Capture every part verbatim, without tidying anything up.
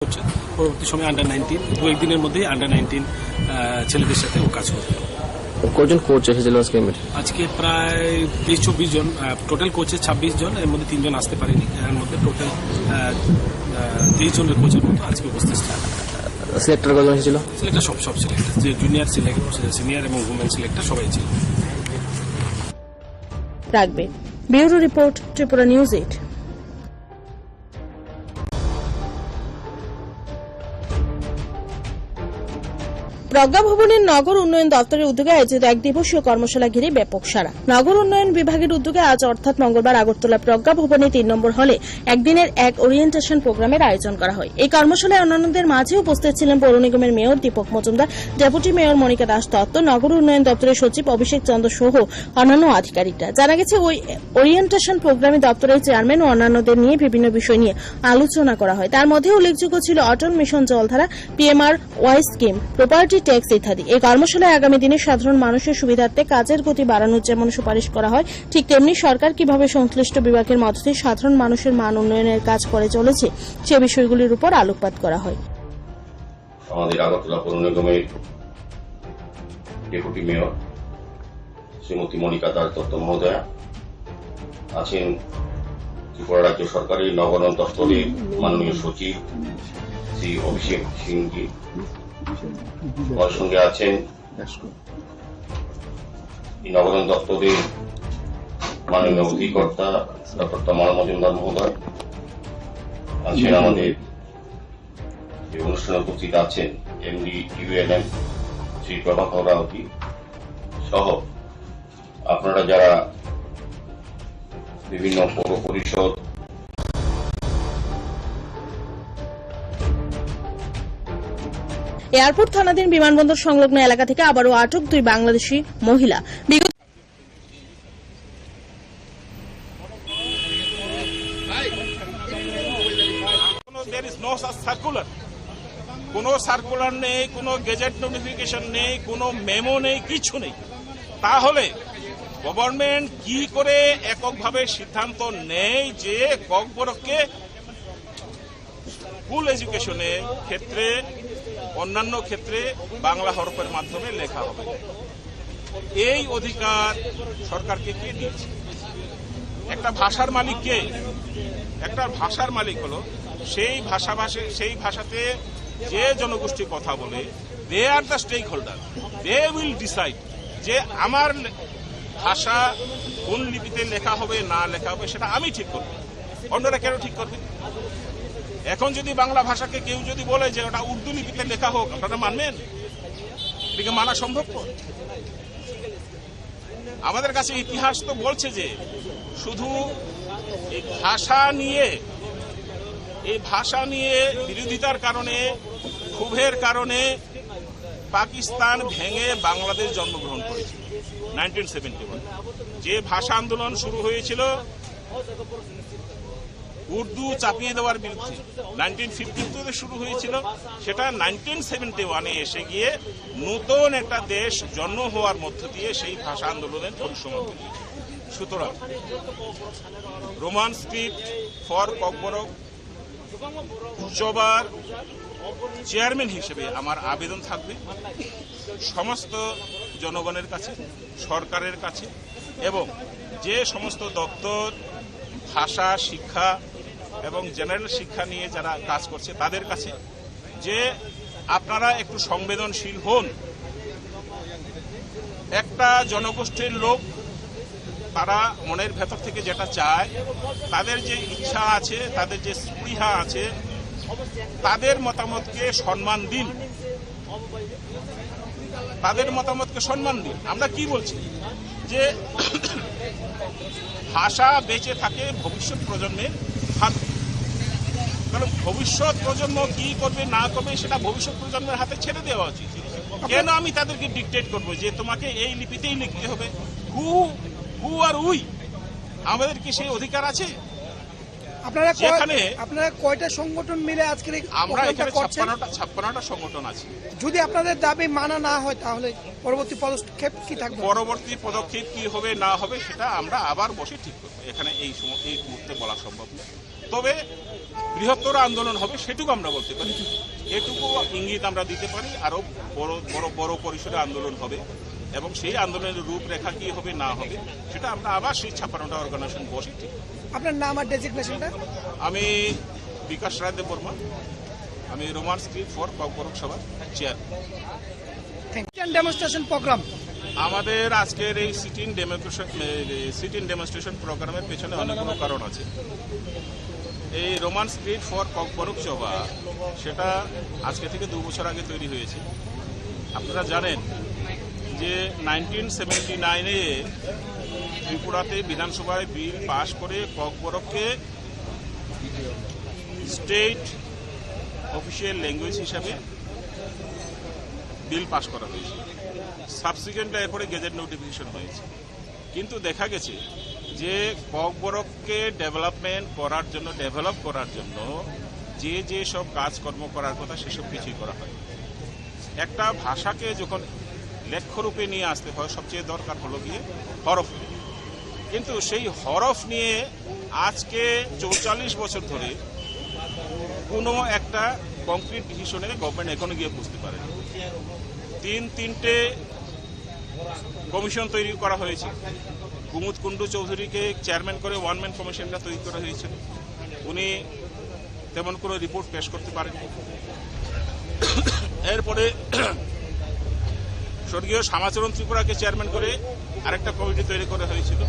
করছে। পরবর্তী সময় আন্ডার নাইনটিন, দু একদিনের মধ্যেই আন্ডার নাইনটিন ছেলেদের সাথে ও কাজ করবে। কজন কোচ এসেছিল আজকে মিট? আজকে প্রায় তেইশ চব্বিশ জন। টোটাল কোচে ছাব্বিশ জন, এর মধ্যে তিনজন আসতে পারেনি। এর মধ্যে টোটাল তেইশ জনের কোচের মতো আজকে উপস্থিত ছিল। সিলেক্টর কজন এসেছিল? সিলেক্টর সব, সব সিলেক্টর, যে জুনিয়র সিলেক্টর, সিনিয়র এবং উমেন সিলেক্টর সবাই ছিল। রাখবে। Bureau report, Tripura news eight. প্রজ্ঞা ভবনের নগর উন্নয়ন দপ্তরের উদ্যোগে আয়োজিত এক দিবসীয় কর্মশালা ঘিরে ব্যাপক সাড়া। নগর উন্নয়ন বিভাগের উদ্যোগে আজ অর্থাৎ মঙ্গলবার আগরতলা প্রজ্ঞা ভবনে তিন নম্বর হলে একদিনের এক ওরিয়েন্টেশন প্রোগ্রামের আয়োজন করা হয়। এই কর্মশালায় অন্যান্যদের মাঝে উপস্থিত ছিলেন পৌর নিগমের মেয়র দীপক মজুমদার, ডেপুটি মেয়র মনিকা দাস দত্ত, নগর উন্নয়ন দপ্তরের সচিব অভিষেক চন্দ্র সহ অন্যান্য আধিকারিকরা। জানা গেছে, ওই ওরিয়েন্টেশন প্রোগ্রামে দপ্তরের চেয়ারম্যান ও অন্যান্যদের নিয়ে বিভিন্ন বিষয় নিয়ে আলোচনা করা হয়। তার মধ্যে উল্লেখযোগ্য ছিল অটল মিশন জলধারা, পিএমআরওয়াই স্কিম, প্রপার্টি ট্যাক্স ইত্যাদি। এই কর্মশালায় আগামী দিনে সাধারণ মানুষের সুবিধার্থে কাজের গতি বাড়ানোর যেমন সুপারিশ করা হয়, ঠিক তেমনি সরকার কিভাবে সংশ্লিষ্ট বিভাগের মদতে সাধারণ মানুষের মান উন্নয়নের কাজ করে চলেছে, সে বিষয়গুলির উপর আলোকপাত করা হয়। আমাদের আগরতলা পৌর নিগমের ডেপুটি মেয়র শ্রীমতী মনিকা দাস দত্ত মহোদয়া আছেন, ত্রিপুরা রাজ্য সরকারের নগরায়ণ দপ্তরের মাননীয় সচিব শ্রী অভিষেক সিংজি, আমার সঙ্গে আছেন এই নগরায়ণ দপ্তরের মাননীয় অধিকর্তা ডক্টর তমাল মজুমদার মহোদয়, আছেন আমাদের এই অনুষ্ঠানে উপস্থিত আছেন এমডি ইউএলএম শ্রী প্রভাকর রাউতি সহ আপনারা যারা বিভিন্ন পৌর পরিষদ, এয়ারপোর্ট থানাধীন বিমানবন্দর সংলগ্ন এলাকা থেকে আবারও আটক দুই বাংলাদেশি মহিলা। বিগত কোনো, there is no such circular। কোনো সার্কুলার নেই, কোনো গেজেট নোটিফিকেশন নেই, কোনো মেমো নেই, কিছু নেই। তাহলে গভর্নমেন্ট কি করে এককভাবে সিদ্ধান্ত নেয় যে ককবরককে স্কুল এডুকেশনের ক্ষেত্রে, অন্যান্য ক্ষেত্রে বাংলা হরফের মাধ্যমে লেখা হবে? এই অধিকার সরকারকে কে দিয়েছে? একটা ভাষার মালিক কে? একটা ভাষার মালিক হলো সেই ভাষাভাষী, সেই ভাষাতে যে জনগোষ্ঠী কথা বলে, they are the stakeholder, they will decide যে আমার লে-, ভাষা কোন লিপিতে লেখা হবে না লেখা হবে সেটা আমি ঠিক করব, অন্যরা কেন ঠিক করবে? এখন যদি বাংলা ভাষাকে কেউ যদি বলে যে ওটা উর্দু লিপিতে লেখা হোক, আপনারা মানবেন? এটাকে মানা সম্ভবপর? আমাদের কাছে ইতিহাস তো বলছে যে শুধু এই ভাষা নিয়ে, এই ভাষা নিয়ে বিরোধিতার কারণে, ক্ষোভের কারণে পাকিস্তান ভেঙে বাংলাদেশ জন্মগ্রহণ করেছিল নাইনটিন সেভেন্টি ওয়ান। যে ভাষা আন্দোলন শুরু হয়েছিল উর্দু চাপিয়ে দেওয়ার বিরুদ্ধে, নাইনটিন ফিফটি টু তে শুরু হয়েছিল, সেটা নাইনটিন সেভেন্টি ওয়ানে এসে গিয়ে নতুন একটা দেশ জন্ম হওয়ার মধ্য দিয়ে সেই ভাষা আন্দোলনের পরিসমাপ্তি। সুতরাং রোমান স্ক্রিপ্ট ফর ককবরক সভার চেয়ারম্যান হিসেবে আমার আবেদন থাকবে সমস্ত জনগণের কাছে, সরকারের কাছে এবং যে সমস্ত দপ্তর ভাষা শিক্ষা এবং জেনারেল শিক্ষা নিয়ে যারা কাজ করছে তাদের কাছে যে আপনারা একটু সংবেদনশীল হন। একটা জনগোষ্ঠীর লোক তারা মনের ভেতর থেকে যেটা চায়, তাদের যে ইচ্ছা আছে, তাদের যে স্পৃহা আছে, তাদের মতামতকে সম্মান দিন, তাদের মতামতকে সম্মান দিন। আমরা কি বলছি যে ভাষা বেঁচে থাকে ভবিষ্যৎ প্রজন্মের হাতে, কারণ ভবিষ্যৎ প্রজন্ম কি করবে না করবে সেটা ভবিষ্যৎ প্রজন্মের হাতে ছেড়ে দেওয়া উচিত। কেন আমি তাদেরকে ডিকটেট করব যে তোমাকে এই লিপিতেই লিখতে হবে? Who, who are we? আমাদের কি সেই অধিকার আছে? আপনারা কয়-, যেখানে আপনারা কয়টা সংগঠন মিলে আজকের এই আমরা অবরোধটা এখানে করছেন? ছাপ্পান্নটা, ছাপ্পান্নটা সংগঠন আছি। যদি আপনাদের দাবি মানা না হয়, তাহলে পরবর্তী পদক্ষেপ কি থাকবে? পরবর্তী পদক্ষেপ কি হবে না হবে, সেটা আমরা আবার বসে ঠিক করবো। এখানে এই সময়, এই মুহূর্তে বলা সম্ভব নয়। তবে বৃহত্তর আন্দোলন হবে, সেটুকু আমরা বলতে পারি। এটুকু ইঙ্গিত আমরা দিতে পারি, আরো বড় বড় বড় পরিসরে আন্দোলন হবে এবং সেই আন্দোলনের রূপরেখা কি হবে না হবে, সেটা আমরা আবার সেই ছাপ্পান্নটা অর্গানাইজেশন বসে ঠিক করব। আপনার নাম আর ডেজিগনেশনটা? আমি বিকাশ রায় দেববর্মা, আমি রোমান স্ক্রিপ্ট ফর ককবরক সভার chair. Thank you. Sit-in demonstration program. আমাদের আজকের এই sit in demonstration, sit in demonstration প্রোগ্রামের পেছনে অনেকগুলো কারণ আছে। এই রোমান স্ক্রিপ্ট ফর ককবরক সভা, সেটা আজকে থেকে দু বছর আগে তৈরি হয়েছে। আপনারা জানেন যে নাইনটিন সেভেন্টি নাইনে ত্রিপুরাতে বিধানসভায় বিল পাস করে ককবরককে স্টেট অফিসিয়াল ল্যাঙ্গুয়েজ হিসাবে বিল পাস করা হয়েছে। সাবসিকুয়েন্টলি এরপরে গেজেট নোটিফিকেশন হয়েছে। কিন্তু দেখা গেছে যে ককবরককে ডেভেলপমেন্ট করার জন্য, ডেভেলপ করার জন্য যে যে সব কাজকর্ম করার কথা, সেসব কিছুই করা হয়। একটা ভাষাকে যখন লেখ্য রূপে নিয়ে আসতে হয়, সবচেয়ে দরকার হলো গিয়ে হরফ। কিন্তু সেই হরফ নিয়ে আজকে চৌচল্লিশ বছর ধরে কোনো একটা কংক্রিট ডিসিশনে গভর্নমেন্ট এখনো গিয়ে পৌঁছতে পারেনি। তিন তিনটে কমিশন তৈরি করা হয়েছে। কুমুদ কুণ্ডু চৌধুরীকে চেয়ারম্যান করে ওয়ান ম্যান কমিশনটা তৈরি করা হয়েছিল। উনি তেমন কোনো রিপোর্ট পেশ করতে পারেননি। এরপরে স্বর্গীয় শ্যামাচরণ ত্রিপুরাকে চেয়ারম্যান করে আরেকটা কমিটি তৈরি করা হয়েছিল।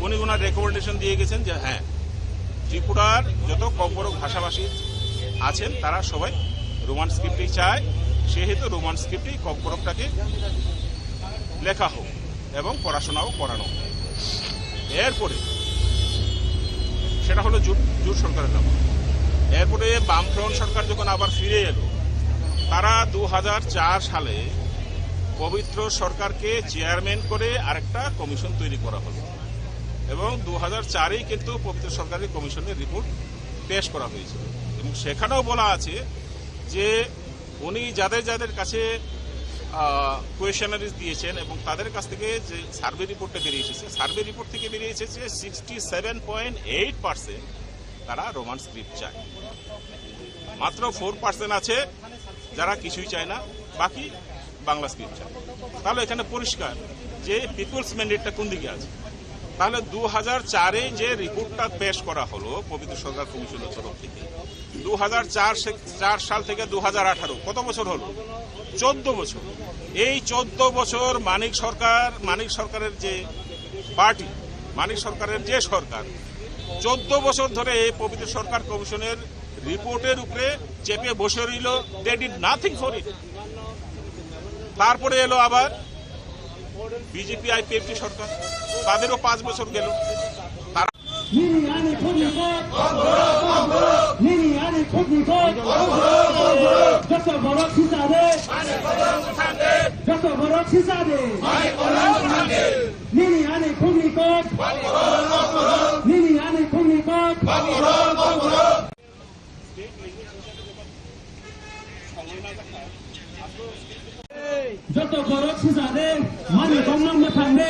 উনি ওনার রেকমেন্ডেশন দিয়ে গেছেন যে হ্যাঁ, ত্রিপুরার যত ককবরক ভাষাভাষী আছেন, তারা সবাই রোমান স্ক্রিপ্টেই চায়, সেহেতু রোমান স্ক্রিপ্টেই ককবরকটাকে লেখা হোক এবং পড়াশোনাও করানো হোক। এরপরে সেটা হলো জোট, জোট সরকারের আমল। এরপরে বামফ্রন্ট সরকার যখন আবার ফিরে এলো, তারা দু হাজার চার সালে পবিত্র সরকারকে চেয়ারম্যান করে আরেকটা কমিশন তৈরি করা হলো এবং দু হাজার চারেই কিন্তু পবিত্র সরকারের কমিশনের রিপোর্ট পেশ করা হয়েছিল এবং সেখানেও বলা আছে যে উনি যাদের যাদের কাছে কোয়েশনারিজ দিয়েছেন এবং তাদের কাছ থেকে যে সার্ভে রিপোর্টটা বেরিয়ে এসেছে, সার্ভে রিপোর্ট থেকে বেরিয়ে এসেছে sixty seven point eight percent তারা রোমান স্ক্রিপ্ট চায়। মাত্র ফোর পার্সেন্ট আছে যারা কিছুই চায় না, বাকি বাংলা স্ক্রিপ্ট চায়। তাহলে এখানে পরিষ্কার যে পিপলস ম্যান্ডেটটা কোন দিকে আছে। তাহলে দু হাজার চারে যে রিপোর্টটা পেশ করা হলো পবিত্র সরকার কমিশনের তরফ থেকে, দু হাজার চার সে-, চার সাল থেকে দু হাজার আঠারো, কত বছর হলো? চোদ্দ বছর। এই চোদ্দ বছর মানিক সরকার, মানিক সরকারের যে পার্টি, মানিক সরকারের যে সরকার, চোদ্দ বছর ধরে এই পবিত্র সরকার কমিশনের রিপোর্টের উপরে চেপে বসে রইল। They did nothing for it. তারপরে এলো আবার বিজেপি আইপিএফটি সরকার, তাদেরও পাঁচ বছর গেল। তারা Nini ani khukni kok. Nini ani khukni kok. Joto borok sijade. Joto borok sijade. Nini ani khukni kok. Nini ani khukni kok. Joto borok sijade, mani tongma mwthangde.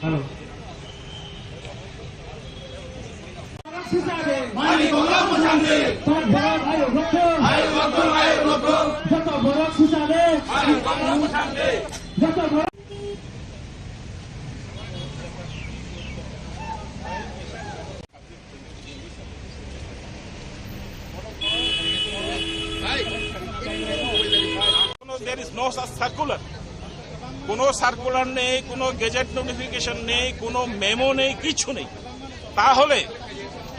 Hello. Mani kongla mwthangdi. Kok borok ayuk rokthwng. Ayuk rokthwng, ayuk rokthwng. Joto borok sijade. Mani kongla mwthangdi. Joto borok. কোনো, there is no such circular। কোনো সার্কুলার নেই, কোনো gazette notification নেই, কোনো মেমো নেই, কিছু নেই। তাহলে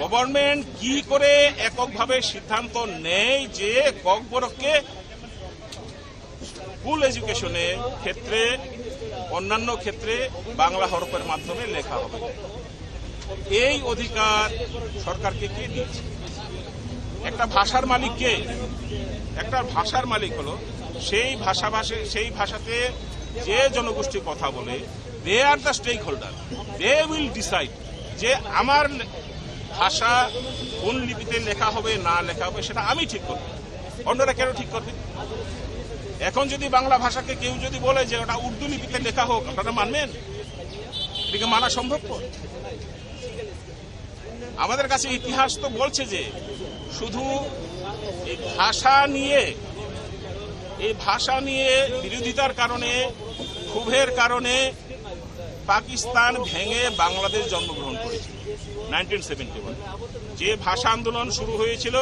গভর্নমেন্ট কি করে এককভাবে সিদ্ধান্ত নেয় যে ককবরককে স্কুল এডুকেশনের ক্ষেত্রে, অন্যান্য ক্ষেত্রে বাংলা হরফের মাধ্যমে লেখা হবে? এই অধিকার সরকারকে কে দিয়েছে? একটা ভাষার মালিক কে? একটা ভাষার মালিক হলো সেই ভাষাভাষী, সেই ভাষাতে যে জনগোষ্ঠী কথা বলে, they are the stakeholder, they will decide যে আমার ভাষা কোন লিপিতে লেখা হবে না লেখা হবে সেটা আমি ঠিক করব, অন্যরা কেন ঠিক করবে? এখন যদি বাংলা ভাষাকে কেউ যদি বলে যে ওটা উর্দু লিপিতে লেখা হোক, আপনারা মানবেন? এটাকে মানা সম্ভবপর? আমাদের কাছে ইতিহাস তো বলছে যে শুধু এই ভাষা নিয়ে, এই ভাষা নিয়ে বিরোধিতার কারণে, ক্ষোভের কারণে পাকিস্তান ভেঙে বাংলাদেশ জন্মগ্রহণ করেছিল নাইনটিন সেভেন্টি ওয়ান। যে ভাষা আন্দোলন শুরু হয়েছিল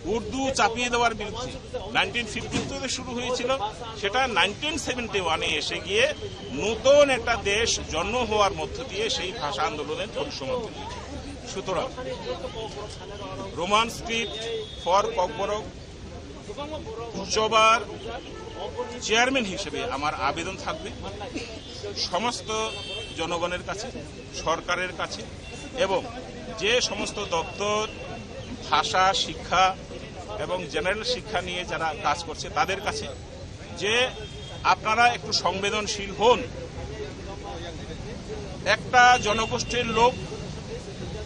উর্দু চাপিয়ে দেওয়ার বিরুদ্ধে, নাইনটিন ফিফটি টু থেকে শুরু হয়েছিল, সেটা নাইনটিন সেভেন্টি ওয়ানে এসে গিয়ে নতুন একটা দেশ জন্ম হওয়ার মধ্য দিয়ে সেই ভাষা আন্দোলনের পরিসমাপ্তি হয়েছে। সুতরাং রোমান স্ক্রিপ্ট ফর ককবরক সভার চেয়ারম্যান হিসেবে আমার আবেদন থাকবে সমস্ত জনগণের কাছে, সরকারের কাছে এবং যে সমস্ত দপ্তর ভাষা, শিক্ষা এবং জেনারেল শিক্ষা নিয়ে যারা কাজ করছে তাদের কাছে যে আপনারা একটু সংবেদনশীল হন। একটা জনগোষ্ঠীর লোক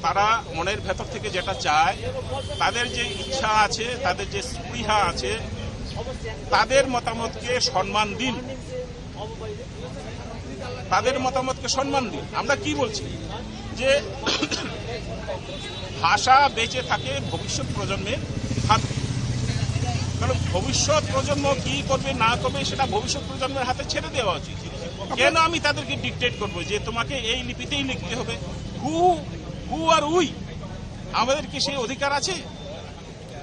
তারা মনের ভেতর থেকে যেটা চায়, তাদের যে ইচ্ছা আছে, তাদের যে স্পৃহা আছে, তাদের মতামতকে সম্মান দিন, তাদের মতামতকে সম্মান দিন। আমরা কি বলছি যে ভাষা বেঁচে থাকে ভবিষ্যৎ প্রজন্মের হাতে, কারণ ভবিষ্যৎ প্রজন্ম কি করবে না করবে সেটা ভবিষ্যৎ প্রজন্মের হাতে ছেড়ে দেওয়া উচিত। কেন আমি তাদেরকে ডিকটেট করবো যে তোমাকে এই লিপিতেই লিখতে হবে? হু হু আর উই, আমাদের কি সেই অধিকার আছে?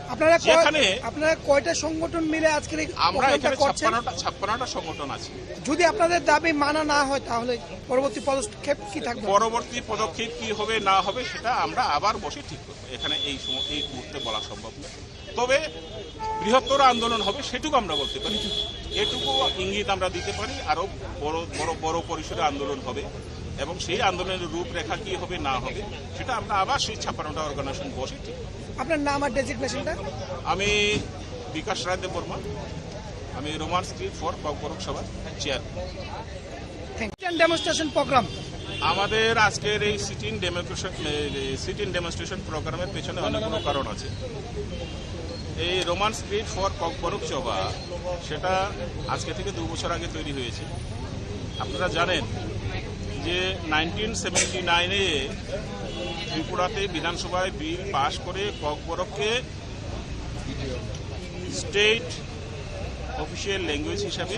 আপনারা কয়- যেখানে আপনারা কয়টা সংগঠন মিলে আজকের এই আমরা প্রোগ্রামটা এখানে করছেন? ছাপ্পান্নটা ছাপ্পান্নটা সংগঠন আছে। যদি আপনাদের দাবি মানা না হয় তাহলে পরবর্তী পদক্ষেপ কি থাকবে? পরবর্তী পদক্ষেপ কি হবে না হবে সেটা আমরা আবার বসে ঠিক করবো। এখানে এই সময় এই মুহূর্তে বলা সম্ভব নয়। তবে বৃহত্তর আন্দোলন হবে সেটুকু আমরা বলতে পারি, এটুকু ইঙ্গিত আমরা দিতে পারি। আরো বড় বড় বড় পরিসরে আন্দোলন হবে এবং সেই আন্দোলনের রূপরেখা কি হবে না হবে সেটা আমরা আবার সেই ছাপ্পান্নটা অর্গানাইজেশন বসে ঠিক করব। আপনার নাম আর ডেজিগনেশনটা? আমি বিকাশ রায় দেববর্মা, আমি রোমান স্ক্রিপ্ট ফর ককবরক সভার চেয়ার। Demonstration programme. আমাদের আজকের এই সিট ইন ডেমোক্রেশন সিট ইন ডেমনস্ট্রেশন প্রোগ্রামের পেছনে অনেকগুলো কারণ আছে। এই রোমান স্ক্রিপ্ট ফর ককবরক সভা, সেটা আজকে থেকে দু বছর আগে তৈরি হয়েছে। আপনারা জানেন যে নাইনটিন সেভেন্টি নাইনে ত্রিপুরাতে বিধানসভায় বিল পাশ করে ককবরককে স্টেট অফিসিয়াল ল্যাঙ্গুয়েজ হিসাবে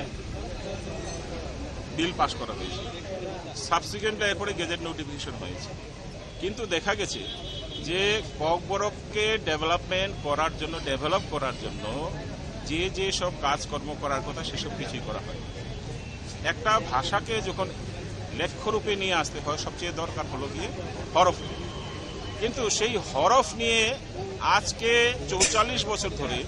বিল পাশ করা হয়েছে। সাবসিকুয়েন্টলি এরপরে গেজেট নোটিফিকেশন হয়েছে। কিন্তু দেখা গেছে যে ককবরককে ডেভেলপমেন্ট করার জন্য, ডেভেলপ করার জন্য যে যে সব কাজকর্ম করার কথা, সেসব কিছুই করা হয়। একটা ভাষাকে যখন লেখ্যরূপে নিয়ে আসতে হয়, সবচেয়ে দরকার হলো গিয়ে হরফ। কিন্তু সেই হরফ নিয়ে আজকে চৌচল্লিশ বছর ধরে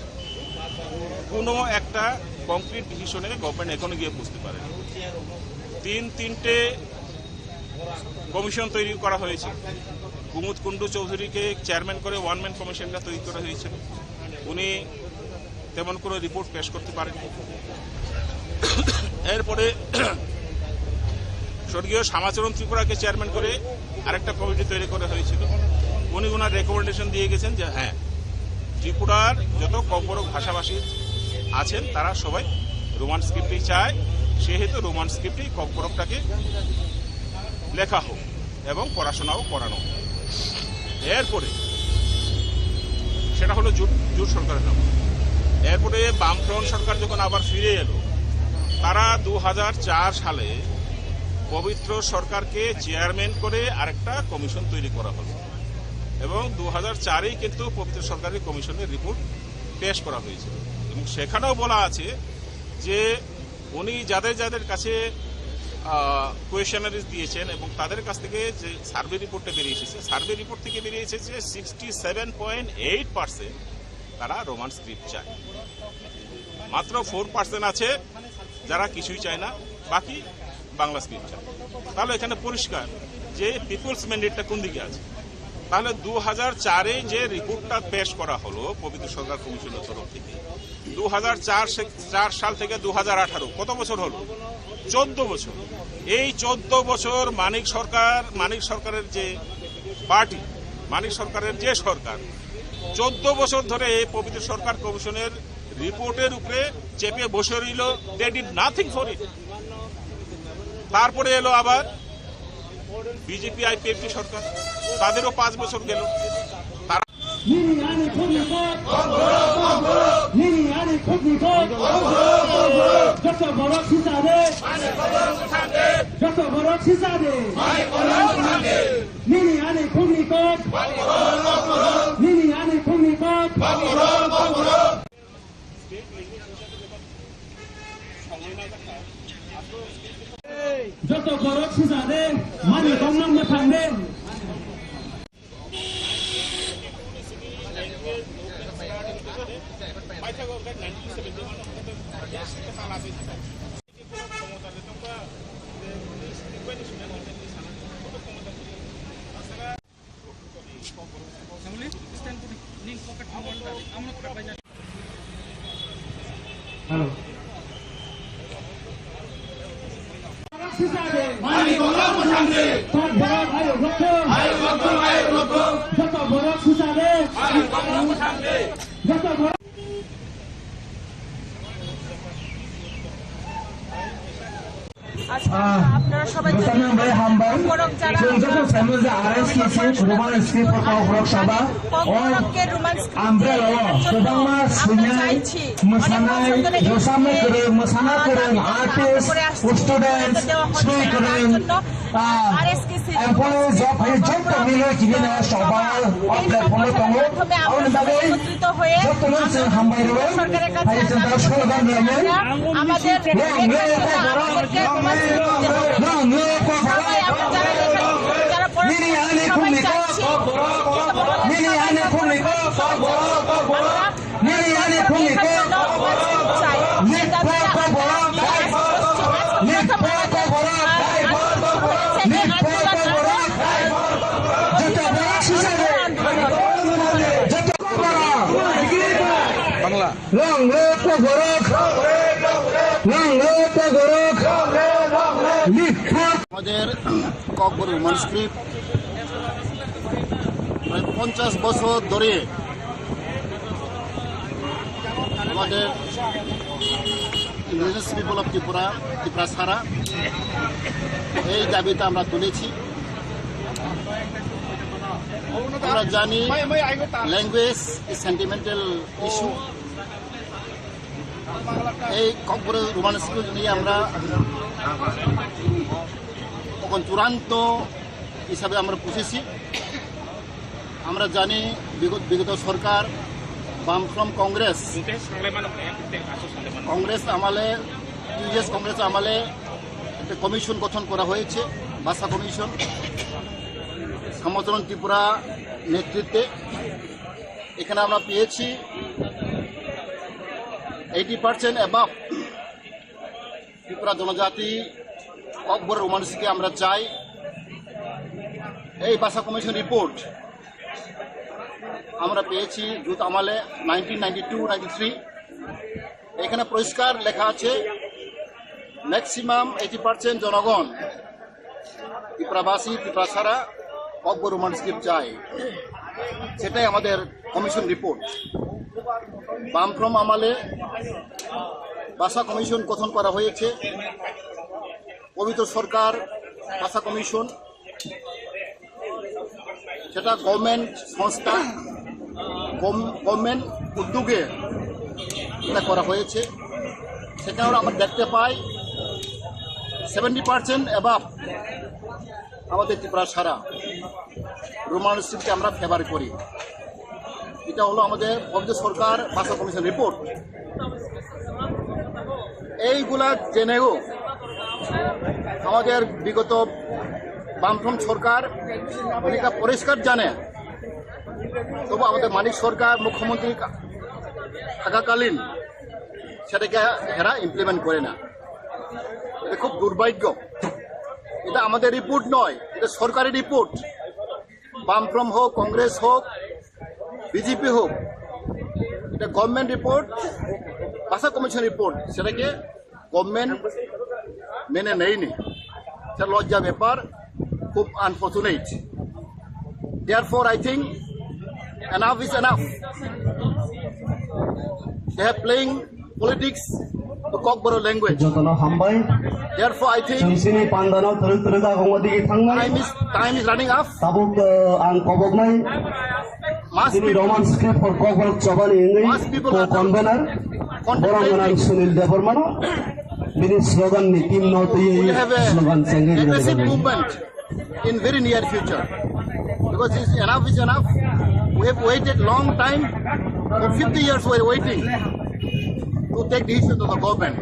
কোনো একটা কংক্রিট ডিসিশনে গভর্নমেন্ট এখনো গিয়ে পৌঁছতে পারেনি। তিন তিনটে কমিশন তৈরি করা হয়েছে। কুমুদ কুণ্ডু চৌধুরীকে চেয়ারম্যান করে ওয়ান ম্যান কমিশনটা তৈরি করা হয়েছিল। উনি তেমন কোনো রিপোর্ট পেশ করতে পারেননি। এরপরে স্বর্গীয় শ্যামাচরণ ত্রিপুরাকে চেয়ারম্যান করে আরেকটা কমিটি তৈরি করা হয়েছিল। উনি ওনার রেকমেন্ডেশন দিয়ে গেছেন যে হ্যাঁ, ত্রিপুরার যত ককবরক ভাষাভাষী আছেন তারা সবাই রোমান স্ক্রিপ্টেই চায়, সেহেতু রোমান স্ক্রিপ্টেই ককবরকটাকে লেখা হোক এবং পড়াশোনাও করানো হোক। এরপরে সেটা হলো জোট জোট সরকারের নাম। এরপরে বামফ্রন্ট সরকার যখন আবার ফিরে এলো, তারা দু হাজার চার সালে পবিত্র সরকারকে চেয়ারম্যান করে আরেকটা কমিশন তৈরি করা হলো এবং দু হাজার চারেই কিন্তু পবিত্র সরকারের কমিশনের রিপোর্ট পেশ করা হয়েছিল এবং সেখানেও বলা আছে যে উনি যাদের যাদের কাছে কোয়েশনারিজ দিয়েছেন এবং তাদের কাছ থেকে যে সার্ভে রিপোর্টটা বেরিয়ে এসেছে, সার্ভে রিপোর্ট থেকে বেরিয়ে এসেছে sixty seven point eight percent তারা রোমান স্ক্রিপ্ট চায়। মাত্র ফোর পার্সেন্ট আছে যারা কিছুই চায় না, বাকি বাংলা স্ক্রিপ্ট চায়। তাহলে এখানে পরিষ্কার যে পিপলস ম্যান্ডেটটা কোন দিকে আছে। তাহলে দু হাজার চারে যে রিপোর্টটা পেশ করা হলো পবিত্র সরকার কমিশনের তরফ থেকে, দু হাজার চার সে-, চার সাল থেকে দু হাজার আঠারো, কত বছর হলো? চোদ্দ বছর। এই চোদ্দ বছর মানিক সরকার, মানিক সরকারের যে পার্টি, মানিক সরকারের যে সরকার, চোদ্দ বছর ধরে এই পবিত্র সরকার কমিশনের রিপোর্টের উপরে চেপে বসে রইল। They did nothing for it। তারপরে এলো আবার বিজেপি আইপিএফটি সরকার, তাদেরও পাঁচ বছর গেল। তারা Nini ani khugni kok. Nini ani khugni kok. Joto borok sisa de. Joto borok sisa de. Nini ani khugni kok. Nini ani khugni kok. Joto borok sisa de. Mani kong nang mwthang de. Hello. আচ্ছা, আহ, আপনারা সবাই জানেন, বিশ্বনাথ ভাই হামবাই, উপরোক্ত যারা chwng joto saimano je R S K C Roman script o borok sabha, o kok borok roman script umbrella o kwbangma swinai, mwsanai, rosamnai kwrwng, mwsana kwrwng, artist, students, swi kwrwng, ah, employees, job hai joto milwi kibina sabha o platform o tongo. Aboni bagwi jotono chwng hambai rwo. Hai chwng da slogan rwmwi. Long live Kokborok. Long live Kokborok. Nini ani khugni kok. Nini ani khugni kok. Nini ani khugni kok. Live for Kokborok. Live for Kokborok. Live for Kokborok. Joto borok sisa de. Joto Kokborok. Bangla. Long live Kokborok. Long live Kokborok. Live for আমাদের Kokborok Roman script প্রায় পঞ্চাশ বছর ধরে আমাদের indigenous people of Tripura, ত্রিপুরা ছাড়া, এই দাবিটা আমরা তুলেছি। আমরা জানি ল্যাঙ্গুয়েজ ইজ সেন্টিমেন্টাল ইস্যু। এই ককবরক রোমান স্ক্রিপ্ট নিয়ে আমরা তখন চূড়ান্ত হিসাবে আমরা বুঝেছি। আমরা জানি বিগত, বিগত সরকার বামফ্রন্ট কংগ্রেস, কংগ্রেস আমলে, টিউএস কংগ্রেস আমলে একটা কমিশন গঠন করা হয়েছে, ভাষা কমিশন, শ্যামাচরণ ত্রিপুরা নেতৃত্বে। এখানে আমরা পেয়েছি এইটি পার্সেন্ট অ্যাবাভ ত্রিপুরা জনজাতি ককবরক রোমান স্ক্রিপ্ট আমরা চাই। এই ভাষা কমিশন রিপোর্ট আমরা পেয়েছি জুট আমলে nineteen ninety two ninety three. এখানে পরিষ্কার লেখা আছে, ম্যাক্সিমাম এইটি পার্সেন্ট জনগণ ত্রিপুরাবাসী, ত্রিপুরা ছাড়া ককবরক রোমান স্ক্রিপ্ট চায়। সেটাই আমাদের কমিশন রিপোর্ট। বামফ্রন্ট আমলে ভাষা কমিশন গঠন করা হয়েছে। পবিত্র সরকার ভাষা কমিশন, সেটা গভর্নমেন্ট সংস্থা, গভ-, গভর্নমেন্ট উদ্যোগে এটা করা হয়েছে। সেখানে আমরা দেখতে পাই সেভেন্টি পার্সেন্ট অ্যাবাভ আমাদের ত্রিপুরা ছাড়া রোমান স্ক্রিপ্টকে আমরা ফেভার করি। এটা হলো আমাদের পবিত্র সরকার ভাষা কমিশন রিপোর্ট। এইগুলা জেনেও আমাদের বিগত বামফ্রন্ট সরকার অনেকটা পরিষ্কার জানে, তবু আমাদের মানিক সরকার মুখ্যমন্ত্রী থাকাকালীন সেটাকে এরা ইমপ্লিমেন্ট করে না। এটা খুব দুর্ভাগ্য। এটা আমাদের রিপোর্ট নয়, এটা সরকারি রিপোর্ট। বামফ্রন্ট হোক, কংগ্রেস হোক, বিজেপি হোক, এটা গভর্নমেন্ট রিপোর্ট। ভাষা কমিশন রিপোর্ট সেটাকে গভর্নমেন্ট মেনে নেয়নি। সেটা লজ্জা ব্যাপার, খুব unfortunate. Therefore, I think enough is enough. They have playing politics, the Kokborok language. Jotono hambai. Therefore, I think Chwngsini pandano twrwk twrwk agongma digi thangnai. Time is, time is running up. Tabuk, uh, ang koboknai. Mass Chini people, Roman script for Kokborok Chobani wngwi mass people ko are convener. Borok contemplating. Gwnang Sunil Debbarmano bini slogan ni team no twiwi will have a slogan chengwi aggressive rinai. Movement in very near future, because it's enough is enough. We have waited long time. For fifty years we are waiting to take decision to the government.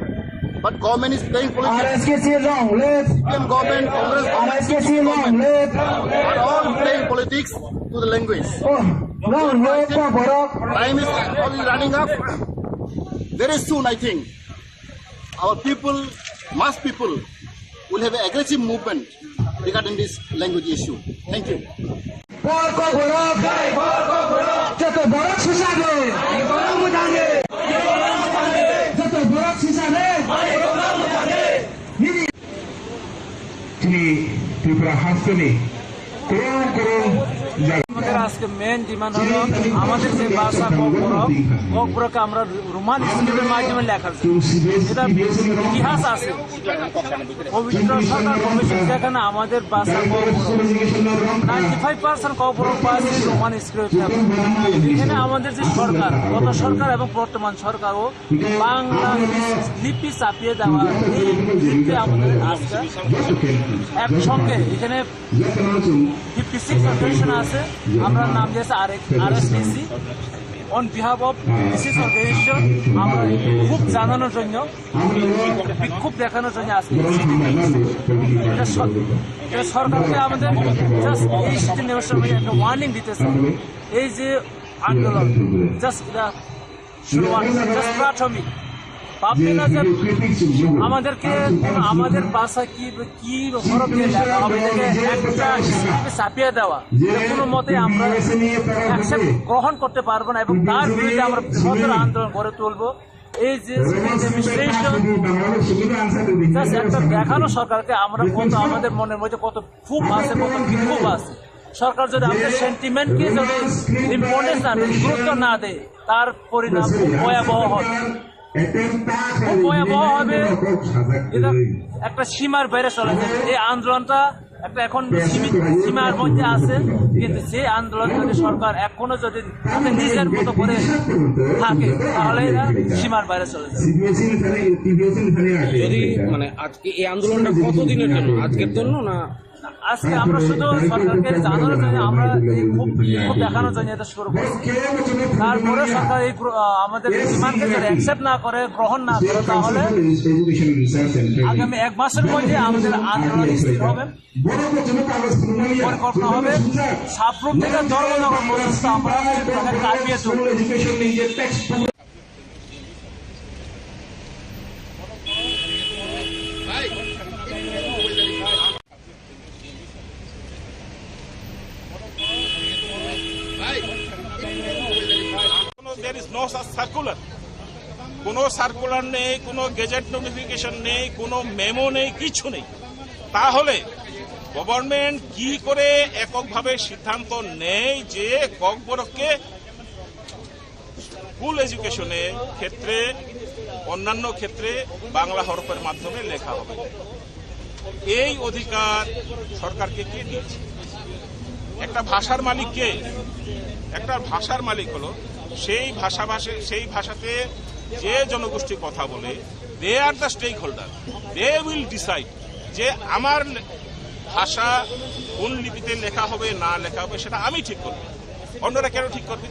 But government is playing politics. R S K C long live. C P M government, Congress government, R S K C long live. Are all playing politics to the language. Oh, long live Kokborok. Time is already running up. Very soon, I think, our people, mass people, will have an aggressive movement regarding this language issue. Thank you. Borok borok. Joto borok sisade. Joto borok sisade. Chini Tripura hasteni kurung kurung jaga. আমাদের আজকে main demand হলো আমাদের যে ভাষা ককবরক, ককবরককে আমরা রোমান স্ক্রিপ্টের মাধ্যমে লেখার জন্য। এটা ইতিহাস আছে। পবিত্র সরকার কমিশন যেখানে আমাদের ভাষা Kokborok, ninety five percent Kokborok ভাষা রোমান স্ক্রিপ্ট। এখানে আমাদের যে সরকার, গত সরকার এবং বর্তমান সরকারও বাংলা লিপি চাপিয়ে দেওয়া, এই লিপিতে আমাদের আজকে একসঙ্গে এখানে ফিফটি সিক্স অর্গানাইজেশন আছে, আমরা নাম দিয়েছে R S P C. On behalf of this organization, আমরা খুব জানানোর জন্য, বিক্ষোভ দেখানোর জন্য আজকে এই চিঠি দিয়েছি। এটা সর-, এটা সরকারকে আমাদের জাস্ট এই চিঠি নেওয়ার সময় একটা ওয়ার্নিং দিতে চাই। এই যে আন্দোলন, জাস্ট এটা শুরু হওয়ার, জাস্ট প্রাথমিক। ভাববে না যে আমাদেরকে, আমাদের ভাষা কি, কি হরফ দিয়ে লেখা হবে, এটাকে একটা হিসাবে চাপিয়ে দেওয়া, এটা কোনো মতে আমরা অ্যাকসেপ্ট, গ্রহণ করতে পারবো না এবং তার বিরুদ্ধে আমরা বৃহত্তর আন্দোলন গড়ে তুলবো। এই যে সিটি অ্যাডমিনিস্ট্রেশন, জাস্ট একটা দেখানো সরকারকে আমরা কত, আমাদের মনের মধ্যে কত ক্ষোভ আছে, কত বিক্ষোভ আছে। সরকার যদি আমাদের সেন্টিমেন্টকে যদি ইম্পর্টেন্স না দেয়, গুরুত্ব না দেয়, তার পরিণাম খুব ভয়াবহ হবে। খুব ভয়াবহ হবে। এটা একটা সীমার বাইরে চলে যাবে। এই আন্দোলনটা একটা এখন সীমিত সীমার মধ্যে আছে, কিন্তু সেই আন্দোলন যদি সরকার এখনো যদি তাদের নিজের মতো করে থাকে, তাহলে এটা সীমার বাইরে চলে যাবে। যদি মানে আজকে এই আন্দোলনটা কতদিনের জন্য? আজকের জন্য না? আজকে আমরা শুধু সরকারকে জানানোর জন্য আমরা এই ক্ষোভ, ক্ষোভ দেখানোর জন্য এটা শুরু করছি। তারপরে সরকার এই প্র-, আহ, আমাদের ডিমান্ডকে যদি অ্যাকসেপ্ট না করে, গ্রহণ না করে, তাহলে আগামী এক মাসের মধ্যে আমাদের আন্দোলন স্থির হবে, পরিকল্পনা হবে। সাবরুম থেকে ধর্মনগর পর্যন্ত আমরা কাটিয়ে দেবো। কোনো, there is no such circular। কোনো সার্কুলার নেই, কোনো গেজেট নোটিফিকেশন নেই, কোনো মেমো নেই, কিছু নেই। তাহলে গভর্নমেন্ট কি করে এককভাবে সিদ্ধান্ত নেয় যে ককবরককে স্কুল এডুকেশনের ক্ষেত্রে, অন্যান্য ক্ষেত্রে বাংলা হরফের মাধ্যমে লেখা হবে? এই অধিকার সরকারকে কে দিয়েছে? একটা ভাষার মালিক কে? একটা ভাষার মালিক হলো সেই ভাষাভাষী, সেই ভাষাতে যে জনগোষ্ঠী কথা বলে, they are the stakeholder, they will decide যে আমার লে-, ভাষা কোন লিপিতে লেখা হবে না লেখা হবে সেটা আমি ঠিক করব, অন্যরা কেন ঠিক করবে?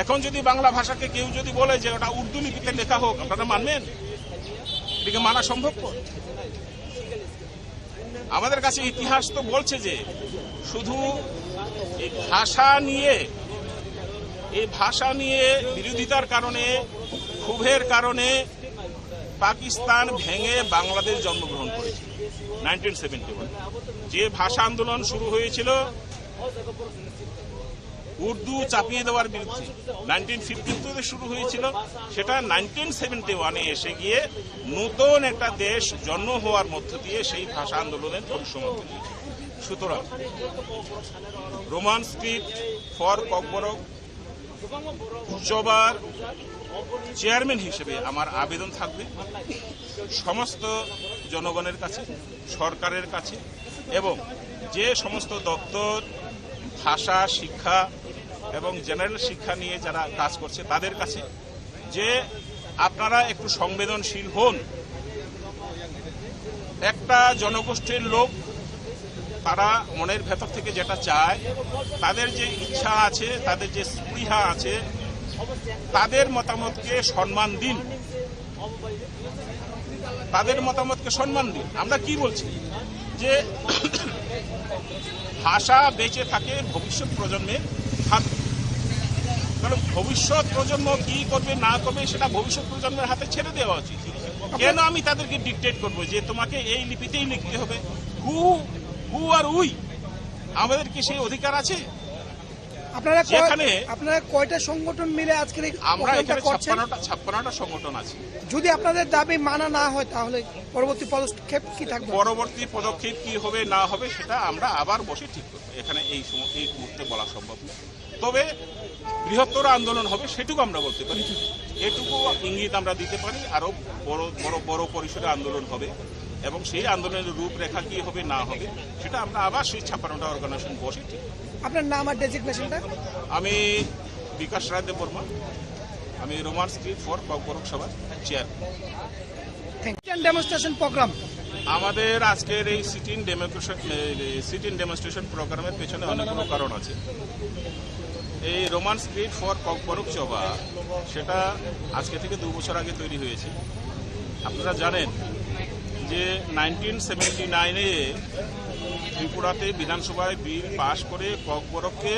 এখন যদি বাংলা ভাষাকে কেউ যদি বলে যে ওটা উর্দু লিপিতে লেখা হোক, আপনারা মানবেন? এটাকে মানা সম্ভবপর? আমাদের কাছে ইতিহাস তো বলছে যে শুধু এই ভাষা নিয়ে, এই ভাষা নিয়ে বিরোধিতার কারণে, ক্ষোভের কারণে পাকিস্তান ভেঙে বাংলাদেশ জন্মগ্রহণ করেছে নাইনটিন সেভেন্টি ওয়ান। যে ভাষা আন্দোলন শুরু হয়েছিল উর্দু চাপিয়ে দেওয়ার বিরুদ্ধে নাইনটিন ফিফটিতে শুরু হয়েছিল, সেটা নাইনটিন সেভেন্টি ওয়ানে এসে গিয়ে নতুন একটা দেশ জন্ম হওয়ার মধ্য দিয়ে সেই ভাষা আন্দোলনের পরিসমাপ্তি ঘটেছে। সুতরাং রোমান স্ক্রিপ্ট ফর ককবরক সভার চেয়ারম্যান হিসেবে আমার আবেদন থাকবে সমস্ত জনগণের কাছে, সরকারের কাছে এবং যে সমস্ত দপ্তর ভাষা শিক্ষা এবং জেনারেল শিক্ষা নিয়ে যারা কাজ করছে তাদের কাছে যে আপনারা একটু সংবেদনশীল হন। একটা জনগোষ্ঠীর লোক তারা মনের ভেতর থেকে যেটা চায়, তাদের যে ইচ্ছা আছে, তাদের যে স্পৃহা আছে, তাদের মতামতকে সম্মান দিন, তাদের মতামতকে সম্মান দিন। আমরা কি বলছি যে ভাষা বেঁচে থাকে ভবিষ্যৎ প্রজন্মের হাতে, কারণ ভবিষ্যৎ প্রজন্ম কি করবে না করবে সেটা ভবিষ্যৎ প্রজন্মের হাতে ছেড়ে দেওয়া উচিত। কেন আমি তাদেরকে ডিক্টেট করব যে তোমাকে এই লিপিতেই লিখতে হবে? Who, who are we? আমাদের কি সেই অধিকার আছে? আপনারা কয়-, যেখানে আপনারা কয়টা সংগঠন মিলে আজকের এই আমরা প্রোগ্রামটা এখানে করছেন? ছাপ্পান্নটা, ছাপ্পান্নটা সংগঠন আছে। যদি আপনাদের দাবি মানা না হয়, তাহলে পরবর্তী পদক্ষেপ কি থাকবে? পরবর্তী পদক্ষেপ কি হবে না হবে, সেটা আমরা আবার বসে ঠিক করবো। এখানে এই সময়, এই মুহূর্তে বলা সম্ভব নয়। তবে বৃহত্তর আন্দোলন হবে, সেটুকু আমরা বলতে পারি, এটুকু ইঙ্গিত আমরা দিতে পারি। আরো বড় বড় বড় পরিসরে আন্দোলন হবে এবং সেই আন্দোলনের রূপরেখা কি হবে না হবে, সেটা আমরা আবার সেই ছাপ্পান্নটা অর্গানাইজেশন বসে ঠিক করব। আপনার নাম আর ডেজিগনেশনটা? আমি বিকাশ রায় দেববর্মা, আমি রোমান স্ক্রিপ্ট ফর ককবরক সভার চেয়ার। Sit-in demonstration program। আমাদের আজকের এই সিট ইন ডেমোক্রেশন, সিট ইন ডেমনস্ট্রেশন প্রোগ্রামের পেছনে অনেকগুলো কারণ আছে। এই রোমান স্ক্রিপ্ট ফর ককবরক সভা, সেটা আজকে থেকে দু বছর আগে তৈরি হয়েছে। আপনারা জানেন যে নাইনটিন সেভেন্টি নাইনে ত্রিপুরাতে বিধানসভায় বিল পাশ করে ককবরককে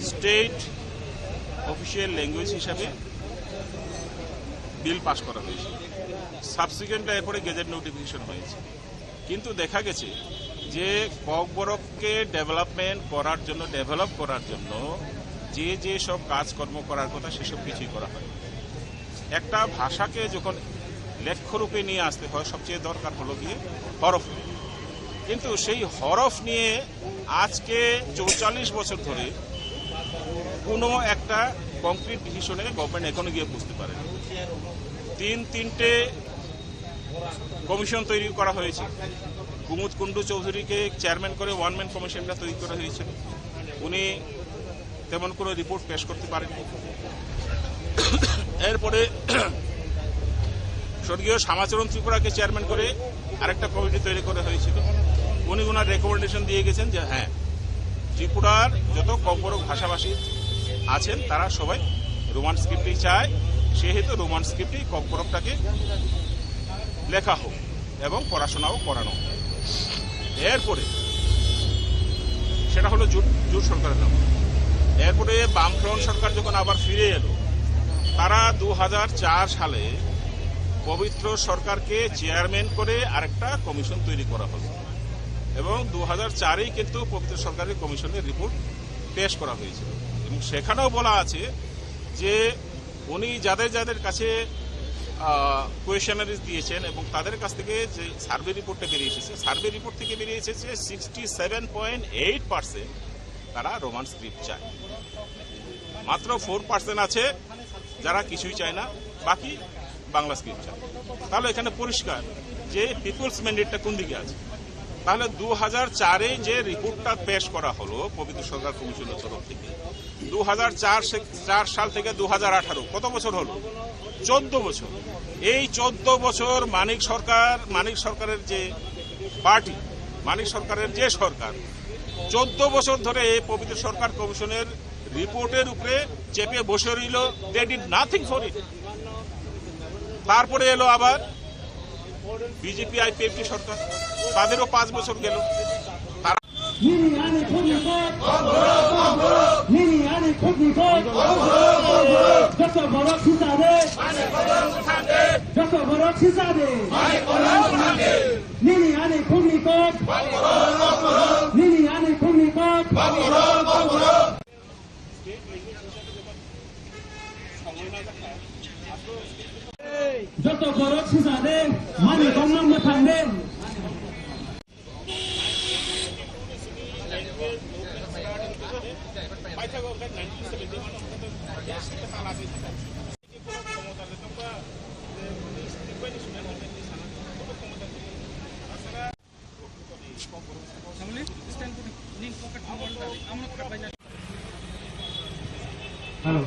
স্টেট অফিসিয়াল ল্যাঙ্গুয়েজ হিসাবে বিল পাস করা হয়েছে। সাবসিকুয়েন্টলি এরপরে গেজেট নোটিফিকেশন হয়েছে। কিন্তু দেখা গেছে যে ককবরককে ডেভেলপমেন্ট করার জন্য, ডেভেলপ করার জন্য যে যে সব কাজকর্ম করার কথা, সেসব কিছুই করা হয়। একটা ভাষাকে যখন লেখ্য রূপে নিয়ে আসতে হয়, সবচেয়ে দরকার হলো গিয়ে হরফ। কিন্তু সেই হরফ নিয়ে আজকে চৌচল্লিশ বছর ধরে কোনো একটা কংক্রিট ডিসিশনে গভর্নমেন্ট এখনো গিয়ে পৌঁছতে পারেনি। তিন তিনটে কমিশন তৈরি করা হয়েছে। কুমুদ কুণ্ডু চৌধুরীকে চেয়ারম্যান করে ওয়ান ম্যান কমিশনটা তৈরি করা হয়েছিল। উনি তেমন কোনো রিপোর্ট পেশ করতে পারেননি। এরপরে স্বর্গীয় শ্যামাচরণ ত্রিপুরাকে চেয়ারম্যান করে আরেকটা কমিটি তৈরি করা হয়েছিল। উনি ওনার রেকমেন্ডেশন দিয়ে গেছেন যে হ্যাঁ, ত্রিপুরার যত ককবরক ভাষাভাষী আছেন তারা সবাই রোমান স্ক্রিপ্টই চায়, সেহেতু রোমান স্ক্রিপ্টেই ককবরকটাকে লেখা হোক এবং পড়াশোনাও করানো হোক। এরপরে সেটা হলো জোট, জোট সরকারের আমল। এরপরে বামফ্রন্ট সরকার যখন আবার ফিরে এলো, তারা দু হাজার চার সালে পবিত্র সরকারকে চেয়ারম্যান করে আরেকটা কমিশন তৈরি করা হলো এবং দু হাজার চারেই কিন্তু পবিত্র সরকারের কমিশনের রিপোর্ট পেশ করা হয়েছিল এবং সেখানেও বলা আছে যে উনি যাদের যাদের কাছে কোয়েশনারিজ দিয়েছেন এবং তাদের কাছ থেকে যে সার্ভে রিপোর্টটা বেরিয়ে এসেছে, সার্ভে রিপোর্ট থেকে বেরিয়ে এসেছে sixty seven point eight percent তারা রোমান স্ক্রিপ্ট চায়। মাত্র ফোর পার্সেন্ট আছে যারা কিছুই চায় না, বাকি বাংলা স্ক্রিপ্ট চায়। তাহলে এখানে পরিষ্কার যে পিপলস ম্যান্ডেটটা কোন দিকে আছে। তাহলে দু হাজার চারে যে রিপোর্টটা পেশ করা হলো পবিত্র সরকার কমিশনের তরফ থেকে, দু হাজার চার সে-, চার সাল থেকে দু হাজার আঠারো, কত বছর হলো? চোদ্দ বছর। এই চোদ্দ বছর মানিক সরকার, মানিক সরকারের যে পার্টি, মানিক সরকারের যে সরকার, চোদ্দ বছর ধরে এই পবিত্র সরকার কমিশনের রিপোর্টের উপরে চেপে বসে রইল। They did nothing for it। তারপরে এলো আবার বিজেপি আইপিএফটি সরকার, তাদেরও পাঁচ বছর গেল। তারা Nini ani khukni kok. Nini ani khukni kok. Joto borok sisa de. Joto borok sisa de. Nini ani khukni kok. Nini ani khukni kok. Joto borok sijade, mani tongma mwthangde. Hello.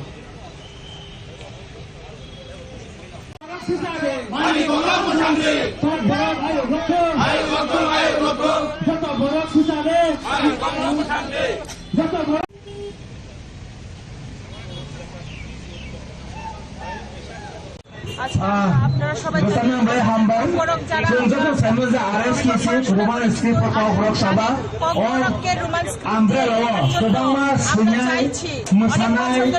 আচ্ছা, আহ, আপনারা সবাই জানেন, দোকানে ভাই হামবাই। উপরোক্ত যারা চুল যখন সামনে যে R S K C, Roman script পড়া উপরোক্ত সভা, কক্সবরককে রোমান স্ক্রিপ্ট আমরা চাইছি।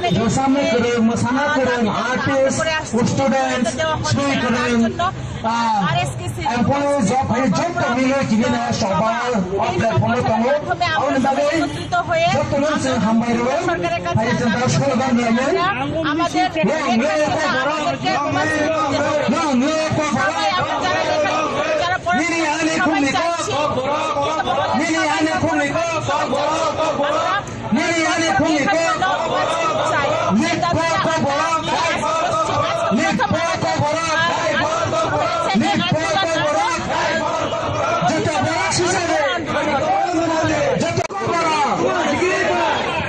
অনেক বছর ধরে এই যে, আহ, দাবিটা আমরা করে আসছি, স্টুডেন্টস, দেওয়া হচ্ছে না, তার জন্য আহ, R S K C employees of এই যত মিলে কিনে সবার platform এ tongo, মাধ্যমে আমরা সবাই একত্রিত হয়ে আমরা সরকারের কাছে আবেদন করতে চাই। আমাদের বেতন ছাড়া আমাদেরকে রোমান স্কুল দিতে হবে। সবাই আমরা যারা এখানে, যারা পড়াশোনা করছি, সবাই চাইছি। আমরা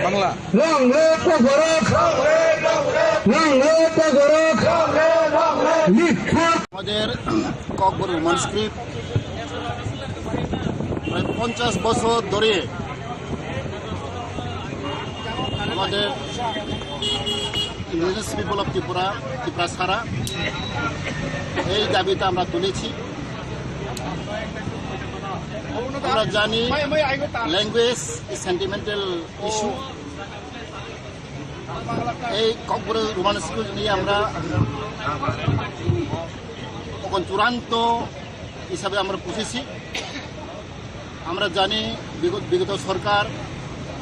Bangla. Long live Kokborok! Long live Kokborok! Live Kok- আমাদের ককবরক রোমান স্ক্রিপ্ট প্রায় পঞ্চাশ বছর ধরে আমাদের Indigenous People of Tripura, Tripura ছাড়া, এই দাবিটা আমরা তুলেছি। আমরা জানি language is sentimental issue। এই ককবরক রোমান স্কুল নিয়ে আমরা এখন চূড়ান্ত হিসাবে আমরা পৌঁছেছি। আমরা জানি বিগত, বিগত সরকার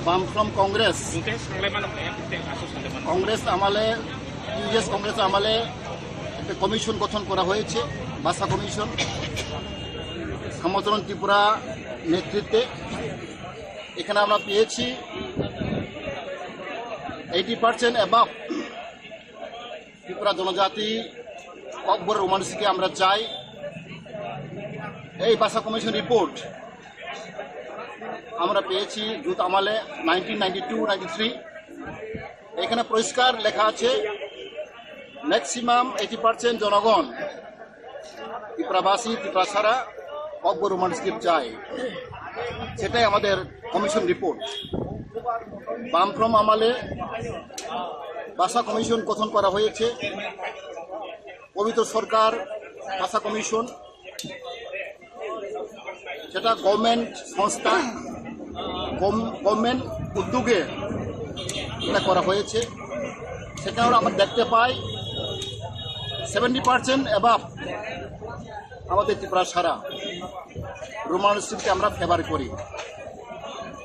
বামফ্রন্ট কংগ্রেস, কংগ্রেস আমলে, ইউএস কংগ্রেস আমলে একটা কমিশন গঠন করা হয়েছে, ভাষা কমিশন, শ্যামাচরণ ত্রিপুরা নেতৃত্বে। এখানে আমরা পেয়েছি এইটি পার্সেন্ট অ্যাবাভ ত্রিপুরা জনজাতি ককবরক রোমান স্ক্রিপ্টে আমরা চাই। এই ভাষা কমিশন রিপোর্ট আমরা পেয়েছি জুট আমলে nineteen ninety two ninety three. এখানে পরিষ্কার লেখা আছে, ম্যাক্সিমাম এইটি পার্সেন্ট জনগণ ত্রিপুরাবাসী, ত্রিপুরা ছাড়া ককবরক রোমান স্ক্রিপ্ট চায়। সেটাই আমাদের কমিশন রিপোর্ট। বামফ্রন্ট আমলে ভাষা কমিশন গঠন করা হয়েছে, পবিত্র সরকার ভাষা কমিশন, সেটা গভর্নমেন্ট সংস্থা, গভ-, গভর্নমেন্ট উদ্যোগে এটা করা হয়েছে। সেখানে আমরা দেখতে পাই সেভেন্টি পার্সেন্ট অ্যাবাভ আমাদের ত্রিপুরা ছাড়া রোমান স্ক্রিপ্টকে আমরা ফেভার করি।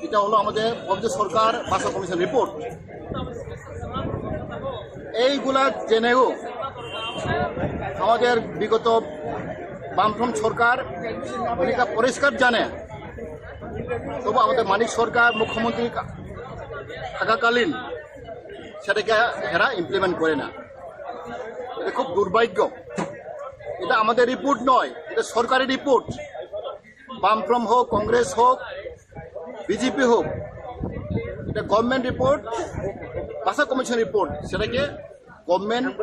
এটা হলো আমাদের পবিত্র সরকার ভাষা কমিশন রিপোর্ট। এইগুলা জেনেও আমাদের বিগত বামফ্রন্ট সরকার অনেকটা পরিষ্কার জানে, তবু আমাদের মানিক সরকার মুখ্যমন্ত্রী থাকাকালীন সেটাকে এরা ইমপ্লিমেন্ট করে না। এটা খুব দুর্ভাগ্য। এটা আমাদের রিপোর্ট নয়, এটা সরকারি রিপোর্ট। বামফ্রন্ট হোক, কংগ্রেস হোক, বিজেপি হোক, এটা গভর্নমেন্ট রিপোর্ট, ভাষা কমিশন রিপোর্ট, সেটাকে গভর্নমেন্ট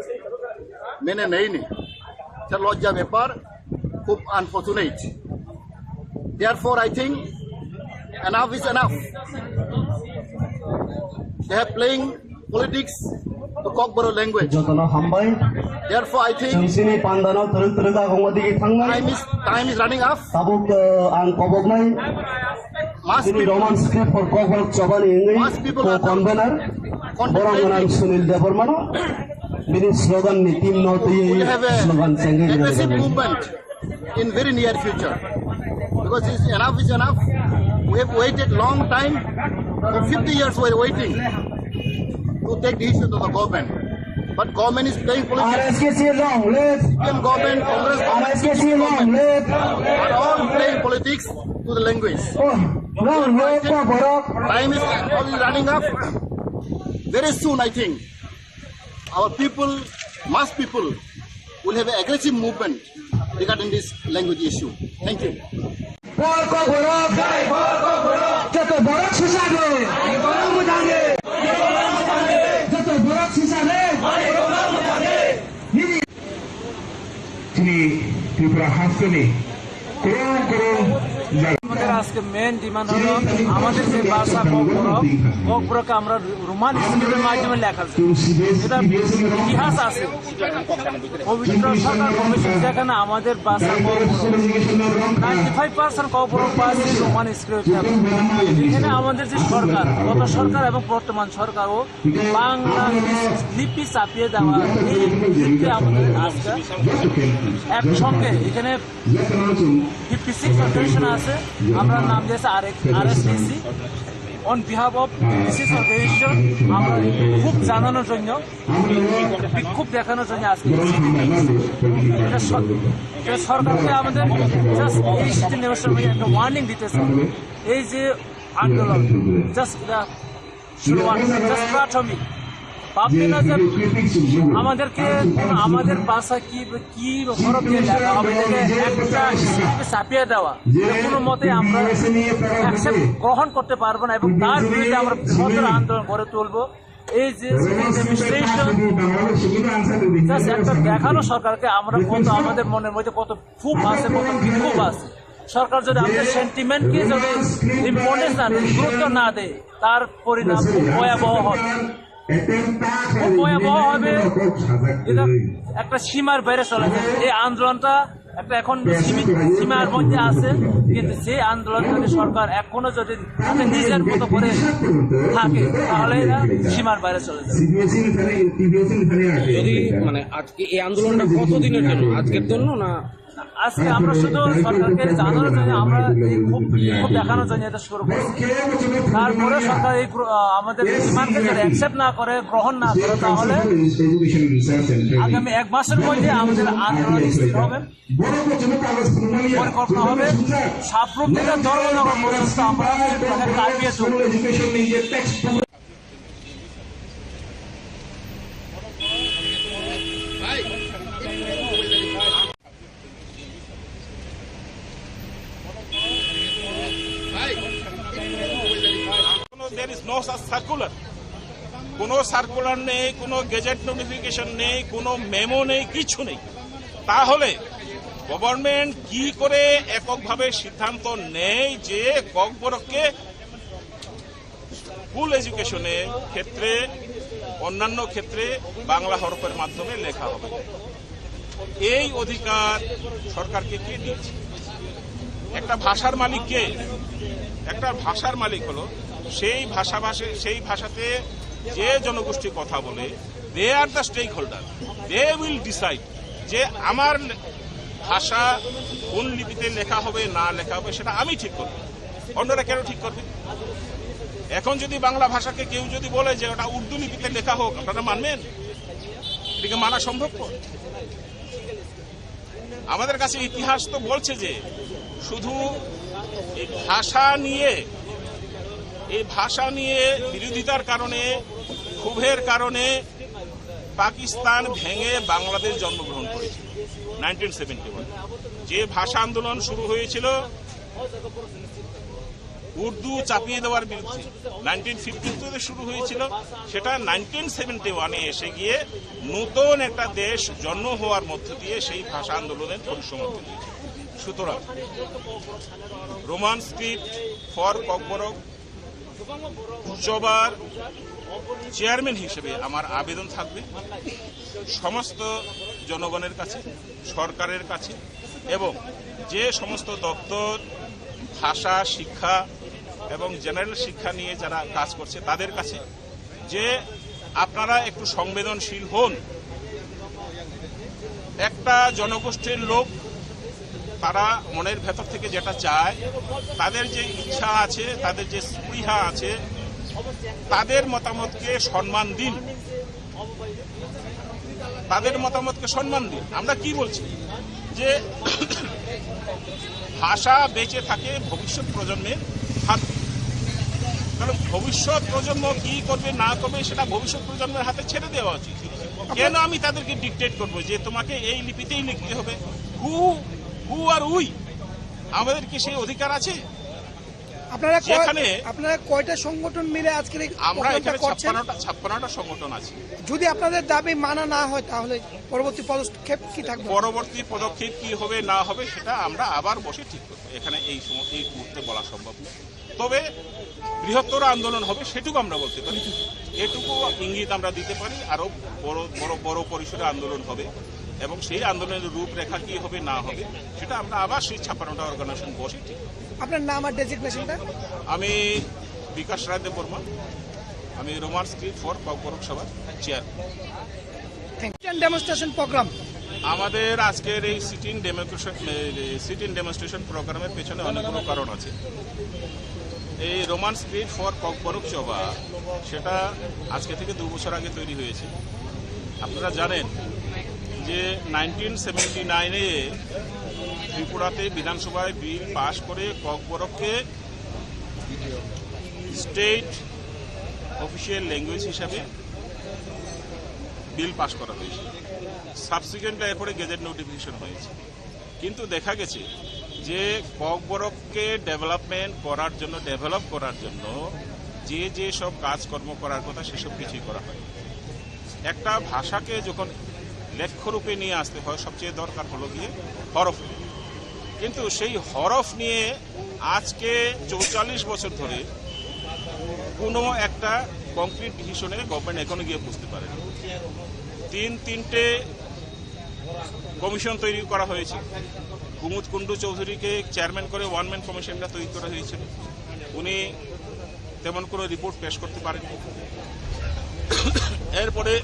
মেনে নেয়নি। এটা লজ্জা ব্যাপার, খুব unfortunate. Therefore, I think enough is enough. They have playing politics to Kokborok language. Jotono hambai. Therefore, I think Chwng chini pandano twrwk twrwk agongma digi thangnai. Time is, time is running up. Tabuk, uh, ang koboknai. Mass chini people, Roman script for Kokborok chobani wngwi mass people are co-convener. Borok gwnang Sunil Debbarmano bini slogan ni team no twiwi slogan chengwi aggressive movement in very near future, because it's enough is enough. We have waited long time. For fifty years we are waiting to take decision to the government. But government is playing politics. R S K C long live. C P M government, Congress government, R S K C long live. Are all playing politics to the language. Oh, long live Kokborok. Time is only running up. Very soon, I think, our people, mass people, will have an aggressive movement regarding this language issue. Thank you. Bor Kokborok. Joto borok sisa de. Joto borok sisa de. Chini Tripura hasteni kurung kurung jaga. আমাদের আজকে main demand হলো আমাদের যে ভাষা ককবরক, ককবরককে আমরা রোমান স্ক্রিপ্টের মাধ্যমে লেখা যায়। এটা ইতিহাস আছে। পবিত্র সরকার কমিশন যেখানে আমাদের ভাষা Kokborok, ninety five percent Kokborok ভাষা রোমান স্ক্রিপ্ট। এখানে আমাদের যে সরকার, গত সরকার এবং বর্তমান সরকারও বাংলা লিপি চাপিয়ে দেওয়া, এই লিপি আমাদের আজকে একসঙ্গে এখানে ফিফটি সিক্স অর্গানাইজেশন আছে, আমরা নাম দিয়েছি R S P C. On behalf of fifty six organisation আমরা খুব জানানোর জন্য, বিক্ষোভ দেখানোর জন্য আজকে এই সিটি নেমেছি। এটা সর-, এটা সরকারকে আমাদের জাস্ট এই সিটি নেমেছে একটা ওয়ার্নিং দিতেছে। এই যে আন্দোলন, জাস্ট এটা শুরুয়াত, জাস্ট প্রাথমিক। ভাববে না যে আমাদেরকে, আমাদের ভাষা কি, কি হরফ দিয়ে লেখা হবে, এটাকে একটা স্ক্রিপ্টে চাপিয়ে দেওয়া, এটা কোনো মতে আমরা অ্যাকসেপ্ট, গ্রহণ করতে পারবো না এবং তার বিরুদ্ধে আমরা বৃহত্তর আন্দোলন গড়ে তুলবো। এই যে সিটি নেমেছে, জাস্ট একটা দেখানো সরকারকে আমরা কত, আমাদের মনের মধ্যে কত ক্ষোভ আছে, কত বিক্ষোভ আছে। সরকার যদি আমাদের সেন্টিমেন্টকে যদি ইম্পর্টেন্স না দেয়, গুরুত্ব না দেয়, তার পরিণাম খুব ভয়াবহ হবে। খুব ভয়াবহ হবে। এটা একটা সীমার বাইরে চলে যায়। এই আন্দোলনটা একটা এখন সীমিত সীমার মধ্যে আছে, কিন্তু যে আন্দোলন যদি সরকার এখনো যদি তাদের নিজের মতো করে থাকে, তাহলে এরা সীমার বাইরে চলে যাবে। যদি মানে আজকে এই আন্দোলনটা কতদিনের জন্য? আজকের জন্য না? আজকে আমরা শুধু সরকারকে জানানোর জন্য, আমরা এই ক্ষোভ, ক্ষোভ দেখানোর জন্য এটা শুরু করছি। তারপরে সরকার এই প্র-, আহ, আমাদের ডিমান্ডকে যদি অ্যাকসেপ্ট না করে, গ্রহণ না করে, তাহলে আগামী এক মাসের মধ্যে আমাদের আন্দোলন স্থির হবে। পরিকল্পনা হবে, সাবরুম থেকে ধর্মনগর পর্যন্ত আমরা কাটিয়ে চলব। There is no such circular. কোনো সার্কুলার নেই, কোনো গেজেট নোটিফিকেশন নেই, কোনো মেমো নেই, কিছু নেই। তাহলে গভর্নমেন্ট কি করে এককভাবে সিদ্ধান্ত নেয় যে ককবরককে স্কুল এডুকেশনের ক্ষেত্রে, অন্যান্য ক্ষেত্রে বাংলা হরফের মাধ্যমে লেখা হবে? এই অধিকার সরকারকে কে দিয়েছে? একটা ভাষার মালিক কে? একটা ভাষার মালিক হলো সেই ভাষাভাষী, সেই ভাষাতে যে জনগোষ্ঠী কথা বলে, they are the stakeholder, they will decide যে আমার ভাষা কোন লিপিতে লেখা হবে, না লেখা হবে, সেটা আমি ঠিক করব, অন্যরা কেন ঠিক করবে? এখন যদি বাংলা ভাষাকে কেউ যদি বলে যে ওটা উর্দু লিপিতে লেখা হোক, আপনারা মানবেন? এটাকে মানা সম্ভবপর? আমাদের কাছে ইতিহাস তো বলছে যে শুধু এই ভাষা নিয়ে, এই ভাষা নিয়ে বিরোধিতার কারণে, ক্ষোভের কারণে পাকিস্তান ভেঙে বাংলাদেশ জন্মগ্রহণ করেছিল নাইনটিন সেভেন্টি ওয়ান। যে ভাষা আন্দোলন শুরু হয়েছিল উর্দু চাপিয়ে দেওয়ার বিরুদ্ধে, নাইনটিন ফিফটি টু তে শুরু হয়েছিল, সেটা নাইনটিন সেভেন্টি ওয়ানে এসে গিয়ে নতুন একটা দেশ জন্ম হওয়ার মধ্য দিয়ে সেই ভাষা আন্দোলনের পরিসমাপ্তি হয়েছে। সুতরাং রোমান স্ক্রিপ্ট ফর ককবরক সভার চেয়ারম্যান হিসেবে আমার আবেদন থাকবে সমস্ত জনগণের কাছে, সরকারের কাছে এবং যে সমস্ত দপ্তর ভাষা, শিক্ষা এবং জেনারেল শিক্ষা নিয়ে যারা কাজ করছে তাদের কাছে যে আপনারা একটু সংবেদনশীল হন। একটা জনগোষ্ঠীর লোক, তারা মনের ভেতর থেকে যেটা চায়, তাদের যে ইচ্ছা আছে, তাদের যে স্পৃহা আছে, তাদের মতামতকে সম্মান দিন, তাদের মতামতকে সম্মান দিন। আমরা কি বলছি যে ভাষা বেঁচে থাকে ভবিষ্যৎ প্রজন্মের হাতে, কারণ ভবিষ্যৎ প্রজন্ম কি করবে না করবে সেটা ভবিষ্যৎ প্রজন্মের হাতে ছেড়ে দেওয়া উচিত। কেন আমি তাদেরকে ডিকটেট করবো যে তোমাকে এই লিপিতেই লিখতে হবে? হু হু আর উই আমাদের কি সেই অধিকার আছে? আপনারা কয়- যেখানে আপনারা কয়টা সংগঠন মিলে আজকের এই আমরা অবরোধটা এখানে করছেন? ছাপ্পান্নটা ছাপ্পান্নটা সংগঠন আছে। যদি আপনাদের দাবি মানা না হয়, তাহলে পরবর্তী পদক্ষেপ কি থাকবে? পরবর্তী পদক্ষেপ কি হবে না হবে, সেটা আমরা আবার বসে ঠিক করবো। এখানে এই সময়, এই মুহূর্তে বলা সম্ভব নয়। তবে বৃহত্তর আন্দোলন হবে, সেটুকু আমরা বলতে পারি, এটুকু ইঙ্গিত আমরা দিতে পারি। আরো বড় বড় বড় পরিসরে আন্দোলন হবে এবং সেই আন্দোলনের রূপরেখা কি হবে না হবে, সেটা আমরা আবার সেই ছাপ্পান্নটা অর্গানাইজেশন বসে ঠিক করব। আপনার নাম আর ডেজিগনেশনটা? আমি বিকাশ রায় দেববর্মা, আমি রোমান স্ক্রিপ্ট ফর ককবরক সভার chair. Thank you. Demonstration program. আমাদের আজকের এই সিটিং ডেমোক্রেশন সিটিং ডেমোনস্ট্রেশন প্রোগ্রামের পেছনে অনেকগুলো কারণ আছে। এই রোমান স্ক্রিপ্ট ফর ককবরক সভা, সেটা আজকে থেকে দু বছর আগে তৈরি হয়েছে। আপনারা জানেন যে নাইনটিন সেভেন্টি নাইনে ত্রিপুরাতে বিধানসভায় বিল পাশ করে ককবরককে স্টেট অফিসিয়াল ল্যাঙ্গুয়েজ হিসাবে বিল পাশ করা হয়েছে। সাবসিকুয়েন্টলি এরপরে গেজেট নোটিফিকেশন হয়েছে। কিন্তু দেখা গেছে যে ককবরককে ডেভেলপমেন্ট করার জন্য, ডেভেলপ করার জন্য যে যে সব কাজকর্ম করার কথা, সেসব কিছুই করা হয়। একটা ভাষাকে যখন লেখ্য রূপে নিয়ে আসতে হয়, সবচেয়ে দরকার হলো গিয়ে হরফ। কিন্তু সেই হরফ নিয়ে আজকে চৌচল্লিশ বছর ধরে কোনো একটা কংক্রিট ডিসিশনে গভর্নমেন্ট এখনো গিয়ে বুঝতে পারেনি। তিন তিনটে কমিশন তৈরি করা হয়েছে। কুমুদ কুণ্ডু চৌধুরীকে চেয়ারম্যান করে ওয়ান ম্যান কমিশনটা তৈরি করা হয়েছিল। উনি তেমন কোনো রিপোর্ট পেশ করতে পারেননি। এরপরে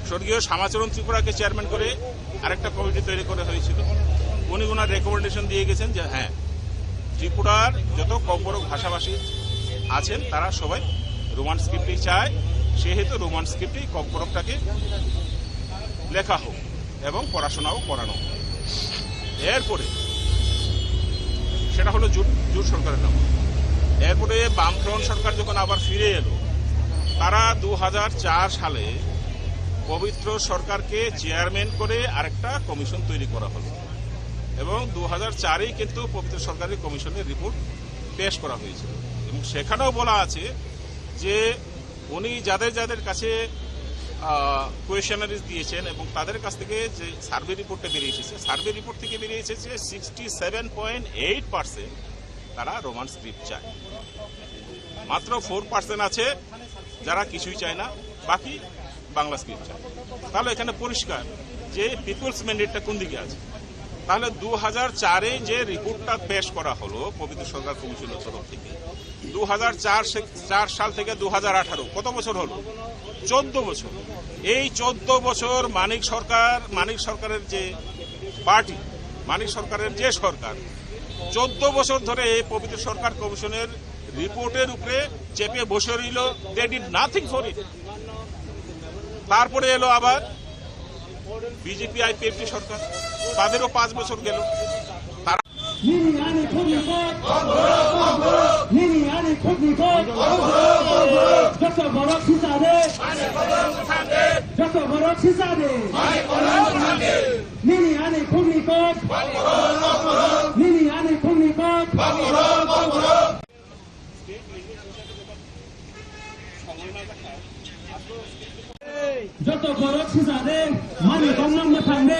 স্বর্গীয় শ্যামাচরণ ত্রিপুরাকে চেয়ারম্যান করে আরেকটা কমিটি তৈরি করা হয়েছিল। উনি ওনার রেকমেন্ডেশন দিয়ে গেছেন যে হ্যাঁ, ত্রিপুরার যত ককবরক ভাষাভাষী আছেন, তারা সবাই রোমান স্ক্রিপ্টেই চায়, সেহেতু রোমান স্ক্রিপ্টেই ককবরকটাকে লেখা হোক এবং পড়াশোনাও করানো হোক। এরপরে সেটা হলো জোট জোট সরকারের নাম। এরপরে বামফ্রন্ট সরকার যখন আবার ফিরে এলো, তারা দু হাজার চার সালে পবিত্র সরকারকে চেয়ারম্যান করে আরেকটা কমিশন তৈরি করা হলো এবং দু হাজার চারেই কিন্তু পবিত্র সরকারের কমিশনের রিপোর্ট পেশ করা হয়েছিল এবং সেখানেও বলা আছে যে উনি যাদের যাদের কাছে কোয়েশনারিজ দিয়েছেন এবং তাদের কাছ থেকে যে সার্ভে রিপোর্টটা বেরিয়ে এসেছে, সার্ভে রিপোর্ট থেকে বেরিয়ে এসেছে sixty seven point eight percent তারা রোমান স্ক্রিপ্ট চায়। মাত্র ফোর পার্সেন্ট আছে যারা কিছুই চায় না, বাকি বাংলা স্ক্রিপ্ট চায়। তাহলে এখানে পরিষ্কার যে পিপলস ম্যান্ডেটটা কোন দিকে আছে। তাহলে দু হাজার চারে যে রিপোর্টটা পেশ করা হলো পবিত্র সরকার কমিশনের তরফ থেকে, দু হাজার চার সে- চার সাল থেকে দু হাজার আঠারো, কত বছর হলো? চোদ্দ বছর। এই চোদ্দ বছর মানিক সরকার, মানিক সরকারের যে পার্টি, মানিক সরকারের যে সরকার, চোদ্দ বছর ধরে এই পবিত্র সরকার কমিশনের রিপোর্টের উপরে চেপে বসে রইল। They did nothing for it. তারপরে এলো আবার বিজেপি আইপিএফটি সরকার, তাদেরও পাঁচ বছর গেল। তারা Nini ani khukni kok. Nini ani khukni kok. Joto borok sisa de. Joto borok sisa de. Nini ani khukni kok. Nini ani khukni kok. Joto borok sisa de. Mani kok nang mwthang de.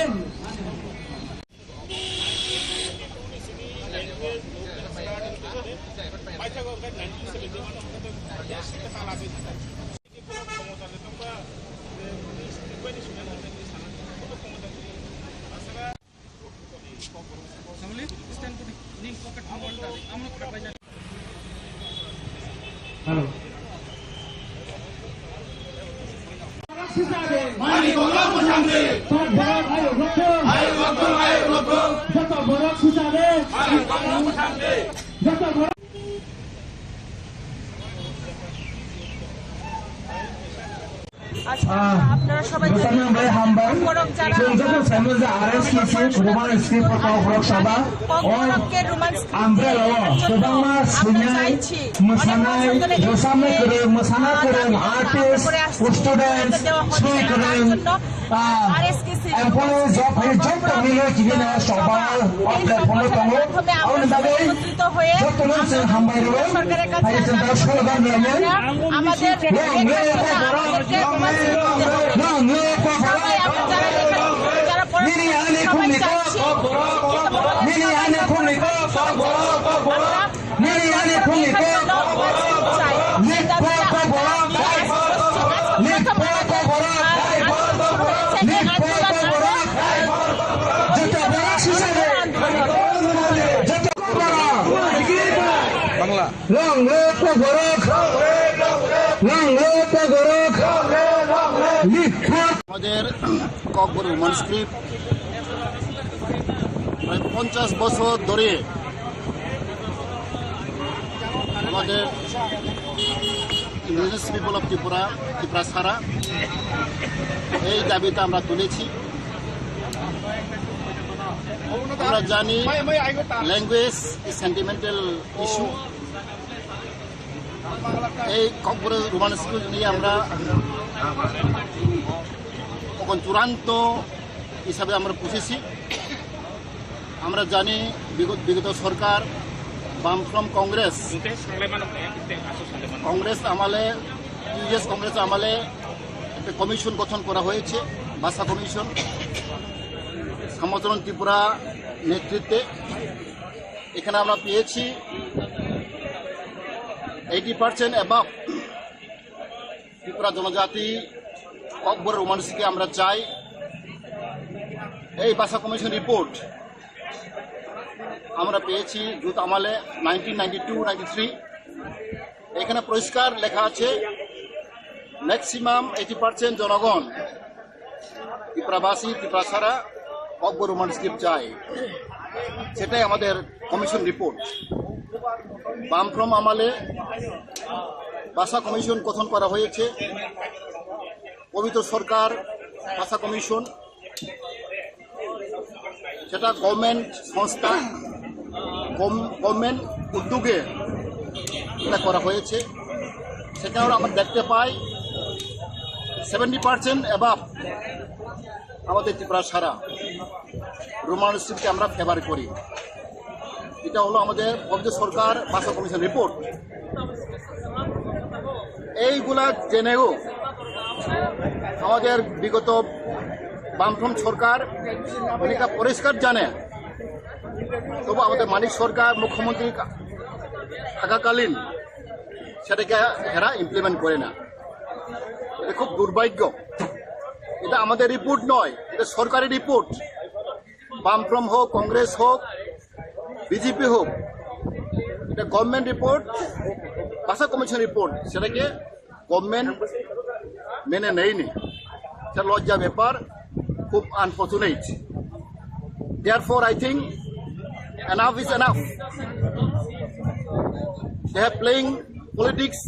Hello. Joto borok sisa de. Joto borok. আচ্ছা, আপনারা সবাই জানেন, Roman script পড়া অপরাধ সভা ও আমব্রেলা ও সুবাংমা সুইনাই মোসানাই, রোসামে করে মোসানা করে আর্টিস্ট, স্টুডেন্টস, সুই করে, আহ, এমপ্লয়িজ অফ এই যত মিলে কিনা সভা ও প্ল্যাটফর্মে তঙ্গো। Aun bagwi jotono chwng hambai rwo. Hai chwng da slogan rwmani. Long live Kokborok. Long live Kokborok. Nini ani khungni kok. Nini ani khungni kok. Nini ani khungni kok. Live for Kokborok. Live for Kokborok. Live for Kokborok. Joto borok sisa de. Joto borok. Bangla. Long live Kokborok. Long live Kokborok. Live for আমাদের Kokborok Roman script প্রায় পঞ্চাশ বছর ধরে আমাদের indigenous people of Tripura, ত্রিপুরা ছাড়া এই দাবিটা আমরা তুলেছি। আমরা জানি language is sentimental issue। এই ককবরক রোমান স্ক্রিপ্ট নিয়ে আমরা এখন চূড়ান্ত হিসাবে আমরা পৌঁছেছি। আমরা জানি বিগত, বিগত সরকার বামফ্রন্ট কংগ্রেস, কংগ্রেস আমলে, ইউএস কংগ্রেস আমলে একটা কমিশন গঠন করা হয়েছে, ভাষা কমিশন, শ্যামাচরণ ত্রিপুরা নেতৃত্বে। এখানে আমরা পেয়েছি এইটি পার্সেন্ট অ্যাবাভ ত্রিপুরা জনজাতি ককবরক রোমান স্ক্রিপ্টে আমরা চাই। এই ভাষা কমিশন রিপোর্ট আমরা পেয়েছি জুট আমলে, nineteen ninety two ninety three. এখানে পরিষ্কার লেখা আছে, ম্যাক্সিমাম এইটি পার্সেন্ট জনগণ ত্রিপুরাবাসী, ত্রিপুরা ছাড়া ককবরক রোমান স্ক্রিপ্ট চাই। সেটাই আমাদের কমিশন রিপোর্ট। বামফ্রন্ট আমলে ভাষা কমিশন গঠন করা হয়েছে। পবিত্র সরকার ভাষা কমিশন, সেটা গভর্নমেন্ট সংস্থা, গভ-, গভর্নমেন্ট উদ্যোগে এটা করা হয়েছে। সেখানে আমরা দেখতে পাই সেভেন্টি পার্সেন্ট অ্যাবাভ আমাদের ত্রিপুরা ছাড়া রোমান স্ক্রিপ্টকে আমরা ফেভার করি। এটা হলো আমাদের পবিত্র সরকার ভাষা কমিশন রিপোর্ট। এইগুলা জেনেও আমাদের বিগত বামফ্রন্ট সরকার অনেকটা পরিষ্কার জানে, তবু আমাদের মানিক সরকার মুখ্যমন্ত্রী থাকাকালীন সেটাকে এরা ইমপ্লিমেন্ট করে না। এটা খুব দুর্ভাগ্য। এটা আমাদের রিপোর্ট নয়, এটা সরকারি রিপোর্ট। বামফ্রন্ট হোক, কংগ্রেস হোক, বিজেপি হোক, এটা গভর্নমেন্ট রিপোর্ট, ভাষা কমিশন রিপোর্ট, সেটাকে গভর্নমেন্ট মেনে নেয়নি। এটা লজ্জা ব্যাপার, খুব unfortunate. Therefore, I think enough is enough. They have playing politics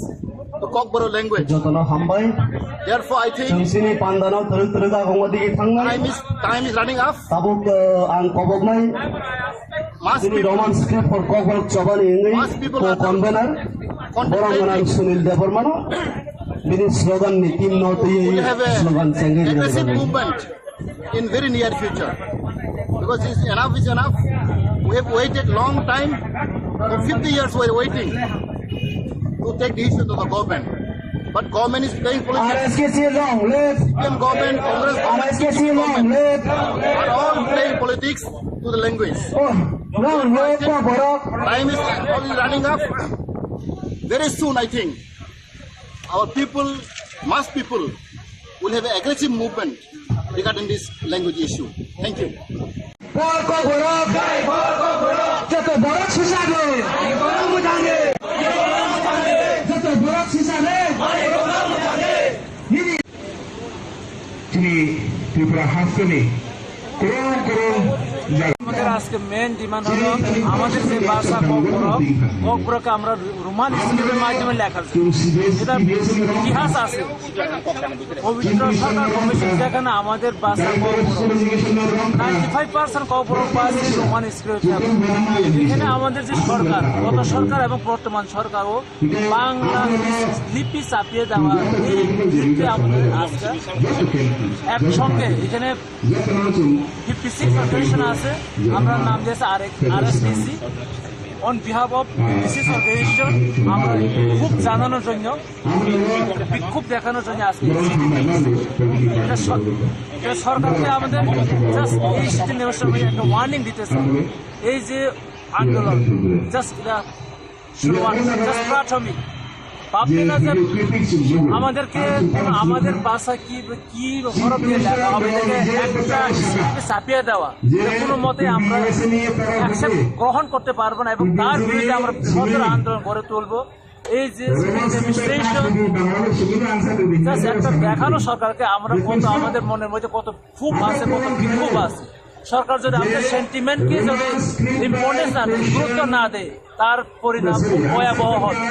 to Kokborok language. Jotono hambai. Therefore, I think Chwng sini pandano twrwk twrwk agongo digi thangnai. Time is, time is running up. Tabuk, uh, ang koboknai. Mass Chini people, Roman script for Kokborok Chobani wngwi mass people are co-convener. Borok contemplating. Gwnang Sunil Debbarmano bini slogan ni team no twiwi slogan chengwi rwjak. Will have a aggressive movement in very near future, because it's enough is enough. We have waited long time, for fifty years we are waiting to take decision to the government, but government is playing politics. R S K C long live. C P M government, Congress government, R S K C long live. Are all playing politics to the language. Oh, long live Kokborok. Time is already running up. Very soon, I think, our people, mass people, will have an aggressive movement regarding this language issue. Thank you. Kokborok. Joto borok sisa de. Joto borok sisa de. Nini. Chini Tripura hasteni kurung kurung jaga. আজকে main demand হলো আমাদের যে ভাষা ককবরক, ককবরককে আমরা রোমান স্ক্রিপ্টের মাধ্যমে লেখার জন্য। এটার ইতিহাস আছে, পবিত্র সরকার কমিশন যেখানে আমাদের ভাষা Kokborok, ninety five percent Kokborok ভাষা রোমান স্ক্রিপ্ট। এখানে আমাদের যে সরকার, গত সরকার এবং বর্তমান সরকারও বাংলা লিপি চাপিয়ে দেওয়া, এই বিরুদ্ধে আমাদের আজকে একসঙ্গে এখানে ফিফটি সিক্স অর্গানাইজেশন আছে, আমরা নাম দিয়েছে R S P C. On behalf of this organization, আমরা খুব জানানোর জন্য, বিক্ষোভ দেখানোর জন্য আজকে এই চিঠি দিয়েছি। এটা সর-, এটা সরকারকে আমাদের জাস্ট এই চিঠি নেওয়ার সময় একটা ওয়ার্নিং দিতে চাই। এই যে আন্দোলন, জাস্ট এটা শুরু, জাস্ট প্রাথমিক। ভাববে না যে আমাদেরকে, আমাদের ভাষা কি, কি হরফ দিয়ে লেখা হবে, এটাকে একটা স্ক্রিপ্টে ছাপিয়ে দেওয়া, এটা কোনো মতে আমরা অ্যাকসেপ্ট, গ্রহণ করতে পারবো না এবং তার বিরুদ্ধে আমরা কঠোর আন্দোলন গড়ে তুলবো। এই যে সিভিল ডেমনস্ট্রেশন, জাস্ট একটা দেখানো সরকারকে আমরা কত, আমাদের মনের মধ্যে কত ক্ষোভ আছে, কত বিক্ষোভ আছে। সরকার যদি আমাদের সেন্টিমেন্টকে যদি ইম্পর্টেন্স না দেয়, গুরুত্ব না দেয়, তার পরিণাম খুব ভয়াবহ হবে।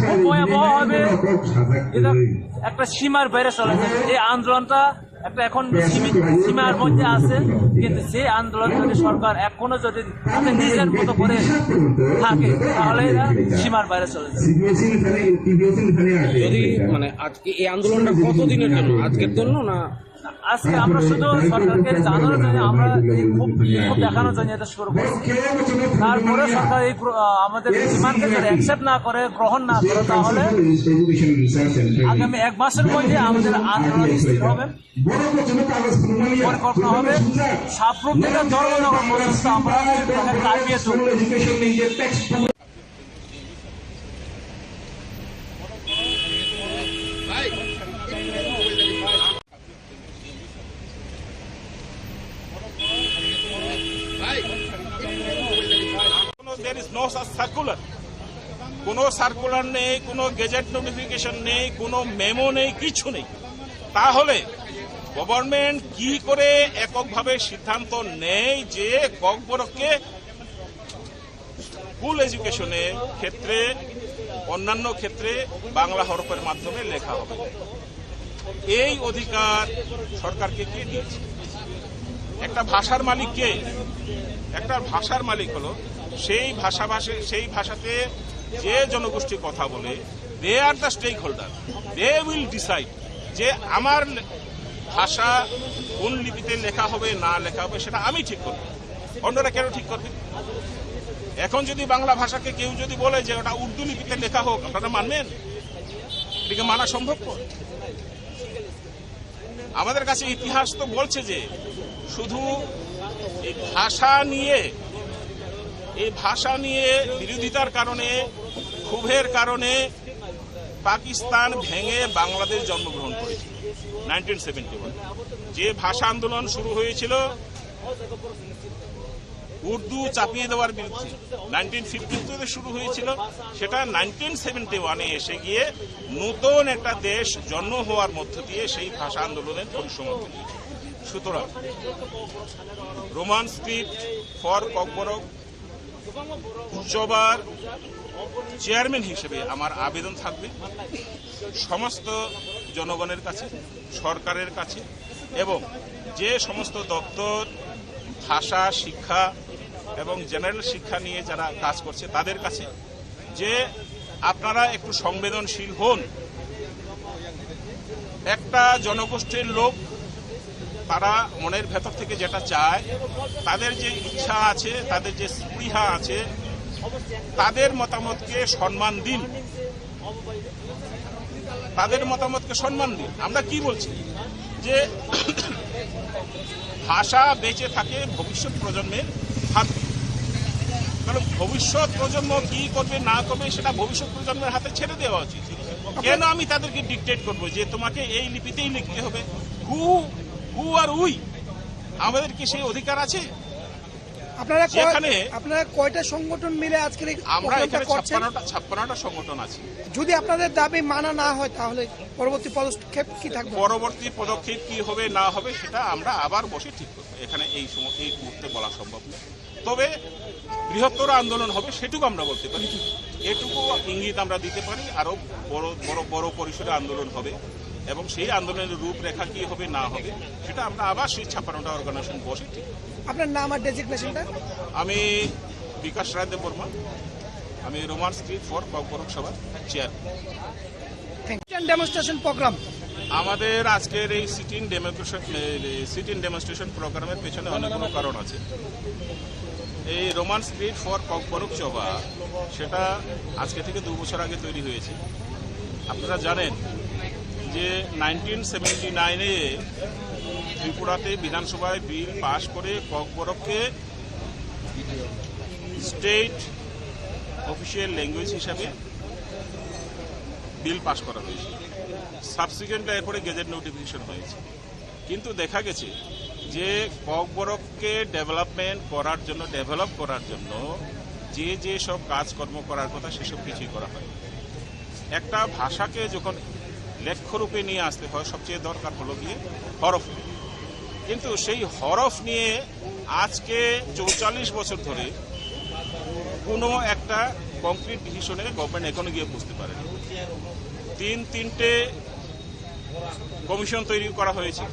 খুব ভয়াবহ হবে। এটা একটা সীমার বাইরে চলে যাবে। এই আন্দোলনটা একটা এখন সীমিত সীমার মধ্যে আছে, কিন্তু যে আন্দোলন যদি সরকার এখনো যদি তাদের নিজের মতো করে থাকে, তাহলে এটা সীমার বাইরে চলে যাবে। যদি, মানে, আজকে এই আন্দোলনটা কতদিনের জন্য? আজকের জন্য না? আজকে আমরা শুধু সরকারকে জানানোর জন্য, আমরা এই ক্ষোভ, ক্ষোভ দেখানোর জন্য এটা শুরু করছি। তারপরে সরকার এই প্র-, আহ, আমাদের ডিমান্ডকে যদি অ্যাকসেপ্ট না করে, গ্রহণ না করে, তাহলে আগামী এক মাসের মধ্যে আমাদের আন্দোলন স্থির হবে, পরিকল্পনা হবে। সাপ্রুম থেকে ধর্মনগর পর্যন্ত আমরা কাটিয়ে তুলব। কোনো, there is no such circular। কোনো সার্কুলার নেই, কোনো গেজেট নোটিফিকেশন নেই, কোনো মেমো নেই, কিছু নেই। তাহলে গভর্নমেন্ট কি করে এককভাবে সিদ্ধান্ত নেয় যে ককবরককে স্কুল এডুকেশনের ক্ষেত্রে, অন্যান্য ক্ষেত্রে বাংলা হরফের মাধ্যমে লেখা হবে? এই অধিকার সরকারকে কে দিয়েছে? একটা ভাষার মালিক কে? একটা ভাষার মালিক হলো সেই ভাষাভাষী, সেই ভাষাতে যে জনগোষ্ঠী কথা বলে, they are the stakeholder, they will decide যে আমার লে-, ভাষা কোন লিপিতে লেখা হবে, না লেখা হবে, সেটা আমি ঠিক করব। অন্যরা কেন ঠিক করবে? এখন যদি বাংলা ভাষাকে কেউ যদি বলে যে ওটা উর্দু লিপিতে লেখা হোক, আপনারা মানবেন? এটাকে মানা সম্ভবপর? আমাদের কাছে ইতিহাস তো বলছে যে শুধু এই ভাষা নিয়ে, এই ভাষা নিয়ে বিরোধিতার কারণে, ক্ষোভের কারণে পাকিস্তান ভেঙে বাংলাদেশ জন্মগ্রহণ করেছিল নাইনটিন সেভেন্টি ওয়ান। যে ভাষা আন্দোলন শুরু হয়েছিল উর্দু চাপিয়ে দেওয়ার বিরুদ্ধে, নাইনটিন ফিফটি টুতে শুরু হয়েছিল, সেটা নাইনটিন সেভেন্টি ওয়ানে এসে গিয়ে নতুন একটা দেশ জন্ম হওয়ার মধ্য দিয়ে সেই ভাষা আন্দোলনের পরিসমাপ্তি। সুতরাং রোমান স্ক্রিপ্ট ফর ককবরক উৎসবার চেয়ারম্যান হিসেবে আমার আবেদন থাকবে সমস্ত জনগণের কাছে, সরকারের কাছে এবং যে সমস্ত দপ্তর ভাষা, শিক্ষা এবং জেনারেল শিক্ষা নিয়ে যারা কাজ করছে তাদের কাছে যে আপনারা একটু সংবেদনশীল হন। একটা জনগোষ্ঠীর লোক, তারা মনের ভেতর থেকে যেটা চায়, তাদের যে ইচ্ছা আছে, তাদের যে স্পৃহা আছে, তাদের মতামতকে সম্মান দিন, তাদের মতামতকে সম্মান দিন। আমরা কি বলছি যে ভাষা বেঁচে থাকে ভবিষ্যৎ প্রজন্মের হাতে, কারণ ভবিষ্যৎ প্রজন্ম কি করবে না করবে সেটা ভবিষ্যৎ প্রজন্মের হাতে ছেড়ে দেওয়া উচিত। কেন আমি তাদেরকে ডিক্টেট করবো যে তোমাকে এই লিপিতেই লিখতে হবে? Who, who are we? আমাদের কি সেই অধিকার আছে? আপনারা কয়-, যেখানে আপনারা কয়টা সংগঠন মিলে আজকের এই আমরা প্রোগ্রামটা এখানে করছেন? ছাপ্পান্নটা, ছাপ্পান্নটা সংগঠন আছি। যদি আপনাদের দাবি মানা না হয়, তাহলে পরবর্তী পদক্ষেপ কি থাকবে? পরবর্তী পদক্ষেপ কি হবে না হবে, সেটা আমরা আবার বসে ঠিক করবো। এখানে এই সময়, এই মুহূর্তে বলা সম্ভব নয়। তবে বৃহত্তর আন্দোলন হবে, সেটুকু আমরা বলতে পারি, এটুকু ইঙ্গিত আমরা দিতে পারি। আরো বড় বড় বড় পরিসরে আন্দোলন হবে এবং সেই আন্দোলনের রূপরেখা কি হবে না হবে, সেটা আমরা আবার সেই ছাপ্পান্নটা অর্গানাইজেশন বসে ঠিক করব। আপনার নাম আর ডেজিগনেশনটা? আমি বিকাশ রায় দেববর্মা, আমি রোমান স্ক্রিপ্ট ফর ককবরক সভার চেয়ার। Sit-in demonstration program. আমাদের আজকের এই সিট ইন ডেমোক্রেশন সিট ইন ডেমনস্ট্রেশন প্রোগ্রামের পেছনে অনেকগুলো কারণ আছে। এই রোমান স্ক্রিপ্ট ফর ককবরক সভা, সেটা আজকে থেকে দু বছর আগে তৈরি হয়েছে। আপনারা জানেন যে নাইনটিন সেভেন্টি নাইনে ত্রিপুরাতে বিধানসভায় বিল পাশ করে ককবরককে স্টেট অফিসিয়াল ল্যাঙ্গুয়েজ হিসাবে বিল পাস করা হয়েছে। সাবসিকুয়েন্টলি এরপরে গেজেট নোটিফিকেশন হয়েছে। কিন্তু দেখা গেছে যে ককবরককে ডেভেলপমেন্ট করার জন্য, ডেভেলপ করার জন্য যে যে সব কাজকর্ম করার কথা, সেসব কিছুই করা হয়। একটা ভাষাকে যখন লেখ্য রূপে নিয়ে আসতে হয়, সবচেয়ে দরকার হলো গিয়ে হরফ। কিন্তু সেই হরফ নিয়ে আজকে চৌচল্লিশ বছর ধরে কোনো একটা কংক্রিট ডিসিশনে গভর্নমেন্ট এখনো গিয়ে পৌঁছতে পারেনি। তিন তিনটে কমিশন তৈরি করা হয়েছে।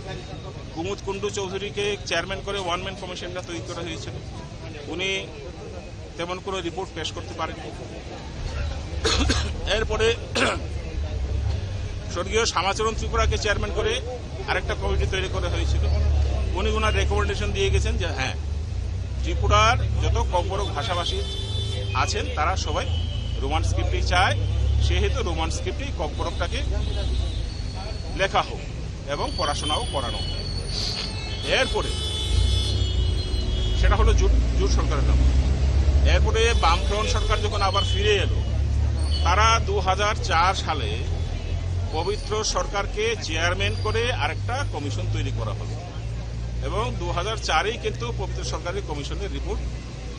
কুমুদ কুণ্ডু চৌধুরীকে চেয়ারম্যান করে ওয়ান ম্যান কমিশনটা তৈরি করা হয়েছিল। উনি তেমন কোনো রিপোর্ট পেশ করতে পারেননি। এরপরে স্বর্গীয় শ্যামাচরণ ত্রিপুরাকে চেয়ারম্যান করে আরেকটা কমিটি তৈরি করা হয়েছিল। উনি ওনার রেকমেন্ডেশন দিয়ে গেছেন যে হ্যাঁ, ত্রিপুরার যত ককবরক ভাষাভাষী আছেন, তারা সবাই রোমান স্ক্রিপ্টেই চায়, সেহেতু রোমান স্ক্রিপ্টেই ককবরকটাকে লেখা হোক এবং পড়াশোনাও করানো হোক। এরপরে সেটা হলো জোট জোট সরকারের নাম। এরপরে বামফ্রন্ট সরকার যখন আবার ফিরে এলো, তারা দু হাজার চার সালে পবিত্র সরকারকে চেয়ারম্যান করে আরেকটা কমিশন তৈরি করা হলো এবং দু হাজার চারেই কিন্তু পবিত্র সরকারের কমিশনের রিপোর্ট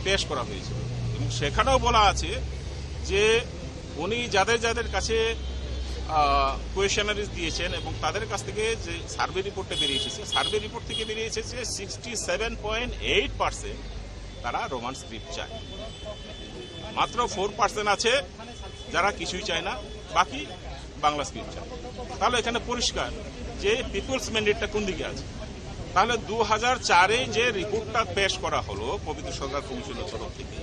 পেশ করা হয়েছিল এবং সেখানেও বলা আছে যে উনি যাদের যাদের কাছে কোয়েশনারিজ দিয়েছেন এবং তাদের কাছ থেকে যে সার্ভে রিপোর্টটা বেরিয়ে এসেছে, সার্ভে রিপোর্ট থেকে বেরিয়ে এসেছে sixty seven point eight percent তারা রোমান স্ক্রিপ্ট চায়। মাত্র ফোর পার্সেন্ট আছে যারা কিছুই চায় না, বাকি বাংলা স্ক্রিপ্ট চায়। তাহলে এখানে পরিষ্কার যে পিপলস ম্যান্ডেটটা কোন দিকে আছে। তাহলে দু হাজার চারে যে রিপোর্টটা পেশ করা হলো পবিত্র সরকার কমিশনের তরফ থেকে,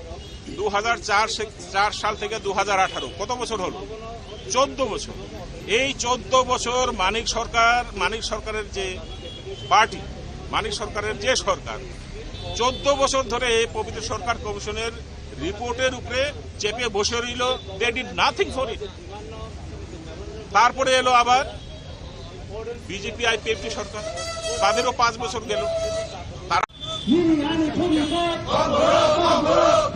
দু হাজার চার সে-, চার সাল থেকে দু হাজার আঠারো, কত বছর হলো? চোদ্দ বছর। এই চোদ্দ বছর মানিক সরকার, মানিক সরকারের যে পার্টি, মানিক সরকারের যে সরকার, চোদ্দ বছর ধরে এই পবিত্র সরকার কমিশনের রিপোর্টের উপরে চেপে বসে রইল। They did nothing for it. তারপরে এলো আবার বিজেপি আইপিএফটি সরকার, তাদেরও পাঁচ বছর গেল। তারা Nini ani khukni kok.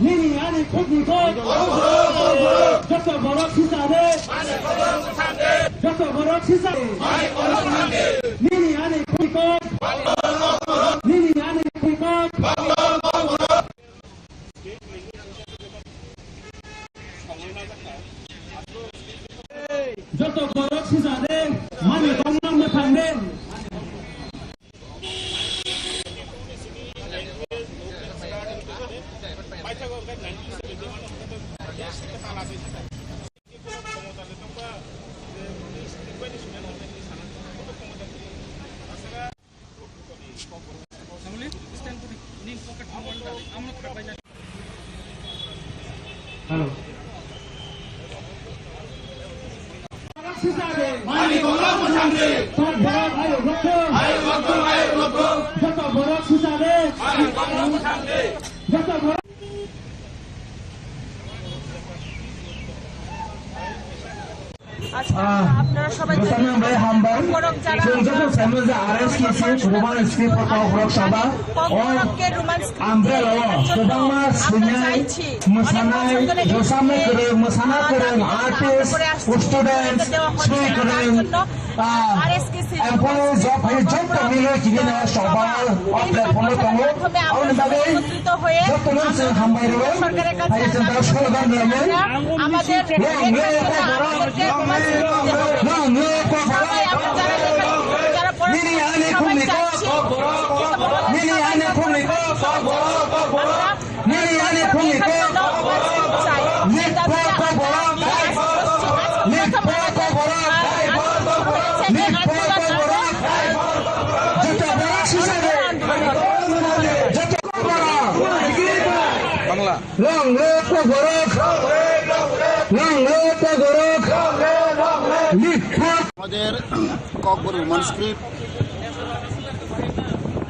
Nini ani khukni kok. Joto borok sisade. Joto borok sisade. Nini ani khukni kok. Nini ani khukni kok. Joto borok sisade, mani tongma mwthangde. Hello. Mani tongma mwthangdi. Joto borok sisade. Joto borok. আচ্ছা, আহ, আপনারা সবাই জানেন, ভাই হামবাই। ককবরক যারা, চলছে তো সামনে যে আরএসকেসি, রোমান স্ক্রিপ্ট ফর ককবরক সভা, ককবরককে রোমান স্ক্রিপ্ট umbrella লেখার জন্য গোবাংমা আমরা সিনিয়র চাইছি। অনেক মোসানাই, বছর ধরে এই যে, মোসানাই করে, মোসানা আহ, করে, দাবি আর্টিস্ট, করে আসছে, স্টুডেন্টস, দেওয়া হচ্ছে না, তার স্পিকার, জন্য আহ, আরএসকেসি এমপ্লয়িজ অফ এই যত মিলে কিনে নেওয়া সভা, অফ প্ল্যাটফর্মে tongo, মাধ্যমে আমরা aboni bagwi সবাই একত্রিত হয়ে jotono chwng hambai rwui, সরকারের কাছে hai chwng tei slogan rwui. আমাদের রেকর্ড করতে হবে, আমাদেরকে প্রমাণ করতে হবে। সবাই আমরা যারা এখানে, যারা পড়াশোনা, nini ani সবাই khukni চাচ্ছি, kok, nini ani Borok! Long live the Borok! Long live, long live! Live for আমাদের ককবরক রোমান স্ক্রিপ্ট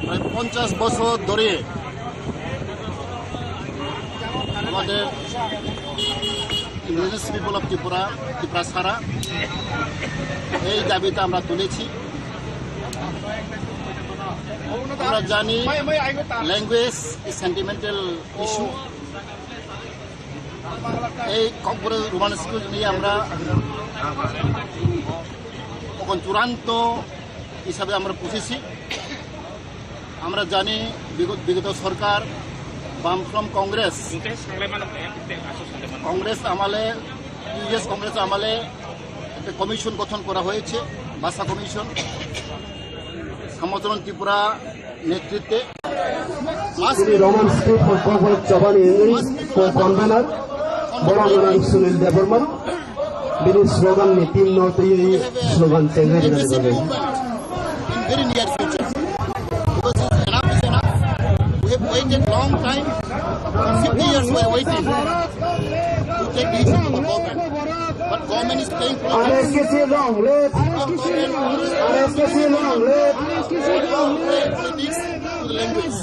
প্রায় পঞ্চাশ বছর ধরে আমাদের ইন্ডিজিনাস পিপল অফ ত্রিপুরা, ত্রিপুরা ছাড়া এই দাবিটা আমরা তুলেছি। আমরা জানি language is sentimental issue। এই ককবরক রোমান স্কুল নিয়ে আমরা এখন চূড়ান্ত হিসাবে আমরা পৌঁছেছি। আমরা জানি বিগত, বিগত সরকার বামফ্রন্ট কংগ্রেস, কংগ্রেস আমলে, প্রিভিয়াস কংগ্রেস আমলে একটা কমিশন গঠন করা হয়েছে, ভাষা কমিশন, শ্যামাচরণ ত্রিপুরা নেতৃত্বে। First, Ini Roman script for Kokborok Chobani English for convener, Borok Nang Sunil Debbarma. Bini slogan ni team no twi slogan change in very near future. Because it's enough is enough. We have waited long time. Fifty years we are waiting to take decision of the government. But government is playing politics. R S K C long live. R S K C long live. Playing politics to the language.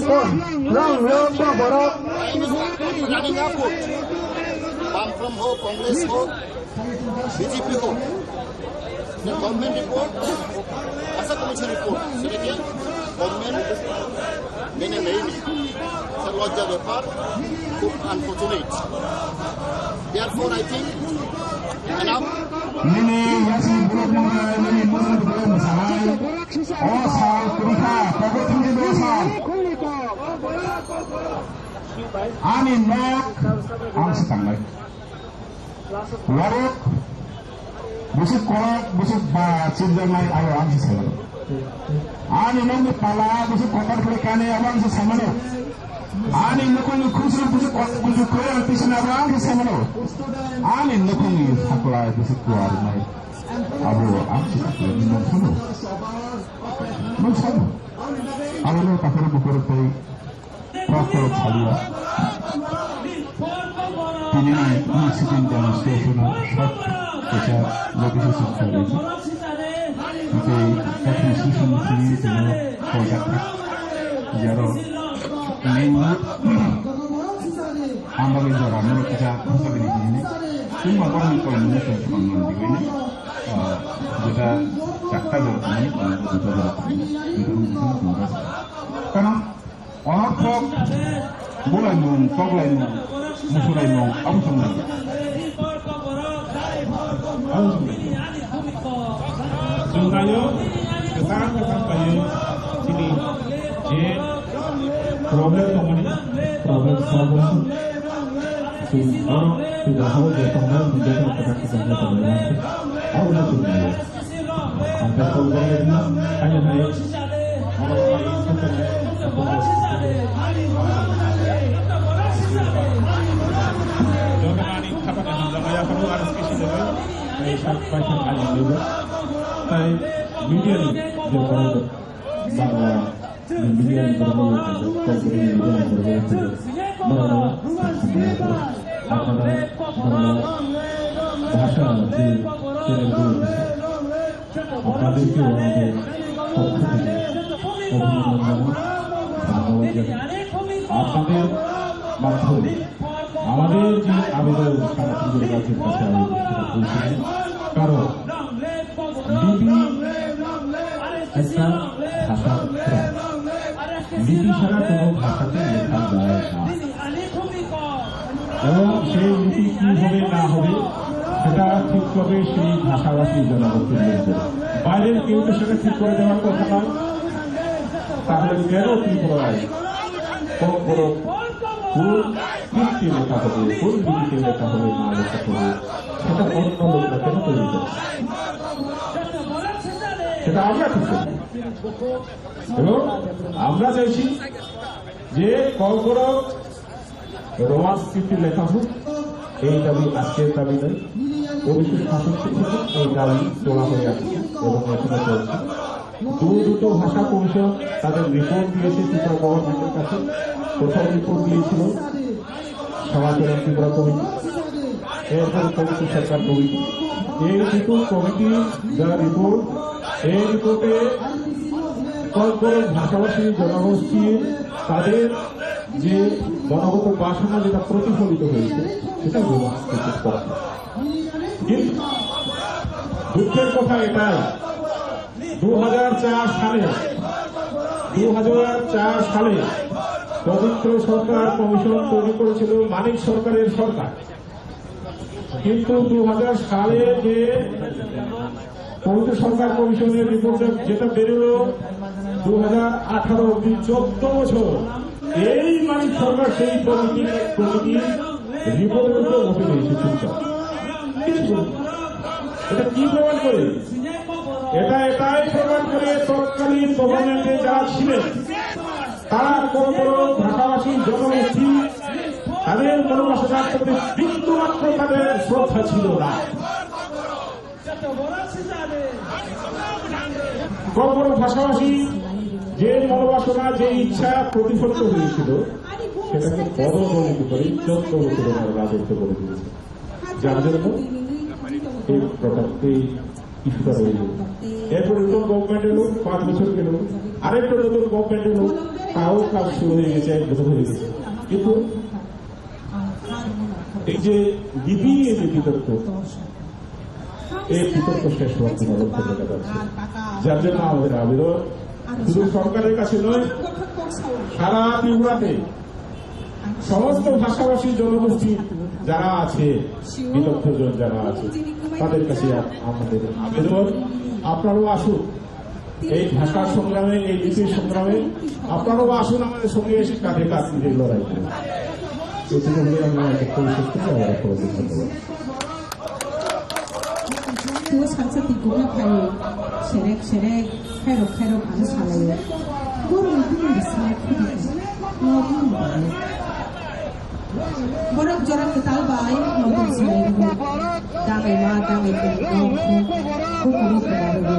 Long live the Borok. Time is running upward. বামফ্রন্ট হোক, কংগ্রেস হোক, বিজেপি হোক, যে government report, ভাষা commission report, সেটাকে গভর্নমেন্ট মেনে নেয়নি। স্যার, লজ্জার ব্যাপার, খুব unfortunate. Therefore, I think enough. Nini yasi borok mwnai, nini mwnai borok mwsanai. O sal kwrwikha, pogo thangdi o sal. Ani nok ang se tangnai. Warok, busuk korak, busuk ba, chirjaknai, ayo ang se saimano. Ani nokni pala, busuk kotor kore kane, abo ang se saimano. Ani nokni khusru, busuk kotor, busuk kore, ang pisana, abo ang se saimano. Ani nokni sakla, busuk kuar nai, abo ang se saimano. Nung sabo. Nung sabo. Abo no takara bukoro tai. Protest chaliya. Tini ni sit-in demonstration o short kaisa notification khlaijak. Tei administration ni tini tini koijak jaro main road Ambagwi jora moro kisa kisa bini tini. Tini ma borok ni koi muni koi muni koi muni. Jeta chakta jora muni koi muni koi jora muni. Karon Onorthok, bulaimung, toklaimung, musulaimung, abo chwng nai. Abo chwng nai. Chwng naio, kwchang kwchang khlaiwi chini je problem tongmani, problem solve wngkha. Chwng oro, chwng oro je tongnai, je tongnai, kwchang kwchang khlaiwi tongnai. Abo no chwng naio. Ang khe call khe nai, nai, nai. Joto ani khapang ni hamjakmaya phano R S K C ni bai, tei sak bai sak ani ni bai. Tei media ni je borok rok, Bangla ni media ni borok rok, Kokborok ni media ni borok rok, borok rok, Bangla, Bangla bhasha je channel rok. আপনাদেরকে আমাদের পক্ষ থেকে অভিনন্দন জানাই। আপনাদের মাধ্যমে আমাদের যে আবেদন সারা পৃথিবীর রাজ্যের কাছে আমি সেটা পৌঁছে দিই। কারণ লিপি একটা ভাষা প্রাণ। লিপি ছাড়া কোনো ভাষাতে লেখা যায় না। এবং সেই লিপি কি হবে না হবে, সেটা ঠিক করবে সেই ভাষাভাষী জনগোষ্ঠীর লোকজন। বাইরের কেউ তো সেটা ঠিক করে দেওয়ার কথা নয়। তাহলে কেন ত্রিপুরায় কোন কোন কোন কীর্তি লেখা হবে, কোন লিপিতে লেখা হবে, না লেখা হবে, সেটা অন্য লোকরা কেন তৈরি করবে? সেটা আমরা ঠিক করব। এবং আমরা চাইছি যে ককবরক রোমান স্ক্রিপ্টে লেখা হোক, এই দাবি আজকের দাবি নয়। উনিশশো সাতষট্টি থেকে এই দাবি তোলা হয়ে আসছে এবং এখনো চলছে। দু দুটো ভাষা কমিশন তাদের রিপোর্ট দিয়েছে ত্রিপুরা গভর্নমেন্টের কাছে। প্রথম রিপোর্ট দিয়েছিল সমাজকল্যাণ ত্রিপুরা কমিটি, এরপর পবিত্র সরকার কমিটি। এই দুটো কমিটি যা রিপোর্ট, এই রিপোর্টে কর্মরত ভাষাভাষী জনগোষ্ঠীর তাদের যে মনোগত বাসনা যেটা প্রতিফলিত হয়েছে, সেটা উপস্থাপন করা। কিন্তু দুঃখের কথা এটাই, দু হাজার চার সালে, দু হাজার চার সালে পবিত্র সরকার কমিশন তৈরি করেছিল মানিক সরকারের সরকার। কিন্তু দু হাজার সালে যে পবিত্র সরকার কমিশনের রিপোর্টে যেটা বেরোলো, দু হাজার আঠারো অব্দি চোদ্দ বছর এই মানিক সরকার সেই কমিটি, কমিটি রিপোর্টের উপরে বসে রয়েছে চুপচাপ। কিছু করে। এটা কি প্রমাণ করে? এটা এটাই প্রমাণ করে তৎকালীন গভর্নমেন্টে যারা ছিলেন, তারা বড় বড় ভাষাভাষী জনগোষ্ঠী তাদের মনোবাসনার প্রতি বিন্দুমাত্র তাদের শ্রদ্ধা ছিল না। বড় বড় ভাষাভাষী যে মনোবাসনা, যে ইচ্ছা প্রতিফলিত হয়েছিল, সেটাকে পদদলিত করে চোদ্দ বছর ওনারা রাজত্ব করে দিয়েছে। যার জন্য এই প্রকার, এই ইস্যুটা রয়ে গেল। এরপর নতুন গভর্নমেন্ট এলো, পাঁচ বছর গেল, আরেকটা নতুন গভর্নমেন্ট এলো, তাও কাজ শুরু হয়ে গেছে, এক বছর হয়ে গেছে। কিন্তু এই যে লিপিং, এই যে বিতর্ক, এই বিতর্ক শেষ হওয়ার কোনো লক্ষণ দেখা যাচ্ছে না। যার জন্য আমাদের আবেদন শুধু সরকারের কাছে নয়, সারা ত্রিপুরাতে সমস্ত ভাষাভাষী জনগোষ্ঠী যারা আছে, বিদগ্ধজন যারা আছে, তাদের কাছে আ-, আমাদের আবেদন, আপনারাও আসুন এই ভাষা সংগ্রামে, এই লিপির সংগ্রামে, আপনারাও আসুন আমাদের সঙ্গে এসে কাঁধে কাঁধ মিলিয়ে লড়াই করুন। এটুকু বলে আমি আমার বক্তব্য শেষ করছি। আবার আপনাদের ধন্যবাদ। Tuo salsa twi kukla phaio, serek serek, khairok khairok ano salaio. Borokni bumungni slai khudi kha, no bumung bai. Borok jora kwtal bai motom swlai rwo. Dangwi ma dangwi khe nongkhu, bukuro kwma rwo.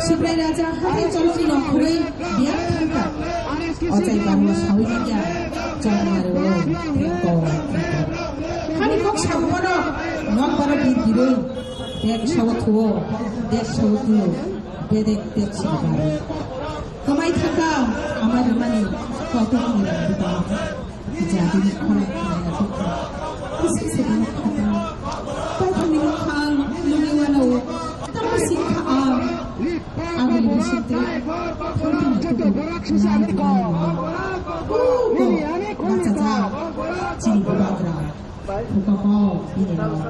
Sibrai raja hathai chomchi nongkhorwi biyang thangkha. Ochai barma sawi ya, chongma rwo, thengko, thengko. Hani kok sawi bono, nok bono bir birwi. Dek sawo thuo, dek sawo thuo, bedek dek sawo baro. Kwmai thangkha, ama rwmani kotor ni rang buda. Jadi ni khorang khorang ya thangkha. Kisi se ni khata. Paithang ni khang, lumi wano. Tamo si kha a. Aguli bisinte. Thangkha na tuku. Nai tuku. Ugo. Bacha ja. Chini bubagra. Phuka kok bini rok.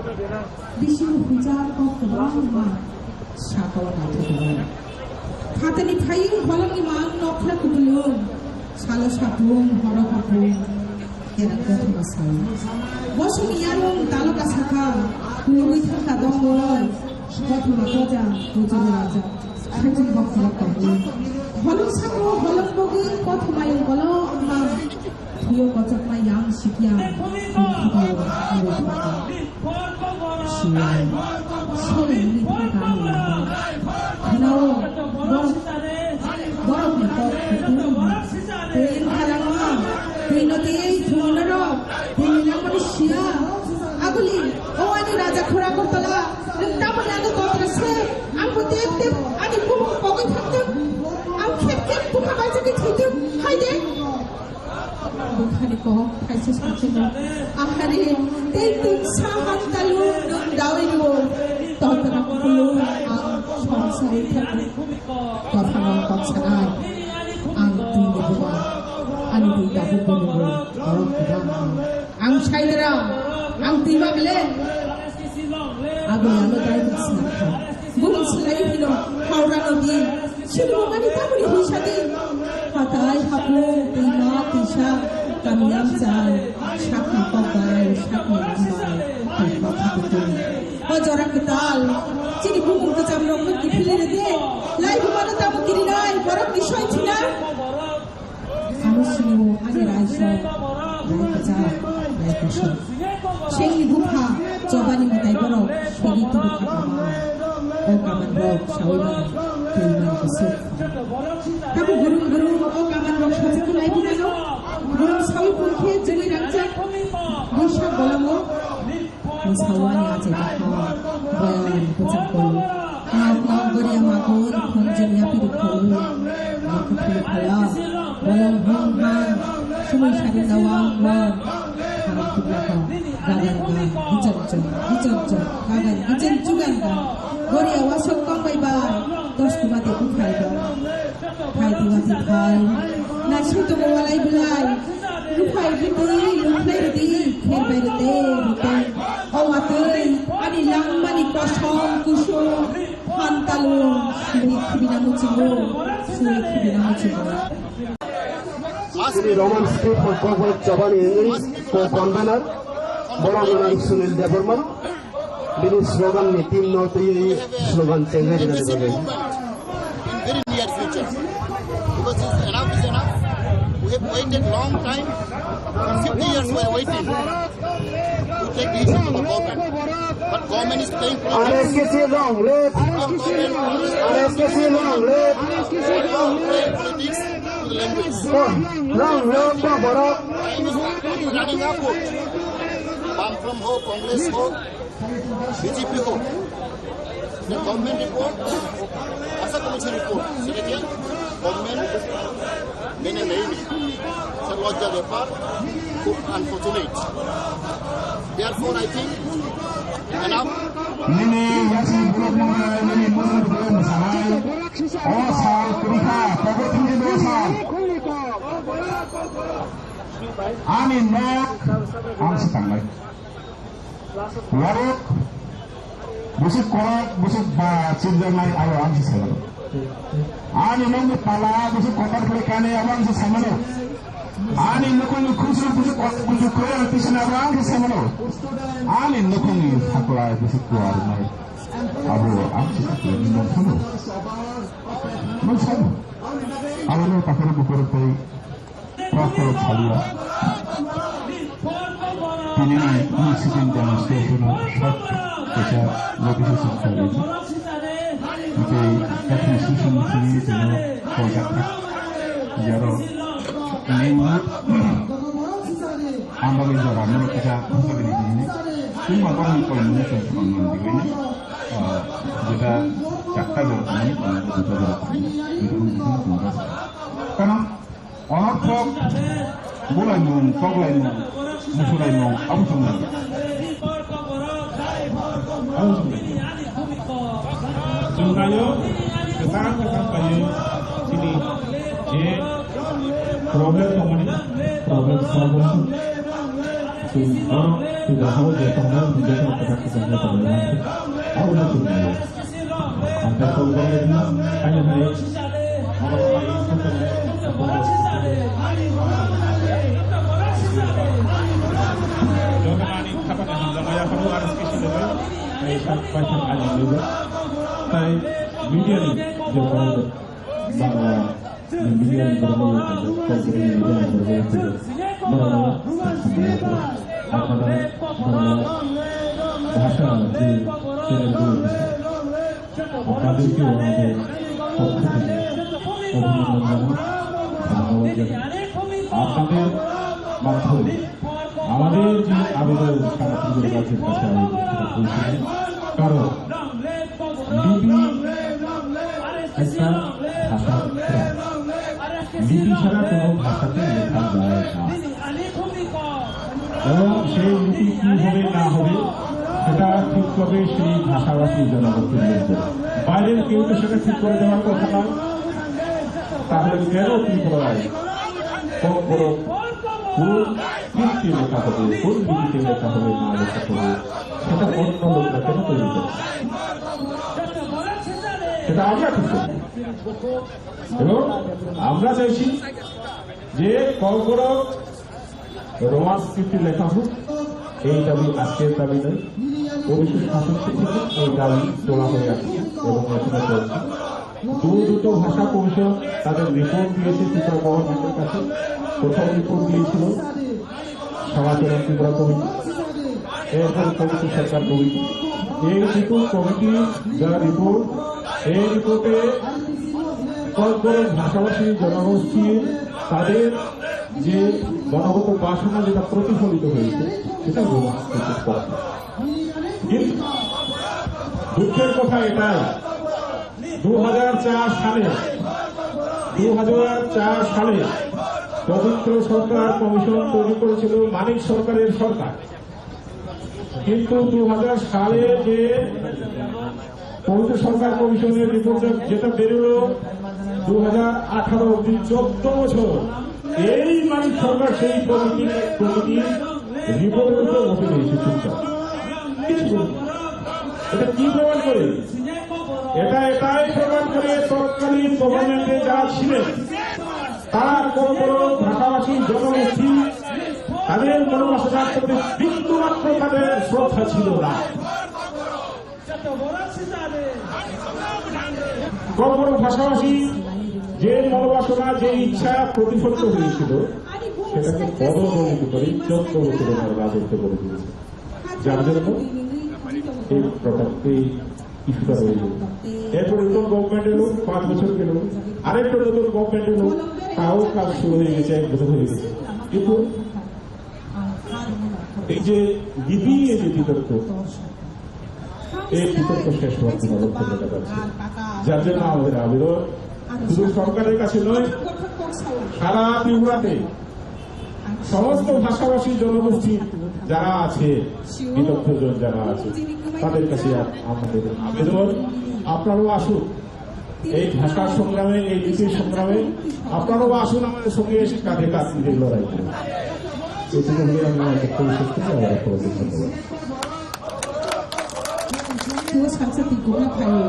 Bising hujar kok kwbangma sakao naithok rok. Phatani phaiwi holongni mang nokphra kupulung. Salo sapung, horo hapung. Kera kothoma sao. Bosongni yarung taloka sakha. Kulugwi thangkha dongor. Kothoma koja, kujur raja. Khatung bokholok tongo. Holong sako, holong bogwi kothoma yung bolong mang. Thwiyo kochokma yang sikya, tongthokma murwi thangkha. Siyai, sole wngwi thangkha ang lama. Khwnao, borok, borokni kok kutung. Twi wngkha langma, twi no twi thwngno rok, twi ni langmani siya. Aguli, o ani raja khura Agartala, nwng tamoni ano totra se, ang bo tep tep, ani bumung pogwi thangtwk, ang khep khep bukha baisagwi thwitwk, hai de. Bukhani kok thaisa sakhe no. Ahari, tei tungsa han talu nwng dawi rwo. Totna kulu ang songsari thani. Kothoma kok sanai. Ang tini buka. Ani tini dabu bumung rwo. Ang saidra. Ang tini bable. Abo yano dai buksna kha. Bumung silai hino. Haura nodi. Sini mani tamuni huisadi. Hatai hapung, twi ma, twi sa, kami amchai, sakni kokbai, sakni ambai, twi ma thaputwi. O jora kwtal, chini bumung kwcham rok no kiphilwi rwdi. Lai bumano tamo kirinai, borok ni soi thina. Ano sini o ani raisa, rai kwcham, rai kosok. Sengni bupha chobani mwtai borok segi tubu kha tama. O kaman rok sawi mano twi mano kusuk. Tamo gurung gurung o kaman rok sacha khe lai bumano. Borok sawi pungkhe jwgwi rangchak Buisak bolongo. Bwsao ani achai tongkha, boyang bwchak kolo. Nok nok goriya magur, khonjin yapiri kholo. Nokha phili phala, bolong hong hang, sumui sari nawang wang. Harok tubla kha, gagan gan, gichar char, gichar char, gagan gichar chugan gan. Goriya wasok kong bai bai, dos kuma de bukhai bai. Khai diwa ti khai. Naising tongo walai belai. Luphai rwdi, lukhlai rwdi, kher bai rwdi, rwdi. O watwi, ani langmani kosom kusum, phantalu, suri khibina muchungo, suri khibina muchungo. Sri Roman script for Kokborok Chabani English, co-convener, Borok Nunani Sunil Debbarma. Bini slogan ni team no twi slogan change rina de. In very near future. Because it's enough is enough. We have waited long time. For fifty years we are waiting to take decision of the government. But government is playing politics. R S K C long live. R S K C long live. Playing politics to the language. Long live Kokborok. Time is running upward. Bam from ho, Congress ho, B J P ho, the government report, Asa Commission report, sebaiknya government mene nahi, sir, lojja bepar, khub unfortunate. Therefore, I think enough. Nini yasi buluk mwnai, nini mwnai buluk mwnai. O sal, kurikha, pokok tinggi dua sal. Ani nok, ang setanglai. Warok, busuk korak, busuk ba, chirjaknai aro ang se saimano. Ani nokni pala, busuk kotor khlai kani abo ang se saimano. Ani nukhungni khusru, busuk kotor, busuk korak, pisna abo ang se saimano. Ani nukhungni sakla, busuk kuar nai abo ang se saimano. Nung saimano. Abo no pakaro bukaro tai. Protocol saliya. Tini ni sitting demonstration o short kaisa notification saliya. Tei administration sini tino koi jakha. Jaro main road ambali jora moro kaisa hosagini tini. Tini ba koi ni koi ni koi ni koi ni. Jeta chakta jora tini koi ni koi ni. Karon Onorthok bulaimung, toklaimung, musulaimung, abo chwng nangya. Abo chwng nangya. Chwng naio, kwchang kwchang khlaiwi chini je problem tongmani, problem solve wngkha. Chwng oro puja hao je tongnai, puja hao kwchang kwchang khe tongnai. Abo no chwng naio. Ang tei kok bagwi rwna, haino hai, joto ani khapani hamjakma yapharo R S K C level, hai sak bai sak ani level, tai media ni je borok bangla Media ni borok rok, Kokborok ni media ni borok rok, borok rok, Hakha borok rok, bhasha je channel rok, তাদেরকেও আমাদের পক্ষ থেকে অভিনন্দন জানাই, ধন্যবাদ জানাই। আপনাদের মাধ্যমে আমাদের যে আবেদন সারা ত্রিপুরাবাসীর কাছে আমি সেটা পৌঁছে দিই। কারণ লিপি একটা ভাষা, লিপি ছাড়া কোনো ভাষাতে লেখা যায় না। এবং সেই লিপি কি হবে না হবে, সেটা ঠিক করবে সেই ভাষাভাষী জনগোষ্ঠীর লোকজন। বাইরের কেউ তো সেটা ঠিক করে দেওয়ার কথা নয়। তাহলে কেন ত্রিপুরায় কখনো কোন কীর্তি লেখা হবে, কোন লিপিতে লেখা হবে, না লেখা হবে, সেটা অন্য লোকরা কেন তৈরি করবে? সেটা আমরা ঠিক করব। এবং আমরা চাইছি যে কর্কটক রোমান স্ক্রিপ্টে লেখা হোক, এই দাবি আজকের দাবি নয়। উনিশশো সাতষট্টি থেকে এই দাবি তোলা হয়ে আসছে এবং এখনো চলছে। দু দুটো ভাষা কমিশন তাদের রিপোর্ট দিয়েছে ত্রিপুরা গভর্নমেন্টের কাছে। প্রথম রিপোর্ট দিয়েছিল সমাজের ত্রিপুরা কমিটি, এরপরে কমিটি সরকার কমিটি। এই দুটো কমিটি যারা রিপোর্ট, এই রিপোর্টে কয়েক ভাষাভাষী জনগোষ্ঠীর তাদের যে মনোগত বাসনা যেটা প্রতিফলিত হয়েছে, সেটাই ভগবান বুদ্ধের পথ। কিন্তু দুঃখের কথা এটাই, দু হাজার চার সালে, দু হাজার চার সালে পবিত্র সরকার কমিশন তৈরি করেছিল মানিক সরকারের সরকার। কিন্তু দু হাজার সালে যে পবিত্র সরকার কমিশনের রিপোর্ট যেটা বেরোলো, দু হাজার আঠারো অব্দি চোদ্দ বছর এই মানিক সরকার সেই কমিটির, কমিটির রিপোর্টের উপর বসে রয়েছে চুপচাপ। কিছু বলেনি। এটা কি প্রমাণ করে? এটা এটাই প্রমাণ করে তৎকালীন গভর্নমেন্টে যারা ছিলেন, তারা কর্মরত ভাষাভাষী জনগোষ্ঠী, তাদের মনোবাসনার প্রতি বিন্দুমাত্র তাদের শ্রদ্ধা ছিল না। কর্মরত ভাষাভাষী যে মনোবাসনা, যে ইচ্ছা প্রতিফলিত হয়েছিল, সেটাকে পদদলিত করে চোদ্দ বছরের রাজত্ব করে দিয়েছে। যার জন্য এই প্রকার, এই ইস্যুটা রয়েছে। এরপর নতুন গভর্নমেন্ট এলো, পাঁচ বছর গেল, আরেকটা নতুন গভর্নমেন্ট এলো, তাও কাজ শুরু হয়ে গেছে, এক বছর হয়ে গেছে। কিন্তু এই যে লিপি নিয়ে যে বিতর্ক, এই বিতর্ক শেষ হওয়ার কোনো লক্ষণ দেখা যাচ্ছে না। যার জন্য আমাদের আবেদন শুধু সরকারের কাছে নয়, সারা ত্রিপুরাতে সমস্ত ভাষাভাষী জনগোষ্ঠী যারা আছে, বিদগ্ধজন যারা আছে, তাদের কাছে আ-, আমাদের আবেদন, আপনারাও আসুন। এই ভাষা সংগ্রামে, এই লিপির সংগ্রামে আপনারাও আসুন, আমাদের সঙ্গে এসে কাঁধে কাঁধ মিলিয়ে লড়াই করুন। এটুকু বলে আমি আমার বক্তব্য শেষ করছি। আবার আপনাদের ধন্যবাদ। Tuo saksa twi gubna phaio,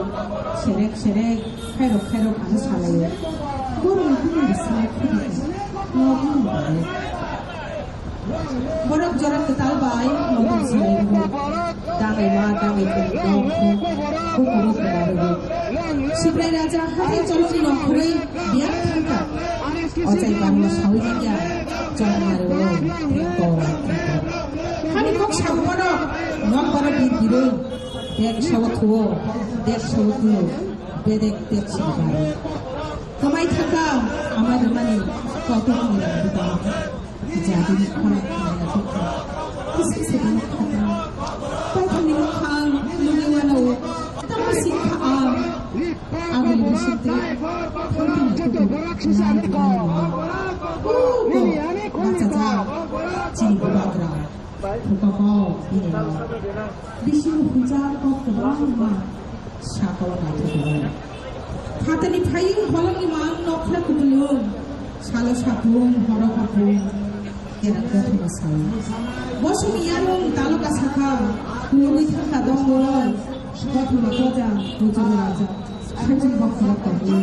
serek serek, khairok khairok ano salaio. Borokni bini bwsai khudi no bini bwsai. Borok jora kwtal bai motom salai rwo. Dagai ma dagai khe dok khe kukuru kwlai rwo. Sibrai raja hathai cholokni nongkhorwi biyang thangkha. Ochai bangma sawi manya chongma rwo. Hani kok sago bono nokbar bir birwi. Dek sawa thuo, dek sawa thuo, bedek dek sawa baro. Kamai thaka, amai rwmani kotor ni rang buta. Jadi ni khorang khorang ya thaka. Kisi se ni khorang. Paithang ni khang, lumi wano, tama si kha a. Aguli bising te, thang ni kutu, nari kutu. Ugo, bacha ja, chini bubagra. Thukokok bini rok. Bising hwnjak kok kwbangma sakao naithok tongo. Phatarni phaiwi holongni mang nokphra kwtwlwng. Salo sapung, horo hapung. Kera kothoma sao. Bosongni yarwng taloka sakha. Kulugwi thangkha dongmorok. Kothoma koja, kuchuk raja. Khajang bokholok tongo.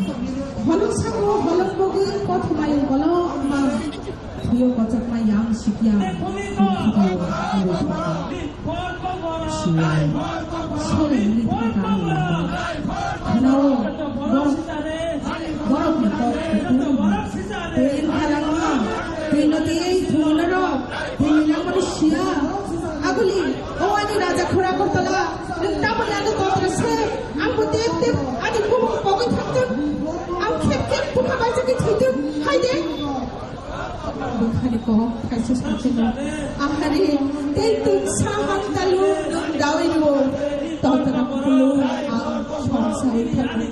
Holong sabo holong bogwi kothoma yong kolokma. Thuyo kochokma yang sikya. Khukhudo muruk baka. Siyai. Sole ni thaka ni lama. Khanao. Borok. Borok ni kok kutung. Tei halangma. Tei no tei thumuna ro. Tei ni lama ni siya. Aguli. O ani raja khura kortala. Nwng tamoni ano kotra se, ang bo tep tep ani bumung pogwi thangtwk, ang khep khep bukha baisagwi thwitwk, hai de. Bukhani kok thaisa sakhe no, ahari tei twngsa hamtalu nwng dawi rwo, tongthana kupulung ang songsari thangwi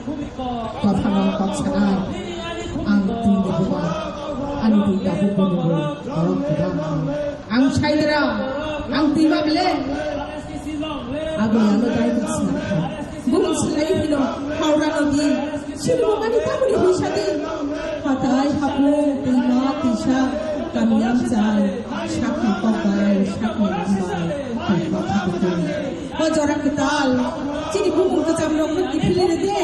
kothano kok sanai, ang twini buma, ani twi tabuk bumung borok kwbang. Ang saidra, ang twima bele. Abo yalo dai kok sina kha. Bumung silai hino, haura no di. Sini bumani tamuri huisa di. Hatai, hapung, twima, twisa, kami amchai, sakni kok bai, sakni lam bai, twi kok hapung. O jora kwtal, chini bumung kwcham rok no kiphilwi rwdi.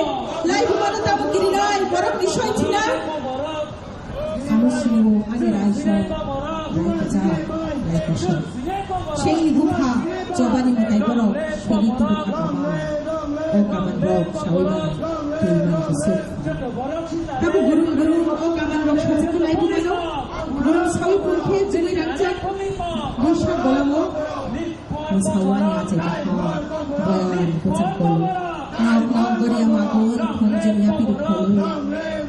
Lai bumano tabuk kirinai, borok ni soi thina. Amo sini o ani raisa, rai kwchak, rai kosok. Sengni bupha, chobani mwtai borok, segi tubu kha kama. O kaman rok, sawi mano, twi mano kusuk. Tabo gurung gurung, o kaman rok sajaknai bumano. Borok sawi pungkhe, jwngwi rangchak, bwsa golamo. Bwsao ani achai bwkha, boyani kwchak kolo. Nok nok goriya magun, khongjwng yapiri kholo.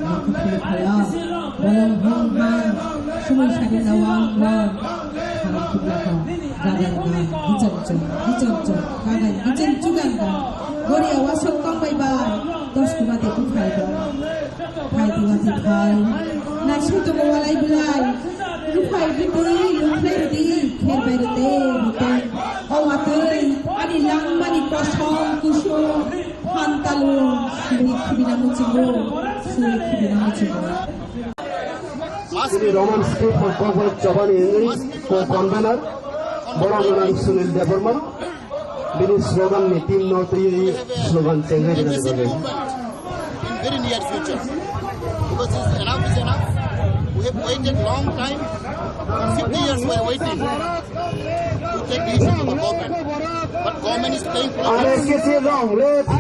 Nok kholo khala, bolong hong hang. Sumui sari nawang wan. Harap kibla ko. Gagan gan. Gicham cham. Gicham cham. Gagan. Gicham chugan gan. Gori awa sok tong bai bai. Dos kuma te tu khai bai. Khai tu wati khai. Nai sui tu mo walai bulai. Rupai riti, rupai riti. Kher bai rite, rite. O watui. Ani langmani kosom kusum. Hantalu. Suri khibina muchingo. Suri khibina muchingo. Chini Roman script for Kokborok Chobani English, co-convener, borok gwnang Sunil Debbarma, bini slogan ni team no twiwi slogan chengnai rwnani bagwi. In very near future. Because it's enough is enough. We have waited long time. Fifty years we are waiting to take decision of the government. But government is playing politics. R S K C long live! R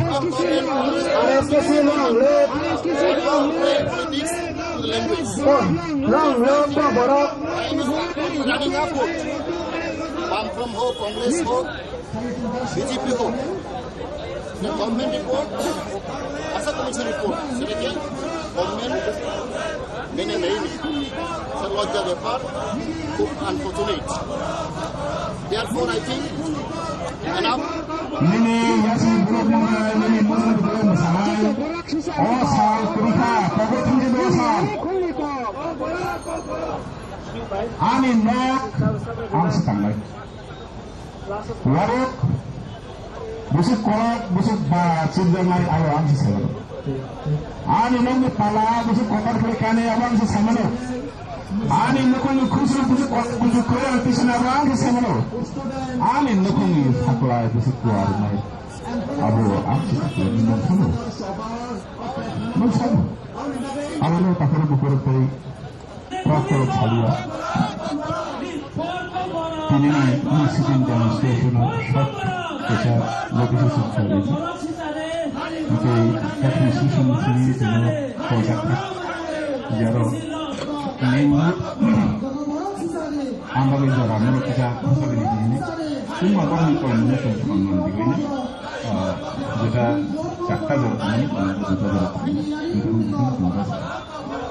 S K C long live! Politics to the language. Long live Kokborok! Running upward. Bam from ho, Congress ho, B J P ho. The government report, Asa Commission report, সেটাকে গভর্নমেন্ট মেনে নেয়নি। স্যার, লজ্জার ব্যাপার, খুব unfortunate. Therefore, I think enough. Nini yasi buruk mwnai, nini mwnai buruk mwsanai. O sal kwrwikha, pogo thangwi do sal. Ani nok ang swkangnai. Warok, busuk kolok, busuk ba, chirjaknai aro ang se sayo. Ani nokni pala, busuk kokar khlai kani abo ang se samano. Ani nokni khusru, busuk kolok, busuk kolok, pisna abo ang se samano. Ani nokni sakla, busuk kuar nai abo ang se sakla ni nokno. Nokno. Abo no takar bukur tai. Kokborok saliya. Tini ni, ni sitting demonstration o short kaisa notification saliya. Tei administration sini tino kojak jaro main road. Amba bai jora moro kaisa hosok ni tini. Tini ma bang ni koi ni song song ni tini. Jeta chakta jora tini, jeta jora tini. Jeta jora tini.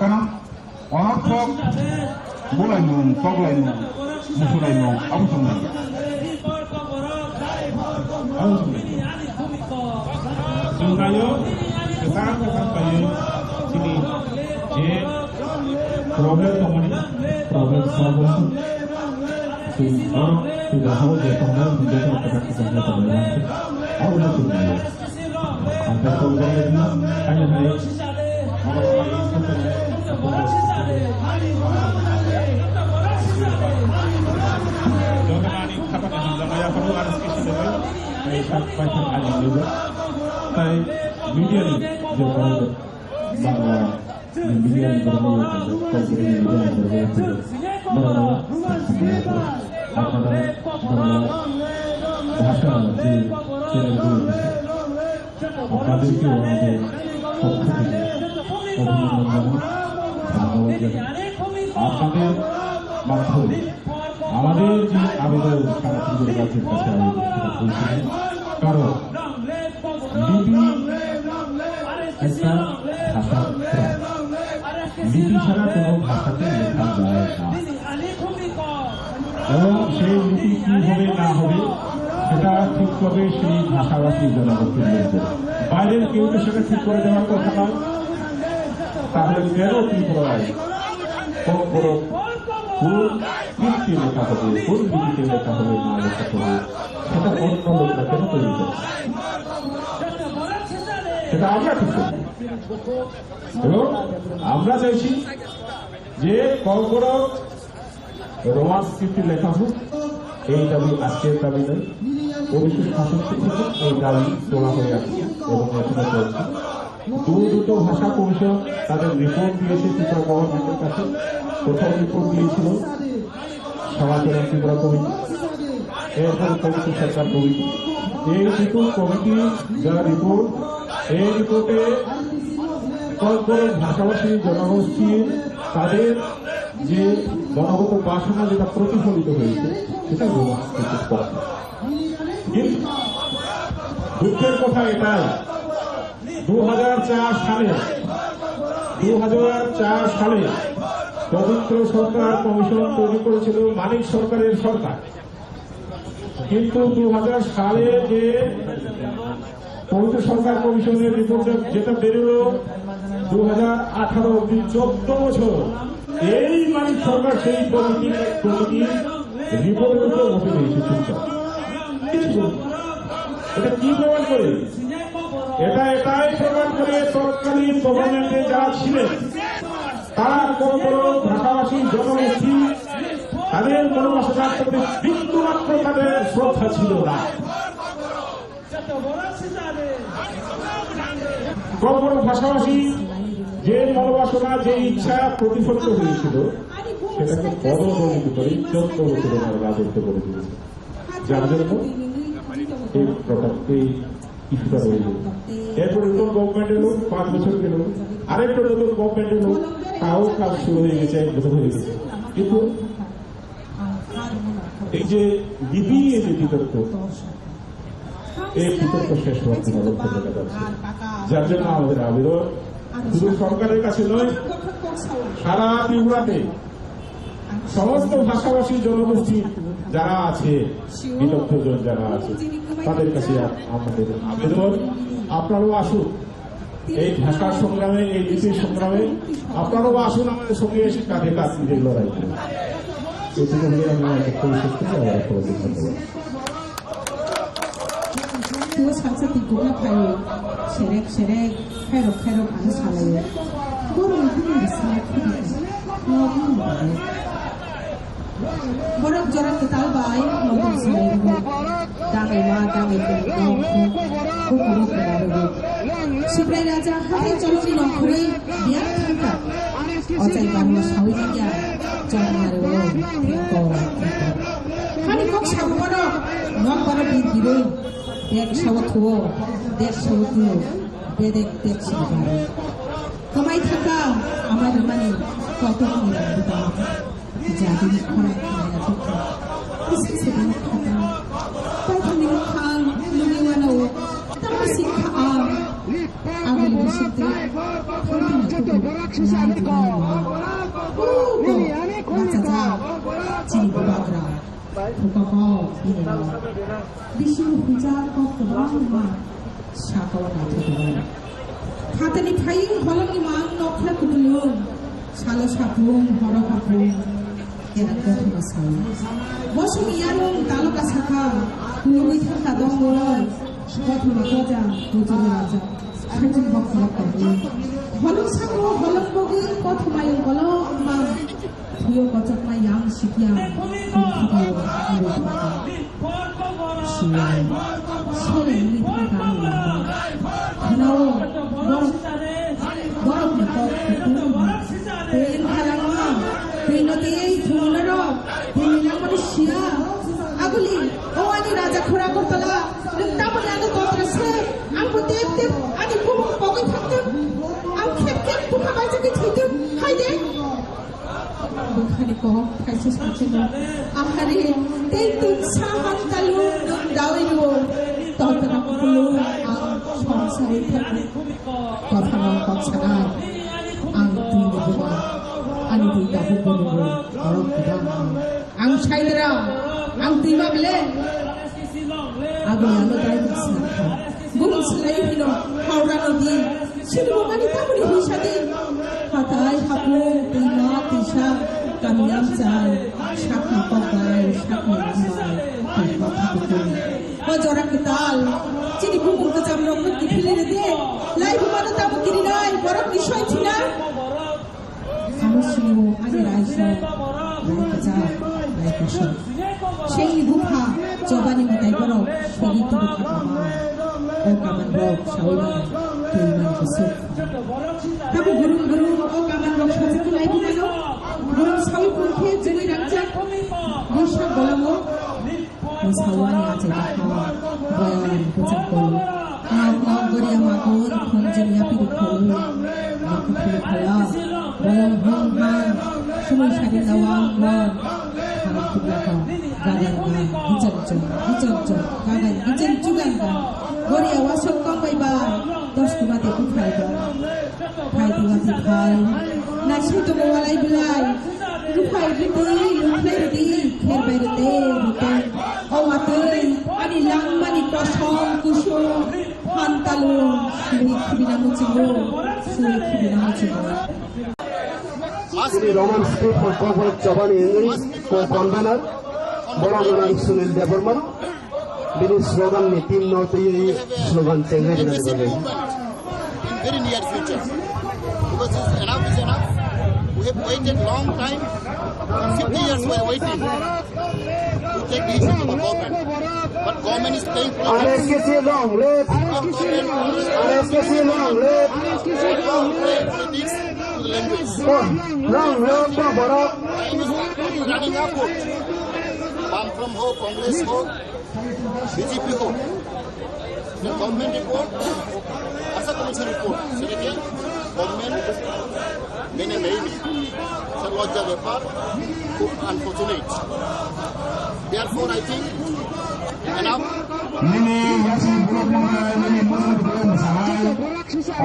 Karena Onorthok bulaimung, toklaimung, musulaimung, abo chwng nai. Abo chwng nai. Chwng naio, kwchang kwchang khlaiwi chini je problem tongmani, problem solve wngkha. Chwng oro puja hao je tongo, je tongo, kwchang kwchang khe tongo, abo no chwng naio. Ang tei kok banglaidi, haino hai. Joto ani khapani hamjakma yapharo R S K side bai, tei sak bai sak ani nijak. Tai media ni je borok bangla media ni borok, kok bangla media ni borok, borok, borok, borok, bhasha je channel gulo. আপনাদেরকে ওনাদের পক্ষ থেকে অভিনন্দন জানাই, ধন্যবাদ জানাই। আপনাদের মাধ্যমে আমাদের যে আবেদন সারা পৃথিবীর কাছে, কাছে আমি সেটা পৌঁছে দিই। কারণ লিপি একটা ভাষার প্রাণ। লিপি ছাড়া কোনো ভাষাতে লেখা যায় না। এবং সেই লিপি কি হবে না হবে, সেটা ঠিক করবে সেই ভাষাভাষী জনগোষ্ঠীর লোকজন। বাইরের কেউ তো সেটা ঠিক করে দেওয়ার কথা নয়। তাহলে কেন ত্রিপুরায় কোন বড় কোন কীর্তি লেখা হবে, কোন লিপিতে লেখা হবে, না লেখা হবে, সেটা অন্য লোকরা কেন তৈরি করে? সেটা আমরা ঠিক করব। এবং আমরা চাইছি যে কর্কট রোমান স্ক্রিপ্টে লেখা হোক, এই দাবি আজকের দাবি নয়। উনিশশো সাতষট্টি থেকে এই দাবি তোলা হয়ে আসছে এবং এখনো চলছে। দু দুটো ভাষা কমিশন তাদের রিপোর্ট দিয়েছে ত্রিপুরা গভর্নমেন্টের কাছে। প্রথম রিপোর্ট দিয়েছিল সমাজের ত্রিপুরা কমিটি, এরপর কমিটি সরকার কমিটি। এই দুটো কমিটি যারা রিপোর্ট, এই রিপোর্টে কর্কট ভাষাভাষী জনগোষ্ঠীর তাদের যে মনোগত বাসনা যেটা প্রতিফলিত হয়েছে, সেটা রোমান স্ক্রিপ্টের পক্ষে। কিন্তু দুঃখের কথা এটাই, দু হাজার চার সালে, দু হাজার চার সালে পবিত্র সরকার কমিশন তৈরি করেছিল মানিক সরকারের সরকার, কিন্তু দু হাজার সালে যে পবিত্র সরকার কমিশনের রিপোর্ট যেটা বেরোলো দু হাজার আঠারো অব্দি চোদ্দ বছর, এই মানিক সরকার সেই কমিটির কমিটির রিপোর্টের উপর বসে রয়েছে চুপচাপ। কিছু এটা কি প্রমাণ করে? এটা এটাই প্রমাণ করে তৎকালীন গভর্নমেন্টে যারা ছিলেন তারা কখনো ভাষাভাষী জনগোষ্ঠী তাদের মনোবাসনার প্রতি বিন্দুমাত্র তাদের শ্রদ্ধা ছিল না। কখনো ভাষাভাষী যে মনোবাসনা, যে ইচ্ছা প্রতিফলিত হয়েছিল, সেটাকে পদদলিত করে চোদ্দ বছর ওনারা রাজত্ব করে দিয়েছে। যার জন্য এই প্রকার, এই ইস্যুটা রয়ে গেল। এরপরে নতুন গভর্নমেন্ট এলো, পাঁচ বছর গেল, আরেকটা নতুন গভর্নমেন্ট এলো, তাও কাজ শুরু হয়ে গেছে, এক বছর হয়ে গেছে। কিন্তু এই যে লিপি নিয়ে যে বিতর্ক, এই বিতর্ক শেষ হওয়ার কোনো লক্ষণ দেখা যাচ্ছে না। যার জন্য আমাদের আবেদন শুধু সরকারের কাছে নয়, সারা ত্রিপুরাতে সমস্ত ভাষাভাষী জনগোষ্ঠী যারা আছে, বিলুপ্তজন যারা আছে, তাদের কাছে আ-, আমাদের আবেদন, আপনারাও আসুন এই ভাষা সংগ্রামে, এই লিপি সংগ্রামে, আপনারাও আসুন আমাদের সঙ্গে এসে কাঁধে কাঁধ মিলিয়ে লড়াই করুন। এটুকু বলে আমি আমার বক্তব্য শেষ করছি। আবার আপনাদের ধন্যবাদ। Tuo salsa twi kukla phaio, serek serek, khairok khairok ano salaio. Borokni bini salai khudi kha, no bini bagwi. Borok jora kwtal bai motom swlai rwo, dangwi ma dangwi tong tong khe, bukuro kwrwi rwo. Sibrai raja hathai cholokni nongkhorwi biyang thangkha. Ochai barma sawi nangya, chongma rwo, thengkor thengkor. Hani kok sago borok, nok borok bir birwi. Dek sawa thuo, dek sawa thuo, bedek dek sawa baro. Kamai thaka, ama rwmani, koto kini rang buta. Jadi ni khorang kini ya thaka. Kisi se dana thaka. Paithang ni khang, lumi wana o. Tama sikha a. Aguli bisinte. Khorang kini ya thaka. Nai thaka. Ugo, bacha ja. Chini bubagra. Thukokok, bini rok. Bising hujar kok kwbangma sakao naithokgo. Khatani phaiwi holongni mang nokphra kutulung. Salo sapung, horo hapung. Kena kothoma sao. Bosongni yarung taloka sakha. Kulugwi thangkha dongmorok. Kothoma koja, kujui raja. Sajung bokholok tongo. Holong sabo, holong bogwi kothoma yung kolok mang. Thuyo kochokma yang sikya, bini thangao ang rwkha. Siyai, sere wngwi thangkha ang rwkha. Khwnao, borok, borokni kok kutung wngkha. Twi wngkha langma, twi no tei thwngno rok, twi ni langmani siya. Aguli, o ani raja khura Agartala, nwng tamoni ano totra se, ang bo tep tep, ani bumung pogwi thangtwng, ang khep khep bukha baijagwi thwitwng, hai de. Bukhani kok thaisa sakeno ahari tei twngsa han talung nwng dawi rwo. Totna kukulung ang songsari thangwi kothano kok sanai. Ang twini buma ani twi tabuk bono borok kwbang ang. Ang saidra ang twima bile. Abo ano dai bwsakha. Bumung swlai hino Howrah nodi. Sini bumani tamoni hwisa di. Hatai hapung twima twisa kami amchai. Sakni kokbai sakni ambai. Twi kok hapung. O jora kwtal. Chini bumung kwcham rok no kiphilwi rwdi. Lai bumano tamo kirinai borok ni soi thina. Ano siniwo ani raisa, rai kwchak, rai kosok. Sengni bupha, chobani mwtai borok, segi tubu kha kaman. O kaman rok, sawi mano, twi mano kusuk. Tabo gurung gurung, o kaman rok sajak khe lai bumano. Gurung sawi pun khe, jwngwi rangchak, buisak bolongo. Bwsawani achai bwkha, boyani kwchak kolo. Nok nok goriya magun, khongjin yapiri kholo. Nok kuthulu khala, boyong hong hang, sumui sari nawang wang. Kharok kublaka, gagan gan, gichak chok, gichak chok, gagan gichak chugan gan. Goriya wasok kong bai bai, dos kubate kuthai bai. Phai diwati phai, na Sutumo walai belai, ruphai rwdi, lukhlai rwdi, kher bai rwdi, rwdi. O watwi, ani langmani kosom kusum, hantalu, suri khibina muchungo, suri khibina muchungo. Chini Roman script for Kokborok Chobani English, co-convener, borok nang Sunil Debbarma. Bini slogan ni team no twi slogan chengnai rwna bagwi. In very near future. Because it's enough is enough. We have waited long time. Fifty years we are waiting to take decision of the government. But government is playing politics. R S K C long live! R S K C long live! Playing politics to the language. Long live Kokborok! Time is running upward. Bam from ho, Congress ho, B J P ho, the government report, Asa Commission report, সেটাকে government মেনে নেয়নি। স্যার, লজ্জার ব্যাপার, খুব unfortunate. Therefore, I think enough. Nini yasi buluk mwnai, nini mwnai buluk mwnai.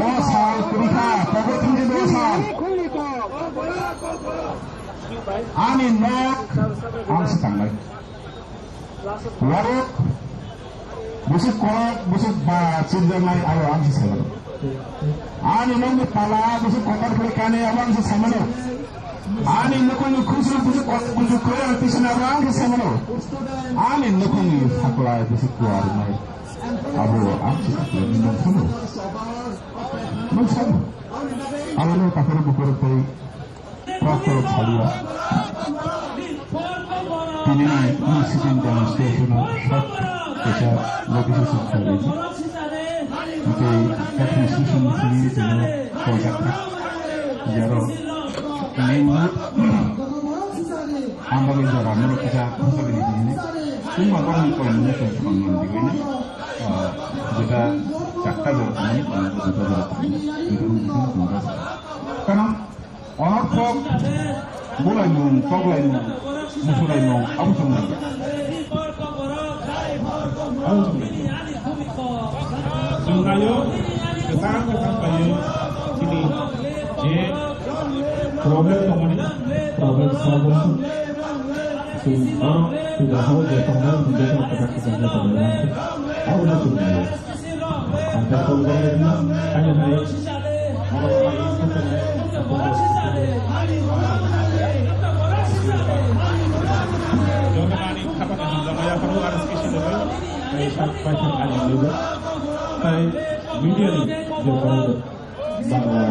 O sal, kurikha, pogo thumdi do sal. Ani nok, ang si tanglai. Warok, busuk korok, busuk ba, chirjaknai, aro ang si saimano. Ani nokni pala, busuk kotor khe kane, abo ang si saimano. Ani nokni khusru, busuk kotor, busuk kore, ang pisana, abo ang si saimano. Ani nokni saklai, busuk kuar nai, abo ang si saklai, nang saimano. Nang saimano. Abo no takoro bukoro tei. Doctor Chaliya. Tini ni sitting demonstration short kaisa notification khlaijak. Tei administration ni simi tini koijak kha. Jaro main road ambagwi jora norok kisa khosagini tini. Tungma borokni koimungni tong tong nang digini. Jeta chakta jora tongmani, jeta jora tongmani. Jeta jora tongmani. Kano Onorthok bulaimung, koklaimung, musulaimung, abo chwng nangya. Abo chwng nangya. Chwng naio, kwthang kwthang khlaiwi chini je problem tongmani, problem solve wngkha. Chwng oro puja hao je tongnai, je tongnai, kwthang kwthang khlaiwi tongnai. Abo no chwng naio. Ang tei phone khe nai, khaina nai. Jotono ani khapani hamjakmaya phano R S K C ni bai, tei sak bai sak ani naibo. Tei media ni je borok Bangla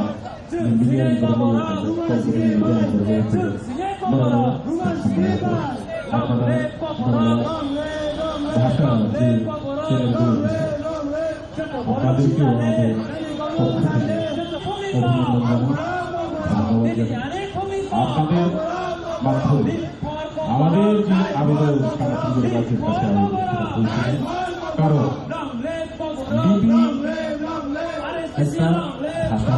ni media ni borok rok, Kokborok ni media ni borok rok, borok rok, apnara, apnara, bhasha je channel gulo আপনাদেরকেও আমাদের পক্ষ থেকে অভিনন্দন জানাই, ধন্যবাদ জানাই। আপনাদের মাধ্যমে আমাদের যে আবেদন, সারা পৃথিবীর রাজ্যের কাছে আমি সেটা পৌঁছে দিই। কারণ লিপি একটা ভাষা,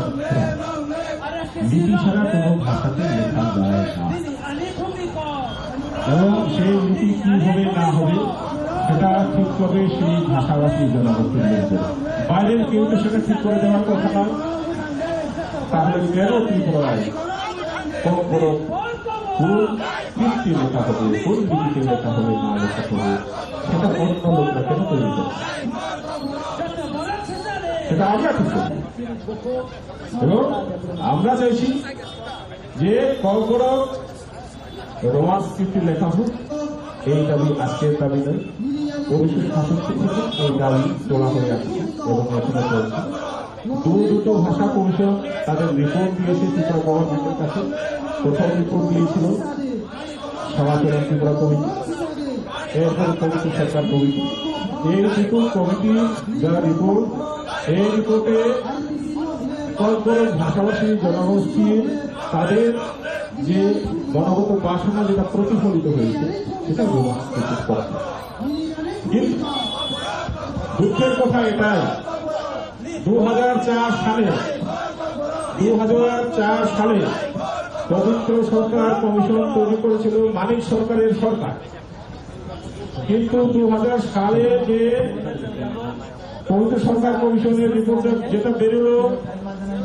লিপি ছাড়া কোনো ভাষাতে লেখা যায় না। এবং সেই লিপি কি হবে না হবে, সেটা ঠিক করবে সেই ভাষাভাষী জনগোষ্ঠীর লোকজন। বাইরের কেউ তো সেটা ঠিক করে দেওয়ার কথা নয়। তাহলে কেন ত্রিপুরায় কম বড় কোন কীর্তি লেখা হবে, কোন লিপিতে লেখা হবে, না লেখা হবে, সেটা অন্য লোকরা কেন তৈরি করে? সেটা আমরা ঠিক করব। এবং আমরা চাইছি যে কম বড় রোমান স্ক্রিপ্টে লেখা হোক, এই দাবি আজকের দাবি নয়। ভবিষ্যৎ শাসক থেকে এই দাবি তোলা হয়ে আসছে এবং এখনো চলছে। দু দুটো ভাষা কমিশন তাদের রিপোর্ট দিয়েছে ত্রিপুরা গভর্নমেন্টের কাছে। প্রথম রিপোর্ট দিয়েছিল সমাজের ত্রিপুরা কমিটি, এরপরে কমিটি সরকার কমিটি। এই দুটো কমিটি যা রিপোর্ট, এই রিপোর্টে কয়েক ভাষাভাষী জনগোষ্ঠীর তাদের যে মনোগত বাসনা যেটা প্রতিফলিত হয়েছে, সেটা রোমান স্ক্রিপ্টের পক্ষে। কিন্তু দুঃখের কথা এটাই, দু হাজার চার সালে, দু হাজার চার সালে পবিত্র সরকার কমিশন তৈরি করেছিল মানিক সরকারের সরকার। কিন্তু দু হাজার সালে যে পবিত্র সরকার কমিশনের রিপোর্ট যেটা বেরোলো,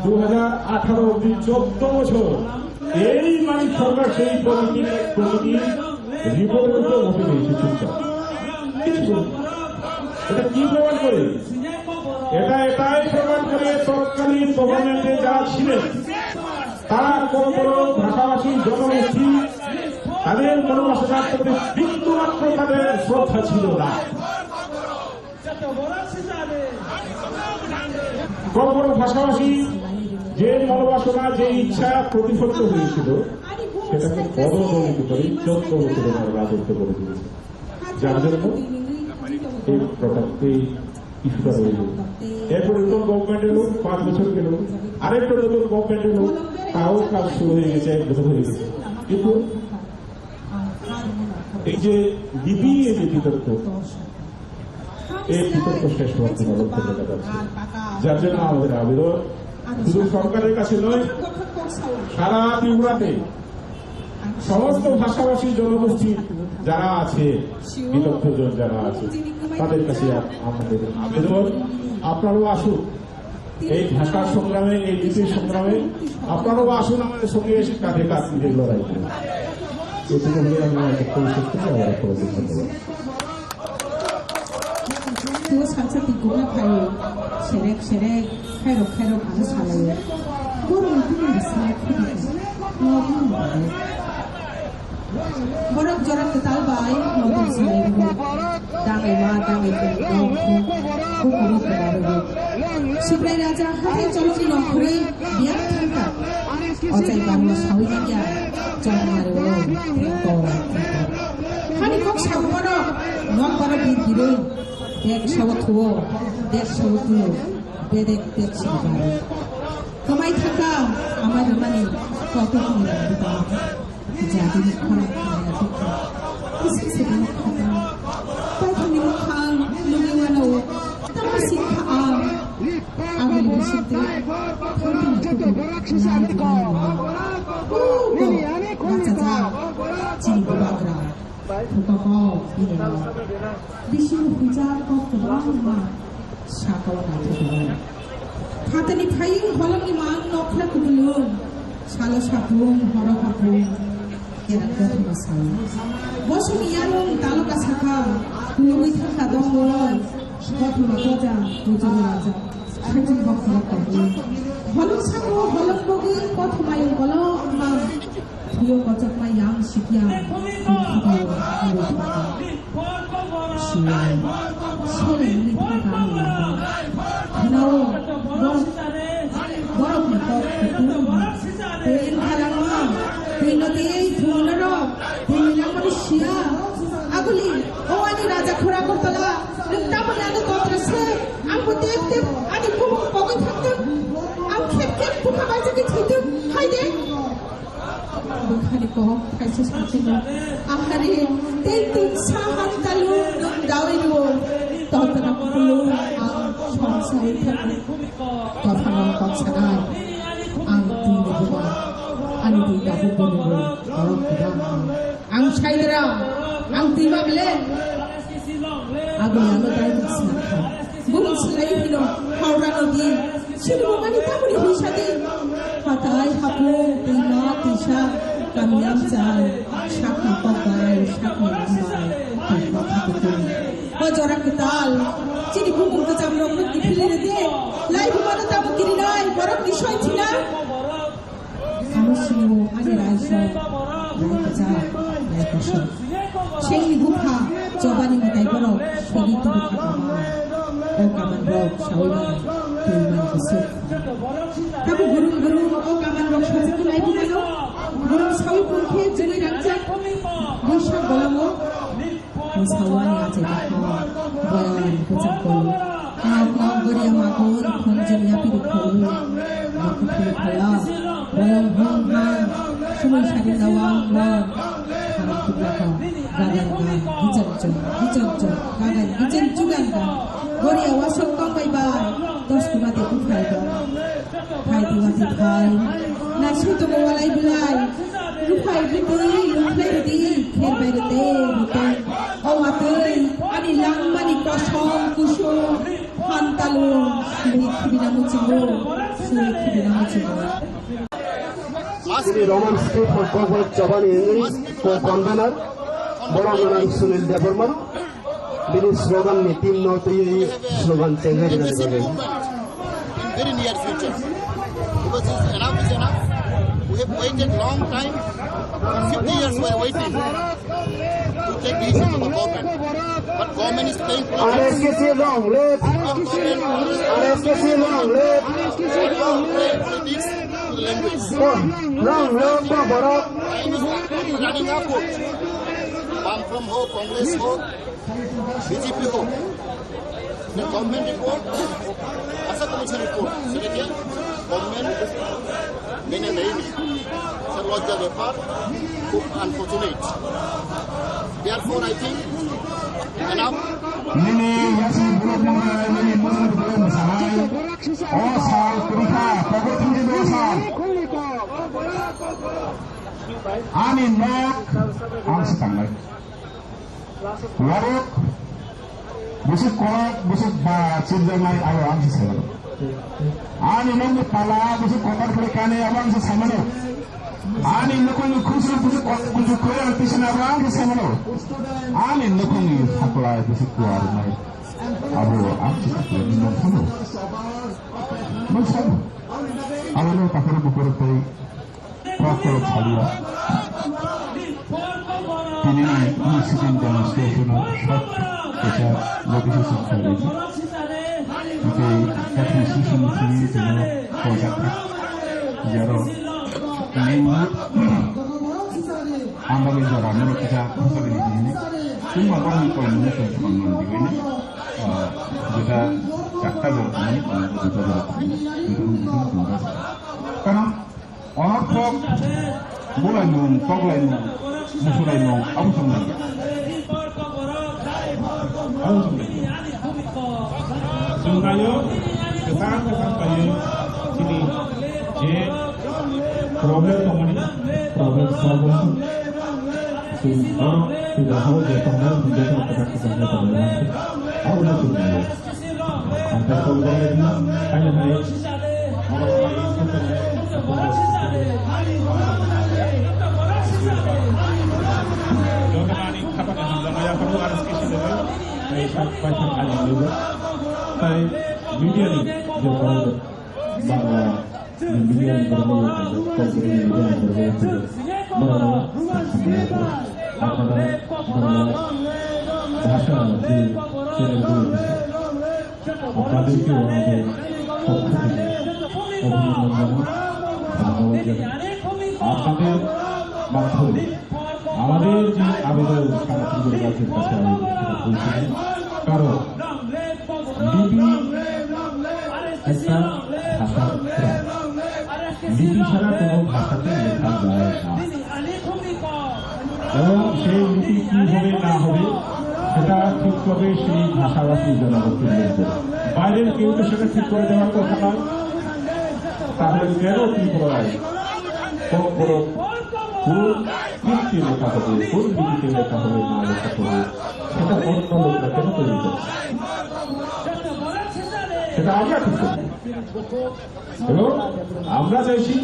দু হাজার আঠারো অবধি চোদ্দ বছর এই মানিক সরকার সেই কমিটি, কমিটি রিপোর্টের উপর বসে রয়েছে চুপচাপ। কিছু করছে না। এটা কি প্রমাণ করে? এটা এটাই প্রমাণ করে তৎকালীন গভর্নমেন্টে যারা ছিলেন, তারা কত বড় ভাষাভাষী জনগোষ্ঠী, তাদের মনোবাসনার প্রতি বিন্দুমাত্র তাদের শ্রদ্ধা ছিল না। কত বড় ভাষাভাষী যে মনোবাসনা, যে ইচ্ছা প্রতিফলিত হয়েছিল, সেটাকে পদদলিত করে চোদ্দ বছরের রাজত্ব করে দিয়েছে। যার জন্য এই প্রকার, এই ইস্যুটা রয়ে গেল। এরপরে নতুন গভর্নমেন্ট এলো, পাঁচ বছর গেল, আরেকটা নতুন গভর্নমেন্ট এলো, তাও কাজ শুরু হয়ে গেছে, এক বছর হয়ে গেছে। কিন্তু এই যে লিপি, এই যে বিতর্ক, এই বিতর্ক শেষ হওয়ার কোনো লক্ষণ দেখা যাচ্ছে না। যার জন্য আমাদের আবেদন শুধু সরকারের কাছে নয়, সারা ত্রিপুরাতে সমস্ত ভাষাভাষী জনগোষ্ঠী যারা আছে, বিদগ্ধজন যারা আছে, তাদের কাছে আপ-, আমাদের আবেদন, আপনারাও আসুন এই ভাষা সংগ্রামে, এই লিপি সংগ্রামে, আপনারাও আসুন আমাদের সঙ্গে এসে কাঁধে কাঁধ মিলিয়ে লড়াই করুন। এটুকু বলে আমি আমার বক্তব্য শেষ করছি। আবার আপনাদের ধন্যবাদ। Tuo salsa twi kukla khaio, serek serek, khairok khairok ano salaio. Borok ni bini salai khudi kha. Borok jora kwtal bai motom salai rwgo. Dangwi ma dangwi tongwi tong khe bukuri kwrarwgo. Sibrai raja hathai cholokni nongkhorwi biyang thangkha. Ochai barma sawi manya chongmari o thengkor thengkor. Hani kok sawi mano nokbar o bir birwi. Dek sawo thuo, dek sawo tuo, bedek dek sawo baro. Kwmai thangkha ama rwmani kotor ni rwmani tamo. Jadi ni khorang khorang ya thangkha. Kisi se ni khorang. Paithang ni khorang, nungni wano. Tamo singkha ang. Ang ni bising te. Thangkha ni tutu. Nai tutu. Ugo. Bacha ja. Chini bubagra. Thukoko bini bising huichar kok kwbangma sakao naithokgo. Phatani phaiwi holongni mang nokphla kupulung, salo sapung, horo hapung, kerak kothoma sao. Bosongni yanung taloka sakha, kulugwi thangkha dongmung, kothoma koja, bujuli raja, sakchung bokholok tongo. Holong sango holong bogwi kothomayung kolokma. Thwiyo kochokma yang sikya, thwiyo thwiyo thangkha. Siyai, sele wngwi thangkha ang lama. Khwnao, bo-, borokni kok kutung wngma. Tei wngkha langma, twi no tei thwngno rok, twi ni langmani siya. Aguli, o ani raja khura Agartala, nwng tamoni ano totra se, ang bo tep tep, ani bumung pogwi thangtwng, ang khep khep bukha baijagwi thwitwng, hai de. Bukhani kok kaisa sakino ahari tei tungsa han talu nung dawi rwo. Totna kulu ang songsa ithani. Kothano kok sanai ang tini buba ani tini dabu bulu borok buba ang saidra ang tima bile. Abo yano dai sangkha. Bumung swlaiwi hino Howrano di. Chini bumani tamoni hwisa di. Hatai hapung twima twisa kami amchai sakni kok bai sakni lam bai tongma khatungtwi. O jora kwtal chini bumung kwcham rok nukni philiri di. Lai bumano tamo kirinai borokni soi thina. Ano sini o ani raisa, rai kwchak, rai kosok. Sengni bupha, chobani mwtai borok, segi turu kha tongma. O kaman rok, sawi mano, twi man kwswk. Tabo gurung gurung, o kaman rok sajagwi lai bumano. Gurung sawi pungkhe, jwngwi rangchak, bwsak bolongo. Bwsao ani achai tongkha, boyang ani bwchak kolo. Nok nok goriya magun, khunjwng yapiri kholo. Nok kuthwi khala, boyang hung hang, sumui sari lawang lawang. Harok tuklaka, gagan gan, gichak chuk, gichak chuk, gagan gichen chugan gan. Goriya wasok tongbai bai, tos kumate uphai bai. Phai diwati phai, naising tongo walai belai. Ruphai rwdi, rukhlai rwdi, kher bai rwdi, rwdi. O watwi, ani langmani kosom kusum, phantalung, suri khibina muchungo, suri khibina muchungo. Chini Roman script for Kokborok Chobani wngwi co-convener borok gwnang Sunil Debbarma bini slogan ni team no twiwi slogan chengwi rwna bagwi. In very near future, because it's enough is enough. We have waited long time. Fifty years we are waiting to take decision to the government. But government is playing politics. R S K C long live. R S K C long live. Politics to the language. Long live Kokborok. Time is running upwards. Bam Front ho, Congress ho, B J P ho. The government report, Asa Commission report, সেটা কি government মেনে নেয়নি। স্যার, লজ্জার ব্যাপার, খুব unfortunate. Therefore, I think enough. Nini yasi buluk mwnai, nini mwnai buluk mwsanai. O sal kwrwikha, pokok thangwi o sal. Ani nok ang se tangnai. Warok, bwswk kwrak, bwswk ba chirjaknai, abo ang se saimano. Ani nokni pala, bwswk kotor kwrwi kanwi, abo ang se saimano. Ani nukhungni khusru, bwswk kotor kuchuk kwrwi ang tisana, abo ang se saimano. Ani nukhungni saklai, bwswk kuarnai, abo ang se saklai, nini nokphano. Nokphano. Abo no takhoro bukhoro tei Kokborok saliya. Tini ni sitting demonstration o short kaisa notification khlaijak. Tei administration ni simi tini koijak kha. Jaro nini ang bagwi jora nini kisa khosari di sini. Tungma bangni koi muni koi sumang non di koi ni. Ah, jeta chakta jora tini, ah, jeta jora tini. Jeta jora tini. Karon Onorthok bulaimung, toklaimung, musulaimung, abo chwng nangya. Abo chwng nangya. Chwng naio, kwchang kwchang khlaiwi chini je problem tongmani, problem solve wngkha. Chwng oro puja hao je tongnai, puja hao kwchang kwchang khe tongnai. Abo no chwng naio. Ang tak kau dah lagi, hai hai. Jotoni khapani hamjakmaya phano R S K C level, hai sak pai sak ani level. Tai media ni je korang Bangla, Indian, Burma, Kokborok, Indian, Burma, Burma, Hakada, Bangla, ভাষা যে চ্যানেলগুলো আছে, আপনাদেরকেও আমাদের পক্ষ থেকে অভিনন্দন জানাই, ধন্যবাদ জানাই। আপনাদের মাধ্যমে আমাদের যে আবেদন সারা পৃথিবীর রাজ্যের কাছে আমি সেটা পৌঁছে দিই। কারণ লিপি একটা ভাষার প্রাণ। লিপি ছাড়া কোনো ভাষাতে লেখা যায় না। এবং সেই লিপি কি হবে না হবে, সেটা ঠিক করবে সেই ভাষাভাষী জনগোষ্ঠীর লোকজন। বাইরের কেউ তো সেটা ঠিক করে দেওয়ার কথা নয়। তাহলে কেন ত্রিপুরায় কোন বড় কোন কীর্তি লেখা হবে, কোন লিপিতে লেখা হবে, না লেখা হবে, সেটা অন্য লোকরা কেন তৈরি করছে? সেটা আমরা ঠিক করব। এবং আমরা চাইছি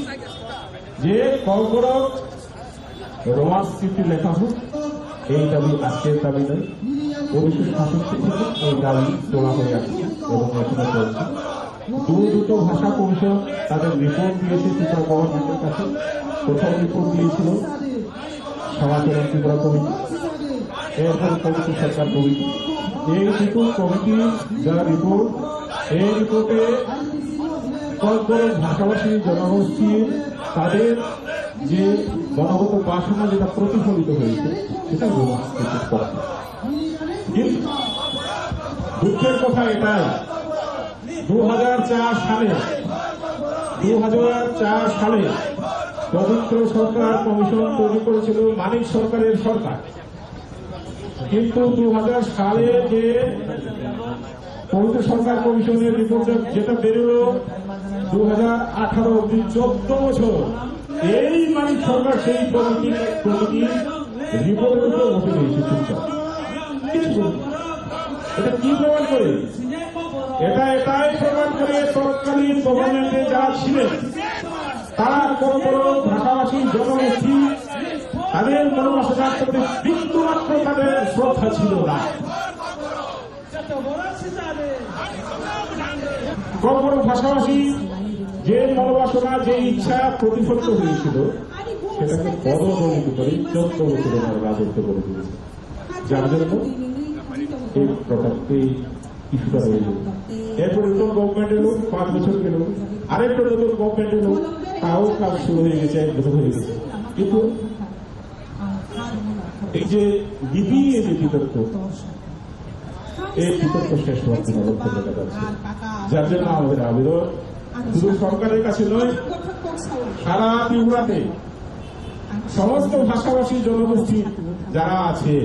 যে কর্কটক রোমান স্ক্রিপ্টে লেখা হোক, এই দাবি আজকের দাবি নয়। উনিশশো সাতষট্টি থেকে এই দাবি তোলা হয়ে আসছে এবং এখনো চলছে। দু দুটো ভাষা কমিশন তাদের রিপোর্ট দিয়েছে ত্রিপুরা গভর্নমেন্টের কাছে। প্রথম রিপোর্ট দিয়েছিল সমাজচরণ ত্রিপুরা কমিটি, এরপর পবিত্র সরকার কমিটি। এই দুটো কমিটির যা রিপোর্ট, এই রিপোর্টে কয়েক বড় ভাষাভাষী জনগোষ্ঠীর তাদের যে মনোগত বাসনা যেটা প্রতিফলিত হয়েছে, সেটা রোমান স্ক্রিপ্টের পক্ষে। কিন্তু দুঃখের কথা এটাই, দু হাজার চার সালে, দু হাজার চার সালে পবিত্র সরকার কমিশন তৈরি করেছিল মানিক সরকারের সরকার। কিন্তু দু হাজার সালে যে পবিত্র সরকার কমিশনের রিপোর্ট যেটা বেরোলো দু হাজার আঠারো অব্দি চোদ্দ বছর, এই মানিক সরকার সেই কমিটি, কমিটি রিপোর্টের উপর বসে রয়েছে চুপচাপ। কিছু বলছে না। এটা কি প্রমাণ করে? এটা এটাই প্রমাণ করে তৎকালীন গভর্নমেন্টে যারা ছিলেন, তারা বড় বড় ভাষাভাষী জনগোষ্ঠী, তাদের মনোবাসনার প্রতি বিন্দুমাত্র তাদের শ্রদ্ধা ছিল না। বড় বড় ভাষাভাষী যে মনোবাসনা, যে ইচ্ছা প্রতিফলিত হয়েছিল, সেটাকে পদদলিত করে চোদ্দ বছর ওনারা রাজত্ব করে দিয়েছে। যার জন্য এই প্রকার, এই ইস্যুটা রয়ে গেল। এরপরে নতুন গভর্নমেন্ট এলো, পাঁচ বছর গেল, আরেকটা নতুন গভর্নমেন্ট এলো, তাও কাজ শুরু হয়ে গেছে, এক বছর হয়ে গেছে। কিন্তু এই যে লিপি, এই যে বিতর্ক, এই বিতর্ক শেষ হওয়ার কোনো লক্ষণ দেখা যাচ্ছে না। যার জন্য আমাদের আবেদন শুধু সরকারের কাছে নয়, সারা ত্রিপুরাতে সমস্ত ভাষাভাষী জনগোষ্ঠী যারা আছে,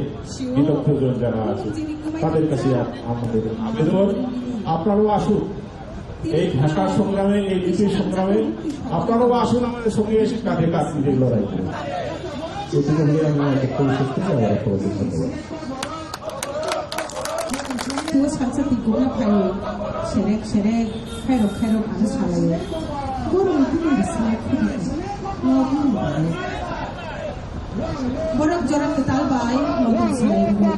বিদগ্ধজন যারা আছে, তাদের কাছে আ-, আমাদের আবেদন, আপনারাও আসুন এই ভাষা সংগ্রামে, এই লিপির সংগ্রামে, আপনারাও আসুন আমাদের সঙ্গে এসে কাঁধে কাঁধ মিলিয়ে লড়াই করুন। এটুকু বলে আমি আমার বক্তব্য শেষ করছি। আবার আপনাদের ধন্যবাদ। Tuo salsa twi gokna phaio, serek serek, khairok khairok ano salaio. Borokni bini bisingo khudi tong, no bini bagwi. Borok jora kwtal bai motom salai rwgo.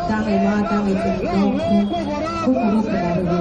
Dangwi ma dangwi tong, no khuk, khuk kwrwi kwrarwgo.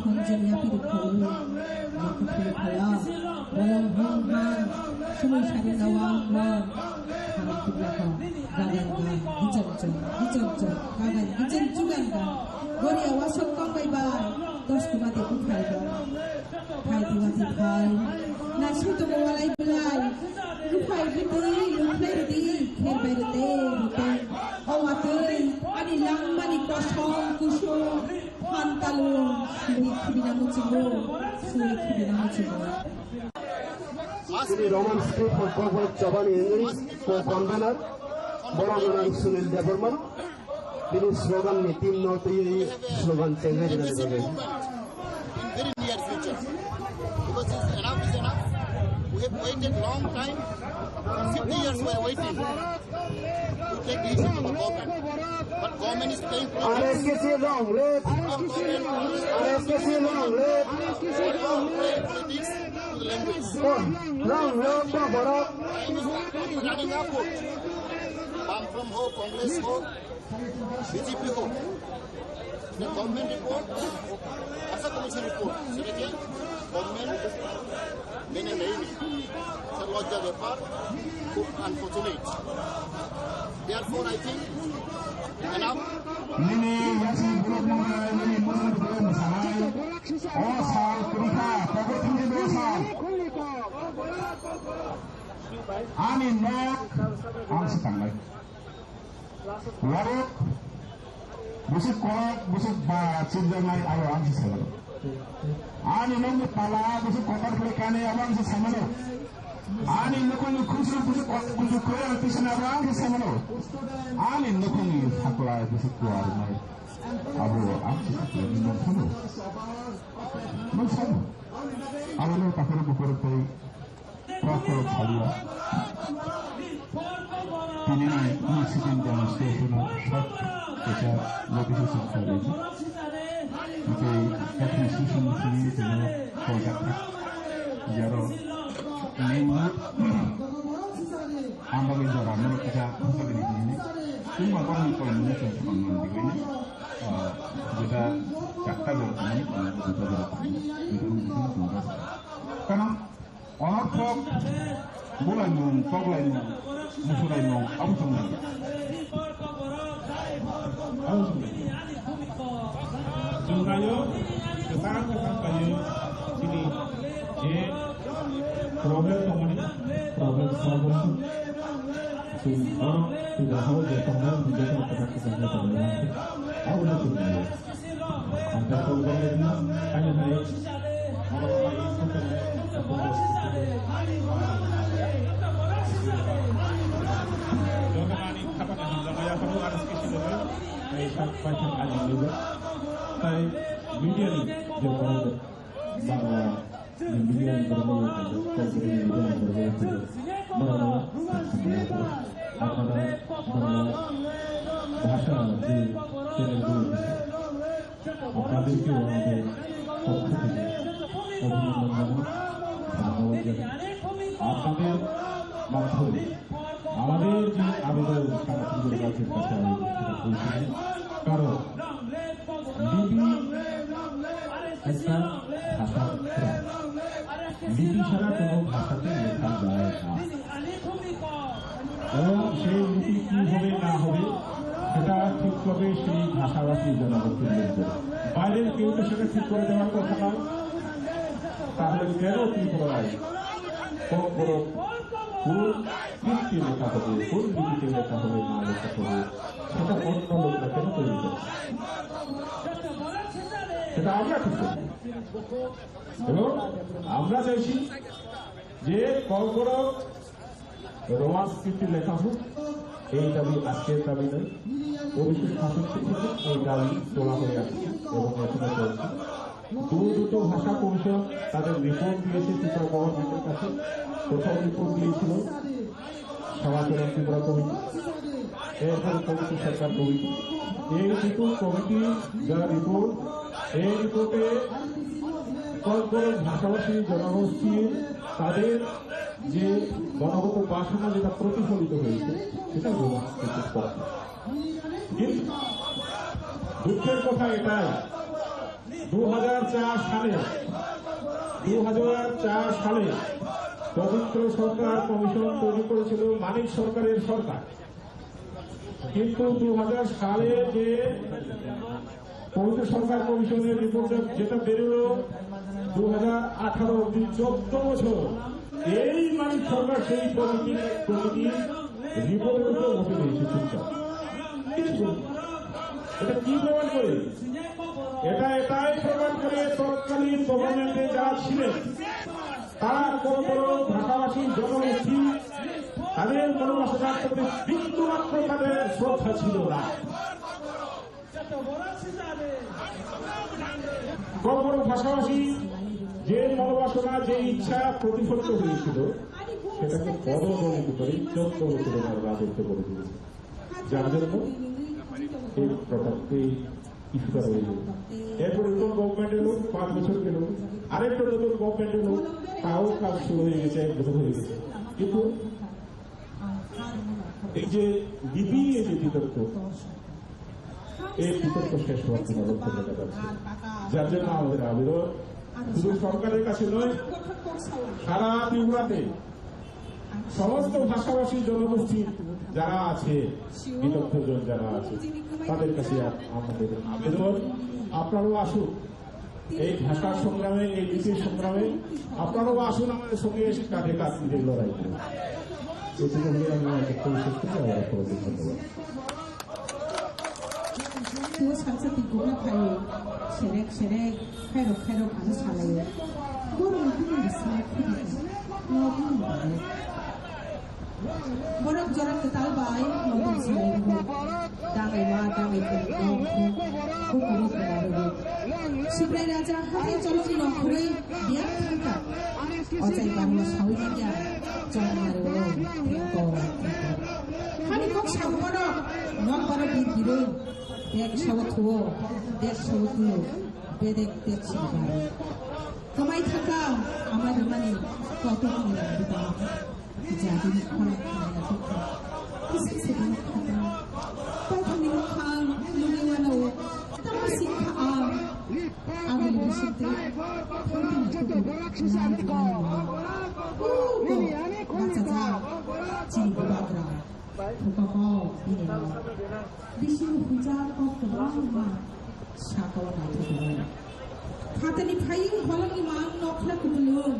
Jini api rukho ulu, rukho phai phala, bolong hong hang, sumui sari nawang wang, hang kibla hong, gagan gan, gicham cham, gicham cham, gagan gicham chugan gan, gori awa sok kong bai bai, dos kuma de ku phai bai, phai diwa di phai, na su to mo walai belai, ruphai bidi, ruphai ridi, kher bai rite, rite, o watui, ani langmani kosom kusum, Phantalu suri khibina muchungo, suri khibina muchungo. Sini Roman script for Kokborok Chobani English co-convener, borok nang Sunil Debbarma, bini slogan ni team no twi slogan chengnai rwna bagwi. In very near future. Because it's enough is enough. We have waited long time. Fifty years we are waiting. To take decision to the government. But government is playing politics. R S K C long live. R S K C long live. Playing politics to the language. Long live Kokborok. Running upward. Bam from ho, Congress ho, B J P ho. The government report, Asa Commission report, সেটাকে government মেনে নেয়নি। It's a লজ্জার ব্যাপার, খুব unfortunate. Therefore, I think enough. Nini yasi buluk mwnai, nini mwnai buluk mwsanai. O sal kwrwikha, pogo thumdi o sal. Ani nok, ang swkangnai. Warok, busuk korak, busuk ba, chirjaknai abo ang se saimano. Ani nokni pala, busuk kotor khlai kani abo ang se saimano. Ani nukhungni khusru, busuk kotor, busuk korak, pisana abo ang se saimano. Ani nukhungni sakla, busuk kuar nai abo ang se saimano. Nung saimano. Abo no takoro bukoro tei Prapto Chhalia. Tini nai Mexican demonstration shot kaisa notification khlaijak. Tei administration simi tini koijak. Jaro main road ang bagwi jora norok kaisa bwsakni hwnwi. Tungma borokni koimungno chwng swkang man digwini. Jeta chakta borok tongmani koimung jeta borok tongmani. Kono Onorthok bulaimung, toklaimung, musulaimung, abo chwng nai. Abo chwng nai. Chwng naio, kwchang kwchang khlaiwi chini je problem tongmani, problem solve wngkha. Chwng oro puja hao je tongnai, puja hao kwchang kwchang khe tongnai. Abo no chwng naio. Tei media ni je borok Bangla, media ni borok, Kokborok ni media ni borok, borok, আপনারা, আপনারা ভাষা যে channel গুলো আপনাদেরকেও আমাদের পক্ষ থেকে অভিনন্দন জানাই, ধন্যবাদ জানাই। আপনাদের মাধ্যমে আমাদের যে আবেদন সারা পৃথিবীর রাজ্যের কাছে আমি সেটা পৌঁছে দিই। কারণ লিপি একটা ভাষার প্রাণ। লিপি ছাড়া কোনো ভাষাতে লেখা যায় না। এবং সেই লিপি কি হবে না হবে, সেটা ঠিক করবে সেই ভাষাভাষী জনগোষ্ঠীর লোকজন। বাইরের কেউ তো সেটা ঠিক করে দেওয়ার কথা নয়। তাহলে কেন ত্রিপুরায় কম বড় কোন কীর্তি লেখা হবে, কোন লিপিতে লেখা হবে, না লেখা হবে, সেটা অন্য লোকরা কেন তৈরি করবে? সেটা আমরা ঠিক করব। এবং আমরা চাইছি যে কর্কট রোমান স্ক্রিপ্টে লেখা হোক, এই দাবি আজকের দাবি নয়। অভিষেক শাসক থেকে এই দাবি তোলা হয়ে আসছে এবং এখনো চলছে। দু দুটো ভাষা কমিশন তাদের রিপোর্ট দিয়েছে ত্রিপুরা গভর্নমেন্টের কাছে। প্রথম রিপোর্ট দিয়েছিল সমাজের ত্রিপুরা কমিটি, এরপরে কমিটি সরকার কমিটি। এই দুটো কমিটি যারা রিপোর্ট, এই রিপোর্টে কর্কট ভাষাভাষী জনগোষ্ঠীর তাদের যে মনোগত বাসনা যেটা প্রতিফলিত হয়েছে, সেটা রোমান স্ক্রিপ্টের পক্ষে। কিন্তু দুঃখের কথা এটাই, দু হাজার চার সালে, দু হাজার চার সালে পবিত্র সরকার কমিশন তৈরি করেছিল মানিক সরকারের সরকার। কিন্তু দু হাজার সালে যে পবিত্র সরকার কমিশনের রিপোর্ট যেটা বেরোলো, দু হাজার আঠারো অব্দি চোদ্দ বছর এই মানিক সরকার সেই কমিটি, কমিটি রিপোর্টের উপরে বসে রয়েছে চুপচাপ। কিছু করে। এটা কি প্রমাণ করে? এটা এটাই প্রমাণ করে তৎকালীন গভর্নমেন্টে যারা ছিলেন, তারা বড় বড় ভাষাভাষী জনগোষ্ঠী, তাদের মনোবাসনার প্রতি বিন্দুমাত্র তাদের শ্রদ্ধা ছিল না। বড় বড় ভাষাভাষী যে মনোবাসনা, যে ইচ্ছা প্রতিফলিত হয়েছিল, সেটাকে পদদলিত করে চোদ্দ বছরের রাজত্ব করে দিয়েছে। যার জন্য এই প্রকার, এই ইস্যুটা রয়ে গেল। এরপর নতুন গভর্নমেন্ট এলো, পাঁচ বছর গেল, আরেকটা নতুন গভর্নমেন্ট এলো, তাও কাজ শুরু হয়ে গেছে, এক বছর হয়ে গেছে। কিন্তু এই যে লিপির যে বিতর্ক, এই বিতর্ক শেষ হওয়ার কোনো লক্ষণ দেখা যাচ্ছে না। যার জন্য আমাদের আবেদন শুধু সরকারের কাছে নয়, সারা ত্রিপুরাতে সমস্ত ভাষাভাষী জনগোষ্ঠী যারা আছে, বিদগ্ধজন যারা আছে, তাদের কাছে আপ-, আমাদের আবেদন, আপনারাও আসুন এই ভাষা সংগ্রামে, এই লিপির সংগ্রামে, আপনারাও আসুন আমাদের সঙ্গে এসে কাঁধে কাঁধ মিলিয়ে লড়াই করুন। এটুকু বলে আমি আমার বক্তব্য শেষ করছি। আবার আপনাদের ধন্যবাদ। Tua saksa twi kokno phaio, serek serek, khairok khairok ano salaio. Borokni bini bisingo khibika, no bini bagwi. Borok jora kwtal bai motom salai rwo. Dangai ma, dangai khe, no khe, bukuni kwlaro rwo. Sibrai raja hathai chorokni nongkhorwi biyang thangkha. Ochai barma sawi manya, chongma rwo, thengko, thengko. Hani kok sabuano, nokbaro bir birwi. Bek sawa thuo, bek sawa thuo, bedek bek sibari. Kamai thaka, amai ramani, kotor ni rang buka. Jadi ni khana khana thaka. Kisi sini khana. Pathani khang, lumi wana o. Tama sikha a. Agli bisinte. Khana khana. Bacha ja. Chini bagra. Thupakok bini no. Bising hwnjak kok kwbangma sakao naithok tongo. Phatani phaiwi holongni mang nokhla kupulung,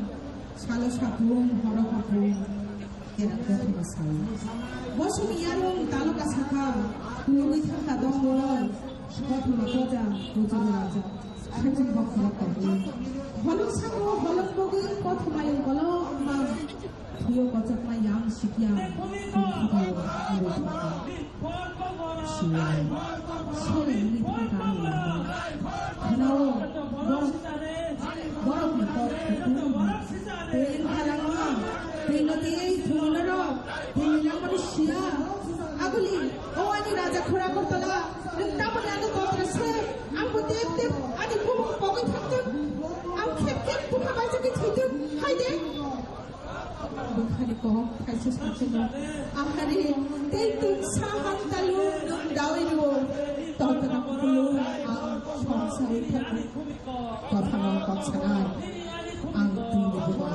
salo sapung, horo hapung, kena kothoma sao. Bosongni yarung taloka sakha, kulugwi thangkha dongmoloi, kothoma koja, kujurma, khajang bokholok tongwi. Holong sakao holong bogwi kothoma yong kolokma. Thwiyo kochakma yang sikya, thwiyo aro thangkha. Siyai, siyai ni thangkha ang lama. Khanao, borok, borok ni kok kutung. Tei halangma, tei no tei thumuna rok, tei ni langma ni siya. Aguli, o ani raja khura kortala, nwng tamoni ano kotra se, ang bo tep tep, ani bumung pogwi thangtong. Ang khep khep bukha baijagwi thwitong, hai de. Bukhari kok khaisa sakeno. Ahari tei tungsa hamtalu nwng dawi rwo. Totona kulu ang somsari thani. Kothoma kok sanai. Ang twi ni buba.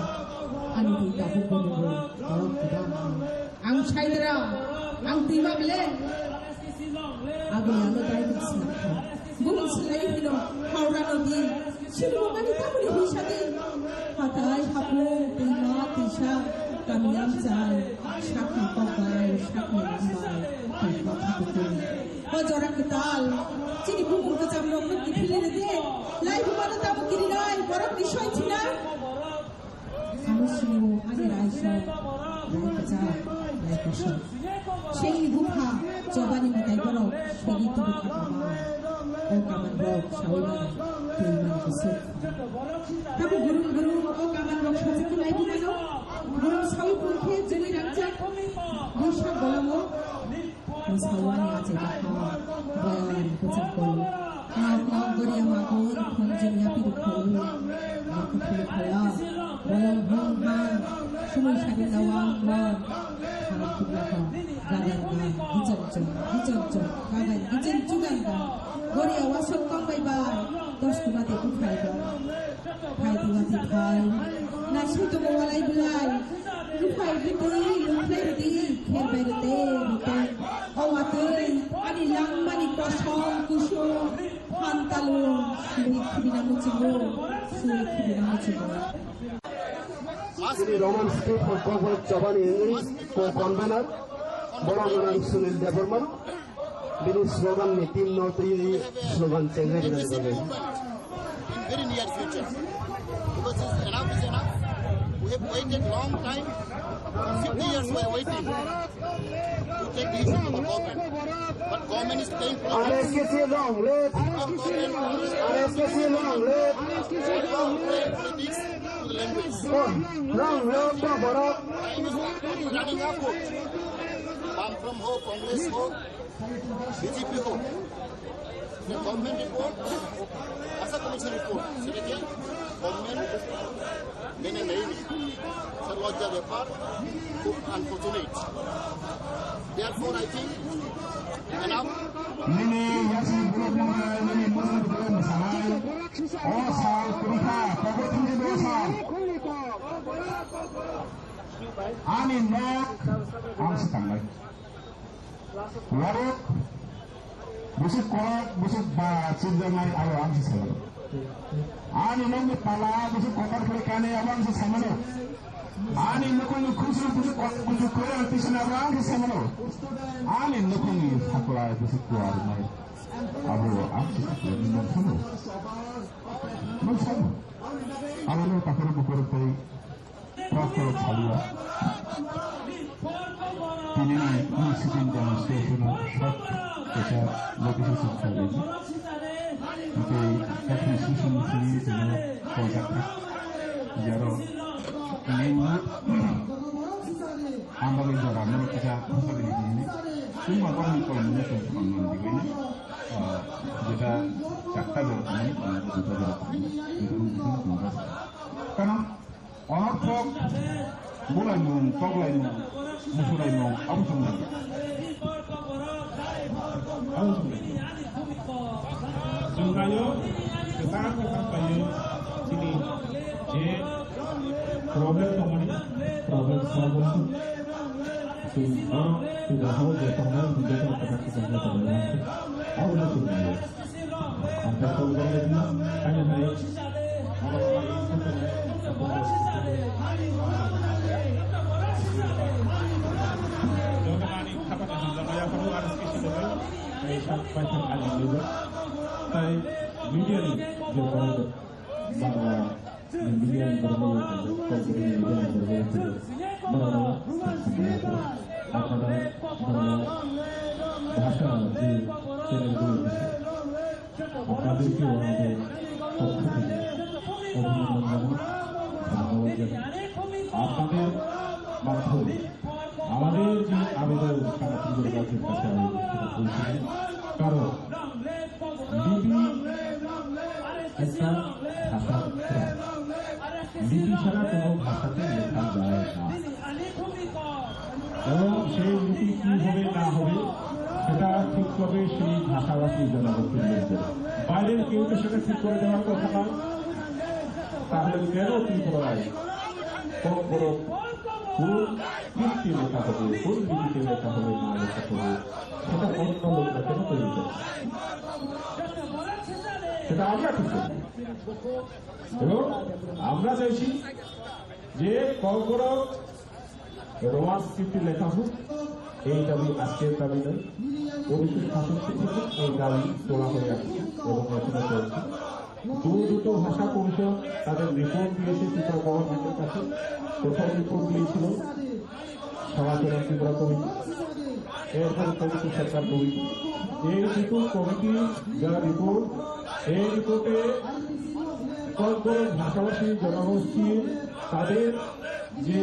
Ani twi tabuk bumung rwo. Ang saidra. Ang twi ma bile. Abo yano dai duk sa. Bumung silai hino. Haura nodi. Silumani tamoni huisadi. Hatai hapung, twima, twisa, kami amchai, sakni kokbai, sakni lambai, tongma khabutung. O jora kwtal, chini bumung kwcham rok no kiphilwi rwdi. Lai bumano tamo kirinai, borok ni soi thina. Ano siniwo ani raisa, rai kwcham, rai kosom. Sengni bupha chobani mwtai borok segi tubukha kama. O kaman rok sawi mano, twi mano kusuk. Tamo gurum gurum o kaman rok sajak khe lai bumano. Gurum sawi pun khe jwngwi rangchak. Buisa bolongo. Mwsawani achai bupha. Boyani bwchak bolo. Nok nok goriya magun khongjwng yapiri kholo. Nok kholo kholo. Bolong hong hang. Sumui sari lawang lawang. Khana khukla kha, gagan ga, gichok chok, gichok chok, gagan gichen chugan ga, gori awa sok kong bai bai. Sumati kuphai ba. Khai tumati khai. Nasui tongo walai belai. Luphai rwdi, lukhlai rwdi, kherbai rwdi, rwdi. O watwi, ani langmani kosom kusum, phantalu, sui khibina muchungo, sui khibina muchungo. Chini Roman script for Kokborok Chobani English, co-convener, borok nang Sunil Debbarma. Bini slogan ni team no twi slogan change hai rwna bagwi. In very near future. Because it's enough is enough. We have waited long time. Fifty years we are waiting to take the issue to the government. But government is playing politics. R S K C long live. Our government is R S K C long live. Politics to the language. Long live the Bharat. Time is running upward. Bam from ho, Congress ho, B J P ho. The government report, Asa Commission report, সেটাকে গভর্নমেন্ট মেনে নেয়নি। স্যার, লজ্জা ব্যাপার, খুব unfortunate. Therefore, I think enough. Nini yasi buluk mwnai, nini mwnai buluk mwnai. O sal, kurikha, pokok thangdi bo sal. Ani nok, ang se tanglai. Warok, bwswk kwrak, bwswk ba chwngjaknai abo ang se sai mano. Ani nokni pala bwswk kotor khlai kani abo ang se sai mano. Ani nukhungni khusru bwswk kotor bwswk kwrak twi swnai abo ang se sai mano. Ani nukhungni sakla bwswk kwrak nai abo ang se sai mano. Nwng sano. Nwng sano. Abono takhoro bukhoro tei Kwrak kwrak saliya. Tini ni sitting demonstration o short kaisa notification khlaijak. Tei administration ni simi tini koijak kha. Jaro main road ang bagwi jora no kaisa hospital ni simi. Tungma bangni koi mwnwi tong thang nang di koi na. Jeta chakta jora tong, duta jora tong. Karon Onorthok bulaimung, toklaimung, musuraimung, abo chwng nai. Abo chwng nai. Chwng khaio, kwthang kwthang khaio, chini je problem tongmani, problem solve wngkha. Chwng oro, chwng oro je tongnai, je tongnai, kwthang kwthang tongnai. Abo no chwng nai. Ang khe kok bai di, kaya hai. Joto ani khapang hamjakmaya phano R S K C ni bai, bai sak, bai sak ani leader. Tai media ni je borok bangla Media ni borok no, Kokborok ni media ni borok no, borok no, borok no, bhasha je channel gulo, আপনাদেরকে আমাদের পক্ষ থেকে অভিনন্দন জানাই, ধন্যবাদ জানাই। আপনাদের মাধ্যমে আমাদের যে আবেদন সারা পৃথিবীর কাছে, কাছে আমি সেটা পৌঁছে দিই। কারণ লিপি একটা ভাষার প্রাণ। লিপি ছাড়া কোনো ভাষাকে লেখা যায় না। এবং সেই লিপি কি হবে না হবে, সেটা ঠিক করবে সেই ভাষাভাষী জনগোষ্ঠীর লোকজন। বাইরের কেউ তো সেটা ঠিক করে দেওয়ার কথা নয়। তাহলে কেন ত্রিপুরায় কখনো কোন কীর্তি লেখা হবে, কোন লিপিতে লেখা হবে, না লেখা হবে, সেটা অন্য লোকরা কেন তৈরি করে? সেটা আমরা ঠিক করব। এবং আমরা চাইছি যে কখনো রোমান স্ক্রিপ্টে লেখা হোক, এই দাবি আজকের দাবি নয়। অতীতের শাসক থেকে এই দাবি তোলা হয়ে আসছে এবং এখনো চলছে। দু দুটো ভাষা কমিশন তাদের রিপোর্ট দিয়েছে ত্রিপুরা গভর্নমেন্টের কাছে। প্রথম রিপোর্ট দিয়েছিল সমাজের ত্রিপুরা কমিটি, এরপরে কমিটি সরকার কমিটি। এই দুটো কমিটি যারা রিপোর্ট, এই রিপোর্টে কয়েক ভাষাভাষী জনগোষ্ঠী তাদের যে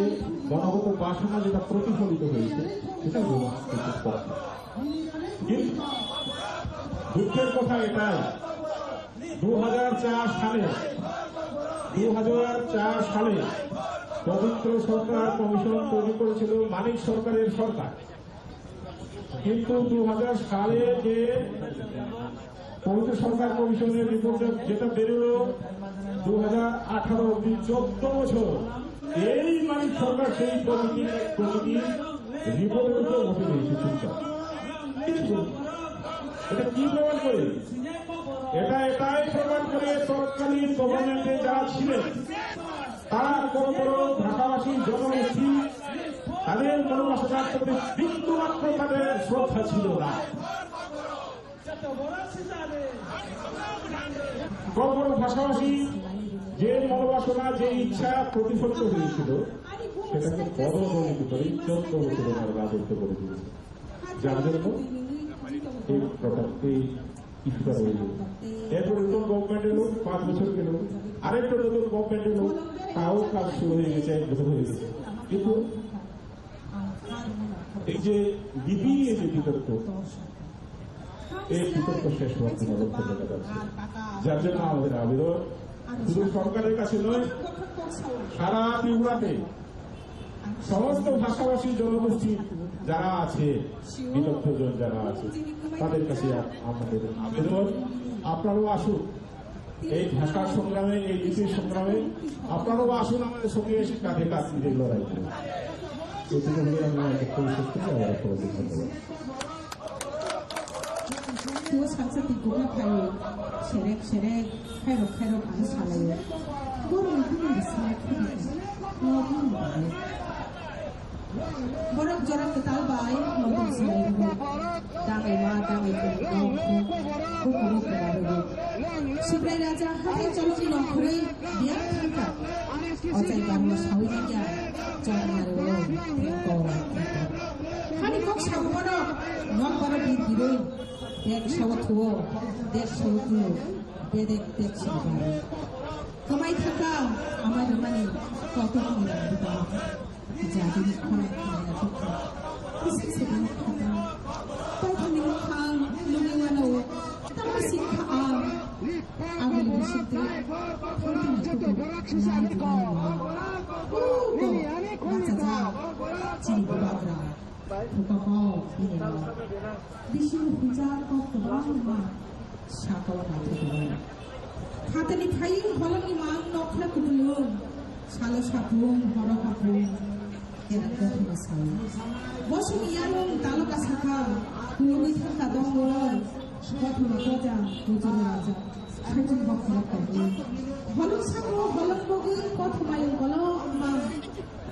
মনোগত বাসনা যেটা প্রতিফলিত হয়েছে, সেটা রোমান স্ক্রিপ্টের পক্ষে। কিন্তু দুঃখের কথা এটাই, দু হাজার চার সালে, দু হাজার চার সালে পবিত্র সরকার কমিশন তৈরি করেছিল মানিক সরকারের সরকার। কিন্তু দু হাজার সালে যে পবিত্র সরকার কমিশনের রিপোর্টে যেটা বেরোলো, দু হাজার আঠারো অব্দি চোদ্দ বছর এই মানিক সরকার সেই প্রকৃতি, প্রকৃতি রিপোর্টের উপর বসে রয়েছে চুপচাপ। কিছু, এটা কি প্রমাণ করে? এটা এটাই প্রমাণ করে তৎকালীন গভর্নমেন্টে যারা ছিলেন, তারা বড় বড় ভাষাভাষী জনগোষ্ঠী, তাদের মনোবাসনার প্রতি বিন্দুমাত্র তাদের শ্রদ্ধা ছিল না। বড় বড় ভাষাভাষী যে মনোবাসনা, যে ইচ্ছা প্রতিফলিত হয়েছিল, সেটাকে পদদলিত করে চোদ্দ বছর ওনারা রাজত্ব করে দিয়েছে। যার জন্য এই প্রকার, এই কিছুটা রয়ে গেল। এরপর নতুন গভর্নমেন্ট এলো, পাঁচ বছর গেল, আরেকটা নতুন গভর্নমেন্ট এলো, তাও কাজ শুরু হয়ে গেছে, এক বছর হয়ে গেছে। কিন্তু এই যে বিপিএ যে বিতর্ক, এই বিতর্ক শেষ হওয়ার কোনো লক্ষণ দেখা যাচ্ছে না। যার জন্য আমাদের আবেদন শুধু সরকারের কাছে নয়, সারা ত্রিপুরাতে সমস্ত ভাষাভাষী জনগোষ্ঠী যারা আছে, বিলুপ্তজন যারা আছে, তাদের কাছে আ-, আমাদের আবেদন, আপনারাও আসুন। এই ভাষা সংগ্রামে, এই লিপি সংগ্রামে আপনারাও আসুন, আমাদের সঙ্গে এসে কাঁধে কাঁধ মিলিয়ে লড়াই করুন। এটুকু বলে আমি আমার বক্তব্য শেষ করছি। আবার আপনাদের ধন্যবাদ। Tuo saksa twi kukla phaio, serek serek, khairok khairok ang salaio. Borokni bini bwsla khibika, no bini bagwi. Borok jora kwtal bai motom swlaiwi, dangaiwa dangai khe nongkhor, bukubo kwlarogo. Subrai raja hathai chorokni nongkhorwi biyang thangkha. Ochai barmo sawi manya, chongmaro thengko thengko. Hani kok sabubono nokbaro bir birwi, bek sawo thuo, bek sawo thuo, bedek bek sawo baro. Kwmai thangkha, amai rwmani kotor ni rang buka. Jadini khonai khonai thangkha. Kisi sedang khata. Paithangni mukhang nungwi wano. Tamo sikha ang. Ang ni bisingtwi. Khoroknwi tuku. Nai tuku. Ugo. Bachajak. Chini bubagra. Thukokok. Bini rok. Bising hujak kok kwbangma. Sakao naithok tongo. Phatarni phaiwi holongni mang nokha kubulung. Salo saphung, horo haphung. Kena kothoma sao. Bosongni yanung taloka sakha. Kulugwi thangkha dongor. Kothoma koja, kujur raja. Khaijung bokhorok tongwi. Holong sakao holong bogwi kothoma yong kolokma.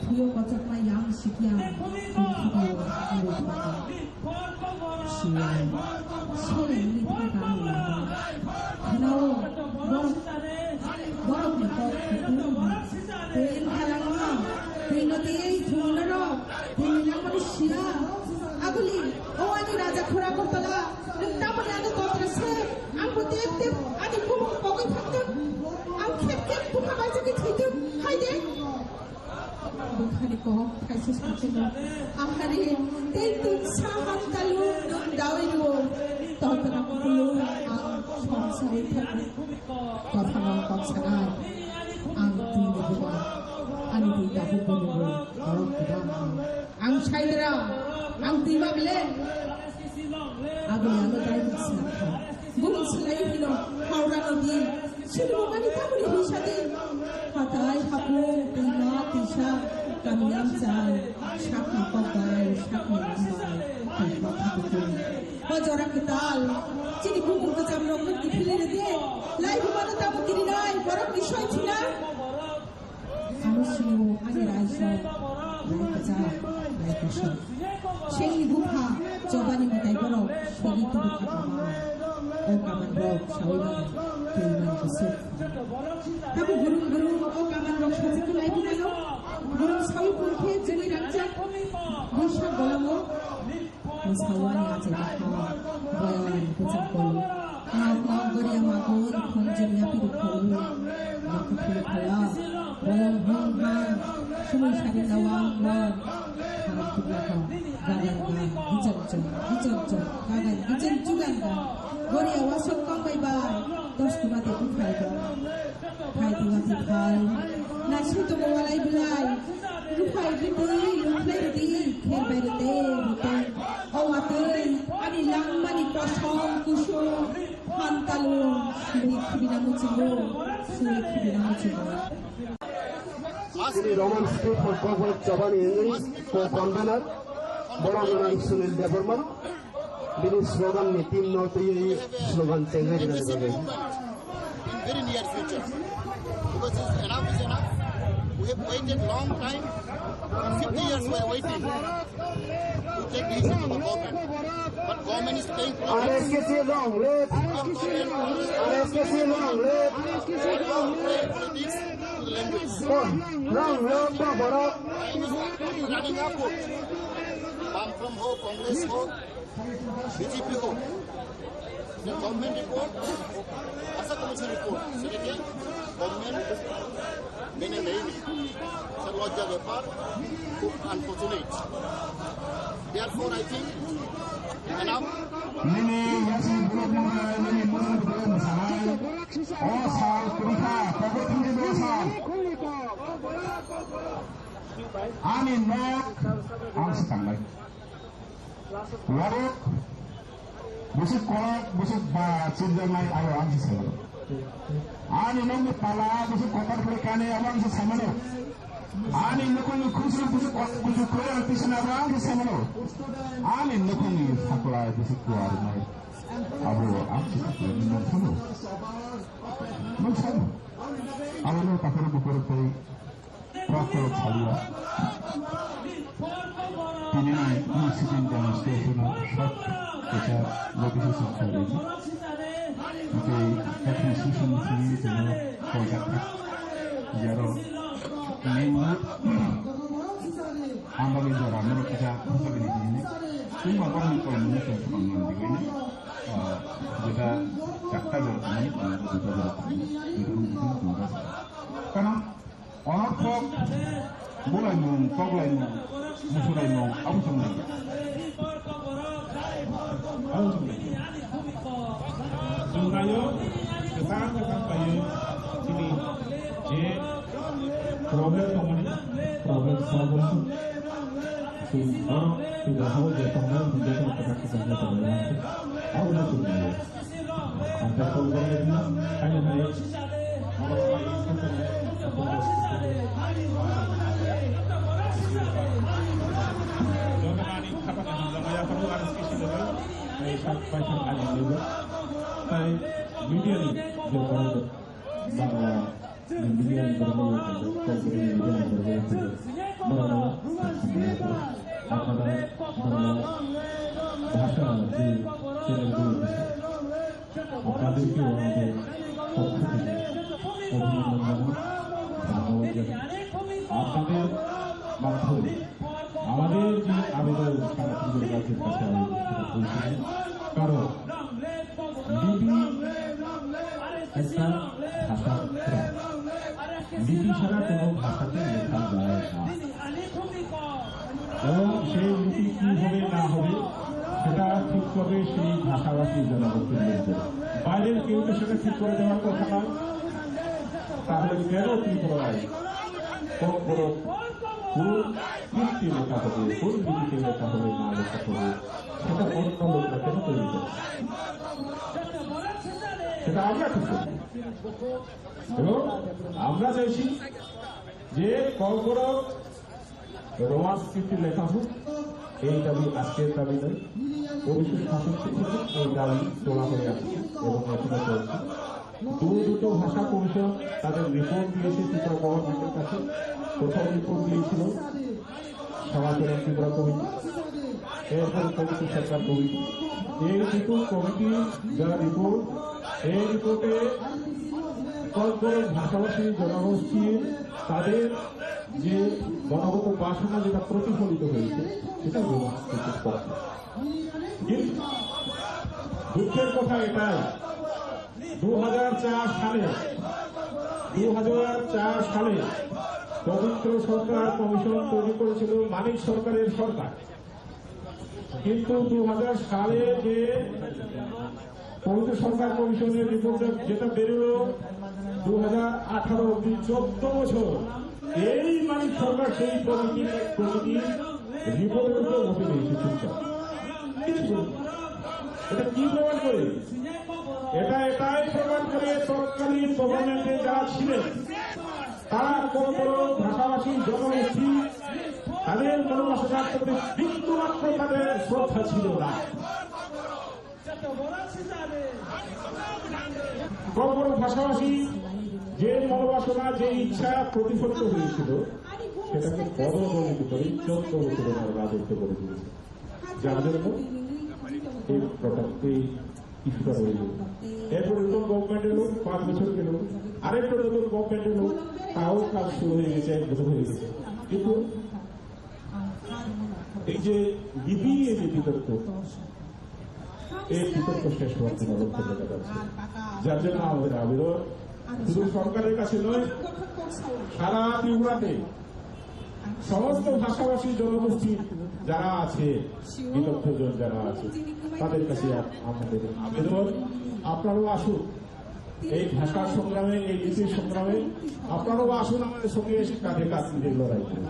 Thuyo kochokma yang sikya, tongthokyo murukma. Siyang, siyang ni thangka ang lama. Khnao, borok, borok ni kok kutung. Tei halangma, tei no tei thungnaro, tei langmani siya. Aguli, o ani raja khura kortala, nwng tamoni ano totra se, ang bo tep tep, ani bumung pogwi thangtong, ang khep khep bukha bai jagwi thwitong, hai de. Bukhani kok khaisa sakeno. Ahari tei tungsa hamtalu nung dawi rwo. Totona kukulu ang songsari thani. Kothoma kok sanai. Ang tini buma. Ani tini dabu bumung. Ang tini buma. Ang saidra. Ang tini bile. Aboni ano dai bwsakha. Bumung swlaiwi hino Howrano di. Sini bumani tamoni hwisa di. Hatai hapung twima twisa kami amchai. Sakni kokbai sakni ambai. Tongthok tongthok. O jora kwtal. Chini bumung kwcham rok no kiphilwi rwdi. Lai bumano tamo kirinai borok ni soi thina. Ano sini o ani raisa, rai kwchak, rai kosok. Sengni bupha, chobani mwtai borok, sogwi tubu kha kama. O kaman rok, sawi mano, twi mano kusuk. Tamo gurung gurung, o kaman rok sajagwi lai bumano. Gurung sawi pungkhe, chini rangchak, buisak bolongo. Mwsawani achai bwkha, boyani bwchak kolo, nok nok goriya magun, khonjwng yapiri kholo, yakha kholo khala, bolong hong hang, sumui sari lawang lawang, kharok tubla kha, gagan gan, gichok chok, gichok chok, gagan gichok chugan gan, goriya wasok kong bai bai, dos kuma te bukhai bai. Phai tongma tongphai, naising tongo walai belai. Ruphai rwtwi, lukhlai rwtwi, kher bai rwtwi, rwtwi. O watwi, ani langmani kosom kusum. Mantalu, suri khibina muchungo, suri khibina muchungo. Chini Roman Street for Kokborok Chabani English co-convener, borok nang Sunil Debbarma, bini slogan ni team no twi slogan chengnai rwna bagwi. In very near future. Because it's enough is enough. We have waited long time. Fifty years we are waiting to take decision of the government. But government is playing politics. R S K C long live. R S K C long live. Playing politics to the language. Long live, Kokborok. Running upward. Bam from ho, Congress ho, B J P ho. The government report, Asa Commission report, সেটাকে government মেনে নেয়নি। It's a লজ্জা ব্যাপার, খুব unfortunate. Therefore, I think enough. Nini yasi buluk mwnai, nini mwnai bwtwi mwsanai. O sal kwrwikha, kobo thangwi o sal. Ani nok ang swkangnai. Warok, busuk kolok, busuk ba chiljaknai aro ang se saimano. Ani nokni pala, busuk kotor khlai kani abo ang se saimano. Ani nukhungni khusru, busuk kolok, busuk khlai ang tisana abo ang se saimano. Ani nukhungni sakla, busuk kuar nai abo ang se saimano. Nung saimano. Nung saimano. Abo no takar bukur tei Protest saliya. Tini ni sitting demonstration o short kisa notification kharwi. Tei administration ni simi tini koijak kha. Yaro main road. Ambali jora mero kisa kisa bini tini. Tini ma kami koi muni koi koi muni koi. Jeta chakta jora kami koi jeta jora kami. Itu itu itu. Karena Onorthok bulaimung, koklaimung, musulaimung, abo chwng nai. Abo chwng nai. Chwng naio, kwchang kwchang khlaiwi chini je problem tongmani, problem solve wngkha. Chwng oro twibo hao je tongnai, hwnwi je tongo kwchang kwchang khe tongnai. Abo no chwng naio. Ang tei kok banglaima, haino hai. Jotoni khapani hamjakmaya phano R S K C ni bai sak bai sak ani nungwi. Tai media ni je borok bangla Media ni borok rok, Kokborok ni media ni borok rok, borok rok, apara, borok rok, bhasha ni channel rok, আপনাদেরকে আমাদের পক্ষ থেকে অভিনন্দন জানাই, ধন্যবাদ জানাই। আপনাদের মাধ্যমে আমাদের যে আবেদন সারা পৃথিবীর রাজ্যের কাছে আমি সেটা পৌঁছে দিই। কারণ লিপি একটা ভাষা প্রাণ। লিপি ছাড়া কোনো ভাষাতে লেখা যায় না। এবং সেই লিপি কি হবে না হবে সেটা ঠিক করবে সেই ভাষাভাষী জনগোষ্ঠীর লোকজন। বাইরের কেউ তো সেটা ঠিক করে দেওয়ার কথা নয়। তাহলে কেন ত্রিপুরায় কখনো কোন কীর্তি লেখা হবে, কোন লিপিতে লেখা হবে, না লেখা হবে, সেটা অন্য লোকরা কেন তৈরি করে? সেটা আমরা ঠিক করব। এবং আমরা চাইছি যে কর্কট রোমান স্ক্রিপ্টে লেখা হোক, এই দাবি আজকের দাবি নয়, ভবিষ্যৎ শাসক থেকে এই দাবি তোলা হয়ে আসছে এবং এখনো চলছে। দু দুটো ভাষা কমিশন তাদের রিপোর্ট দিয়েছে ত্রিপুরা গভর্নমেন্টের কাছে। প্রথম রিপোর্ট দিয়েছিল সমাজের ত্রিপুরা কমিটি, এরপরে কমিটি সরকার কমিটি। এই দুটো কমিটি যারা রিপোর্ট, এই রিপোর্টে কয়েক ভাষাভাষী জনগোষ্ঠীর তাদের যে মনোগত বাসনা যেটা প্রতিফলিত হয়েছে, সেটা রোমান স্ক্রিপ্টের পক্ষে। কিন্তু দুঃখের কথা এটাই, দু হাজার চার সালে, দু হাজার চার সালে পবিত্র সরকার কমিশন তৈরি করেছিল মানিক সরকারের সরকার। কিন্তু দু হাজার সালে যে পবিত্র সরকার কমিশনের রিপোর্টটা যেটা বেরোলো, দু হাজার আঠারো অব্দি চোদ্দ বছর এই মানিক সরকার সেই কমিটি, কমিটির রিপোর্টের উপরে বসে রয়েছে চুপচাপ। কিছু করে। এটা কি প্রমাণ করে? এটা এটাই প্রমাণ করে তৎকালীন গভর্নমেন্টে যারা ছিলেন, তারা কখনো ভাষাভাষী জনগোষ্ঠী তাদের মনোবাসনার প্রতি বিন্দুমাত্র তাদের শ্রদ্ধা ছিল না। কখনো ভাষাভাষী যে মনোবাসনা, যে ইচ্ছা প্রতিফলিত হয়েছিল, সেটাকে পদদলিত করে চোদ্দ বছরের রাজত্ব করে দিয়েছে। যার জন্য এই প্রকার, এই ইস্যুটা রয়ে গেল। এরপর নতুন গভর্নমেন্ট এলো, পাঁচ বছর গেল, আরেকটা নতুন গভর্নমেন্ট এলো, তাও কাজ শুরু হয়ে গেছে, এক বছর হয়ে গেছে। কিন্তু এই যে লিপি নিয়ে যে বিতর্ক, এই বিতর্ক শেষ হওয়ার কোনো লক্ষণ দেখা যাচ্ছে না। যার জন্য আমাদের আবেদন, শুধু সরকারের কাছে নয়, সারা ত্রিপুরাতে সমস্ত ভাষাভাষী জনগোষ্ঠী যারা আছে, বিদগ্ধজন যারা আছে, তাদের কাছে আপ-, আমাদের আবেদন, আপনারাও আসুন এই ভাষা সংগ্রামে, এই লিপির সংগ্রামে। আপনারাও আসুন আমাদের সঙ্গে এসে কাঁধে কাঁধ মিলিয়ে লড়াই করুন।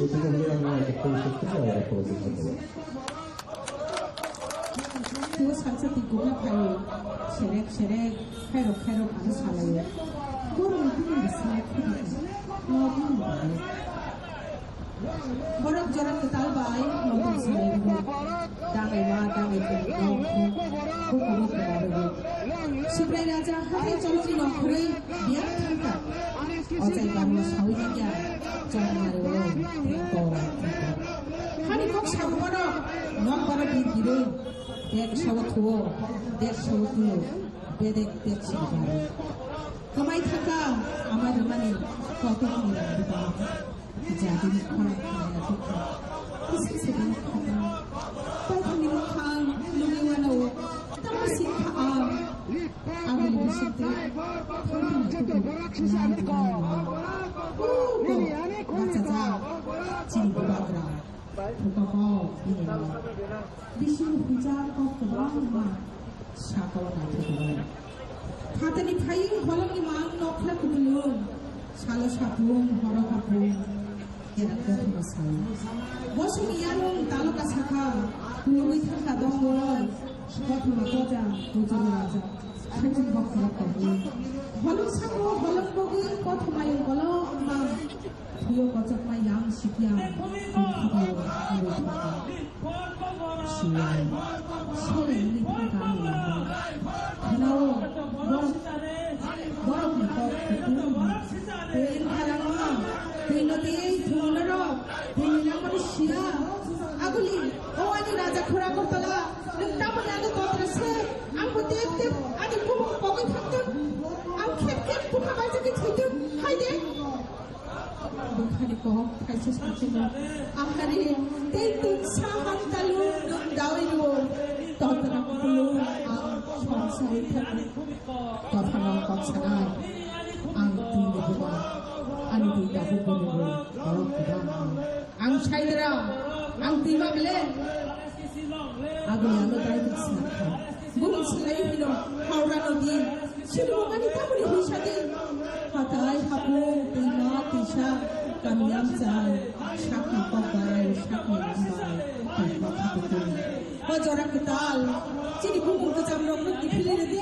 এটুকু বলে আমি আমার বক্তব্য শেষ করছি। আবার আপনাদের ধন্যবাদ। Tuo salsa twi kukla phaio, serek serek, khairok khairok ano salaio. Borokni bini bwsai khudi kha, nokni mwnai. Borok jora kwtal bai motom salai rwo. Dangai ma, dangai khe, nokni bukubo kwma rwo. Subrai raja hathai chomchwi nongkhorwi biyang thangkha. Ochai barma sawi nangya, chongma rwo, tei kok. Hani kok sago borok, nok bara bir birwi. Dek sawa thuo, dek sawa thuo, bedek dek sawa baro. Kamai thaka, ama rwmani kotor ni rang buba. Jadi ni khorang khaya thaka. Isi sidi khata. Paithani khang, lumi wana o. Tamo si kha a. Aguli bisinte. Khorang khaya thaka. Ugo. Bacha ja. Chini bubagra. Thukokok, bini rok. Bising hujar kok kwbangma sakao naithok rw. Phatani phaiwi holongni mang nokphla kuplung. Salo sapung, horo hapung. Era kothoma sao. Bosongni yarung taloka sakha. Kulugwi thangkha dongmung. Kothoma koja, kujur raja. Khaijing bokholok tongwi. Holong sabo, holong bogwi, kothoma yong kolok mang. Thuyo kochokma yang sikya, bini khukao murui thangkha. Siyai, sere wngwi thangkha ani lama. Khnao, borok, borokni kok kutung wngwi. Tei wngkha langma, twi no tei thwngno rok, twi ni langmani siya. Aguli, o ani raja khura Agartala, nwng tamoni ano totra se, ang bo tep tep ani bumung pogwi thangtong, ang khep khep bukha baijagwi thwitong, hai de. Bukhani kok thaisa sakino, ahari tei tungsa han talu nwng dawi rwo, totra kulu ang songsari thani. Tophano kok sanai, ang tini buba, ani tini dabu bumung borok buba ang. Ang saidra, ang tima bele. Aboni ano dai bisna kha. Bumung silai hino, Howrah nodi. Sini bumani tamoni hisa di. Hatai hapung, tima, tisa, kami amchai, sakni kokbai, sakni lambai, tini kok hapung. O jora kwtal. Chini bumung kwcham rok no kiphilwi rwdi.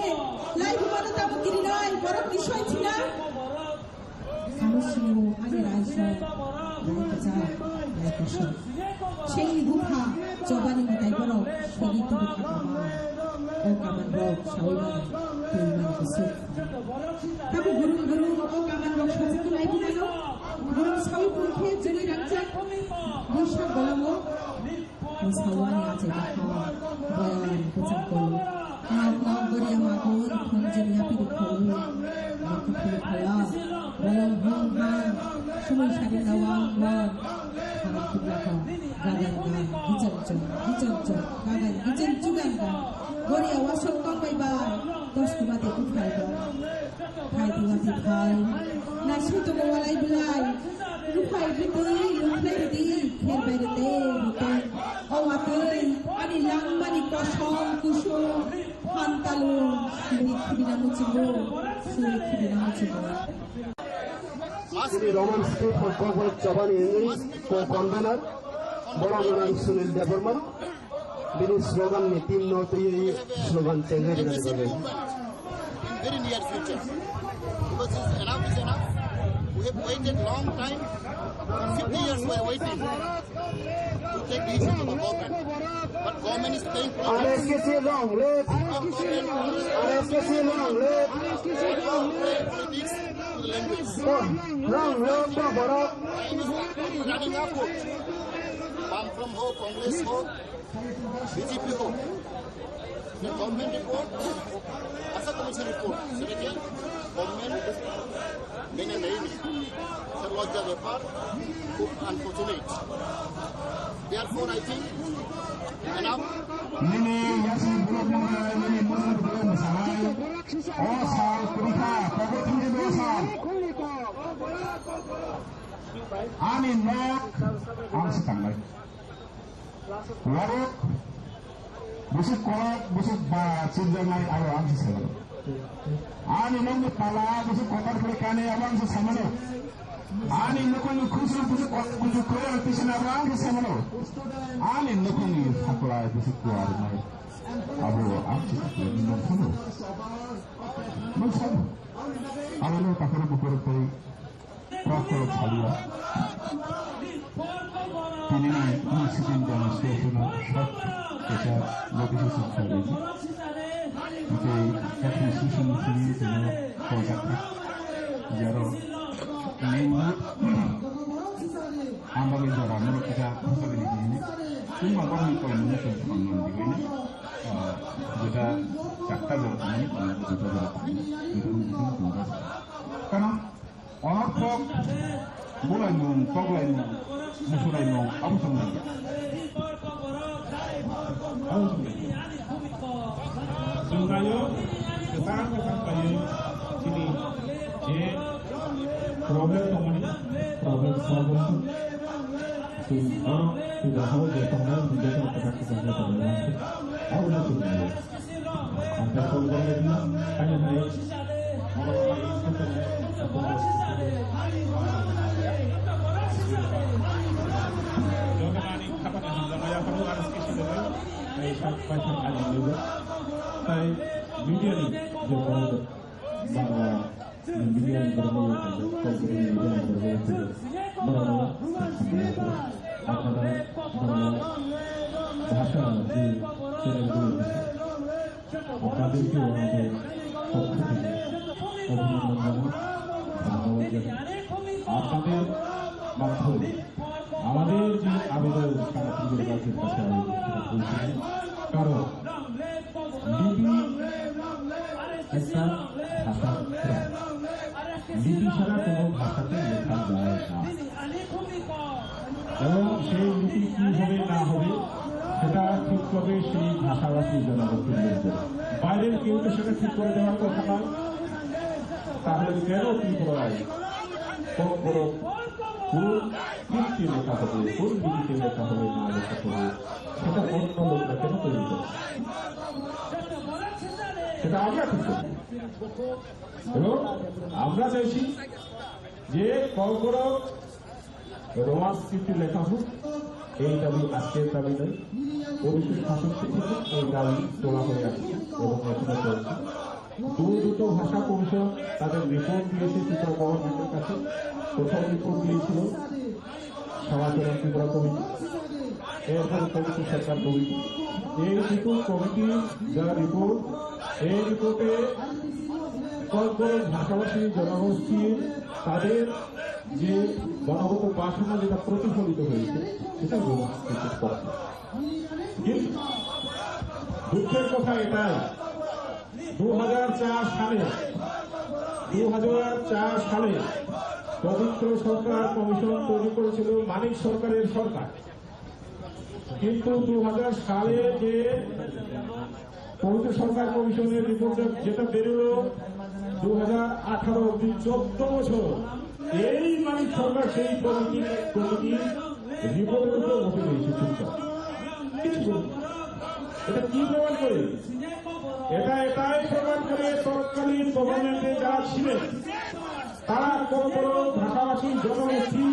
Lai bumano tabuk kirinai, borok ni soi thina. Amo sini o ani raisa, rai kwchak, rai kosok. Chini bupha, chobani mwtai borok, sini tubu khatama. O kaman rok, sawi mano, twi mano kusuk. Tabuk gurung gurung, o kaman rok sajagwi lai bumano. Borok sawi pungkhe, chini rangchak, buisak bolongo. Bwsao ani achai bwkha, boyang kwchak kol. Nok nok goriya magun, khunjwng yapiri khol. Nok kuphur phala, bolong hung hang, sumui sari nawang wang. Khana khibla kha, gagan gan, gichang chang, gichang chang, gagan gichang chugan gan. Goriya wasok tong bai bai, dos kuma de uphai bai. Phai diwa di phai. Naising tongo walai belai. Ruphai bwtwi rukhlai rwdi. Kher bai rwdi rwdi. O watwi ani langmani kosom kusum. Phantalu. Suri khibina muchungo. Suri khibina muchungo. Chini Roman script for Kokborok Chobani English co-convener Borok Gwnang Sunil Debbarma. Bini slogan ni team no twi slogan change hai rina. In very near future. Because it's enough is enough. We have waited long time. Fifty years we are waiting to take decision of the government. But government is playing politics. R S K C long live. R S K C long live. Playing politics to the language. Long live, Borok. Running upward. Bam from ho, Congress ho, B J P ho. The government report, Assam Commission report, সেটাকে government মেনে নেয়নি। সেটা লজ্জার ব্যাপার, খুব unfortunate. Therefore, I think enough. Nini yasi bulok mwnai, nini mwnai bulok mwsanai. O sal kwrwikha, pogo thangwi o sal. Ani nok ang swkangnai. Warok busuk kolok, busuk ba chirjaknai abo ang se saimano. Ani nokni pala busuk kotor khlai kani abo ang se saimano. Ani nokni khusru busuk kolok busuk khlai ang tisina abo ang se saimano. Ani nokni sakla busuk kuar nai abo ang se saimano. Nokno phano. Nokno. Abo no takoro bukurok tai. Kok kok salia. Tini ni sitting demonstration o short kisa notification khaijak. Tei administration sini tini khaijak. Jaro main road ambali jora moro kisa hasabini tini. Tini bangkok ni koi muni koi song non di koi ni. Jeta chakta jora tini, jeta jora tini. Jeta jora tini. Karena Onorthok bulaimung, toklaimung, musulaimung, abo chwng nangya. Abo chwng nangya. Chwng naio, kwchang kwchang khlaiwi chini je problem tongmani, problem solve wngthok. Chwng oro puja hao je tongnai, puja hao kwchang kwchang khe tongnai. Abo no chwng naio. Ang khe phone khe nai di, khaina hai. Joto nani khapani hamjakma yapharo R S K side bai sak bai sak ani nijak. Tai media ni je borok bangla media ni borok bai sak media ni borok bai sak borok bai sak. Apara bangla bhasha je channel gulo. আপনাদেরকে ওনাদের পক্ষ থেকে অভিনন্দন জানাই, ধন্যবাদ জানাই। আপনাদের মাধ্যমে আমাদের যে আবেদন সারা পৃথিবীর রাজ্যের কাছে আমি সেটা পৌঁছে দিই। কারণ লিপি একটা ভাষা, লিপি ছাড়া কোনো ভাষাতে লেখা যায় না। এবং সেই লিপি কি হবে না হবে, সেটা ঠিক করবে সেই ভাষাভাষী জনগোষ্ঠীর লোকজন। বাইরের কেউ তো সেটা ঠিক করে দেওয়ার কথা নয়। তাহলে কেন ত্রিপুরায় কোন বড় কোন কীর্তি লেখা হবে, কোন লিপিতে লেখা হবে, না লেখা হবে, সেটা অন্য লোকরা কেন তৈরি করে? সেটা আমরা ঠিক করব। এবং আমরা চাইছি যে কর্কট রোমান স্ক্রিপ্টে লেখা হোক, এই দাবি আজকের দাবি নয়। উনিশশো সাতষট্টি থেকে এই দাবি তোলা হয়ে আসছে এবং এখনো চলছে। দুই দুটো ভাষা কমিশন তাদের রিপোর্ট দিয়েছে ত্রিপুরা গভর্নমেন্টের কাছে। প্রথম রিপোর্ট দিয়েছিল সমাজসেবা ত্রিপুরা কমিটি, এরপরে কমিটি সরকার কমিটি। এই দুটো কমিটি যা রিপোর্ট, এই রিপোর্টে কয়েক ভাষাভাষী জনগোষ্ঠীর তাদের যে গণগত বাসনা যেটা প্রতিফলিত হয়েছে, সেটা রোমান স্ক্রিপ্টের পক্ষে। কিন্তু দুঃখের কথা এটাই, দু হাজার চার সালে, দু হাজার চার সালে পবিত্র সরকার কমিশন তৈরি করেছিল মানিক সরকারের সরকার। কিন্তু দু হাজার সালে যে পবিত্র সরকার কমিশনের রিপোর্ট যেটা বেরোলো, দু হাজার আঠারো অব্দি চোদ্দ বছর এই মানিক সরকার সেই কমিটি, কমিটি রিপোর্টের উপর বসে রয়েছে চুপচাপ। কিছু বলছে না। এটা কি প্রমাণ করে? এটা এটাই প্রমাণ করে তৎকালীন গভর্নমেন্টে যারা ছিলেন, তারা কর্কট ভাষাভাষী জনগোষ্ঠী,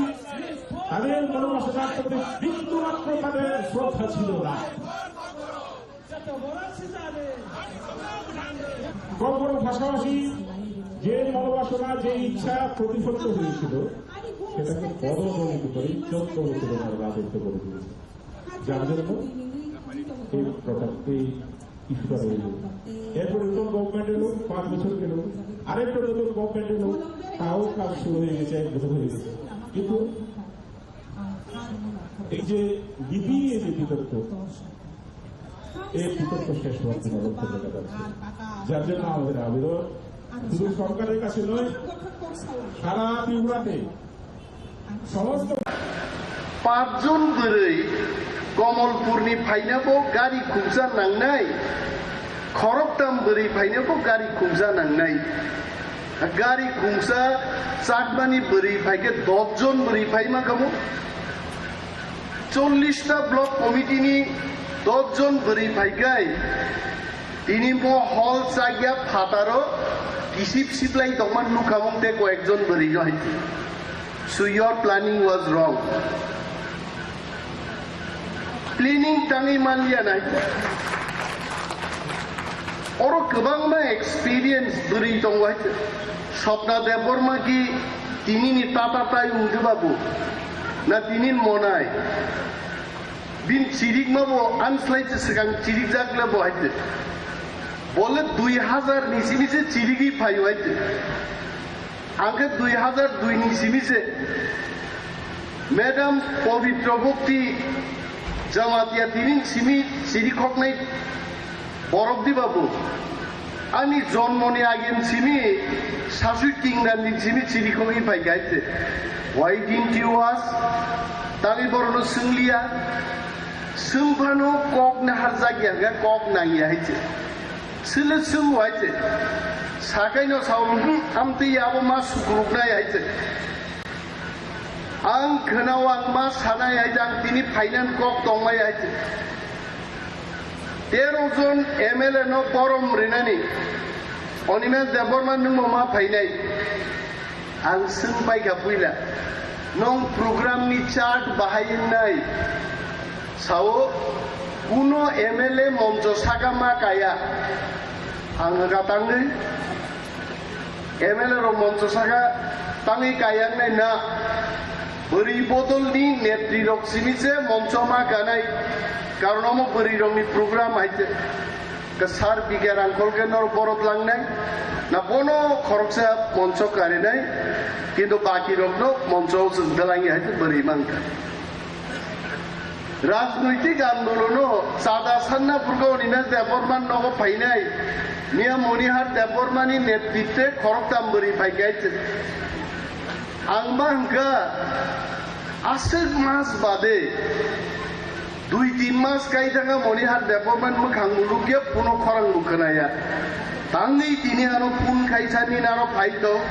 তাদের মনোবাসনার প্রতি বিন্দুমাত্র তাদের শ্রদ্ধা ছিল না। কর্মর পাশাপাশি যে মনোবাসনা, যে ইচ্ছা প্রতিফলিত হয়েছিল, সেটাকে বদল করে যত্ন করে রাজত্ব করে দিয়েছে। যার জন্য এই প্রথম এই ইস্যুটা রয়ে গেল। এরপর নতুন গভর্নমেন্ট এলো, পাঁচ বছর গেল, আরেকটা নতুন গভর্নমেন্ট এলো, তাও কাজ শুরু হয়ে গেছে, এক বছর হয়ে গেছে। কিন্তু এই যে লিপি, এই যে বিতর্ক, এই বিতর্ক শেষ হওয়ার কোনো লক্ষণ দেখা যাচ্ছে না। যার জন্য আমাদের আবেদন শুধু সরকারের কাছে নয়, সারা ত্রিপুরাতে সমস্ত পাঁচজন bwrwi Komolpurni phainabo gari khungsa nangnai, khoroktam bwrwi phainabo gari khungsa nangnai. Gari khungsa chakmani bwrwi phaikhe dos jon bwrwi phaima kamo. Chollish ta block committee ni dos jon bwrwi phaikhai, tini mo hall chakya phataro kisip siplai tongma nukha mung tei koyekjon bwrwi no hai. So your planning was wrong. Planning tangwi manliya nai. Oro kwbangma experience bwrwi tongo hai. Swapna Debbarma ki tini ni tata tai wngkhe babu. Na tini monai. Bin chirikma bo anslai se swkang chirikjak le bo hai. Bole dui hazar ni simi se chirigwi phaio hai. Ang khe dui hazar dui ni simi se Madam Pabitra Bhakti Jamatia tini simi siri khoknai borok di babu. Ani jonmoni agin simi sasui tingdan din simi siri khokwi phai kha hai se. Why didn't you ask? Tangwi borokno swngliya. Swngphano kok naharjak ya hwnkhe kok nangya hai se. Sile swng hai se. Sakaino sao, "Hmm, amtwi abo ma sukruknai," hai se. Ang khwnao ang ma sanai hai se, ang tini phainani kok tongmai hai se. Tero jon M L A no borom rinani. Animesh Debbarma nwngbo ma phainai. Ang swng paikha puila, nwng program ni chart bahai wngnai? Sao, kuno M L A moncho saka ma kaya. Ang hwnkha tangwi, M L A rok moncho saka tangwi kaya wngnai na? Bwrwi bodol ni netri rok simi se moncho ma kanai. Karon omo bwrwi rok ni program hai se. Kwsar bigya rangkhol khe norok borok langnai, na bono khoroksa moncho karinai, kintu baki rokno moncho o chwng dalangya hai bwrwi mankha. Rajnoitik andolono chada sanna phurkha Animesh Debbarma nogo phainai, Miya Monihar Debbarmani netritwe khoroktham bwrwi phaikha hai. Ang ma hwnkha aswk mas bade Dui tin mas kai thangkha Monihar Debbarmani mwkhang mulukya, phone-o khorang bo khwnaya. Tangwi tini ano phone khaisani naro phai tong.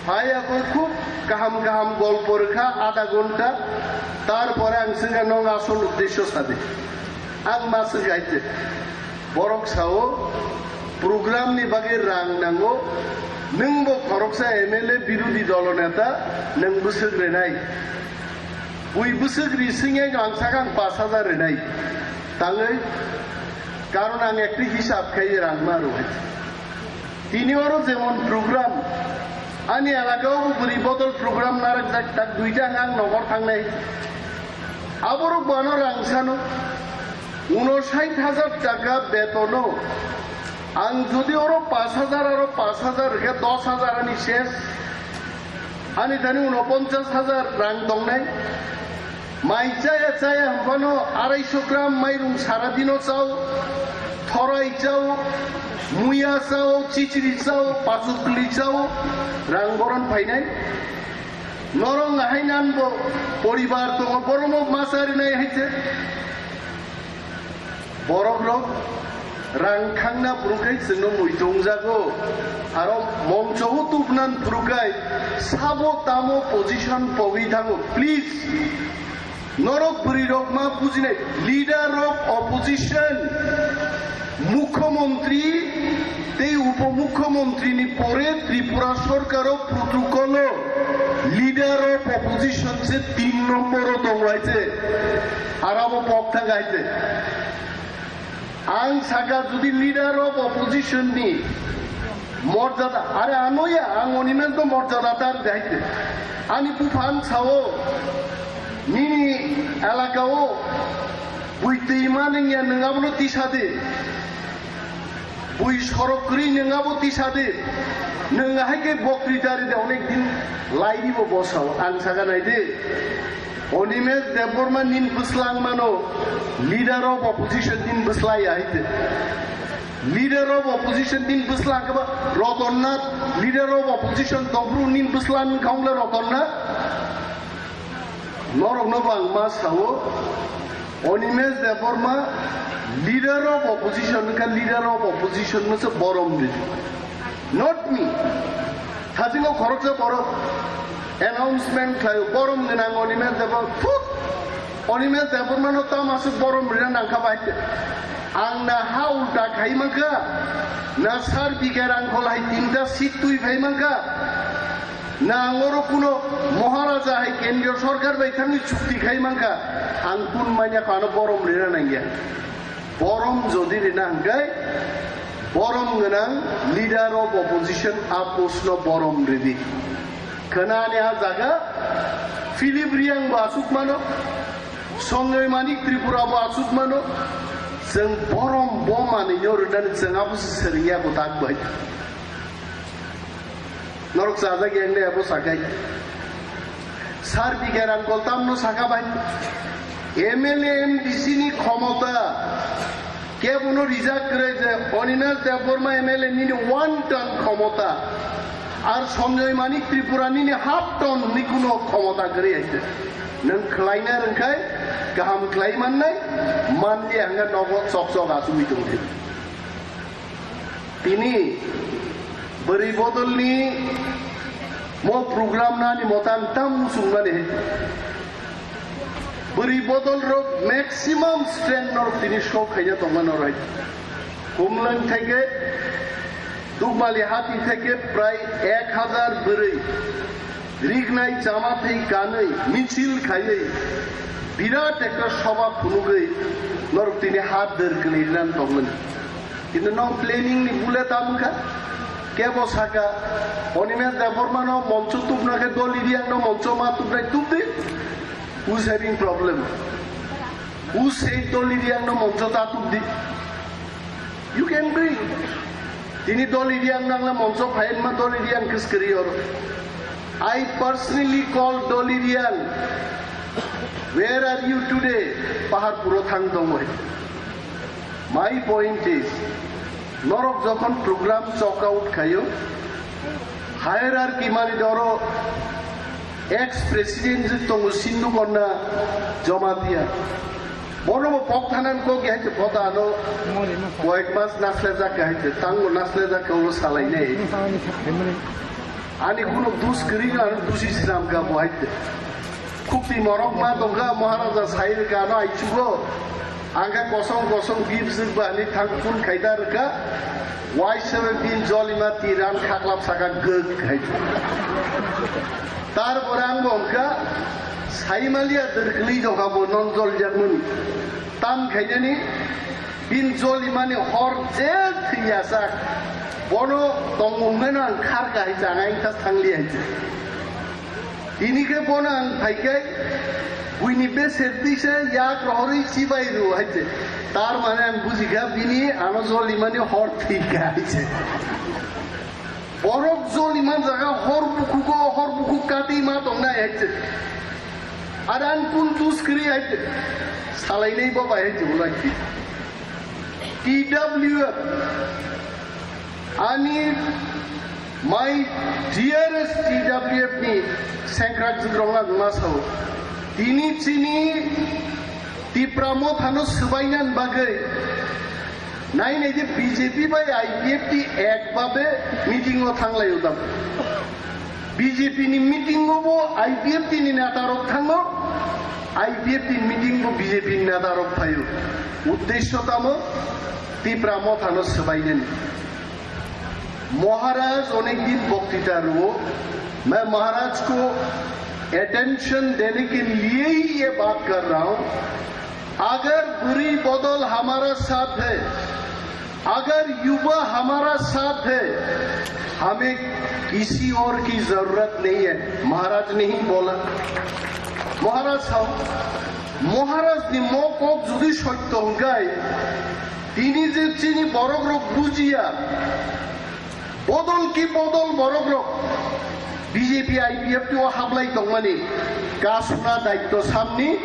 Phai abo khub kaham kaham golpo rwkha adha ghonta. Tarpore ang swngkha, "Nwng asol uddesyo sadi." Ang ma swngkha hai se. Borok sao, "Program ni bagwi rang nango, nwng bo khoroksa M L A birodhi dolo neta, nwng bwswk renai." Bui bwswk ri swngya ang sakha ang pash hajar rinai. Tangwi, karon ang ekti hisab khai rang ma rw hai. Tini oro jemon program, ani elaka o bwrwi bodol program narakjak, tak duita ang nokor thangnai. Aborok bo ano rang sano, unosait hajar taka betono, ang jodi oro pash hajar aro pash hajar rwkhe dos hajar ani ses. Ani thani unoponchas hajar rang tongnai. Mai chaya chaya hwnphano araisho gram mairung sara dino chao, thorai chao, muya chao, chichiri chao, pachukli chao, rang boron phainai. Norok ahai nanbo poribar tongo, borokno masa rinai hai se. Borok rok rang thangna phuru khai chwngno muitu wngjago. Aro moncho o tubnan phuru khai sabo tamo position pogwi thango. Please, norok bwrwi rok ma bujinai. Leader of opposition, mukhyamantri tei upomukhyamantri ni pore Tripura sorkar o protocol o leader of opposition se tin nombor o tongo hai se. Arabo pok thang hai se. Ang saka jodi leader of opposition ni morjada, are anoya ang Animesh no morjada tar daite. Ani buphan sao nini elaka o bui twi ma nungya nung abono tisa de. Bui sorok kwrwi nung abo tisa de. Nung hai khe bokri dari de onek din lai di bo bosao. Ang saka nai de. Animesh Debbarma nin bwslang mano, leader of opposition nin bwslai ya hai de. Leader of opposition nin bwslang khe ba Roton Nath, leader of opposition tobru nin bwslang khong le Roton Nath. Norok no bang ma sao. Animesh Debbarma, leader of opposition, ka leader of opposition no se borom ridi. Not me. Hajingo khoroksa borok announcement khlaio, borom gwnang Animesh Debbarma. Thut! Animesh Debbarma no tamo aswk borom rina nangkha bai. Ang na ha ulta khai mankha, na sar bigha rang kholai tinta seat twi phai mankha. Na ang oro kuno Maharaja hai kendriyo sorkar bai thangwi chukti khai mankha, ang kun manya kho ano borom rina nangya. Borom jodi rina hwnkhe, borom gwnang leader of opposition a post no borom ridi. Khwnani a jaga Philip Riyang bo asuk mano, Sanjoy Manik Tripura bo asuk mano, chwng borom bo manwi no rwnani chwng abo se swrwngya kwtak bai. Norok chajak yang de abo sakai. Sar bigha rang koltam no saka bai. M L A M D C ni khomota kebono rijak kwrwi je Animesh Debbarma M L A nini one ton khomota. Ar Sanjoy Manik Tripura nini half ton ni kuno khomota kwrwi hai de. Nwng khlaina rwngkhai kaham khlai mannai, manliya hwnkhe nogo chok chok achugwi tongdi. Tini bwrwi bodolni mo program nani motang tam muchungmani. Bwrwi bodol rok maximum strength norok tini show khaina tongma norok. Kumlang theke Dukmali hati theke prai ek hazar bwrwi rignai chama thwi kanwi michil khaiwi birat ekta soba phunugwi norok tini hat der kwlwi rinani tongmani. Kintu nong planning ni bule tam wngkha. Kebo saka, Animesh Debbarma no moncho tubna khe Dolly Reang no moncho ma tubnai tubdi. Who's having problem? Who said Dolly Reang no moncho ta tubdi? You can bring. Tini Dolly Reang nangla moncho phayen ma Dolly Reang kiskiri or. I personally call Dolly Reang. Where are you today? Paharpuro thang tongoi. My point is, norok jokhon program chok out khayo, hierarchy mani doro ex president je tongo Sindhu Konna Jamatia. Bono bo pok thanan kok ya je pota ano koyek mas naslejak ya je tango naslejak ko salai nei. Ani kuno dus kri ano dusi sinam ka bo hai. Khukti morok ma tongkha, Maharaja sai rwkha ano aichugo. Angkha kosong kosong bip swk ba ani thang phun khaida rwkha. Wai sebe bin jolima tiran khaklap saka gwk hai. Tar pore ang bo wngkha saimaliya dwrkli jokha bo non jol jakmani. Tam khainani bin jolimani hor je thwiya sak. Bono tongmung meno ang kharka hai chang ang thas thangli hai. Tini khe bono ang phai khe buini beser twi se yak rohorwi chibai rw hai se. Tar mane ang buji kha bini ano jolimani hor thwi kha hai se. Borok joliman jaga hor bukhuk o hor bukhuk kati ma tongnai hai se. Adan kun tus kri hai se. Salainai bo bai hai se ulai. T W F ani my dearest T W F ni sengkrak jikrok ang ma sao. Tini chini Tipra Motha no swbainani bagwi nai nai je B J P bai I P F T ek babe meeting o thanglai o dam. B J P ni meeting o bo I P F T ni neta rok thango, I P F T ni meeting bo B J P ni neta rok phaio. Uddesho tamo Tipra Motha no swbainani. Maharaj onek din boktita ruo, main Maharaj ko attention dene ke liye hi ye baat kar raha hoon. अगर बुरी बदल हमारा साथ है, अगर युवा हमारा साथ है, हमें किसी और की जरूरत नहीं है, महाराज ने ही बोला। महाराज साहब, महाराज ni mo kok jodi sotto hwnkhe, tini je chini borok rok bujiya, bodol ki bodol borok rok B J P I P F T o hablai tongmani kasuna daitto samni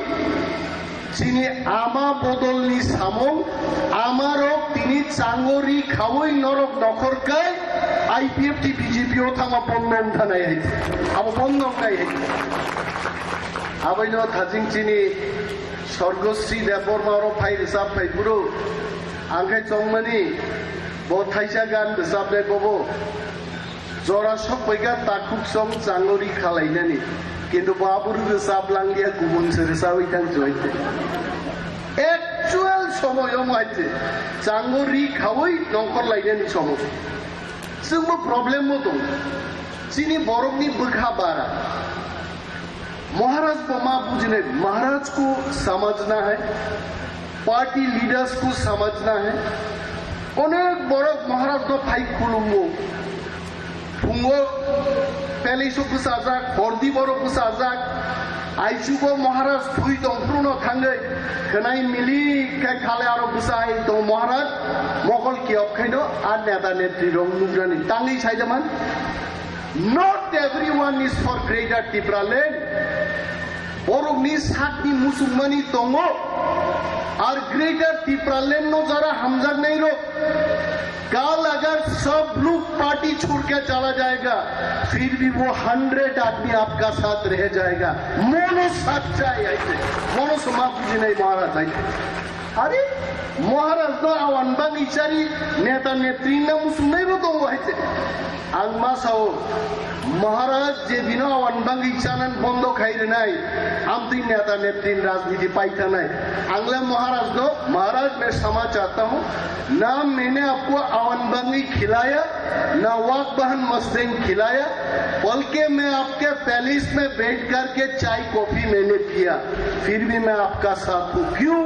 chini ama bodolni samung amarok tini changori khaui norok nokhor kai I P F T B J P o thangma bondo wngthanai hai abo bondo wngnai hai abaino thajing chini Sorgosri Debbarma oro phai rwchap phai phuru ang khai chongmani bo thaisa gan rwchapnai bobo Jora sokpaikha takhuk song changori khalainani. Kintu bo aburu rwchap langya kubun se rwchawi thang joite. Actual somoy omo haite changori khawi nongkhor lainani somoy. Chwngbo problem bo tong. Chini borokni bwkha bara. Maharaj bo ma bujinai, Maharaj ko samajhna hai, party leaders ko samajhna hai. Onek borok Maharaj no phai khulumgo. Phungo palace o bwsajak, hordi borok bwsajak. Aichugo Maharaj thui tongphuru no thangwi khwnai mili khe khale aro bwsai tong Maharaj mokol kiyok khaino a neta netri rok nukjani tangwi saijaman. Not everyone is for Greater Tipraland. Borokni sakni muchungmani tongo. Ar Greater Tipraland no jara hamjaknai rok. Kal agar sab log party chhod ke chala jayega, fir bhi wo hundred aadmi aapka saath reh jayega. Mono sachchai aise. Mono se ma bujinai Maharaj aise. Are, Maharaj no awan bangwi chari neta netri na muchungnai bo tongo hai se. Ang ma sao, Maharaj je dino awan bangwi chanan bondo khai rwnai, amtwi neta netri rajniti pai thanai. Ang le Maharaj no, Maharaj main ksama chahta hoon, na maine aapko awan bangwi khilaya, na wak bahan masdeng khilaya, balki main aapke palace mein baith karke chai coffee maine piya. फिर भी मैं आपका साथ हूँ। क्यों?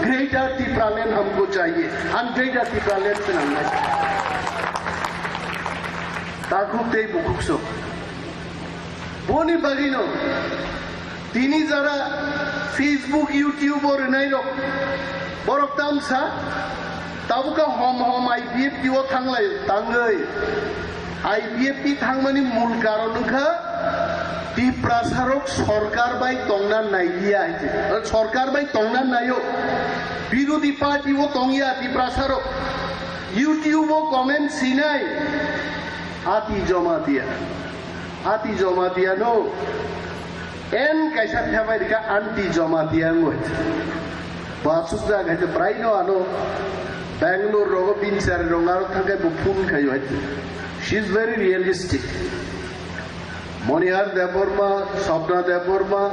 ग्रेटर टिप्रालैंड हमको चाहिए। हम ग्रेटर टिप्रालैंड से लड़ना चाहते हैं। Takhuk tei bukhuk so. Boni bagwi no tini jara Facebook, YouTube o rwnai rok borok tamsa tabuk hom hom I P F T o thanglai tangwi. I P F T thangmani mul karon wngkha Tiprasarok sorkar bai tongna nailiya hai se. Sorkar bai tongna naio. Birodhi party o tongya Tiprasarok. YouTube o comment sinai. Ati Jamatia. Ati Jamatia no. En kaisa thepai rikha anti Jamatia wngwi. Bo aswk jak hai se bwrai no ano Bangalore rogo bini chari rong aro thangkai bo phone khaio hai se. She is very realistic. Monihar Debbarma, Swapna Debbarma,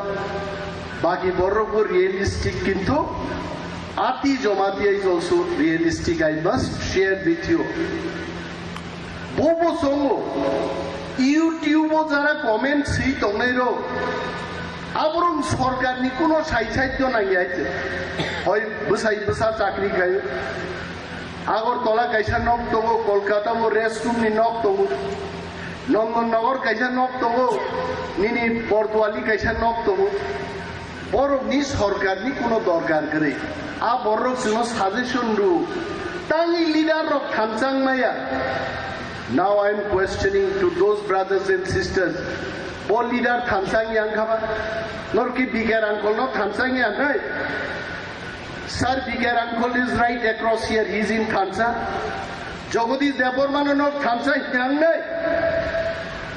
baki borok bo realistic kintu Ati Jamatia is also realistic, I must share with you. Bobo songo YouTube o jara comment si tongnai rok aborok sorkar ni kuno sai sai to nang ya se. Hoi bwsai bwsa chakri khai. Agartala kaisa nok tongo, Kolkata o restroom ni nok tongo. Nongon Nagar kaisa nok tongo, nini Borduali kaisa nok tongo. Borokni sorkarni kuno dorkar kwrwi. A borok chwngno suggestion rw. Tangwi leader rok thanchang maya. Now I am questioning to those brothers and sisters. Bo leader thanchang yang khaba? Norki Bikar uncle no thanchang yang hai? Sir, Bikar uncle is right across here, he is in Thansa. Jagadish Debbarma no Thansa hinang nai.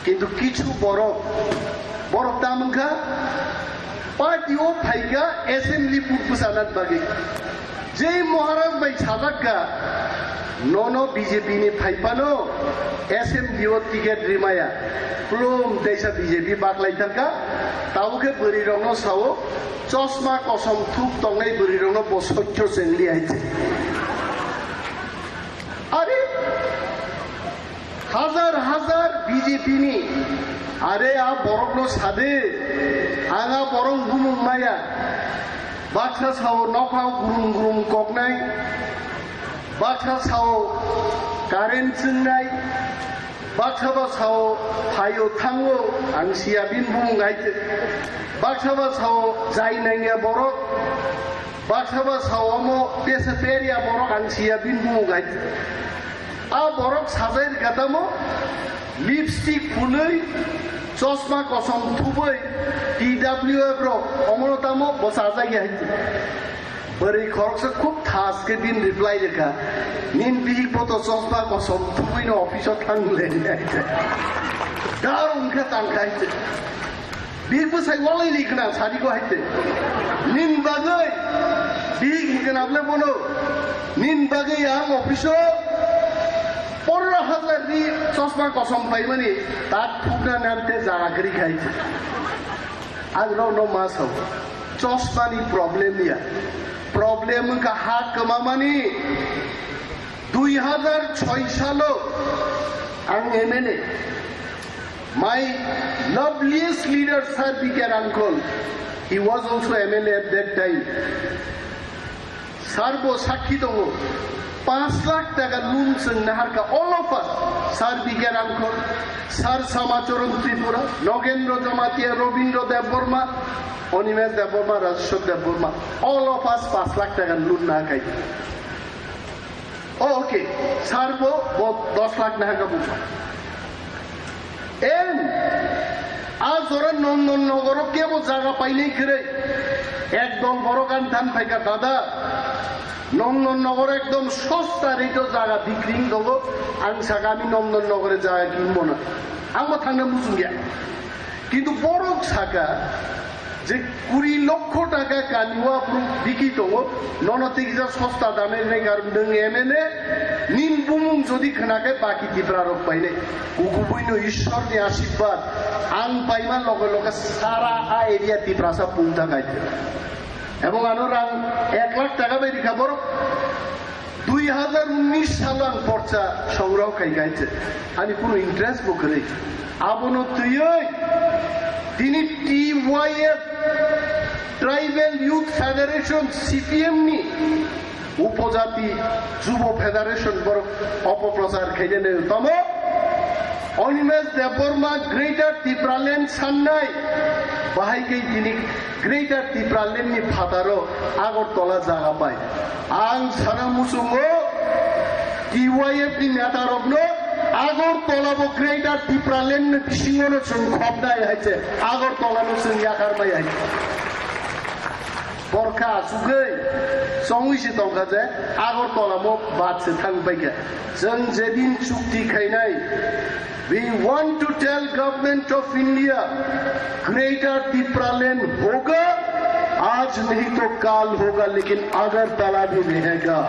Kintu kichu borok, borok tam wngkha, party o phaikha assembly vote bwsana bagwi. Jei Maharaj bai sajakka, nono B J P ni phaiphano assembly o ticket rimaya. Plum teisa B J P baklai thangkha, tabukhe bwrwi rokno sao, Chosma kosom thuk tongnai bwrwi rokno bo sotyo chengli hai se. Are hajar hajar B J P ni are a borok no sade ang a borok bumung maya. Baksa sao nokhao grum grum koknai, baksa sao current chwngnai, baksa ba sao phaio thango, ang siya bini bumung hai te. Baksa ba sao jai nangya borok, baksa ba sao omo besa perya borok, ang siya bini bumung hai te. A borok sajai rwkha tamo, lipstick phunui, chosma kosom thubui, T W F rok omono tamo bo sajai ya hai te. Bwrwi khoroksa khub thas khe bini reply rwkha, "Nini bihik bo to chosma kosom thubui no office o thang le," hai te. Dar wngkha tang kha hai te. Bihik bwsai walai ni khna sadi ko hai te. Nini bagwi bihik hingkhe nable bono. Nini bagwi ang office o pondro hajar ni chosma kosom paimani tak thukna nante jaga kwrwi khai te. Ang rokno ma sao. Chosma ni problem ya. Problem wngkha ha kwmamani. Dui hazar choi salo ang M L A. My loveliest leader, Sir B K Rangkhol, he was also M L A at that time. Sir bo sakhi tongo, panch lakh taka loan chwng naharkha, all of us, Sir B K Rangkhol, Sir Samacharan Tripura, Nogendra Jamatia, Robindra Debbarma, Animesh Debbarma, Rajeshwar Debbarma, all of us panch lakh taka loan naharkha. Oh, okay. Sir bo, bo dos lakh naharkha buma. En, a jora Nondan Nogoro kebo jaga painai kwrwi. Ekdol borok ani than phaikha, "Dada, Nondan Nogoro ekdom sosta rate o jaga bikri wng tongo. Ang sakha, ami Nondan Nogore jaga kinbo na." Ang bo thangna muchung ya. Kintu borok sakha je kuri lokho taka kani o aphuru biki tongo, nono tikjak sosta danai rwnai karon nwng M L A, nini bumung jodi khna khe baki Tipra rok painai. Kukubuino Ishwar ni ashirbad, ang paima loge loge sara a area Tiprasa pungta kaitor. Ebong ano rang ek lakh taka bai rikha borok. Dui hazar unnish salo ang porcha songroho khai kaitor. Ani kunu interest bo kwrwi. Abono twiwi tini T Y F, Tribal Youth Federation, C P M ni upojati Jubo Federation borok opoprochar khainani tamo. Animesh Debbarma Greater Tipraland sannai, bahai khe tini Greater Tipraland ni phataro Agartala jaga pai. Ang sana muchungo T Y F ni neta rokno Agartala bo Greater Tipraland ni bisingo no chwng khopnai hai se, Agartala no chwng yakarmai hai. Borkha asugwi chongwi se tongkha je Agartala mo bad se thang paikha. Chwng jedin chukti khainai, we want to tell Government of India, Greater Tipraland hoga, aaj nahi to kal hoga, lekin Agartala bhi rahega.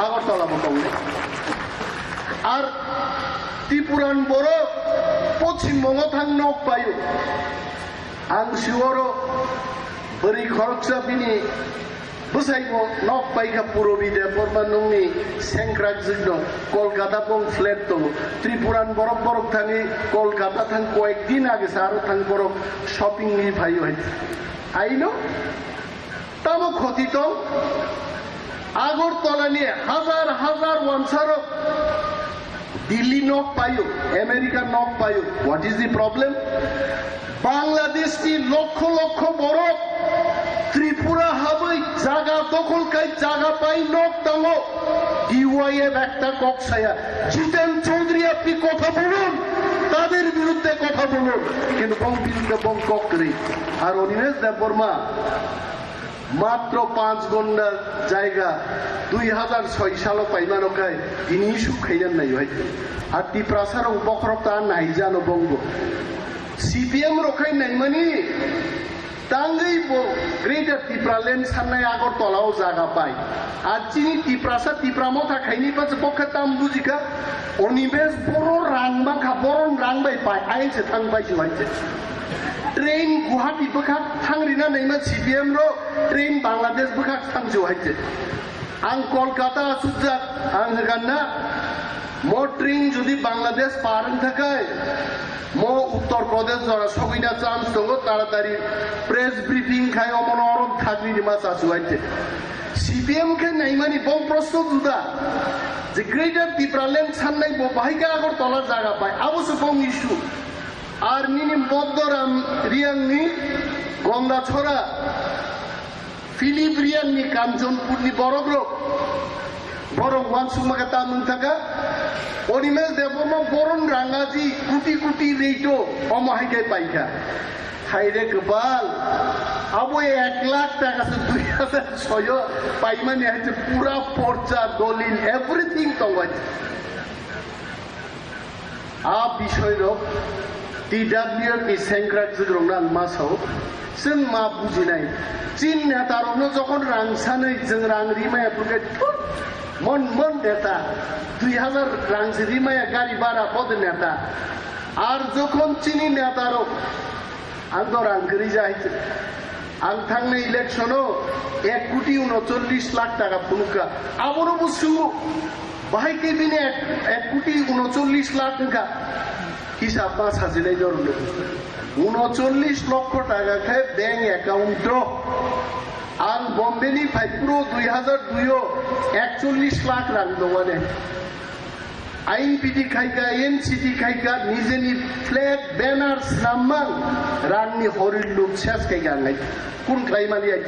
Agartala bo tongnai. Ar Tipuran borok Poschim Bongo thang nok paio. Ang siworo bwrwi khoroksa bini bwsai bo nok paikha Purabi Debbarma nungni sengkrak jwkno Kolkata bong flat tongo. Tripuran borok borok thangwi Kolkata thang koyek din age sa aro thang borok shopping ni phaio hai. Aino tamo khoti tong? Agartala ni hazar hazar wansarok Delhi nok paio, America nok paio. What is the problem? Bangladesh ni lokho lokho borok Tripura habwi jaga dokhol khai jaga pai nok tango. D Y F ekta kok saya. Jitan Chaudhary apni kotha bolun, tader biruddhe kotha bolun. Kintu bong biruddhe bong kok kwrwi. Ar Animesh Debbarma Matro panch gonda jaiga dui hazar soi salo paimano khai tini issue khaiya nai hai. Ar Tiprasa rok bokhorok ta naijano bongbo. C P M rok khai naimani tangwi bo Greater Tipraland sannai Agartala o jaga pai. Ar chini Tiprasa Tipra motha khaini pacha bokha tam bujika. Animesh boro rang bangkha, boro rang bai pai, ain se thang bai se hai se. Train Guwahati bwkhak thang rina naima C P M rok, train Bangladesh bwkhak thang se hai se. Ang Kolkata asukjak, ang hwnkha na, mo train jodi Bangladesh par wngthakai, mo Uttar Pradesh jora sogwina chance tongo, taratari press briefing khai omono orom chakri rima chasu hai te. C P M khe naimani bong prosto juda. Je Greater Tipraland sannai bo bahai khe Agartala jaga pai. Abo se bong issue. Ar nini Moddoram Riyangni Gongdachora, Philip Riyangni Kanchanpurni borokrok, borok uansukma khe ta nung thaka. Animesh Debbarma boron rangaji kuti kuti reito omo hai khe paikha. Haire kwbal, abo ek lakh taka se dui hazar soyo paimani hai se pura porcha, dolil, everything tongo hai se. A bisoi rok T W F ni sengkrak jwk rok no ang ma sao, chwng ma bujinai. Chin neta rok no jokhon rang sanwi chwng rang rimaya phurkhe thut, mon mon neta, dui hazar rang se rimaya gari bhara bo de neta. Ar jokhon chini neta rok ang do rang kwrwi jai. Ang thangnai election o ek koti unochollish lakh taka phunukha. Abono bo su bahai khe bini ek, ek koti unochollish lakh wngkha. Hisab ma sajinai dorno. Unochollish lokho taka khe bank account o. Ang Bombay ni phai phuru dui hazar dui o ekchollish lakh rang dongane. Ain piti khaika, N C T khaika, nijeni flag, banner, snamang, rangni horir luk ses khaika ang hai. Kun khlaimani hai.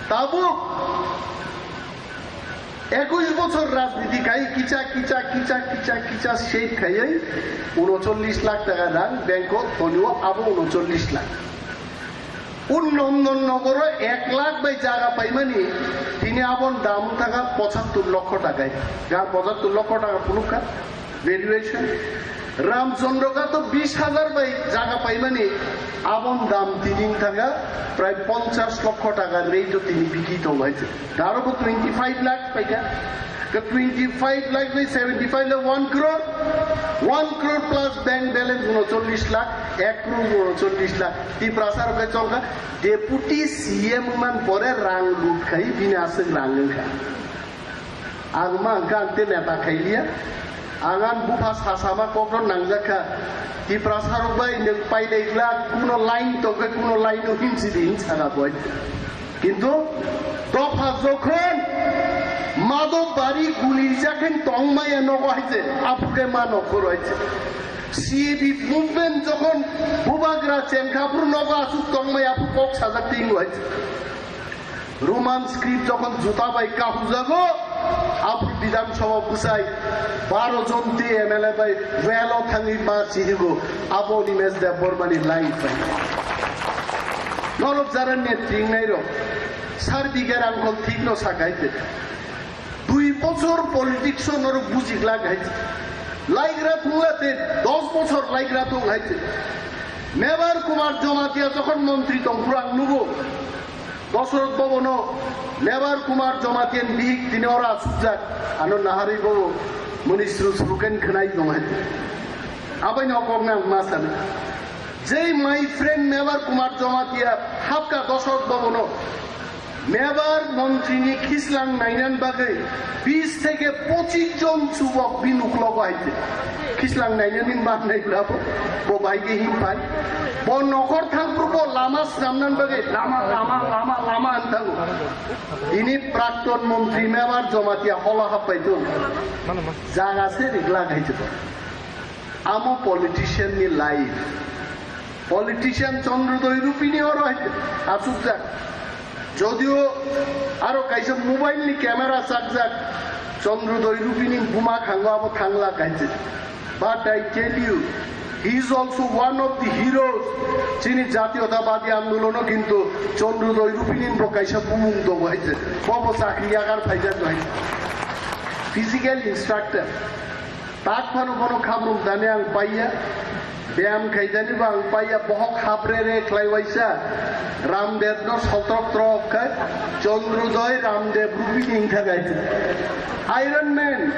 Tabuk ekush bochor rajniti khai, kicha, kicha, kicha, kicha, kicha, seit khaiwi, unochollish lakh taka rang, bank o tonio abo unochollish lakh. Unnondon nogoro ek lakh bai jaga paimani, tini abon dam wngkha pochattor lokho taka. Ga pochattor lokho taka phunukha valuation. Ramchandra Ghat o bis hazar bai jaga paimani, abon dam tini wngkha prai ponchash lokho taka rate o tini bikhi tongo hai se. Daro bo twenty five lakh paikha. Ka twenty five lakh bai seventy five lakh, one crore, one crore plus bank balance unochollish lakh, ek crore unochollish lakh. Tiprasa rok khe chongkha, deputy C M man pore rang lut khai, bini aswk rang wngkha. Ang ma wngkha, ang te neta khailiya. Ang an bupha sasama kokno nangjakha. Tiprasa rok bai nwng pailai glak, kuno line tongkhe, kuno line no himsi di hinsana boy. Kintu dopha jokhon Madhobari gulijakhen tongmaya nogo hai je, aphuru khe ma nokhoro hai je. C A B movement jokhon bubagra chengkha, aphuru nogo aswk tongmaya, aphuru kok sajak tingo hai je. Roman script jokhon juta bai kahujago, aphuru Bidhan Sabha bwsai baro jon T M L A bai well o thangwi ma chirigo, abo Animesh Debbarma ni line bai. Norok jara netri wngnai rok, sar bigha rangkhol thik no sakai te. Dui bochor politics o norok buji glak hai. Laigra thungla te dos bochor laigra thung hai te. Mebar Kumar Jamatia jokhon montri tongphuru ang nugo. Dosoroth Bhabono Mebar Kumar Jamatia ni bihik tini oro asukjak. Ano naharwi bobo muni sru sru khe khwnai tong hai. Abai no kok nang ma sani. Jei my friend Mebar Kumar Jamatia hapka Dosoroth Bhabono Mebar montri ni khislang nainan bagwi bis theke pochis jon chubok bini uklogo hai se. Khislang nainani manai bwlabo bo bai khe him pai. Bo nokhor thangphuru bo lama swnamnani bagwi lama, lama, lama, lama wng thango. Bini prakton montri Mebar Jamatia holo happai thung. Jaga se riglak hai se bo. Amo politician ni life. Politician Chandrodoi Rupini oro hai asukjak. Jodio aro kaisa mobile ni camera chakjak, Chandrodoi Rupini buma khango abo thangla kaisa. But I tell you, he is also one of the heroes. Chini jatiyotabadi andolono kintu Chandrodoi Rupini bo kaisa bumung tongo hai se. Bobo chakri yagar phaijak hai se. Physical instructor. Tak phano bono khamrok dani ang paiya, beyam khaidani bo ang paiya, bohok haprere khlai waisa, Ramdev no sotrok trok khai, Chandrodoi Ramdev Rupini wngkha khai. Iron Man,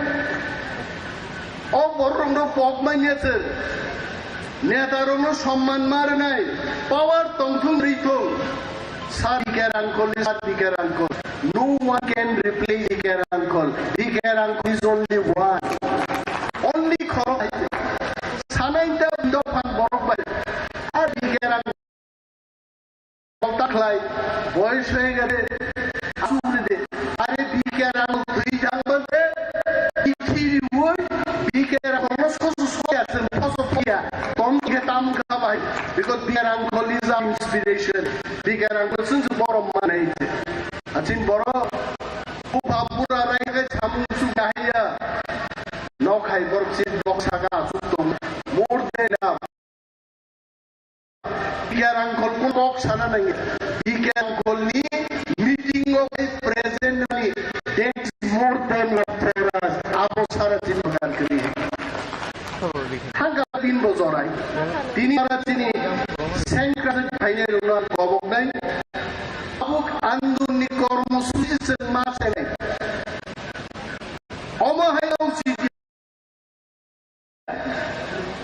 o borok rok no pok manya se, neta rok no somman ma rwnai, power tongthung rithung. Sir, Bikar uncle is Sir, Bikar uncle. No one can replace Bikar uncle. Bikar uncle is only one. Only khorok hai. Sanai ta dophan borok bai. Ar Bikar uncle ta khlai. Boyos hoye gele, asuk de, are B K Rangkhol twi thang bante, ikhiri woi, B K Rangkhol no sosu soya sen, foso foya, tom ke tam ka bai, because B K Rangkhol is our inspiration. B K Rangkhol sun su borom manai. Achin boro, bu bapura rai ke samu su gaya, no khai bor si bok saka asuk tong, more than enough. B K Rangkhol kok sana nang. B K Rangkhol ni meeting o present ni, that's more than enough for us. Abo sara chini bakar kri. Hangka tin bojor ai. Tini sara chini sengkrak phainai runa gobok nai. Abuk andun ni kormo suji sen ma senai. Omo hai o si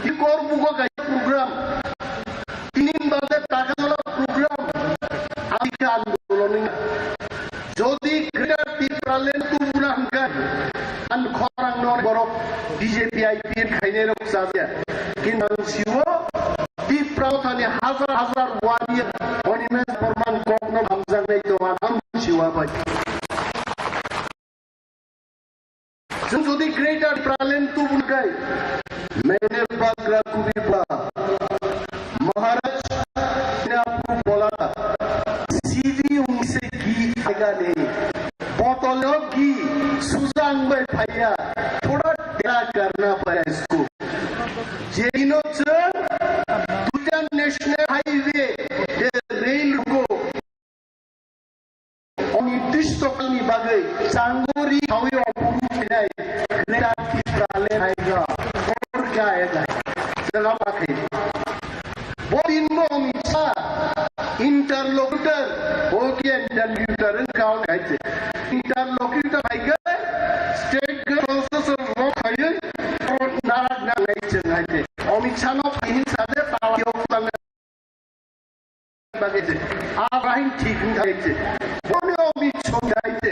Ikor bugo kaisa program. Tinin bade takalola program. Abika andolon. Jodi Greater Tipraland tubuna hangka, an khorang no borok B J P I P F khainai rok sajya. Kintu ang siwo Tipra thani hazar hazar warrior Animesh Barman kokno hamjaknai tongo ang siwa bai. Chwng jodi Greater Tipraland tubun kai, maine bagra kubi ba, Maharaj, Singapur bola, C D ungse gi agane, botol gi sujang bai phaiya, thoda dera karna paya isko. Jeino chwng duita national highway, rail ko, Onirdisto kalni bagwi changori thawi opuru khainai Greater Tipraland haiga, Gorka ega, jagao khe. Bo dinbo Amit Shah interlocutor, bo khe interlocutor wng kaun khaite. Interlocutor haiga state government process rok khaiwi narak nangnai chwng haite. Amit Shah no phaini sade tala yok tang Bagwi je, abahin thik wngkha je. Boni o mitsong dai je.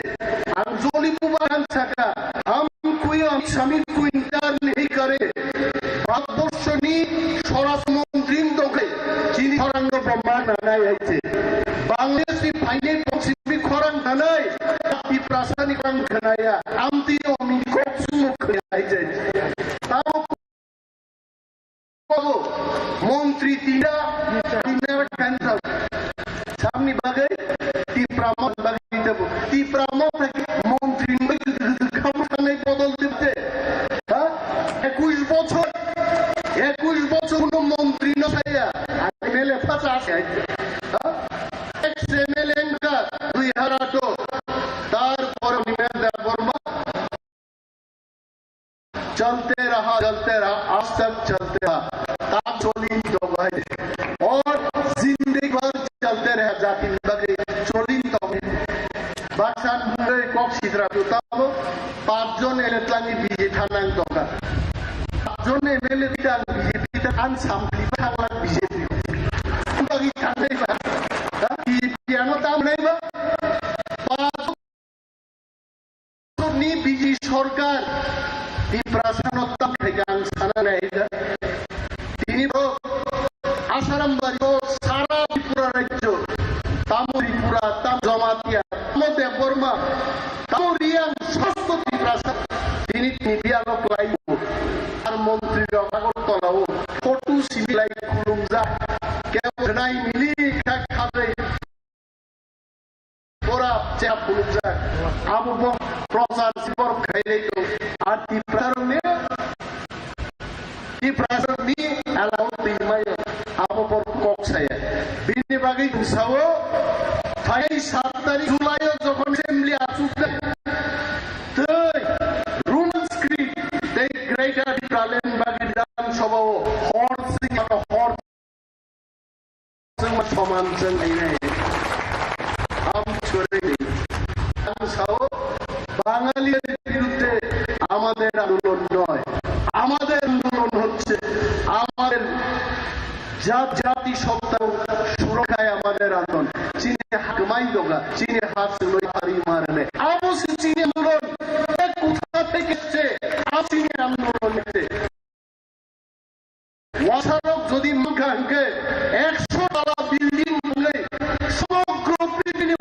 Ang joli bubagan saka, ham kuyo sami kuintar nahi kare. Bharatborsho ni swarashtra montri wngtongkhe, chini khorang no bo ma nanai hai je. Bangladesh ni phainai boksimi khorang nanai, Tiprasa ni khorang khnaya, amtwi o mi kok sumo khnaya hai je. Tamo Montri tinda, tinda kanjal. Samni bagwi Tipra Motha bagwi tabo. Tipra Motha montri ni bagwi kham thangnai bodol dibde. Ha? Ekush bochor, ekush bochor kono montri no saya. M L A phacha ase. Ha? Ex M L A wngkha dui hajar atharo. Tarpore Animesh Debbarma. चलते रहा, चलते रहा, आज तक चलते रहा। Tam cholin tongbai. Or zindagi bhar chalte raha, jati bagwi cholin tongbai. Baksan bungwi kok sidra tu tamo, pachjon M L A tlangwi B J P thanang tongkha. Pachjon M L A tang B J P tang an sampli thanglak B J P. Bagwi thangnai ba. Ha? B J P ano tam nai ba. Pach ni B J P sorkar Tiprasa no tam khaikha ang sana nai da. Tini bo Asaram bari o sara Tripura rajyo, tamo Tripura, tamo Jamatia, tamo Debbarma, tamo Reang, sosto Tiprasa. Tini tini bialo klai o. Ar montri rok Agartala o photo simi lai khulumjak. Kebo nai mili kha khabai. Borok chap phunukjak. Abo bo prochar si borok khailai tong. Ar Tiprasarokni, Tiprasarokni alao twi mayo. Abo borok kok saya. Bini bagwi bwsao phai sat tarik July o jokhon assembly achuknai, tei Roman script tei Greater Tipraland bagwi Bidhan Sabha o hor sing hor Chwng soman chwng ai nai. Am chore ni. Ang sao, বাঙালির বিরুদ্ধে আমাদের আন্দোলন নয়। আমাদের আন্দোলন হচ্ছে আমাদের জাত, জাতি সত্তা সুরক্ষায় আমাদের আন্দোলন। Chini hak mai doga, chini hak sunoi hari marne. Abo se chini আন্দোলন, e kotha theke ecche, abo chini আন্দোলন ecche. Wasarok jodi mankha hwnkhe eksho tala building bwnwi somogro prithibi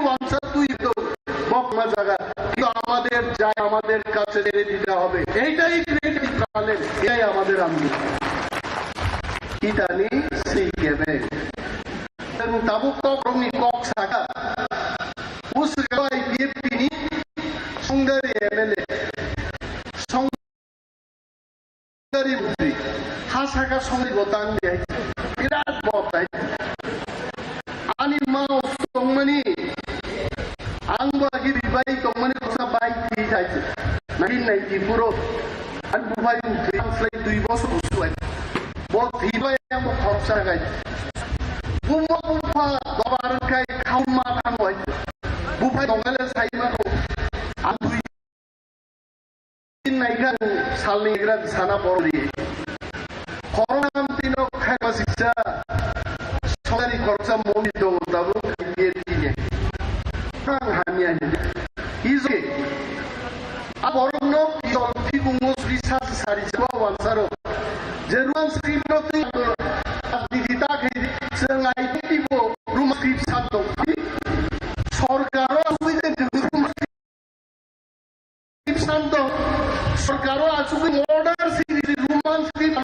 আমাদের কাছে ছেড়ে দিতে হবে। এইটাই ক্রিয়েটিভ প্রবলেম, এটাই আমাদের আন্দোলন। ইতানি সেই গেমে এবং তাবুক কক্রমনি কক্সাকা উসগাই BNP ni songdari MLA, songdari mantri, hasaka songdari botang de, birat botai. Ani ma tongmani, ang bagi ribai tongmani kosa bai ti jai. Nai nai di puro, ang bubai mantri, ang selai dui bosor usuai. Bo thibai ang bo khoroksa gai. Buma bupha dobar khai khauma thangoi. Buphai dongale saima ko. Ang dui din nai kha salni gra sana borok ri. Khoroknam tino khai ma siksa. Songari khoroksa moni dong tabu khai biye tine. Ang hamya ni. Izo. A borokno tol thibungo sri sa sari sa wansaro. Je Roman script no twi didi ta khai se ngai twi bo Roman script san tong. Sorkaro asugwi je Roman script san tong. Sorkaro asugwi order si Roman script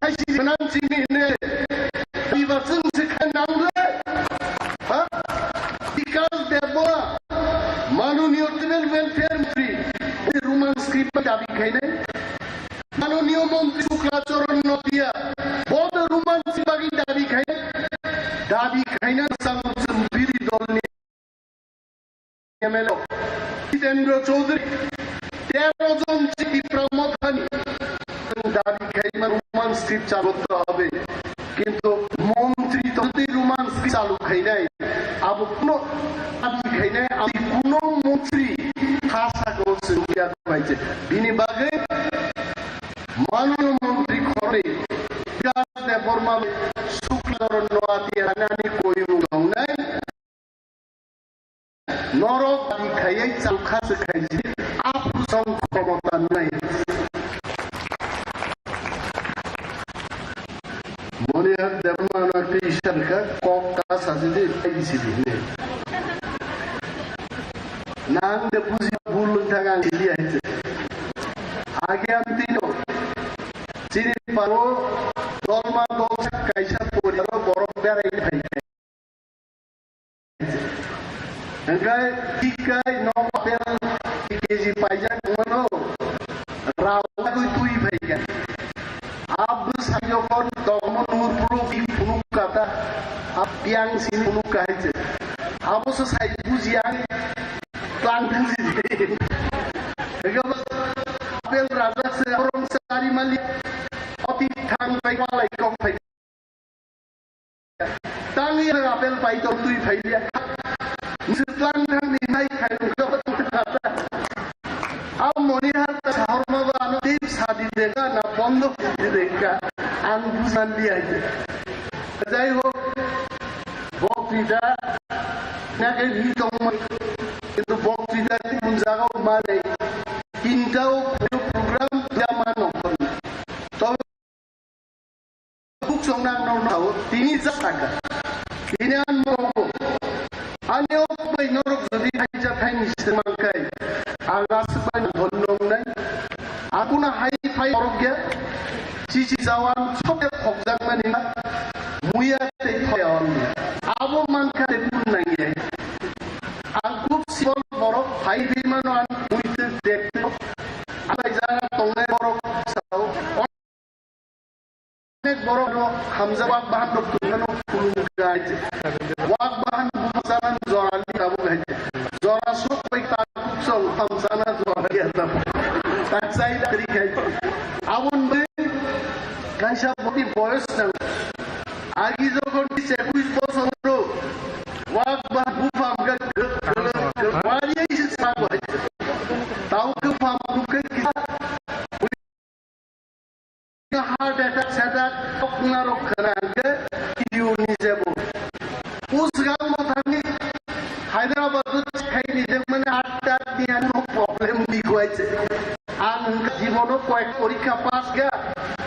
khai si nan sini ne. Iba sung se khai nang le. Ha? Bikas Debbarma, Manoniyo Tribal Welfare Mantri, Roman script bai dabi khainai. Manoniyo Mantri Shukla Charan Notia, bo Roman script bai dabi khai, dabi khaina sango chwng biri dolni M L A, Jitendra Chaudhary, tero jon Tipra Mothani, dabi khaima Roman script chalokta hobe. Kintu montri tongwi Roman script chalu khainai, abo kuno dabi khainai, abo kuno montri thasa ko sengya bai je. Bini bagwi manyo montri khorwi Bikas Debbarma Shukla Charan Noatia ani koyung tongnai. Norok ni khayai chal kha se khaiji, aphuru song khomota nai. Moni har Debbarma na tei isar kha kok ta sajidi, tei sidi ne. Nang de buji bul thang ang sidi ai se. Age am tino. Chini paro dolma dol kaisa pori aro borok berai phai. Hingke tikai no apel K G paijak mano, rao tui tui phaikha. Abo sai jokon dogmo nur puro ki phunuk kata, ab piang sini phunuk kahai se. Abo se sai buji ang tlang thang si. Hingke apel raja se orang sari mali, oti thang pai walai kok pai. Tang ya apel pai tor tui phai ya. Misir tlang thang ni mai khai ung ka. Am moni har ta sahor ma ba ano tip sadi dega na bondo di dega. Ang busan dia aja. Jai ho. Bok tidak. Na ke ni tong mai. Itu bok tidak pun jaga mane. Kinta o program dia mano. Tobe Buksong nang nong nao, tini jak taka. Tini an moko. Ani ok bai norok jodi hai jak hai ni siteng mangkai. Ang aswk bai nong nong nai. Akuna hai phai orok ya. Chichi jawan sok ya khokjak mani. Muya tei thoya on. Abo mangkha tei bun nang ya. Ang kub sibol borok hai bimano ang muitu dekto. Ang bai jana tongnai borok sao. Onek borok no hamjak wak bahan rok tongmano khulumkha. Wak bahan bubachanan jorali tabuk hai. Jora sok bai tabuk song hamjana jorali tabuk. Taksai lari khai. Abon bai kaisa boni boyos nang. Agi jokhon bis ekush bosor ro wak bahan bufam ga wari se sabo hai. Tau ke pam ke Heart attack sedak kokna rok khana hwnkhe Q ni jebo. Usgang mothani Hyderabad o chikhaini je mane atta ni ano problem ni kwai se. Ang hwnkhe jibono koyek porikha pass ga.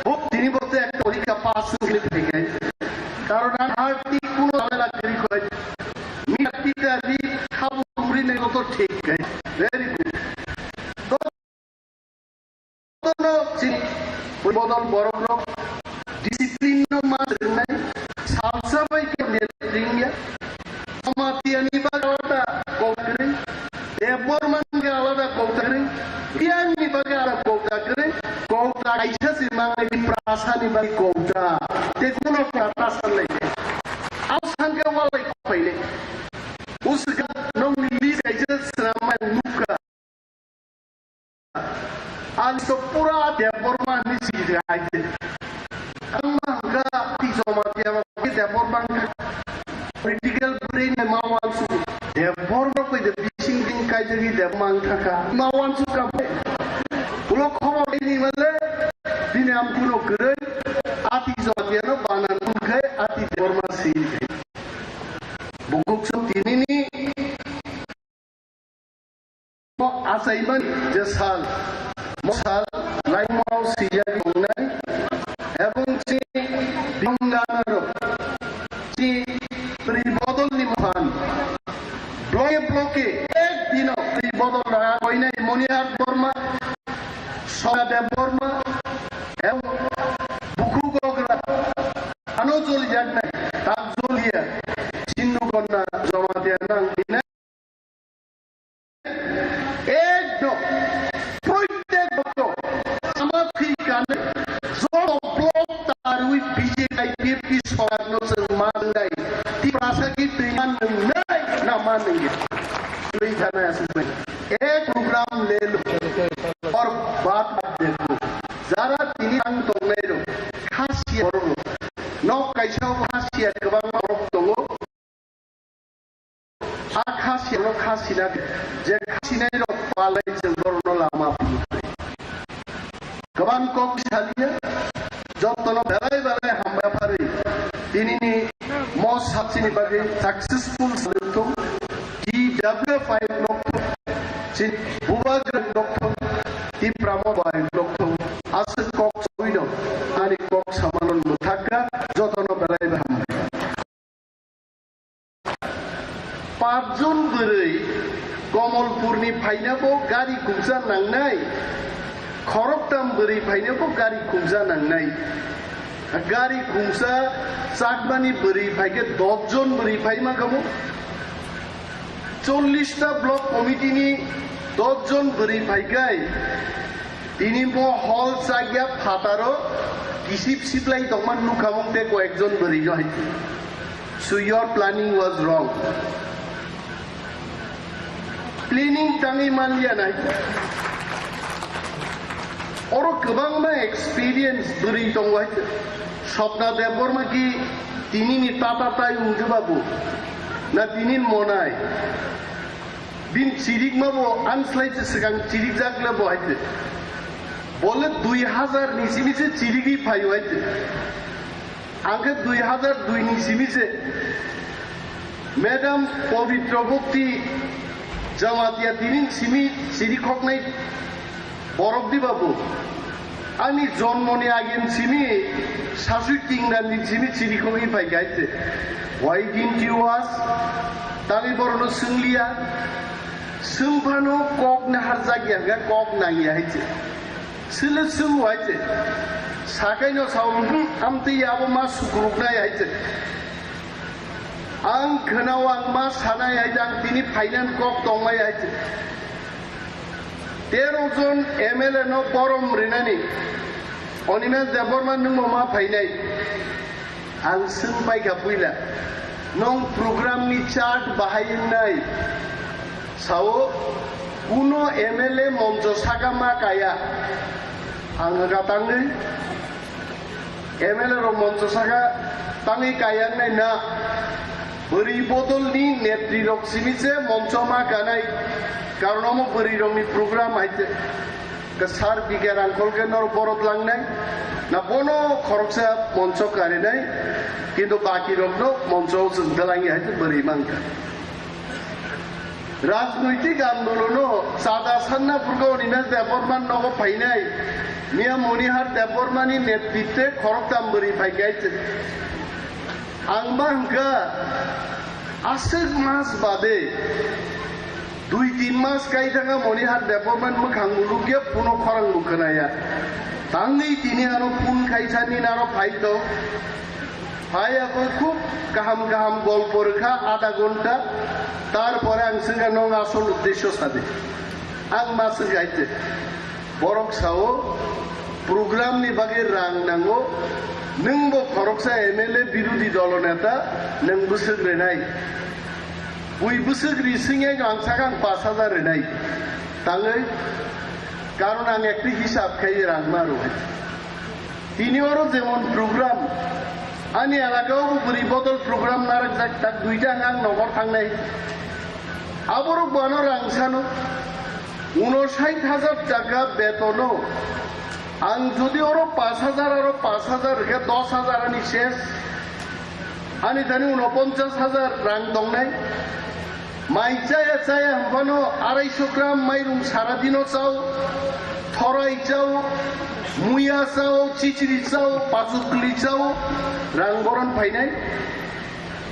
Hok tini bote ek porikha pass ni phaikai. Karon ang heart ni kuno jhamela kiri kwai. Mi tita di khabu muri ne to thik kai. Very good. To Saimani je sal, mo sal, laimao siyai tongnai, ebong chini binganarok, chini pri bodolni mophan, bloke bloke ek dino pri bodol raga koinai Monihar Debbarma, Sona Debbarma, ebong Bukhu Gogra, ano joli yaknai, tak joliya, Chinnu Gonna Jamatia nang hinai. Ekdom proitek bokto sama thwi kanwi joto block tarwi B J P I P F T sorkarno chwng mannai, Tiprasa ki twi mannai na mannai? Twi thanai aswk bai. Ek program le lo aur baat dekho. Jara tini ang tongnai rok, khasiya borok rok. Nok kaisa o khasiya kwbangma borok tongo. A khasi no khasi na je khasi nai rok palai je borno lama phi. Kwbang kok saliya jotono belai belai hambai pharwi tinini mo sapsini bagwi successful salwkthung, T W F I nokthung, chin bubagra nokthung, Tipra mo bai nokthung, aswk kok chawino ani kok samano mwthakka jotono belai belai hambai. Pachjon bwrwi Komolpurni phainabo gari khungsa nangnai, khoroktam bwrwi phainabo gari khungsa nangnai. Gari khungsa chakmani bwrwi phaikhe dos jon bwrwi phaima kamo. Chollish ta block committee ni dos jon bwrwi phaikhai tini bo hall chakya phataro kisip siplai tongma nukha mung tei koyekjon bwrwi no hai. So your planning was wrong. Planning tangwi manliya nai. Oro kwbangma experience bwrwi tongo hai. Swapna Debbarma ki tinini tata tai wngkhe babu na tinin monai. Bin chirikma bo anslai se swkang chirikjak le bo hai. Bole dui hazar ni simi se chirigwi phaio hai. Ang khe dui hazar dui ni simi se Madam Pabitra Bhakti Jamatia tinin simi chirikhoknai borok di babu. Ani jonmoni agin simi sasui tingnani simi chirikhogwi phaikha hai se. Why didn't you ask? Tangwi borokno swngliya. Swngphano kok naharjakya hwnkhe kok nangya hai se. Sile swng hai se. Sakaino sao, "Hmm, amtwi abo ma sukruknai," hai se. Ang khwnao ang ma sanai hai se, ang tini finance kok tongmai hai se. Tero jon M L A no borom rinani Animesh Debbarma nwngbo ma phainai. Ang swng paikha puila, "Nwng program ni chart bahai wngnai?" Sao, "Kuno M L A moncho saka ma kaya." Ang hwnkha tangwi, M L A rok moncho saka tangwi kaya wngnai na? Bwrwi bodol ni netri rok simi se moncho ma kanai, karon omo bwrwi rok ni program hai se. Kwsar bikhe rangkhol khe norok borok langnai, na bono khoroksa moncho karinai, kintu baki rokno moncho o chwng dalangya hai bwrwi mankha. Rajnoitik andolono chada sanna purgo Animesh Debbarma nogo phainai, Miya Monihar Debbarma ni netritwe khoroktham bwrwi phaikha hai. Ang ma hwnkha, aswk mas bade, dui tin mas kai thangkha Monihar Debbarma ni mwkhang bo nukya, phone o khorang bo khwnaya. Tangwi tini ano phone khaisa, nini aro phai tong. Phai abo khub kaham kaham golpo rwkha, adha ghonta. Tarpore ang swngkha, "Nwng asol uddesyo sadi." Ang ma swngkha hai se. Borok sao, program ni bagwi rang nango, nwng bo khoroksa M L A birodhi dolo neta, nwng bwswk rinai. Bui bwswk ri swngya ang sakha ang pash hajar rinai. Tangwi, karon ang ekti hisab khai rang ma rw hai. Tini oro jemon program, ani elaka o bo bwrwi bodol program narwkjak, tak duita ang nokor thangnai. Aborok bo ano rang sano. Unosait hajar taka betono ang jodi oro pash hajar aro pash hajar rwkhe dos hajar ani ses, ani thani unoponchas hajar rang tongnai. Mai chaya chaya hwnphano araisho gram mairung sara dino chao, thorai chao, muya chao, chichiri chao, pachukli chao, rang boron phainai.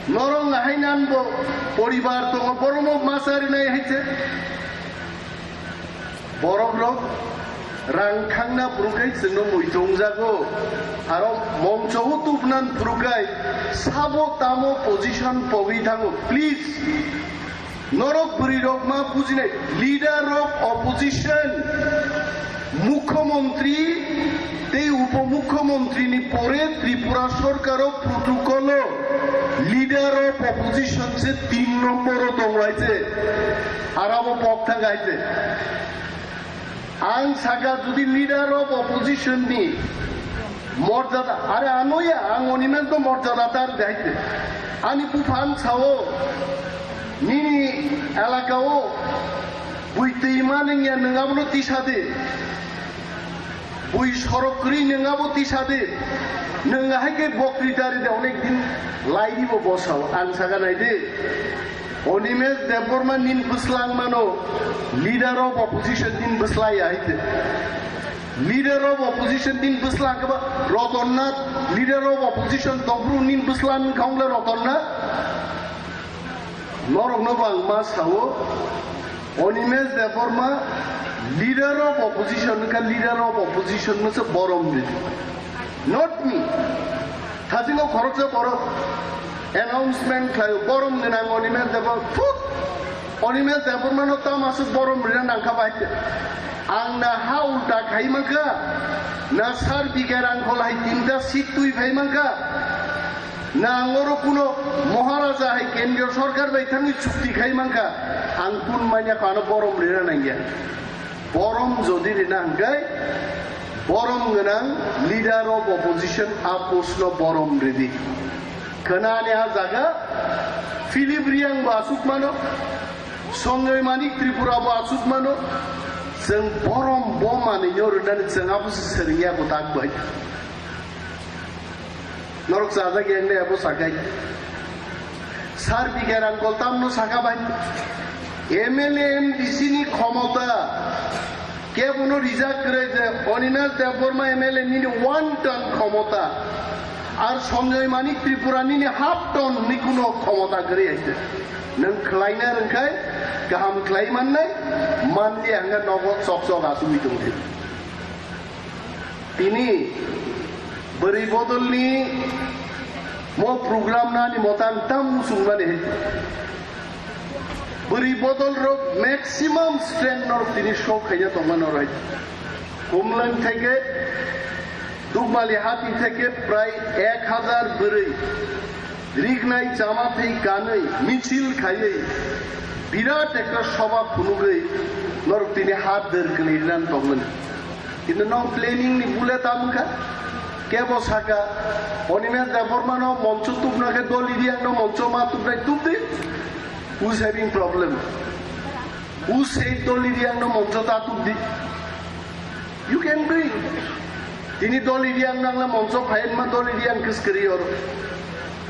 Norok hai nan bo poribar tongo, borokno ma charinai hai se. Borok rok rang thangna phuru khai chwngno mui tongjago. Aro mongcho o tubna phuru khai sabo tamo position pogwi thango. Please, norok bwrwi rok ma bujinai, leader of opposition, mukhyamantri tei upomukhyamantri ni pore Tripura sorkar o protocol o leader of opposition se tin nombor o tongo hai se. Arabo pok thang hai se. Ang saka jodi leader of opposition ni morjada, are anoya ang Animesh no morjada tar daite. Ani buphan sao nini elaka o bui twi manengya nwng abono tisa de. Bui sorok kwrwi nwng abo tisa de. Nwng hai khe bokri dari de onek din lairi bo bosao ang saka nai de. Animesh Debbarma nin bwslang mano, leader of opposition nin bwslai ya hai te. Leader of opposition nin bwslang khe ba Roton Nath, leader of opposition Dobru nin bwslang khong le Roton Nath. Norok no bang ma sao, Animesh Debbarma leader of opposition ka leader of opposition no se borom de. Not me. Thajino khoroksa borok announcement khlaio, borom gwnang Animesh Debbarma. Thut! Animesh Debbarmano tamo aswk borom rina nangkha bai. Ang na ha ulta khai mankha, na sar bigha rang kholai tinta seat twi phai mankha, na ang oro kuno Maharaja hai kendriyo sorkar bai thangwi chukti khai mankha, ang kun manya khano borom rina nangya. Borom jodi rina hwnkhe, borom gwnang leader of opposition a post no borom ridi. Khwnani a jaga Philip Riyang bo asuk mano, Sanjoy Manik Tripura bo asuk mano, chwng borom bo manwi no rwnani chwng abo se swrwngya kwtak bai. Norok chajak yang de abo sakai. Sar bigha rang kol tamno saka bai. M L A M D C ni khomota kebono rijak kwrwi je Animesh Debbarma M L A nini one ton khomota. Ar Sanjoy Manik Tripura nini half ton ni kuno khomota kwrwi hai se. Nwng khlaina rwngkhai kaham khlai mannai, manliya hwnga nogo chok chok asugwi tongdi. Tini bwrwi bodolni mo program nani motang tam muchungmani hai. Bwrwi bodol rok maximum strength norok tini show khaina tongma norok hai. Kumlang theke Dukmali hati theke prai ek hazar bwrwi rignai chama thei kanwi michil khaiwi birat ekta soba phunugwi norok tini hat der kwlwi rinani tongmani. Kintu nong planning ni bule tam wngkha. Kebo saka, Animesh Debbarma no moncho tubna khe Dolly Reang no moncho ma tubnai tubdi. Who's having problem? Who said Dolly Reang no moncho ta tubdi? You can bring. Tini Dolly Reang nangla moncho phainma Dolly Reang kiskri or.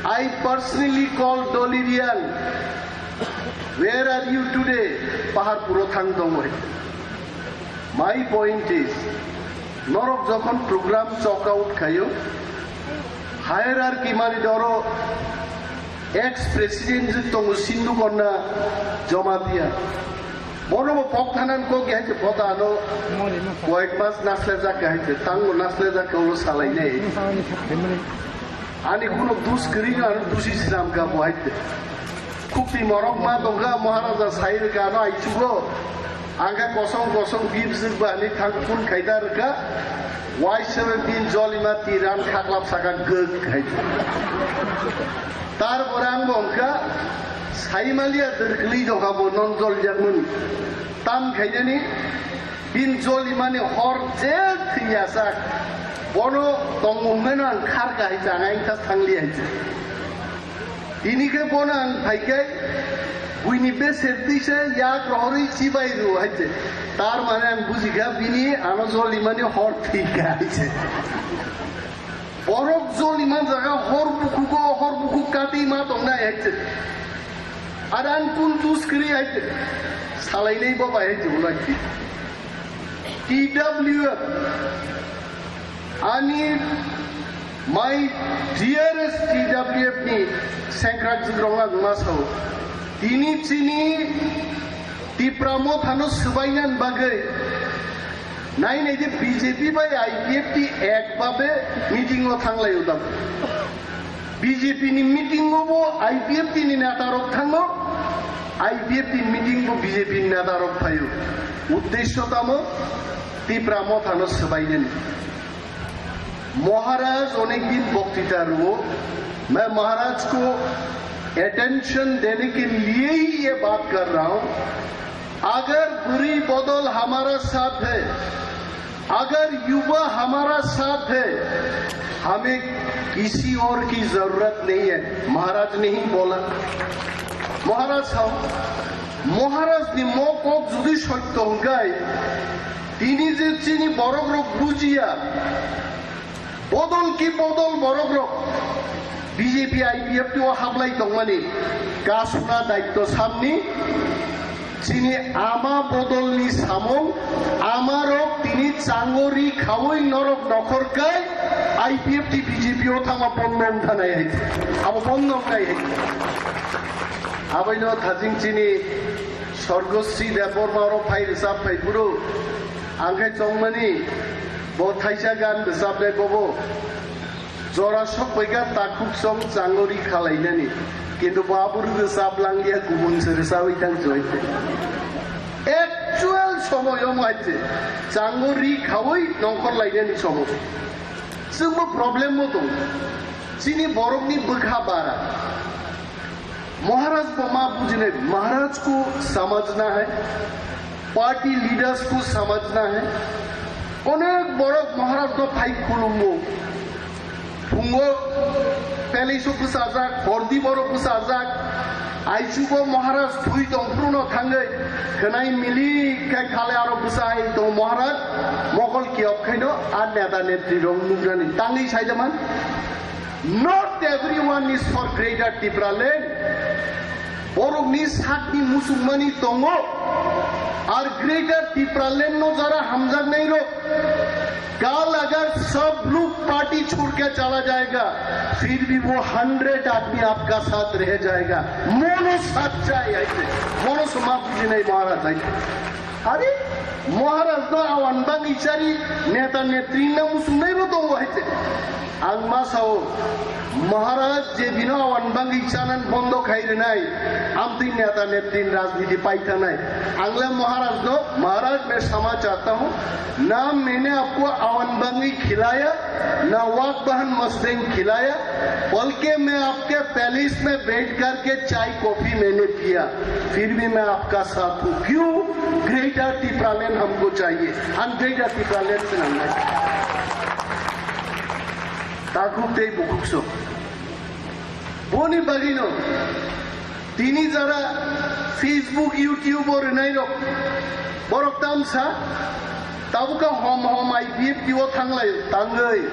I personally called Dolly Reang. Where are you today? Paharpuro thang tongwi. My point is, norok jokhon program chok out khayo, hierarchy mani doro ex president je tongo Sindhu Konna Jamatia. Bono bo pok thanan kok ya je bota ano koyek mas nasle jak ya je tango nasle jak ya ulo salai nei. Ani kuno dus kering ano dusi sinam ka bo hai te. Khukti morok ma tongkha, Maharaja sai rwkha ano aichugo. Angkha kosong kosong bibjwk ba ni thang phun khaida rwkha. Waisebe bin jolima tiran khaklap saka gwk hai. Tar pore ang bo wngkha, saimaliya dwrkli dongkha bo non jol jakmani. Tam khainani bin jolimani hor je thwiya sak. Bono tongmung meno ang kharka hai chang ang thas thangli hai. Tini khe bono ang phai khe buini beser twi se yak rohorwi chibai rw hai se. Tar mane ang buji kha bini ano joli mani hor thwi kha hai se. Borok joli man jaga hor bukugo hor bukuk kati ma tongnai hai se. Aran kun tus kri ai salainai bo bai ai jibulai. T W F ani my dearest T W F ni sengkrak jikrok ang ma sao. Tini chini Tipra Mothano swbainani bagwi nai nai je B J P bai I P F T ek babe meeting o thanglai udam. B J P ni meeting o bo I P F T ni neta rok thango, I P F T ni meeting bo B J P ni neta rok phaio. Uddesho tamo Tipra Mothano swbainani. महाराज अनेक दिन वक्तृता रुओ, मैं महाराज को अटेंशन देने के लिए ही ये बात कर रहा हूँ। अगर बुरी बदल हमारा साथ है, अगर युवा हमारा साथ है, हमें किसी और की जरूरत नहीं है, महाराज ने ही बोला। महाराज साहब, महाराज ni mo kok jodi sotto hwnkhe, tini je chini borok rok bujiya, bodol ki bodol borok rok B J P I P F T o hablai tongmani kasuna daitto samni chini ama bodolni samung amarok tini changori khaui norok nokhor kai I P F T B J P o thangma bondo wngthanai hai abo bondo wngkai hai abaino thajing chini Sorgosri Debbarma oro phai rwchap phai phuru ang khe chongmani bo thaisa gan rwchapnai bobo Jora sokbaikha takhuk song changori khalainani. Kintu bo aborok rwchap langya kubun se rwchawi thang choi. Actual somoy omo hai se changori khawi nongkhor lainani somoy. Chwngbo problem mo tong. Chini borokni bwkha bara. महाराज को माँ पूजने, महाराज को समझना है, party leaders को समझना है। अनेक बड़क महाराज तो फाइट खुलुमो, फुंगो, palace o bwsajak, hordi borok bwsajak, aisugo Maharaj thui tongphruno thangwi khwnai mili khai khale aro bwsai tong Maharaj mokol kiyok khaino a neta netri rok nuknani tangwi saijaman. Not everyone is for Greater Tipraland. Borokni sakni musukmani tongo. Ar Greater Tipraland no jara hamjaknai rok. कल अगर सब लोग पार्टी छोड़ के चला जाएगा, फिर भी वो हंड्रेड आदमी आपका साथ रह जाएगा। Mono sachchai aite, mono soma bujinai Maharaj aite. Are, Maharaj no awan bangwi chari neta netri na musungnai bo tongo hai se. Ang ma sao, Maharaj je dino awan bangwi chanan bondo khai rwnai, amtwi neta netri rajniti pai thanai. Ang le महाराज no, महाराज मैं क्षमा चाहता हूँ, ना मैंने आपको आवन बंगी खिलाया, ना वाक बहन मस्तेंग खिलाया, बल्कि मैं आपके पैलेस में बैठ करके चाय कॉफी मैंने पिया। फिर भी मैं आपका साथ हूँ। क्यों? ग्रेटर टिप्रालैंड हमको चाहिए। हम ग्रेटर टिप्रालैंड से हम नहीं। Takhuk tei bukhuk sok. Boni bagino tini jara Facebook, YouTube o rwnai rok borok tamsa tabukha hom hom I P F T o thanglai tangwi.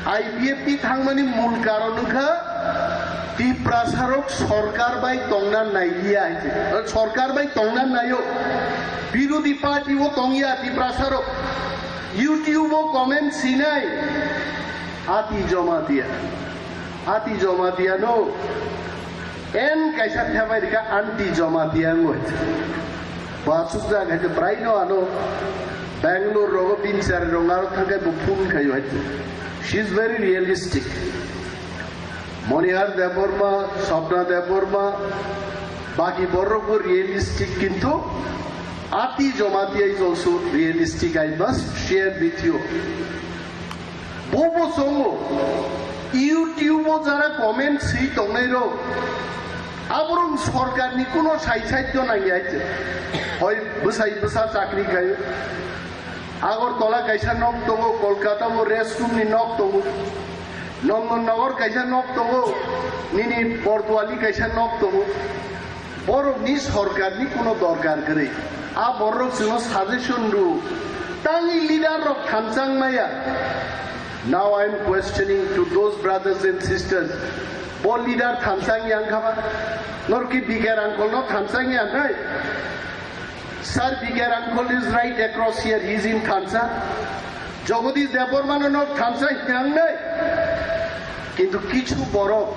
I P F T thangmani mul karon wngkha Tiprasarok sorkar bai tongna nailiya hai se. Sorkar bai tongna naio. Birodhi party o tongya Tiprasarok. YouTube o comment sinai. Ati Jamatia. Ati Jamatia no. En kaisa thebai rika anti Jamatia ngoi. Basuk jak hai prai no ano. Bangalore rogo bin chari rong aro thangkai bo phone khayo hai. She is very realistic. Monihar Debbarma, Swapna Debbarma, baki borok bo realistic kintu Ati Jamatia is also realistic, I must share with you. Bobo songo YouTube o jara comment si tongnai rok aborok sorkar ni kuno sai sai to nang yai hoi bwsai bwsa chakri khayo. Agartala kaisa nok tongo, Kolkata o restroom ni nok tongo, Nongonnagar kaisa nok tongo, nini Kotwali kaisa nok tongo. Borok ni sorkar ni kuno dorkar kwrwi. A borok chwngno suggestion rw. Tangwi leader rok thanchang maya. Now I am questioning to those brothers and sisters. Bo leader thansa wngya wngkha ba? Norki B K Rangkhol no thansa wngya hnai? Sir B K Rangkhol is right across here, he is in thansa. Jagadish Debbarma no nok thansa wngya wngnai. Kintu kichu borok,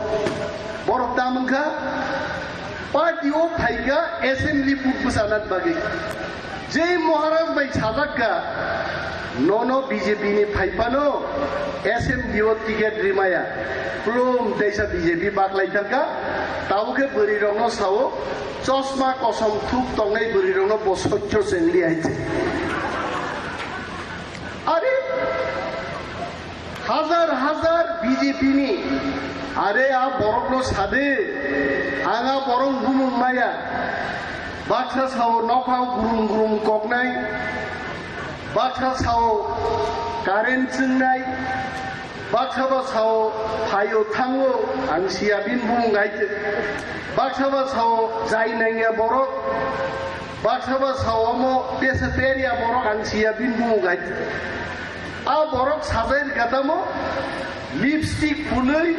borok tam wngkha, party o phaikha assembly vote bwchana bagwi. Jei Maharaj bai sajakka, nono B J P ni phaiphano assembly o ticket rimaya, plum teisa B J P baklai thangkha, tabukhe bwrwi rokno sao, chosma kosom thuk tongnai bwrwi rokno bo sotyo chengli hai se. Are, hajar hajar B J P ni, are a borok no sade, ang a borok bumung maya, baksa sao nokha gurum gurum koknai, baksa sao current chingnai, baksa ba sao phaio thango, ang siya bin bumung ai, baksa ba sao jai nangya borok, baksa ba sao mo pesa peria borok, ang siya bin bumung ai. A borok sajai rwkha tamo, lipstick phunui,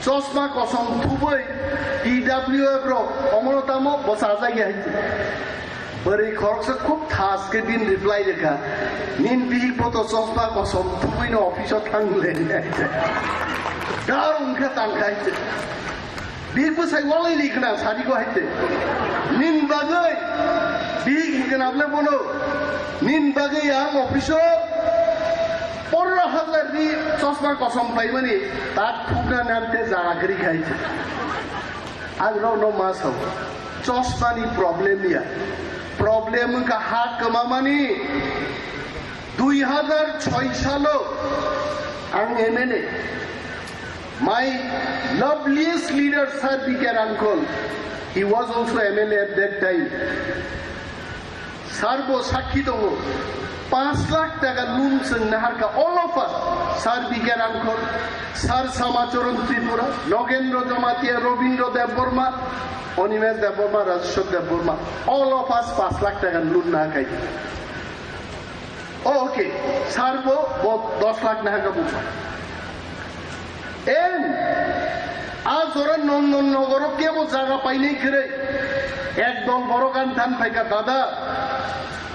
chosma kosom thubui, T W F rok omono tamo bo sajai ya hai. Bwrwi khoroksa khub thas khe bini reply rwkha, "Nini bihik bo to chosma kosom thubui no office o thang le." Dar wngkha tang khai. Bihik bwsai walai ri khna sadi ko haite. Nin bagwi bihik hikna ble bono. Nin bagwi ang office o pondro hajar ni chosma kosom paimani tak thukna nante jaga gri khai. Ang rok no ma sao. Chosma ni problem ya. Problem ka ha kama mani. Dui hajar choi salo ang M L A. My loveliest leader, Sir B K Rangkhol, he was also M L A at that time. Sir bo sakhi tongo, panch lakh taka loan chwng naharkha, all of us, Sir B K Rangkhol, Sir Samacharan Tripura, Nogendra Jamatia, Robindra Debbarma, Animesh Debbarma, Rajeshwar Debbarma, all of us panch lakh taka loan naharkha. Oh, okay. Sir bo, bo dos lakh naharkha bukha. En, a jora Nondan Nogoro kebo jaga painai kwrwi. Ekdol borok ani than phaikha, "Dada,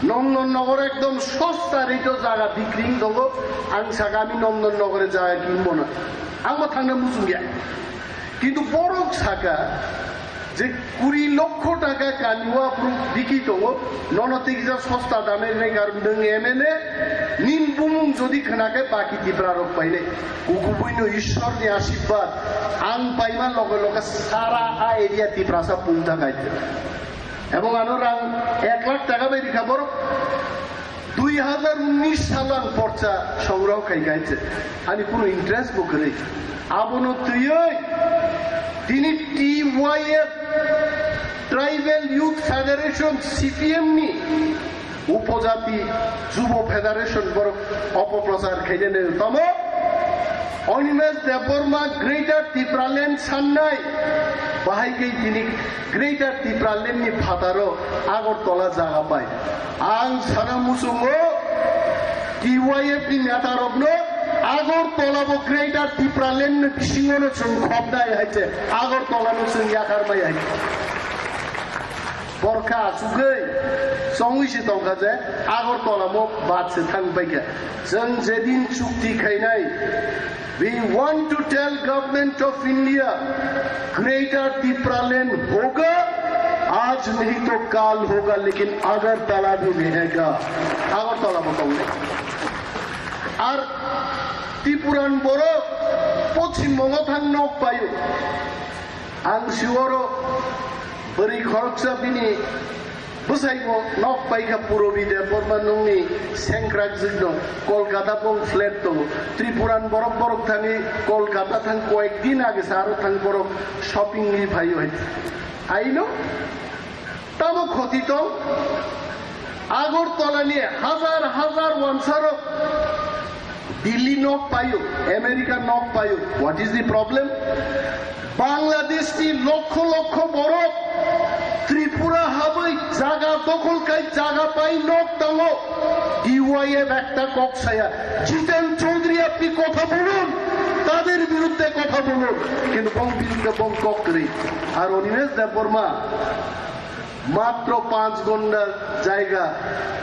Nondan Nogoro ekdom sosta rate o jaga bikri wng tongo, ang saka ami Nondan Nogore jaga kinbo na." Ang bo thangna muchung ya. Kintu borok saka, je kuri lokho taka kaniwa phuru biki tongo, nono tikisa sosta dame rinai karon nwng M L A, nin bumung jodi khna khe baki Tipra rok painai. Ukubui no Ishwar ni ashirbad, ang paima loge loge sara a area Tiprasa pungta kaitor. Ebong ano rang ek lakh taka bai rikha borok. Dui hajar unnish salo ang porcha songroho khai kha hai se. Ani kunu interest bo kwrwi. Abono twiwi tini T Y F, Tribal Youth Federation, C P M ni upojati Jubo Federation borok opoprochar khainani tamo. Animesh Debbarma Greater Tipraland sannai, bahai khe tini Greater Tipraland ni phataro Agartala jaga pai. Ang sana muchungo T Y F ni neta rokno Agartala bo Greater Tipraland ni bisingo no chwng khopnai hai se, Agartala no chwng yakar mai hai. Borkha achugwi chongwi se tongkha je Agartala mo bad se thang paikha. Chwng jedin chukti khainai, we want to tell Government of India, Greater Tipraland hoga, aaj nahi to kal hoga, lekin Agartala bhi rahega. Agartala bo tongnai. Ar Tipuran borok Poschim Bongo thang nok paio. Ang siworo bwrwi khoroksa bini bwsaibo nok paikha Purabi Debbarma nungni sengkrak jwkno Kolkata bo flat tongo. Tripuran borok borok thangwi Kolkata thang koyek din age se aro thang borok shopping ni phaio hai. Aino tamo khoti tong? Agartala ni hajar hajar wansarok Delhi nok paio, America nok paio. What is the problem? Bangladesh ni lokho lokho borok Tripura habwi jaga dokhol khai jaga pai nok tango. D Y F ekta kok saya. Jiten Chaudhary apni kotha bolun. তাদের বিরুদ্ধে কথা বলুন, কিন্তু বং বিরুদ্ধে বং ককরি। আর অনিমেষ দেববর্মা মাত্র পাঁচ ঘন্টার জায়গা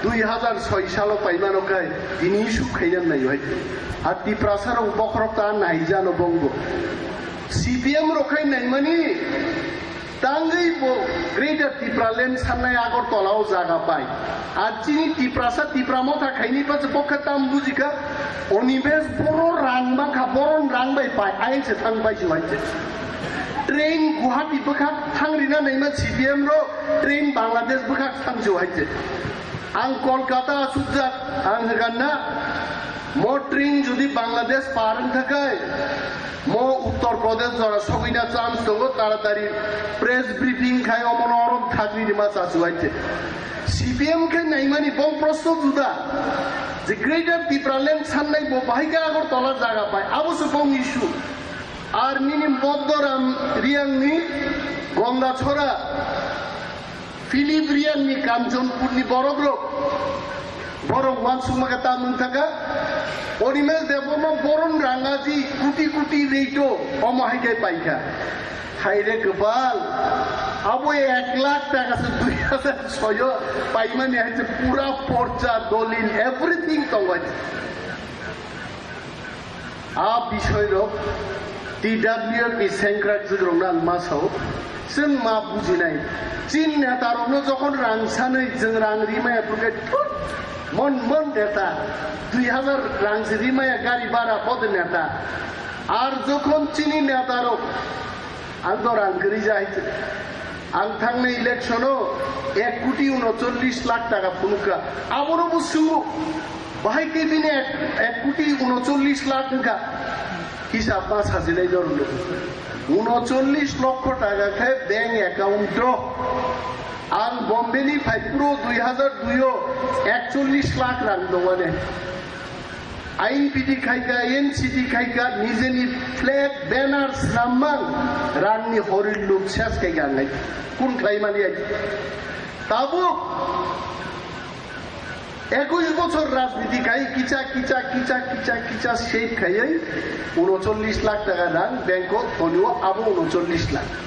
দুই হাজার ছয় সালো পাইমানো খাই তিনি ইস্যু খাইয়ান নাই হয়। আর তিপ্রাসা রং বখরক তা নাই জানো বঙ্গ সিপিএম রখাই নাই মানি Tangwi bo Greater Tipraland sannai Agartala o jaga pai. Ar chini Tiprasa Tipra motha khaini pacha bokha tam bujikha. Onibes boro rang bangkha, boron rang bai pai, ain se thang pai se waise. Train Guwahati bwkhak thang rina naima C P M ro, train Bangladesh bwkhak thang se waise. Ang Kolkata asukjak, ang hwnkha na, mo train jodi Bangladesh par wng thakai, mo Uttar Pradesh jora sogwina chance tongo, taratari press briefing khai omono orom thagri rima chachuai se. C P M khe naimani bong proshno juda, je Greater Tipraland sannai bo bahai khe Agartala jaga pai, abo se bong issue. Ar nini Moddoram Riyangni Gongachora Philip Riyangni Kanchanpurni borokrok, borok uansukma khe ta mung thaka. Animesh Debbarma boron rangaji kuti kuti reito omo hai khe paikha. Haire kwpal, abo ek lakh taka se dui hazar soyo paimani hai se pura porcha, dolil, everything tongo. A bisoi rok T W F ni sengkrak jwk rok no ang ma sao, chwng ma bujinai. Chin neta rok no jokhon rang sanwi chwng rang rimaya phurkhe thut, mon mon neta dui hazar rang se rimaya gari bara bo de neta. Ar jokhon chini neta rok ang to rang kwrwi jai. Ang thangnai election o ek koti unochollish lakh taka phunukha. Abono bo su bahai khe bini ek, ek koti unochollish lakh wngkha. Hisab ma sajinai dorno. Unochollish lokho taka khe bank account o. Ang Bombay ni phaiphuru dui hazar dui o ekchollish lakh rang dongane. Ain piti khaika, N C T khaika, nijeni flag, banner, snamang, rangni horir luk ses khaika ngai. Kun khlai mani ai? Tabuk ekush bochor rajniti khai kicha, kicha, kicha, kicha, kicha shape khaiwi unochollish lakh taka rang bank o tonio abo unochollish lakh.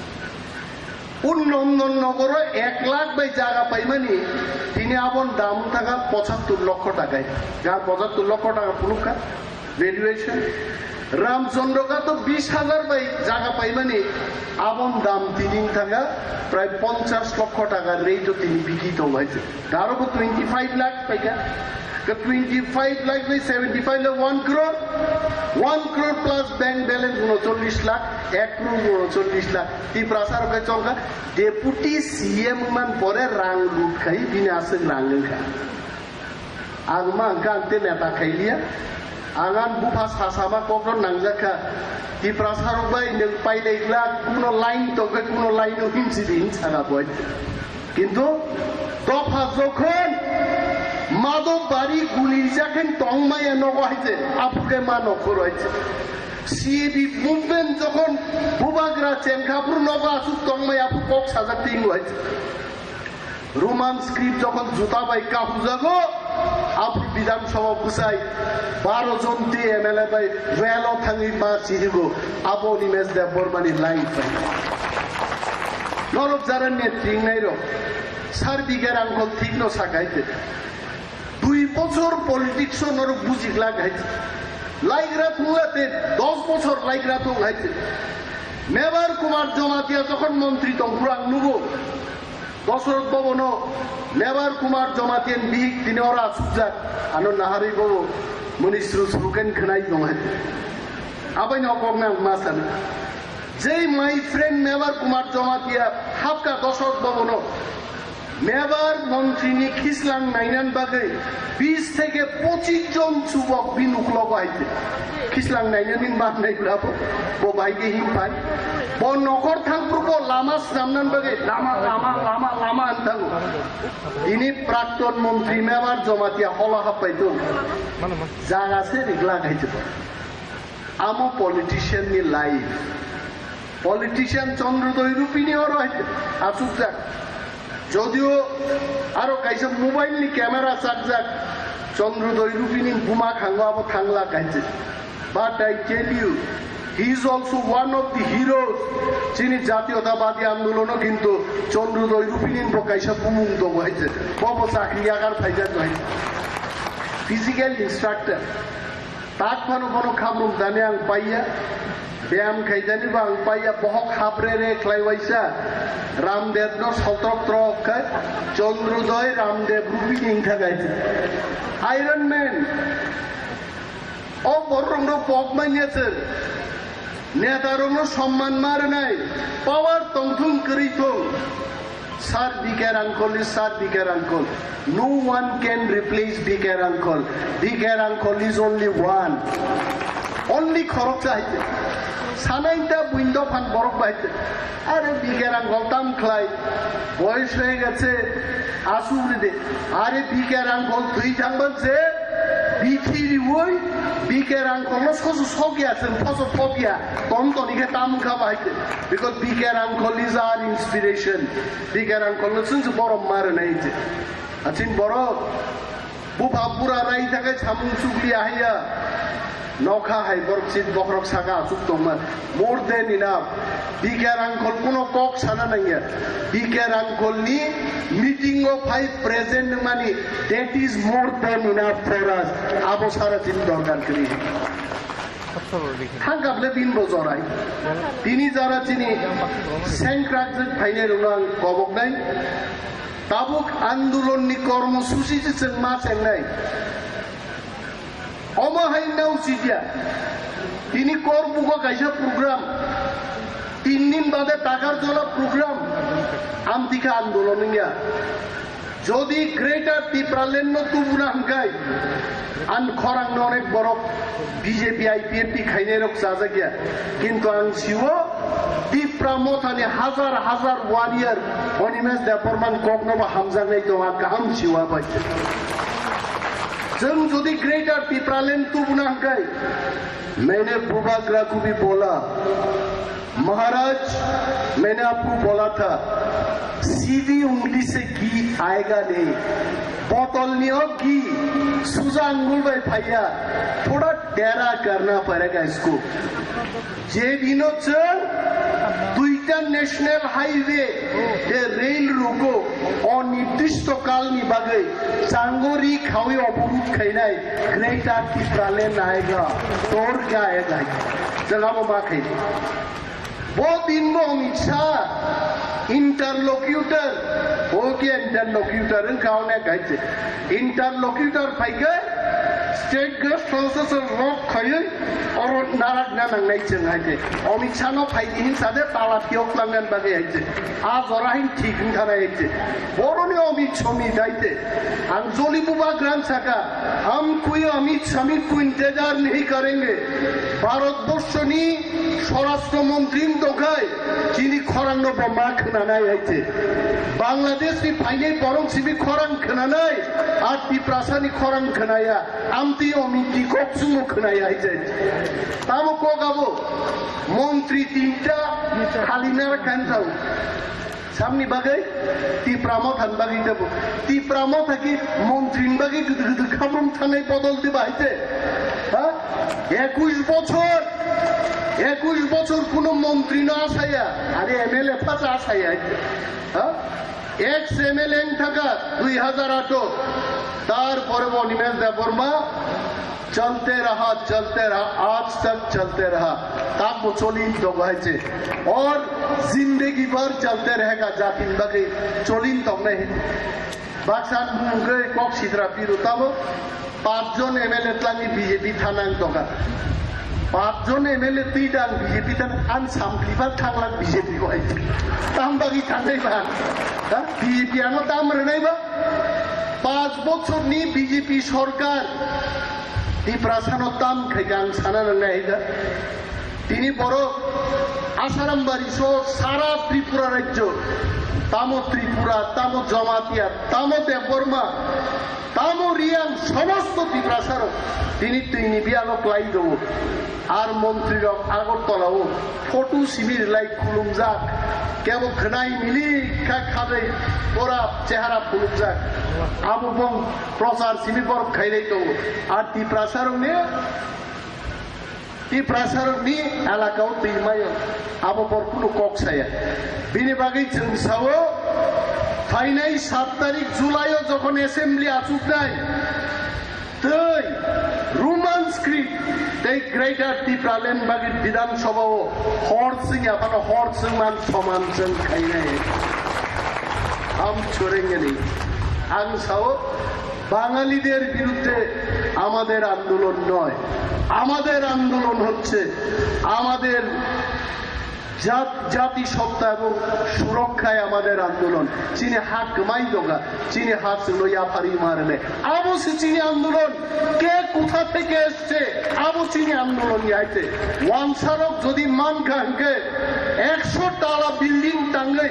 Unnondon nogoro ek lakh bai jaga paimani, tini abon dam wngkha pochattor lokho taka. Ga pochattor lokho taka phunukha valuation. Ramchandra Ghat o bis hazar bai jaga paimani, abon dam tini wngkha prai ponchash lokho taka rate o tini bikri tongo hai se. Daro bo twenty five lakh paikha. Ka twenty five lakh bai seventy five lakh one crore. One crore plus bank balance unochollish lakh, ek crore unochollish lakh. Tiprasa rok khe chongkha deputy C M man pore rang lut khai bini aswk rang wngkha. Ang ma hwnkha ang te neta khailiya. Ang an bupha sasama kokno nangjakha. Tiprasa rok bai nwng pailai glak kuno line tongkhe kuno line o himsi di hinsana boi. Kintu dopha jokhon Madhobari gulijakhen tongmaya nogo hai je, aphuru khe ma nokhor hai je. C A B movement jokhon bubagra chengkha aphuru nogo asuk tongmaya aphuru kok sajak tingo hai je. Roman script jokhon juta bai kahujago, aphuru Bidhan Sabha bwsai baro jon T M L A bai relo thangwi ma chirigo, abo Animesh Debbarmani line bai. Norok jara netring nairok, sar bigha rangkhol thikno sakai de. Dui bochor politics o norok bujiglak hai. Laikra thungla te dos bochor laikra thung hai. Mebar Kumar Jamatia jokhon montri tongphuru ang nugo. Dosoroth Bhabono Mebar Kumar Jamatiani bihik tini oro achukjak. Ano naharwi bobo muni sru sru khe khwnai tong hai. Abaino kok nang ma sani. Jei my friend Mebar Kumar Jamatia hapkha Dosoroth Bhabono Mebar montrini khislang nainan bagwi bis theke pochis jon chubok bini uklogo hai se. Khislang nainani manai bwlabo bo bai khe him phai. Bo nokhor thangphuru bo lama swnamnani bagwi lama, lama, lama, lama wng thango. Tini prakton montri Mebar Jamatia holo happai tong. Jaga se rigla khai se bo. Amo politician ni life. Politician Chandrodoi Rupini oro hai achukjak. Jodio aro kaisa mobile ni camera chakjak, Chandrodoi Rupini buma khango abo thangla kaisa. But I tell you, He is also one of the heroes. Chini jatiyotabadi andolono kintu Chandrodaya Rupini bo kaisa bumung tongo hai se. Bo bo chakri yagar phaijak hai. Physical instructor. Tak phano bono khamrung dani ang paiya. Beyam khaidani bo ang paiya. Bohok habre re khlai waisa. Ramdev no sotrok trok khai. Chandrodaya Ramdev Rupini wngkha hai se. Iron Man. O borok rok pok manya se. Neta rokno somman ma rwnai, power tongthung kwrwi thung. Sir B K Rangkhol is Sir B K Rangkhol. No one can replace B K Rangkhol. B K Rangkhol is only one. Only khoroksa hai. Sanai ta buindo phan borok bai. Are B K Rangkhol tam khlai. Boyos hoye geche. Asuk ride. Are B K Rangkhol thwi thangban se. Bithi riwoi, B K Rangkhol no soso sokya, chwng poso pokya, ton toni khe tam wngkha bahai khe. Because B K Rangkhol is our inspiration. B K Rangkhol no chwng se borom ma rwnai je. Achin borok, bupha bura rai thakai samung chukli ahaiya. Nokha hai borok chit bokhorok saka achuk tongma. More than enough. B K Rangkhol kuno kok sana nangya. B K Rangkhol ni meeting o phai present wngmani, that is more than enough for us. Abo sara chini dorkar kwrwi. Thangkable bin bo jorai. Tini jara chini sengkrak jwk phainai rwno ang koboknai. Tabuk andolon ni kormo susi se chwng ma chengnai. Omo hai nang sijia. Tini kor bugo kaisa program. Tin din bade takar jola program. Amtika andolon wngya. Jodi Greater Tipraland no tubuna hwnkhe, an khorang no onek borok B J P I P F T khainai rok chajak ya. Kintu ang siwo Tipra Mothani hazar hazar warrior Animesh Debbarman kokno bo hamjaknai tongo, ang kaham siwa bai. Chwng jodi Greater Tipraland tubuna hwnkhe, maine bubagra kubi bola, Maharaj, maine apko bola tha, sidi ungli se ghee aayega nahi, botol ni o ghee, suja angul bai phaiya, thoda tera karna padega isko. Je dino chwng duita national highway, je rail ruko, onirdishto kal ni bagwi changori khawi oborudh khainai Greater Tipraland aega, torga aega. Chwng abo ma khai. Bo din bo Amit Shah interlocutor, bo ke interlocutor wngkha onek hai se. Interlocutor phaikhe state guest house o rok khaiwi oro narakna nangnai chwng hai se. Amit Shah no phaidi hin sade tala phiyok langna bagwi hai se. A jora hin thik wngkha nai hai se. Boroni Amit Shah mi dai se. Ang joli bubagra saka, hum koi Amit Shah ko intezar nahi karenge. Bharat borshoni Swarashtra Montri wng tongkhai, chini khorangno bo ma khwnanai hai se. Bangladesh ni phainai borok simi khorang khwnanai, a Tiprasa ni khorang khwnaya, amtwi omiti kok chungo khwnaya hai se. Tamo kok abo, montri tinta khali nara kanjao. Samni bagwi Tipra Motha ni bagwi tebo. Tipra Motha ki montri ni bagwi gudu gudu khamrung thanai bodol diba hai se. Ha? Ekush bochor, ekush bochor kuno montri no asaya, are M L A phacha asaya. Ha? Ex M L A wng thaka dui hazar ato, tarpore bo Animesh Debbarma, chalte raha, chalte raha, aaj tak chalte raha. Tamo choli tongo hai se. Aur zindagi bhar chalte rahega, jati ni bagwi choli tongnai. Baksa mungkhe kok sitra piru tamo. Pachjon M L A tlangwi B J P thanang tongkha. Pachjon M L A twi dang B J P than, an samplibar thanglang B J P ko hai. Tam bagwi thangnai ba? Ha? B J P ano tam rwnai ba? Pach bochor ni B J P sorkar Tiprasa no tam khai kha ang sana nangnai hai da. Tini borok Asaram bari so sara Tripura rajyo, tamo Tripura, tamo Jamatia, tamo Debbarma, tamo Riang, somosto Tiprasa rok tini twi ni biyalo klai tongo. Ar montri rok Agartala o photo simi rwlai khulumjak, kebo khwnai mili kha khadai pora chehara khulumjak. Abo bong prochar simi borok khailai tongo. Ar Tiprasa rok ni Tiprasarokni elakao twi maio, abo bor kunu kok saya. Bini bagwi chwng sao, phainai sat tarik July-o jokhon assembly achuknai, tei Roman script tei Greater Tipraland bagwi Bidhan Sabha-o hor chwngya phano hor chwngman soman chwng khainai. Ham chorengani. Ang sao, বাঙালিদের বিরুদ্ধে আমাদের আন্দোলন নয়, আমাদের আন্দোলন হচ্ছে আমাদের জাত, জাতিসত্তা এবং সুরক্ষায় আমাদের আন্দোলন। Chini ha kwmai doga, chini ha chwngno yapharwi ma rwnai. Abo se chini আন্দোলন. Ke kotha theke এসছে, abo chini আন্দোলন ni aite. Wansarok jodi mankha hwnkhe, ekso tala building tangwi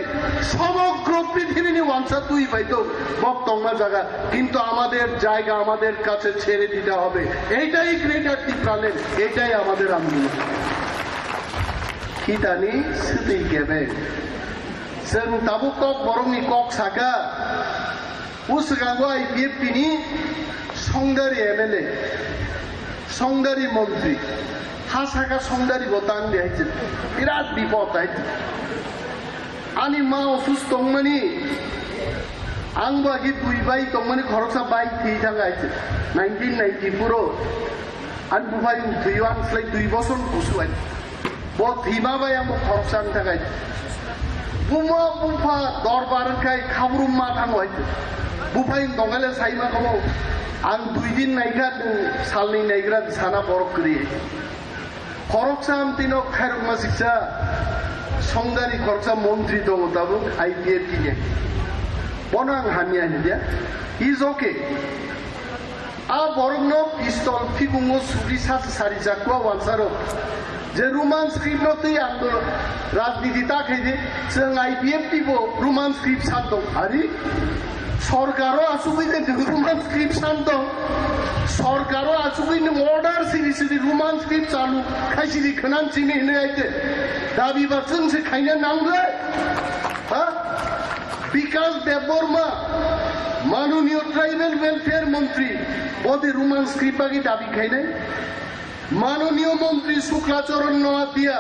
সমগ্র পৃথিবীni wansa twi paito, bok tongma jaga. কিন্তু আমাদের জায়গা আমাদের কাছে ছেড়ে দিতে হবে। এইটাই গ্রেটার টিপ্রাল্যান্ড, এইটাই আমাদের আন্দোলন। Khitani swtwi kebeng. Chwng tabuk kok borokni kok saka, o swkango I P F T ni Songdari M L A, Songdari montri, ha saka Songdari bo tang di hai chwng. Birat bipot hai chwng. Ani ma osusto tongmani, ang bo agi dui bai tongmani khoroksa bai thwi thang hai chwng. Nineteen ninety-four o ani buphai thwio ang slai dui bosor kusu hai. Bo thwima bai ang bo khoroksa wng thang hai. Buma bupha dorbar wngkhai khabrum ma thango hai. Buphai wng tongkhaile saima kabo ang dui din naikha nwng salni naigra sana borok kwrwi hai. Khoroksa amtino khairokma siksa Songdari khoroksa montri tongo tabuk I P F T ni. Bono ang hamya hindia. He is okay. A borokno pistol phikungo suri sasa sari jakwa wansarok. Je Roman script no twi ang to rajniti ta khaidi, chwng I P F T bo Roman script san tong. Ari? Sorkaro achugwi je Roman script san tong. Sorkaro achugwi nwng order siri siri Roman script chalu khaisiri khwnam chini hinwi aite. Dabi ba chwng se khaina nangre. Ha? Bikash Debbarma, Manoniyo Tribal Welfare Montri, bode Roman script bagwi dabi khainai? Manoniyo Montri Shukla Charan Noatia,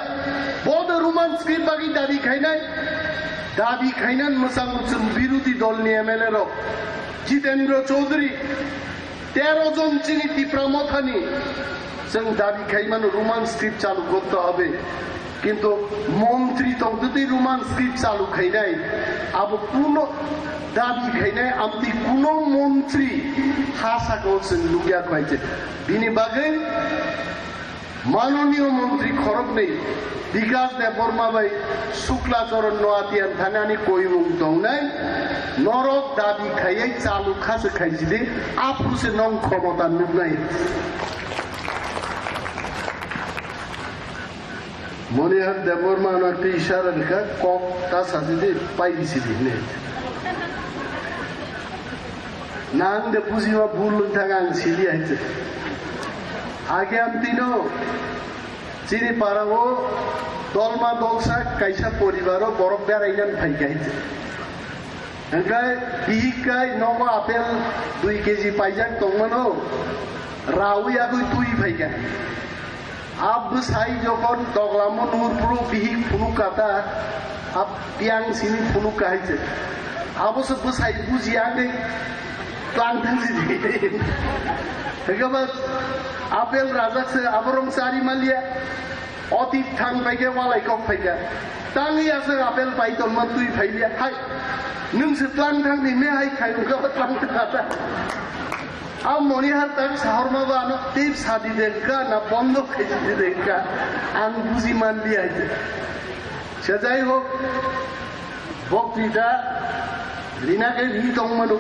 bode Roman script bagwi dabi khainai? Dabi khainan mwchang mwchwng birodhi dolni M L A rok, Jitendra Chaudhary, তেরো জন chini Tipra Mothani chwng dabi khaimano Roman script chalu korte hobe. Kintu montri tongtwi Roman script chalu khainai, abo kuno dabi khainai amtwi kuno montri ha sakao chwng nukya khaite. Bini bagwi Manoniyo montri khoroknwi Bikash Debbarma bai Shukla Charan Noatian thanani koimung tongnai, norok dabi khaiwi chalu khase khaisidi, aphuru se nong khomota nuknai. Monihar Debbarma no twi isara rikha, kok ta sajidi, pai bisidi hwnwi. Nang de bujima bul wng thang ang sili hai se. Age amtino chini parao dolma dolsa kaisa poribaro borok berainani phaikha hai se. Hingkhe bihik kai nogo apel dui kg paijak tongmano, raui agui twi phaikha. A bwsai jokhon doglamo nurphuru bihik phunuk kata, a tiang simi phunuk kahai se. Abo se bwsai buji ang de tlang thang si di. Hingkhe ba apel rajak se aborong chari malia. Oti thang paikhe walai kok phaikha. Tangwi aswk apel pai tongma twi phailia. Hai, nwng se tlang thang di me hai khai wngkha ba tlang thang ata. A Monihar tak sahorma ba ano tip sadi dengka na bondo khaisi dengka. Ang buji man di hai. Se jai hok, boktwita rina khe ri tong mano.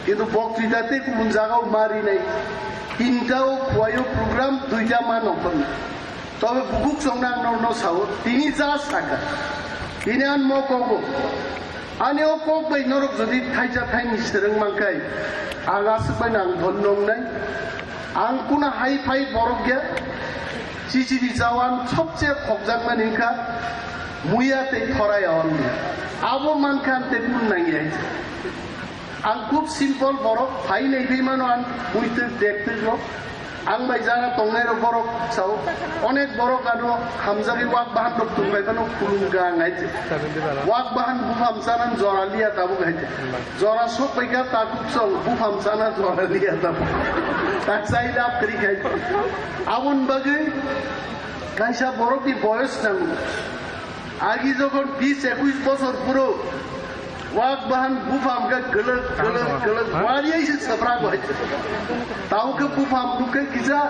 Kintu boktwita tei kubun jagao ma rinai. Tinta o phuaio program, duita ma nongkhorna. Tobe bukuk chongna ang norokno sao, tini ja saka. Tini ang mo kogo. Ani o kok bai norok jodi thaisa thaini swrwng mankhai, ang aswk bai nang dhonno wngnai. Ang kuna hai phai borok ya, chichiri jawan sobse khokjakmani wngkha, muya tei thorai on. Abo mankha ang tei kun nangya. Ang khub simple borok, phai nai phai mano ang buitwk dektwk rok. Ang bai jara tongnai rok borok sao, onek borok ano hamjagwi wak bahan rok tongbai phano khulumkha ang hai se. Wak bahan bupham chana jora liya tabuk hai se. Jora sok bai kha takuk chong bupham chana jora liya tabuk. Tak chai lab kri khai. Aboni bagwi kaisa borok ni boyos nango. Agi jokhon bis ekuis bosor phuru wak bahan bupham khe gwlwk, gwlwk, gwlwk, wariyaise swprak bai. Tao khe bupham nukhe kisa,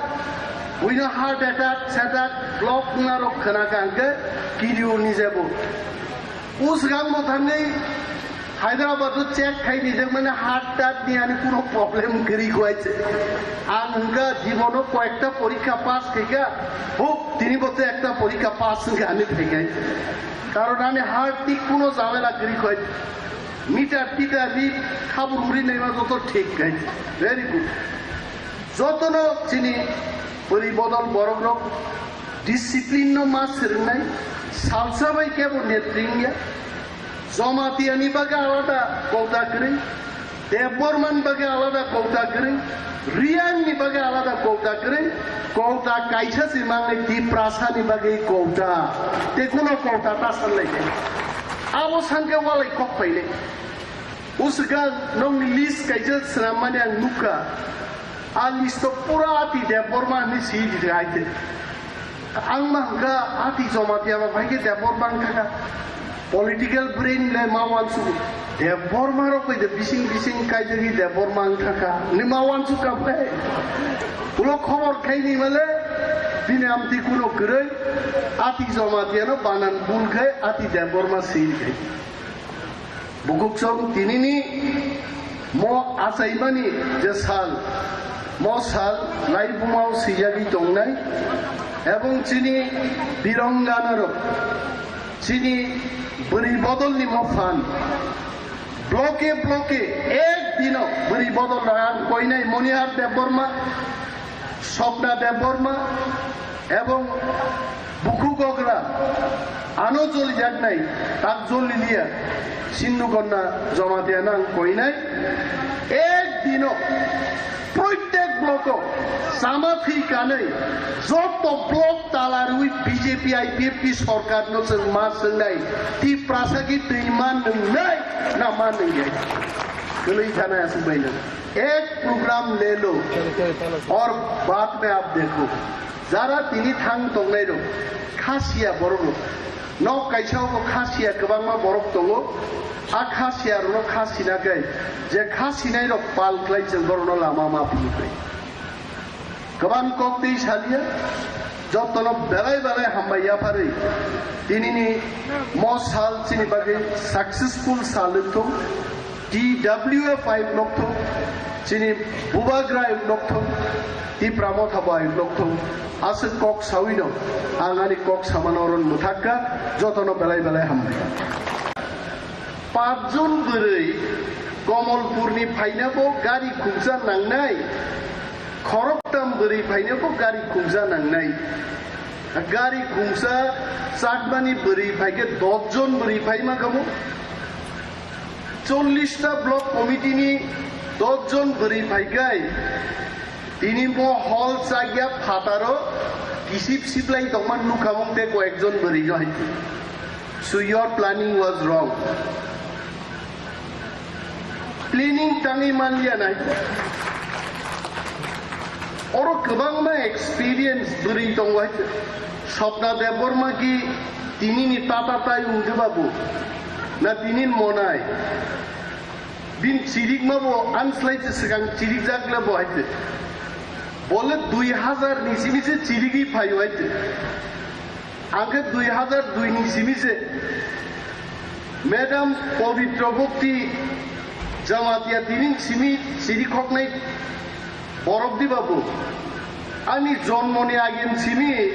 buino heart attack, setak, block wngna rok khna kha hwnkhe kiriu ni jebo. Usgang bo thangwi Hyderabad o check khai ni jak mane heart tat ni ani kuno problem kwrwi kho hai se. Ang hwnkha jibono koyekta porikha pass khaikha, huk tini bo te ekta porikha pass wngkha ani phaikhai. Karon ani heart ni kuno jamela kwrwi kho hai. Meter tita ri khabur uri naima joto thik khai. Very good. Jotono chini pori bodol borok rok discipline no ma swrwngnai, salsa bai kebo netring ya. Jamatia ni bagwi alada kota kwrwi, Debbarma ni bagwi alada kota kwrwi, Reang ni bagwi alada kota kwrwi, kota kaisa se mangai Tiprasa ni bagwi kota. Te kuno kota ta sanlai khe. Abo sangke walai kok paile. Uswkang nokni list kaisa swnammani ang nukha. A list o pura ati Debbarma hinwi swi di hai te. Ang ma hwnkha ati Jamatia ba bai khe Debbarma wngkha kha. Political brain le ma wansuk. Debbarma rok bai de bising bising kaijagwi Debbarma wngkha kha. Ni ma wansuk kha bai. Ulo khobor khaini male bini amtwi kuno kwrwi ati Jamatia no banan bul khai ati Debbarma swi khai. Bukuksong tinini mo achaimani je sal, mo sal laibumao swijagwi tongnai, ebong chini bironganarok, chini bwrwi bodolni mo phan, bloke bloke ek dino bwrwi bodol lagan koinai Monihar Debbarma, Swapna Debbarma ebong Bukhu Gogra ano jolijaknai, tak joliliya, Sindhu Kanya Jamatia nang koinai. Ek dino proitek bloko sama thwi kanwi joto blok tala rwi B J P I P F T sorkar no chwng ma swngnai, Tiprasa ki twi ma nwngnai na ma nwngnai? Kwlwi thanai aswk bai nang. Ek program le lo aur baad mein aap dekho. Jara tini thang tongnai rok, kha siya borok rok. Nok kaisa o kha siya kwbangma borok tongo. A kha siya rok no kha sina kai, je kha sinai rok pal khlai chwng borok no lama ma phunuk kai. Kwbang kok tei salia, jotono belai belai hambai yapharwi tinini mo sal chini bagwi successful sal wngthung, T W F ayuk nokthung, chini Bubagra ayuk nokthung, Tipra Motha bo ayuk nokthung, aswk kok sawino ang ani kok samano oron mwthakka, jotono belai belai hambai. Pachjon bwrwi Komolpurni phainabo gari khungsa nangnai, khoroktam bwrwi phainabo gari khungsa nangnai. Gari khungsa chakmani bwrwi phaikhe dosh jon bwrwi phaima kamo. Chollish ta block committee ni dosh jon bwrwi phaikhai, tini bo hall chakya phataro kisip siplai tongma nukha mung tei koyekjon bwrwi no hai. So your planning was wrong. Planning tangwi manliya nai. Oro kwbangma experience bwrwi tongo hai. Swapna Debbarma ki tinini tata tai wngkhe babu. Na tinin monai. Bin chirikma bo anslai se swkang chirikjak le bo hai. Bole dui hazar ni simi se chirigwi phaio hai. Ang khe dui hazar dui ni simi se Madam Pabitra Bhakti Jamatia tinin simi siri khoknai borok di babu. Ani jonmoni agen simi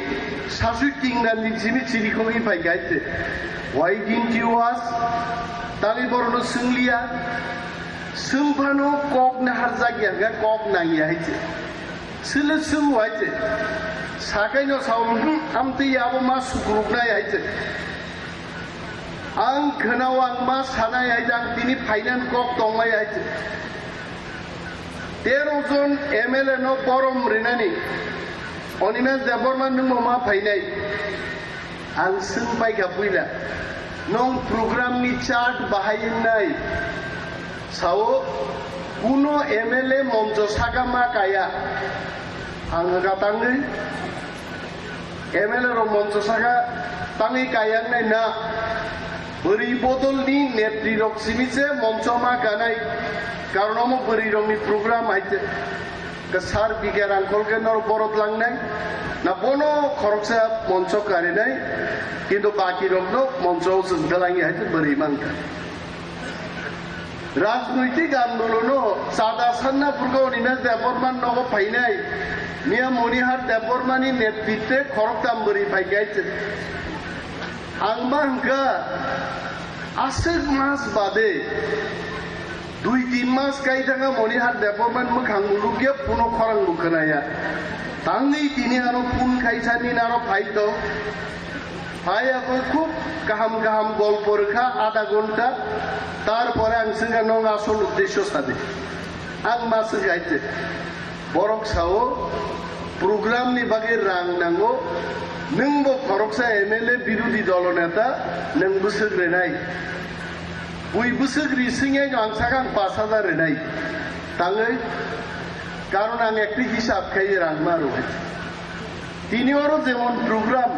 sasui tingnan din simi siri khogwi phai gaite. Why didn't you ask? Tali borokno swngliya. Swngphano kok naharjak ya, hwnkhe kok nangya hai se. Sile swng hai se. Sakaino sao, "Hmm, amtwi abo ma sukruknai," hai se. Ang khwnao ang ma sanai hai se, ang tini phainani kok tongmai hai se. Tero jon M L A no borom rinani Animesh Debbarma nwngbo ma phainai. Ang swng paikha puila, nwng program ni chart bahai wngnai? Sao, kuno M L A moncho saka ma kaya. Ang hwnkha tangwi, M L A rok moncho saka tangwi kaya wngnai na? Bwrwi bodol ni netri rok simi se moncho ma kanai. Karon omo bwrwi rok ni program hai te. Ka sar bigya rangkol khe norok borot langnai, na bono khoroksa moncho karinai, kintu baki rokno moncho o chwng dalangya hai bwrwi mankha. Rajnoitik andolono chada sanna purgo Animesh Debbarma nogo phainai, Miya Monihar Debbarma ni netritwe khoroktham bwrwi phaikha hai chwng. Ang ma hwnkha aswk mas bade Dui tin mas kai thangkha Monihar Debbarma ni mwkhang bo nukya, phone o khorang bo khwnaya. Tangwi tini ano phone khaisa nini aro phai tong. Phai abo khub kaham kaham golpo rwkha adha ghonta. Tarpore ang swngkha, "Nwng asol uddesyo sadi." Ang ma swngkha hai se. Borok sao, program ni bagwi rang nango, nwng bo khoroksa M L A birodhi dolo neta, nwng bwswk rinai. Bui bwswk ri swngya ang sakha ang pash hajar rinai. Tangwi, karon ang ekti hisab khai rang ma rw hai. Tini oro jemon program,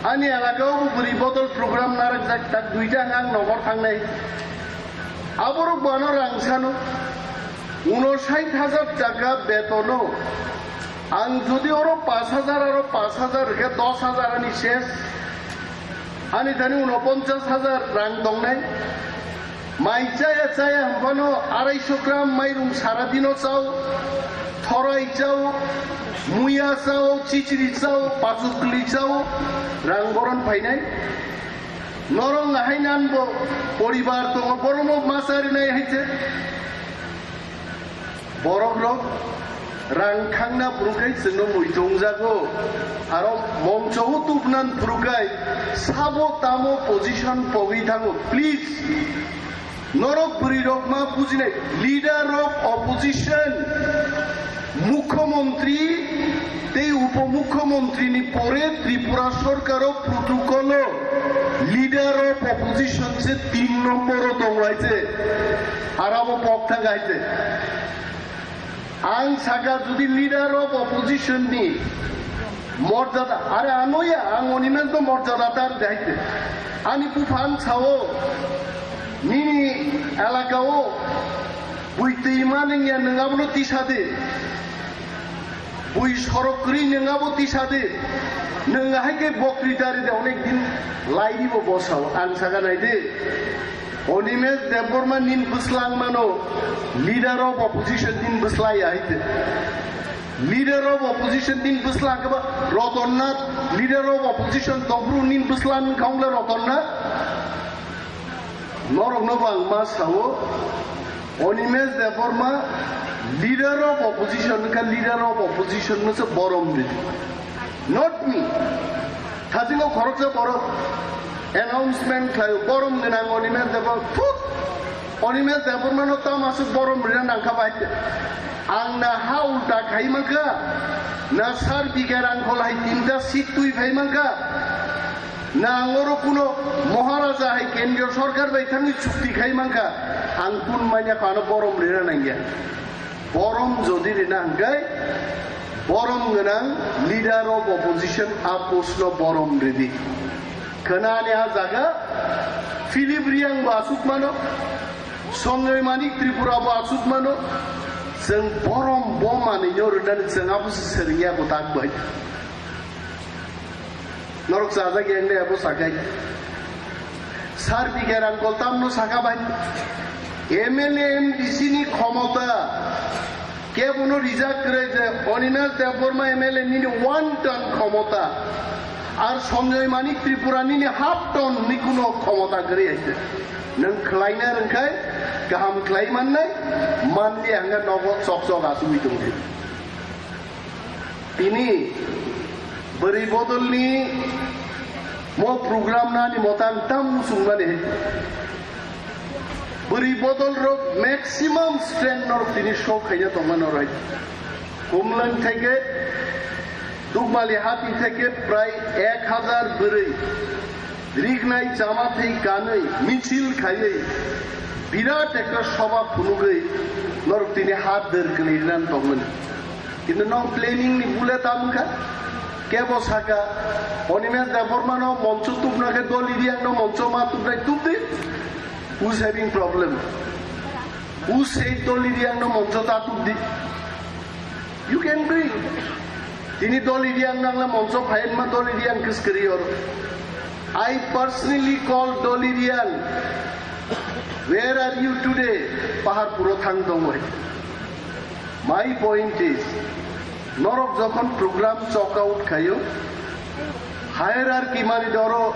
ani elaka o bwrwi bodol program narwkjak, tak duita ang nokor thangnai. Aborok bo ano rang sano. Uno sait hajar taka betono ang jodi oro pash hajar aro pash hajar rwkhe dos hajar ani ses. Ani thani uno ponchas hajar rang tongnai. Mai chaya chaya hwnphano araisho gram mairung saradino chao, thorai chao, muya chao, chichiri chao, pachukli chao, rang boron phainai. Norok nahai nan bo poribar tongo, borokno ma charinai hai se. Borok rok rang thangna phuru khai chwngno muitu wngjago. Aro moncho o tubnan phuru khai sabo tamo position pogwi thango. Please, norok bwrwi rok ma bujinai. Leader of opposition, Mukhyamantri tei Upomukhyamantri ni pore Tripura sorkar o protocol o leader of opposition se tin nombor o tongo hai se. Arabo pok thang hai se. Ang saka jodi leader of opposition ni morjada, are anoya ang Animesh no morjada tar daite. Ani buphan sao nini elaka o bui twi ma nengya nwng abono tisa de. Bui sorok kwrwi nwng abo tisa de. Nwng hai khe bokri dari de onek din lai di bo bosao. Ang saka nai de. Animesh Debbarma nin bwslang mano, leader of opposition nin bwslai ya hai te. Leader of opposition nin bwslang khe ba Ratan Nath, leader of opposition tongphuru nin bwslang wngkha wng le Ratan Nath. Norok no bo ang ma sao, Animesh Debbarma leader of opposition wngkha, leader of opposition no se borom ridi. Not me. Thajingo khoroksa borok announcement khlaio, borom gwnang Animesh Debbarma. Thut! Animesh Debbarma no tamo aswk borom rina nangkha bai. Ang na ha ulta khai mankha, na sar bigha rang kholai tinta seat twi phai mankha, na ang oro kuno Maharaja hai kendriyo sorkar bai thangwi chukti khai mankha, ang kun manya phano borom rina nangya. Borom jodi rina hwnkhe, borom gwnang leader of opposition a post no borom ridi. Khwnani a jaga Philip Reang bo aswk mano, Sanjoy Manik Tripura bo aswk mano, chwng borom bo manwi no rwnani chwng abo se swrwngya bo tak bai. Norok chajak yang de abo sakai. Sar bigha rang koltam no saka bai. M L A M D C ni khomota kebono rijak kwrwi je Animesh Debbarma M L A nini one ton khomota. Ar Sanjoy Manik Tripura nini half ton ni kuno khomota kwrwi hai se. Nwng khlaina rwngkhai kaham khlai mannai, manliya hwnga nogo chok chok achugwi tongdi. Tini bwrwi bodolni mo program nani motang tam muchungmani. Bwrwi bodol rok maximum strength norok tini show khaina tongma norok. Kumlang theke, Dukmali hati theke prai ek hazar bwrwi rignai chama thwi kanwi michil khaiwi birat ekta soba phunugwi norok tini hat der kwlwi ran tongmani. Kintu norok planning ni bule tam kha, kebo saka, Animesh Debbarma no moncho tubna khe Dolly Reang no moncho ma tubnai tubdi. Who's having problem? Who said Dolly Reang no moncho ta tubdi? You can bring. Tini Dolly Reang nangla moncho phain ma Dolly Reang kiskri or. I personally call Dolly Reang. Where are you today? Paharpuro thang tongoi. My point is, norok jokhon program chok out khayo, hierarchy mani doro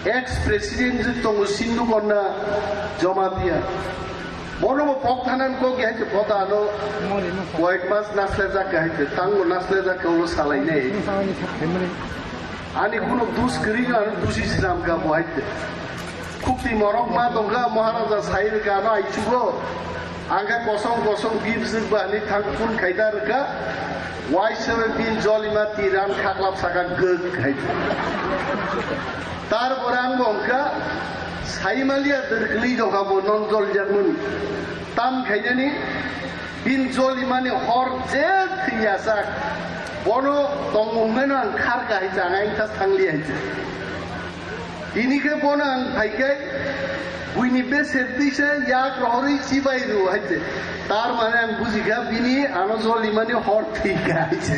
ex president je tongo Sindhu Konna Jamatia. Bono bo pok thanan kok ya je pota ano koyek mas nasle jak hai je, tango nasle jak ulo salai nei. Ani kuno dus kri ano dusi sinam ka bo hai je. Khukti morok ma tongkha, Maharaja sai rwkha ano aichugo. Ang khe kosong kosong bibswk ba hinwi thang phun khaida rwkha. Waisaba bin jolima tiran khaklap saka gwk hai. Tar pore ang bo wngkha, saimaliya dwrkli jokha bo non joljakmani. Tam khainani bin jolimani hor je thwiyasak. Bono tongmung hwnwi no ang kharka hai je ang aingkha thangli hai je. Tini khe bono ang phaikai, buini beser tisa yak rohorwi chibai rw hai je. Tar mane ang bujikha bini ano jolimani hor thwikha hai je.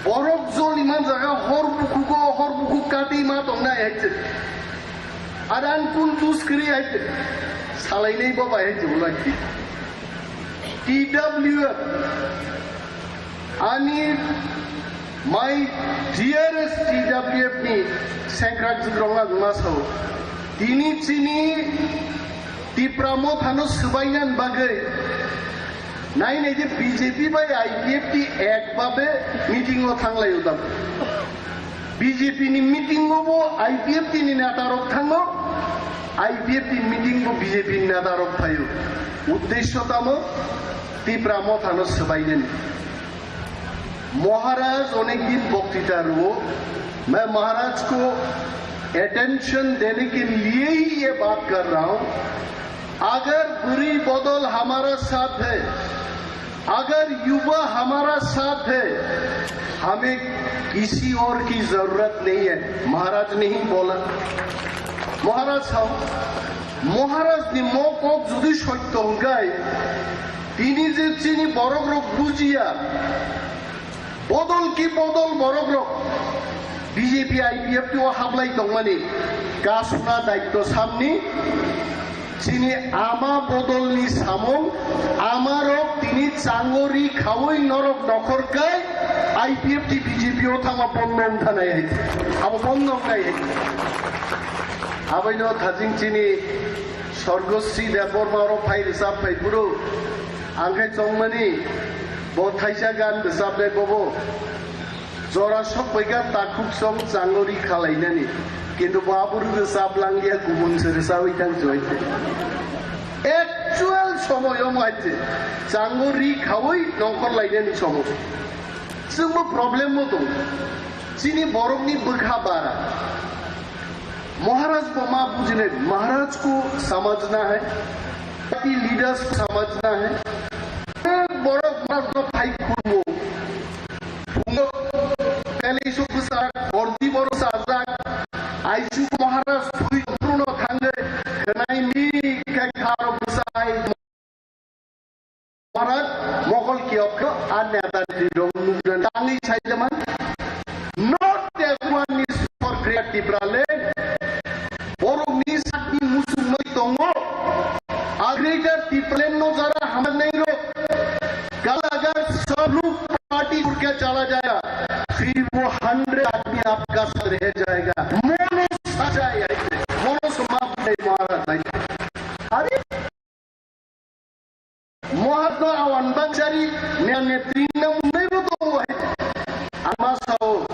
Borok joliman jaga hor bukhugo, hor bukhuk kati ma tongnai hai je. Adan kun dus kri hai je. Salainai bo bai hai je ulai. T W F. Ani my dearest T W F ni sengkrak jikrok ang ma sao. Tini chini Tipra Motha no swbainani bagwi nai nai je B J P bai I P F T ek babe meeting o thanglai o tamo. B J P ni meeting o bo I P F T ni neta rok thango, I P F T meeting bo B J P ni neta rok phaio. Uddesho tamo Tipra Motha no swbainani. महाराज अनेक दिन वक्तृता रुओ, मैं महाराज को अटेंशन देने के लिए ही ये बात कर रहा हूं। अगर बुरी बदल हमारा साथ है, अगर युवा हमारा साथ है, हमें किसी और की जरूरत नहीं है, महाराज ने ही बोला। महाराज साहब, महाराज ni mokok jodi sotto hwnkhe, tini je chini borok rok bujiya, bodol ki bodol borok rok B J P I P F T o hablai tongmani kasuna daitto samni chini ama bodolni samung amarok tini changori khaui norok nokhor kai I P F T B J P o thangma bondo wngthanai hai abo bondo wngnai hai abaino thajing chini Sorgosri Debbarma oro phai rwchap phai bwrw ang khe chongmani bo thaisa gan rwchapnai bobo. Jora sok bai kha takhuk song chango ri khalainani. Kintu bo abo rwchap langya kubun se rwchawi thang choi. Actual somoy omo hai se chango ri khawi nongkhor lainani somoy. Chwngbo problem bo tong. Chini borokni bwkha bara. महाराज को माँ बुझने, महाराज को समझना है, party leaders को समझना है। एक बड़ो महाराज को भाई खुलमो। Phungo, pele isu bwsa, gordi boro sajak, aisu Maharaj thui phruno thangwi, khnai mi khai kharo bwsai. Maharaj, mokol kiyok khe a neta ni rong nukna tangwi sailaman. Not everyone is for Greater Tipraland. Borok ni sakni musung noi tongo. A Greater Tipraland no jara hamar nahi ro. कल अगर सब लोग पार्टी छोड़ के चला जाएगा, फिर वो हंड्रेड आदमी आपका साथ रह जाएगा। Mono sajai, mono समाप्त नहीं मारा था। अरे Mohatma awan bangchari nea netri na munai bo tongo hai. Ama sao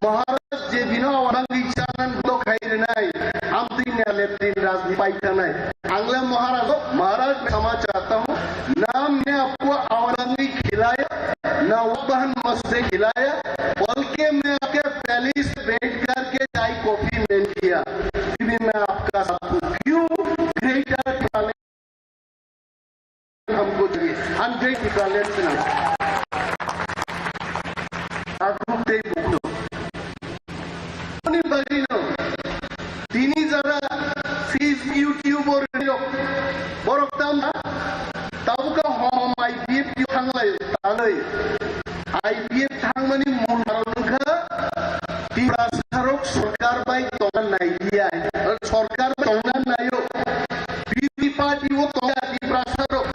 Maharaj je bino awan bangwi chanan blo khai renai. Amtwi nea netri rajni pai kanai. Ang le Maharaj, Maharaj, मैं क्षमा चाहता हूँ, ना मैंने आपको आवाज नहीं खिलाया, ना वो बहन मस्ते खिलाया, बल्कि मैं आपके पहले से बैठ करके चाय कॉफी नहीं किया, फिर भी मैं आपका साथ हूँ। क्यों? ग्रेटर हमको चाहिए, हंड्रेड टिप्रा लेफ्ट ना। Aku tei bukno. Oni bagino. Tini jara Facebook, YouTube o rino. Borok tam na. Tabuka hom I P F thanglai tanai. I P F thangmani mul karon wngkha Tiprasarok sorkar bai tongna naiya. Sorkar bai tongna naio. B J P party o tongya Tiprasarok.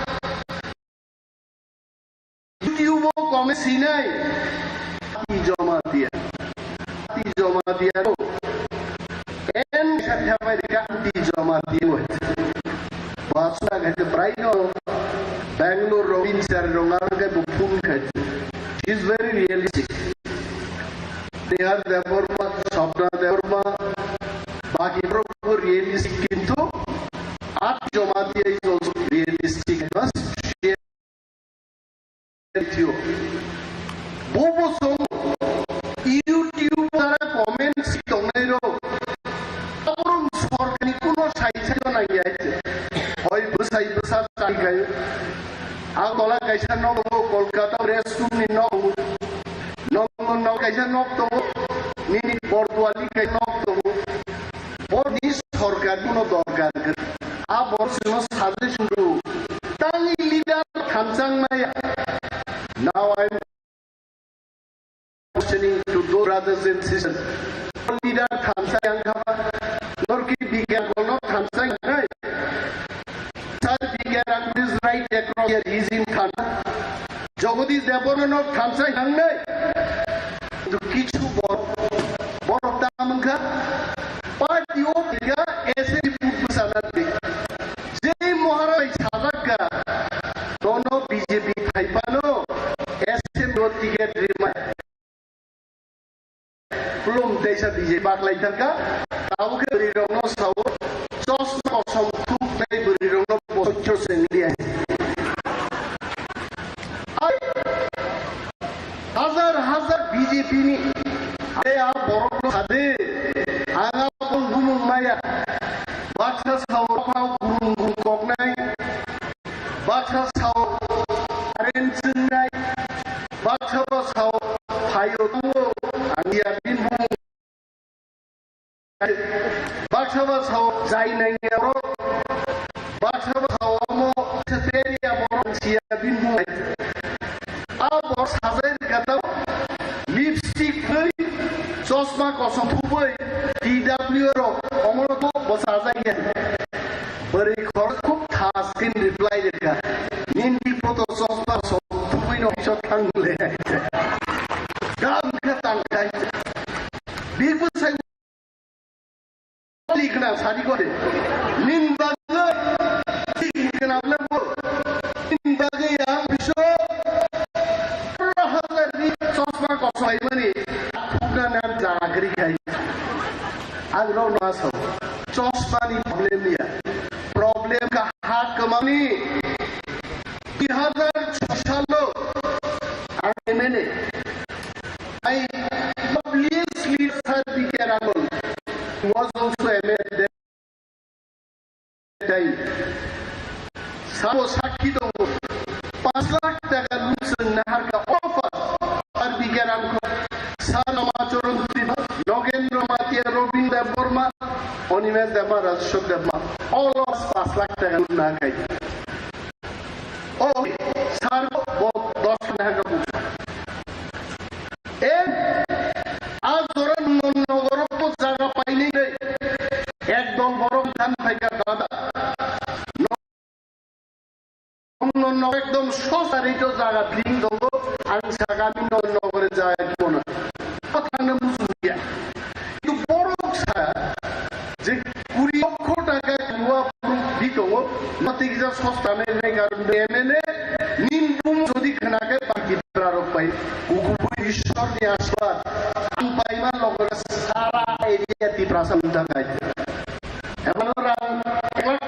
YouTube o comment sinai. Ati joma dia. Ati joma dia ko. En sa thapai ka ati joma dia. Basna ga te prai no. Bangalore Robin sir rongar ga bu phone khai. She is very realistic. They are Debbarma, Sapna Debbarma, baki borok bo realistic kintu Ati Jamatia is also realistic. I must share with you. Bobo song YouTube tara comments tongnai rok. Aborom sorkani kuno sai sai nang ya. Hoi bwsai bwsa chai kai. Agartala kaisa nok tongo, Kolkata Press Club ni nok tongo. Nok, nok, nok kaisa nok tongo, nini Bordwali kaisa nok tongo. Borni sorkar kuno dorkar kwrwi. A bor sino suggestion rw. Tangwi leader thansa wngnai. Now I am questioning to those brothers and sisters. Leader thansa yang kha ba? Norki bigyan kolno thansa yang nai. Sir bigyan is right across here, he is in Thana. Jagadish Debbarma no thansa yang nai. Kintu kichu bor, bor ta mangkha. Party o bigya S A P put sana de. Jei Maharaj sajak ka, tono B J P thai pano, S M O ticket rimai. Plum teisa B J P baklai thangka, tabo khe bwrwi rokno sao, chosma kosom thuk tei bwrwi rokno bochor sengli ai. Ai, hazar hazar B J P ni, ai a borok no sade, ang a bumung maya, baksa sao, gurung gurung koknai, baksa sao current chwngnai, baksa ba sao phaio tongo, ang ya bini bumung. Baksa ba sao jai nai ya borok, baksa ba sao omo seteria borok siya bini bumung. A borok sajai rikha tamo lipstick bai, chosma kosom thubai, T W rok omo rok bo sajai ya. Bwrwi khorok khub thas khe reply rikha. Nini photo chosma so thubui no so thang le. Dam khe tang khai. Big bwsai likhna sadi gore. Nin bagwi likhna bole bo. Nin bagwi ang biso. Hazar ni chosma kosai mani. Thubna nan jagri khai. Ang rok no asok. Chosma ni problem ya. Problem ka ha kwmani. Dui hazar choi salo ang M L A. I publicly said the Kerala was also M L A. Sabo sakhi tongo. Panch lakh taka luk chwng naharkha offer. Sir B K Ramkho, Sir Ramacharan Tripura, Nogendra Matia, Robin Debbarma, Animesh Debbarma, Rajeshwar Debbarma, all of us panch lakh taka luk naharkha. O, sir, bo dos lakh taka luk. E, a jora nogoro bo jaga painai de. Ekdol borok dan phaikha dada. Nong, nong, nong, ekdom sosarito jaga bling tongo, ang sagami nong, nogore jaga kibona. Thangna muchung ya. Kintu borok sa je kuri lokho taka kiwa proof di tongo, mati kisa sosta nai nai karon M L A nin bum jodi khna khe baki prarok pai, ugubo Ishwar ni aswad, ang paima logore sara area Tiprasa mung thangai. Emano rang ek lakh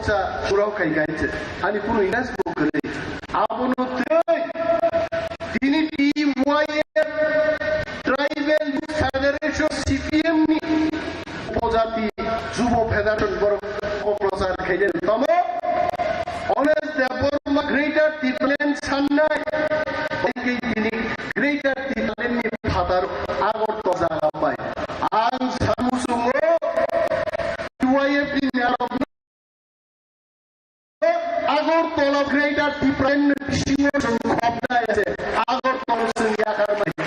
sa surao khai gai se. Ani kunu interest bo kwrwi. Abono tei tini T Y F Tribal Federation C P M ni Upojati Jubo Federation borok ko prochar khaide tamo. Ones Debbarma Greater Tipraland sannai bai khe tini Greater Tipraland ni phatar Agartala jaga bai. Ang samusungo T Y F ni narok Agartala Greater Tipraland ni bisingo chwng khopnai se Agartala chwng yakarmani.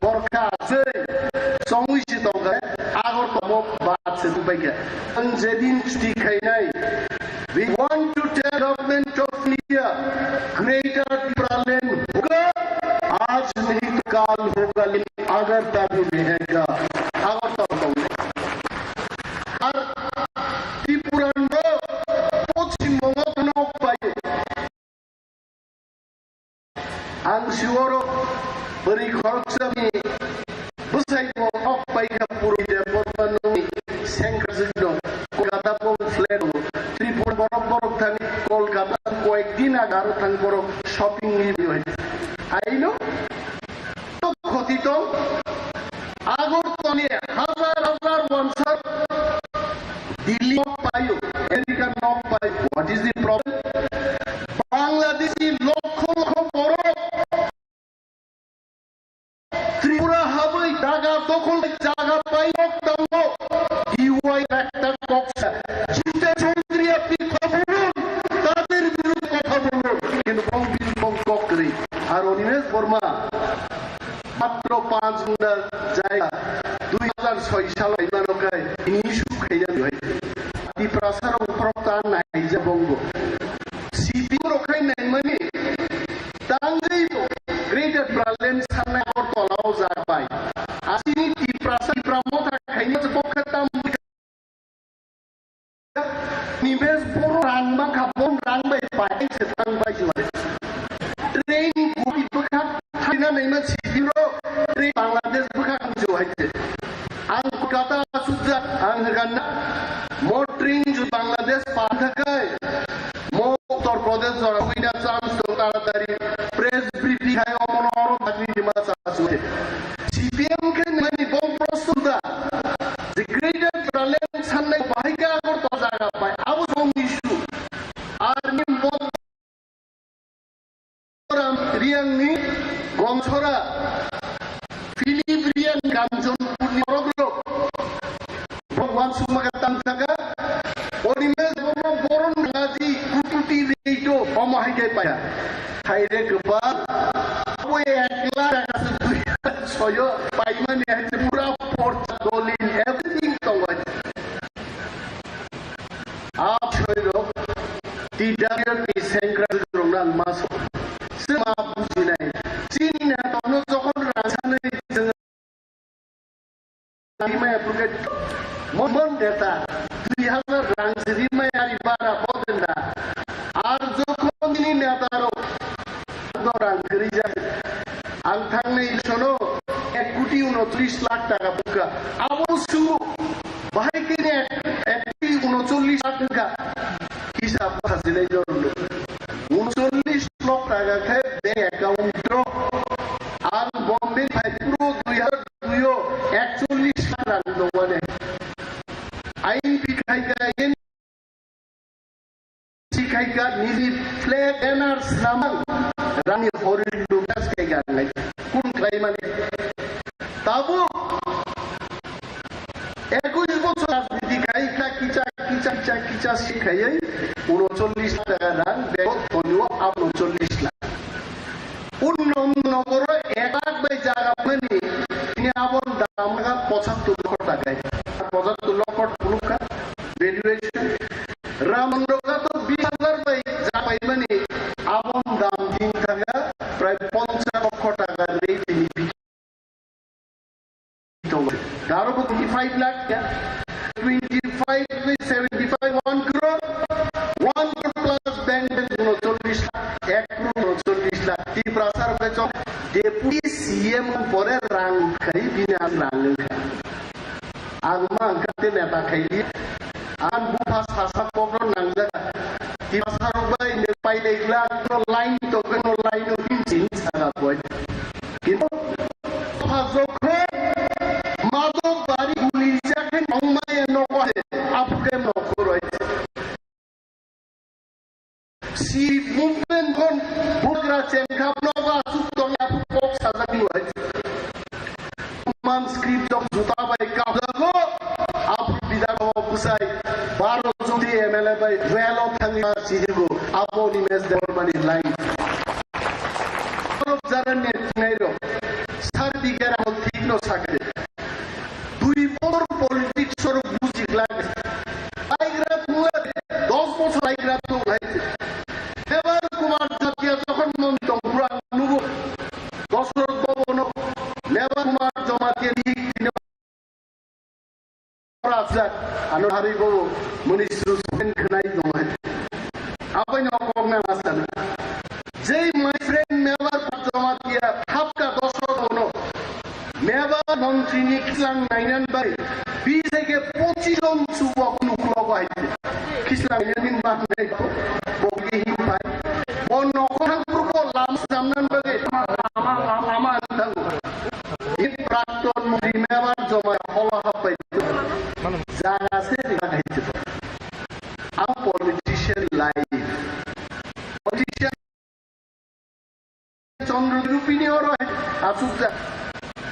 Borkha se chongwi se tongkha Agartala bat se tongpaikha. Ang jedin chuti khainai, we want to tell Government of India, Greater Tipraland hoga, aaj nahi to kal hoga, lekin Agartala bhi rahega. Agartala tongwi. Ar Tripura no Poschim Bongo no pai. Ang siworo bwrwi khoroksani bwsai bo nok paikha purwi de bormanwi sengkha jwkno Kolkata bo flat o Tripura borok borok thani Kolkata koyek din agar thang borok shopping ni hai. Aino Khoti tong. Agartala ni hazar hazar wansar Delhi nok paio, America nok paio. What is the problem? Bangladeshi lokho lokho borok Tripura habwi jaga dokhol jaga paio tango. D Y ekta koksa. Jite Chowdhury apni kobulun, tader birudhe kotha bolun. Kintu kong bil kong kok kwrwi. Ar Animesh Verma Matro panch gunda jaya dui hazar soi salo aimano kai ini issue khaina joi. Tiprasa rok uprok ta naija bongo. C P M rok khai naimani tangwi bo Greater Tipraland sanna Agartala o jabai. Asini Tiprasa Tipra motha khaina se bokha tam Ni bes boro rang bangkha, bon rang bai pai se tang bai se. Train guri bwkha thaina naima sitiro train Bangladesh bwkha ang jo hai se. Ang Kolkata asukjak, ang hwnkha na mo train ju Bangladesh pan thakai, mo Uttar Pradesh jora huina chance to taratari press briefing hai omono oro bagni dima chance. C P M khe nani bong prosto da. The greater Tipraland sannai bahai khe Agartala jaga pai. Abo song issue. Arni Modoram Riyang ni Gomchora, Philip Riyang Kanchanpur ni borok rok. Bhagwan suma ka tang thaka. Oni me bomo boron ngaji kututi reito omo hai kai paya. Hai re kepal. Abo ek lakh taka se dui soyo paimani hai se pura porcha dolin everything tongo. A soirok T W F ni sengkrak rok nang maso. Sema bujinai. Chini na tono jokhon rang sanai jeng Rimaya phuket mon neta dui hazar rang si rimaya ari bara bodenda. Ar jokhon nini neta rok do rang kwrwi jak. Ang thangnai sono ek koti unochollish lakh taka bukha. Abo su bahai kene ek koti unochollish lakh wngkha. Hisab hajinai jorno. Unochollish lakh taka khe bank account o ang Bombay phai puro dui hazar dui o ekchollish lakh rang dongmani. Ain bikhaika in sikhaika nini flag banner snamang rani horir lukas khaika nai kun khlaimani. Tabuk Ekush bochor rajniti khai kha kicha kicha kicha kicha sikhaiwi unochollish lakh taka rang bego tonio unochollish lakh. Unnam nogoro ek lakh bai jaga mani tini abon dam kha pochattor lokho taka. Pochattor lokho phunukha valuation. Ram Mandir kha to bish hazar bai jaga pai mani abon dam din thaka prai ponchas lokho taka rei tini tongo. Daro bo twenty five lakh ya. Twenty five bai seventy five, one crore. One crore plus bank balance unochollish lakh, ek crore unochollish lakh. Tiprasa rok khe chwng deputy C M pore rang khai bini ang rang wngkha. Ang ma ang kha te neta khaili. Ang bupha sasa kokno nangjaga. Tiprasa rok bai ne pailai glak no line to no line no hinjin saga boy. Kintu bupha jokhe madok bari guli jakhe nongmaya nogo he aphuke nokhoroi. Si movement kon bugra chengkhap nogo asuk tongya kok sajak nai. Roman script jok juta bai kaplago, aphuru Bidhan Sabha bwsai baro jodi M L A bai rail o thangwi sihirgo, abo Animesh Debbarma ni line. Borok jara net nai rok, sar bigera hol thik no sakhe. Dui bosor politics o rok buji glak. Laigra thungla, dos bosor laigra thung hai. Ebar Kumar Jamatia jokhon montong pura nugo. Dosrot bobono Lebar Kumar Jamatia ni dino rajak, ano hari bobo muni srusen khnai dong hai. Apai no kok na asana. Jei my friend Lebar Kumar Jamatia thapka dosrot bono. Meba montri ni kislang nainan bai, bis theke pochis jon subok nuklo bai. Kislang nainan ni bak nai ko, bo ki hin bai. Bo nokho thang purbo lam samnan bai, lama, lama, lama antang. I prakton montri Meba joma hola hapai. Jaga se ri bai. Ang politician life. Politician Chandra Doi Rupini oro asukjak.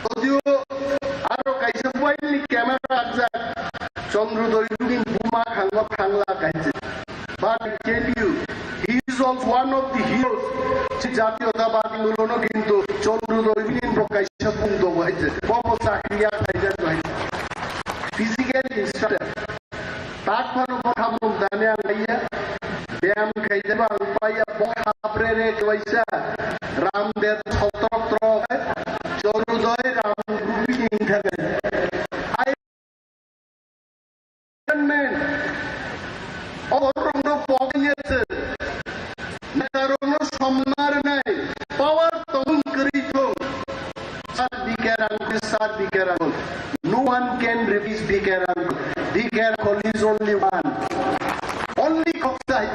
Audio aro kaisa buaini camera rajak. Chandra Doi Rupini buma khangma khangla kaisa. But I tell you, he is also one of the heroes. Si jatiyotabadi mulono kintu Chandra Doi Rupini bo kaisa bung dogo haise. Bobo chakriya khaijak haise. Physical instructor. Tak phano bo khamung dani ang laiya. Biyam khaide ba ang paiya bo khabre re kaisa. Ramdev sotro tro. Chandra Doi Ram Rupi ni thane. Iron Man. Oborok no pogni ase. Netarokno somnar nai, power tongmung kwrwi thung. Sir B K Rangkhol, Sir B K Rangkhol. No one can replace B K Rangkhol. B K Rangkhol is only one. Only Khoksa hai.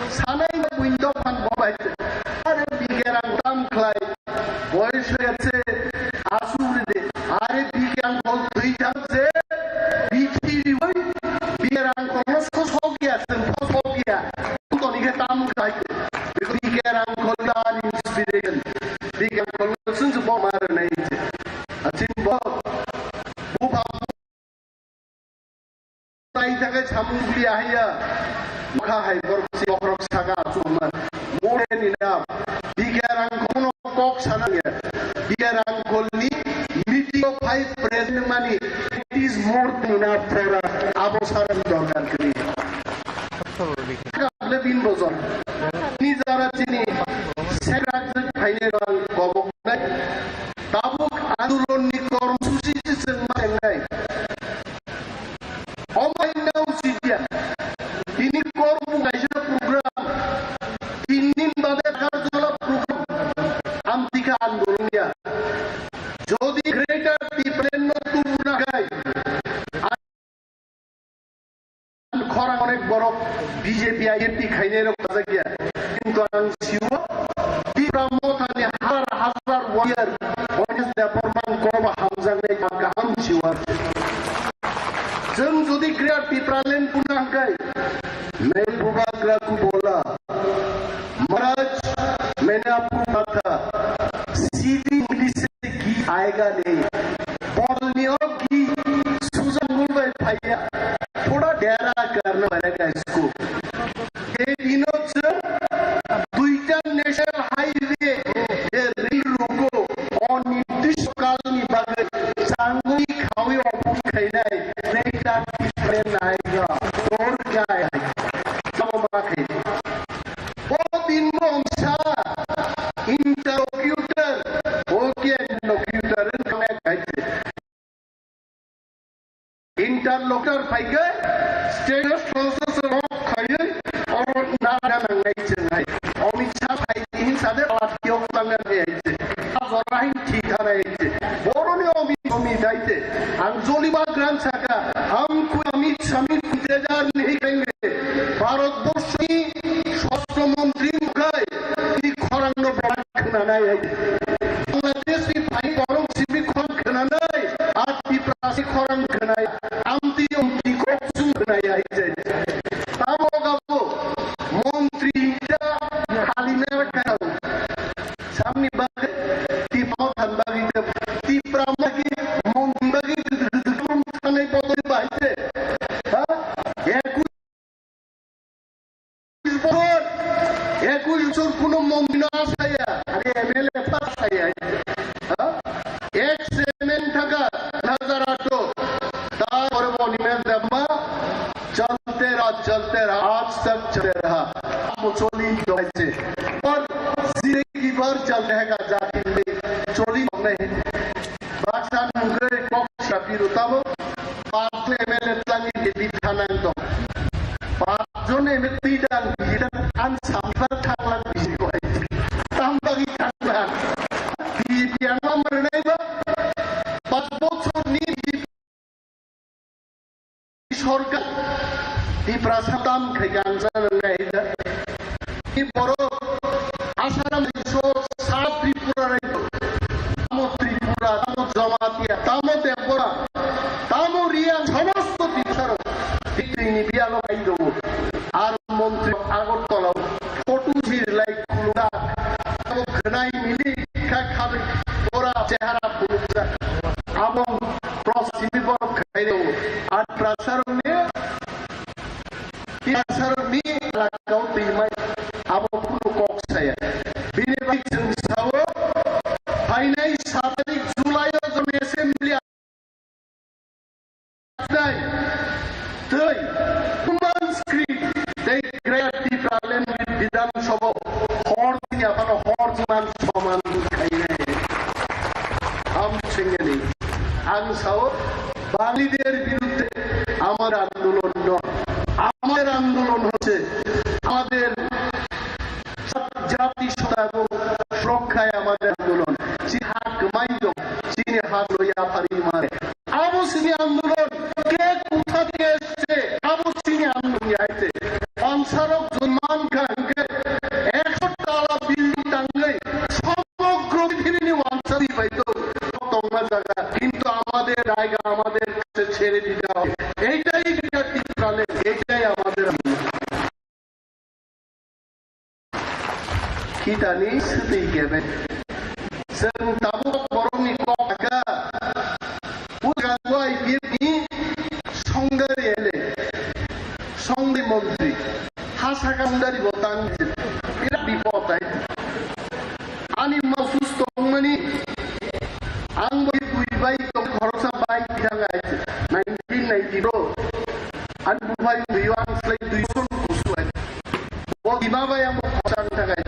Sanai buindo phan bobai. Are B K Rangkhol tam khlai. Boyos hoye gেছে, asuk ride. Are B K Rangkhol twi thang je, B K Rangkhol no sosok ya, seng sosok ya. Toni khe tam khai. Biko B K Rangkhol dan inspiration. B K Rangkhol sung se bo mar nai je. Achin bo. Bu ba Tai thakai samung pia haiya. Mokha hai borok si bokrok saka chuma. More ni na. B K Rangkhol no kok sana ya. B K Rangkhol ni meeting of five president mani. It is more than enough for us. Abo saran dorkar kri. Kable din bojor. Ni jara chini. Serak phaine rang kobok nai. Tabuk andolon ni kormosuchi se chwng ma tengnai. Omo wngna usit ya. Tini kormo kaisa program. Tin din bade Agartala program. Amtika andolon ya. Jodi Greater Tipraland no tubuna kai. Khorang onek borok B J P I N P khainai rok sajak ya. Kintu ang siwo Tipra Motha ni hazar hazar warrior Ones Debbarma koba hamjaknai kaham siwo. Chwng jodi Greater Tipraland puna hwnkhe, main bubagra ku bola. महाराज, मैंने आपको कहा था, सीधी उंगली से घी आएगा नहीं। Bolni o ki suja mulbai phaiya, thoda dera karna payega isko. Ei dino chwng duita national highway, je rail rugo, onirdishto kalni bagwi changwi khawi ophung khainai, Greater Tipraland naiga, dorgai, tamo bakhe. O din mongsa interlocutor, o ke interlocutor wng khanai khaise. Interlocutor phaikhe state transaction hok khaiwi oro nana nangnai chengnai. Amit Shah phaikhe hin sade ala thiyok tangna hai se. Jora hin thik thanai se. Boroni Amit, Amit hai se. Ang joliba gran saka, hamkui Amit Shamit Tejar si khorang khwnai, amtwi umtwi kok sung khwnai hai se. Tamo gabo montri ta halina khairao. Samni bagwi, Tipra than bagwi, Tipra magi, montri bagwi, thangwi botol bahai se. Ha? Eku বছর, একুশ বছর কোনো মন্ত্রী না আসে, আরে MLA pass আসে, হ্যাঁ? এক্স এমএলএ থাকা হাজার আটো, তারপরে অনিমেষ দেবমা, চলতে রহা, চলতে রহা, আজ তক চলতে রহা। মুসলিম জমাইছে। পর জিন্দেগি ভর চলতে রহেগা, জাতি নেই, চলি নেই। Baksa nugwi kok sapi rutabo, pachjon M L A tlangi bedi thanang tong. Pachjon M L A twi dang bidi dang an sambar thanglang bisi koi. Tambagi thanglang. B J P ang lamar nai ba, pach bochor ni B J P sorkar Tiprasa tam khai gangsa nang nai da. Ni borok Asaram ni so sa Tripura rai. Tamo Tripura, tamo Jamatia, tamo Debora, tamo Riang, somosto Tiprasarok. Tini bialo bai do. Ar montri Agartala, photo jir lai khulda. Tamo khnai mili kha khabe ora chehara khulda. Amo Prosimi borok khai do. Ar Tiprasarok ni Tiprasarok ni elakao twimai abo kunu kok saya. Bini bai chwng sao, phainai sat tarik July o General Assembly asnai tei Roman script tei Greater Tipraland Bidhan Sabha hor tini aphano hor man soman khainai. Ham chengani ang sao Bangalidher biruddhe amar andolon noi, amar andolon hochche amader jati sota ebong rokkhai amader andolon. Chini hak kwmai tong, chini hak loi yaphari mare. Abo chini andolon, ke kotha theke ecche, abo chini andolon yaite. Wansarok jonman kha hwnkhe ekso tala building tangwi সমগ্র পৃথিবীni wansa twi bai tong, tongma jaga. কিন্তু আমাদের জায়গা আমাদের কাছে ছেড়ে দিতে হবে। এইটাই বিরাট বিপ্লব, এইটাই আমাদের আন্দোলন। Kitani swtwi kebe. Chwng tabuk borokni kok kha. Puja I P F ni songdari M L A, songdari montri, ha saka songdari bo tang birat bipot hai. Ani masus tongmani, ang bo twi bai tong khoroksa bai thang hai, nineteen ninety-two. Ani buphai twi ang slai twi son kusu hai. Bo bima bai ang bo khoroksa thang hai.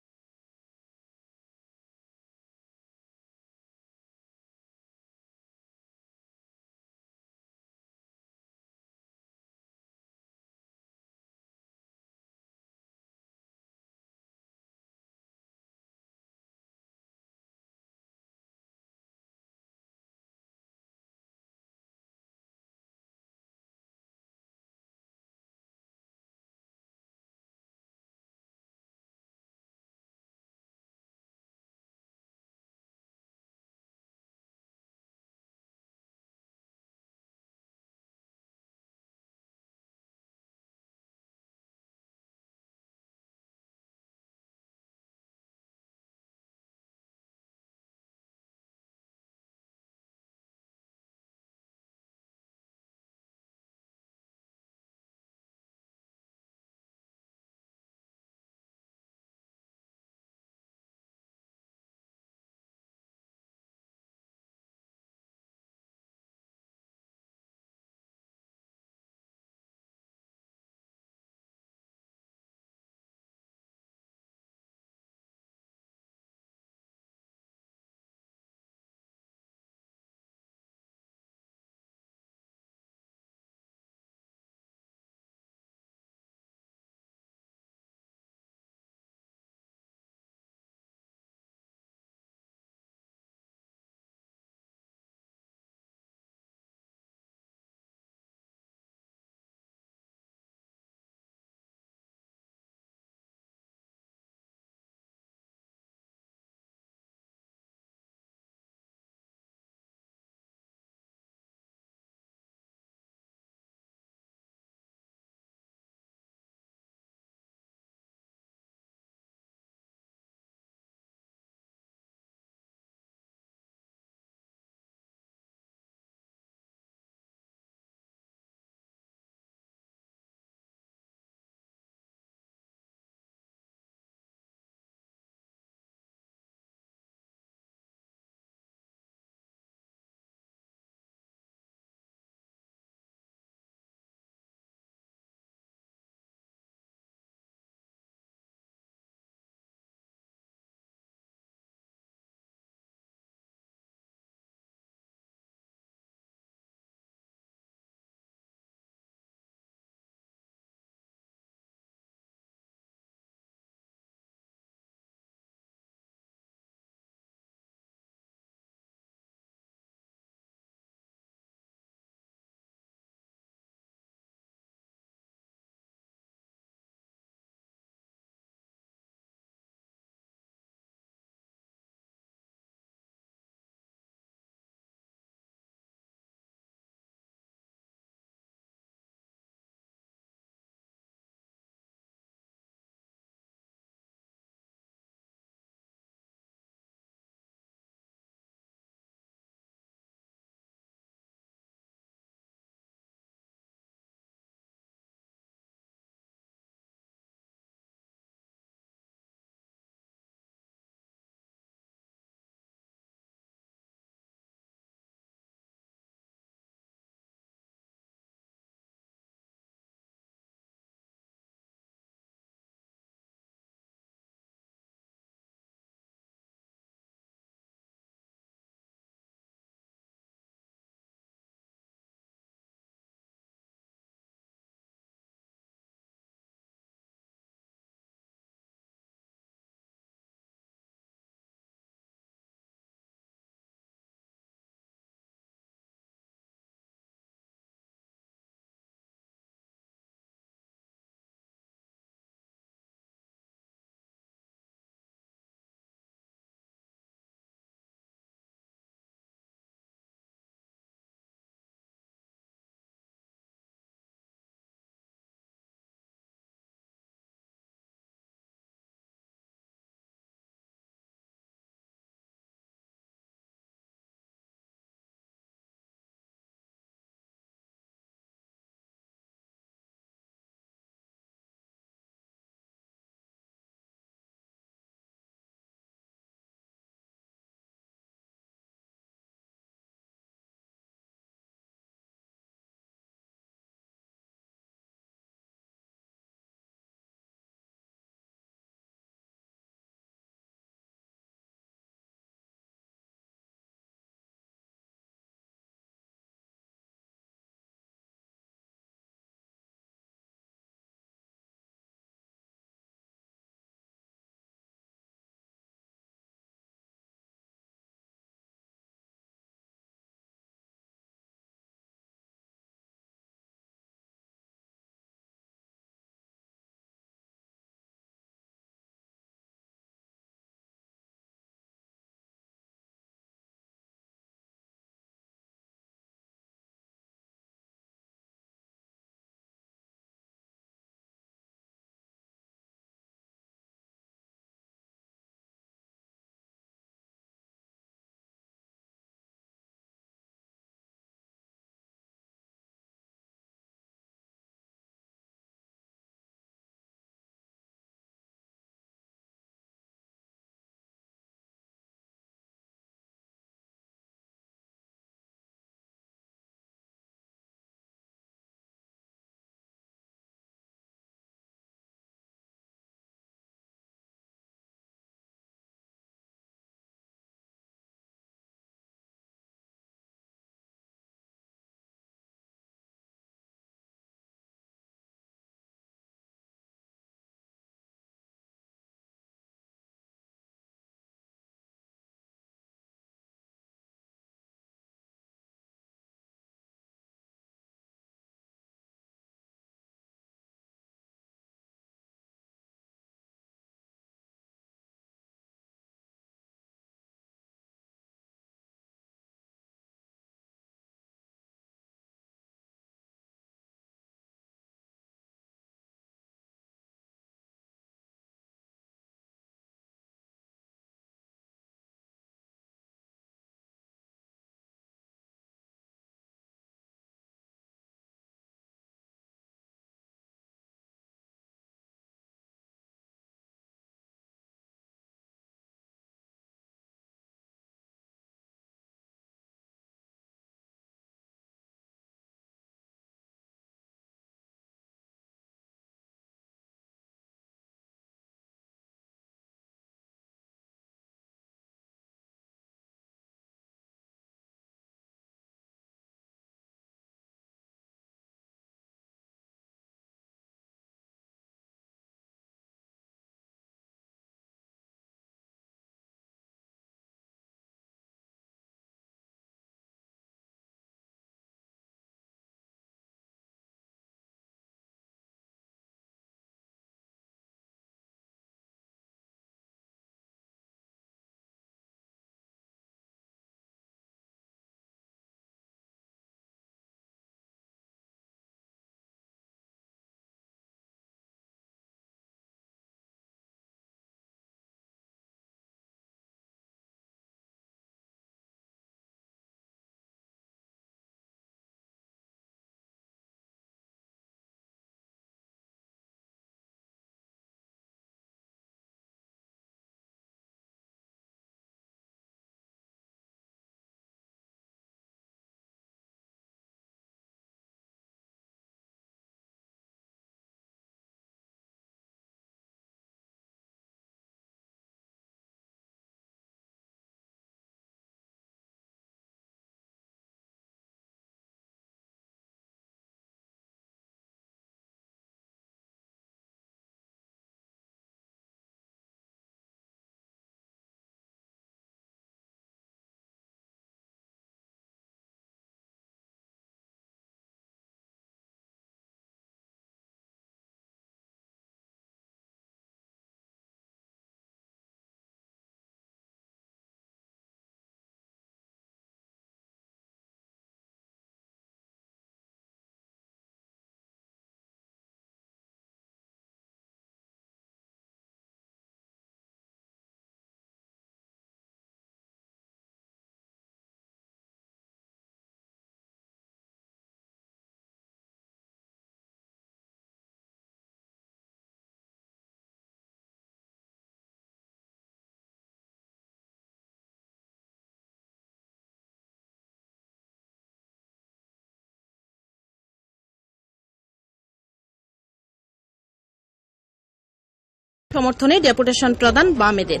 সমর্থনে ডেপুটেশন প্রদান বামেদের।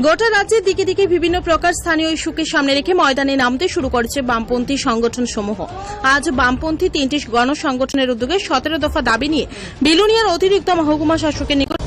গোটা রাজ্যে দিকে দিকে বিভিন্ন প্রকার স্থানীয় ইস্যুকে সামনে রেখে ময়দানে নামতে শুরু করেছে বামপন্থী সংগঠন সমূহ। আজ বামপন্থী তিনটি গণসংগঠনের উদ্যোগে সতেরো দফা দাবি নিয়ে বিলোনিয়ার অতিরিক্ত মহকুমা শাসকের নিকট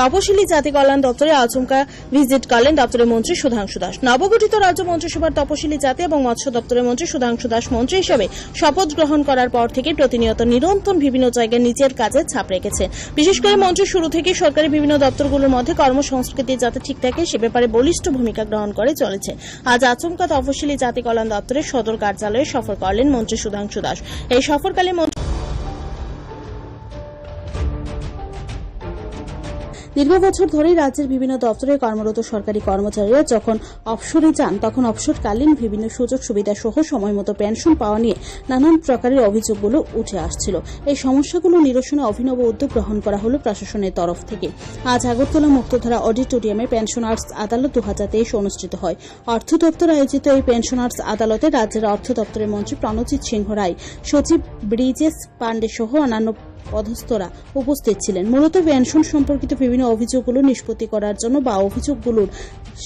তপশিলি জাতি কল্যাণ দপ্তরে আচমকা ভিজিট করলেন দপ্তরের মন্ত্রী সুধাংশু দাস। নবগঠিত রাজ্য মন্ত্রিসভার তপশিলি জাতি এবং মৎস্য দপ্তরের মন্ত্রী সুধাংশু দাস মন্ত্রী হিসেবে শপথ গ্রহণ করার পর থেকে প্রতিনিয়ত নিরন্তর বিভিন্ন জায়গায় নিজের কাজে ছাপ রেখেছে। বিশেষ করে মন্ত্রী শুরু থেকে সরকারি বিভিন্ন দপ্তরগুলোর মধ্যে কর্মসংস্কৃতি যাতে ঠিক থাকে, সে ব্যাপারে বলিষ্ঠ ভূমিকা গ্রহণ করে চলেছে। আজ আচমকা তপশিলি জাতি কল্যাণ দপ্তরের সদর কার্যালয়ে সফর করলেন মন্ত্রী সুধাংশু দাস। এই সফরকালে মন্ত্রী দীর্ঘ বছর ধরেই রাজ্যের বিভিন্ন দপ্তরে কর্মরত সরকারি কর্মচারীরা যখন অবসরে যান, তখন অবসরকালীন বিভিন্ন সুযোগ সুবিধা সহ সময় মতো পেনশন পাওয়া নিয়ে নানান প্রকারের অভিযোগগুলো উঠে আসছিল। এই সমস্যাগুলো নিরসনে অভিনব উদ্যোগ গ্রহণ করা হলো প্রশাসনের তরফ থেকে। আজ আগরতলা মুক্তধারা অডিটোরিয়ামে পেনশনার্স আদালত দু হাজার তেইশ অনুষ্ঠিত হয়। অর্থ দপ্তর আয়োজিত এই পেনশনার্স আদালতে রাজ্যের অর্থ দপ্তরের মন্ত্রী প্রণজিৎ সিংহ রায়, সচিব ব্রিজেশ পাণ্ডে সহ অন্যান্য পদস্থরা উপস্থিত ছিলেন। মূলত পেনশন সম্পর্কিত বিভিন্ন অভিযোগগুলো নিষ্পত্তি করার জন্য বা অভিযোগগুলোর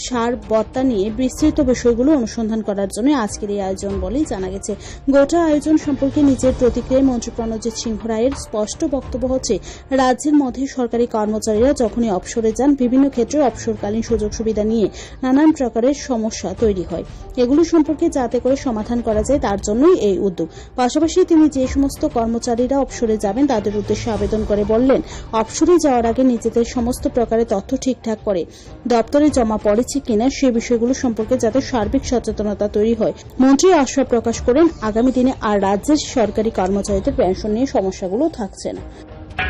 সার বত্তা নিয়ে বিস্তৃত বিষয়গুলো অনুসন্ধান করার জন্য আজকের এই আয়োজন বলেই জানা গেছে। গোটা আয়োজন সম্পর্কে নিজের প্রতিক্রিয়ায় মন্ত্রী প্রণজিৎ সিংহ রায়ের স্পষ্ট বক্তব্য হচ্ছে, রাজ্যের মধ্যে সরকারি কর্মচারীরা যখনই অবসরে যান, বিভিন্ন ক্ষেত্রে অবসরকালীন সুযোগ সুবিধা নিয়ে নানান প্রকারের সমস্যা তৈরি হয়। এগুলো সম্পর্কে যাতে করে সমাধান করা যায়, তার জন্যই এই উদ্যোগ। পাশাপাশি তিনি যে সমস্ত কর্মচারীরা অবসরে যাবেন, তাদের উদ্দেশ্যে আবেদন করে বললেন, অবসরে যাওয়ার আগে নিজেদের সমস্ত প্রকারের তথ্য ঠিকঠাক করে দপ্তরে জমা পড়েছে কিনা, সে বিষয়গুলো সম্পর্কে যাতে সার্বিক সচেতনতা তৈরি হয়। মন্ত্রী আশা প্রকাশ করেন, আগামী দিনে আর রাজ্যের সরকারি কর্মচারীদের পেনশন নিয়ে সমস্যাগুলো থাকছে না।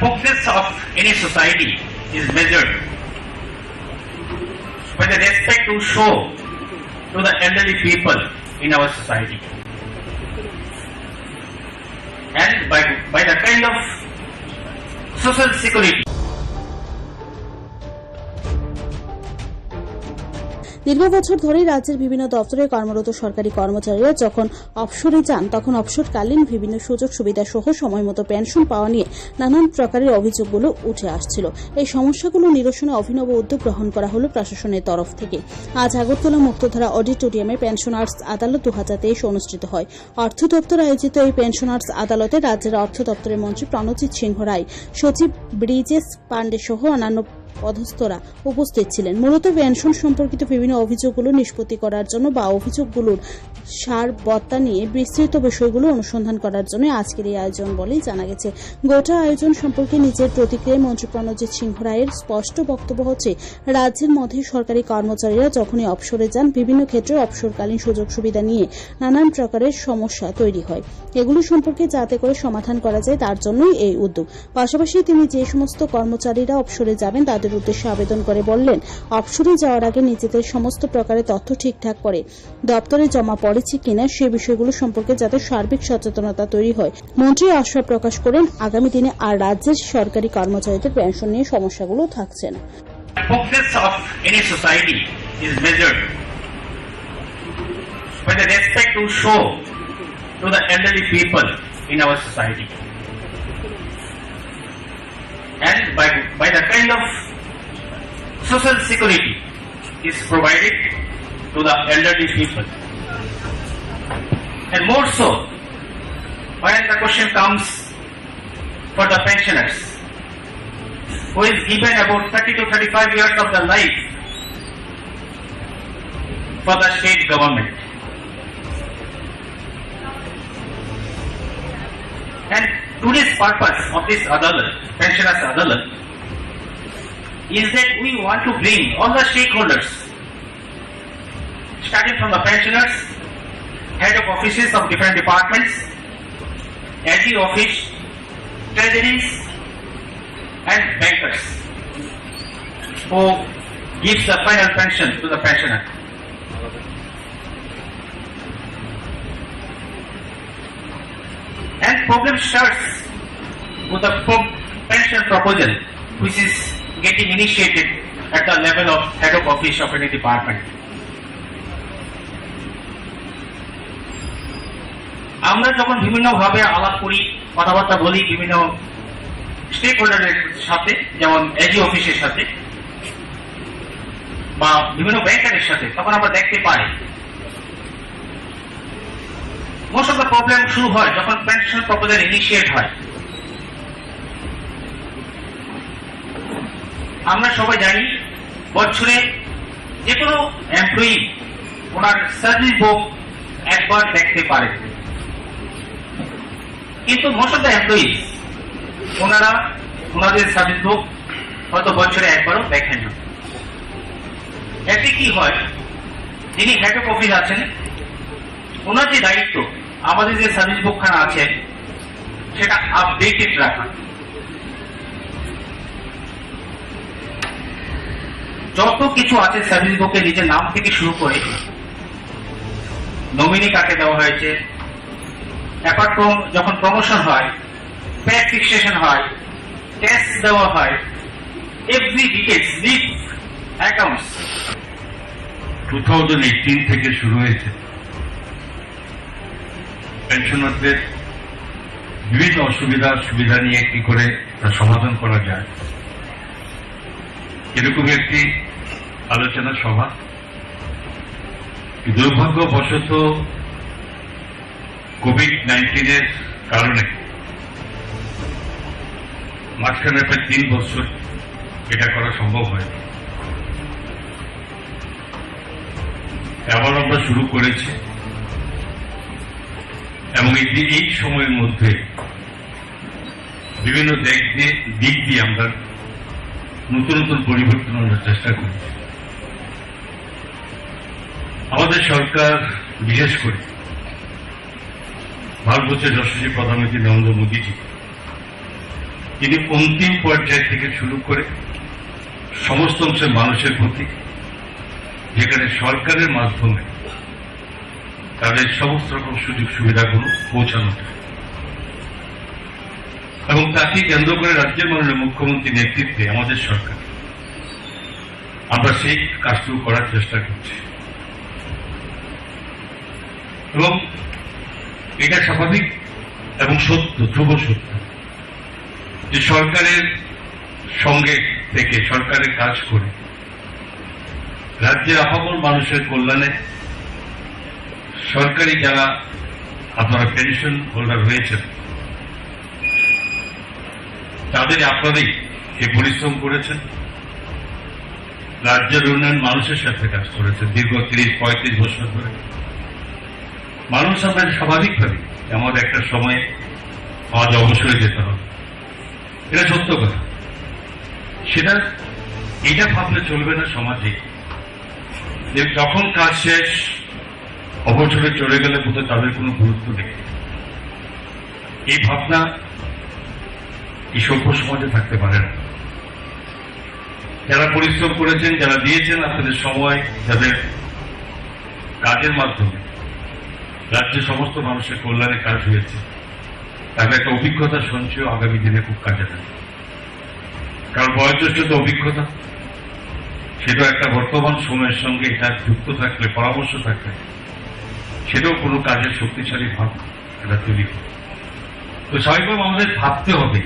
Progress of any society is measured by the respect we show to the elderly people in our society and by, by the kind of social security. দীর্ঘ বছর ধরেই রাজ্যের বিভিন্ন দপ্তরে কর্মরত সরকারি কর্মচারীরা যখন অবসরে যান, তখন অবসরকালীন বিভিন্ন সুযোগ সুবিধা সহ সময় মতো পেনশন পাওয়া নিয়ে নানান প্রকারের অভিযোগগুলো উঠে আসছিল। এই সমস্যাগুলো নিরসনে অভিনব উদ্যোগ গ্রহণ করা হলো প্রশাসনের তরফ থেকে। আজ আগরতলা মুক্তধারা অডিটোরিয়ামে পেনশনার্স আদালত দু হাজার তেইশ অনুষ্ঠিত হয়। অর্থ দপ্তর আয়োজিত এই পেনশনার্স আদালতে রাজ্যের অর্থ দপ্তরের মন্ত্রী প্রণজিৎ সিংহ রায়, সচিব ব্রিজেশ পাণ্ডে সহ অন্যান্য পদস্থরা উপস্থিত ছিলেন। মূলত পেনশন সম্পর্কিত বিভিন্ন অভিযোগগুলো নিষ্পত্তি করার জন্য বা অভিযোগগুলোর সার বত্তা নিয়ে বিস্তৃত বিষয়গুলো অনুসন্ধান করার জন্য আজকের এই আয়োজন বলেই জানা গেছে। গোটা আয়োজন সম্পর্কে নিজের প্রতিক্রিয়ায় মন্ত্রী প্রণজিৎ সিংহ রায়ের স্পষ্ট বক্তব্য হচ্ছে, রাজ্যের মধ্যে সরকারি কর্মচারীরা যখনই অবসরে যান, বিভিন্ন ক্ষেত্রে অবসরকালীন সুযোগ সুবিধা নিয়ে নানান প্রকারের সমস্যা তৈরি হয়। এগুলো সম্পর্কে যাতে করে সমাধান করা যায়, তার জন্যই এই উদ্যোগ। পাশাপাশি তিনি যে সমস্ত কর্মচারীরা অবসরে যাবেন, তাদের উদ্দেশ্যে আবেদন করে বললেন, অবসরে যাওয়ার আগে নিজেদের সমস্ত প্রকারের তথ্য ঠিকঠাক করে দপ্তরে জমা পড়েছে কিনা, সে বিষয়গুলো সম্পর্কে যাতে সার্বিক সচেতনতা তৈরি হয়। মন্ত্রী আশা প্রকাশ করেন, আগামী দিনে আর রাজ্যের সরকারি কর্মচারীদের পেনশন নিয়ে সমস্যাগুলো থাকছে না। Progress of any society is measured by the respect we show to the elderly people in our society and by, by the kind of social security is provided to the elderly people. And more so, when the question comes for the pensioners, who is given about thirty to thirty-five years of their life for the state government. And today's purpose of this Adalat, Pensioners Adalat, is that we want to bring all the stakeholders, starting from the pensioners, head of offices of different departments, A G office, treasuries, and bankers, who gives the final pension to the pensioner. And problem starts with the pro-, pension proposal, which is getting initiated at the level of head of office of any department. আমরা যখন বিভিন্নভাবে আলাপ করি, কথাবার্তা বলি বিভিন্ন স্টেক হোল্ডারের সাথে, যেমন এজি অফিসের সাথে বা বিভিন্ন ব্যাংকারের সাথে, তখন আমরা দেখতে পাই মোস্ট অফ দ্য প্রবলেম শুরু হয় যখন পেনশন প্রপোজাল ইনিশিয়েট হয়। আমরা সবাই জানি, বছরে যে কোনো এমপ্লয়ি ওনার সার্ভিস বুক একবার দেখতে পারে, কিন্তু মোস্ট অফ দ্য এমপ্লয়িজ ওনারা ওনাদের সার্ভিস বুক হয়তো বছরে একবারও দেখেন না। এতে কি হয়, যিনি হেড অফ অফিস আছেন, ওনার যে দায়িত্ব, আমাদের যে সার্ভিস বুকখানা আছে, সেটা আপডেটেড রাখা। যত কিছু আছে সার্ভিস বুকে, নিজের নাম থেকে শুরু করে নমিনি কাকে দেওয়া হয়েছে, অ্যাপার্ট ফ্রম যখন প্রমোশন হয়, পে ফিক্সেশন হয়, ট্যাক্স দেওয়া হয়, every details, leave, accounts. Two thousand eighteen থেকে শুরু হয়েছে পেনশনারদের বিভিন্ন অসুবিধা সুবিধা নিয়ে কি করে তা সমাধান করা যায়, এরকম একটি আলোচনা সভা। দুর্ভাগ্যবশত কোভিড নাইন্টিনের কারণে মাঝখানে প্রায় তিন বছর এটা করা সম্ভব হয়নি। আবার আমরা শুরু করেছি এবং এই দি-, এই সময়ের মধ্যে বিভিন্ন দিক দিয়ে, দিক দিয়ে আমরা নতুন নতুন পরিবর্তন আনার চেষ্টা করেছি। আমাদের সরকার, বিশেষ করে ভারতবর্ষের যশস্বী প্রধানমন্ত্রী নরেন্দ্র মোদীজি, তিনি অন্তিম পর্যায় থেকে শুরু করে সমস্ত অংশের মানুষের প্রতি, যেখানে সরকারের মাধ্যমে তাদের সমস্ত রকম সুযোগ সুবিধাগুলো পৌঁছানো যায়। এবং তাকে কেন্দ্র করে রাজ্যের মাননীয় মুখ্যমন্ত্রীর নেতৃত্বে আমাদের সরকার, আমরা সেই কাজগুলো করার চেষ্টা করছি। এবং এটা স্বাভাবিক এবং সত্য, ধ্রুব সত্য, যে সরকারের সঙ্গে থেকে, সরকারের কাজ করে রাজ্যের আপামর মানুষের কল্যাণে সরকারি যারা আপনারা পেনশন হোল্ডার হয়েছেন, তাদের আপনারাই যে পরিশ্রম করেছেন, রাজ্যের উন্নয়ন মানুষের সাথে কাজ করেছেন দীর্ঘ তিরিশ পঁয়ত্রিশ বছর ধরে। মানুষ আপনার স্বাভাবিকভাবে আমাদের একটা সময় আজ অবসরে যেতে হবে, এটা সত্য কথা। সেটা, এটা ভাবলে চলবে না সমাজে, যে যখন কাজ শেষ, অবসরে চলে গেলে বোধহয় তাদের কোনো গুরুত্ব নেই। এই ভাবনা এই সভ্য সমাজে থাকতে পারে না। যারা পরিশ্রম করেছেন, যারা দিয়েছেন আপনাদের সময়, যাদের কাজের মাধ্যমে রাজ্যের সমস্ত মানুষের কল্যাণে কাজ হয়েছে, তাদের একটা অভিজ্ঞতা সঞ্চয় আগামী দিনে খুব কাজে লাগে। কারণ বয়োজ্যেষ্ঠতা অভিজ্ঞতা, সেটা একটা বর্তমান সময়ের সঙ্গে এটা যুক্ত থাকলে, পরামর্শ থাকলে, সেটাও কোনো কাজের শক্তিশালী ভাব এটা তৈরি করে। তো স্বাভাবিকভাবে আমাদের ভাবতে হবে,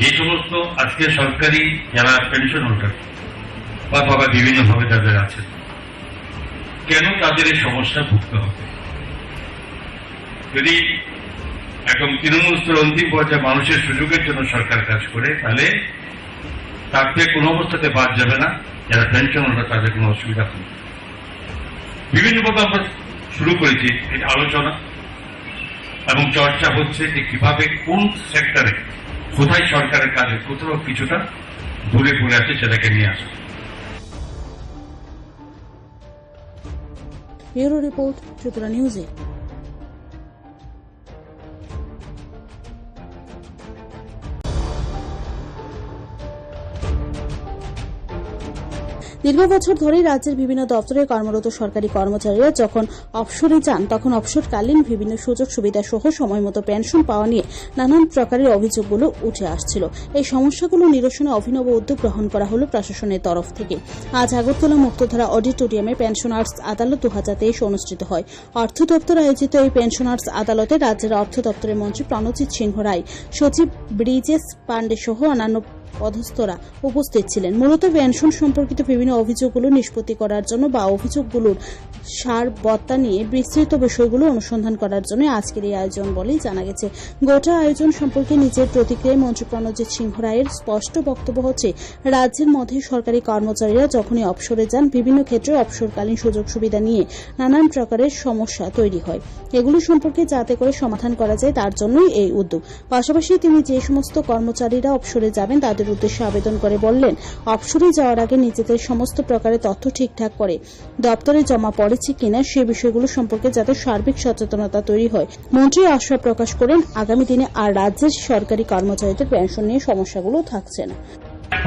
যে সমস্ত আজকে সরকারি যারা পেনশন হোল্ডার বা, বা বিভিন্নভাবে যাদের আছে, কেন তাদের এই সমস্যা ভুগতে হবে? যদি একদম তৃণমূল স্তরে অন্তিম পর্যায়ে মানুষের সুযোগের জন্য সরকার কাজ করে, তাহলে তার থেকে কোনো অবস্থাতে বাদ যাবে না যারা পেনশন হোল্ডার, তাদের কোনো অসুবিধা হবে না। বিভিন্নভাবে আমরা শুরু করেছি এই আলোচনা এবং চর্চা হচ্ছে যে কিভাবে কোন সেক্টরে কোথায় সরকারের কাজে কোথাও কিছুটা দূরে পড়ে আছে, সেটাকে নিয়ে আসা। Bureau Report, Tripura News eight. দীর্ঘ বছর ধরেই রাজ্যের বিভিন্ন দপ্তরে কর্মরত সরকারি কর্মচারীরা যখন অবসরে যান, তখন অবসরকালীন বিভিন্ন সুযোগ সুবিধা সহ সময় মতো পেনশন পাওয়া নিয়ে নানান প্রকারের অভিযোগগুলো উঠে আসছিল। এই সমস্যাগুলো নিরসনে অভিনব উদ্যোগ গ্রহণ করা হলো প্রশাসনের তরফ থেকে। আজ আগরতলা মুক্তধারা অডিটোরিয়ামে পেনশনার্স আদালত দু হাজার তেইশ অনুষ্ঠিত হয়। অর্থ দপ্তর আয়োজিত এই পেনশনার্স আদালতে রাজ্যের অর্থ দপ্তরের মন্ত্রী প্রণজিৎ সিংহ রায়, সচিব ব্রিজেশ পাণ্ডে সহ অন্যান্য পদস্থরা উপস্থিত ছিলেন। মূলত পেনশন সম্পর্কিত বিভিন্ন অভিযোগগুলো নিষ্পত্তি করার জন্য বা অভিযোগগুলোর সার বত্তা নিয়ে বিস্তৃত বিষয়গুলো অনুসন্ধান করার জন্য আজকের এই আয়োজন বলেই জানা গেছে। গোটা আয়োজন সম্পর্কে নিজের প্রতিক্রিয়ায় মন্ত্রী প্রণজিৎ সিংহ রায়ের স্পষ্ট বক্তব্য হচ্ছে, রাজ্যের মধ্যে সরকারি কর্মচারীরা যখনই অবসরে যান, বিভিন্ন ক্ষেত্রে অবসরকালীন সুযোগ সুবিধা নিয়ে নানান প্রকারের সমস্যা তৈরি হয়। এগুলো সম্পর্কে যাতে করে সমাধান করা যায়, তার জন্যই এই উদ্যোগ। পাশাপাশি তিনি যে সমস্ত কর্মচারীরা অবসরে যাবেন, তাদের উদ্দেশ্যে আবেদন করে বললেন, অবসরে যাওয়ার আগে নিজেদের সমস্ত প্রকারের তথ্য ঠিকঠাক করে দপ্তরে জমা পড়েছে কিনা, সে বিষয়গুলো সম্পর্কে যাতে সার্বিক সচেতনতা তৈরি হয়। মন্ত্রী আশা প্রকাশ করেন, আগামী দিনে আর রাজ্যের সরকারি কর্মচারীদের পেনশন নিয়ে সমস্যাগুলো থাকছে না।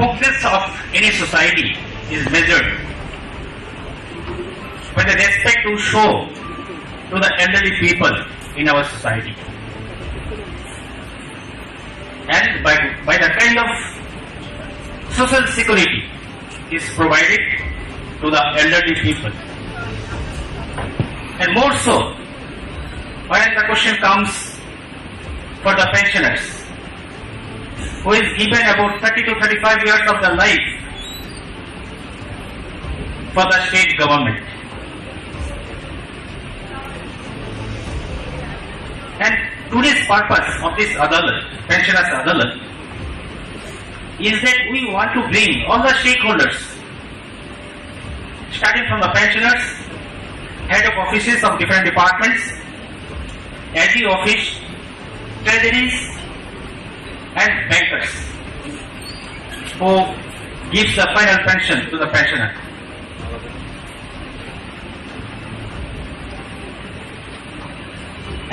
Progress of any society is measured by the respect we show to the elderly people in our society, and by, by the kind of social security is provided to the elderly people. And more so, when the question comes for the pensioners, who is given about thirty to thirty-five years of their life for the state government. And today's purpose of this Adalat, Pensioners Adalat, is that we want to bring all the stakeholders, starting from the pensioners, head of offices of different departments, A G office, treasuries, and bankers, who gives the final pension to the pensioner.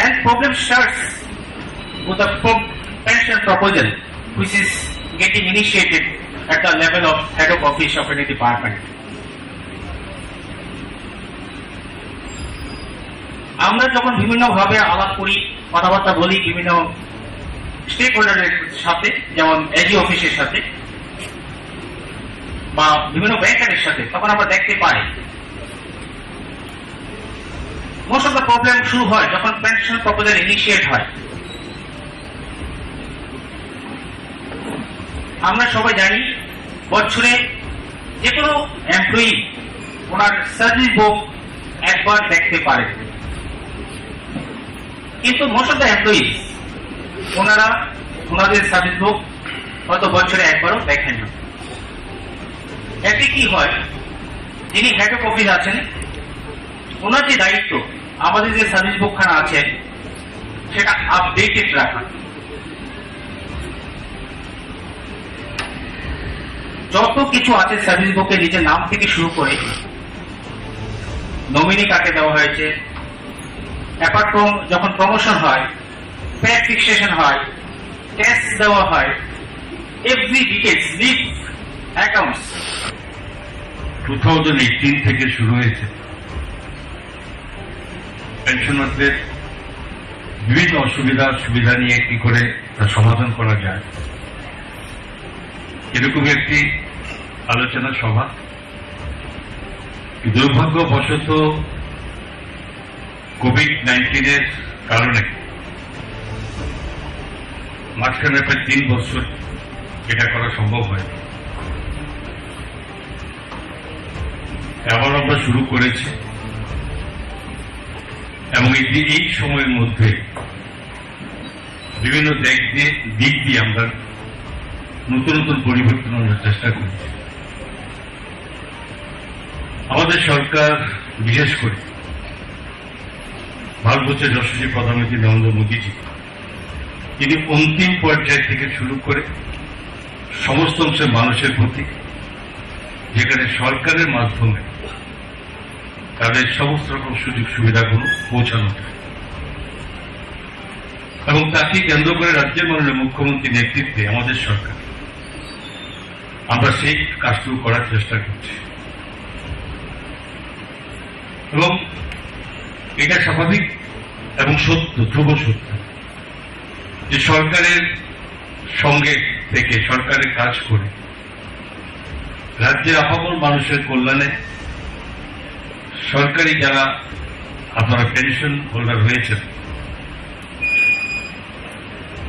And problem starts with the pro-, pension proposal, which is getting initiated at the level of head of office of any department. আমরা যখন বিভিন্নভাবে আলাপ করি, কথাবার্তা বলি বিভিন্ন স্টেক হোল্ডারের সাথে, যেমন এজি অফিসের সাথে বা বিভিন্ন ব্যাংকারের সাথে, তখন আমরা দেখতে পাই most of the problem শুরু হয় যখন পেনশন প্রপোজাল ইনিশিয়েট হয়। আমরা সবাই জানি, বছরে যে কোনো এমপ্লয়ি ওনার সার্ভিস বুক একবার দেখতে পারে, কিন্তু মোস্ট অফ দ্য এমপ্লয়িজ ওনারা ওনাদের সার্ভিস বুক হয়তো বছরে একবারও দেখেন না। এতে কি হয়, যিনি হেড অফ অফিস আছেন, ওনার যে দায়িত্ব, আমাদের যে সার্ভিস বুকখানা আছে, সেটা আপডেটেড রাখা। যত কিছু আছে সার্ভিস বুকে, নিজের নাম থেকে শুরু করে নমিনি কাকে দেওয়া হয়েছে, অ্যাপার্ট ফ্রম যখন প্রমোশন হয়, পে ফিক্সেশন হয়, ট্যাক্স দেওয়া হয়, every details, leave, accounts. Two thousand eighteen থেকে শুরু হয়েছে পেনশনারদের বিভিন্ন অসুবিধা সুবিধা নিয়ে কি করে তা সমাধান করা যায়, এরকম একটি আলোচনা সভা। দুর্ভাগ্যবশত কোভিড নাইন্টিনের কারণে মাঝখানে প্রায় তিন বছর এটা করা সম্ভব হয়নি। আবার আমরা শুরু করেছি এবং এই দি-, এই সময়ের মধ্যে বিভিন্ন দিক দিয়ে, দিক দিয়ে আমরা নতুন নতুন পরিবর্তন আনার চেষ্টা করেছি। আমাদের সরকার, বিশেষ করে ভারতবর্ষের যশস্বী প্রধানমন্ত্রী নরেন্দ্র মোদীজি, তিনি অন্তিম পর্যায় থেকে শুরু করে সমস্ত অংশের মানুষের প্রতি, যেখানে সরকারের মাধ্যমে তাদের সমস্ত রকম সুযোগ সুবিধাগুলো পৌঁছানো যায়। এবং তাকে কেন্দ্র করে রাজ্যের মাননীয় মুখ্যমন্ত্রীর নেতৃত্বে আমাদের সরকার, আমরা সেই কাজগুলো করার চেষ্টা করছি। এবং এটা স্বাভাবিক এবং সত্য, ধ্রুব সত্য, যে সরকারের সঙ্গে থেকে, সরকারের কাজ করে রাজ্যের আপামর মানুষের কল্যাণে সরকারি যারা আপনারা পেনশন হোল্ডার হয়েছেন,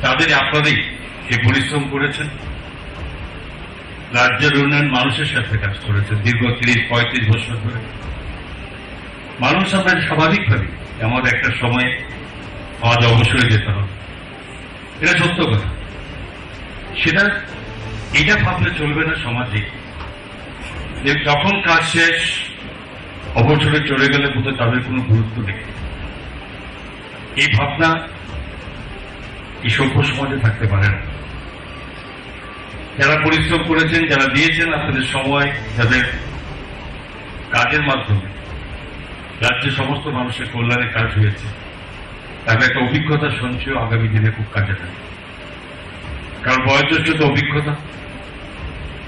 তাদের আপনারাই যে পরিশ্রম করেছেন, রাজ্যের উন্নয়ন মানুষের সাথে কাজ করেছেন দীর্ঘ তিরিশ পঁয়ত্রিশ বছর ধরে। মানুষ আপনার স্বাভাবিকভাবে আমাদের একটা সময় সমাজ অবসরে যেতে হবে, এটা সত্য কথা। সেটা, এটা ভাবলে চলবে না সমাজে, যে যখন কাজ শেষ, অবসরে চলে গেলে বোধহয় তাদের কোনো গুরুত্ব নেই। এই ভাবনা এই সভ্য সমাজে থাকতে পারে না। যারা পরিশ্রম করেছেন, যারা দিয়েছেন আপনাদের সময়, যাদের কাজের মাধ্যমে রাজ্যের সমস্ত মানুষের কল্যাণে কাজ হয়েছে, তাদের একটা অভিজ্ঞতা সঞ্চয় আগামী দিনে খুব কাজে লাগে। কারণ বয়োজ্যেষ্ঠ তো অভিজ্ঞতা,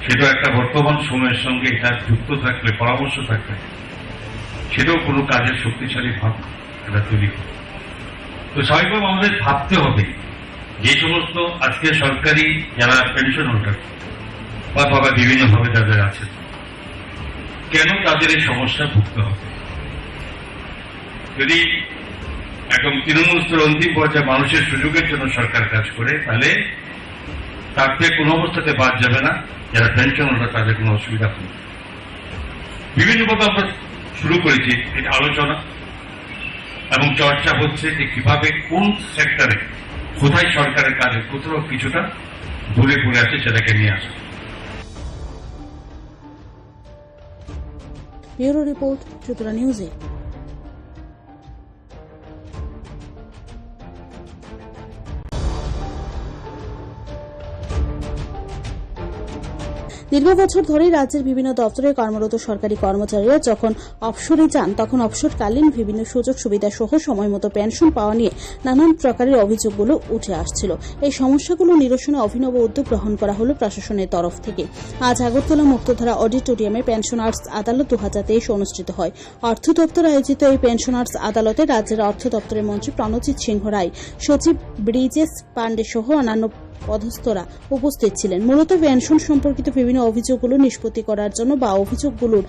সেটা একটা বর্তমান সময়ের সঙ্গে এটা যুক্ত থাকলে, পরামর্শ থাকলে, সেটাও কোনো কাজের শক্তিশালী ভাব এটা তৈরি করে। তো স্বাভাবিকভাবে আমাদের ভাবতে হবে, যে সমস্ত আজকে সরকারি যারা পেনশন হোল্ডার বা, বা বিভিন্নভাবে যাদের আছে, কেন তাদের এই সমস্যা ভুগতে হবে? যদি একদম তৃণমূল স্তরের অন্তিম পর্যায়ে মানুষের সুযোগের জন্য সরকার কাজ করে, তাহলে তার থেকে কোনো অবস্থাতে বাদ যাবে না যারা পেনশন হোল্ডার, তাদের কোনো অসুবিধা হবে না। বিভিন্নভাবে আমরা শুরু করেছি এটা আলোচনা এবং চর্চা হচ্ছে যে কিভাবে কোন সেক্টরে কোথায় সরকারের কাজে কোথাও কিছুটা দূরে পড়ে আছে সেটাকে নিয়ে আসা। Bureau report, Tripura news eight. দীর্ঘ বছর ধরেই রাজ্যের বিভিন্ন দপ্তরে কর্মরত সরকারি কর্মচারীরা যখন অবসরে যান, তখন অবসরকালীন বিভিন্ন সুযোগ সুবিধা সহ সময় মতো পেনশন পাওয়া নিয়ে নানান প্রকারের অভিযোগগুলো উঠে আসছিল। এই সমস্যাগুলো নিরসনে অভিনব উদ্যোগ গ্রহণ করা হলো প্রশাসনের তরফ থেকে। আজ আগরতলা মুক্তধারা অডিটোরিয়ামে পেনশনার্স আদালত দু হাজার তেইশ অনুষ্ঠিত হয়। অর্থ দপ্তর আয়োজিত এই পেনশনার্স আদালতে রাজ্যের অর্থ দপ্তরের মন্ত্রী প্রণজিৎ সিংহ রায়, সচিব ব্রিজেশ পাণ্ডে সহ অন্যান্য পদস্থরা উপস্থিত ছিলেন। মূলত পেনশন সম্পর্কিত বিভিন্ন অভিযোগগুলো নিষ্পত্তি করার জন্য বা অভিযোগগুলোর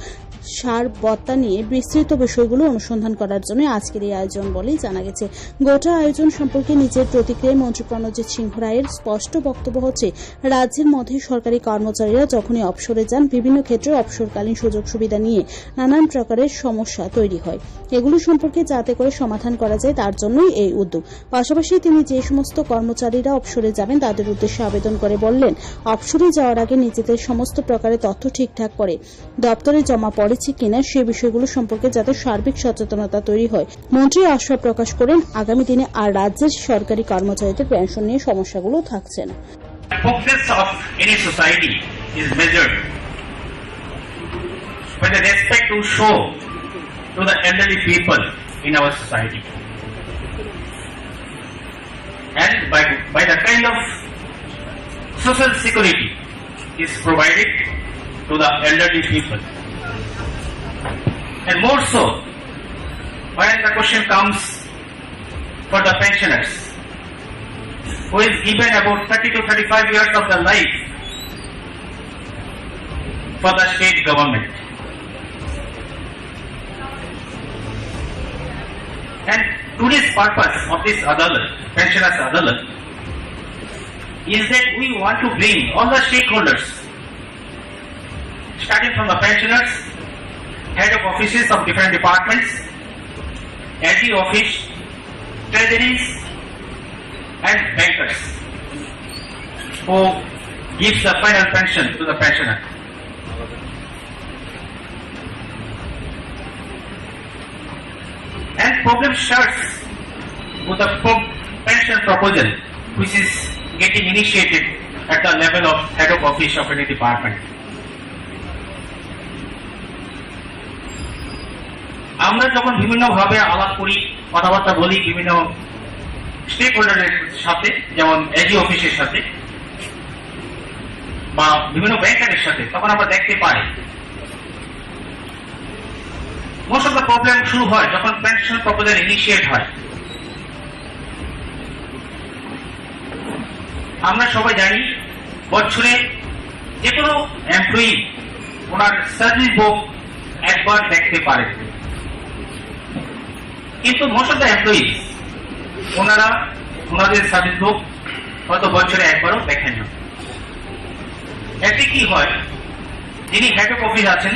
সার বত্তা নিয়ে বিস্তৃত বিষয়গুলো অনুসন্ধান করার জন্য আজকের এই আয়োজন বলেই জানা গেছে। গোটা আয়োজন সম্পর্কে নিজের প্রতিক্রিয়ায় মন্ত্রী প্রণজিৎ সিংহ রায়ের স্পষ্ট বক্তব্য হচ্ছে, রাজ্যের মধ্যে সরকারি কর্মচারীরা যখনই অবসরে যান, বিভিন্ন ক্ষেত্রে অবসরকালীন সুযোগ সুবিধা নিয়ে নানান প্রকারের সমস্যা তৈরি হয়। এগুলো সম্পর্কে যাতে করে সমাধান করা যায়, তার জন্যই এই উদ্যোগ। পাশাপাশি তিনি যে সমস্ত কর্মচারীরা অবসরে যাবেন, তাদের উদ্দেশ্যে আবেদন করে বললেন, অবসরে যাওয়ার আগে নিজেদের সমস্ত প্রকারের তথ্য ঠিকঠাক করে দপ্তরে জমা পড়েছে কিনা, সে বিষয়গুলো সম্পর্কে যাতে সার্বিক সচেতনতা তৈরি হয়। মন্ত্রী আশা প্রকাশ করেন, আগামী দিনে আর রাজ্যের সরকারি কর্মচারীদের পেনশন নিয়ে সমস্যাগুলো থাকছে না। Progress of any society is measured by the respect we show to the elderly people in our society, and by, by the kind of social security is provided to the elderly people. And more so, when the question comes for the pensioners, who is given about thirty to thirty-five years of their life for the state government. And today's purpose of this Adalat, Pensioners Adalat, is that we want to bring all the stakeholders, starting from the pensioners, head of offices of different departments, A G office, treasuries, and bankers, who gives the final pension to the pensioner. And problem starts with the pro-, pension proposal, which is getting initiated at the level of head of office of any department. আমরা যখন বিভিন্নভাবে আলাপ করি, কথাবার্তা বলি বিভিন্ন স্টেক হোল্ডারের সাথে, যেমন এজি অফিসের সাথে বা বিভিন্ন ব্যাংকারের সাথে, তখন আমরা দেখতে পাই মোস্ট অফ দ্য প্রবলেম শুরু হয় যখন পেনশন প্রপোজাল ইনিশিয়েট হয়। আমরা সবাই জানি, বছরে যে কোনো এমপ্লয়ি ওনার সার্ভিস বুক একবার দেখতে পারে, কিন্তু মোস্ট অফ দ্য এমপ্লয়িজ ওনারা ওনাদের সার্ভিস বুক হয়তো বছরে একবারও দেখেন না। এতে কি হয়, যিনি হেড অফ অফিস আছেন,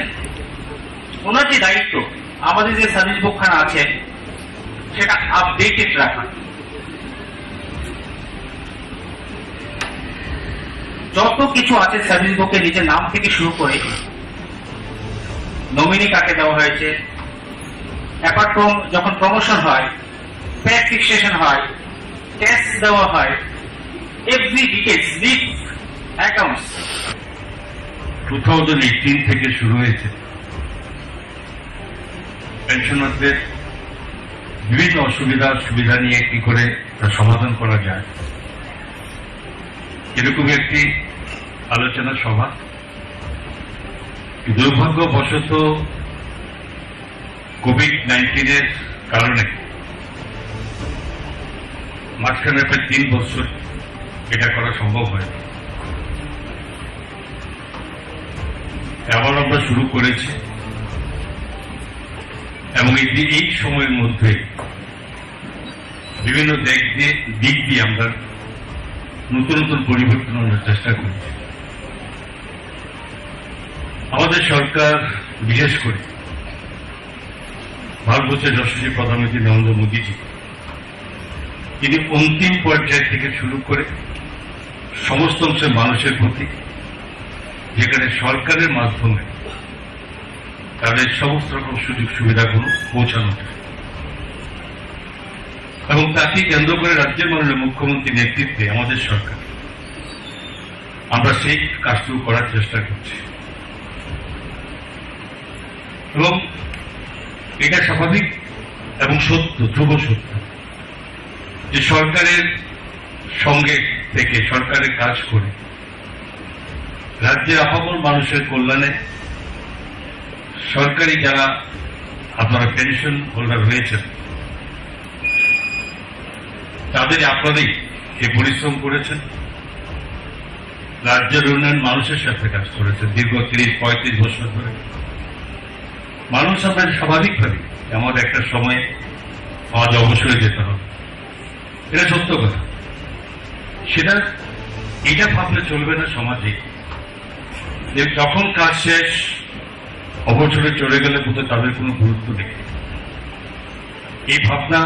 ওনার যে দায়িত্ব, আমাদের যে সার্ভিস বুকখানা আছে, সেটা আপডেটেড রাখা। যত কিছু আছে সার্ভিস বুকে, নিজের নাম থেকে শুরু করে নমিনি কাকে দেওয়া হয়েছে, অ্যাপার্ট ফ্রম যখন প্রমোশন হয়, পে ফিক্সেশন হয়, ট্যাক্স দেওয়া হয়, every details, leave, accounts. Two thousand eighteen থেকে শুরু হয়েছে পেনশনারদের বিভিন্ন অসুবিধা সুবিধা নিয়ে কি করে তা সমাধান করা যায়, এরকম একটি আলোচনা সভা। দুর্ভাগ্যবশত কোভিড নাইন্টিনের কারণে মাঝখানে প্রায় তিন বছর এটা করা সম্ভব হয়নি। আবার আমরা শুরু করেছি এবং এই যে এই সময়ের মধ্যে বিভিন্ন দিক দিয়ে, দিক দিয়ে আমরা নতুন নতুন পরিবর্তন আনার চেষ্টা করছি। আমাদের সরকার, বিশেষ করে ভারতবর্ষের যশস্বী প্রধানমন্ত্রী নরেন্দ্র মোদীজি, তিনি অন্তিম পর্যায় থেকে শুরু করে সমস্ত অংশের মানুষের প্রতি, যেখানে সরকারের মাধ্যমে তাদের সমস্ত রকম সুযোগ সুবিধাগুলো পৌঁছানো যায়। এবং তাকে কেন্দ্র করে রাজ্যের মাননীয় মুখ্যমন্ত্রীর নেতৃত্বে আমাদের সরকার, আমরা সেই কাজটুকু করার চেষ্টা করছি। এবং এটা স্বাভাবিক এবং সত্য, ধ্রুব সত্য, যে সরকারের সঙ্গে থেকে, সরকারের কাজ করে রাজ্যের আপামর মানুষের কল্যাণে সরকারি যারা আপনারা পেনশন হোল্ডার হয়েছেন, তাদের আপনারাই যে পরিশ্রম করেছেন, রাজ্যের উন্নয়ন মানুষের সাথে কাজ করেছেন দীর্ঘ তিরিশ পঁয়ত্রিশ বছর ধরে। মানুষ আপনাদের স্বাভাবিকভাবে আমাদের একটা সময় আজ অবসরে যেতে হবে, এটা সত্য কথা। সেটা, এটা ভাবলে চলবে না সমাজে, যে যখন কাজ শেষ, অবসরে চলে গেলে বোধহয় তাদের কোনো গুরুত্ব নেই। এই ভাবনা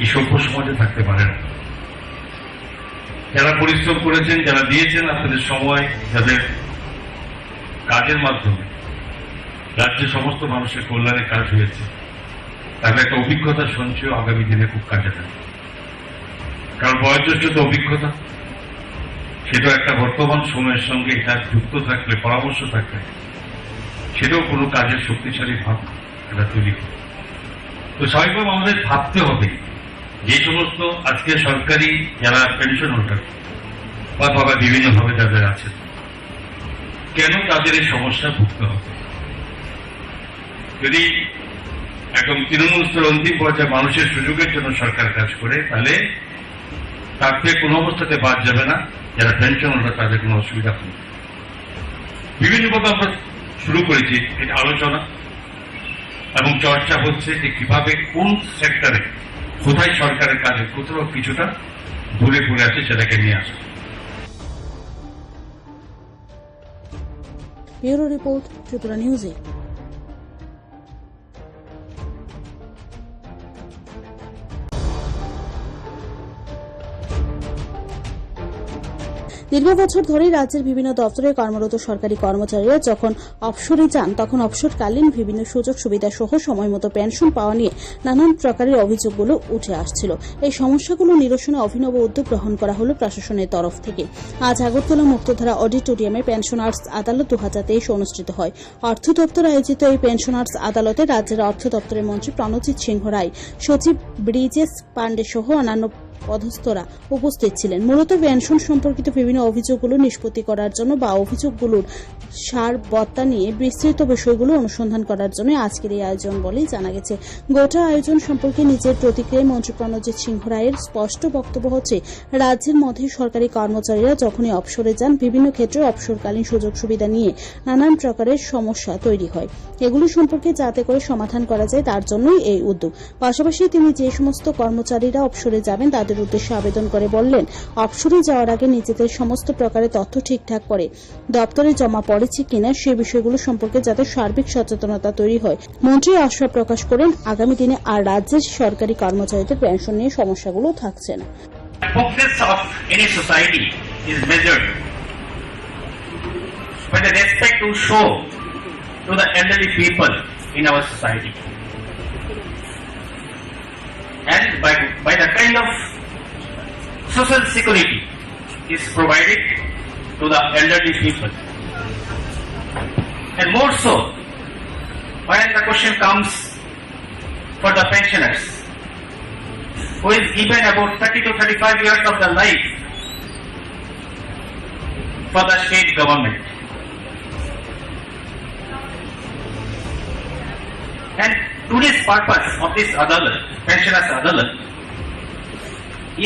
এই সভ্য সমাজে থাকতে পারে না। যারা পরিশ্রম করেছেন, যারা দিয়েছেন আপনাদের সময়, যাদের কাজের মাধ্যমে রাজ্যে সমস্ত মানুষের কল্যাণে কাজ হয়েছে, তাদের একটা অভিজ্ঞতা সঞ্চয় আগামী দিনে খুব কাজে লাগে। কারণ বয়োজ্যেষ্ঠ তো অভিজ্ঞতা, সেটা একটা বর্তমান সময়ের সঙ্গে এটা যুক্ত থাকলে, পরামর্শ থাকলে, সেটাও কোনো কাজের শক্তিশালী ভাব এটা তৈরি করে। তো স্বাভাবিকভাবে আমাদের ভাবতে হবে, যে সমস্ত আজকে সরকারি যারা পেনশন হোল্ডার বা, বা বিভিন্নভাবে যাদের আছে, কেন তাদের এই সমস্যা ভুগতে হবে? যদি একদম তৃণমূল স্তরে অন্তিম পর্যায়ে মানুষের সুযোগের জন্য সরকার কাজ করে, তাহলে তার থেকে কোনো অবস্থাতে বাদ যাবে না যারা পেনশন হোল্ডার, তাদের কোনো অসুবিধা হবে না। বিভিন্নভাবে আমরা শুরু করেছি এটা আলোচনা এবং চর্চা হচ্ছে যে কিভাবে কোন সেক্টরে কোথায় সরকারের কাজে কোথাও কিছুটা দূরে পড়ে আছে সেটাকে নিয়ে আসা। Bureau report, Tripura news eight. দীর্ঘ বছর ধরেই রাজ্যের বিভিন্ন দপ্তরে কর্মরত সরকারি কর্মচারীরা যখন অবসরে যান, তখন অবসরকালীন বিভিন্ন সুযোগ সুবিধা সহ সময় মতো পেনশন পাওয়া নিয়ে নানান প্রকারের অভিযোগগুলো উঠে আসছিল। এই সমস্যাগুলো নিরসনে অভিনব উদ্যোগ গ্রহণ করা হলো প্রশাসনের তরফ থেকে। আজ আগরতলা মুক্তধারা অডিটোরিয়ামে পেনশনার্স আদালত দু হাজার তেইশ অনুষ্ঠিত হয়। অর্থ দপ্তর আয়োজিত এই পেনশনার্স আদালতে রাজ্যের অর্থ দপ্তরের মন্ত্রী প্রণজিৎ সিংহ রায়, সচিব ব্রিজেশ পাণ্ডে সহ অন্যান্য পদস্থরা উপস্থিত ছিলেন। মূলত পেনশন সম্পর্কিত বিভিন্ন অভিযোগগুলো নিষ্পত্তি করার জন্য বা অভিযোগগুলোর সার বত্তা নিয়ে বিস্তৃত বিষয়গুলো অনুসন্ধান করার জন্য আজকের এই আয়োজন বলেই জানা গেছে। গোটা আয়োজন সম্পর্কে নিজের প্রতিক্রিয়ায় মন্ত্রী প্রণজিৎ সিংহ রায়ের স্পষ্ট বক্তব্য হচ্ছে, রাজ্যের মধ্যে সরকারি কর্মচারীরা যখনই অবসরে যান, বিভিন্ন ক্ষেত্রে অবসরকালীন সুযোগ সুবিধা নিয়ে নানান প্রকারের সমস্যা তৈরি হয়। এগুলো সম্পর্কে যাতে করে সমাধান করা যায়, তার জন্যই এই উদ্যোগ। পাশাপাশি তিনি যে সমস্ত কর্মচারীরা অবসরে যাবেন, তাদের উদ্দেশ্যে আবেদন করে বললেন, অবসরে যাওয়ার আগে নিজেদের সমস্ত প্রকারের তথ্য ঠিকঠাক করে দপ্তরে জমা পড়েছে কিনা, সে বিষয়গুলো সম্পর্কে যাতে সার্বিক সচেতনতা তৈরি হয়। মন্ত্রী আশা প্রকাশ করেন, আগামী দিনে আর রাজ্যের সরকারি কর্মচারীদের পেনশন নিয়ে সমস্যাগুলো থাকছে না। Progress of any society is measured by the respect we show to the elderly people in our society, and by, by the kind of social security is provided to the elderly people. And more so, when the question comes for the pensioners, who is given about thirty to thirty-five years of their life for the state government. And today's purpose of this Adalat, Pensioners Adalat,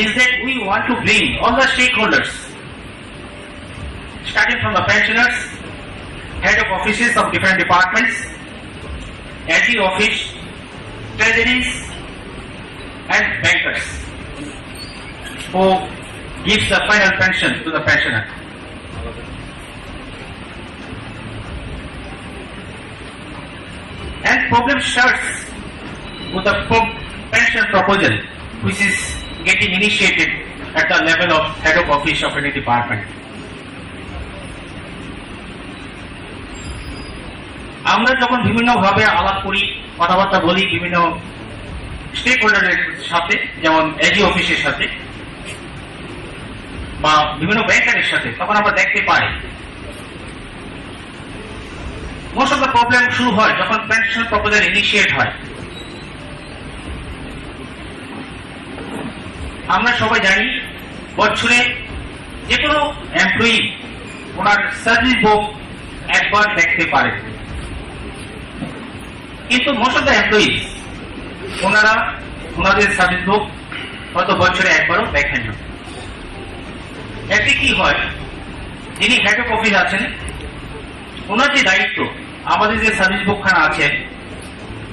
is that we want to bring all the stakeholders, starting from the pensioners, head of offices of different departments, S D office, treasuries, and bankers, who gives the final pension to the pensioner. And problem starts with the pro-, pension proposal, which is getting initiated at the level of head of office of any department. আমরা যখন বিভিন্নভাবে আলাপ করি, কথাবার্তা বলি বিভিন্ন স্টেক হোল্ডারের সাথে, যেমন এসডি অফিসের সাথে বা বিভিন্ন ব্যাংকারের সাথে, তখন আমরা দেখতে পাই মোস্ট অফ দ্য প্রবলেম শুরু হয় যখন পেনশন প্রপোজাল ইনিশিয়েট হয়। আমরা সবাই জানি, বছরে যে কোনো এমপ্লয়ি ওনার সার্ভিস বুক একবার দেখতে পারে, কিন্তু মোস্ট অফ দ্য এমপ্লয়িজ ওনারা ওনাদের সার্ভিস বুক হয়তো বছরে একবারও দেখেন না। এতে কি হয়, যিনি হেড অফ অফিস আছেন, ওনার যে দায়িত্ব, আমাদের যে সার্ভিস বুকখানা আছে,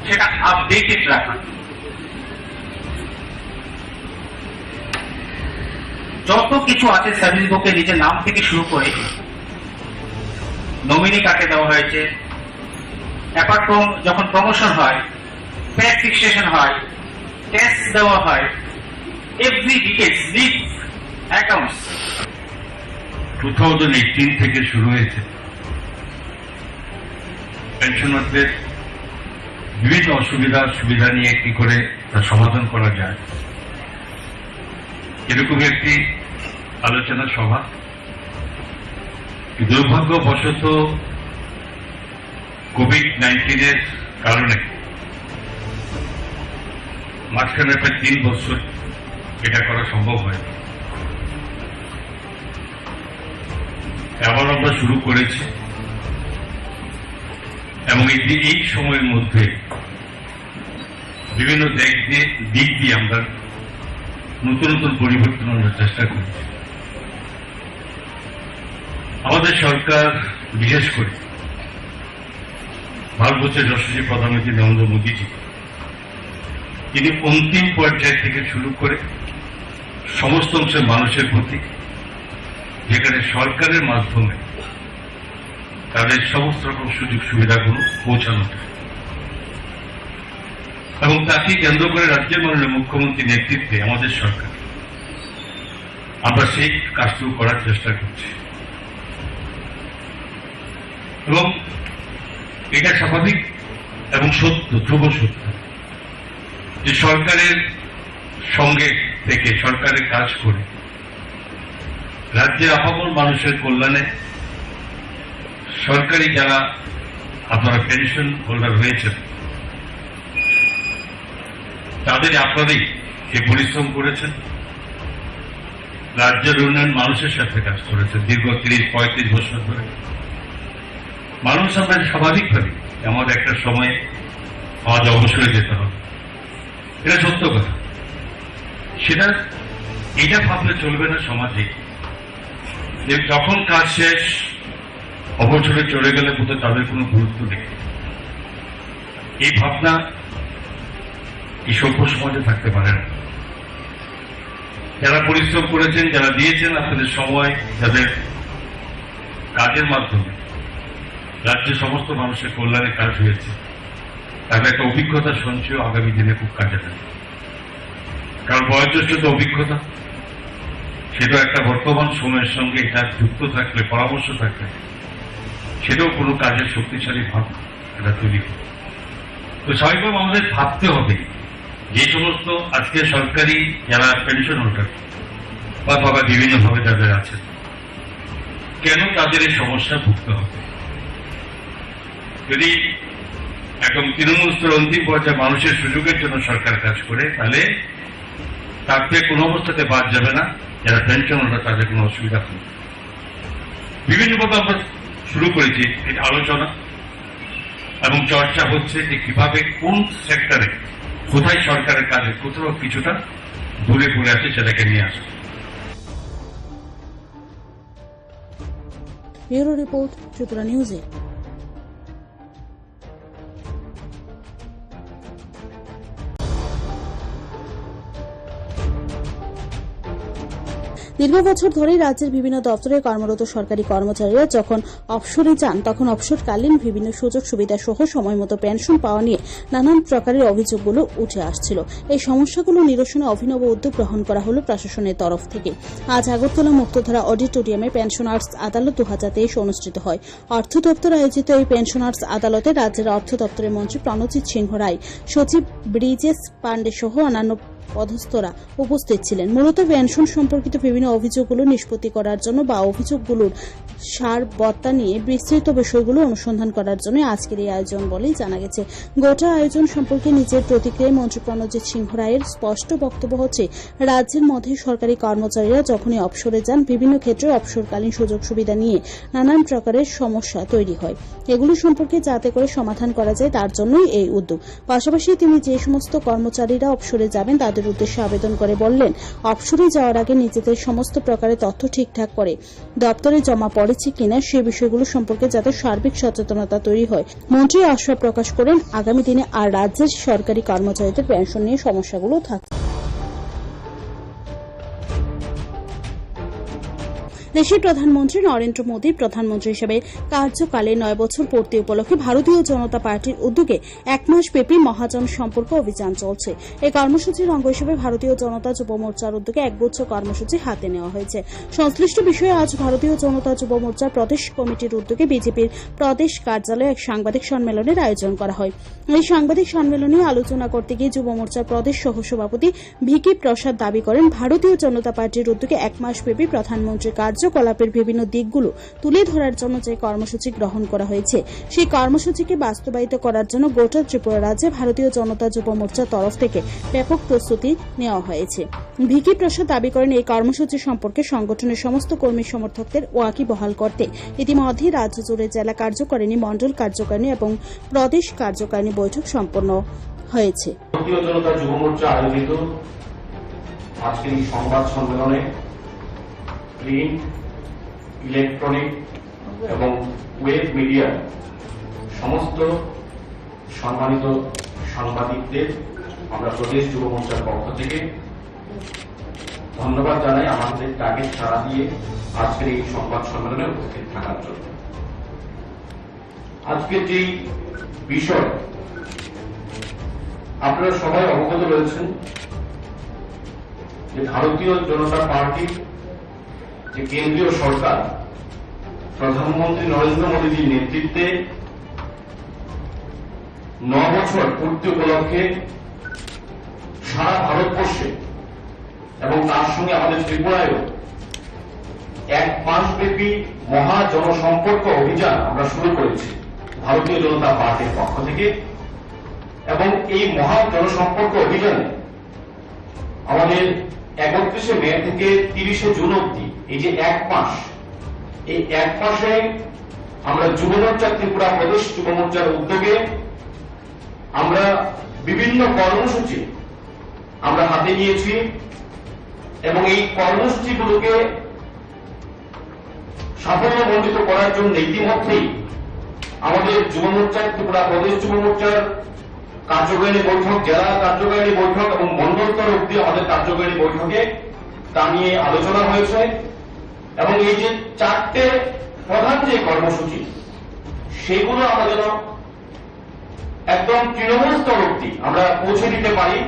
সেটা আপডেটেড রাখা। যত কিছু আছে সার্ভিস বুকে, নিজের নাম থেকে শুরু করে নমিনি কাকে দেওয়া হয়েছে, অ্যাপার্ট ফ্রম যখন প্রমোশন হয়, পে ফিক্সেশন হয়, ট্যাক্স দেওয়া হয়, every details, leave, accounts. Two thousand eighteen থেকে শুরু হয়েছে পেনশনারদের বিভিন্ন অসুবিধা সুবিধা নিয়ে কি করে তা সমাধান করা যায়, এরকমই একটি আলোচনা সভা। দুর্ভাগ্যবশত কোভিড নাইন্টিনের কারণে মাঝখানে প্রায় তিন বছর এটা করা সম্ভব হয়নি। আবার আমরা শুরু করেছি এবং এই দি-, এই সময়ের মধ্যে বিভিন্ন দিক দিয়ে, দিক দিয়ে আমরা নতুন নতুন পরিবর্তন আনার চেষ্টা করেছি। আমাদের সরকার, বিশেষ করে ভারতবর্ষের যশস্বী প্রধানমন্ত্রী নরেন্দ্র মোদীজি, তিনি অন্তিম পর্যায় থেকে শুরু করে সমস্ত অংশের মানুষের প্রতি, যেখানে সরকারের মাধ্যমে তাদের সমস্ত রকম সুযোগ সুবিধাগুলো পৌঁছানো যায়। এবং তাকে কেন্দ্র করে রাজ্যের মাননীয় মুখ্যমন্ত্রীর নেতৃত্বে আমাদের সরকার, আমরা সেই কাজটুকু করার চেষ্টা করছি। এবং এটা স্বাভাবিক এবং সত্য, ধ্রুব সত্য, যে সরকারের সঙ্গে থেকে, সরকারের কাজ করে রাজ্যের আপামর মানুষের কল্যাণে সরকারি যারা আপনারা পেনশন হোল্ডার হয়েছেন, তাদের আপনারাই যে পরিশ্রম করেছেন, রাজ্যের উন্নয়ন মানুষের স্বার্থে কাজ করেছে দীর্ঘ ত্রিশ পঁয়ত্রিশ বছর ধরে। মানুষ আমরা স্বাভাবিকভাবে এমন একটা সময়ে আজ অবসরে যেতে হবে, এটা সত্য কথা। সেটা, এটা ভাবলে চলবে না সমাজে যে যখন কাজ শেষ, অবসরে চলে গেলে বোধহয় তাদের কোনো গুরুত্ব নেই। এই ভাবনা এই সভ্য সমাজে থাকতে পারে না। যারা পরিশ্রম করেছেন, যারা দিয়েছেন আপনাদের সময়, যাদের কাজের মাধ্যমে রাজ্যের সমস্ত মানুষের কল্যাণে কাজ হয়েছে, তাদের একটা অভিজ্ঞতা সঞ্চয় আগামী দিনে খুব কাজে লাগে। কারণ বয়োজ্যেষ্ঠ তো অভিজ্ঞতা, সেটা একটা বর্তমান সময়ের সঙ্গে এটা যুক্ত থাকলে, পরামর্শ থাকলে, সেটাও কোনো কাজের শক্তিশালী ভাব এটা তৈরি করে। তো স্বাভাবিকভাবে আমাদের ভাবতে হবে, যে সমস্ত আজকে সরকারি যারা পেনশন হোল্ডার বা, বা, বা বিভিন্নভাবে যাদের আছে, কেন তাদের এই সমস্যা ভুগতে হবে? যদি একদম তৃণমূল স্তরে অন্তিম পর্যায়ে মানুষের সুযোগের জন্য সরকার কাজ করে, তাহলে তাতে কোনো অবস্থাতে বাদ যাবে না। যারা পেনশন হোল্ডার, তাদের কোনো অসুবিধা হবে না। বিভিন্নভাবে আমরা শুরু করেছি এই আলোচনা এবং চর্চা হচ্ছে যে কিভাবে কোন সেক্টরে কোথায় সরকারের কাজে কোথাও কিছুটা দূরে পড়ে আছে, সেটাকে নিয়ে আসা। Bureau report, Tripura news eight. দীর্ঘ বছর ধরেই রাজ্যের বিভিন্ন দপ্তরে কর্মরত সরকারি কর্মচারীরা যখন অবসরে যান, তখন অবসরকালীন বিভিন্ন সুযোগ সুবিধা সহ সময় মতো পেনশন পাওয়া নিয়ে নানান প্রকারের অভিযোগগুলো উঠে আসছিল। এই সমস্যাগুলো নিরসনে অভিনব উদ্যোগ গ্রহণ করা হলো প্রশাসনের তরফ থেকে। আজ আগরতলা মুক্তধারা অডিটোরিয়ামে পেনশনার্স আদালত দু হাজার তেইশ অনুষ্ঠিত হয়। অর্থ দপ্তর আয়োজিত এই পেনশনার্স আদালতে রাজ্যের অর্থ দপ্তরের মন্ত্রী প্রণজিৎ সিংহ রায়, সচিব ব্রিজেশ পাণ্ডে সহ অন্যান্য পদস্থরা উপস্থিত ছিলেন। মূলত পেনশন সম্পর্কিত বিভিন্ন অভিযোগগুলো নিষ্পত্তি করার জন্য বা অভিযোগগুলোর সার বত্তা নিয়ে বিস্তৃত বিষয়গুলো অনুসন্ধান করার জন্য আজকের এই আয়োজন বলেই জানা গেছে। গোটা আয়োজন সম্পর্কে নিজের প্রতিক্রিয়ায় মন্ত্রী প্রণজিৎ সিংহ রায়ের স্পষ্ট বক্তব্য হচ্ছে, রাজ্যের মধ্যে সরকারি কর্মচারীরা যখনই অবসরে যান, বিভিন্ন ক্ষেত্রে অবসরকালীন সুযোগ সুবিধা নিয়ে নানান প্রকারের সমস্যা তৈরি হয়। এগুলো সম্পর্কে যাতে করে সমাধান করা যায়, তার জন্যই এই উদ্যোগ। পাশাপাশি তিনি যে সমস্ত কর্মচারীরা অবসরে যাবেন, তাদের উদ্দেশ্যে আবেদন করে বললেন, অবসরে যাওয়ার আগে নিজেদের সমস্ত প্রকারের তথ্য ঠিকঠাক করে দপ্তরে জমা পড়েছে কিনা, সে বিষয়গুলো সম্পর্কে যাতে সার্বিক সচেতনতা তৈরি হয়। মন্ত্রী আশা প্রকাশ করেন, আগামী দিনে আর রাজ্যের সরকারি কর্মচারীদের পেনশন নিয়ে সমস্যাগুলো থাকছে। দেশের প্রধানমন্ত্রী নরেন্দ্র মোদী প্রধানমন্ত্রী হিসেবে কার্যকালে নয় বছর পূর্তি উপলক্ষে ভারতীয় জনতা পার্টির উদ্যোগে এক মাস ব্যাপী মহাজন সম্পর্ক অভিযান চলছে। এই কর্মসূচির অঙ্গ হিসেবে ভারতীয় জনতা যুব মোর্চার উদ্যোগে একগুচ্ছ কর্মসূচি হাতে নেওয়া হয়েছে। সংশ্লিষ্ট বিষয়ে আজ ভারতীয় জনতা যুব মোর্চার প্রদেশ কমিটির উদ্যোগে বিজেপির প্রদেশ কার্যালয়ে এক সাংবাদিক সম্মেলনের আয়োজন করা হয়। এই সাংবাদিক সম্মেলনে আলোচনা করতে গিয়ে যুব মোর্চার প্রদেশ সহ সভাপতি ভিকি প্রসাদ দাবি করেন, ভারতীয় জনতা পার্টির উদ্যোগে এক মাস ব্যাপী প্রধানমন্ত্রীর কার্যকলাপের বিভিন্ন দিকগুলো তুলে ধরার জন্য যে কর্মসূচি গ্রহণ করা হয়েছে, সেই কর্মসূচিকে বাস্তবায়িত করার জন্য গোটা ত্রিপুরা রাজ্যে ভারতীয় জনতা যুব মোর্চার তরফ থেকে ব্যাপক প্রস্তুতি নেওয়া হয়েছে। ভিকি প্রসাদ দাবি করেন, এই কর্মসূচি সম্পর্কে সংগঠনের সমস্ত কর্মী সমর্থকদের ওয়াকিবহাল করতে ইতিমধ্যেই রাজ্য জুড়ে জেলা কার্যকারিণী, মণ্ডল কার্যকারিণী এবং প্রদেশ কার্যকারিণী বৈঠক সম্পন্ন হয়েছে। ভারতীয় জনতা যুব মোর্চা আয়োজিত আজকের এই সংবাদ সম্মেলনে প্রিন্ট, ইলেকট্রনিক এবং ওয়েব মিডিয়ার সমস্ত সম্মানিত সাংবাদিকদের আমরা প্রদেশ যুব মোর্চার পক্ষ থেকে ধন্যবাদ জানাই আমাদের ডাকে সাড়া দিয়ে আজকের এই সংবাদ সম্মেলনে উপস্থিত থাকার জন্য। আজকের যেই বিষয়, আপনারা সবাই অবগত রয়েছেন যে ভারতীয় জনতা পার্টির যে কেন্দ্রীয় সরকার প্রধানমন্ত্রী নরেন্দ্র মোদীজির নেতৃত্বে ন বছর পূর্তি উপলক্ষে সারা ভারতবর্ষে এবং তার সঙ্গে আমাদের ত্রিপুরায়ও এক মাসব্যাপী মহা জনসম্পর্ক অভিযান আমরা শুরু করেছি ভারতীয় জনতা পার্টির পক্ষ থেকে। এবং এই মহা জনসম্পর্ক অভিযানে আমাদের একত্রিশে মে থেকে তিরিশে জুন অবধি এই যে এক মাস, এই এক মাসে আমরা যুব মোর্চা, ত্রিপুরা প্রদেশ যুব মোর্চার উদ্যোগে আমরা বিভিন্ন কর্মসূচি আমরা হাতে নিয়েছি এবং এই কর্মসূচিগুলোকে সাফল্যমণ্ডিত করার জন্য ইতিমধ্যেই আমাদের যুব মোর্চা, ত্রিপুরা প্রদেশ যুব মোর্চার কার্যকারিণী বৈঠক, জেলা কার্যকারিণী বৈঠক এবং মণ্ডল স্তর অবধি আমাদের কার্যকারিণী বৈঠকে তা নিয়ে আলোচনা হয়েছে। এবং এই যে চারটে প্রধান যে কর্মসূচি, সেগুলো আমরা যেন একদম তৃণমূল স্তর অবধি আমরা পৌঁছে দিতে পারি,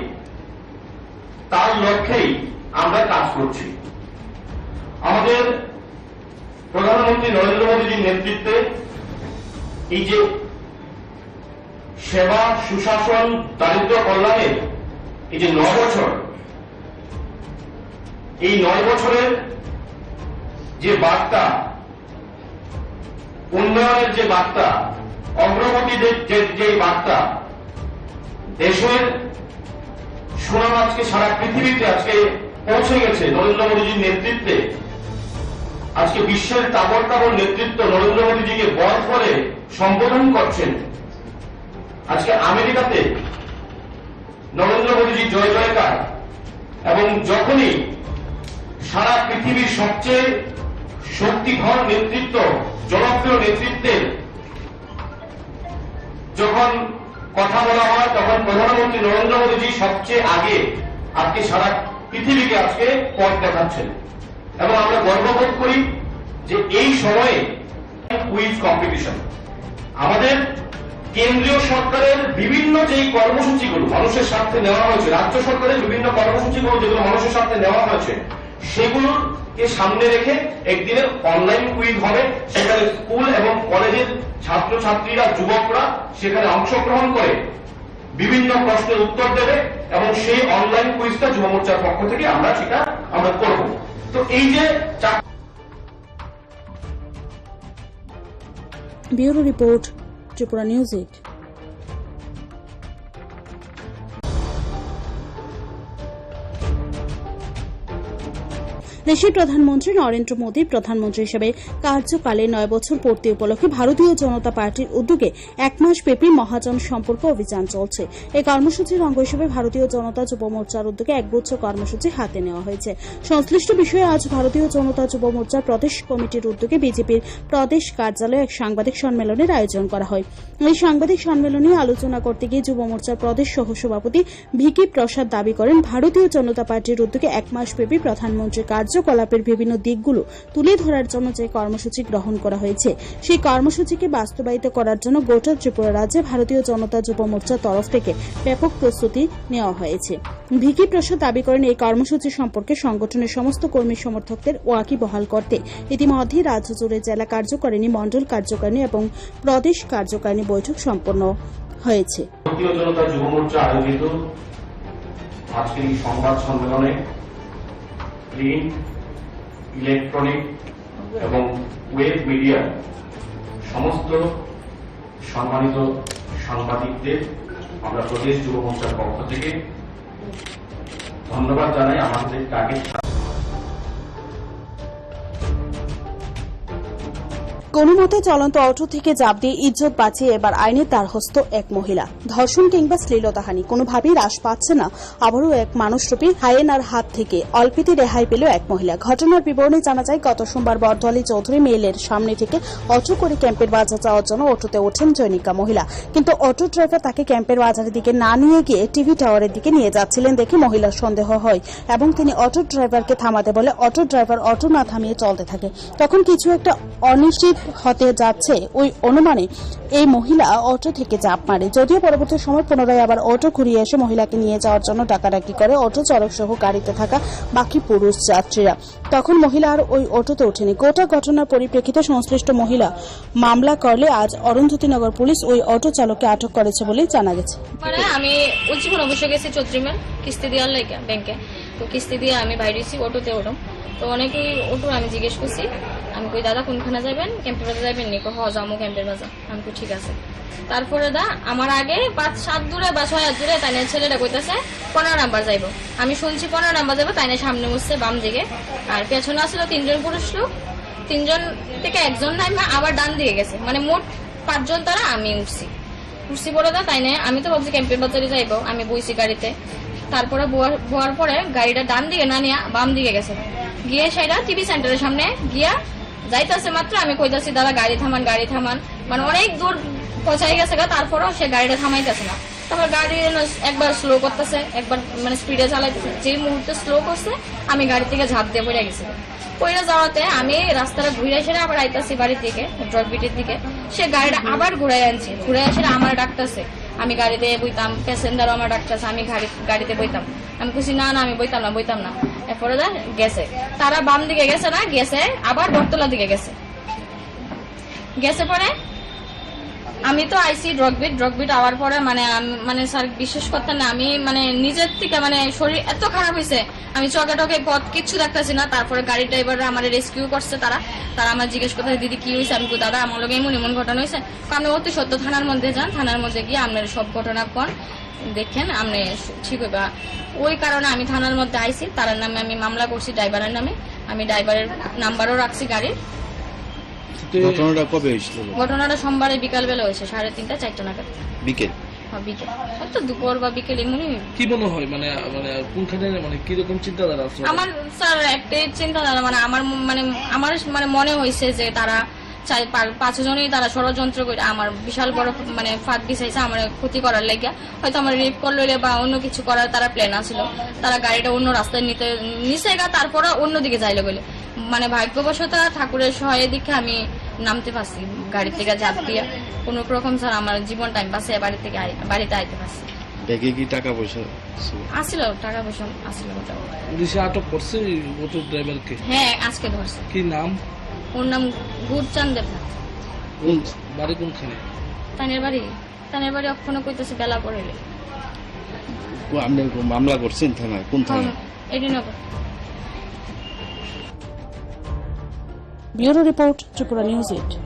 তার লক্ষ্যেই আমরা কাজ করছি। আমাদের প্রধানমন্ত্রী নরেন্দ্র মোদীজির নেতৃত্বে এই যে সেবা, সুশাসন, দারিদ্র কল্যাণের এই যে ন বছর, এই নয় বছরের যে বার্তা, উন্নয়নের যে বার্তা, অগ্রগতির যে, যে, যে বার্তা, দেশের সুনাম আজকে সারা পৃথিবীতে আজকে পৌঁছে গেছে নরেন্দ্র মোদীজির নেতৃত্বে। আজকে বিশ্বের তাবড় তাবড় নেতৃত্ব নরেন্দ্র মোদীজিকে বর করে সম্বোধন করছেন। আজকে আমেরিকাতে নরেন্দ্র মোদীজি জয় জয়কার, এবং যখনই সারা পৃথিবীর সবচেয়ে শক্তিধর নেতৃত্ব, জনপ্রিয় নেতৃত্বের যখন কথা বলা হয়, তখন প্রধানমন্ত্রী নরেন্দ্র মোদীজি সবচেয়ে আগে আজকে সারা পৃথিবীকে আজকে পথ দেখাচ্ছেন। এবং আমরা গর্ববোধ করি যে এই সময়ে কুইজ কম্পিটিশন, আমাদের কেন্দ্রীয় সরকারের বিভিন্ন যেই কর্মসূচিগুলো মানুষের স্বার্থে নেওয়া হয়েছে, রাজ্য সরকারের বিভিন্ন কর্মসূচিগুলো যেগুলো মানুষের স্বার্থে নেওয়া হয়েছে, সেগুলোকে সামনে রেখে একদিনের অনলাইন কুইজ হবে। সেখানে স্কুল এবং কলেজের ছাত্রছাত্রীরা, যুবকরা সেখানে অংশগ্রহণ করে বিভিন্ন প্রশ্নের উত্তর দেবে এবং সেই অনলাইন কুইজটা যুব মোর্চার পক্ষ থেকে আমরা সেটা আমরা করব। তো এই যে চার Bureau report, Tripura News eight. দেশের প্রধানমন্ত্রী নরেন্দ্র মোদী প্রধানমন্ত্রী হিসেবে কার্যকালে নয় বছর পূর্তি উপলক্ষে ভারতীয় জনতা পার্টির উদ্যোগে এক মাস ব্যাপী মহাজন সম্পর্ক অভিযান চলছে। এই কর্মসূচির অঙ্গ হিসেবে ভারতীয় জনতা যুব মোর্চার উদ্যোগে একগুচ্ছ কর্মসূচি হাতে নেওয়া হয়েছে। সংশ্লিষ্ট বিষয়ে আজ ভারতীয় জনতা যুব মোর্চার প্রদেশ কমিটির উদ্যোগে বিজেপির প্রদেশ কার্যালয়ে এক সাংবাদিক সম্মেলনের আয়োজন করা হয়। এই সাংবাদিক সম্মেলনে আলোচনা করতে গিয়ে যুব মোর্চার প্রদেশ সহ সভাপতি ভিকি প্রসাদ দাবি করেন, ভারতীয় জনতা পার্টির উদ্যোগে এক মাস ব্যাপী প্রধানমন্ত্রীর কার্যকলাপের বিভিন্ন দিকগুলো তুলে ধরার জন্য যে কর্মসূচি গ্রহণ করা হয়েছে, সেই কর্মসূচিকে বাস্তবায়িত করার জন্য গোটা ত্রিপুরা রাজ্যে ভারতীয় জনতা যুব মোর্চার তরফ থেকে ব্যাপক প্রস্তুতি নেওয়া হয়েছে। ভিকি প্রসাদ দাবি করেন, এই কর্মসূচি সম্পর্কে সংগঠনের সমস্ত কর্মী সমর্থকদের ওয়াকিবহাল করতে ইতিমধ্যেই রাজ্য জুড়ে জেলা কার্যকারিণী, মণ্ডল কার্যকারিণী এবং প্রদেশ কার্যকারিণী বৈঠক সম্পন্ন হয়েছে। ভারতীয় জনতা যুব মোর্চা আয়োজিত আজকের এই সংবাদ সম্মেলনে প্রিন্ট, ইলেকট্রনিক এবং ওয়েব মিডিয়ার সমস্ত সম্মানিত সাংবাদিকদের আমরা প্রদেশ যুব মোর্চার পক্ষ থেকে ধন্যবাদ জানাই আমাদের টার্গেট। কোনো মতে চলন্ত অটো থেকে ঝাঁপ দিয়ে ইজ্জত বাঁচিয়ে এবার আইনের দ্বারস্থ এক মহিলা। ধর্ষণ কিংবা শ্লীলতাহানি কোনোভাবেই হ্রাস পাচ্ছে না আবারও এক মানুষরূপী হায়েনার হাত থেকে। অল্পেতে রেহাই পেল এক মহিলা। ঘটনার বিবরণে জানা যায়, গত সোমবার বর্দোয়ালি চৌধুরী মেইলের সামনে থেকে অটো করে ক্যাম্পের বাজার যাওয়ার জন্য অটোতে ওঠেন জৈনিকা মহিলা। কিন্তু অটো ড্রাইভার তাকে ক্যাম্পের বাজারের দিকে না নিয়ে গিয়ে টিভি টাওয়ারের দিকে নিয়ে যাচ্ছিলেন দেখে মহিলার সন্দেহ হয় এবং তিনি অটো ড্রাইভারকে থামাতে বলে অটো ড্রাইভার অটো না থামিয়ে চলতে থাকে। তখন কিছু একটা অনিশ্চিত হতে যাচ্ছে, ওই অনুমানে এই মহিলা অটো থেকে ঝাঁপ মারে। যদিও পরবর্তী সময় পুনরায় আবার অটো ঘুরিয়ে এসে মহিলাকে নিয়ে যাওয়ার জন্য ডাকাডাকি করে অটো চালক সহ গাড়িতে থাকা বাকি পুরুষ যাত্রীরা। তখন মহিলা আর ওই অটোতে ওঠেনি। গোটা ঘটনার পরিপ্রেক্ষিতে সংশ্লিষ্ট মহিলা মামলা করলে আজ অরুন্ধতী নগর পুলিশ ওই অটো চালককে আটক করেছে বলে জানা গেছে। মানে আমি উজ্জীবন অফিসে গেছি চৌধুরী মেল কিস্তি দেওয়ার লাগে ব্যাংকে। তো কিস্তি দিয়ে আমি বাইরে হয়েছি, অটোতে ওঠম। তো অনেকেই অটো আমি জিজ্ঞেস করছি, আমি কই, "দাদা, কোনখানে যাবেন? ক্যাম্পের বাজার যাবেন নি?" কয়, "হ, যামু ক্যাম্পের বাজার।" আমি কই, "ঠিক আছে।" তারপরে দা আমার আগে পাঁচ সাত দূরে বা ছয় হাত দূরে তাই নিয়ে ছেলেটা কইতাছে, "পনেরো নাম্বার যাইবো।" আমি শুনছি পনেরো নাম্বার যাইবো, তাই নিয়ে সামনে উঠছে বাম দিকে, আর পেছনে আসলে তিনজন পুরুষ লোক, তিনজন থেকে একজন নাই, মা আবার ডান দিকে গেছে, মানে মোট পাঁচজন তারা, আমি উঠছি। উঠছি পরে দা তাই নিয়ে আমি তো ভাবছি ক্যাম্পের বাজারে যাইবো, আমি বইছি গাড়িতে। তারপরে বওয়ার, বওয়ার পরে গাড়িটা ডান দিকে না নিয়ে বাম দিকে গেছে, গিয়ে সেটা টিভি সেন্টারের সামনে গিয়া যাইতাছে মাত্র আমি কইতাছি, "দাদা, গাড়ি থামান, গাড়ি থামান।" মানে অনেক দূর পৌঁছাই গেছে গা, তারপরেও সে গাড়িটা থামাইতেছে না। তারপর গাড়ি যেন একবার স্লো করতেছে, একবার মানে স্পিডে চালাইতেছে। যে মুহূর্তে স্লো করছে, আমি গাড়ি থেকে ঝাঁপ দিয়ে পড়ে গেছি। পড়ে যাওয়াতে আমি রাস্তাটা ঘুরে এসে আবার আইতাছি বাড়ির দিকে, ড্রপ বিটের দিকে। সে গাড়িটা আবার ঘুরাই আনছে, ঘুরে এসে আমার ডাকতেছে। আমি গাড়িতে বইতাম, প্যাসেঞ্জারও আমার ডাকতেছে, আমি গাড়ি, গাড়িতে বইতাম। আমি কইছি, "না, না, আমি বইতাম না, বইতাম না।" এরপরে দা গেছে, তারা বাম দিকে গেছে না, গেছে আবার বটতলা দিকে গেছে। গেছে পরে আমি তো আইছি drop beat, drop beat hour পরে মানে আমি, মানে স্যার বিশ্বাস করতেন না, আমি মানে নিজের থেকে মানে শরীর এত খারাপ হয়েছে, আমি চোখে টোখে পথ কিচ্ছু দেখতেছি না। তারপরে গাড়ির ড্রাইভাররা আমার রেস্কিউ করছে, তারা, তারা আমার জিজ্ঞেস করতেছে, "দিদি, কি হয়েছে?" আমি কই, "দাদা, আমার লগে এমন এমন ঘটনা হয়েছে।" তো আমি অতি সত্য থানার মধ্যে যান, থানার মধ্যে গিয়ে আপনার সব ঘটনা কোন দেখেন, আপনি ঠিক হইবা। ওই কারণে আমি থানার মধ্যে আইছি, তার নামে আমি মামলা করছি, ড্রাইভারের নামে। আমি ড্রাইভারের নাম্বারও রাখছি গাড়ির। তো ঘটনাটা কবে হয়েছিল? ঘটনাটা সোমবারে বিকালবেলা হয়েছে, সাড়ে তিনটা, চারটা নাগাদ। বিকেল? হ্যাঁ, বিকেল। হয়তো দুপুর বা বিকেল এমনই। কি মনে হয়, মানে, মানে, কোনখানে, মানে, কিরকম চিন্তাধারা আছে? আমার, স্যার, একটাই চিন্তাধারা, মানে, আমার ম-, মানে, আমার, মানে, মনে হয়েছে যে তারা চার, পা-, পাঁচজনই তারা ষড়যন্ত্র করে আমার বিশাল বড়, মানে, ফাঁদ বিছাইছে আমার ক্ষতি করার লাগিয়া। হয়তো আমার রেপ করলে বা অন্য কিছু করার তারা প্ল্যান আছিল। তারা গাড়িটা অন্য রাস্তায় নিতে, নিছে গা, তারপরে অন্যদিকে যাইলে বলে। মানে, ভাগ্যবশত ঠাকুরের সহায় দিকে আমি নামতে পারছি গাড়ি থেকে, ঝাঁপ দিয়া। কোনো রকম, স্যার, আমার জীবনটা আমি বাঁচিয়ে বাড়ি থেকে আই-, বাড়িতে আইতে পারছি। ব্যাগে কি টাকা পয়সা ছিল? আসিল, টাকা পয়সা আসিল মোটামুটি। পুলিশে আটক করছে ওই অটো ড্রাইভারকে? হ্যাঁ, আজকে ধরছে। কি নাম? ওর নাম গুরচাঁদ দেবনাথ। কোন, বাড়ি কোনখানে? তানের বাড়ি, তানের বাড়ি অক্ষণে কইতেছে বেলা পড়ে। কো-, আপনি মামলা করছেন থানায়? কোন থানায়? হ্যাঁ, AD Nagar. Bureau report, Tripura news eight.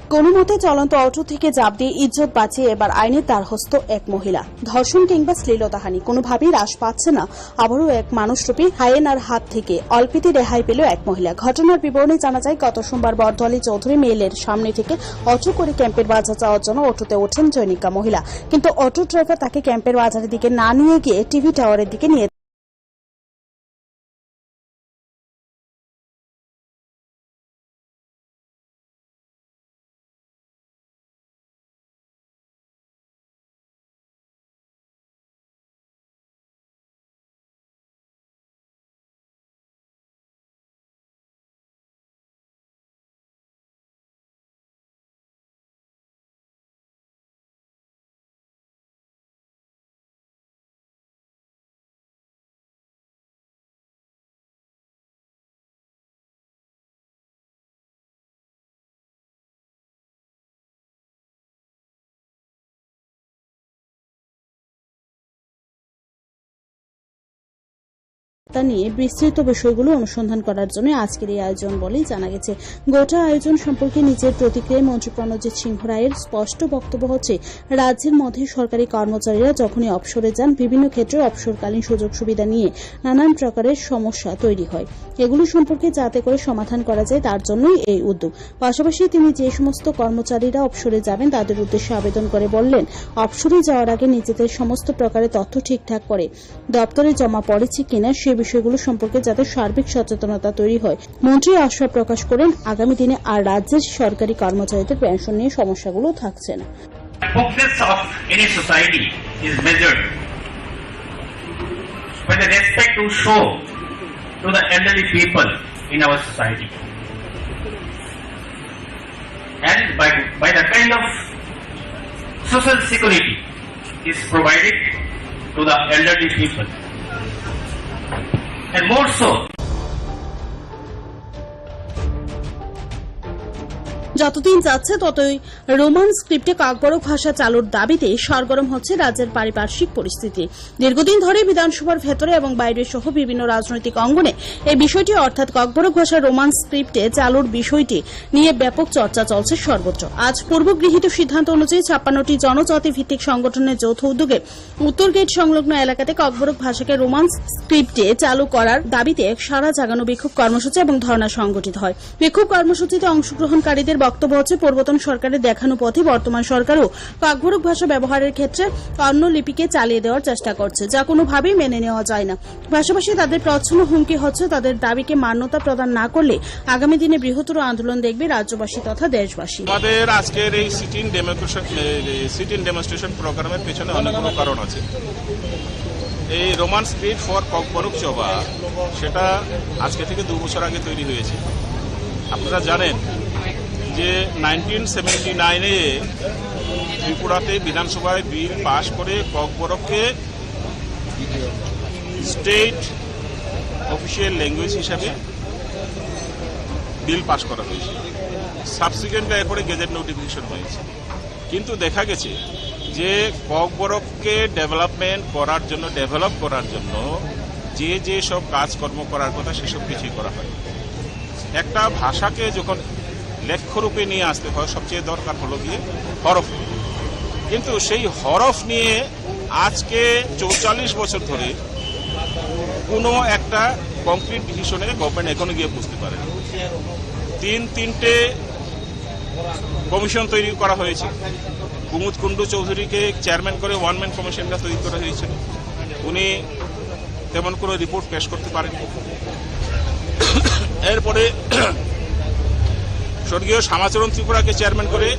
কোনো মতে চলন্ত অটো থেকে ঝাঁপ দিয়ে ইজ্জত বাঁচিয়ে এবার আইনের দ্বারস্থ এক মহিলা। ধর্ষণ কিংবা শ্লীলতাহানি কোনোভাবেই হ্রাস পাচ্ছে না আবারও এক মানুষরূপী হায়েনার হাত থেকে। অল্পেতে রেহাই পেল এক মহিলা। ঘটনার বিবরণী জানা যায়, গত সোমবার বটতলী চৌধুরী মেইলের সামনে থেকে অটো করে ক্যাম্পের বাজার যাওয়ার জন্য অটোতে ওঠেন জৈনিকা মহিলা, কিন্তু অটো ড্রাইভার তাকে ক্যাম্পের বাজারের দিকে না নিয়ে গিয়ে টিভি টাওয়ারের দিকে নিয়ে তা নিয়ে বিস্তৃত বিষয়গুলো অনুসন্ধান করার জন্য আজকের এই আয়োজন বলেই জানা গেছে। গোটা আয়োজন সম্পর্কে নিজের প্রতিক্রিয়ায় মন্ত্রী প্রণজিৎ সিংহ রায়ের স্পষ্ট বক্তব্য হচ্ছে, রাজ্যের মধ্যে সরকারি কর্মচারীরা যখনই অবসরে যান, বিভিন্ন ক্ষেত্রে অবসরকালীন সুযোগ সুবিধা নিয়ে নানান প্রকারের সমস্যা তৈরি হয়। এগুলো সম্পর্কে যাতে করে সমাধান করা যায়, তার জন্যই এই উদ্যোগ। পাশাপাশি তিনি যে সমস্ত কর্মচারীরা অবসরে যাবেন, তাদের উদ্দেশ্যে আবেদন করে বললেন, অবসরে যাওয়ার আগে নিজেদের সমস্ত প্রকারের তথ্য ঠিকঠাক করে দপ্তরে জমা পড়েছে কিনা, সে বিষয়গুলো সম্পর্কে যাতে সার্বিক সচেতনতা তৈরি হয়। মন্ত্রী আশা প্রকাশ করেন, আগামী দিনে আর রাজ্যের সরকারি কর্মচারীদের পেনশন নিয়ে সমস্যাগুলো থাকছে না। Progress of any society is measured by the respect we show to the elderly people in our society, and by, by the kind of social security is provided to the elderly people, and more so যতদিন যাচ্ছে ততই রোমান স্ক্রিপ্টে ককবরক ভাষা চালুর দাবিতে সরগরম হচ্ছে রাজ্যের পারিপার্শ্বিক পরিস্থিতি। দীর্ঘদিন ধরে বিধানসভার ভেতরে এবং বাইরে সহ বিভিন্ন রাজনৈতিক অঙ্গনে এই বিষয়টি অর্থাৎ ককবরক ভাষা রোমান স্ক্রিপ্টে চালুর বিষয়টি নিয়ে ব্যাপক চর্চা চলছে সর্বত্র। আজ পূর্ব গৃহীত সিদ্ধান্ত অনুযায়ী ছাপ্পান্নটি জনজাতি ভিত্তিক সংগঠনের যৌথ উদ্যোগে উত্তর গেট সংলগ্ন এলাকাতে ককবরক ভাষাকে রোমান স্ক্রিপ্টে চালু করার দাবিতে এক সারা জাগানো বিক্ষোভ কর্মসূচি এবং ধর্ণা সংগঠিত হয়। বিক্ষোভ কর্মসূচিতে অংশগ্রহণকারীদের বক্তব্য হচ্ছে, পূর্বতন সরকারের দেখানো পথে বর্তমান সরকারও ককবরক ভাষা ব্যবহারের ক্ষেত্রে অন্য লিপিকে চালিয়ে দেওয়ার চেষ্টা করছে, যা কোনোভাবেই মেনে নেওয়া যায় না। পাশাপাশি তাদের প্রচ্ছন্ন হুমকি হচ্ছে, তাদের দাবিকে মান্যতা প্রদান না করলে আগামী দিনে বৃহত্তর আন্দোলন দেখবে রাজ্যবাসী তথা দেশবাসী। আমাদের আজকের এই সিট ইন ডেমোক্রেশন, সিট ইন ডেমনস্ট্রেশন প্রোগ্রামের পেছনে অনেকগুলো কারণ আছে। এই রোমান স্ক্রিপ্ট ফর ককবরক চবা, সেটা আজকে থেকে দু বছর আগে তৈরি হয়েছে। আপনারা জানেন যে নাইনটিন সেভেন্টি নাইনে ত্রিপুরাতে বিধানসভায় বিল পাশ করে ককবরককে স্টেট অফিসিয়াল ল্যাঙ্গুয়েজ হিসাবে বিল পাশ করা হয়েছে। সাবসিকুয়েন্টলি এরপরে গেজেট নোটিফিকেশন হয়েছে। কিন্তু দেখা গেছে যে ককবরককে ডেভেলপমেন্ট করার জন্য, ডেভেলপ করার জন্য যে যে সব কাজকর্ম করার কথা, সেসব কিছুই করা হয়। একটা ভাষাকে যখন লেখ্য রূপে নিয়ে আসতে হয়, সবচেয়ে দরকার হলো গিয়ে হরফ। কিন্তু সেই হরফ নিয়ে আজকে চৌচল্লিশ বছর ধরে কোনো একটা কংক্রিট ডিসিশনে গভর্নমেন্ট এখনো গিয়ে পৌঁছতে পারেনি। তিন তিনটে কমিশন তৈরি করা হয়েছে। কুমুদ কুণ্ডু চৌধুরীকে চেয়ারম্যান করে ওয়ান ম্যান কমিশনটা তৈরি করা হয়েছিল। উনি তেমন কোনো রিপোর্ট পেশ করতে পারেননি। এরপরে স্বর্গীয় শ্যামাচরণ ত্রিপুরাকে চেয়ারম্যান করে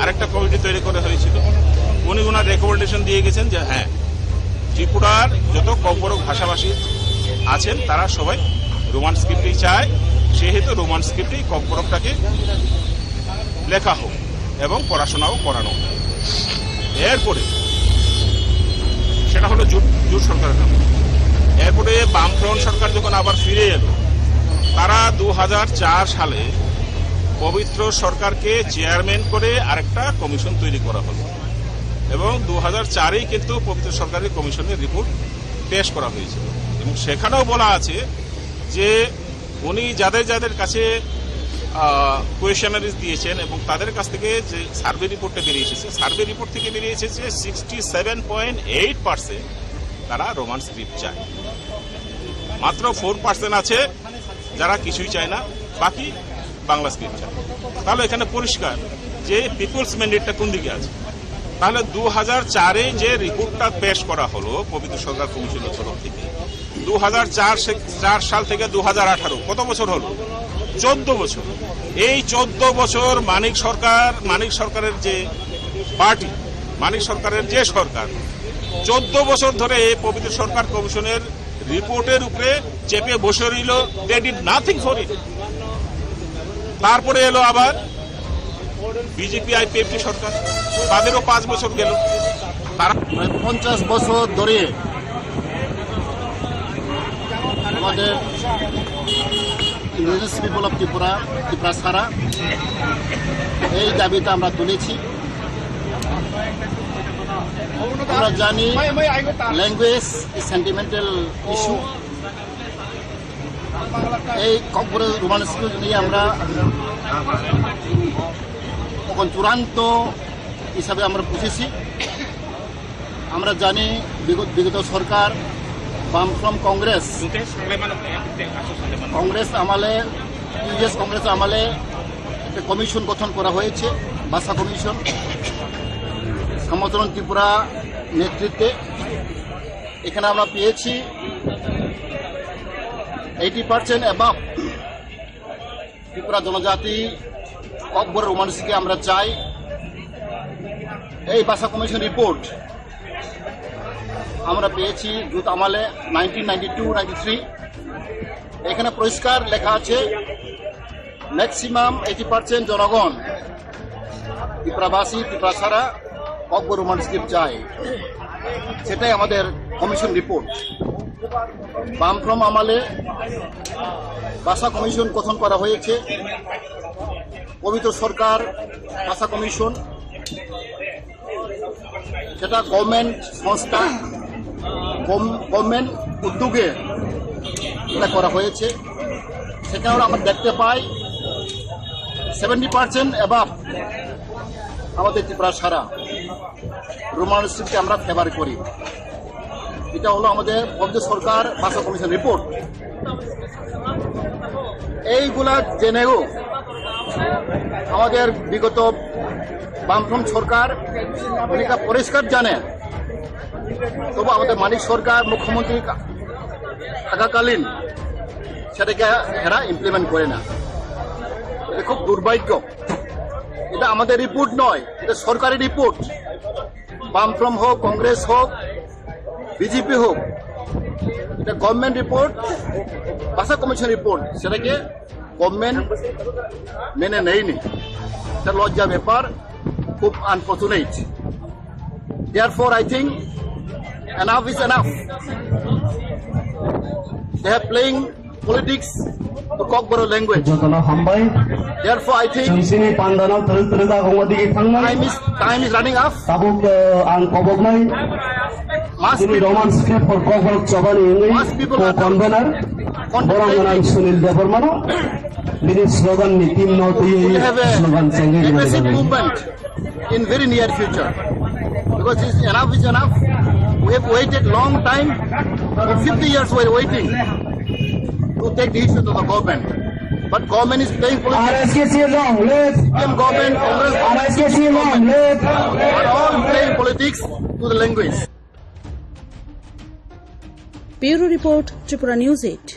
আরেকটা কমিটি তৈরি করা হয়েছিল। উনি ওনার রেকমেন্ডেশন দিয়ে গেছেন যে হ্যাঁ, ত্রিপুরার যত ককবরক ভাষাভাষী আছেন তারা সবাই রোমান স্ক্রিপ্টেই চায়, সেহেতু রোমান স্ক্রিপ্টেই ককবরকটাকে লেখা হোক এবং পড়াশোনাও করানো হোক। এরপরে সেটা হলো জোট, জোট সরকারের আমল। এরপরে বামফ্রন্ট সরকার যখন আবার ফিরে এলো, তারা দু হাজার চার সালে পবিত্র সরকারকে চেয়ারম্যান করে আরেকটা কমিশন তৈরি করা হলো এবং দু হাজার চারেই কিন্তু পবিত্র সরকারের কমিশনের রিপোর্ট পেশ করা হয়েছিল এবং সেখানেও বলা আছে যে উনি যাদের যাদের কাছে কোয়েশনারিজ দিয়েছেন এবং তাদের কাছ থেকে যে সার্ভে রিপোর্টটা বেরিয়ে এসেছে, সার্ভে রিপোর্ট থেকে বেরিয়ে এসেছে sixty seven point eight percent তারা রোমান স্ক্রিপ্ট চায়। মাত্র ফোর পার্সেন্ট আছে যারা কিছুই চায় না, বাকি বাংলা স্ক্রিপ্ট চায়। তাহলে এখানে পরিষ্কার যে পিপলস ম্যান্ডেটটা কোন দিকে আছে। তাহলে দু হাজার চারে যে রিপোর্টটা পেশ করা হলো পবিত্র সরকার কমিশনের তরফ থেকে, দু হাজার চার সে-, চার সাল থেকে দু হাজার আঠারো, কত বছর হলো? চোদ্দ বছর। এই চোদ্দ বছর মানিক সরকার, মানিক সরকারের যে পার্টি, মানিক সরকারের যে সরকার, চোদ্দ বছর ধরে এই পবিত্র সরকার কমিশনের রিপোর্টের উপরে চেপে বসে রইল। They did nothing for it. তারপরে এলো আবার বিজেপি আইপিএফটি সরকার, তাদেরও পাঁচ বছর গেল। তারা প্রায় পঞ্চাশ বছর ধরে আমাদের ইন্ডিজিনাস পিপল অফ ত্রিপুরা, ত্রিপুরা ছাড়া, এই দাবিটা আমরা তুলেছি। আমরা জানি ল্যাঙ্গুয়েজ ইজ সেন্টিমেন্টাল ইস্যু। এই ককবরক রোমান স্ক্রিপ্ট নিয়ে আমরা এখন চূড়ান্ত হিসাবে আমরা বুঝেছি। আমরা জানি বিগত, বিগত সরকার বামফ্রন্ট কংগ্রেস, কংগ্রেস আমলে, প্রিভিয়াস কংগ্রেস আমলে একটা কমিশন গঠন করা হয়েছে, ভাষা কমিশন, শ্যামাচরণ ত্রিপুরা নেতৃত্বে। এখানে আমরা পেয়েছি এইটি পার্সেন্ট অ্যাবাভ ত্রিপুরা জনজাতি ককবরক রোমান স্ক্রিপ্টে আমরা চাই। এই ভাষা কমিশন রিপোর্ট আমরা পেয়েছি জোট আমলে nineteen ninety two ninety three. এখানে পরিষ্কার লেখা আছে, ম্যাক্সিমাম এইটি পার্সেন্ট জনগণ ত্রিপুরাবাসী, ত্রিপুরা ছাড়া ককবরক রোমান স্ক্রিপ্ট চায়। সেটাই আমাদের কমিশন রিপোর্ট। বামফ্রন্ট আমলে ভাষা কমিশন গঠন করা হয়েছে। পবিত্র সরকার ভাষা কমিশন, সেটা গভর্নমেন্ট সংস্থা, গভর্ন-, গভর্নমেন্ট উদ্যোগে এটা করা হয়েছে। সেখানে আমরা দেখতে পাই সেভেন্টি পার্সেন্ট অ্যাবাভ আমাদের ত্রিপুরা সারা রোমান স্ক্রিপ্টকে আমরা ফেভার করি। এটা হলো আমাদের পবিত্র সরকার ভাষা কমিশন রিপোর্ট। এইগুলা জেনেও আমাদের বিগত বামফ্রন্ট সরকার অনেকটা পরিষ্কার জানে, তবু আমাদের মানিক সরকার মুখ্যমন্ত্রী থাকাকালীন সেটাকে এরা ইমপ্লিমেন্ট করে না। এটা খুব দুর্ভাগ্য। এটা আমাদের রিপোর্ট নয়, এটা সরকারি রিপোর্ট। বামফ্রন্ট হোক, কংগ্রেস হোক, বিজেপি হোক, এটা গভর্নমেন্ট রিপোর্ট, ভাষা কমিশন রিপোর্ট, সেটাকে গভর্নমেন্ট মেনে নেয়নি। এটা লজ্জা ব্যাপার, খুব unfortunate. Therefore, I think enough is enough. They are playing politics to Kokborok language. Jotono hambai. Therefore, I think Chwng chini pandano twrwk twrwk agongma digi thangnai. Time is, time is running up. Tabuk, uh, ang koboknai. Mass chini people, Roman script for Kokborok chobani wngwi mass people are co-convener. Borok gwnang Sunil Debbarmano. Bini slogan ni team no twi slogan chengwi aggressive movement in very near future, because it's enough is enough. We have waited long time, for fifty years we are waiting to take the issue to the government, but government is playing politics. R S K C long live. C P M government, Congress government, R S K C long live. Are all playing politics to the language. Bureau report, Tripura News eight.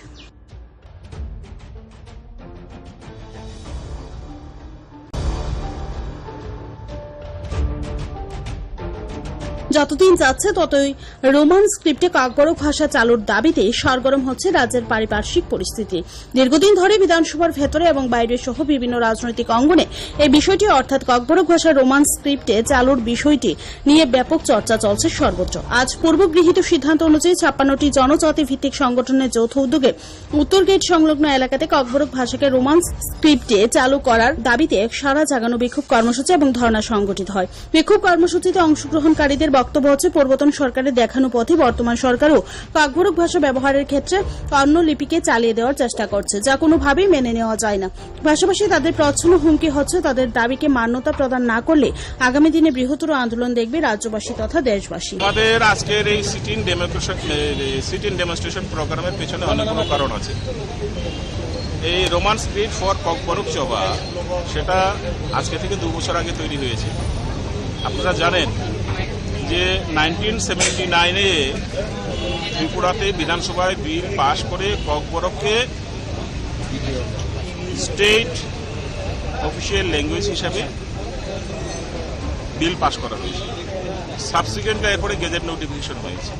যতদিন যাচ্ছে ততই রোমান স্ক্রিপ্টে ককবরক ভাষা চালুর দাবিতে সরগরম হচ্ছে রাজ্যের পারিপার্শ্বিক পরিস্থিতি। দীর্ঘদিন ধরে বিধানসভার ভেতরে এবং বাইরে সহ বিভিন্ন রাজনৈতিক অঙ্গনে এই বিষয়টি অর্থাৎ ককবরক ভাষা রোমান স্ক্রিপ্টে চালুর বিষয়টি নিয়ে ব্যাপক চর্চা চলছে সর্বত্র। আজ পূর্ব গৃহীত সিদ্ধান্ত অনুযায়ী ছাপ্পান্নটি জনজাতি ভিত্তিক সংগঠনের যৌথ উদ্যোগে উত্তর গেট সংলগ্ন এলাকাতে ককবরক ভাষাকে রোমান স্ক্রিপ্টে চালু করার দাবিতে এক সাড়া জাগানো বিক্ষোভ কর্মসূচি এবং ধর্ণা সংগঠিত হয়। বিক্ষোভ কর্মসূচিতে অংশগ্রহণকারীদের বক্তব্য হচ্ছে, পূর্বতন সরকারের দেখানো পথে বর্তমান সরকারও ককবরক ভাষা ব্যবহারের ক্ষেত্রে অন্য লিপিকে চালিয়ে দেওয়ার চেষ্টা করছে, যা কোনোভাবেই মেনে নেওয়া যায় না। পাশাপাশি তাদের প্রচ্ছন্ন হুমকি হচ্ছে, তাদের দাবিকে মান্যতা প্রদান না করলে আগামী দিনে বৃহত্তর আন্দোলন দেখবে রাজ্যবাসী তথা দেশবাসী। আমাদের আজকের এই সিট ইন ডেমোক্রেশন, সিট ইন ডেমনস্ট্রেশন প্রোগ্রামের পেছনে অনেকগুলো কারণ আছে। এই রোমান স্ক্রিপ্ট ফর ককবরক চবা, সেটা আজকে থেকে দু বছর আগে তৈরি হয়েছে। আপনারা জানেন যে নাইনটিন সেভেন্টি নাইনে ত্রিপুরাতে বিধানসভায় বিল পাশ করে ককবরককে স্টেট অফিসিয়াল ল্যাঙ্গুয়েজ হিসাবে বিল পাশ করা হয়েছে। সাবসিকুয়েন্টলি এরপরে গেজেট নোটিফিকেশন হয়েছে,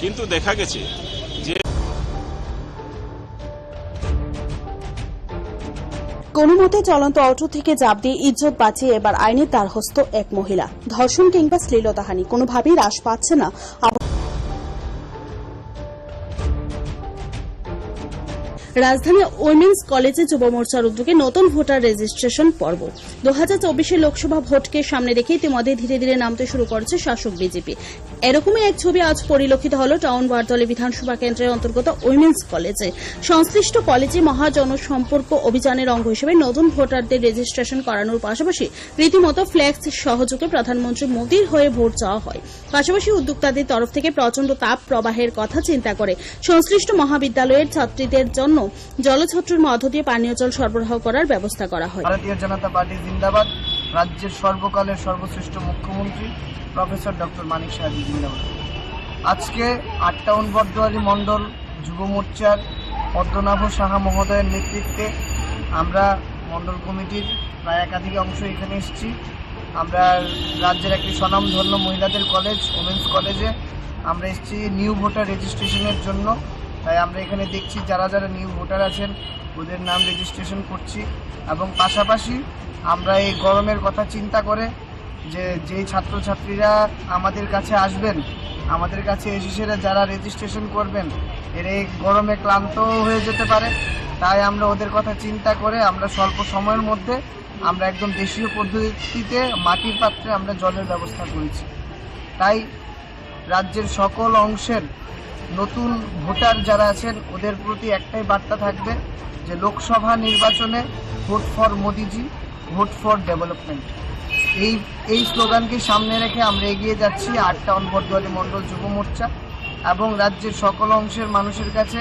কিন্তু দেখা গেছে যে কোনো মতে চলন্ত অটো থেকে ঝাঁপ দিয়ে ইজ্জত বাঁচিয়ে এবার আইনের দ্বারস্থ এক মহিলা। ধর্ষণ কিংবা শ্লীলতাহানি কোনোভাবেই হ্রাস পাচ্ছে না। আব- রাজধানী উইমেন্স কলেজে যুব মোর্চার উদ্যোগে নতুন ভোটার রেজিস্ট্রেশন পর্ব। দু হাজার চব্বিশের লোকসভা ভোটকে সামনে রেখে ইতিমধ্যে ধীরে ধীরে নামতে শুরু করেছে শাসক বিজেপি। এরকমই এক ছবি আজ পরিলক্ষিত হলো টাউন বারতলী বিধানসভা কেন্দ্রের অন্তর্গত উইমেন্স কলেজে। সংশ্লিষ্ট কলেজে মহাজনসম্পর্ক অভিযানের অঙ্গ হিসেবে নতুন ভোটারদের রেজিস্ট্রেশন করানোর পাশাপাশি রীতিমতো ফ্লেক্স সহযোগে প্রধানমন্ত্রী মোদীর হয়ে ভোট চাওয়া হয়। পাশাপাশি উদ্যোক্তাদের তরফ থেকে প্রচণ্ড তাপ প্রবাহের কথা চিন্তা করে সংশ্লিষ্ট মহাবিদ্যালয়ের ছাত্রীদের জন্য জলছত্রের মধ্য দিয়ে পানীয় জল সরবরাহ করার ব্যবস্থা করা হয়। ভারতীয় জনতা পার্টি জিন্দাবাদ। রাজ্যের সর্বকালের সর্বশ্রেষ্ঠ মুখ্যমন্ত্রী প্রফেসর ডক্টর মানিক সাহাজি জিন্দাবাদ। আজকে আট টাউন বরদোয়ারি মণ্ডল যুব মোর্চার পদ্মনাভ সাহা মহোদয়ের নেতৃত্বে আমরা মণ্ডল কমিটির প্রায় একাধিক অংশ এখানে এসেছি। আমরা রাজ্যের একটি স্বনামধন্য মহিলাদের কলেজ, উমেন্স কলেজে আমরা এসেছি নিউ ভোটার রেজিস্ট্রেশনের জন্য। তাই আমরা এখানে দেখছি যারা যারা নিউ ভোটার আছেন ওদের নাম রেজিস্ট্রেশন করছি, এবং পাশাপাশি আমরা এই গরমের কথা চিন্তা করে যে যেই ছাত্রছাত্রীরা আমাদের কাছে আসবেন, আমাদের কাছে এসে সেরা যারা রেজিস্ট্রেশন করবেন, এরা এই গরমে ক্লান্ত হয়ে যেতে পারে। তাই আমরা ওদের কথা চিন্তা করে আমরা স্বল্প সময়ের মধ্যে আমরা একদম দেশীয় পদ্ধতিতে মাটির পাত্রে আমরা জলের ব্যবস্থা করেছি। তাই রাজ্যের সকল অংশের নতুন ভোটার যারা আছেন, ওদের প্রতি একটাই বার্তা থাকবে যে লোকসভা নির্বাচনে "Vote for Modi ji, vote for development।" এই, এই স্লোগানকে সামনে রেখে আমরা এগিয়ে যাচ্ছি আট টাউন বটদ্বয়ারি মণ্ডল যুব মোর্চা এবং রাজ্যের সকল অংশের মানুষের কাছে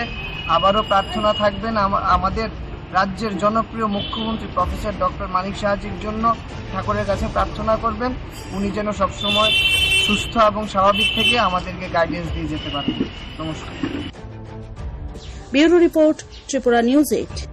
আবারও প্রার্থনা থাকবেন আমা-, আমাদের রাজ্যের জনপ্রিয় মুখ্যমন্ত্রী প্রফেসর ডক্টর মানিক সাহাজির জন্য ঠাকুরের কাছে প্রার্থনা করবেন, উনি যেন সবসময় সুস্থ এবং স্বাভাবিক থেকে আমাদেরকে গাইডেন্স দিয়ে যেতে পারেন। নমস্কার। Bureau report, Tripura news eight.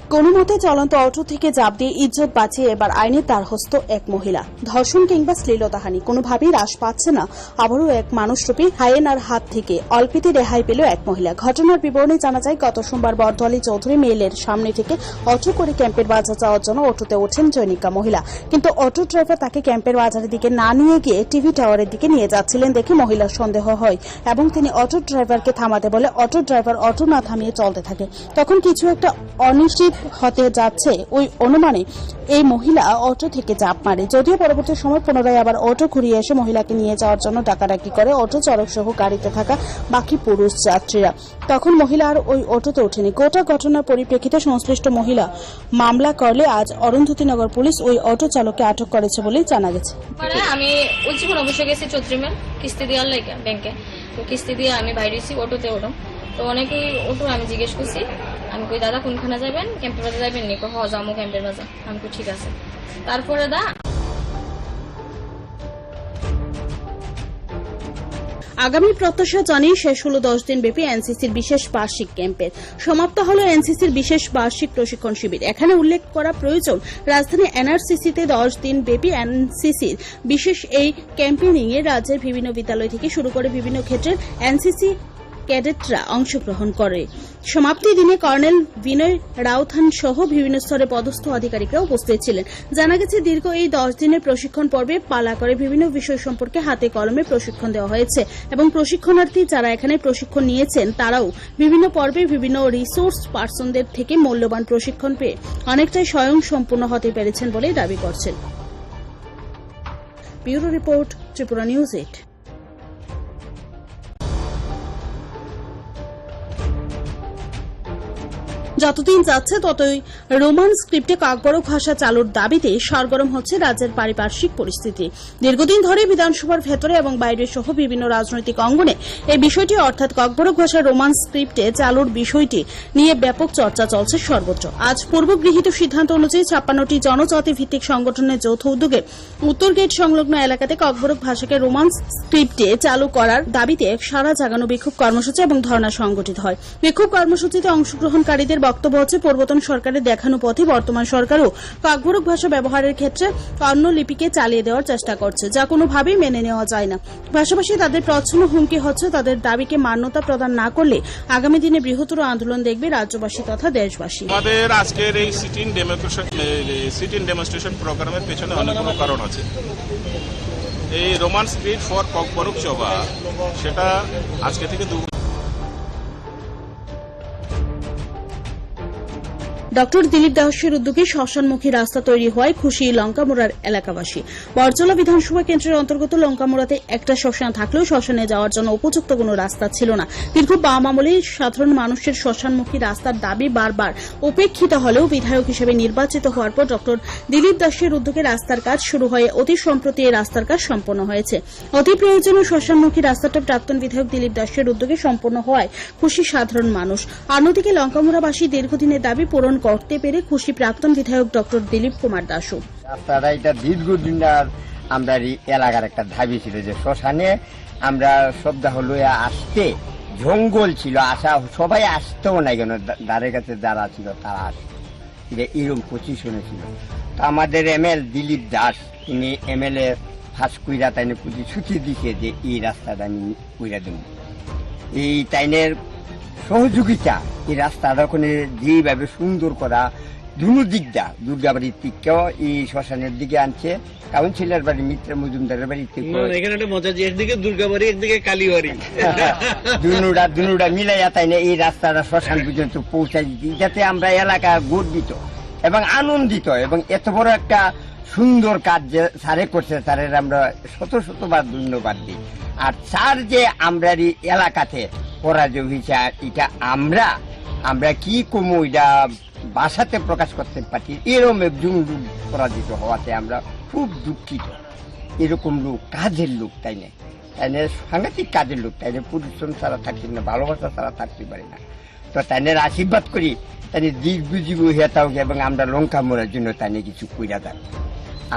কোনো মতে চলন্ত অটো থেকে ঝাঁপ দিয়ে ইজ্জত বাঁচিয়ে এবার আইনের দ্বারস্থ এক মহিলা। ধর্ষণ কিংবা শ্লীলতাহানি কোনোভাবেই হ্রাস পাচ্ছে না আবারও এক মানুষরূপী হায়েনার হাত থেকে। অল্পেতে রেহাই পেল এক মহিলা। ঘটনার বিবরণে জানা যায়, গত সোমবার বটদ্বয়ারি চৌধুরী মেইলের সামনে থেকে অটো করে ক্যাম্পের বাজার যাওয়ার জন্য অটোতে ওঠেন জৈনিকা মহিলা। কিন্তু অটো ড্রাইভার তাকে ক্যাম্পের বাজারের দিকে না নিয়ে গিয়ে টিভি টাওয়ারের দিকে নিয়ে যাচ্ছিলেন দেখে মহিলার সন্দেহ হয় এবং তিনি অটো ড্রাইভারকে থামাতে বলে অটো ড্রাইভার অটো না থামিয়ে চলতে থাকে। তখন কিছু একটা অনিশ্চিত হতে যাচ্ছে, ওই অনুমানে এই মহিলা অটো থেকে ঝাঁপ মারে। যদিও পরবর্তী সময় পুনরায় আবার অটো ঘুরিয়ে এসে মহিলাকে নিয়ে যাওয়ার জন্য ডাকাডাকি করে অটো চালক সহ গাড়িতে থাকা বাকি পুরুষ যাত্রীরা। তখন মহিলা আর ওই অটোতে ওঠেনি। গোটা ঘটনার পরিপ্রেক্ষিতে সংশ্লিষ্ট মহিলা মামলা করলে আজ অরুন্ধতী নগর পুলিশ ওই অটো চালককে আটক করেছে বলেই জানা গেছে। পরে আমি উজ্জীবন অফিসে গেছি চৌধুরী মেল কিস্তি দেওয়ার লাগে ব্যাংকে। তো কিস্তি দিয়ে আমি বাইরে হয়েছি, অটোতে উঠলাম। তো অনেকেই অটো আমি জিজ্ঞেস করছি, আমি কই, "দাদা, কোনখানে যাবেন? ক্যাম্পের বাজার যাবেন নি?" কয়, "হ, যাবো ক্যাম্পের বাজার।" আমি কই, "ঠিক আছে।" তারপরে দা আগামী প্রত্যাশা জানিয়ে শেষ হলো দশ দিন ব্যাপী এনসিসির বিশেষ বার্ষিক ক্যাম্পের। সমাপ্ত হলো এনসিসির বিশেষ বার্ষিক প্রশিক্ষণ শিবির। এখানে উল্লেখ করা প্রয়োজন, রাজধানী এনআরসিসিতে দশ দিন ব্যাপী এনসিসির বিশেষ এই ক্যাম্পেইনিংয়ে রাজ্যের বিভিন্ন বিদ্যালয় থেকে শুরু করে বিভিন্ন ক্ষেত্রের এনসিসি ক্যাডেটরা অংশগ্রহণ করে। সমাপ্তি দিনে কর্নেল বিনয় রাউথান সহ বিভিন্ন স্তরে পদস্থ আধিকারিকরা উপস্থিত ছিলেন। জানা গেছে, দীর্ঘ এই দশ দিনের প্রশিক্ষণ পর্বে পালা করে বিভিন্ন বিষয় সম্পর্কে হাতে কলমে প্রশিক্ষণ দেওয়া হয়েছে এবং প্রশিক্ষণার্থী যারা এখানে প্রশিক্ষণ নিয়েছেন, তারাও বিভিন্ন পর্বে বিভিন্ন রিসোর্স পার্সনদের থেকে মূল্যবান প্রশিক্ষণ পেয়ে অনেকটাই স্বয়ং সম্পূর্ণ হতে পেরেছেন বলেই দাবি করছেন। Bureau report, Tripura news eight. যতদিন যাচ্ছে ততই রোমান স্ক্রিপ্টে ককবরক ভাষা চালুর দাবিতে সরগরম হচ্ছে রাজ্যের পারিপার্শ্বিক পরিস্থিতি। দীর্ঘদিন ধরে বিধানসভার ভেতরে এবং বাইরে সহ বিভিন্ন রাজনৈতিক অঙ্গনে এই বিষয়টি অর্থাৎ ককবরক ভাষা রোমান স্ক্রিপ্টে চালুর বিষয়টি নিয়ে ব্যাপক চর্চা চলছে সর্বত্র। আজ পূর্ব গৃহীত সিদ্ধান্ত অনুযায়ী ছাপ্পান্নটি জনজাতি ভিত্তিক সংগঠনের যৌথ উদ্যোগে উত্তর গেট সংলগ্ন এলাকাতে ককবরক ভাষাকে রোমান স্ক্রিপ্টে চালু করার দাবিতে সারা জাগানো বিক্ষোভ কর্মসূচি এবং ধর্ণা সংগঠিত হয়। বিক্ষোভ কর্মসূচিতে অংশগ্রহণকারীদের বক্তব্য হচ্ছে, পূর্বতন সরকারের দেখানো পথে বর্তমান সরকারও ককবরক ভাষা ব্যবহারের ক্ষেত্রে অন্য লিপিকে চালিয়ে দেওয়ার চেষ্টা করছে, যা কোনোভাবেই মেনে নেওয়া যায় না। পাশাপাশি তাদের প্রচ্ছন্ন হুমকি হচ্ছে, তাদের দাবিকে মান্যতা প্রদান না করলে আগামী দিনে বৃহত্তর আন্দোলন দেখবে রাজ্যবাসী তথা দেশবাসী। আমাদের আজকের এই সিট ইন ডেমোক্রেশন, সিট ইন ডেমনস্ট্রেশন প্রোগ্রামের পেছনে অনেকগুলো কারণ আছে। এই রোমান স্ক্রিপ্ট ফর ককবরক চবা, সেটা আজকে থেকে দু ডক্টর দিলীপ দাসের উদ্যোগে শ্মশানমুখী রাস্তা তৈরি হওয়ায় খুশি লঙ্কামুড়ার এলাকাবাসী। বরজলা বিধানসভা কেন্দ্রের অন্তর্গত লঙ্কামুড়াতে একটা শ্মশান থাকলেও শ্মশানে যাওয়ার জন্য উপযুক্ত কোনো রাস্তা ছিল না। দীর্ঘ বাম আমলে সাধারণ মানুষের শ্মশানমুখী রাস্তার দাবি বারবার উপেক্ষিত হলেও বিধায়ক হিসেবে নির্বাচিত হওয়ার পর ডক্টর দিলীপ দাসের উদ্যোগে রাস্তার কাজ শুরু হয়ে অতি সম্প্রতি এই রাস্তার কাজ সম্পন্ন হয়েছে। অতি প্রয়োজনীয় শ্মশানমুখী রাস্তাটা প্রাক্তন বিধায়ক দিলীপ দাসের উদ্যোগে সম্পন্ন হওয়ায় খুশি সাধারণ মানুষ। অন্যদিকে লঙ্কামুড়াবাসী দীর্ঘদিনের দাবি পূরণ করতে পেরে খুশি প্রাক্তন বিধায়ক ডক্টর দিলীপ কুমার দাসও। রাস্তাটা এটা দীর্ঘদিন আর আমরা এই এলাকার একটা দাবি ছিল যে শ্মশানে আমরা শবদাহ লইয়া আসতে জঙ্গল ছিল, আসা সবাই আসতেও নাই কেন, দা-, ধারে কাছে যারা ছিল তারা আসতো। যে এরকম পজিশনে ছিল। তো আমাদের এমএল দিলীপ দাস, তিনি এমএলএ ফাঁস কইরা তাইনে প্রতিশ্রুতি দিছে যে এই রাস্তাটা আমি কইরা দেব। এই তাইনের সহযোগিতা, এই রাস্তাটা ওখানে যেভাবে সুন্দর করা, দুনো দিক দা, দুর্গাবাড়ির দিকেও এই শ্মশানের দিকে আনছে, কাউন্সিলর বাড়ি, মিত্র মজুমদারের বাড়ি থেকে। না, না, এখানে একটা মজা যে একদিকে দুর্গাবাড়ি, একদিকে কালীবাড়ি। দুনুটা, দুনুটা মিলাইয়া তাই না এই রাস্তাটা শ্মশান পর্যন্ত পৌঁছাই দিতে, যাতে আমরা এলাকা গর্বিত এবং আনন্দিত এবং এত বড় একটা সুন্দর কাজ যে স্যারে করছে, স্যারের আমরা শত শতবার ধন্যবাদ দিই। আর স্যার যে আমরা এই এলাকাতে পরাজয় হয়েছে, আর এটা আমরা, আমরা কি কমু, এটা ভাষাতে প্রকাশ করতে পারি, এরকম একজন লোক পরাজিত হওয়াতে আমরা খুব দুঃখিত। এরকম লোক, কাজের লোক, তাই না? তাই না, সাংঘাতিক কাজের লোক, তাই না? পরিশ্রম ছাড়া থাকতে না, ভালোবাসা ছাড়া থাকতে পারে না। তো তাই না, আশীর্বাদ করি, তাই না, দীর্ঘজীবী হয়ে থাকুক এবং আমরা লঙ্কা মোড়ের জন্য তাই না কিছু কইরা দেন।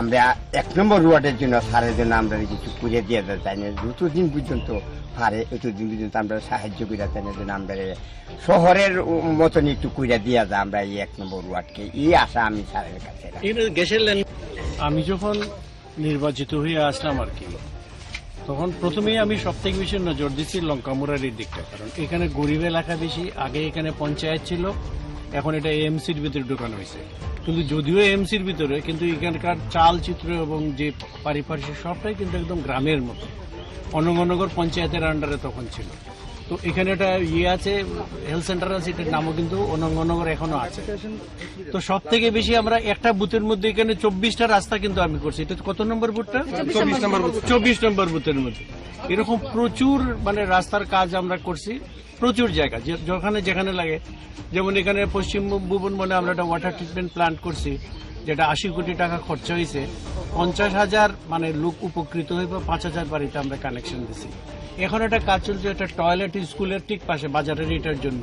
আমরা এক নম্বর ওয়ার্ডের জন্য, স্যারের জন্য আমরা কিছু করে দিয়ে দেন, তাই না? যতদিন পর্যন্ত পারে, ততদিন পর্যন্ত আমরা সাহায্য করি, তাই না, যেন আমরা শহরের মতন একটু কইরা দিয়া যায় আমরা এই এক নম্বর ওয়ার্ডকে, এই আশা আমি স্যারের কাছে রাখি। এখানে গ্যাসের লাইন। আমি যখন নির্বাচিত হয়ে আসলাম আর কি, তখন প্রথমেই আমি সব থেকে বেশি নজর দিচ্ছি লঙ্কামুড়ার এই দিকটা, কারণ এখানে গরিব এলাকা বেশি। আগে এখানে পঞ্চায়েত ছিল, এখন এটা এএমসির ভিতরে ঢুকানো হয়েছে। কিন্তু যদিও এএমসির ভিতরে, কিন্তু এখানকার চালচিত্র এবং যে পারিপার্শ্বিক সবটাই কিন্তু একদম গ্রামের মতো। অনঙ্গনগর পঞ্চায়েতের আন্ডারে তখন ছিল। তো এখানে একটা ইয়ে আছে, হেলথ সেন্টার আছে, এটার নামও কিন্তু অনঙ্গনগর এখনো আছে। তো সব থেকে বেশি আমরা একটা বুথের মধ্যে এখানে চব্বিশটা রাস্তা কিন্তু আমি করছি। এটা কত নম্বর বুথটা? চব্বিশ নম্বর বুথ। চব্বিশ নম্বর বুথের মধ্যে এরকম প্রচুর মানে রাস্তার কাজ আমরা করছি, প্রচুর জায়গা যে-, যেখানে যেখানে লাগে। যেমন এখানে পশ্চিম ভুবন বনে আমরা একটা ওয়াটার ট্রিটমেন্ট প্ল্যান্ট করছি, যেটা আশি কোটি টাকা খরচা হয়েছে। পঞ্চাশ হাজার মানে লোক উপকৃত হইবে, পাঁচ হাজার বাড়িতে আমরা কানেকশন দিছি। এখন একটা কাজ চলছে, একটা টয়লেট স্কুলের ঠিক পাশে বাজারের এটার জন্য।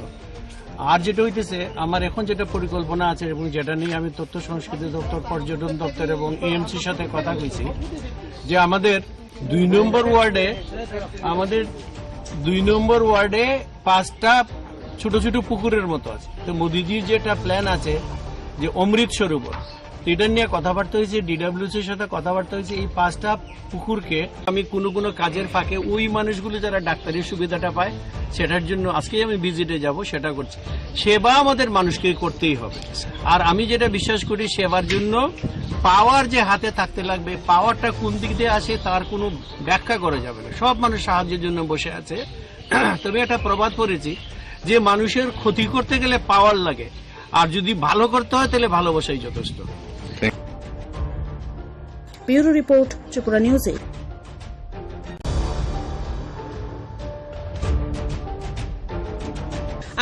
আর যেটা হইতেছে, আমার এখন যেটা পরিকল্পনা আছে এবং যেটা নিয়ে আমি তথ্য সংস্কৃতি দপ্তর, পর্যটন দপ্তর এবং এএমসির সাথে কথা কইছি, যে আমাদের দুই নম্বর ওয়ার্ডে, আমাদের দুই নম্বর ওয়ার্ডে পাঁচটা ছোট ছোট পুকুরের মতো আছে। তো মোদিজির যে একটা প্ল্যান আছে যে অমৃত সরোবর, তো এটা নিয়ে কথাবার্তা হয়েছে, ডিডাব্লিউসির সাথে কথাবার্তা হয়েছে। এই পাঁচটা পুকুরকে আমি কোনো কোনো কাজের ফাঁকে ওই মানুষগুলো যারা ডাক্তারি সুবিধাটা পায়, সেটার জন্য আজকেই আমি ভিজিটে যাব, সেটা করছি। সেবা আমাদের মানুষকে করতেই হবে। আর আমি যেটা বিশ্বাস করি, সেবার জন্য পাওয়ার যে হাতে থাকতে লাগবে, পাওয়ারটা কোন দিক দিয়ে আসে, তার কোনো ব্যাখ্যা করা যাবে না। সব মানুষ সাহায্যের জন্য বসে আছে। তবে একটা প্রবাদ পড়েছি যে মানুষের ক্ষতি করতে গেলে পাওয়ার লাগে, আর যদি ভালো করতে হয়, তাহলে ভালোবাসাই যথেষ্ট। Bureau report, Tripura news eight.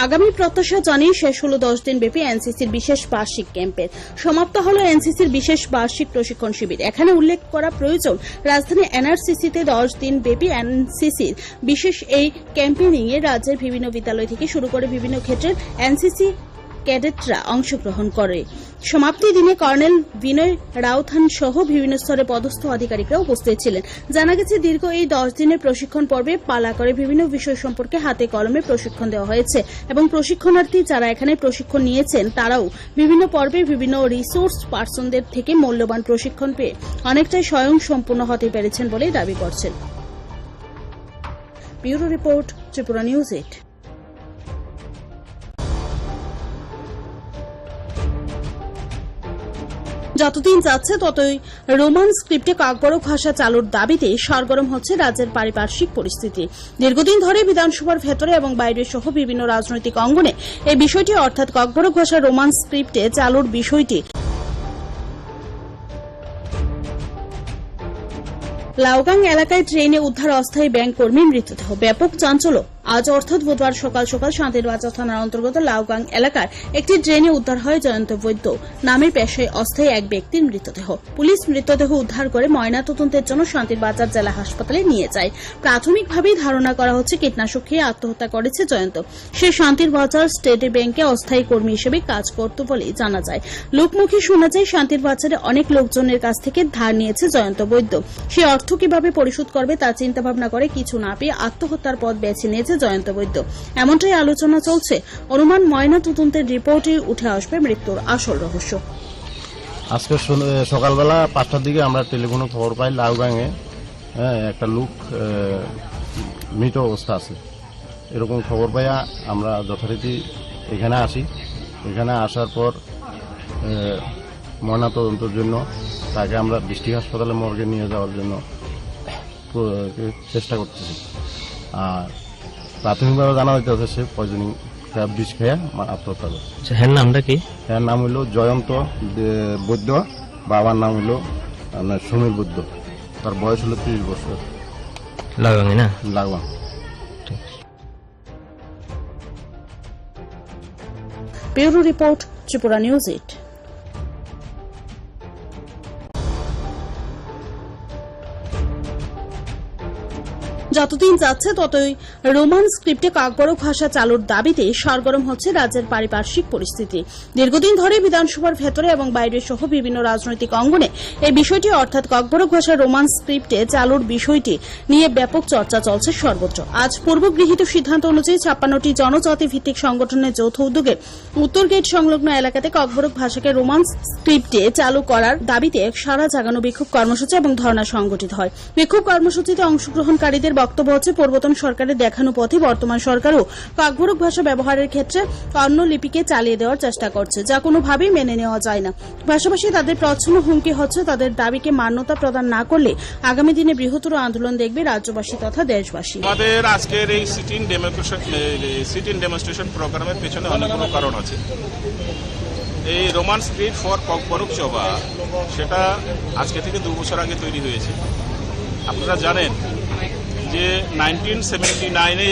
আগামী প্রত্যাশা জানিয়ে শেষ হলো দশ দিন ব্যাপী এনসিসির বিশেষ বার্ষিক ক্যাম্পের। সমাপ্ত হলো এনসিসির বিশেষ বার্ষিক প্রশিক্ষণ শিবির। এখানে উল্লেখ করা প্রয়োজন, রাজধানী এনআরসিসিতে দশ দিন ব্যাপী এনসিসির বিশেষ এই ক্যাম্পেইনিংয়ে রাজ্যের বিভিন্ন বিদ্যালয় থেকে শুরু করে বিভিন্ন ক্ষেত্রের এনসিসি ক্যাডেটরা অংশগ্রহণ করে। সমাপ্তি দিনে কর্নেল বিনয় রাউথান সহ বিভিন্ন স্তরে পদস্থ আধিকারিকরা উপস্থিত ছিলেন। জানা গেছে, দীর্ঘ এই দশ দিনের প্রশিক্ষণ পর্বে পালা করে বিভিন্ন বিষয় সম্পর্কে হাতে কলমে প্রশিক্ষণ দেওয়া হয়েছে এবং প্রশিক্ষণার্থী যারা এখানে প্রশিক্ষণ নিয়েছেন, তারাও বিভিন্ন পর্বে বিভিন্ন রিসোর্স পার্সনদের থেকে মূল্যবান প্রশিক্ষণ পেয়ে অনেকটাই স্বয়ং সম্পূর্ণ হতে পেরেছেন বলেই দাবি করছেন। Bureau report, Tripura news eight. যতদিন যাচ্ছে, ততই রোমান স্ক্রিপ্টে ককবরক ভাষা চালুর দাবিতে সরগরম হচ্ছে রাজ্যের পারিপার্শ্বিক পরিস্থিতি। দীর্ঘদিন ধরে বিধানসভার ভেতরে এবং বাইরে সহ বিভিন্ন রাজনৈতিক অঙ্গনে এই বিষয়টি, অর্থাৎ ককবরক ভাষা রোমান স্ক্রিপ্টে চালুর বিষয়টি। লাউগাং এলাকায় ট্রেনে উদ্ধার অস্থায়ী ব্যাংক কর্মীর মৃতদেহ, ব্যাপক চাঞ্চল্য। আজ অর্থাৎ বুধবার সকাল সকাল শান্তিরবাজার থানার অন্তর্গত লাউগাং এলাকার একটি ড্রেনে উদ্ধার হয় জয়ন্ত বৈদ্য নামে পেশায় অস্থায়ী এক ব্যক্তির মৃতদেহ। পুলিশ মৃতদেহ উদ্ধার করে ময়নাতদন্তের জন্য শান্তিরবাজার জেলা হাসপাতালে নিয়ে যায়। প্রাথমিকভাবেই ধারণা করা হচ্ছে কীটনাশক খেয়ে আত্মহত্যা করেছে জয়ন্ত। সে শান্তিরবাজার স্টেট ব্যাংকে অস্থায়ী কর্মী হিসেবে কাজ করত বলেই জানা যায়। লোকমুখে শোনা যায়, শান্তিরবাজারে অনেক লোকজনের কাছ থেকে ধার নিয়েছে জয়ন্ত বৈদ্য। সে অর্থ কিভাবে পরিশোধ করবে, তা চিন্তা ভাবনা করে কিছু না পেয়ে আত্মহত্যার পথ বেছে নিয়েছে জয়ন্ত বৈদ্য। এমনটাই আলোচনা চলছে। অনুমান, ময়নাতদন্তের রিপোর্টে উঠে আসবে মৃত্যুর আসল রহস্য। আজকে সন-, এ, সকালবেলা পাঁচটার দিকে আমরা টেলিফোনে খবর পাই লাউগাঙে, হ্যাঁ, একটা লোক, এ, মৃত অবস্থা আছে। এরকম খবর পাইয়া আমরা যথারীতি এখানে আসি। এখানে আসার পর এ, ময়নাতদন্তের জন্য তাকে আমরা ডিস্ট্রিক্ট হাসপাতালে মর্গে নিয়ে যাওয়ার জন্য প্র-, চেষ্টা করতেছি। আর প্রাথমিকভাবে জানা যাইতেছে সে পয়জনিং, বিষ খেয়ে মা-, আত্মহত্যা করে। আচ্ছা, হ্যাঁ, নামটা কি? এর নাম হইল জয়ন্ত দে-, বৈদ্য, বাবার নাম হইল, মানে, সমীর বৈদ্য। তার বয়স হলো ত্রিশ বছর। লাগাঙে না? লাগাং। ঠিক আছে। Bureau report, Tripura News eight। যতদিন যাচ্ছে ততই রোমান স্ক্রিপ্টে ককবরক ভাষা চালুর দাবিতে সরগরম হচ্ছে রাজ্যের পারিপার্শ্বিক পরিস্থিতি। দীর্ঘদিন ধরে বিধানসভার ভেতরে এবং বাইরে সহ বিভিন্ন রাজনৈতিক অঙ্গনে এই বিষয়টি অর্থাৎ ককবরক ভাষা রোমান স্ক্রিপ্টে চালুর বিষয়টি নিয়ে ব্যাপক চর্চা চলছে সর্বত্র। আজ পূর্ব গৃহীত সিদ্ধান্ত অনুযায়ী ছাপ্পান্নটি জনজাতি ভিত্তিক সংগঠনের যৌথ উদ্যোগে উত্তর গেট সংলগ্ন এলাকাতে ককবরক ভাষাকে রোমান স্ক্রিপ্টে চালু করার দাবিতে এক সারা জাগানো বিক্ষোভ কর্মসূচি এবং ধর্ণা সংগঠিত হয়। বিক্ষোভ কর্মসূচিতে অংশগ্রহণকারীদের বক্তব্য হচ্ছে, পূর্বতন সরকারের দেখানো পথে বর্তমান সরকারও ককবরক ভাষা ব্যবহারের ক্ষেত্রে অন্য লিপিকে চালিয়ে দেওয়ার চেষ্টা করছে, যা কোনোভাবেই মেনে নেওয়া যায় না। পাশাপাশি তাদের প্রচ্ছন্ন হুমকি হচ্ছে, তাদের দাবিকে মান্যতা প্রদান না করলে আগামী দিনে বৃহত্তর আন্দোলন দেখবে রাজ্যবাসী তথা দেশবাসী। আমাদের আজকের এই সিটিং ডেমোক্রেশন, সিটিং ডেমনস্ট্রেশন প্রোগ্রামের পেছনে অনেকগুলো কারণ আছে। এই রোমান স্ক্রিপ্ট ফর ককবরক চবা, সেটা আজকে থেকে দু বছর আগে তৈরি হয়েছে। আপনারা জানেন যে নাইনটিন সেভেন্টি নাইনে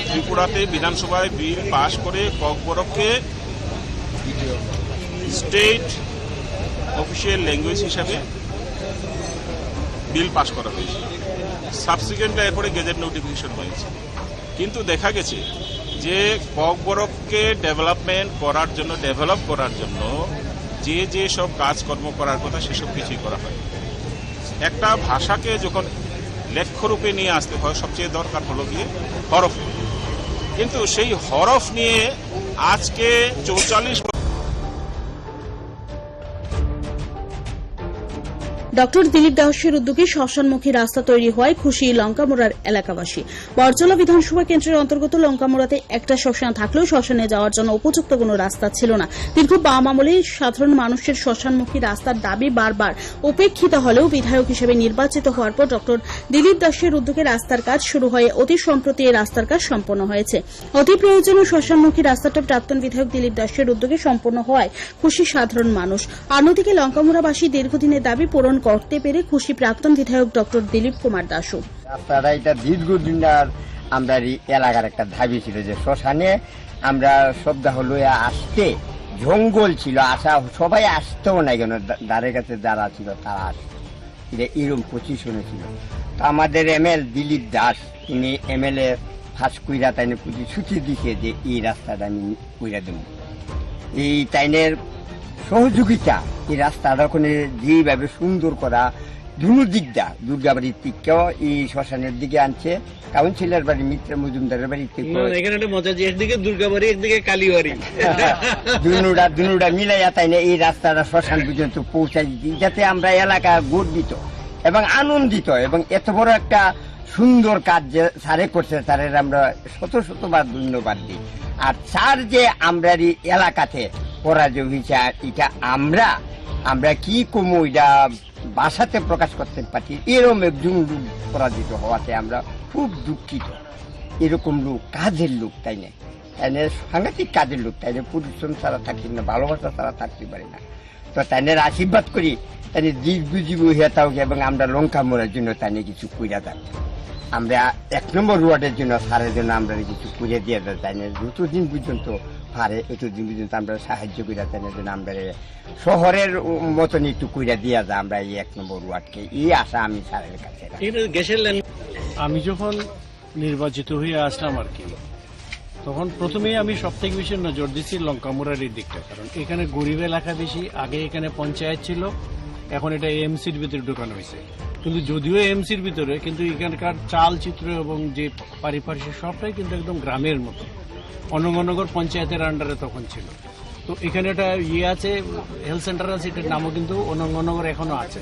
ত্রিপুরাতে বিধানসভায় বিল পাস করে ককবরককে স্টেট অফিসিয়াল ল্যাঙ্গুয়েজ হিসাবে বিল পাস করা হয়েছে। সাবসিকুয়েন্টলি এরপরে গেজেট নোটিফিকেশন হয়েছে। কিন্তু দেখা গেছে যে ককবরককে ডেভেলপমেন্ট করার জন্য, ডেভেলপ করার জন্য যে যে সব কাজকর্ম করার কথা, সেসব কিছুই করা হয়। একটা ভাষাকে যখন লেখ্য রূপে নিয়ে আসতে হয়, সবচেয়ে দরকার হলো গিয়ে হরফ। কিন্তু সেই হরফ নিয়ে আজকে চৌচল্লিশ বছর ডক্টর দিলীপ দাসের উদ্যোগে শ্মশানমুখী রাস্তা তৈরি হওয়ায় খুশি লঙ্কামুড়ার এলাকাবাসী। বরজলা বিধানসভা কেন্দ্রের অন্তর্গত লঙ্কামুড়াতে একটা শ্মশান থাকলেও শ্মশানে যাওয়ার জন্য উপযুক্ত কোনো রাস্তা ছিল না। দীর্ঘ বাম আমলে সাধারণ মানুষের শ্মশানমুখী রাস্তার দাবি বারবার উপেক্ষিত হলেও বিধায়ক হিসেবে নির্বাচিত হওয়ার পর ডক্টর দিলীপ দাসের উদ্যোগে রাস্তার কাজ শুরু হয়ে অতি সম্প্রতি এই রাস্তার কাজ সম্পন্ন হয়েছে। অতি প্রয়োজনীয় শ্মশানমুখী রাস্তাটা প্রাক্তন বিধায়ক দিলীপ দাসের উদ্যোগে সম্পন্ন হওয়ায় খুশি সাধারণ মানুষ। অন্যদিকে লঙ্কামুড়াবাসী দীর্ঘদিনের দাবি পূরণ করতে পেরে খুশি প্রাক্তন বিধায়ক ডক্টর দিলীপ কুমার দাসও। রাস্তাটা এটা দীর্ঘদিন আর আমরা এই এলাকার একটা দাবি ছিল যে শ্মশানে আমরা শবদাহ লইয়া আসতে জঙ্গল ছিল, আসা সবাই আসতেও নাই কেন, দা-, ধারে কাছে যারা ছিল তারা আসতো। এটা এরকম পজিশনে ছিল। তো আমাদের এমএল দিলীপ দাস, উনি এমএলএ ফাঁস কইরা তাইনে প্রতিশ্রুতি দিছে যে এই রাস্তাটা আমি কইরা দেব। এই তাইনের সহযোগিতা, এই রাস্তাটা ওখানে যেইভাবে সুন্দর করা, দুনো দিকটা, দুর্গাবাড়ির দিকটাও এই শ্মশানের দিকে আনছে, কাউন্সিলর বাড়ি, মিত্র মজুমদারের বাড়ি থেকে না, না, এখানে একটা মজা যে একদিকে দুর্গাবাড়ি, একদিকে কালীবাড়ি। দুনুটা, দুনুটা মিলাইয়া তাইনে এই রাস্তাটা শ্মশান পর্যন্ত পৌঁছাই দিতে, যাতে আমরা এলাকা গর্বিত এবং আনন্দিত এবং এত বড় একটা সুন্দর কাজ যে স্যারে করছে, স্যারের আমরা শত শতবার ধন্যবাদ দিই। আর স্যার যে আমরা এই এলাকাতে পরাজয় হয়েছে, আর এটা আমরা, আমরা কি কমু, এটা ভাষাতে প্রকাশ করতে পারি, এরকম একজন লোক পরাজিত হওয়াতে আমরা খুব দুঃখিত। এরকম লোক, কাজের লোক, তাই না? তাই না, সাংঘাতিক কাজের লোক, তাই না? পরিশ্রম ছাড়া থাকতে পারে না, ভালোবাসা ছাড়া থাকতে পারে না। তো তাইনের আশীর্বাদ করি, তাই দীর্ঘজীবী হয়ে থাকুক এবং আমরা লঙ্কা মোড়ের জন্য তাই কিছু কইরা যাক। আমরা এক নম্বর ওয়ার্ডের জন্য, স্যারের জন্য আমরা কিছু করে দিয়ে যাই, তাই না? যতদিন পর্যন্ত পারে, ততদিন পর্যন্ত আমরা সাহায্য করি, তাই না? যেন আমরা শহরের মতন একটু কইরা দিয়া যায় আমরা এই এক নম্বর ওয়ার্ডকে, এই আশা আমি স্যারের কাছে রাখি। এটা গ্যাসের লাইন। আমি যখন নির্বাচিত হয়ে আসলাম আর কি, তখন প্রথমেই আমি সব থেকে বেশি নজর দিচ্ছি লঙ্কামুড়ার এই দিকটা, কারণ এখানে গরিব এলাকা বেশি। আগে এখানে পঞ্চায়েত ছিল, এখন এটা এমসির ভিতরে ঢুকানো হয়েছে। কিন্তু যদিও এমসির ভিতরে, কিন্তু এখানকার চালচিত্র এবং যে পারিপার্শ্বিক সবটাই কিন্তু একদম গ্রামের মতো। অনঙ্গনগর পঞ্চায়েতের আন্ডারে তখন ছিল। তো এখানে একটা ইয়ে আছে, হেলথ সেন্টার আছে, এটার নামও কিন্তু অনঙ্গনগর এখনো আছে।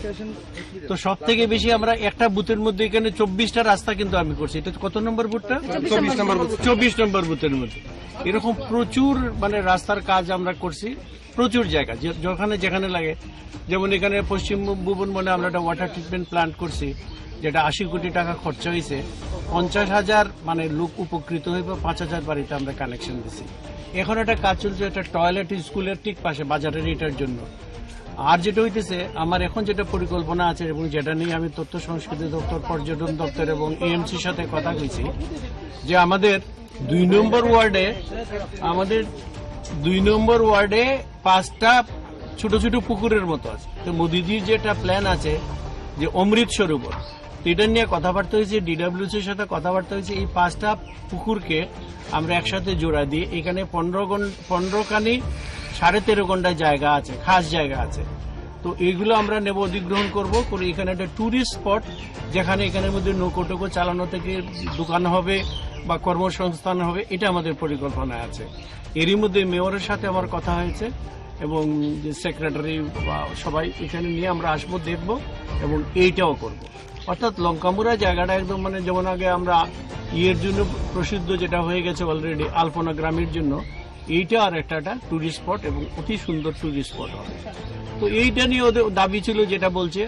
তো সব থেকে বেশি আমরা একটা বুথের মধ্যে এখানে চব্বিশটা রাস্তা কিন্তু আমি করছি। এটা কত নম্বর বুথটা? চব্বিশ নম্বর বুথ। চব্বিশ নম্বর বুথের মধ্যে এরকম প্রচুর, মানে, রাস্তার কাজ আমরা করছি। প্রচুর জায়গা, যে-, যেখানে যেখানে লাগে। যেমন এখানে পশ্চিম ভুবন বনে আমরা একটা ওয়াটার ট্রিটমেন্ট প্ল্যান্ট করছি, যেটা আশি কোটি টাকা খরচা হয়েছে, পঞ্চাশ হাজার মানে লোক উপকৃত হইবে, পাঁচ হাজার বাড়িতে আমরা কানেকশন দিছি। এখন একটা কাজ চলছে, একটা টয়লেট স্কুলের ঠিক পাশে বাজারের এটার জন্য। আর যেটা হইতেছে, আমার এখন যেটা পরিকল্পনা আছে এবং যেটা নিয়ে আমি তথ্য সংস্কৃতি দপ্তর, পর্যটন দপ্তর এবং এএমসির সাথে কথা কইছি, যে আমাদের দুই নম্বর ওয়ার্ডে, আমাদের দুই নম্বর ওয়ার্ডে পাঁচটা ছোট ছোট পুকুরের মতো আছে। তো মোদিজির যেটা প্ল্যান আছে যে অমৃত সরোবর, তো এটা নিয়ে কথাবার্তা হয়েছে, ডিডাব্লিউসির সাথে কথাবার্তা হয়েছে। এই পাঁচটা পুকুরকে আমরা একসাথে জোড়া দিয়ে এখানে পনেরো ঘন-, পনেরো খানি সাড়ে তেরো ঘন্টা জায়গা আছে, খাস জায়গা আছে। তো এইগুলো আমরা নেব, অধিগ্রহণ করব, করে এখানে একটা টুরিস্ট স্পট, যেখানে এখানের মধ্যে নৌকো টোকো চালানো থেকে দোকান হবে বা কর্মসংস্থান হবে, এটা আমাদের পরিকল্পনায় আছে। এরই মধ্যে মেয়রের সাথে আমার কথা হয়েছে এবং যে সেক্রেটারি বা সবাই এখানে নিয়ে আমরা আসবো, দেখব এবং এইটাও করব। অর্থাৎ লঙ্কামুড়া জায়গাটা একদম মানে যেমন আগে আমরা ইয়ের জন্য প্রসিদ্ধ যেটা হয়ে গেছে অলরেডি আলপনা গ্রামের জন্য, এইটা আর একটা, একটা টুরিস্ট স্পট এবং অতি সুন্দর টুরিস্ট স্পট হবে। তো এইটা নিয়ে ওদের দাবি ছিল, যেটা বলছে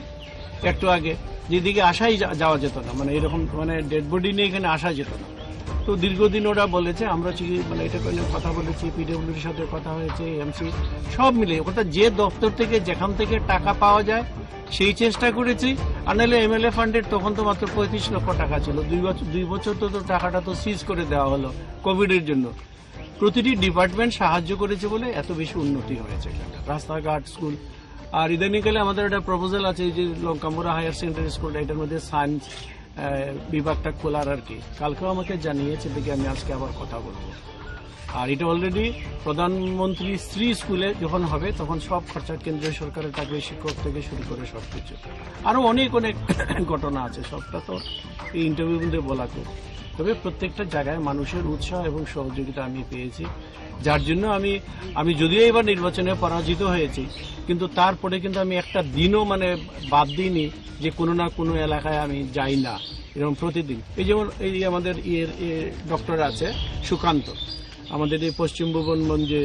একটু আগে, যেদিকে আসাই যা-, যাওয়া যেত না, মানে এরকম মানে ডেড বডি নিয়ে এখানে আসা যেত না। তো দীর্ঘদিন ওরা বলেছে, আমরা চিঠি মানে এটা করে কথা বলেছি, পিডব্লিউডির সাথে কথা হয়েছে, এমসি সব মিলে, অর্থাৎ যে দপ্তর থেকে যেখান থেকে টাকা পাওয়া যায় সেই চেষ্টা করেছি। আর নাহলে এমএলএ ফান্ডের তখন তো মাত্র পঁয়ত্রিশ লক্ষ টাকা ছিল, দুই বছর, দুই বছর তো, তো টাকাটা তো সিজ করে দেওয়া হলো কোভিডের জন্য। প্রতিটি ডিপার্টমেন্ট সাহায্য করেছে বলে এত বেশি উন্নতি হয়েছে এখানটা, রাস্তাঘাট, স্কুল। আর ইদানিংকালে আমাদের একটা প্রপোজাল আছে, এই যে লঙ্কামুড়া হায়ার সেকেন্ডারি স্কুলটা, এটার মধ্যে সায়েন্স, আহ, বিভাগটা খোলার আর কি। কালকেও আমাকে জানিয়েছে, দেখি আমি আজকে আবার কথা বলবো। আর এটা অলরেডি প্রধানমন্ত্রী শ্রী স্কুলে যখন হবে, তখন সব খরচা কেন্দ্রীয় সরকারের থাকবে, শিক্ষক থেকে শুরু করে সব কিছু। আরও অনেক অনেক ঘটনা আছে, সবটা তো এই ইন্টারভিউর মধ্যে বলা তো। তবে প্রত্যেকটা জায়গায় মানুষের উৎসাহ এবং সহযোগিতা আমি পেয়েছি, যার জন্য আমি, আমি যদিও এবার নির্বাচনে পরাজিত হয়েছি, কিন্তু তারপরে কিন্তু আমি একটা দিনও মানে বাদ দিইনি যে কোনো না কোনো এলাকায় আমি যাই না, এরকম প্রতিদিন। এই যেমন এই আমাদের ইয়ের, এ, ডক্টর আছে সুকান্ত, আমাদের এই পশ্চিম ভুবনগঞ্জে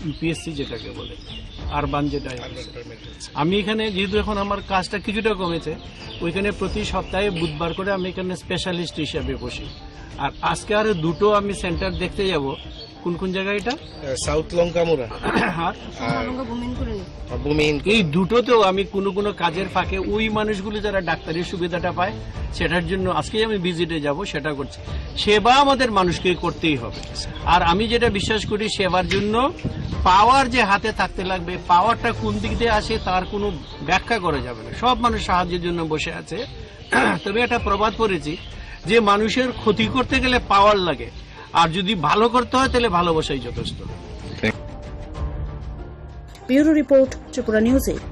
ইউপিএসসি যেটাকে বলে, আরবান যেটা আছে। আমি এখানে যেহেতু এখন আমার কাজটা কিছুটা কমেছে, ওইখানে প্রতি সপ্তাহে বুধবার করে আমি এখানে স্পেশালিস্ট হিসাবে বসি। আর আজকে আরো দুটো আমি সেন্টার দেখতে যাব। কোন কোন জায়গা এটা? আহ, সাউথ লঙ্কামুড়া। আর? আর ভূমিহীন কলোনি। আর ভূমিহীন এই কলোনি। দুটোতেও আমি কোনো কোনো কাজের ফাঁকে ওই মানুষগুলো যারা ডাক্তারি সুবিধাটা পায়, সেটার জন্য আজকেই আমি ভিজিটে যাব, সেটা করছি। সেবা আমাদের মানুষকে করতেই হবে। আর আমি যেটা বিশ্বাস করি, সেবার জন্য পাওয়ার যে হাতে থাকতে লাগবে, পাওয়ারটা কোন দিক দিয়ে আসে, তার কোনো ব্যাখ্যা করা যাবে না। সব মানুষ সাহায্যের জন্য বসে আছে। তবে একটা প্রবাদ পড়েছি যে মানুষের ক্ষতি করতে গেলে পাওয়ার লাগে, আর যদি ভালো করতে হয়, তাহলে ভালোবাসাই যথেষ্ট। Bureau report, Tripura news eight.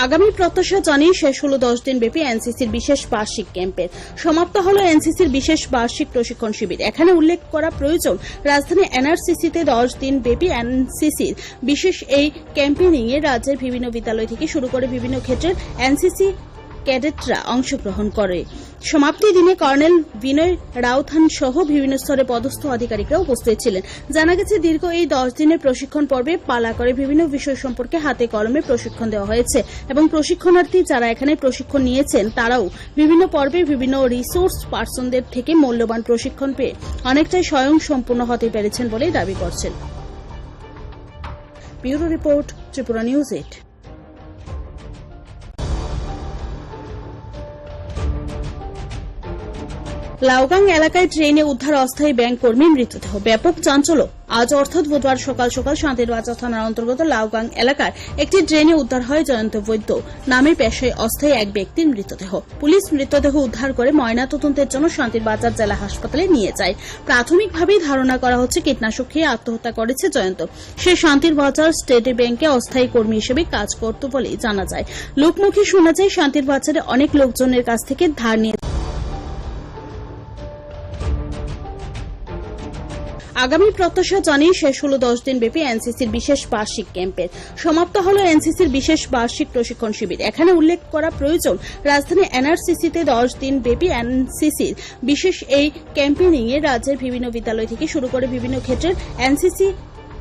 আগামী প্রত্যাশা জানিয়ে শেষ হলো দশ দিন ব্যাপী এনসিসির বিশেষ বার্ষিক ক্যাম্পের। সমাপ্ত হলো এনসিসির বিশেষ বার্ষিক প্রশিক্ষণ শিবির। এখানে উল্লেখ করা প্রয়োজন, রাজধানী এনআরসিসিতে দশ দিন ব্যাপী এনসিসির বিশেষ এই ক্যাম্পেইনিংয়ে রাজ্যের বিভিন্ন বিদ্যালয় থেকে শুরু করে বিভিন্ন ক্ষেত্রের এনসিসি ক্যাডেটরা অংশগ্রহণ করে। সমাপ্তি দিনে কর্নেল বিনয় রাউথান সহ বিভিন্ন স্তরে পদস্থ আধিকারিকরা উপস্থিত ছিলেন। জানা গেছে, দীর্ঘ এই দশ দিনের প্রশিক্ষণ পর্বে পালা করে বিভিন্ন বিষয় সম্পর্কে হাতে কলমে প্রশিক্ষণ দেওয়া হয়েছে এবং প্রশিক্ষণার্থী যারা এখানে প্রশিক্ষণ নিয়েছেন, তারাও বিভিন্ন পর্বে বিভিন্ন রিসোর্স পার্সনদের থেকে মূল্যবান প্রশিক্ষণ পেয়ে অনেকটাই স্বয়ং সম্পূর্ণ হতে পেরেছেন বলেই দাবি করছেন। Bureau report, Tripura news eight. Laugang এলাকায় ট্রেনে উদ্ধার অস্থায়ী ব্যাংক কর্মীর মৃতদেহ, ব্যাপক চাঞ্চল্য। আজ অর্থাৎ বুধবার সকাল সকাল শান্তির বাজার থানার অন্তর্গত লাউগাং এলাকার একটি ড্রেনে উদ্ধার হয় জয়ন্ত বৈদ্য নামে পেশায় অস্থায়ী এক ব্যক্তির মৃতদেহ। পুলিশ মৃতদেহ উদ্ধার করে ময়নাতদন্তের জন্য শান্তির বাজার জেলা হাসপাতালে নিয়ে যায়। প্রাথমিকভাবেই ধারণা করা হচ্ছে কীটনাশক খেয়ে আত্মহত্যা করেছে জয়ন্ত। সে শান্তির বাজার স্টেট ব্যাংকে অস্থায়ী কর্মী হিসেবে কাজ করত বলেই জানা যায়। লোকমুখে শোনা যায়, শান্তির বাজারে অনেক লোকজনের কাছ থেকে ধার নিয়ে আগামী প্রত্যাশা জানিয়ে শেষ হলো দশ দিন ব্যাপী এনসিসির বিশেষ বার্ষিক ক্যাম্পের। সমাপ্ত হলো এনসিসির বিশেষ বার্ষিক প্রশিক্ষণ শিবির। এখানে উল্লেখ করা প্রয়োজন, রাজধানী এনআরসিসিতে দশ দিন ব্যাপী এনসিসির বিশেষ এই ক্যাম্পেইনিংয়ে রাজ্যের বিভিন্ন বিদ্যালয় থেকে শুরু করে বিভিন্ন ক্ষেত্রের এনসিসি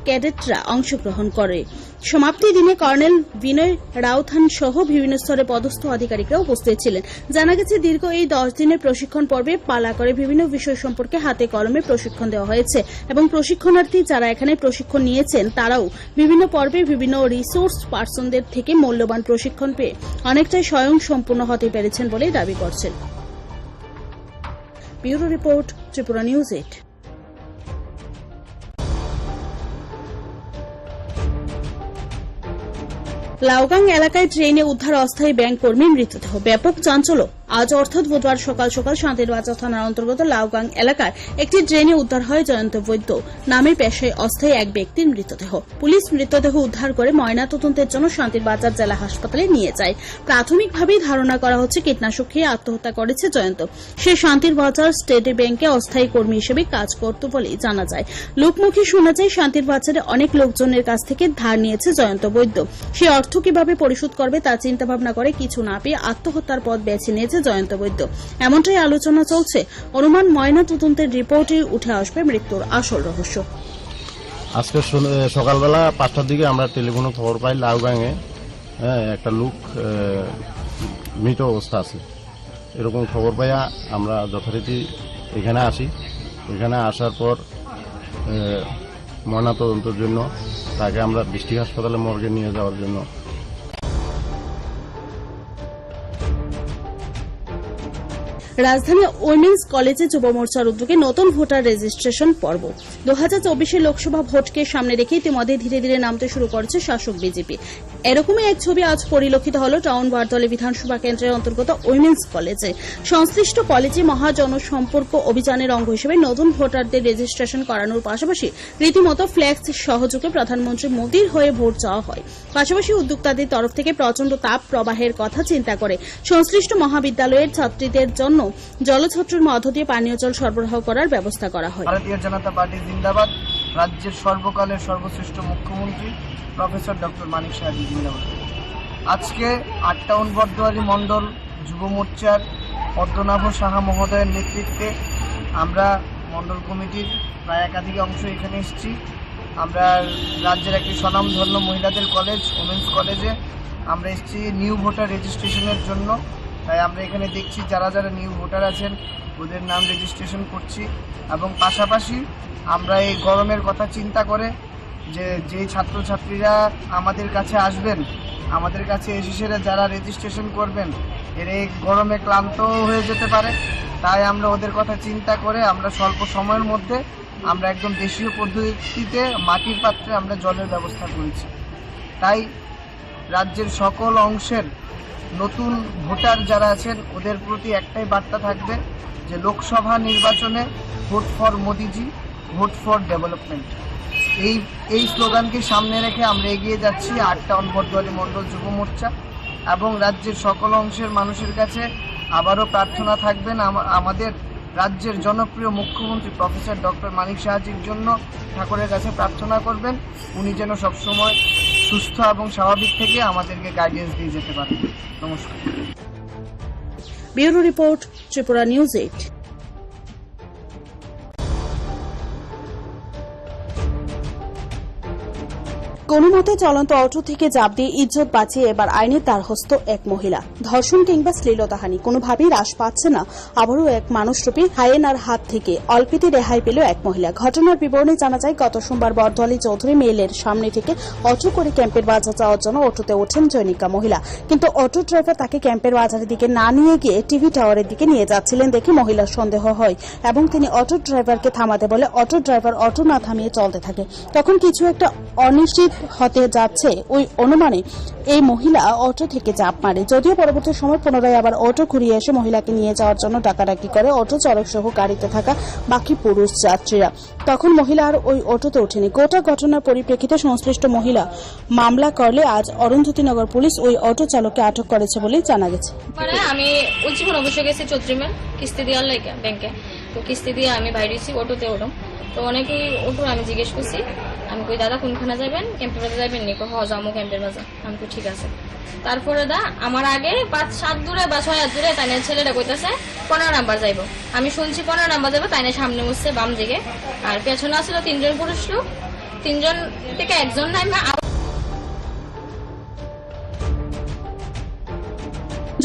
ক্যাডেটরা অংশগ্রহণ করে। সমাপ্তি দিনে কর্নেল বিনয় রাউথান সহ বিভিন্ন স্তরে পদস্থ আধিকারিকরা উপস্থিত ছিলেন। জানা গেছে, দীর্ঘ এই দশ দিনের প্রশিক্ষণ পর্বে পালা করে বিভিন্ন বিষয় সম্পর্কে হাতে কলমে প্রশিক্ষণ দেওয়া হয়েছে এবং প্রশিক্ষণার্থী যারা এখানে প্রশিক্ষণ নিয়েছেন, তারাও বিভিন্ন পর্বে বিভিন্ন রিসোর্স পার্সনদের থেকে মূল্যবান প্রশিক্ষণ পেয়ে অনেকটাই স্বয়ং সম্পূর্ণ হতে পেরেছেন বলেই দাবি করছেন। Bureau report, Tripura news eight. Laugang এলাকায় ড্রেনে উদ্ধার অস্থায়ী ব্যাংক কর্মীর মৃতদেহ। ব্যাপক চাঞ্চল্য। আজ অর্থাৎ বুধবার সকাল সকাল শান্তিরবাজার থানার অন্তর্গত লাউগাং এলাকার একটি ড্রেনে উদ্ধার হয় জয়ন্ত বৈদ্য নামে পেশায় অস্থায়ী এক ব্যক্তির মৃতদেহ। পুলিশ মৃতদেহ উদ্ধার করে ময়নাতদন্তের জন্য শান্তিরবাজার জেলা হাসপাতালে নিয়ে যায়। প্রাথমিকভাবেই ধারণা করা হচ্ছে কীটনাশক খেয়ে আত্মহত্যা করেছে জয়ন্ত। সে শান্তির বাজার স্টেট ব্যাংকে অস্থায়ী কর্মী হিসেবে কাজ করত বলেই জানা যায়। লোকমুখে শোনা যায়, শান্তির বাজারে অনেক লোকজনের কাছ থেকে ধার নিয়েছে জয়ন্ত বৈদ্য। সে অর্থ কিভাবে পরিশোধ করবে, তা চিন্তা ভাবনা করে কিছু না পেয়ে আত্মহত্যার পথ বেছে নিয়েছে জয়ন্ত বৈদ্য। এমনটাই আলোচনা চলছে। অনুমান, ময়না তদন্তের রিপোর্টে উঠে আসবে মৃত্যুর আসল রহস্য। আজকে শুন-, এ, সকালবেলা পাঁচটার দিকে আমরা টেলিফোনে খবর পাই লাউগাঙে, হ্যাঁ, একটা লোক, এ, মৃত অবস্থা আছে। এরকম খবর পাইয়া আমরা যথারীতি এখানে আসি। এখানে আসার পর, এ, ময়নাতদন্তের জন্য তাকে আমরা ডিস্ট্রিক্ট হাসপাতালে মর্গে নিয়ে যাওয়ার জন্য। রাজধানী উইমেন্স কলেজে যুব মোর্চার উদ্যোগে নতুন ভোটার রেজিস্ট্রেশন পর্ব। দু হাজার চব্বিশের লোকসভা ভোটকে সামনে রেখে ইতিমধ্যে ধীরে ধীরে নামতে শুরু করেছে শাসক বিজেপি। এরকমই এক ছবি আজ পরিলক্ষিত হলো টাউন বরদলে বিধানসভা কেন্দ্রের অন্তর্গত উইমেন্স কলেজে। সংশ্লিষ্ট কলেজে মহাজনসম্পর্ক অভিযানের অঙ্গ হিসেবে নতুন ভোটারদের রেজিস্ট্রেশন করানোর পাশাপাশি রীতিমতো ফ্লেক্স সহযোগে প্রধানমন্ত্রী মোদীর হয়ে ভোট চাওয়া হয়। পাশাপাশি উদ্যোক্তাদের তরফ থেকে প্রচণ্ড তাপ প্রবাহের কথা চিন্তা করে সংশ্লিষ্ট মহাবিদ্যালয়ের ছাত্রীদের জন্য জলছত্রের মধ্য দিয়ে পানীয় জল সরবরাহ করার ব্যবস্থা করা হয়। ভারতীয় জনতা পার্টি জিন্দাবাদ। রাজ্যের সর্বকালের সর্বশ্রেষ্ঠ মুখ্যমন্ত্রী প্রফেসর ডক্টর মানিক সাহাজি জিন্দাবাদ। আজকে আট টাউন বরদোয়ারি মণ্ডল যুব মোর্চার পদ্মনাভ সাহা মহোদয়ের নেতৃত্বে আমরা মণ্ডল কমিটির প্রায় একাধিক অংশ এখানে এসেছি। আমরা রাজ্যের একটি স্বনামধন্য মহিলাদের কলেজ, উমেন্স কলেজে আমরা এসেছি নিউ ভোটার রেজিস্ট্রেশনের জন্য। তাই আমরা এখানে দেখছি যারা যারা নিউ ভোটার আছেন, ওদের নাম রেজিস্ট্রেশন করছি। এবং পাশাপাশি আমরা এই গরমের কথা চিন্তা করে যে, যে ছাত্রছাত্রীরা আমাদের কাছে আসবেন, আমাদের কাছে এসে সেরা যারা রেজিস্ট্রেশন করবেন, এরা এই গরমে ক্লান্ত হয়ে যেতে পারে। তাই আমরা ওদের কথা চিন্তা করে আমরা স্বল্প সময়ের মধ্যে আমরা একদম দেশীয় পদ্ধতিতে মাটির পাত্রে আমরা জলের ব্যবস্থা করেছি। তাই রাজ্যের সকল অংশের নতুন ভোটার যারা আছেন, ওদের প্রতি একটাই বার্তা থাকবে যে লোকসভা নির্বাচনে vote for Modiji, vote for development. এই, এই স্লোগানকে সামনে রেখে আমরা এগিয়ে যাচ্ছি আট টাউন বরদোয়ারি মণ্ডল যুব মোর্চা। এবং রাজ্যের সকল অংশের মানুষের কাছে আবারও প্রার্থনা থাকবেন আমা-, আমাদের রাজ্যের জনপ্রিয় মুখ্যমন্ত্রী প্রফেসর ডক্টর মানিক সাহাজির জন্য। ঠাকুরের কাছে প্রার্থনা করবেন, উনি যেন সবসময় সুস্থ এবং স্বাভাবিক থেকে আমাদেরকে গাইডেন্স দিয়ে যেতে পারেন। নমস্কার। Bureau report, Tripura news eight. কোনো মতে চলন্ত অটো থেকে ঝাঁপ দিয়ে ইজ্জত বাঁচিয়ে এবার আইনের দ্বারস্থ এক মহিলা। ধর্ষণ কিংবা শ্লীলতাহানি কোনোভাবেই হ্রাস পাচ্ছে না আবারও এক মানুষরূপী হায়েনার হাত থেকে। অল্পেতে রেহাই পেল এক মহিলা। ঘটনার বিবরণে জানা যায়, গত সোমবার বরদোয়ালি চৌধুরী মেইলের সামনে থেকে অটো করে ক্যাম্পের বাজার যাওয়ার জন্য অটোতে ওঠেন জৈনিকা মহিলা। কিন্তু অটো ড্রাইভার তাকে ক্যাম্পের বাজারের দিকে না নিয়ে গিয়ে টিভি টাওয়ারের দিকে নিয়ে যাচ্ছিলেন দেখে মহিলার সন্দেহ হয় এবং তিনি অটো ড্রাইভারকে থামাতে বলে অটো ড্রাইভার অটো না থামিয়ে চলতে থাকে। তখন কিছু একটা অনিশ্চিত হতে যাচ্ছে, ওই অনুমানে এই মহিলা অটো থেকে ঝাঁপ মারে। যদিও পরবর্তী সময় পুনরায় আবার অটো ঘুরিয়ে এসে মহিলাকে নিয়ে যাওয়ার জন্য ডাকাডাকি করে অটো চালক সহ গাড়িতে থাকা বাকি পুরুষ যাত্রীরা। তখন মহিলা আর ওই অটোতে ওঠেনি। গোটা ঘটনার পরিপ্রেক্ষিতে সংশ্লিষ্ট মহিলা মামলা করলে আজ অরুন্ধতী নগর পুলিশ ওই অটো চালককে আটক করেছে বলেই জানা গেছে। মানে আমি উজ্জীবন অবশ্য গেছি চৌধুরী মেল কিস্তি দেওয়ার লাগে ব্যাংকে। তো কিস্তি দিয়ে আমি বাইরে হয়েছি, অটোতে উঠলাম। তো অনেকেই উঠুর আমি জিজ্ঞেস করছি, আমি কই, "দাদা, কোনখানে যাবেন? ক্যাম্পের মাঝে যাবেন নি?" কয়, "হ, যামু ক্যাম্পের মাঝে।" আমি কই, "ঠিক আছে।" তারপরে দা আমার আগে পাঁচ সাত দূরে বা ছয় হাত দূরে তাই না ছেলেটা কইতাছে, "পনেরো নাম্বার যাইবো।" আমি শুনছি পনেরো নাম্বার যাইবো, তাই না সামনে উঠছে বাম দিকে। আর পেছনে আসলে তিনজন পুরুষ লোক, তিনজন থেকে একজন নাই মা।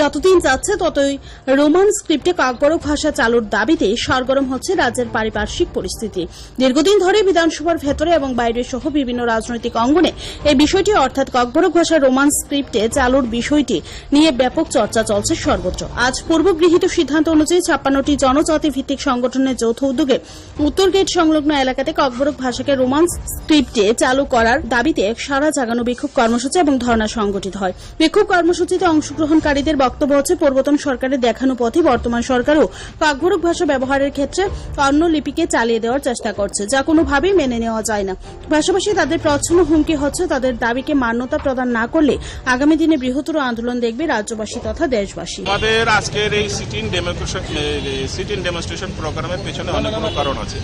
যতদিন যাচ্ছে ততই রোমান স্ক্রিপ্টে ককবরক ভাষা চালুর দাবিতে সরগরম হচ্ছে রাজ্যের পারিপার্শ্বিক পরিস্থিতি। দীর্ঘদিন ধরে বিধানসভার ভেতরে এবং বাইরে সহ বিভিন্ন রাজনৈতিক অঙ্গনে এই বিষয়টি অর্থাৎ ককবরক ভাষা রোমান স্ক্রিপ্টে চালুর বিষয়টি নিয়ে ব্যাপক চর্চা চলছে সর্বত্র। আজ পূর্ব গৃহীত সিদ্ধান্ত অনুযায়ী ছাপ্পান্নটি জনজাতি ভিত্তিক সংগঠনের যৌথ উদ্যোগে উত্তর গেট সংলগ্ন এলাকাতে ককবরক ভাষাকে রোমান স্ক্রিপ্টে চালু করার দাবিতে এক সারা জাগানো বিক্ষোভ কর্মসূচি এবং ধর্ণা সংগঠিত হয়। বিক্ষোভ কর্মসূচিতে অংশগ্রহণকারীদের বক্তব্য হচ্ছে, পূর্বতন সরকারের দেখানো পথে বর্তমান সরকারও ককবরক ভাষা ব্যবহারের ক্ষেত্রে অন্য লিপিকে চালিয়ে দেওয়ার চেষ্টা করছে, যা কোনোভাবেই মেনে নেওয়া যায় না। পাশাপাশি তাদের প্রচ্ছন্ন হুমকি হচ্ছে, তাদের দাবিকে মান্যতা প্রদান না করলে আগামী দিনে বৃহত্তর আন্দোলন দেখবে রাজ্যবাসী তথা দেশবাসী। আমাদের আজকের এই সিট ইন ডেমোক্রেশন, সিট ইন ডেমনস্ট্রেশন প্রোগ্রামের পেছনে অনেকগুলো কারণ আছে।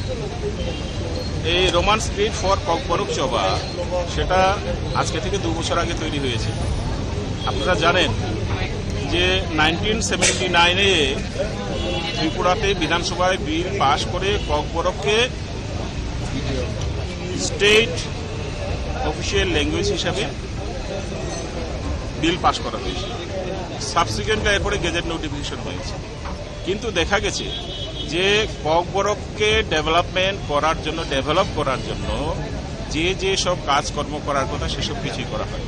এই রোমান স্ক্রিপ্ট ফর ককবরক চবা, সেটা আজকে থেকে দু বছর আগে তৈরি হয়েছে। আপনারা জানেন যে নাইনটিন সেভেন্টি নাইনে ত্রিপুরাতে বিধানসভায় বিল পাশ করে ককবরককে স্টেট অফিসিয়াল ল্যাঙ্গুয়েজ হিসাবে বিল পাশ করা হয়েছে। সাবসিকুয়েন্টলি এরপরে গেজেট নোটিফিকেশন হয়েছে। কিন্তু দেখা গেছে যে ককবরককে ডেভেলপমেন্ট করার জন্য, ডেভেলপ করার জন্য যে যে সব কাজকর্ম করার কথা, সেসব কিছুই করা হয়।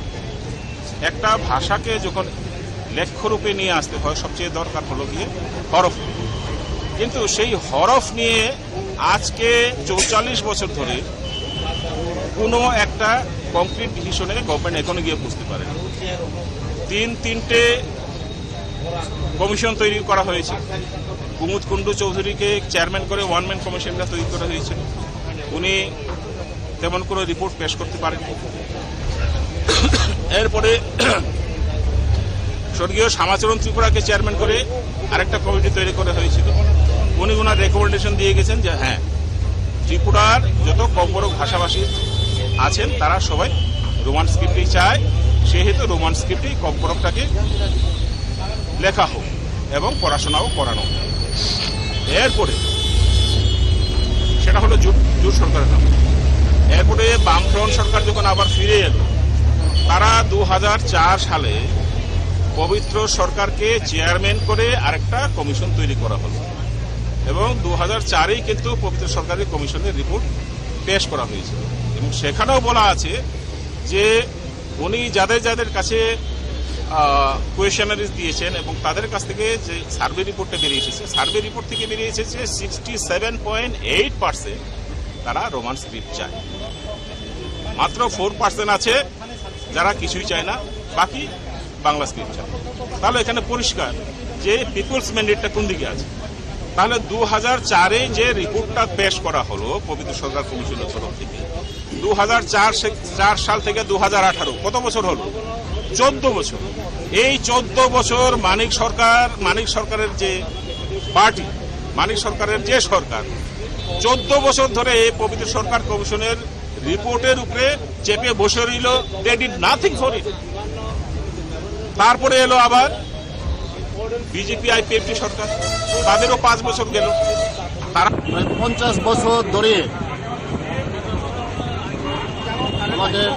একটা ভাষাকে যখন লেখ্যরূপে নিয়ে আসতে হয়, সবচেয়ে দরকার হলো গিয়ে হরফ। কিন্তু সেই হরফ নিয়ে আজকে চৌচল্লিশ বছর ধরে কোনো একটা কংক্রিট ডিসিশনে গভর্নমেন্ট এখনো গিয়ে বুঝতে পারেনি। তিন তিনটে কমিশন তৈরি করা হয়েছে। কুমুদ কুণ্ডু চৌধুরীকে চেয়ারম্যান করে ওয়ান ম্যান কমিশনটা তৈরি করা হয়েছিল। উনি তেমন কোনো রিপোর্ট পেশ করতে পারেননি। এরপরে স্বর্গীয় শ্যামাচরণ ত্রিপুরাকে চেয়ারম্যান করে আরেকটা কমিটি তৈরি করা হয়েছিল। উনি ওনার রেকমেন্ডেশন দিয়ে গেছেন যে হ্যাঁ, ত্রিপুরার যত ককবরক ভাষাভাষী আছেন তারা সবাই রোমান স্ক্রিপ্টেই চায়, সেহেতু রোমান স্ক্রিপ্টেই ককবরকটাকে লেখা হোক এবং পড়াশোনাও করানো হোক। এরপরে সেটা হলো জোট, জোট সরকারের নাম। এরপরে বামফ্রন্ট সরকার যখন আবার ফিরে এলো, তারা দু হাজার চার সালে পবিত্র সরকারকে চেয়ারম্যান করে আরেকটা কমিশন তৈরি করা হলো এবং দু হাজার চারেই কিন্তু পবিত্র সরকারের কমিশনের রিপোর্ট পেশ করা হয়েছিল এবং সেখানেও বলা আছে যে উনি যাদের যাদের কাছে কোয়েশনারিজ দিয়েছেন এবং তাদের কাছ থেকে যে সার্ভে রিপোর্টটা বেরিয়ে এসেছে, সার্ভে রিপোর্ট থেকে বেরিয়ে এসেছে sixty seven point eight percent তারা রোমান স্ক্রিপ্ট চায়। মাত্র ফোর পার্সেন্ট আছে যারা কিছুই চায় না, বাকি বাংলা স্ক্রিপ্ট চায়। তাহলে এখানে পরিষ্কার যে পিপলস ম্যান্ডেটটা কোন দিকে আছে। তাহলে দু হাজার চারে যে রিপোর্টটা পেশ করা হলো পবিত্র সরকার কমিশনের তরফ থেকে, দু হাজার চার সে-, চার সাল থেকে দু হাজার আঠারো, কত বছর হলো? চোদ্দ বছর। এই চোদ্দ বছর মানিক সরকার, মানিক সরকারের যে পার্টি, মানিক সরকারের যে সরকার, চোদ্দ বছর ধরে এই পবিত্র সরকার কমিশনের রিপোর্টের উপরে চেপে বসে রইল। They did nothing for it। তারপরে এলো আবার বিজেপি আইপিএফটি সরকার, তাদেরও পাঁচ বছর গেল। তারা প্রায় পঞ্চাশ বছর ধরে আমাদের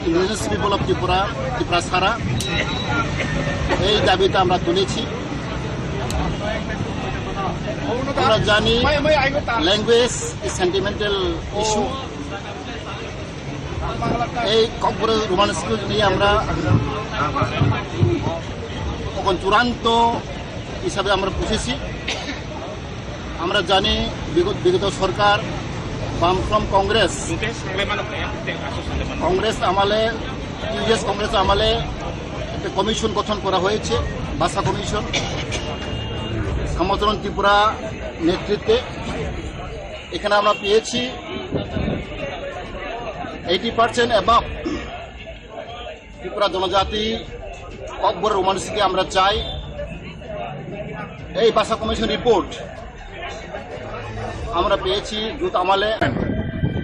ইন্ডিজিনাস পিপল অফ ত্রিপুরা, ত্রিপুরা ছাড়া এই দাবিটা আমরা তুলেছি। আমরা জানি language is sentimental issue। এই ককবরক রোমান স্ক্রিপ্ট নিয়ে আমরা এখন চূড়ান্ত হিসাবে আমরা বুঝেছি। আমরা জানি বিগত, বিগত সরকার বামফ্রন্ট কংগ্রেস, কংগ্রেস আমলে, প্রিভিয়াস কংগ্রেস আমলে একটা কমিশন গঠন করা হয়েছে, ভাষা কমিশন, শ্যামাচরণ ত্রিপুরা নেতৃত্বে। এখানে আমরা পেয়েছি এইটি পার্সেন্ট অ্যাবাভ ত্রিপুরা জনজাতি ককবরক রোমান স্ক্রিপ্ট আমরা চাই। এই ভাষা কমিশন রিপোর্ট আমরা পেয়েছি জুত আমালে,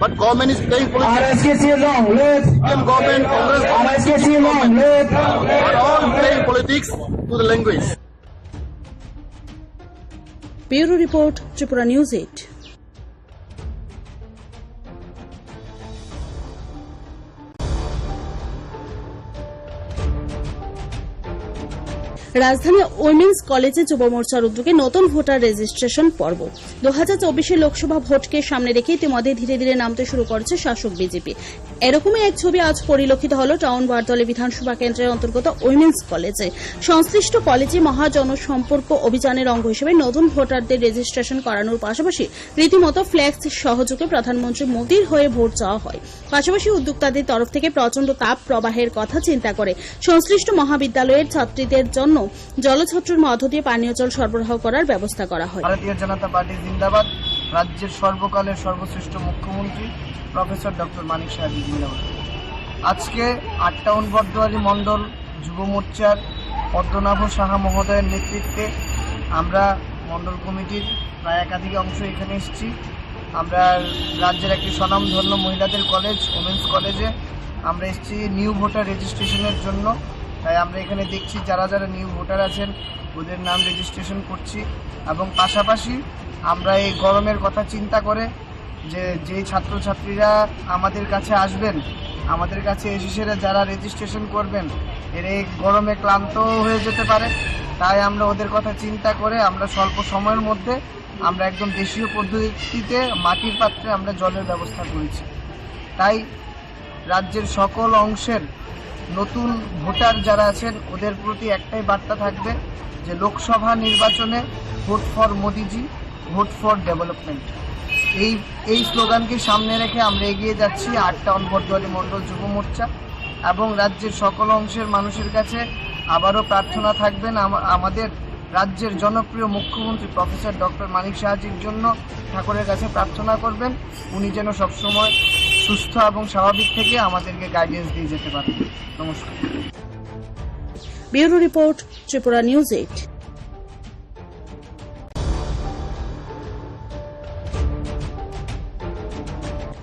but government is playing politics. R S K C long live. P M government, Congress government, R S K C long live. Are all playing politics to the language. Bureau report, Tripura News eight. রাজধানী উইমেন্স কলেজে যুব মোর্চার উদ্যোগে নতুন voter registration পর্ব। দু হাজার চব্বিশের লোকসভা ভোটকে সামনে রেখে ইতিমধ্যে ধীরে ধীরে নামতে শুরু করেছে শাসক বিজেপি। এরকমই এক ছবি আজ পরিলক্ষিত হলো টাউন বারদলে বিধানসভা কেন্দ্রের অন্তর্গত উইমেন্স কলেজে। সংশ্লিষ্ট কলেজে মহাজনসম্পর্ক অভিযানের অঙ্গ হিসেবে নতুন ভোটারদের রেজিস্ট্রেশন করানোর পাশাপাশি রীতিমতো ফ্লেক্স সহযোগে প্রধানমন্ত্রী মোদীর হয়ে ভোট চাওয়া হয়। পাশাপাশি উদ্যোক্তাদের তরফ থেকে প্রচণ্ড তাপ প্রবাহের কথা চিন্তা করে সংশ্লিষ্ট মহাবিদ্যালয়ের ছাত্রীদের জন্য জলছত্রর মধ্য দিয়ে পানীয় জল সরবরাহ করার ব্যবস্থা করা হয়। ভারতীয় জনতা পার্টি জিন্দাবাদ। রাজ্যের সর্বকালের সর্বশ্রেষ্ঠ মুখ্যমন্ত্রী প্রফেসর ডক্টর মানিক সাহাজি জিন্দাবাদ। আজকে আট টাউন বটদোয়ারি মণ্ডল যুব মোর্চার পদ্মনাভ সাহা মহোদয়ের নেতৃত্বে আমরা মণ্ডল কমিটির প্রায় একাধিক অংশ এখানে এসেছি। আমরা রাজ্যের একটি স্বনামধন্য মহিলাদের কলেজ, উমেন্স কলেজে আমরা এসেছি নিউ ভোটার রেজিস্ট্রেশনের জন্য। তাই আমরা এখানে দেখছি যারা যারা নিউ ভোটার আছেন, ওদের নাম রেজিস্ট্রেশন করছি এবং পাশাপাশি আমরা এই গরমের কথা চিন্তা করে যে, যে ছাত্রছাত্রীরা আমাদের কাছে আসবেন, আমাদের কাছে এসে সেরা যারা রেজিস্ট্রেশন করবেন, এরা এই গরমে ক্লান্ত হয়ে যেতে পারে। তাই আমরা ওদের কথা চিন্তা করে আমরা স্বল্প সময়ের মধ্যে আমরা একদম দেশীয় পদ্ধতিতে মাটির পাত্রে আমরা জলের ব্যবস্থা করেছি। তাই রাজ্যের সকল অংশের নতুন ভোটার যারা আছেন, ওদের প্রতি একটাই বার্তা থাকবে যে লোকসভা নির্বাচনে vote for Modiji, vote for development. এই, এই স্লোগানকে সামনে রেখে আমরা এগিয়ে যাচ্ছি আট টাউন বটদোয়ারি মণ্ডল যুব মোর্চা এবং রাজ্যের সকল অংশের মানুষের কাছে আবারও প্রার্থনা থাকবেন আমা-, আমাদের রাজ্যের জনপ্রিয় মুখ্যমন্ত্রী প্রফেসর ডক্টর মানিক সাহাজির জন্য ঠাকুরের কাছে প্রার্থনা করবেন, উনি যেন সবসময় সুস্থ এবং স্বাভাবিক থেকে আমাদেরকে গাইডেন্স দিয়ে যেতে পারেন। নমস্কার। Bureau report, Tripura news eight.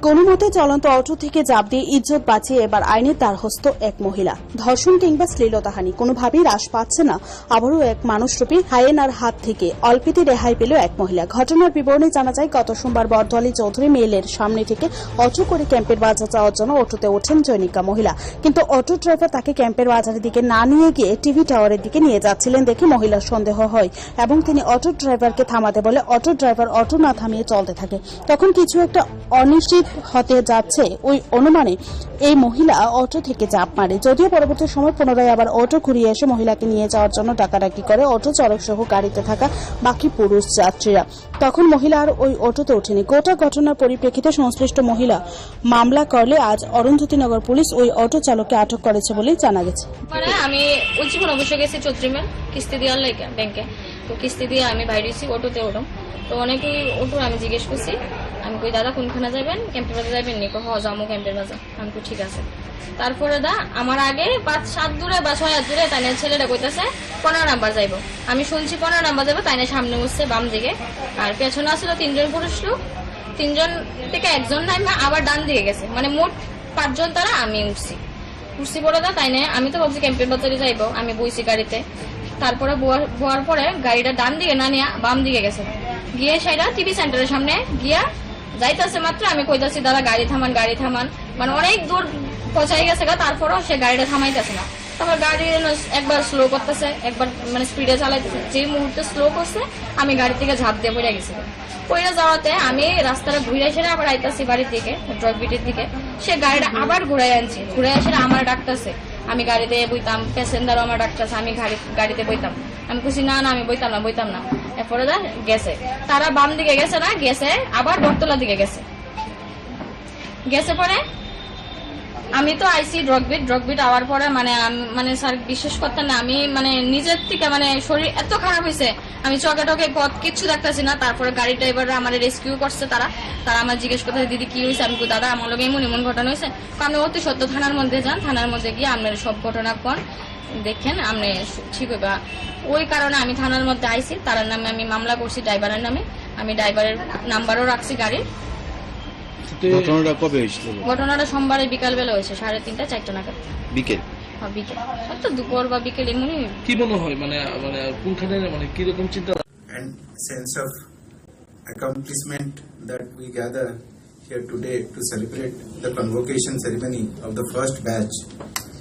কোনো মতে চলন্ত অটো থেকে ঝাঁপ দিয়ে ইজ্জত বাঁচিয়ে এবার আইনের দ্বারস্থ এক মহিলা। ধর্ষণ কিংবা শ্লীলতাহানি কোনোভাবেই হ্রাস পাচ্ছে না আবারও এক মানুষরূপী হায়েনার হাত থেকে। অল্পেতে রেহাই পেল এক মহিলা। ঘটনার বিবরণে জানা যায়, গত সোমবার বরদোয়ালি চৌধুরী মেইলের সামনে থেকে অটো করে ক্যাম্পের বাজার যাওয়ার জন্য অটোতে ওঠেন জৈনিকা মহিলা। কিন্তু অটো ড্রাইভার তাকে ক্যাম্পের বাজারের দিকে না নিয়ে গিয়ে টিভি টাওয়ারের দিকে নিয়ে যাচ্ছিলেন দেখে মহিলার সন্দেহ হয় এবং তিনি অটো ড্রাইভারকে থামাতে বলে অটো ড্রাইভার অটো না থামিয়ে চলতে থাকে। তখন কিছু একটা অনিশ্চিত হতে যাচ্ছে, ওই অনুমানে এই মহিলা অটো থেকে ঝাঁপ মারে। যদিও পরবর্তী সময় পুনরায় আবার অটো ঘুরিয়ে এসে মহিলাকে নিয়ে যাওয়ার জন্য ডাকাডাকি করে অটো চালক সহ গাড়িতে থাকা বাকি পুরুষ যাত্রীরা। তখন মহিলা আর ওই অটোতে ওঠেনি। গোটা ঘটনার পরিপ্রেক্ষিতে সংশ্লিষ্ট মহিলা মামলা করলে আজ অরুন্ধতিনগর পুলিশ ওই অটো চালককে আটক করেছে বলেই জানা গেছে। মানে আমি উচিপুর অবশ্য গেছি চৌধুরী মেল কিস্তি দেওয়ার লাগে ব্যাংকে। তো কিস্তি দিয়ে আমি বাইরে হয়েছি অটোতে উঠলাম। তো অনেকেই অটো আমি জিজ্ঞেস করছি, আমি কই, "দাদা কোনখানে যাবেন? ক্যাম্পের বাজার যাবেন নি?" কয়, "হ, যাবো ক্যাম্পের বাজার।" আমি কই, "ঠিক আছে।" তারপরে দা আমার আগে পাঁচ সাত দূরে বা ছয় হাত দূরে তাই ছেলেটা কইতাছে পনেরো নাম্বার যাইবো। আমি শুনছি পনেরো নাম্বার যাইবো, তাই না সামনে উঠছে বাম দিকে। আর পেছনে আসলে তিনজন পুরুষ লোক, তিনজন থেকে একজন নাই, আবার ডান দিকে গেছে, মানে মোট পাঁচজন তারা, আমি উঠছি। উঠছি পরে দা তাই না আমি তো ভাবছি ক্যাম্পের বাজারে যাইবো, আমি বইছি গাড়িতে। তারপরে বওয়ার বওয়ার পরে গাড়িটা ডান দিকে না নিয়ে বাম দিকে গেছে, গিয়ে সেটা টিভি সেন্টারের সামনে গিয়া যাইতাছে মাত্র আমি কইতাছি, "দাদা গাড়ি থামান, গাড়ি থামান।" মানে অনেক দূর পৌঁছাই গেছে গা, তারপরেও সে গাড়িটা থামাইতেছে না। তারপর গাড়ি যেন একবার স্লো করতেছে, একবার মানে স্পিডে চালাইতেছে। যে মুহূর্তে স্লো করছে আমি গাড়ি থেকে ঝাঁপ দিয়ে পড়ে গেছি। পড়ে যাওয়াতে আমি রাস্তাটা ঘুরে এসে আবার আইতাছি বাড়ির দিকে, ড্রপ বিটের দিকে। সে গাড়িটা আবার ঘুরাই আনছি, ঘুরে এসে আমার ডাকতেছে, আমি গাড়িতে বইতাম, প্যাসেঞ্জারও আমার ডাকতেছে, আমি গাড়ি গাড়িতে বইতাম। আমি কইছি, "না না, আমি বইতাম না, বইতাম না।" এরপরে দা গেছে, তারা বাম দিকে গেছে না, গেছে আবার বটতলার দিকে গেছে। গেছে পরে আমি তো আইছি drop beat, drop beat hour পরে মানে আমি মানে স্যার বিশ্বাস করতেন না, আমি মানে নিজের থেকে মানে শরীর এত খারাপ হয়েছে, আমি চোখে টোখে পথ কিচ্ছু দেখতেছি না। তারপরে গাড়ির ড্রাইভাররা আমার রেস্কিউ করছে, তারা তারা আমার জিজ্ঞেস করতেছে, "দিদি কি হয়েছে?" আমি কই, "দাদা আমার লগে এমন এমন ঘটনা হয়েছে।" তো আমি অতি সত্য থানার মধ্যে যান, থানার মধ্যে গিয়ে আপনার সব ঘটনা কোন দেখেন, আপনি ঠিক হইবা। ওই কারণে আমি থানার মধ্যে আইছি, তার নামে আমি মামলা করছি ড্রাইভারের নামে। আমি ড্রাইভারের নাম্বারও রাখছি গাড়ির। তো ঘটনাটা কবে হয়েছিল? ঘটনাটা সোমবারে বিকালবেলা হয়েছে, সাড়ে তিনটা, চারটা নাগাদ। বিকেল? হ্যাঁ, বিকেল। হয়তো দুপুর বা বিকেল এমনই। কি মনে হয়, মানে, মানে, কোনখানে, মানে, কিরকম চিন্তা? And sense of accomplishment that we gather here today to celebrate the convocation ceremony of the first batch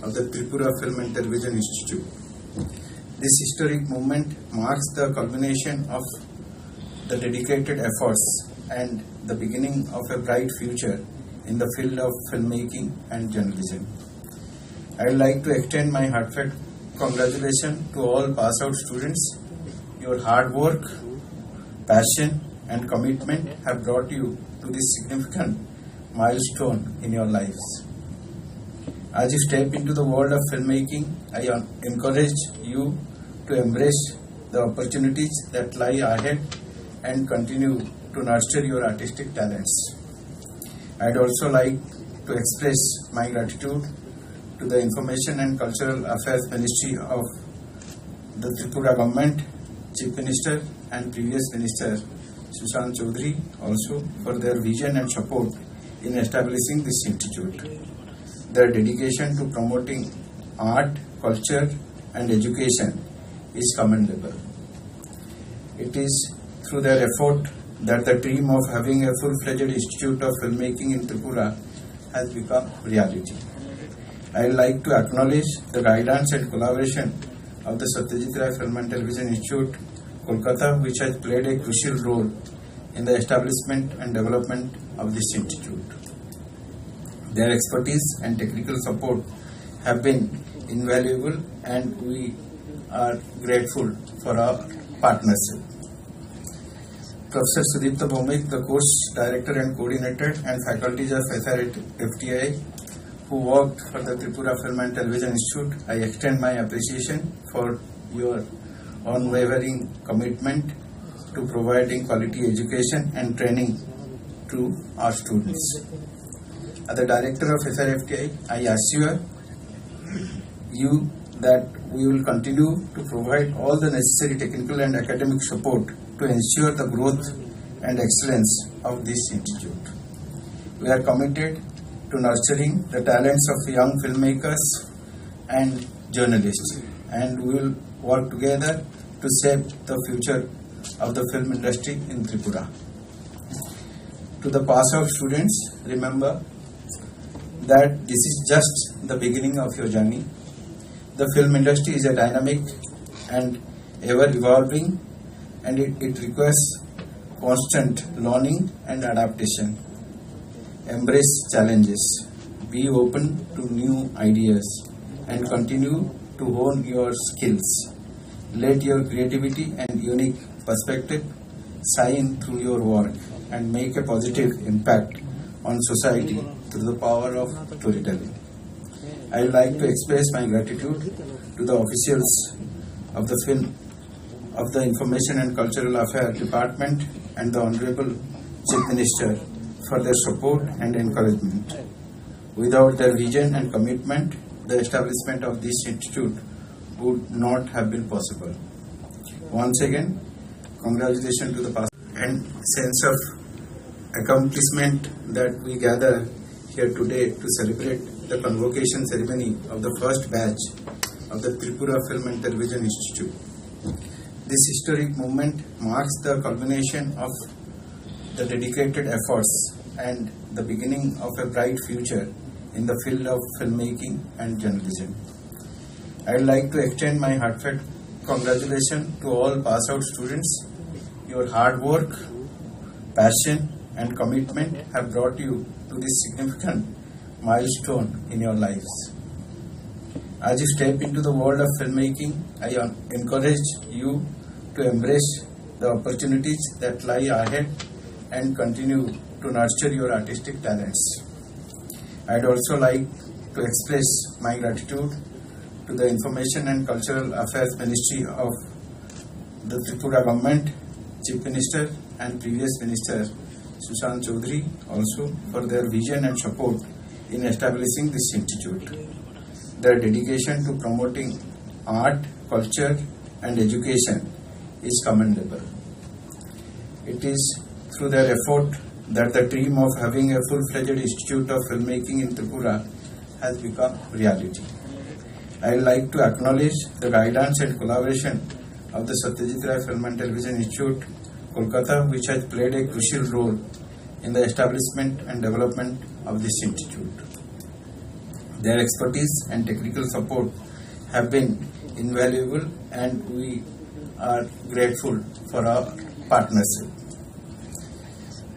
of the Tripura Film and Television Institute. This historic moment marks the culmination of the dedicated efforts and the beginning of a bright future in the field of filmmaking and journalism. I would like to extend my heartfelt congratulations to all pass out students. Your hard work, passion, and commitment have brought you to this significant milestone in your lives. As you step into the world of filmmaking, I en- encourage you to embrace the opportunities that lie ahead and continue to nurture your artistic talents. I'd also like to express my gratitude to the Information and Cultural Affairs Ministry of the Tripura government, Chief Minister and previous Minister Sushant Chaudhary also for their vision and support in establishing this institute. Their dedication to promoting art, culture and education is commendable. It is through their effort that the dream of having a full-fledged Institute of Filmmaking in Tripura has become reality. I would like to acknowledge the guidance and collaboration of the Satyajit Ray Film and Television Institute, Kolkata, which has played a crucial role in the establishment and development of this institute. Their expertise and technical support have been invaluable, and we are grateful for our partnership. Professor Sudipta Bhowmik, the course director and coordinator, and faculties of S R F T I who worked for the Tripura Film and Television Institute, I extend my appreciation for your unwavering commitment to providing quality education and training to our students. As the director of S R F T I, I assure you that we will continue to provide all the necessary technical and academic support to ensure the growth and excellence of this institute. We are committed to nurturing the talents of young filmmakers and journalists, and we will work together to shape the future of the film industry in Tripura. To the pass out students, remember that this is just the beginning of your journey. The film industry is a dynamic and ever evolving, and it, it requires constant learning and adaptation. Embrace challenges, be open to new ideas, and continue to hone your skills. Let your creativity and unique perspective shine through your work and make a positive impact on society through the power of storytelling. I would like to express my gratitude to the officials of the film, of the Information and Cultural Affairs Department and the Honorable Chief Minister for their support and encouragement. Without their vision and commitment, the establishment of this institute would not have been possible. Once again, congratulations to the past and sense of accomplishment that we gather here today to celebrate the convocation ceremony of the first batch of the Tripura Film and Television Institute. This historic moment marks the culmination of the dedicated efforts and the beginning of a bright future in the field of filmmaking and journalism. I'd like to extend my heartfelt congratulations to all pass out students. Your hard work, passion, and commitment have brought you to this significant milestone in your lives. As you step into the world of filmmaking, I en- encourage you to embrace the opportunities that lie ahead and continue to nurture your artistic talents. I'd also like to express my gratitude to the Information and Cultural Affairs Ministry of the Tripura government, Chief Minister and previous Minister Sushant Chaudhary also for their vision and support in establishing this institute. Their dedication to promoting art, culture and education is commendable. It is through their effort that the dream of having a full-fledged Institute of Filmmaking in Tripura has become reality. I would like to acknowledge the guidance and collaboration of the Satyajit Ray Film and Television Institute, Kolkata, which has played a crucial role in the establishment and development of this institute. Their expertise and technical support have been invaluable, and we are grateful for our partnership.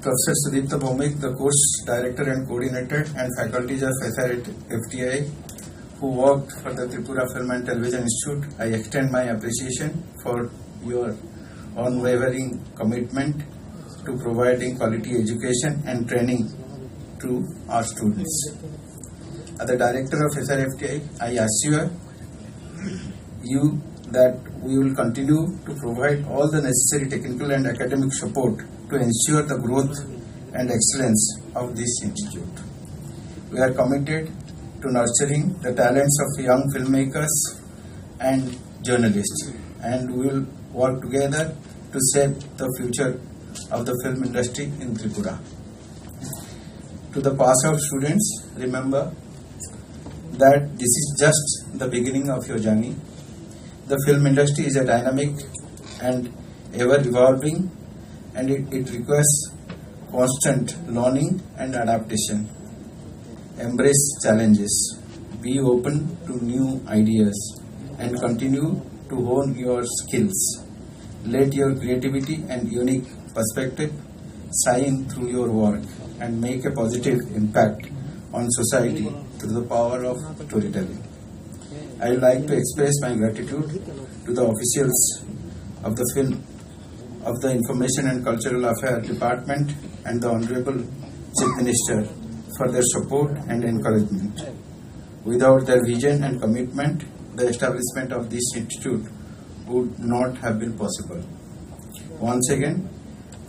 Professor Sudipta Bhowmik, the course director and coordinator and faculties of S R F T I, who worked for the Tripura Film and Television Institute, I extend my appreciation for your unwavering commitment to providing quality education and training to our students. As the director of S R F T I, I assure you that we will continue to provide all the necessary technical and academic support to ensure the growth and excellence of this institute. We are committed to nurturing the talents of young filmmakers and journalists, and we will work together to shape the future of the film industry in Tripura. To the pass out students, remember that this is just the beginning of your journey. The film industry is a dynamic and ever evolving, and it, it requires constant learning and adaptation. Embrace challenges, be open to new ideas, and continue to hone your skills. Let your creativity and unique perspective shine through your work and make a positive impact on society through the power of storytelling. I would like to express my gratitude to the officials of the film, of the Information and Cultural Affairs Department and the Honorable Chief Minister for their support and encouragement. Without their vision and commitment, the establishment of this institute would not have been possible. Once again,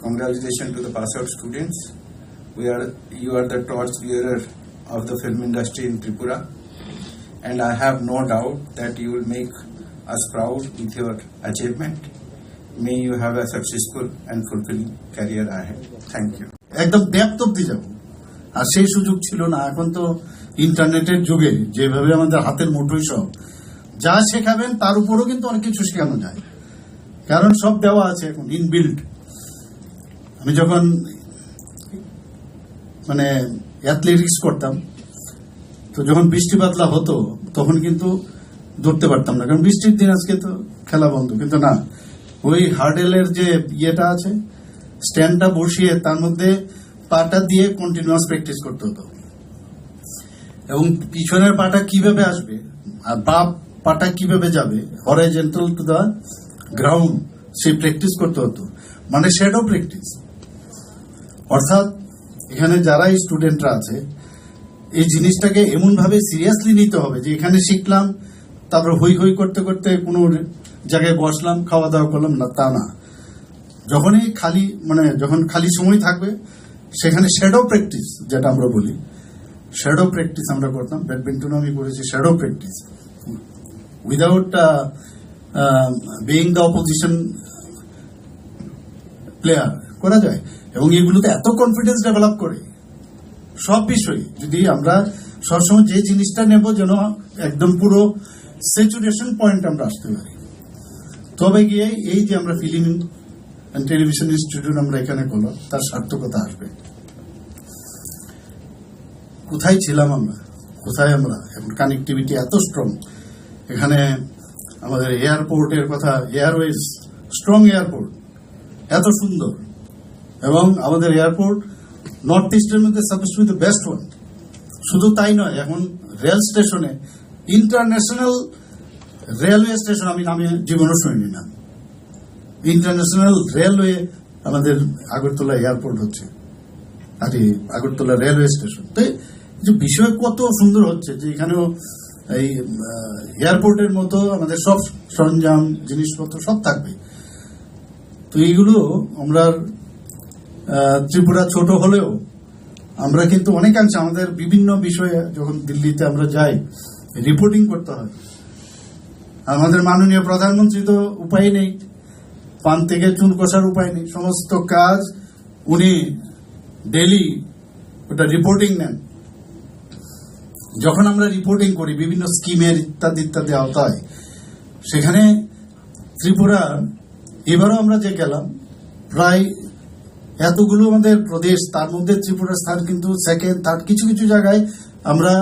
congratulations to the pass out students. We are, you are the torch bearer of the film industry in Tripura, and I have no doubt that you will make us proud with your achievement. May you have a successful and fulfilling career ahead. Thank you. একদম ডেপথ অব্দি যাব। আর সেই সুযোগ ছিল না। এখন তো ইন্টারনেটের যুগে যেভাবে আমাদের হাতের মুঠোয় সব, যা শেখাবেন তার উপরও কিন্তু অনেক কিছু শেখানো যায়, কারণ সব দেওয়া আছে এখন ইনবিল্ট। আমি যখন মানে অ্যাথলেটিক্স করতাম, তো যখন বৃষ্টি বাদলা হতো তখন কিন্তু দৌড়তে পারতাম না, কারণ বৃষ্টির দিন, আজকে তো খেলা বন্ধ। কিন্তু না, ওই হার্ডেলের যে ইয়েটা আছে, স্ট্যান্ডটা বসিয়ে তার মধ্যে পাটা দিয়ে কন্টিনিউয়াস প্র্যাকটিস করতে হতো, এবং পিছনের পাটা কিভাবে আসবে আর বাম পাটা কিভাবে যাবে, হরাইজন্টাল টু দা গ্রাউন্ড, সেই প্র্যাকটিস করতে হতো, মানে শ্যাডো প্র্যাকটিস। অর্থাৎ এখানে যারা স্টুডেন্টরা আছে, এই জিনিসটাকে এমনভাবে সিরিয়াসলি নিতে হবে যে এখানে শিখলাম, তারপর হই হই করতে করতে কোনো জায়গায় বসলাম, খাওয়া দাওয়া করলাম না, তা না। যখনই খালি, মানে যখন খালি সময় থাকবে, সেখানে শ্যাডো প্র্যাকটিস, যেটা আমরা বলি, শ্যাডো প্র্যাকটিস আমরা করতাম। ব্যাডমিন্টন আমি করেছি shadow practice, without being the opposition player করা যায়। এবং এগুলোতে এত কনফিডেন্স ডেভেলপ করে সব বিষয়ে। যদি আমরা সবসময় যে জিনিসটা নেব, যেন একদম পুরো স্যাচুরেশন পয়েন্ট আমরা আসতে পারি, তবে গিয়ে এই যে আমরা ফিল্ম অ্যান্ড টেলিভিশন ইনস্টিটিউট আমরা এখানে করলাম, তার সার্থকতা আসবে। কোথায় ছিলাম আমরা, কোথায় আমরা? এখন কানেক্টিভিটি এত স্ট্রং, এখানে আমাদের এয়ারপোর্টের কথা, এয়ারওয়েজ, স্ট্রং এয়ারপোর্ট, এত সুন্দর। এবং আমাদের এয়ারপোর্ট নর্থ ইস্টের মধ্যে suppose two B the best one. শুধু তাই নয়, এখন রেল স্টেশনে, ইন্টারন্যাশনাল রেলওয়ে স্টেশন, আমি নামে জীবনও শুনিনি না, ইন্টারন্যাশনাল রেলওয়ে আমাদের আগরতলা এয়ারপোর্ট হচ্ছে, আর এই আগরতলা রেলওয়ে স্টেশন। তো এই যে বিষয় কত সুন্দর হচ্ছে, যে এখানেও এই এয়ারপোর্টের মতো আমাদের সব সরঞ্জাম, জিনিসপত্র সব থাকবে। তো এইগুলো আমরা, আহ, ত্রিপুরা ছোট হলেও আমরা কিন্তু অনেকাংশে আমাদের বিভিন্ন বিষয়ে, যখন দিল্লিতে আমরা যাই, রিপোর্টিং করতে হয়। আমাদের মাননীয় প্রধানমন্ত্রী তো উপায় নেই, পান থেকে চুল কষার উপায় নেই, সমস্ত কাজ উনি ডেলি ওটা রিপোর্টিং নেন। যখন আমরা রিপোর্টিং করি বিভিন্ন স্কিমের ইত্যাদি ইত্যাদি আওতায়, সেখানে ত্রিপুরা এবারও আমরা যে গেলাম, প্রায় এতগুলো আমাদের প্রদেশ, তার মধ্যে ত্রিপুরার স্থান কিন্তু সেকেন্ড, থার্ড, কিছু কিছু জায়গায় আমরা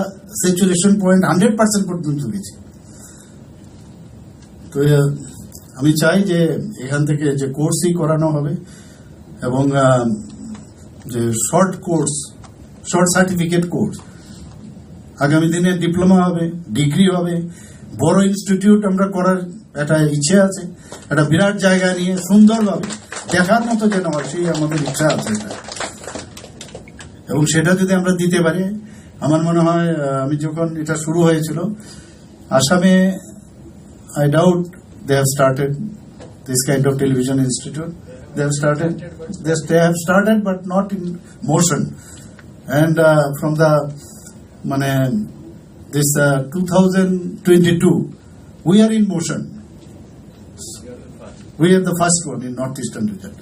স্যাচুরেশন পয়েন্ট হান্ড্রেড পার্সেন্ট পর্যন্ত গেছি। তো আহ, আমি চাই যে এখান থেকে যে কোর্সই করানো হবে এবং আহ, যে short course, short certificate course, আগামী দিনে ডিপ্লোমা হবে, ডিগ্রি হবে, বড় ইনস্টিটিউট আমরা করার একটা ইচ্ছে আছে। একটা বিরাট জায়গা নিয়ে সুন্দরভাবে দেখার মতো যেন হয়, সেই আমাদের ইচ্ছা আছে এটা। এবং সেটা যদি আমরা দিতে পারি, আমার মনে হয় আহ, আমি যখন এটা শুরু হয়েছিল আসামে, I doubt they have started this kind of television institute. They have started, they, they have started, but not in motion. And uh, from the, মানে, this uh, two thousand twenty-two, we are in motion. We are the first one in North Eastern region.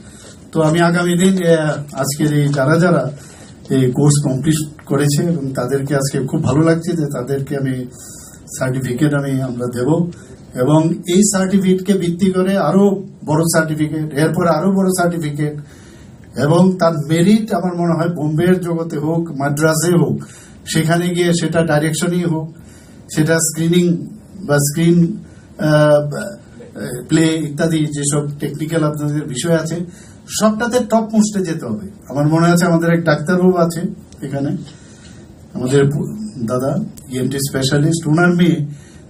তো আমি আগামী দিন আহ, আজকের এই যারা যারা এই কোর্স কমপ্লিট করেছে এবং তাদেরকে আজকে খুব ভালো লাগছে যে তাদেরকে আমি সার্টিফিকেট আমি আমরা দেব। এবং এই সার্টিফিকেটকে ভিত্তি করে আরো বড় সার্টিফিকেট, এরপর আরো বড় সার্টিফিকেট, এবং তার মেরিট আমার মনে হয় বোম্বের জগতে হোক, মাদ্রাজে হোক, সেখানে গিয়ে সেটা ডাইরেকশনই হোক, সেটা স্ক্রিনিং বা স্ক্রিন প্লে ইত্যাদি যেসব টেকনিক্যাল আপনাদের বিষয় আছে, সবটাতে টপ মোস্টে যেতে হবে। আমার মনে আছে আমাদের এক ডাক্তারবাবু আছে এখানে, আমাদের পু- দাদা ইএনটি স্পেশালিস্ট, ওনার মেয়ে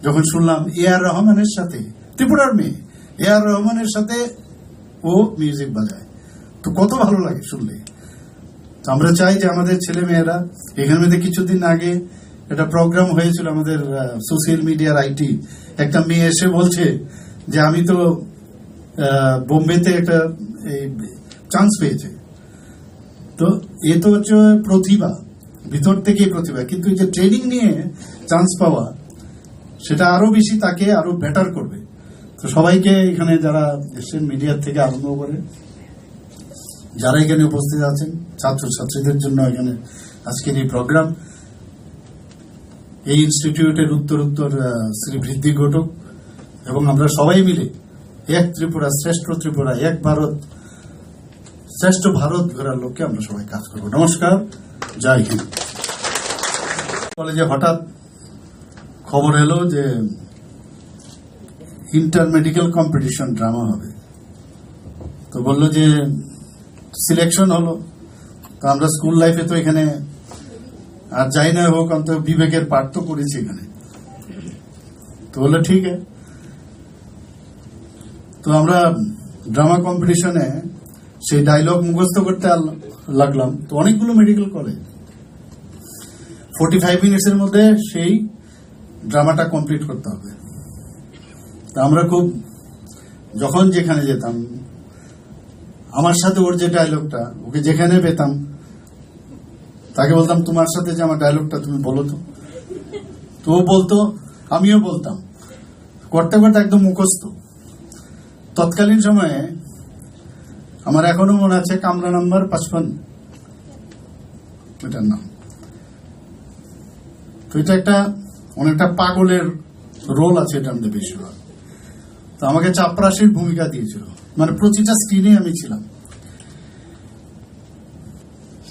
যখন শুনলাম এ আর রহমানের সাথে, ত্রিপুরার মেয়ে, এ আর রহমানের সাথে ও মিউজিক বাজায়, তো কত ভালো লাগে শুনলে। তো আমরা চাই যে আমাদের ছেলে মেয়েরা এখানে মধ্যে কিছুদিন আগে একটা প্রোগ্রাম হয়েছিল আমাদের সোশ্যাল মিডিয়ার আইটি, একটা মেয়ে এসে বলছে যে আমি তো আহ, বোম্বেতে একটা এই চান্স পেয়েছে। তো এ তো হচ্ছে প্রতিভা, ভিতর থেকেই প্রতিভা, কিন্তু এই যে ট্রেনিং নিয়ে চান্স পাওয়া, সেটা আরো বেশি তাকে আরো বেটার করবে। তো সবাইকে এখানে যারা এসছেন মিডিয়া থেকে আরম্ভ করে যারা এখানে উপস্থিত আছেন, ছাত্রছাত্রীদের জন্য এখানে আজকের এই প্রোগ্রাম, এই ইনস্টিটিউটের উত্তর উত্তর আহ, শ্রীবৃদ্ধি ঘটুক এবং আমরা সবাই মিলে এক ত্রিপুরা, শ্রেষ্ঠ ত্রিপুরা, এক ভারত, শ্রেষ্ঠ ভারত গড়ার লক্ষ্যে আমরা সবাই কাজ করব। নমস্কার, জয় হিন্দ। কলেজে হঠাৎ খবর এলো যে ইন্টার মেডিকেল কম্পিটিশন ড্রামা হবে। তো বললো যে সিলেকশন হলো, তো আমরা স্কুল লাইফে তো এখানে আর যাই না হোক, অন্তত বিবেকের পাঠ তো করেছি এখানে। তো বললো ঠিক আছে। তো আমরা ড্রামা কম্পিটিশনে সেই ডায়লগ মুখস্থ করতে আল- লাগলাম। তো অনেকগুলো মেডিকেল কলেজ, ফোর্টি ফাইভ মিনিটসের মধ্যে সেই ড্রামাটা কমপ্লিট করতে হবে। তা আমরা খুব, যখন যেখানে যেতাম, আমার সাথে ওর যে ডায়লগটা, ওকে যেখানে পেতাম, তাকে বলতাম, "তোমার সাথে যে আমার ডায়লগটা, তুমি বলো তো।" তো ও বলতো, আমিও বলতাম, করতে করতে একদম মুখস্থ। তৎকালীন সময়ে আমার এখনো মনে আছে, কামরা নাম্বার পাঁচপান্ন, এটার নাম। তো এটা একটা অনেকটা পাগলের রোল আছে এটার মধ্যে বেশিরভাগ। তো আমাকে চাপরাশির ভূমিকা দিয়েছিল, মানে প্রতিটা স্ক্রিনে আমি ছিলাম।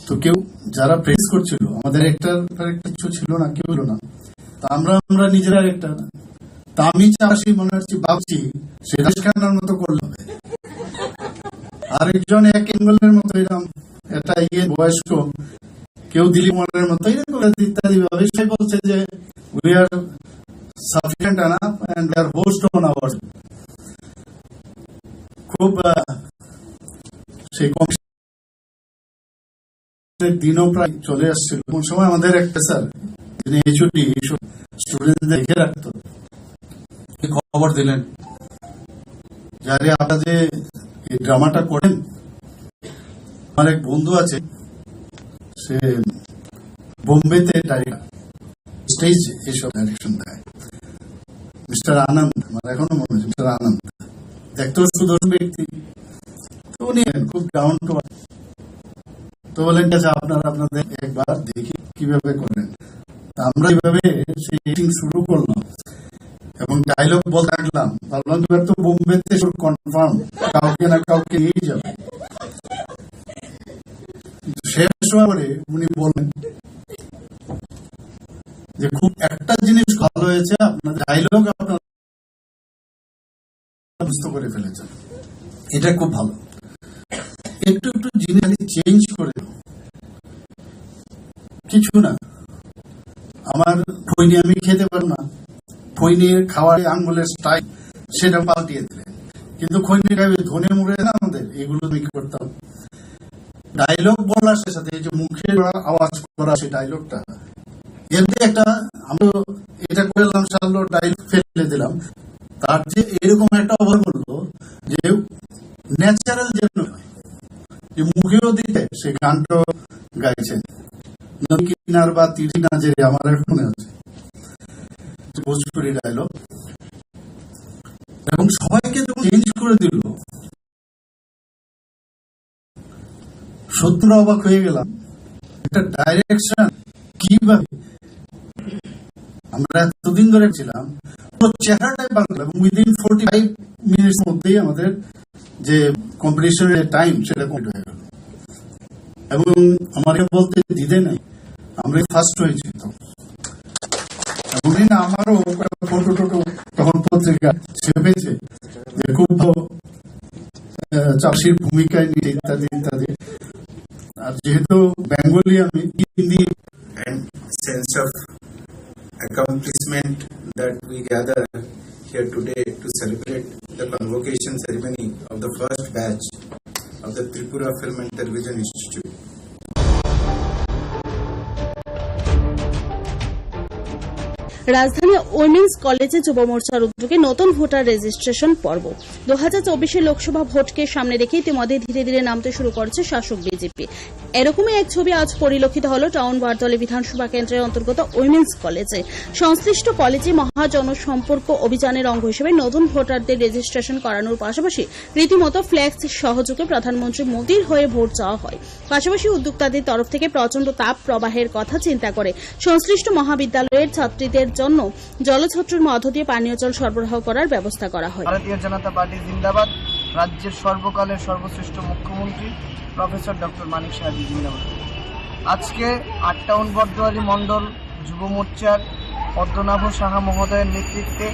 তো কেউ যারা প্র্যাকটিস করছিল, আমাদের একটা কিছু ছিল না, কেউ ছিল না। তো আমরা আমরা নিজেরা একটা, তা আমি চাপরাশি মনে হচ্ছে ভাবছি, সেটা খানার মতো করলে হবে। আরেকজন এক অ্যাঙ্গেলের মতো এরকম একটা ইয়ে বয়স্ক, কেউ দিলীপ কুমারের মতো এরকম ইত্যাদি ভাবে সে বলছে যে we are sufficient enough and we are host on our। খুব আহ, সেই কমিশনের দিনও প্রায় চলে আসছিল। কোন সময় আমাদের এক স্যার, যিনি এইচওডি, এইসব স্টুডেন্টদের দেখে রাখতো, এই খবর দিলেন যে আরে আপনারা যে এই ড্রামাটা করেন, আমার এক বন্ধু আছে, সে বোম্বেতে ডাইরেক্টর, স্টেজ এইসব ডাইরেকশন দেয়, মিস্টার আনন্দ, আমার এখনো মনে আছে মিস্টার আনন্দ। দেখতেও সুদর্শন ব্যক্তি। তো উনি খুব ডাউন টু আর্থ। তো বললেন, "ঠিক আছে, আপনারা আপনাদের একবার দেখি কিভাবে করেন।" তো আমরা এইভাবে সেই শুটিং শুরু করলাম এবং ডায়লগ বলতে লাগলাম। ভাবলাম, "এবার তো বোম্বেতে শুট কনফার্ম, কাউকে না কাউকে নিয়েই যাবে।" কিন্তু শেষ হওয়ার পরে উনি বলেন যে, "খুব একটা জিনিস ভালো হয়েছে, আপনার ডায়লগ আপনার মুখস্থ করে ফেলেছেন, এটা খুব ভালো, একটু একটু জিনিস চেঞ্জ করে দাও।" কিছু না, আমার খৈনি আমি খেতে পারবো না, খৈনির খাওয়ার আঙ্গুলের স্টাইল সেটা পাল্টিয়ে দিলেন। কিন্তু খৈনি খাবে ধনে মুড়ে না আমাদের, এগুলো আমি করতাম। ডায়লগ বলার সাথে সাথে এই যে মুখে আওয়াজ করা, সেই ডায়লগটা এমনি একটা, আমরা এটা করলাম, সামনে ডায়লগ ফেলে দিলাম, তার যে এরকম একটা অভাব হলো যে ন্যাচারাল যেন হয়, যে মুখেও দিতে সে গানটা গাইছে, "নদী কিনার বা তীরে না যে আমার এখন আছে।" ভোজপুরি ডায়লগ। এবং সবাইকে যখন চেঞ্জ করে দিল, সত্যরা অবাক হয়ে গেলাম। একটা ডাইরেকশন কিভাবে আমরা এতদিন ধরে ছিলাম, পুরো চেহারাটাই পাল্টে গেল এবং উইদিন ফর্টি ফাইভ মিনিটস মধ্যেই আমাদের যে কম্পিটিশনের টাইম, সেটা কমপ্লিট হয়ে গেল। এবং আমাকে বলতে দ্বিধা নেই, আমরা ফার্স্ট হয়েছি তো। এবং এই না, আমারও ফটো টোটো তখন পত্রিকা ছেপেছে যে খুব ভালো, আহ, চাষির ভূমিকায় নিয়ে ইত্যাদি ইত্যাদি। আর যেহেতু বেঙ্গলি, আমি Hindi and sense of accomplishment that we gather here today to celebrate the convocation ceremony of the first batch of the Tripura Film and Television Institute. রাজধানী উইমেন্স কলেজে যুব মোর্চার উদ্যোগে নতুন ভোটার রেজিস্ট্রেশন পর্ব। দু হাজার চব্বিশের লোকসভা ভোটকে সামনে রেখে ইতিমধ্যে ধীরে ধীরে নামতে শুরু করেছে শাসক বিজেপি। এরকমই এক ছবি আজ পরিলক্ষিত হলো টাউন বারদলে বিধানসভা কেন্দ্রের অন্তর্গত উইমেন্স কলেজে। সংশ্লিষ্ট কলেজে মহাজনসম্পর্ক অভিযানের অঙ্গ হিসেবে নতুন ভোটারদের রেজিস্ট্রেশন করানোর পাশাপাশি রীতিমতো ফ্লেক্স সহযোগে প্রধানমন্ত্রী মোদীর হয়ে ভোট চাওয়া হয়। পাশাপাশি উদ্যোক্তাদের তরফ থেকে প্রচণ্ড তাপ প্রবাহের কথা চিন্তা করে সংশ্লিষ্ট মহাবিদ্যালয়ের ছাত্রীদের জন্য জলছত্রর মধ্য দিয়ে পানীয় জল সরবরাহ করার ব্যবস্থা করা হয়। ভারতীয় জনতা পার্টি জিন্দাবাদ। রাজ্যের সর্বকালের সর্বশ্রেষ্ঠ মুখ্যমন্ত্রী প্রফেসর ডক্টর মানিক সাহাজি জিন্দাবাদ। আজকে আট টাউন বটদোয়ারি মণ্ডল যুব মোর্চার পদ্মনাভ সাহা মহোদয়ের নেতৃত্বে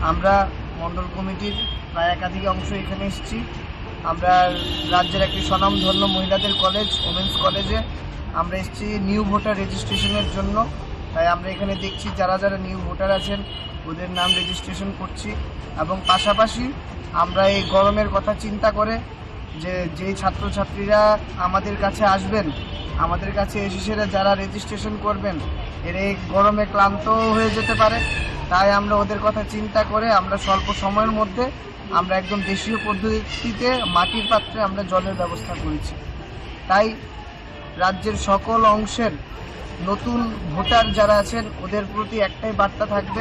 আমরা মণ্ডল কমিটির প্রায় একাধিক অংশ এখানে এসেছি। আমরা রাজ্যের একটি স্বনামধন্য মহিলাদের কলেজ, ওমেন্স কলেজে আমরা এসেছি নিউ ভোটার রেজিস্ট্রেশনের জন্য। তাই আমরা এখানে দেখছি যারা যারা নিউ ভোটার আছেন, ওদের নাম রেজিস্ট্রেশন করছি। এবং পাশাপাশি আমরা এই গরমের কথা চিন্তা করে যে, যেই ছাত্রছাত্রীরা আমাদের কাছে আসবেন, আমাদের কাছে এসে সেরা যারা রেজিস্ট্রেশন করবেন, এরা এই গরমে ক্লান্ত হয়ে যেতে পারে। তাই আমরা ওদের কথা চিন্তা করে আমরা স্বল্প সময়ের মধ্যে আমরা একদম দেশীয় পদ্ধতিতে মাটির পাত্রে আমরা জলের ব্যবস্থা করেছি। তাই রাজ্যের সকল অংশের নতুন ভোটার যারা আছেন, ওদের প্রতি একটাই বার্তা থাকবে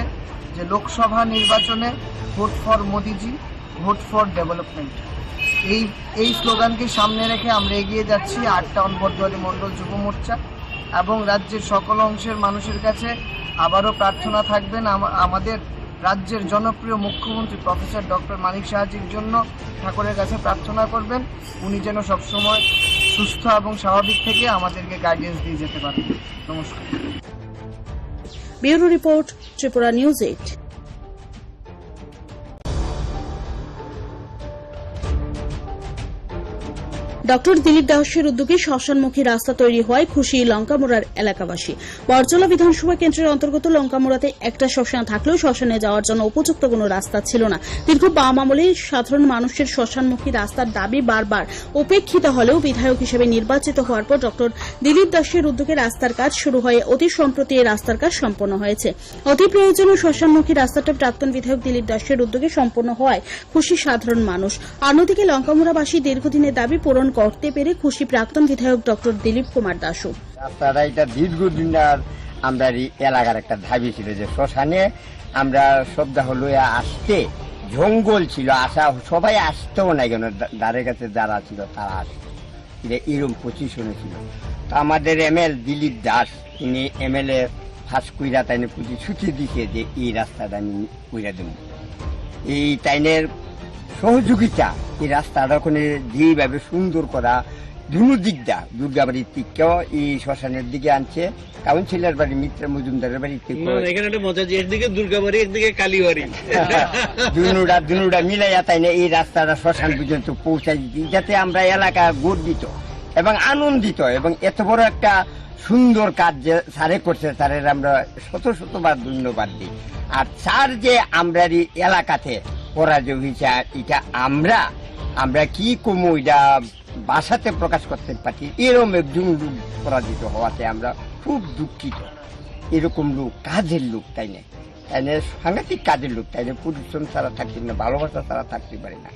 যে লোকসভা নির্বাচনে vote for Modiji, vote for development. এই, এই স্লোগানকে সামনে রেখে আমরা এগিয়ে যাচ্ছি আট টাউন বটদোয়ারি মণ্ডল যুব মোর্চা এবং রাজ্যের সকল অংশের মানুষের কাছে আবারও প্রার্থনা থাকবেন আমা-, আমাদের রাজ্যের জনপ্রিয় মুখ্যমন্ত্রী প্রফেসর ডক্টর মানিক সাহাজির জন্য ঠাকুরের কাছে প্রার্থনা করবেন, উনি যেন সবসময় সুস্থ এবং স্বাভাবিক থেকে আমাদেরকে গাইডেন্স দিয়ে যেতে পারেন। নমস্কার। Bureau report, Tripura news eight. Doctor Dilip দাসের উদ্যোগে শ্মশানমুখী রাস্তা তৈরি হওয়ায় খুশি লঙ্কামুড়ার এলাকাবাসী। বরজলা বিধানসভা কেন্দ্রের অন্তর্গত লঙ্কামুড়াতে একটা শ্মশান থাকলেও শ্মশানে যাওয়ার জন্য উপযুক্ত কোনো রাস্তা ছিল না। দীর্ঘ বাম আমলে সাধারণ মানুষের শ্মশানমুখী রাস্তার দাবি বারবার উপেক্ষিত হলেও বিধায়ক হিসেবে নির্বাচিত হওয়ার পর ডক্টর দিলীপ দাসের উদ্যোগে রাস্তার কাজ শুরু হয়ে অতি সম্প্রতি এই রাস্তার কাজ সম্পন্ন হয়েছে। অতি প্রয়োজনীয় শ্মশানমুখী রাস্তাটা প্রাক্তন বিধায়ক দিলীপ দাসের উদ্যোগে সম্পন্ন হওয়ায় খুশি সাধারণ মানুষ। অন্যদিকে লঙ্কামুড়াবাসী দীর্ঘদিনের দাবি পূরণ করতে পেরে খুশি প্রাক্তন বিধায়ক ডক্টর দিলীপ কুমার দাসও। রাস্তাটা এটা দীর্ঘদিন আর আমরা এই এলাকার একটা দাবি ছিল যে শ্মশানে আমরা শবদাহ লইয়া আসতে জঙ্গল ছিল, আসা সবাই আসতেও নাই কেন, দা-, ধারে কাছে যারা ছিল তারা আসতো। যে এরকম পজিশনে ছিল। তো আমাদের এমএল দিলীপ দাস, তিনি এমএলএ ফাঁস কইরা তাইনে প্রতিশ্রুতি দিছে যে এই রাস্তাটা আমি কইরা দেব। এই তাইনের সহযোগিতা, এই রাস্তাটা ওখানে যেইভাবে সুন্দর করা, দুনো দিকটা, দুর্গাবাড়ির দিকটাও এই শ্মশানের দিকে আনছে, কাউন্সিলর বাড়ি, মিত্র মজুমদারের বাড়ি থেকে না, না, এখানে একটা মজা যে একদিকে দুর্গাবাড়ি, একদিকে কালীবাড়ি। দুনুটা, দুনুটা মিলাইয়া তাই না এই রাস্তাটা শ্মশান পর্যন্ত পৌঁছাই দিতে, যাতে আমরা এলাকা গর্বিত এবং আনন্দিত এবং এত বড় একটা সুন্দর কাজ যে স্যারে করছে, স্যারের আমরা শত শতবার ধন্যবাদ দিই। আর স্যার যে আমরা এই এলাকাতে পরাজয় হয়েছে, আর এটা আমরা, আমরা কি কমু, এটা ভাষাতে প্রকাশ করতে পারি, এরকম একজন লোক পরাজিত হওয়াতে আমরা খুব দুঃখিত। এরকম লোক, কাজের লোক, তাই না? তাই না, সাংঘাতিক কাজের লোক, তাই না? পরিশ্রম ছাড়া থাকতে পারে না, ভালোবাসা ছাড়া থাকতে পারে না।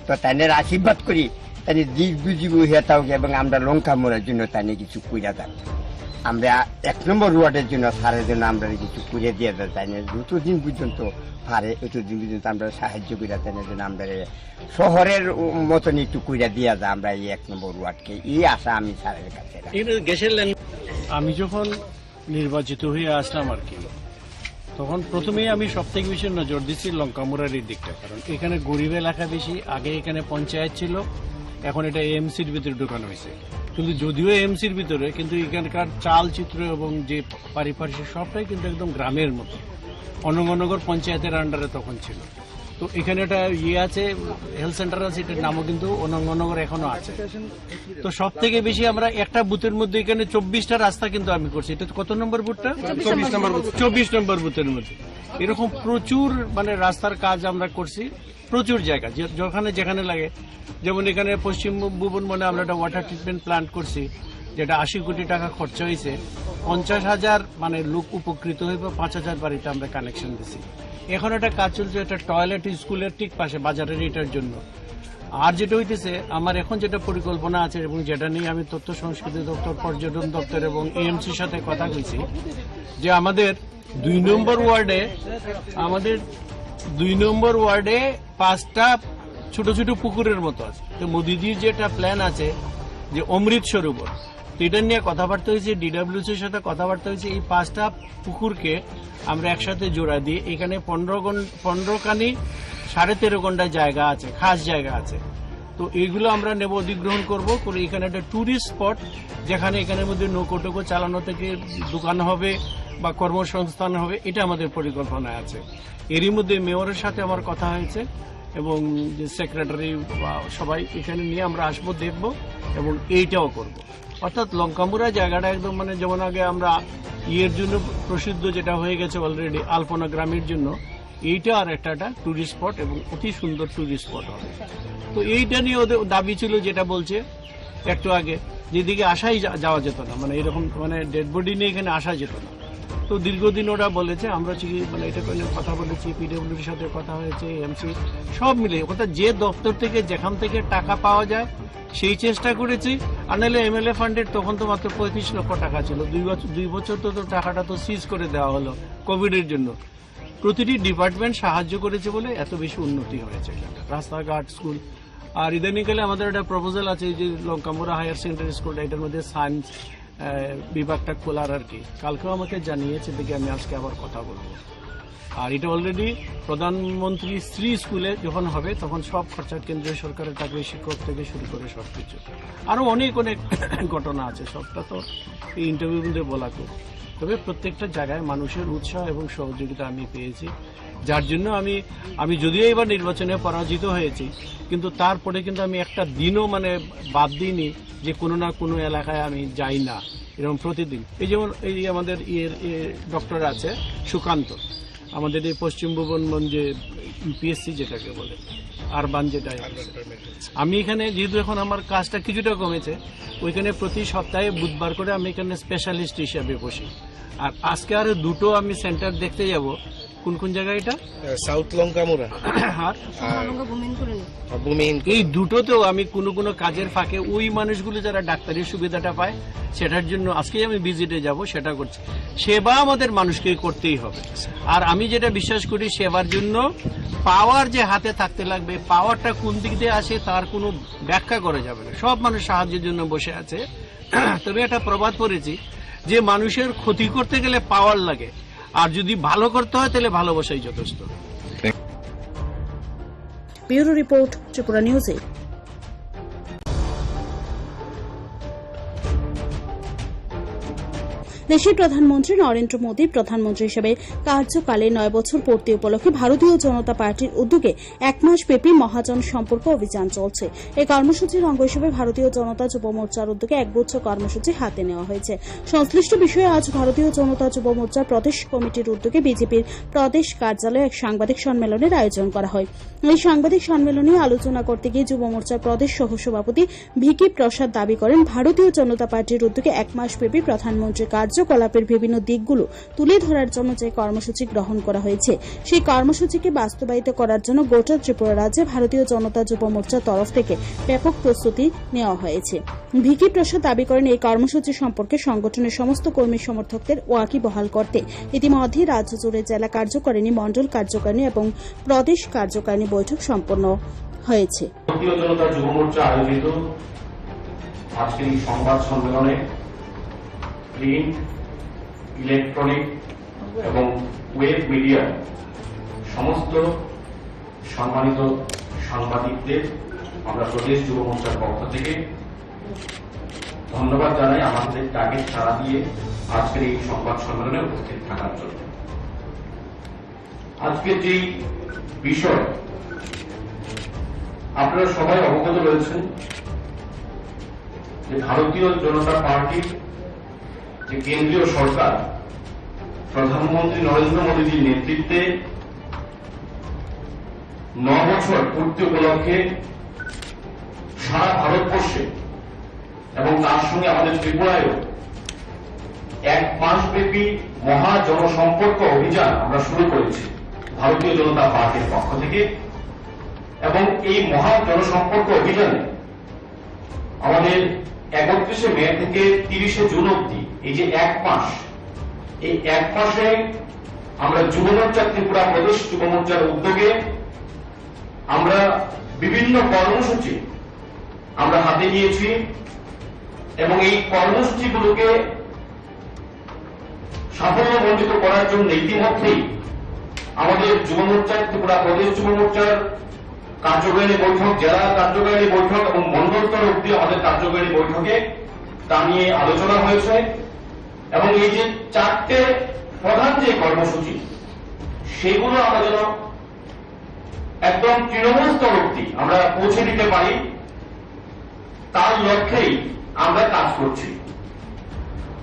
তো তাই না, আশীর্বাদ করি, তাই না, দীর্ঘজীবী হয়ে থাকুক এবং আমরা লঙ্কা মোড়ের জন্য তাই না কিছু কইরা যাক। আমরা এক নম্বর ওয়ার্ডের জন্য, স্যারের জন্য আমরা কিছু করে দিয়ে যাই, তাই না? যতদিন পর্যন্ত পারে, ততদিন পর্যন্ত আমরা সাহায্য করি, তাই না, যেন আমরা শহরের মতন একটু কইরা দিয়া যায় আমরা এই এক নম্বর ওয়ার্ডকে, এই আশা আমি স্যারের কাছে রাখি। এখানে গ্যাসের লাইন আমি যখন নির্বাচিত হয়ে আসলাম আর কি, তখন প্রথমেই আমি সব থেকে বেশি নজর দিচ্ছি লঙ্কামুড়ার এই দিকটা, কারণ এখানে গরিব এলাকা বেশি। আগে এখানে পঞ্চায়েত ছিল, এখন এটা এমসির ভিতরে ঢুকানো হয়েছে। কিন্তু যদিও এমসির ভিতরে, কিন্তু এখানকার চালচিত্র এবং যে পারিপার্শ্বিক সবটাই কিন্তু একদম গ্রামের মতো। অনঙ্গনগর পঞ্চায়েতের আন্ডারে তখন ছিল। তো এখানে একটা ইয়ে আছে, হেলথ সেন্টার আছে, এটার নামও কিন্তু অনঙ্গনগর এখনো আছে। তো সব থেকে বেশি আমরা একটা বুথের মধ্যে এখানে চব্বিশটা রাস্তা কিন্তু আমি করছি। এটা কত নম্বর বুথটা? চব্বিশ নম্বর বুথ। চব্বিশ নম্বর বুথের মধ্যে এরকম প্রচুর মানে রাস্তার কাজ আমরা করছি, প্রচুর জায়গা যে-, যেখানে যেখানে লাগে। যেমন এখানে পশ্চিম ভুবন মানে আমরা একটা ওয়াটার ট্রিটমেন্ট প্ল্যান্ট করছি, যেটা আশি কোটি টাকা খরচা হয়েছে। পঞ্চাশ হাজার মানে লোক উপকৃত হইবে, পাঁচ হাজার বাড়িতে আমরা কানেকশন দিছি। এখন একটা কাজ চলছে, একটা টয়লেট স্কুলের ঠিক পাশে বাজারের এটার জন্য। আর যেটা হইতেছে, আমার এখন যেটা পরিকল্পনা আছে এবং যেটা নিয়ে আমি তথ্য সংস্কৃতি দপ্তর, পর্যটন দপ্তর এবং এএমসির সাথে কথা কইছি, যে আমাদের দুই নম্বর ওয়ার্ডে, আমাদের দুই নম্বর ওয়ার্ডে পাঁচটা ছোট ছোট পুকুরের মতো আছে। তো মোদিজির যেটা প্ল্যান আছে যে অমৃত সরোবর, তো এটা নিয়ে কথাবার্তা হয়েছে, ডিডাব্লিউসির সাথে কথাবার্তা হয়েছে। এই পাঁচটা পুকুরকে আমরা একসাথে জোড়া দিয়ে এখানে পনেরো ঘন-, পনেরো কানি সাড়ে তেরো ঘন্টা জায়গা আছে, খাস জায়গা আছে। তো এইগুলো আমরা নেব, অধিগ্রহণ করব, করে এখানে একটা টুরিস্ট স্পট, যেখানে এখানের মধ্যে নৌকো টোকো চালানো থেকে দোকান হবে বা কর্মসংস্থান হবে, এটা আমাদের পরিকল্পনায় আছে। এরই মধ্যে মেয়রের সাথে আমার কথা হয়েছে এবং যে সেক্রেটারি বা সবাই এখানে নিয়ে আমরা আসবো, দেখব এবং এইটাও করব। অর্থাৎ লঙ্কামুড়া জায়গাটা একদম মানে যেমন আগে আমরা ইয়ের জন্য প্রসিদ্ধ যেটা হয়ে গেছে অলরেডি আলপনা গ্রামের জন্য, এইটা আর একটা, একটা টুরিস্ট স্পট এবং অতি সুন্দর টুরিস্ট স্পট হবে। তো এইটা নিয়ে ওদের দাবি ছিল, যেটা বলছে একটু আগে, যেদিকে আসাই যা-, যাওয়া যেত না, মানে এরকম মানে ডেড বডি নিয়ে এখানে আসা যেত না। তো দীর্ঘদিন ওরা বলেছে, আমরা হচ্ছে কি মানে এটা নিয়ে কথা বলেছি, পিডব্লিউডির সাথে কথা হয়েছে, এমসি, সব মিলে, অর্থাৎ যে দপ্তর থেকে যেখান থেকে টাকা পাওয়া যায় সেই চেষ্টা করেছি। আর নাহলে এমএলএ ফান্ডের তখন তো মাত্র পঁয়ত্রিশ লক্ষ টাকা ছিল, দুই বছর, দুই বছর তো, তো টাকাটা তো সিজ করে দেওয়া হলো কোভিডের জন্য। প্রতিটি ডিপার্টমেন্ট সাহায্য করেছে বলে এত বেশি উন্নতি হয়েছে এখানটা, রাস্তাঘাট, স্কুল। আর ইদানিংকালে আমাদের একটা প্রপোজাল আছে, এই যে লঙ্কামুড়া হায়ার সেকেন্ডারি স্কুলটা, এটার মধ্যে সায়েন্স, আহ, বিভাগটা খোলার আর কি। কালকেও আমাকে জানিয়েছে, দেখি আমি আজকে আবার কথা বলবো। আর এটা অলরেডি প্রধানমন্ত্রী শ্রী স্কুলে যখন হবে, তখন সব খরচা কেন্দ্রীয় সরকারের টাকা, শিক্ষক থেকে শুরু করে সব কিছু। আরও অনেক অনেক ঘটনা আছে, সবটা তো এই ইন্টারভিউর মধ্যে বলা খুব। তবে প্রত্যেকটা জায়গায় মানুষের উৎসাহ এবং সহযোগিতা আমি পেয়েছি, যার জন্য আমি, আমি যদিও এবার নির্বাচনে পরাজিত হয়েছি, কিন্তু তারপরে কিন্তু আমি একটা দিনও মানে বাদ দিইনি যে কোনো না কোনো এলাকায় আমি যাই না, এরকম প্রতিদিন। এই যেমন এই আমাদের ইয়ের, ইয়ে, ডক্টর আছে সুকান্ত, আমাদের এই পশ্চিম ভুবনগঞ্জে ইউপিএসসি যেটাকে বলে, আরবান যেটা। আমি এখানে যেহেতু এখন আমার কাজটা কিছুটা কমেছে, ওইখানে প্রতি সপ্তাহে বুধবার করে আমি এখানে স্পেশালিস্ট হিসাবে বসি। আর আজকে আরো দুটো আমি সেন্টার দেখতে যাব। কোন কোন জায়গা এটা? আহ, সাউথ লঙ্কামুড়া। আর আর ভূমিহীন কলোনি। আর ভূমিহীন এই দুটোতেও আমি কোনো কোনো কাজের ফাঁকে ওই মানুষগুলো যারা ডাক্তারি সুবিধাটা পায়, সেটার জন্য আজকেই আমি ভিজিটে যাব, সেটা করছি। সেবা আমাদের মানুষকে করতেই হবে। আর আমি যেটা বিশ্বাস করি, সেবার জন্য পাওয়ার যে হাতে থাকতে লাগবে, পাওয়ারটা কোন দিক দিয়ে আসে তার কোনো ব্যাখ্যা করা যাবে না। সব মানুষ সাহায্যের জন্য বসে আছে। তবে একটা প্রবাদ পড়েছি যে মানুষের ক্ষতি করতে গেলে পাওয়ার লাগে, আর যদি ভালো করতে হয় তাহলে ভালোবাসাই যথেষ্ট। Bureau report, Tripura news eight. দেশের প্রধানমন্ত্রী নরেন্দ্র মোদী প্রধানমন্ত্রী হিসেবে কার্যকালে নয় বছর পূর্তি উপলক্ষে ভারতীয় জনতা পার্টির উদ্যোগে এক মাস ব্যাপী মহাজন সম্পর্ক অভিযান চলছে। এই কর্মসূচির অঙ্গ হিসেবে ভারতীয় জনতা যুব মোর্চার উদ্যোগে একগুচ্ছ কর্মসূচি হাতে নেওয়া হয়েছে। সংশ্লিষ্ট বিষয়ে আজ ভারতীয় জনতা যুব মোর্চার প্রদেশ কমিটির উদ্যোগে বিজেপির প্রদেশ কার্যালয়ে এক সাংবাদিক সম্মেলনের আয়োজন করা হয়। এই সাংবাদিক সম্মেলনে আলোচনা করতে গিয়ে যুব মোর্চার প্রদেশ সহ সভাপতি ভিকি প্রসাদ দাবি করেন, ভারতীয় জনতা পার্টির উদ্যোগে এক মাস ব্যাপী প্রধানমন্ত্রীর কার্যকলাপের বিভিন্ন দিকগুলো তুলে ধরার জন্য যে কর্মসূচি গ্রহণ করা হয়েছে, সেই কর্মসূচিকে বাস্তবায়িত করার জন্য গোটা ত্রিপুরা রাজ্যে ভারতীয় জনতা যুব মোর্চার তরফ থেকে ব্যাপক প্রস্তুতি নেওয়া হয়েছে। ভিকি প্রসাদ দাবি করেন, এই কর্মসূচি সম্পর্কে সংগঠনের সমস্ত কর্মী সমর্থকদের ওয়াকিবহাল করতে ইতিমধ্যে রাজ্য জুড়ে জেলা কার্যকারিণী, মণ্ডল কার্যকারিণী এবং প্রদেশ কার্যকারিণী বৈঠক সম্পন্ন হয়েছে। ভারতীয় জনতা যুব মোর্চা আয়োজিত আজকের এই সংবাদ সম্মেলনে প্রিন্ট, ইলেকট্রনিক এবং ওয়েব মিডিয়া সমস্ত সম্মানিত সাংবাদিকদের আমরা প্রদেশ যুব মোর্চার পক্ষ থেকে ধন্যবাদ জানাই আমাদের ডাকে সাড়া দিয়ে আজকের এই সংবাদ সম্মেলনে উপস্থিত থাকার জন্য। আজকের যেই বিষয়, আপনারা সবাই অবগত রয়েছেন যে ভারতীয় জনতা পার্টির যে কেন্দ্রীয় সরকার প্রধানমন্ত্রী নরেন্দ্র মোদীজির নেতৃত্বে ন বছর পূর্তি উপলক্ষে সারা ভারতবর্ষে এবং তার সঙ্গে আমাদের ত্রিপুরায়ও এক মাসব্যাপী মহা জনসম্পর্ক অভিযান আমরা শুরু করেছি ভারতীয় জনতা পার্টির পক্ষ থেকে। এবং এই মহা জনসম্পর্ক অভিযানে আমাদের একত্রিশে মে থেকে তিরিশে জুন অবধি এই যে এক মাস, এই এক মাসে আমরা যুব মোর্চা, ত্রিপুরা প্রদেশ যুব মোর্চার উদ্যোগে আমরা বিভিন্ন কর্মসূচি আমরা হাতে নিয়েছি এবং এই কর্মসূচিগুলোকে সাফল্যমণ্ডিত করার জন্য ইতিমধ্যেই আমাদের যুব মোর্চা, ত্রিপুরা প্রদেশ যুব মোর্চার কার্যকারিণী বৈঠক, জেলা কার্যকারিণী বৈঠক এবং মণ্ডল স্তর অব্দি আমাদের কার্যকারিণী বৈঠকে তা নিয়ে আলোচনা হয়েছে। এবং এই যে চারটে প্রধান যে কর্মসূচি, সেগুলো আমরা যেন একদম তৃণমূল স্তর অব্দি আমরা পৌঁছে দিতে পারি, তার লক্ষ্যেই আমরা কাজ করছি।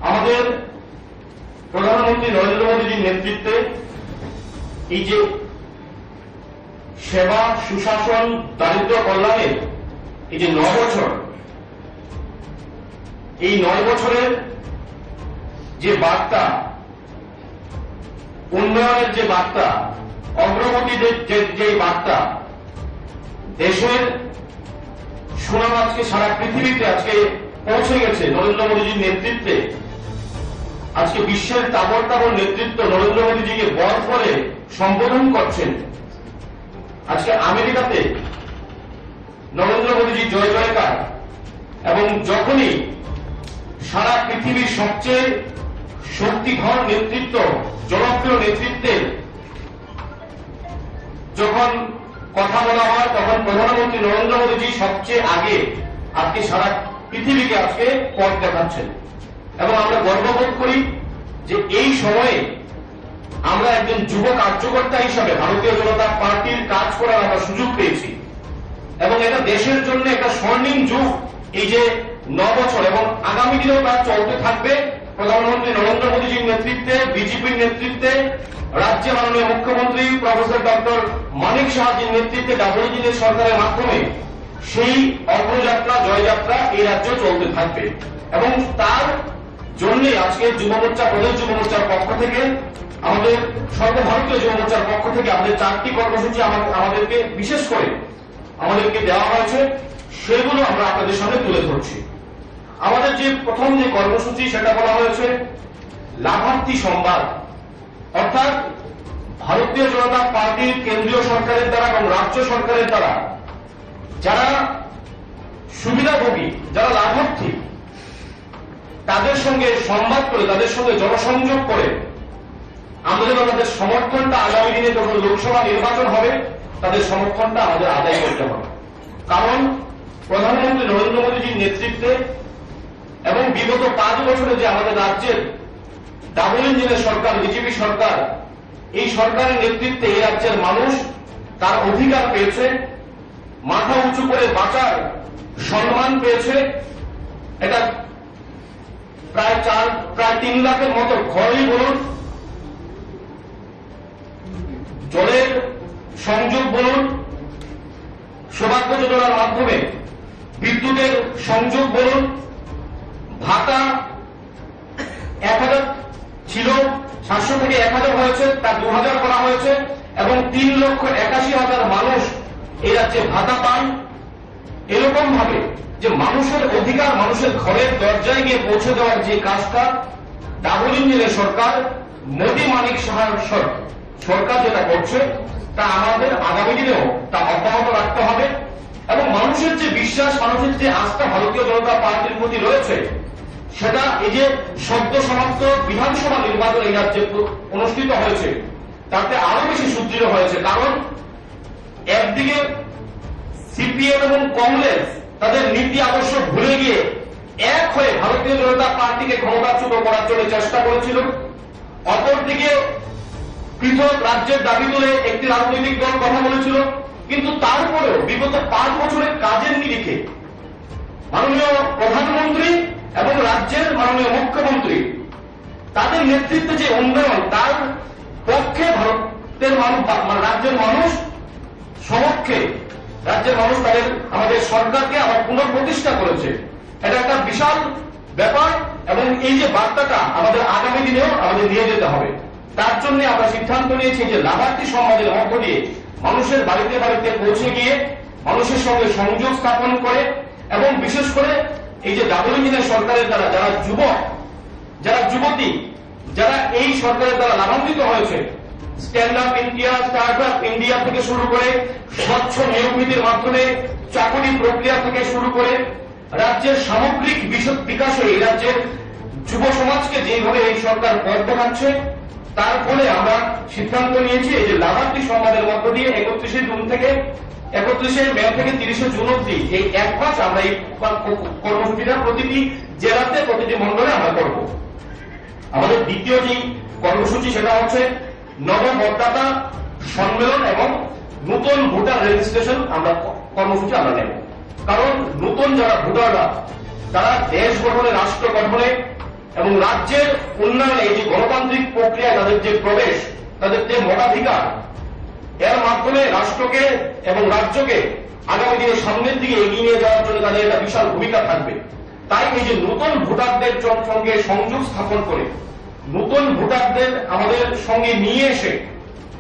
আমাদের প্রধানমন্ত্রী নরেন্দ্র মোদীজির নেতৃত্বে এই যে সেবা, সুশাসন, দারিদ্র কল্যাণের এই যে ন বছর, এই নয় বছরের যে বার্তা, উন্নয়নের যে বার্তা, অগ্রগতির যে, যে বার্তা, দেশের সুনাম আজকে সারা পৃথিবীতে আজকে পৌঁছে গেছে নরেন্দ্র মোদীজির নেতৃত্বে। আজকে বিশ্বের তাবড় তাবড় নেতৃত্ব নরেন্দ্র মোদীজিকে বর করে সম্বোধন করছেন। আজকে আমেরিকাতে নরেন্দ্র মোদীজি জয় জয়কার, এবং যখনই সারা পৃথিবীর সবচেয়ে শক্তিধর নেতৃত্ব, জনপ্রিয় নেতৃত্বের যখন কথা বলা হয়, তখন প্রধানমন্ত্রী নরেন্দ্র মোদীজি সবচেয়ে আগে আজকে সারা পৃথিবীকে আজকে পথ দেখাচ্ছেন। এবং আমরা গর্ববোধ করি যে এই সময়ে আমরা একজন যুব কার্যকর্তা হিসাবে ভারতীয় জনতা পার্টির কাজ করার আমরা সুযোগ পেয়েছি এবং এটা দেশের জন্য একটা স্বর্ণিম যুগ। এই যে ন বছর এবং আগামী দিনেও তা চলতে থাকবে। প্রধানমন্ত্রী নরেন্দ্র মোদীজির নেতৃত্বে, বিজেপির নেতৃত্বে, রাজ্যে মাননীয় মুখ্যমন্ত্রী প্রফেসর ডক্টর মানিক সাহাজির নেতৃত্বে ডাবল ইঞ্জিনের সরকারের মাধ্যমে সেই অগ্রযাত্রা, জয়যাত্রা এই রাজ্যে চলতে থাকবে। এবং তার জন্যই আজকে যুব মোর্চা, প্রদেশ যুব মোর্চার পক্ষ থেকে, আমাদের সর্বভারতীয় যুব মোর্চার পক্ষ থেকে আমাদের চারটি কর্মসূচি আমার-, আমাদেরকে বিশেষ করে আমাদেরকে দেওয়া হয়েছে, সেগুলো আমরা আপনাদের সামনে তুলে ধরছি। আমাদের যে প্রথম যে কর্মসূচি, সেটা বলা হয়েছে লাভার্থী সংবাদ, অর্থাৎ ভারতীয় জনতা পার্টির কেন্দ্রীয় সরকারের দ্বারা এবং রাজ্য সরকারের দ্বারা যারা সুবিধাভোগী, যারা লাভার্থী, তাদের সঙ্গে সংবাদ করে, তাদের সঙ্গে জনসংযোগ করে আমরা যেন তাদের সমর্থনটা আগামী দিনে যখন লোকসভা নির্বাচন হবে, তাদের সমর্থনটা আমাদের আদায় করতে হবে। কারণ প্রধানমন্ত্রী নরেন্দ্র মোদীজির নেতৃত্বে এবং বিগত পাঁচ বছরে যে আমাদের রাজ্যের ডাবল ইঞ্জিনের সরকার, বিজেপি সরকার, এই সরকারের নেতৃত্বে এই রাজ্যের মানুষ তার অধিকার পেয়েছে, মাথা উঁচু করে বাঁচার সম্মান পেয়েছে। এটা প্রায় চার, প্রায় তিন লাখের মতো ঘরই বলুন, জলের সংযোগ বলুন, সৌভাগ্য যোজনার মাধ্যমে বিদ্যুতের সংযোগ বলুন, ভাতা এক হাজার ছিল, সাতশো থেকে এক হাজার হয়েছে, তা দু হাজার করা হয়েছে এবং তিন লক্ষ একাশি হাজার মানুষ এই রাজ্যে ভাতা পান। এরকম ভাবে যে মানুষের অধিকার মানুষের ঘরের দরজায় গিয়ে পৌঁছে দেওয়ার যে কাজটা ডাবল ইঞ্জিনের সরকার, মোদী মানিক সাহার সর-, সরকার যেটা করছে, তা আমাদের আগামী দিনেও তা অব্যাহত রাখতে হবে এবং মানুষের যে বিশ্বাস, মানুষের যে আস্থা ভারতীয় জনতা পার্টির প্রতি রয়েছে, সেটা এই যে সদ্য সমাপ্ত বিধানসভা নির্বাচন এই রাজ্যে প্র-, অনুষ্ঠিত হয়েছে, তাতে আরো বেশি সুদৃঢ় হয়েছে। কারণ একদিকে সিপিএম এবং কংগ্রেস তাদের নীতি আদর্শ ভুলে গিয়ে এক হয়ে ভারতীয় জনতা পার্টিকে ক্ষমতাচ্যুত করার জন্য চেষ্টা করেছিল, অপরদিকে পৃথক রাজ্যের দাবি তুলে একটি রাজনৈতিক দল কথা বলেছিল, কিন্তু তারপরেও বিগত পাঁচ বছরের কাজের নিরিখে মাননীয় প্রধানমন্ত্রী এবং রাজ্যের মাননীয় মুখ্যমন্ত্রী তাদের নেতৃত্বে যে উন্নয়ন, তার পক্ষে ভারতের মানুষ বা, মানে, রাজ্যের মানুষ সমক্ষে রাজ্যের মানুষ তাদের, আমাদের সরকারকে আবার পুনঃপ্রতিষ্ঠা করেছে। এটা একটা বিশাল ব্যাপার এবং এই যে বার্তাটা আমাদের আগামী দিনেও আমাদের নিয়ে যেতে হবে। তার জন্য আমরা সিদ্ধান্ত নিয়েছি যে লাভার্থী সংবাদের মধ্য দিয়ে মানুষের বাড়িতে বাড়িতে পৌঁছে গিয়ে মানুষের সঙ্গে সংযোগ স্থাপন করে এবং বিশেষ করে এই যে ডাবল ইঞ্জিনের সরকারের দ্বারা যারা যুবক, যারা যুবতী, যারা এই সরকারের দ্বারা লাভান্বিত হয়েছে, stand up India, start up India থেকে শুরু করে স্বচ্ছ নিয়োগ নীতির মাধ্যমে চাকরি প্রক্রিয়া থেকে শুরু করে রাজ্যের সামগ্রিক বিশ-, বিকাশে এই রাজ্যের যুব সমাজকে যেভাবে এই সরকার পথ দেখাচ্ছে, তার ফলে আমরা সিদ্ধান্ত নিয়েছি এই যে লাভার্থী সংবাদের মধ্য দিয়ে একত্রিশে জুন থেকে, একত্রিশে মে থেকে তিরিশে জুন অবধি এই এক মাস আমরা এই ক-, ক-, কর্মসূচিটা প্রতিটি জেলাতে, প্রতিটি মণ্ডলে আমরা করব। আমাদের দ্বিতীয় যে কর্মসূচি, সেটা হচ্ছে নব ভোটদাতা সম্মেলন এবং নতুন ভোটার রেজিস্ট্রেশন আমরা ক-, কর্মসূচি আমরা নেব। কারণ নতুন যারা ভোটাররা, তারা দেশ গঠনে, রাষ্ট্র গঠনে এবং রাজ্যের উন্নয়নে এই যে গণতান্ত্রিক প্রক্রিয়ায় তাদের যে প্রবেশ, তাদের যে মতাধিকার, এর মাধ্যমে রাষ্ট্রকে এবং রাজ্যকে আগামী দিনে সামনের দিকে এগিয়ে নিয়ে যাওয়ার জন্য তাদের একটা বিশাল ভূমিকা থাকবে। তাই এই যে নতুন ভোটারদের জন-, সঙ্গে সংযোগ স্থাপন করে নতুন ভোটারদের আমাদের সঙ্গে নিয়ে এসে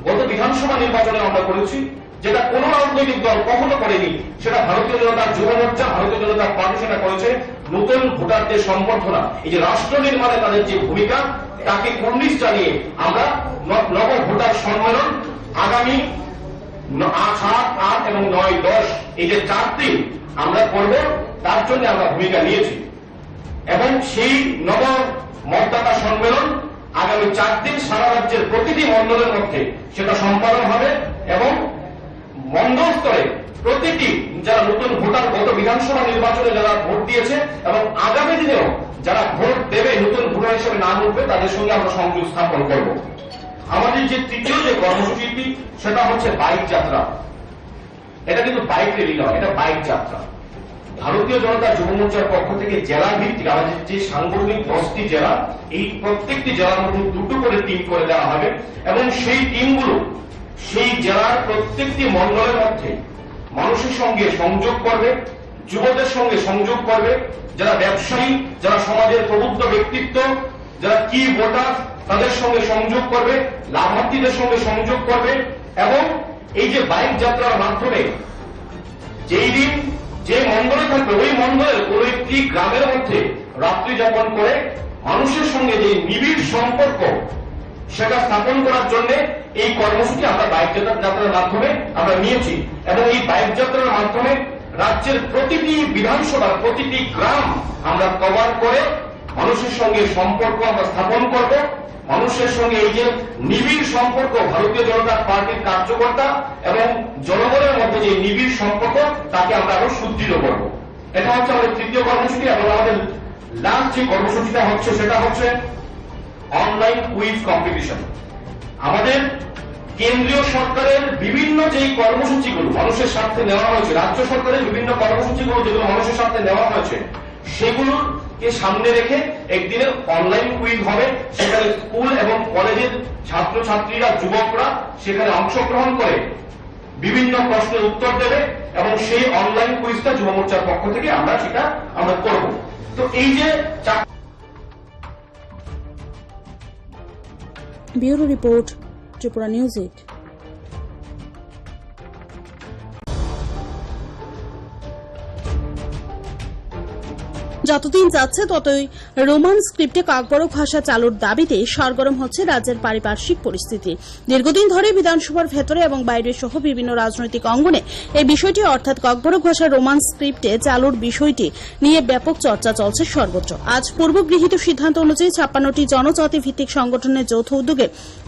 গত বিধানসভা নির্বাচনে আমরা করেছি, যেটা কোনো রাজনৈতিক দল কখনো করেনি, সেটা ভারতীয় জনতা যুব মোর্চা, ভারতীয় জনতা পার্টি সেটা করেছে। নতুন ভোটারদের সম্বর্ধনা, এই যে রাষ্ট্র নির্মাণে তাদের যে ভূমিকা, তাকে কুর্নিশ জানিয়ে আমরা ন-, নব ভোটার সম্মেলন আগামী ন-, আ-, সাত, আট এবং নয়, দশ, এই যে চার দিন আমরা করব, তার জন্য আমরা ভূমিকা নিয়েছি। এবং সেই নব মতদাতা সম্মেলন আগামী চার দিন সারা রাজ্যের প্রতিটি মণ্ডলের মধ্যে সেটা সম্পাদন হবে এবং মণ্ডল স্তরে প্রতিটি যারা নতুন ভোটার, গত বিধানসভা নির্বাচনে যারা ভোট দিয়েছে এবং আগামী দিনেও যারা ভোট দেবে, নতুন ভোটার হিসেবে নাম উঠবে, তাদের সঙ্গে আমরা সংযোগ স্থাপন করব। আমাদের যে তৃতীয় যে কর্মসূচিটি, সেটা হচ্ছে বাইক যাত্রা। এটা কিন্তু বাইক র্যালি নয়, এটা বাইক যাত্রা। ভারতীয় জনতা যুব মোর্চার পক্ষ থেকে জেলা ভিত্তিক আমাদের যে সাংগঠনিক দশটি জেলা, এই প্রত্যেকটি জেলার মধ্যে দুটো করে টিম করে দেওয়া হবে এবং সেই টিমগুলো সেই জেলার প্রত্যেকটি মণ্ডলের মধ্যে মানুষের সঙ্গে সংযোগ করবে, যুবদের সঙ্গে সংযোগ করবে, যারা ব্যবসায়ী, যারা সমাজের প্রবুদ্ধ ব্যক্তিত্ব, যারা কি ভোটার, তাদের সঙ্গে সংযোগ করবে, লাভার্থীদের সঙ্গে সংযোগ করবে এবং এই যে বাইক যাত্রার মাধ্যমে যেই দিন যে মণ্ডলে থাকবে, ওই মণ্ডলের কোনো একটি গ্রামের মধ্যে রাত্রি যাপন করে মানুষের সঙ্গে যে নিবিড় সম্পর্ক, সেটা স্থাপন করার জন্য এই কর্মসূচি আমরা বাইক যাত্রা, যাত্রার মাধ্যমে আমরা নিয়েছি এবং এই বাইক যাত্রার মাধ্যমে রাজ্যের প্রতিটি বিধানসভার প্রতিটি গ্রাম আমরা কভার করে মানুষের সঙ্গে সম্পর্ক আমরা স্থাপন করব। মানুষের সঙ্গে এই যে নিবিড় সম্পর্ক ভারতীয় জনতা পার্টির কার্যকর্তা এবং জনগণের মধ্যে যে নিবিড় সম্পর্ক, তাকে আমরা আরো সুদৃঢ় করব। এটা হচ্ছে আমাদের তৃতীয় কর্মসূচি এবং আমাদের লাস্ট যে কর্মসূচিটা হচ্ছে সেটা হচ্ছে অনলাইন কুইজ কম্পিটিশন। আমাদের কেন্দ্রীয় সরকারের বিভিন্ন যেই কর্মসূচিগুলো মানুষের স্বার্থে নেওয়া হয়েছে, রাজ্য সরকারের বিভিন্ন কর্মসূচিগুলো যেগুলো মানুষের স্বার্থে নেওয়া হয়েছে, সেগুলোকে সামনে রেখে একদিনের অনলাইন কুইজ হবে। সেখানে স্কুল এবং কলেজের ছাত্রছাত্রীরা, যুবকরা সেখানে অংশগ্রহণ করে বিভিন্ন প্রশ্নের উত্তর দেবে এবং সেই অনলাইন কুইজটা যুব মোর্চার পক্ষ থেকে আমরা সেটা আমরা করব। তো এই যে চার bureau report, Tripura news eight. যতদিন যাচ্ছে ততই রোমান স্ক্রিপ্টে ককবরক ভাষা চালুর দাবিতে সরগরম হচ্ছে রাজ্যের পারিপার্শ্বিক পরিস্থিতি। দীর্ঘদিন ধরে বিধানসভার ভেতরে এবং বাইরে সহ বিভিন্ন রাজনৈতিক অঙ্গনে এই বিষয়টি অর্থাৎ ককবরক ভাষা রোমান স্ক্রিপ্টে চালুর বিষয়টি নিয়ে ব্যাপক চর্চা চলছে সর্বত্র। আজ পূর্ব গৃহীত সিদ্ধান্ত অনুযায়ী ছাপ্পান্নটি জনজাতি ভিত্তিক সংগঠনের যৌথ উদ্যোগে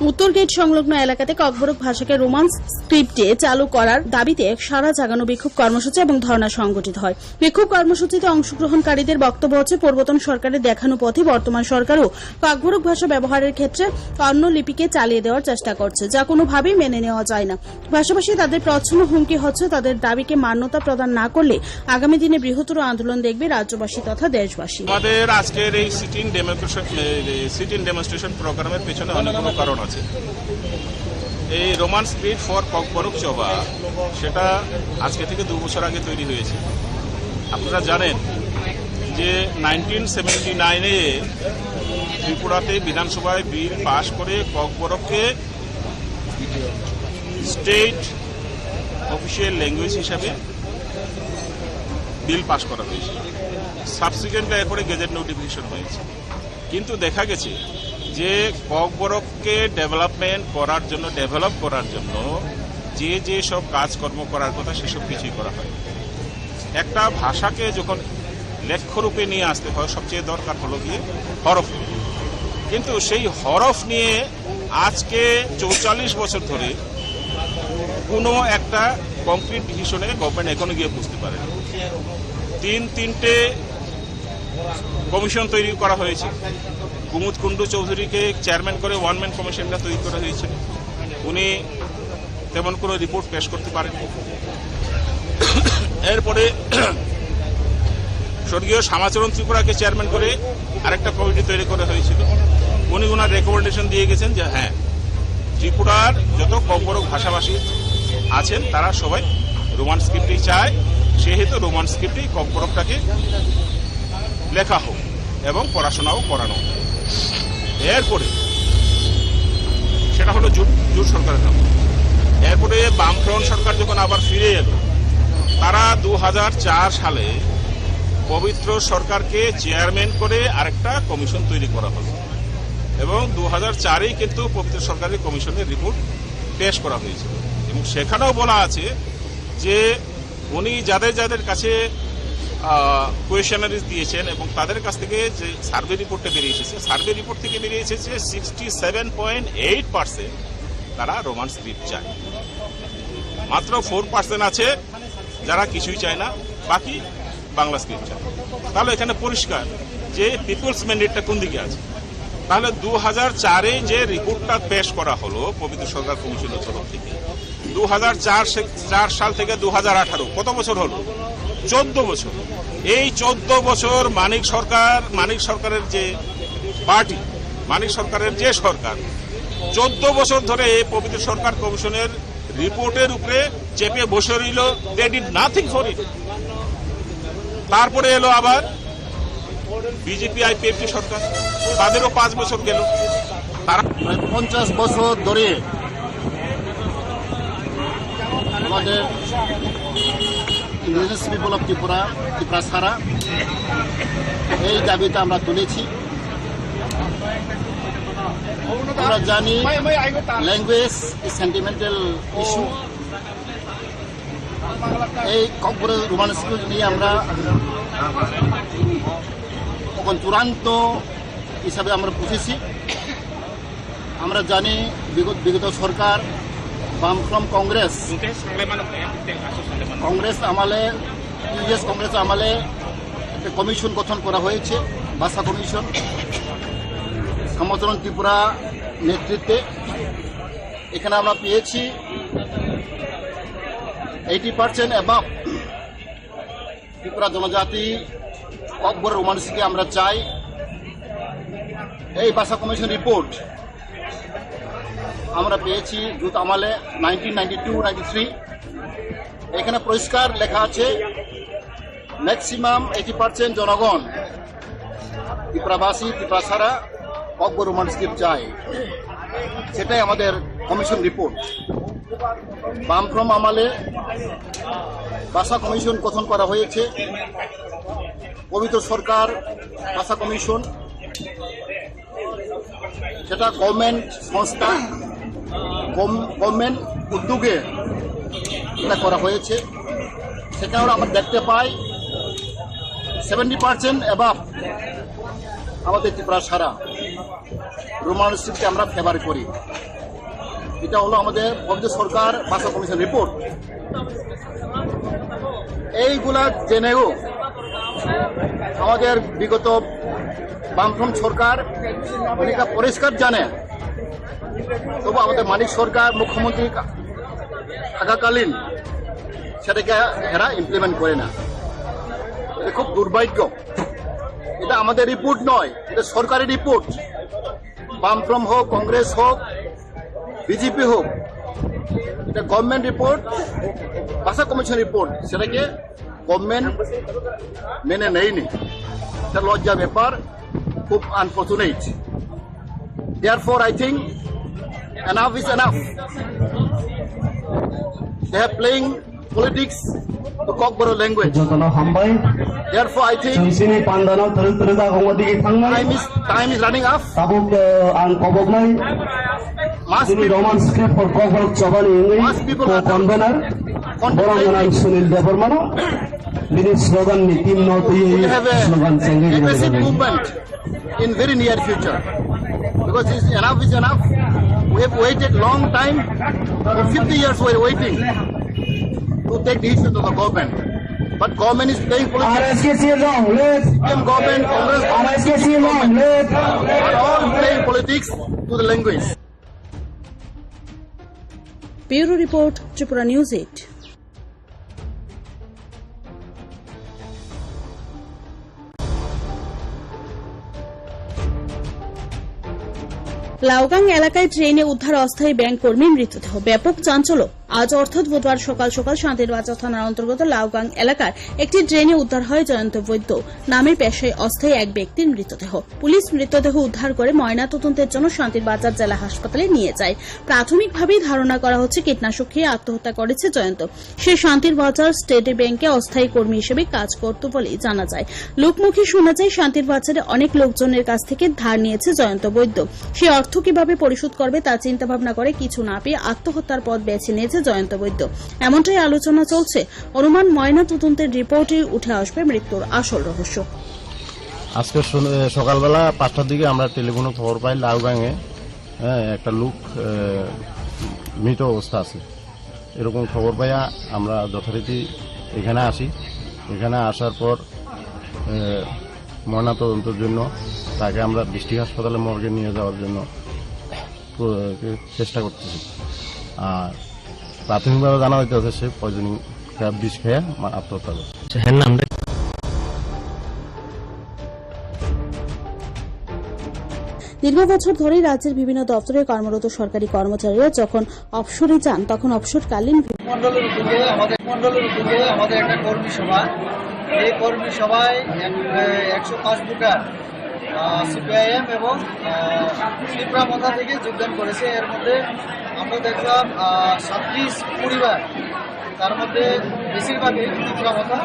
উত্তর গেট সংলগ্ন এলাকাতে ককবরক ভাষাকে রোমান স্ক্রিপ্টে চালু করার দাবিতে এক সারা জাগানো বিক্ষোভ কর্মসূচি এবং ধর্ণা সংগঠিত হয়। বিক্ষোভ কর্মসূচিতে অংশগ্রহণকারীদের বক্তব্য হচ্ছে, পূর্বতন সরকারের দেখানো পথে বর্তমান সরকারও ককবরক ভাষা ব্যবহারের ক্ষেত্রে অন্য লিপিকে চালিয়ে দেওয়ার চেষ্টা করছে, যা কোনোভাবেই মেনে নেওয়া যায় না। পাশাপাশি তাদের প্রচ্ছন্ন হুমকি হচ্ছে, তাদের দাবিকে মান্যতা প্রদান না করলে আগামী দিনে বৃহত্তর আন্দোলন দেখবে রাজ্যবাসী তথা দেশবাসী। আমাদের আজকের এই সিটিং ডেমোক্রেশন, সিটিং ডেমনস্ট্রেশন প্রোগ্রামের পেছনে অনেকগুলো কারণ আছে। এই রোমান স্ক্রিপ্ট ফর ককবরক চবা, সেটা আজকে থেকে দু বছর আগে তৈরি হয়েছে। আপনারা জানেন যে নাইনটিন সেভেন্টি নাইনে ত্রিপুরাতে বিধানসভায় বিল পাশ করে ককবরককে স্টেট অফিসিয়াল ল্যাঙ্গুয়েজ হিসাবে বিল পাশ করা হয়েছে। সাবসিকুয়েন্টলি এরপরে গেজেট নোটিফিকেশন হয়েছে। কিন্তু দেখা গেছে যে ককবরককে ডেভেলপমেন্ট করার জন্য, ডেভেলপ করার জন্য যে যে সব কাজকর্ম করার কথা, সেসব কিছুই করা হয়। একটা ভাষাকে যখন লেখ্যরূপে নিয়ে আসতে হয়, সবচেয়ে দরকার হলো গিয়ে হরফ। কিন্তু সেই হরফ নিয়ে আজকে চৌচল্লিশ বছর ধরে কোনো একটা কংক্রিট ডিসিশনে গভর্নমেন্ট এখনো গিয়ে পৌঁছতে পারেনি। তিন তিনটে কমিশন তৈরি করা হয়েছে। কুমুদ কুণ্ডু চৌধুরীকে চেয়ারম্যান করে ওয়ান ম্যান কমিশনটা তৈরি করা হয়েছিল। উনি তেমন কোনো রিপোর্ট পেশ করতে পারেননি। এরপরে স্বর্গীয় শ্যামাচরণ ত্রিপুরাকে চেয়ারম্যান করে আরেকটা কমিটি তৈরি করা হয়েছিল। উনি ওনার রেকমেন্ডেশন দিয়ে গেছেন যে হ্যাঁ, ত্রিপুরার যত ককবরক ভাষাভাষী আছেন তারা সবাই রোমান স্ক্রিপ্টেই চায়, সেহেতু রোমান স্ক্রিপ্টেই ককবরকটাকে লেখা হোক এবং পড়াশোনাও করানো হোক। এরপরে সেটা হলো জোট, জোট সরকারের নাম। এরপরে বামফ্রন্ট সরকার যখন আবার ফিরে এলো, তারা দু হাজার চার সালে পবিত্র সরকারকে চেয়ারম্যান করে আরেকটা কমিশন তৈরি করা হলো এবং দু হাজার চারেই কিন্তু পবিত্র সরকারের কমিশনের রিপোর্ট পেশ করা হয়েছিল এবং সেখানেও বলা আছে যে উনি যাদের যাদের কাছে কোয়েশনারিজ দিয়েছেন এবং তাদের কাছ থেকে যে সার্ভে রিপোর্টটা বেরিয়ে এসেছে, সার্ভে রিপোর্ট থেকে বেরিয়ে এসেছে sixty seven point eight percent তারা রোমান স্ক্রিপ্ট চায়। মাত্র ফোর পার্সেন্ট আছে যারা কিছুই চায় না, বাকি বাংলা স্ক্রিপ্ট চায়। তাহলে এখানে পরিষ্কার যে পিপলস ম্যান্ডেটটা কোন দিকে আছে। তাহলে দু হাজার চারে যে রিপোর্টটা পেশ করা হলো পবিত্র সরকার কমিশনের তরফ থেকে, দু হাজার চার সে-, চার সাল থেকে দু হাজার আঠারো, কত বছর হলো? চোদ্দ বছর। এই চোদ্দ বছর মানিক সরকার, মানিক সরকারের যে পার্টি, মানিক সরকারের যে সরকার, চোদ্দ বছর ধরে এই পবিত্র সরকার কমিশনের রিপোর্টের উপরে চেপে বসে রইল। They did nothing for it. তারপরে এলো আবার বিজেপি আইপিএফটি সরকার, তাদেরও পাঁচ বছর গেল। তারা প্রায় পঞ্চাশ বছর ধরে আমাদের ইন্ডিজিনাস পিপল অফ ত্রিপুরা, ত্রিপুরা ছাড়া, এই দাবিটা আমরা তুলেছি। আমরা জানি, language is sentimental issue। এই ককবরক রোমান স্ক্রিপ্ট নিয়ে আমরা এখন চূড়ান্ত হিসাবে আমরা বুঝেছি। আমরা জানি বিগত বিগত সরকার, বামফ্রন্ট কংগ্রেস, কংগ্রেস আমলে, প্রিভিয়াস কংগ্রেস আমলে একটা কমিশন গঠন করা হয়েছে, ভাষা কমিশন, শ্যামাচরণ ত্রিপুরা নেতৃত্বে। এখানে আমরা পেয়েছি এইটি পার্সেন্ট অ্যাবাভ ত্রিপুরা জনজাতি ককবরক রোমান স্ক্রিপ্ট আমরা চাই। এই ভাষা কমিশন রিপোর্ট আমরা পেয়েছি জুত আমলে, nineteen ninety two ninety three. এখানে পরিষ্কার লেখা আছে, ম্যাক্সিমাম এইটি পার্সেন্ট জনগণ ত্রিপুরাবাসী, ত্রিপুরা ছাড়া ককবরক রোমান স্ক্রিপ্ট চায়। সেটাই আমাদের কমিশন রিপোর্ট। বামফ্রন্ট আমলে ভাষা কমিশন গঠন করা হয়েছে। পবিত্র সরকার ভাষা কমিশন, সেটা গভর্নমেন্ট সংস্থা, গভর্ন-, গভর্নমেন্ট উদ্যোগে এটা করা হয়েছে। সেখানে আমরা দেখতে পাই, সেভেন্টি পার্সেন্ট অ্যাবাভ আমাদের ত্রিপুরা সারা রোমান স্ক্রিপ্টকে আমরা ফেভার করি। এটা হলো আমাদের পবিত্র সরকার ভাষা কমিশন রিপোর্ট। এইগুলা জেনেও আমাদের বিগত বামফ্রন্ট সরকার অনেকটা পরিষ্কার জানে, তবু আমাদের মানিক সরকার মুখ্যমন্ত্রী থাকাকালীন সেটাকে এরা ইমপ্লিমেন্ট করে না। এটা খুব দুর্ভাগ্য। এটা আমাদের রিপোর্ট নয়, এটা সরকারি রিপোর্ট। বামফ্রন্ট হোক, কংগ্রেস হোক, বিজেপি হোক, এটা গভর্নমেন্ট রিপোর্ট, ভাষা কমিশন রিপোর্ট, সেটাকে গভর্নমেন্ট মেনে নেয়নি। এটা লজ্জা ব্যাপার, খুব unfortunate. Therefore, I think enough is enough. They have playing politics to Kokborok language. Jotono hambai. Therefore, I think Chwng chini pandano twrwk twrwk agongo digi thangnai. Time is, time is running off. Tabuk, uh, ang koboknai. Mass chini people, Roman script for Kokborok chobani wngwi mass people co-convener. Borok gwnang Sunil Debbarmano. Bini slogan ni team no twi slogan chengwi aggressive movement in very near future, because it's enough is enough. We have waited long time, for fifty years we are waiting to take decision to the government, but government is playing politics. R S K C long live. C P M government, Congress government, R S K C long live. Are all playing politics to the language. Bureau report, Tripura News eight. Laugang এলাকায় ট্রেনে উদ্ধার অস্থায়ী ব্যাংক কর্মীর মৃতদেহ, ব্যাপক চাঞ্চল্য। আজ অর্থাৎ বুধবার সকাল সকাল শান্তিরবাজার থানার অন্তর্গত লাউগাং এলাকার একটি ট্রেনে উদ্ধার হয় জয়ন্ত বৈদ্য নামে পেশায় অস্থায়ী এক ব্যক্তির মৃতদেহ। পুলিশ মৃতদেহ উদ্ধার করে ময়নাতদন্তের জন্য শান্তিরবাজার জেলা হাসপাতালে নিয়ে যায়। প্রাথমিকভাবেই ধারণা করা হচ্ছে কীটনাশক খেয়ে আত্মহত্যা করেছে জয়ন্ত। সে শান্তির বাজার স্টেট ব্যাংকে অস্থায়ী কর্মী হিসেবে কাজ করত বলেই জানা যায়। লোকমুখে শোনা যায়, শান্তির বাজারে অনেক লোকজনের কাছ থেকে ধার নিয়েছে জয়ন্ত বৈদ্য। সে অর্থ কিভাবে পরিশোধ করবে তা চিন্তা ভাবনা করে কিছু না পেয়ে আত্মহত্যার পথ বেছে নিয়েছে জয়ন্ত বৈদ্য। এমনটাই আলোচনা চলছে। অনুমান, ময়না তদন্তের রিপোর্টে উঠে আসবে মৃত্যুর আসল রহস্য। আজকে শুন-, এ, সকালবেলা পাঁচটার দিকে আমরা টেলিফোনে খবর পাই লাউগাঙে, হ্যাঁ, একটা লোক, এ, মৃত অবস্থা আছে। এরকম খবর পাইয়া আমরা যথারীতি এখানে আসি। এখানে আসার পর, এ, ময়নাতদন্তের জন্য তাকে আমরা ডিস্ট্রিক্ট হাসপাতালে মর্গে নিয়ে যাওয়ার জন্য প্র-, চেষ্টা করতেছি। আর প্রাথমিকভাবে জানা যাইতেছে সে পয়জনিং, বিষ খেয়ে মা-, আত্মহত্যা করছে। আচ্ছা, হ্যাঁ, নাম রে? দীর্ঘ বছর ধরেই রাজ্যের বিভিন্ন দপ্তরে কর্মরত সরকারি কর্মচারীরা যখন অবসরে যান, তখন অবসরকালীন মণ্ডলের উদ্যোগে আমাদের, মণ্ডলের উদ্যোগে আমাদের একটা কর্মী সভা। এই কর্মী সভায় এক-, একশো পাঁচ ভোটার, আহ, সিপিআইএম এবং, আহ, ত্রিপুরা মথা থেকে যোগদান করেছে। এর মধ্যে আমরা দেখলাম, আহ, সাতত্রিশ পরিবার, তার মধ্যে বেশিরভাগই ত্রিপুরা মথা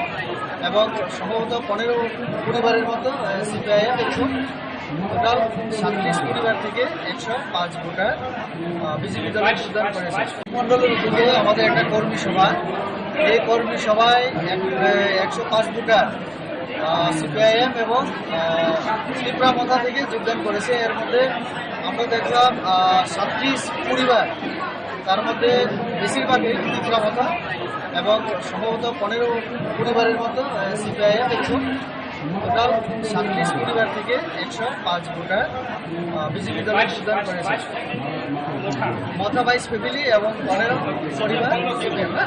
এবং সম্ভবত পনেরো পরিবারের মতো, আহ, সিপিআইএম এবং টোটাল সাতত্রিশ পরিবার থেকে একশো পাঁচ ভোটার বিজেপি দলে যোগদান করেছে। মণ্ডলের উদ্যোগে আমাদের একটা কর্মী সভা, এই কর্মী সভায় একশো পাঁচ ভোটার সিপিআইএম এবং তিপ্রা মথা থেকে যোগদান করেছে। এর মধ্যে আমরা দেখলাম সাতত্রিশ পরিবার, তার মধ্যে বেশিরভাগই তিপ্রা মথা এবং সম্ভবত পনেরো পরিবারের মতো সিপিআইএম এবং টোটাল সাতত্রিশ পরিবার থেকে একশো পাঁচ ভোটার বিজেপি দলে যোগদান করেছে। মথা বাইশ ফ্যামিলি এবং পনেরো পরিবার সিপিএম না।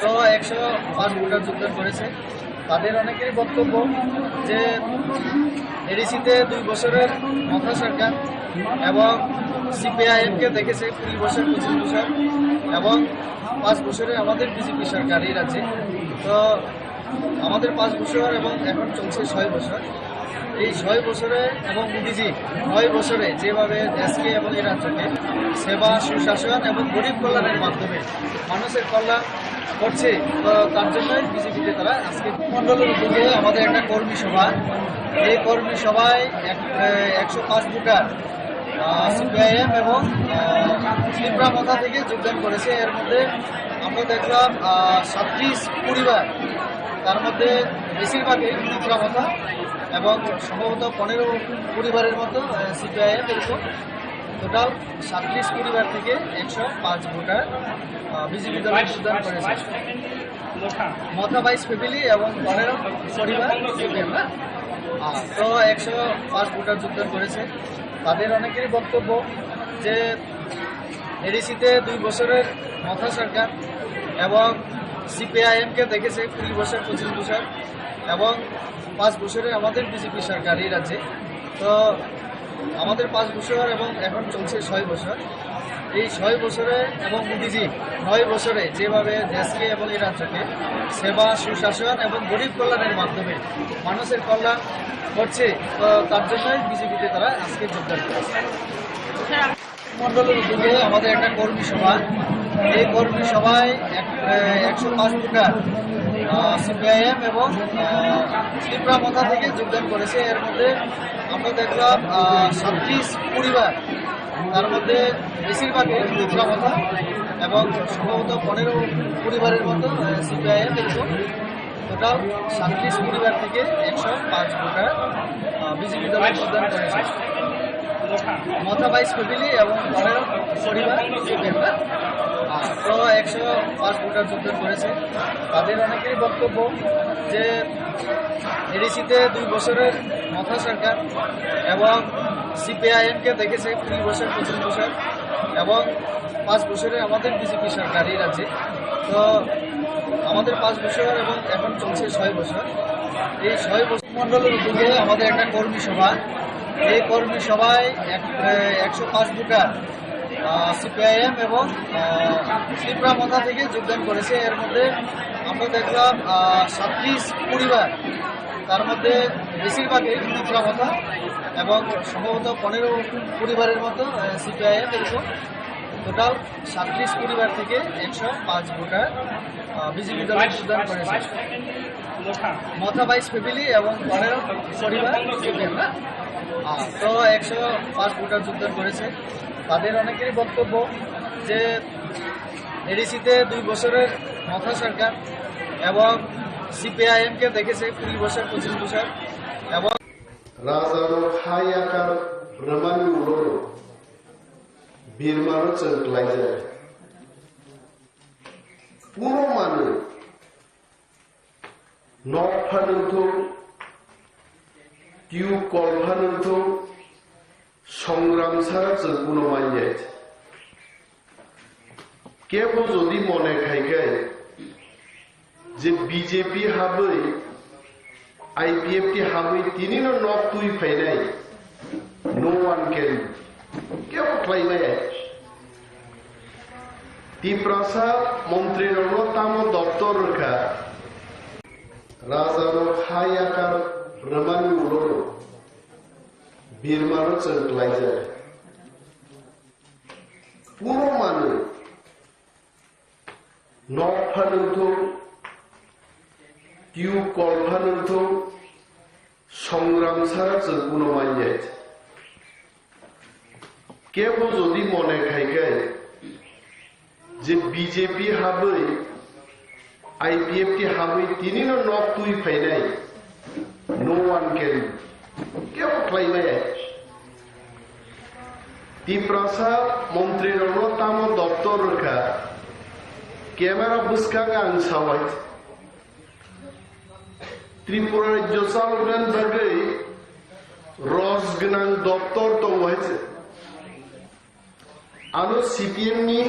তো একশো পাঁচ ভোটার যোগদান করেছে। তাদের অনেকেরই বক্তব্য যে এডিসিতে দুই বছরের মথা সরকার এবং সিপিআইএমকে দেখেছে কুড়ি বছর, পঁচিশ বছর এবং পাঁচ বছরে আমাদের বিজেপি সরকার এই রাজ্যে। তো আমাদের পাঁচ বছর এবং এখন চলছে ছয় বছর। এই ছয় বছরে এবং মোদিজি নয় বছরে যেভাবে দেশকে এবং এই রাজ্যকে সেবা, সুশাসন এবং গরিব কল্যাণের মাধ্যমে মানুষের কল্যাণ করছে, তো তার জন্যই বিজেপিতে তারা আজকে মণ্ডলের উদ্যোগে আমাদের একটা কর্মী সভা। এই কর্মী সভায় একশো পাঁচ ভোটার সিপিআইএম এবং তিপ্রা মথা থেকে যোগদান করেছে। এর মধ্যে আমরা দেখলাম সাতত্রিশ পরিবার, তার মধ্যে বেশিরভাগই তিপ্রা মথা এবং সম্ভবত পনেরো পরিবারের মতো সিপিআইএম এরকম। টোটাল সাতত্রিশ পরিবার থেকে একশো পাঁচ ভোটার বিজেপি দলে যোগদান করেছে। মথা বাইশ ফ্যামিলি এবং পনেরো পরিবার সিপিএম না। তো একশো পাঁচ ভোটার যোগদান করেছে। তাদের অনেকেরই বক্তব্য যে এডিসিতে দুই বছরের মথা সরকার এবং সিপিআইএমকে দেখেছে কুড়ি বছর, পঁচিশ বছর এবং পাঁচ বছরে আমাদের বিজেপি সরকার এই রাজ্যে। তো আমাদের পাঁচ বছর এবং এখন চলছে ছয় বছর। এই ছয় বছরে এবং মোদিজি নয় বছরে যেভাবে দেশকে এবং এই রাজ্যকে সেবা, সুশাসন এবং গরিব কল্যাণের মাধ্যমে মানুষের কল্যাণ করছে, তো তার জন্যই বিজেপিতে তারা আজকে যোগদান করেছে। মণ্ডলের উদ্যোগে আমাদের একটা কর্মী সভা, এই কর্মী সভায় একশো পাঁচ ভোটার সিপিআইএম এবং তিপ্রা মথা থেকে যোগদান করেছে। এর মধ্যে আমরা দেখলাম সাতত্রিশ পরিবার, তার মধ্যে বেশিরভাগই তিপ্রা মথা এবং সম্ভবত পনেরো পরিবারের মতো সিপিআইএম এবং টোটাল সাতত্রিশ পরিবার থেকে একশো পাঁচ ভোটার বিজেপি দলে যোগদান করেছে। মথা বাইশ ফ্যামিলি এবং পনেরো পরিবার সিপিএম না। তো একশো পাঁচ ভোটার যোগদান করেছে। তাদের অনেকেরই বক্তব্য যে এডিসিতে দুই বছরের মথা সরকার এবং সিপিআইএমকে দেখেছে কুড়ি বছর, পঁচিশ বছর এবং পাঁচ বছরে আমাদের বিজেপি সরকার এই রাজ্যে। তো আমাদের পাঁচ বছর এবং এখন চলছে ছয় বছর। এই ছয় বছর মণ্ডলের উদ্যোগে আমাদের একটা কর্মী সভা, এই কর্মী সভায় একশো পাঁচ ভোটার সিপিআইএম এবং তিপ্রা মথা থেকে যোগদান করেছে। এর মধ্যে আমরা দেখলাম সাতত্রিশ পরিবার, তার মধ্যে বেশিরভাগই তিপ্রা মথা এবং সম্ভবত পনেরো পরিবারের মতো সিপিআইএম এরকম। টোটাল সাতত্রিশ পরিবার থেকে একশো পাঁচ ভোটার বিজেপি দলে যোগদান করেছে। মথা বাইশ ফ্যামিলি এবং পনেরো পরিবার সিপিএম না। তো একশো পাঁচ ভোটার যোগদান করেছে। তাদের অনেকেরই বক্তব্য যে এডিসিতে দুই বছরের মথা সরকার এবং সিপিআইএমকে দেখেছে কুড়ি বছর, পঁচিশ বছর এবং Rajarok ha yakar rwmani ulo birmano chwng klaijak. Puno manwi nok phanwng thung, tiyuk kol phanwng thung, songram sara chwng puno manya. Kebo jodi mone khai khai je B J P habwi, I P F T habwi tinino nok twi phainai, no one can, kebo khlai maya. Tiprasa montrirokno tamo doptor rwkha? Rajarok ha yakar rwmani ulo birmano chwng klaijak. Puno manwi nok phanwng thung, tiyuk kol phanwng thung, Songram sara chwng kuno manya. Kebo jodi mone khai khe je B J P habwi I P F T habwi tini no nok twi phainai, no one can, kebo khlai maya. Tiprasa montri rokno tamo doptor rwkha, camera bwskang ang sawai. Tripura rajyo chaloknani bagwi roj gwnang doptor tongo hai se. Ano C P M ni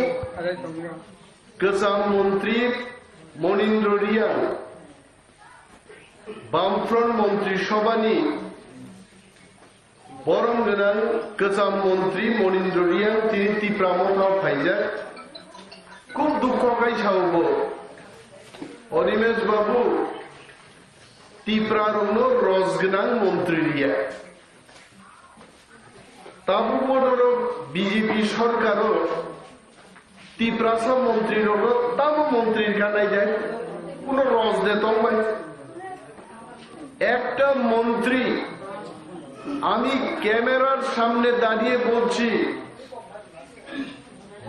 kwcham montri Monindra Riyang, Bamfront montri sobhani borom gwnang kwcham montri Monindra Riyang tini Tipra Motha phaijak. Khub dukho khai sao bo, Animesh babu, Tipra rokno roj gwnang montri riya. Tabuk bo norok B J P sorkaro Tiprasa montri rokno tamo montri rwkha naidi, kuno roj de tong bai. একটা মন্ত্রী, আমি ক্যামেরার সামনে দাঁড়িয়ে বলছি,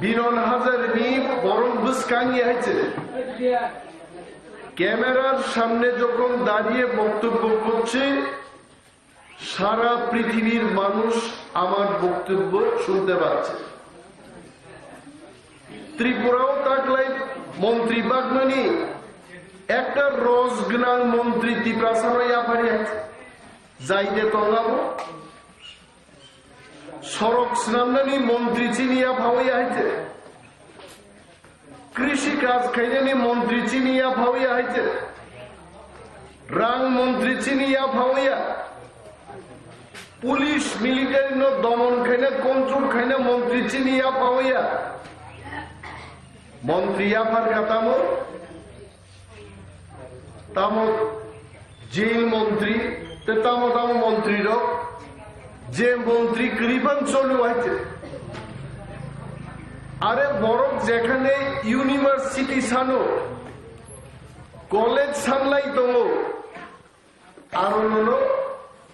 বিনন হাজারিনি বরং বুসকাঙ্গি হয়েছে। ক্যামেরার সামনে যখন দাঁড়িয়ে বক্তব্য করছি, সারা পৃথিবীর মানুষ আমার বক্তব্য শুনতে পাচ্ছে। Tripura o taklai montri bagmani ekta roj gwnang montri Tiprasa no yapharya jaide tongabo. Sorok swnamnani montri chini yaphawi haite. Krishi kaj khainani montri chini yaphawi haite. Rang montri chini yaphawi. Police military no domon khaina control khaina montri chini yaphawi. Montri yaphar katamo. Tamo jail montri, te tamo tamo montri rok, je montri kwrwi bang choli waite. Are borok jekhane university sano, college sanlai tongo, aro nono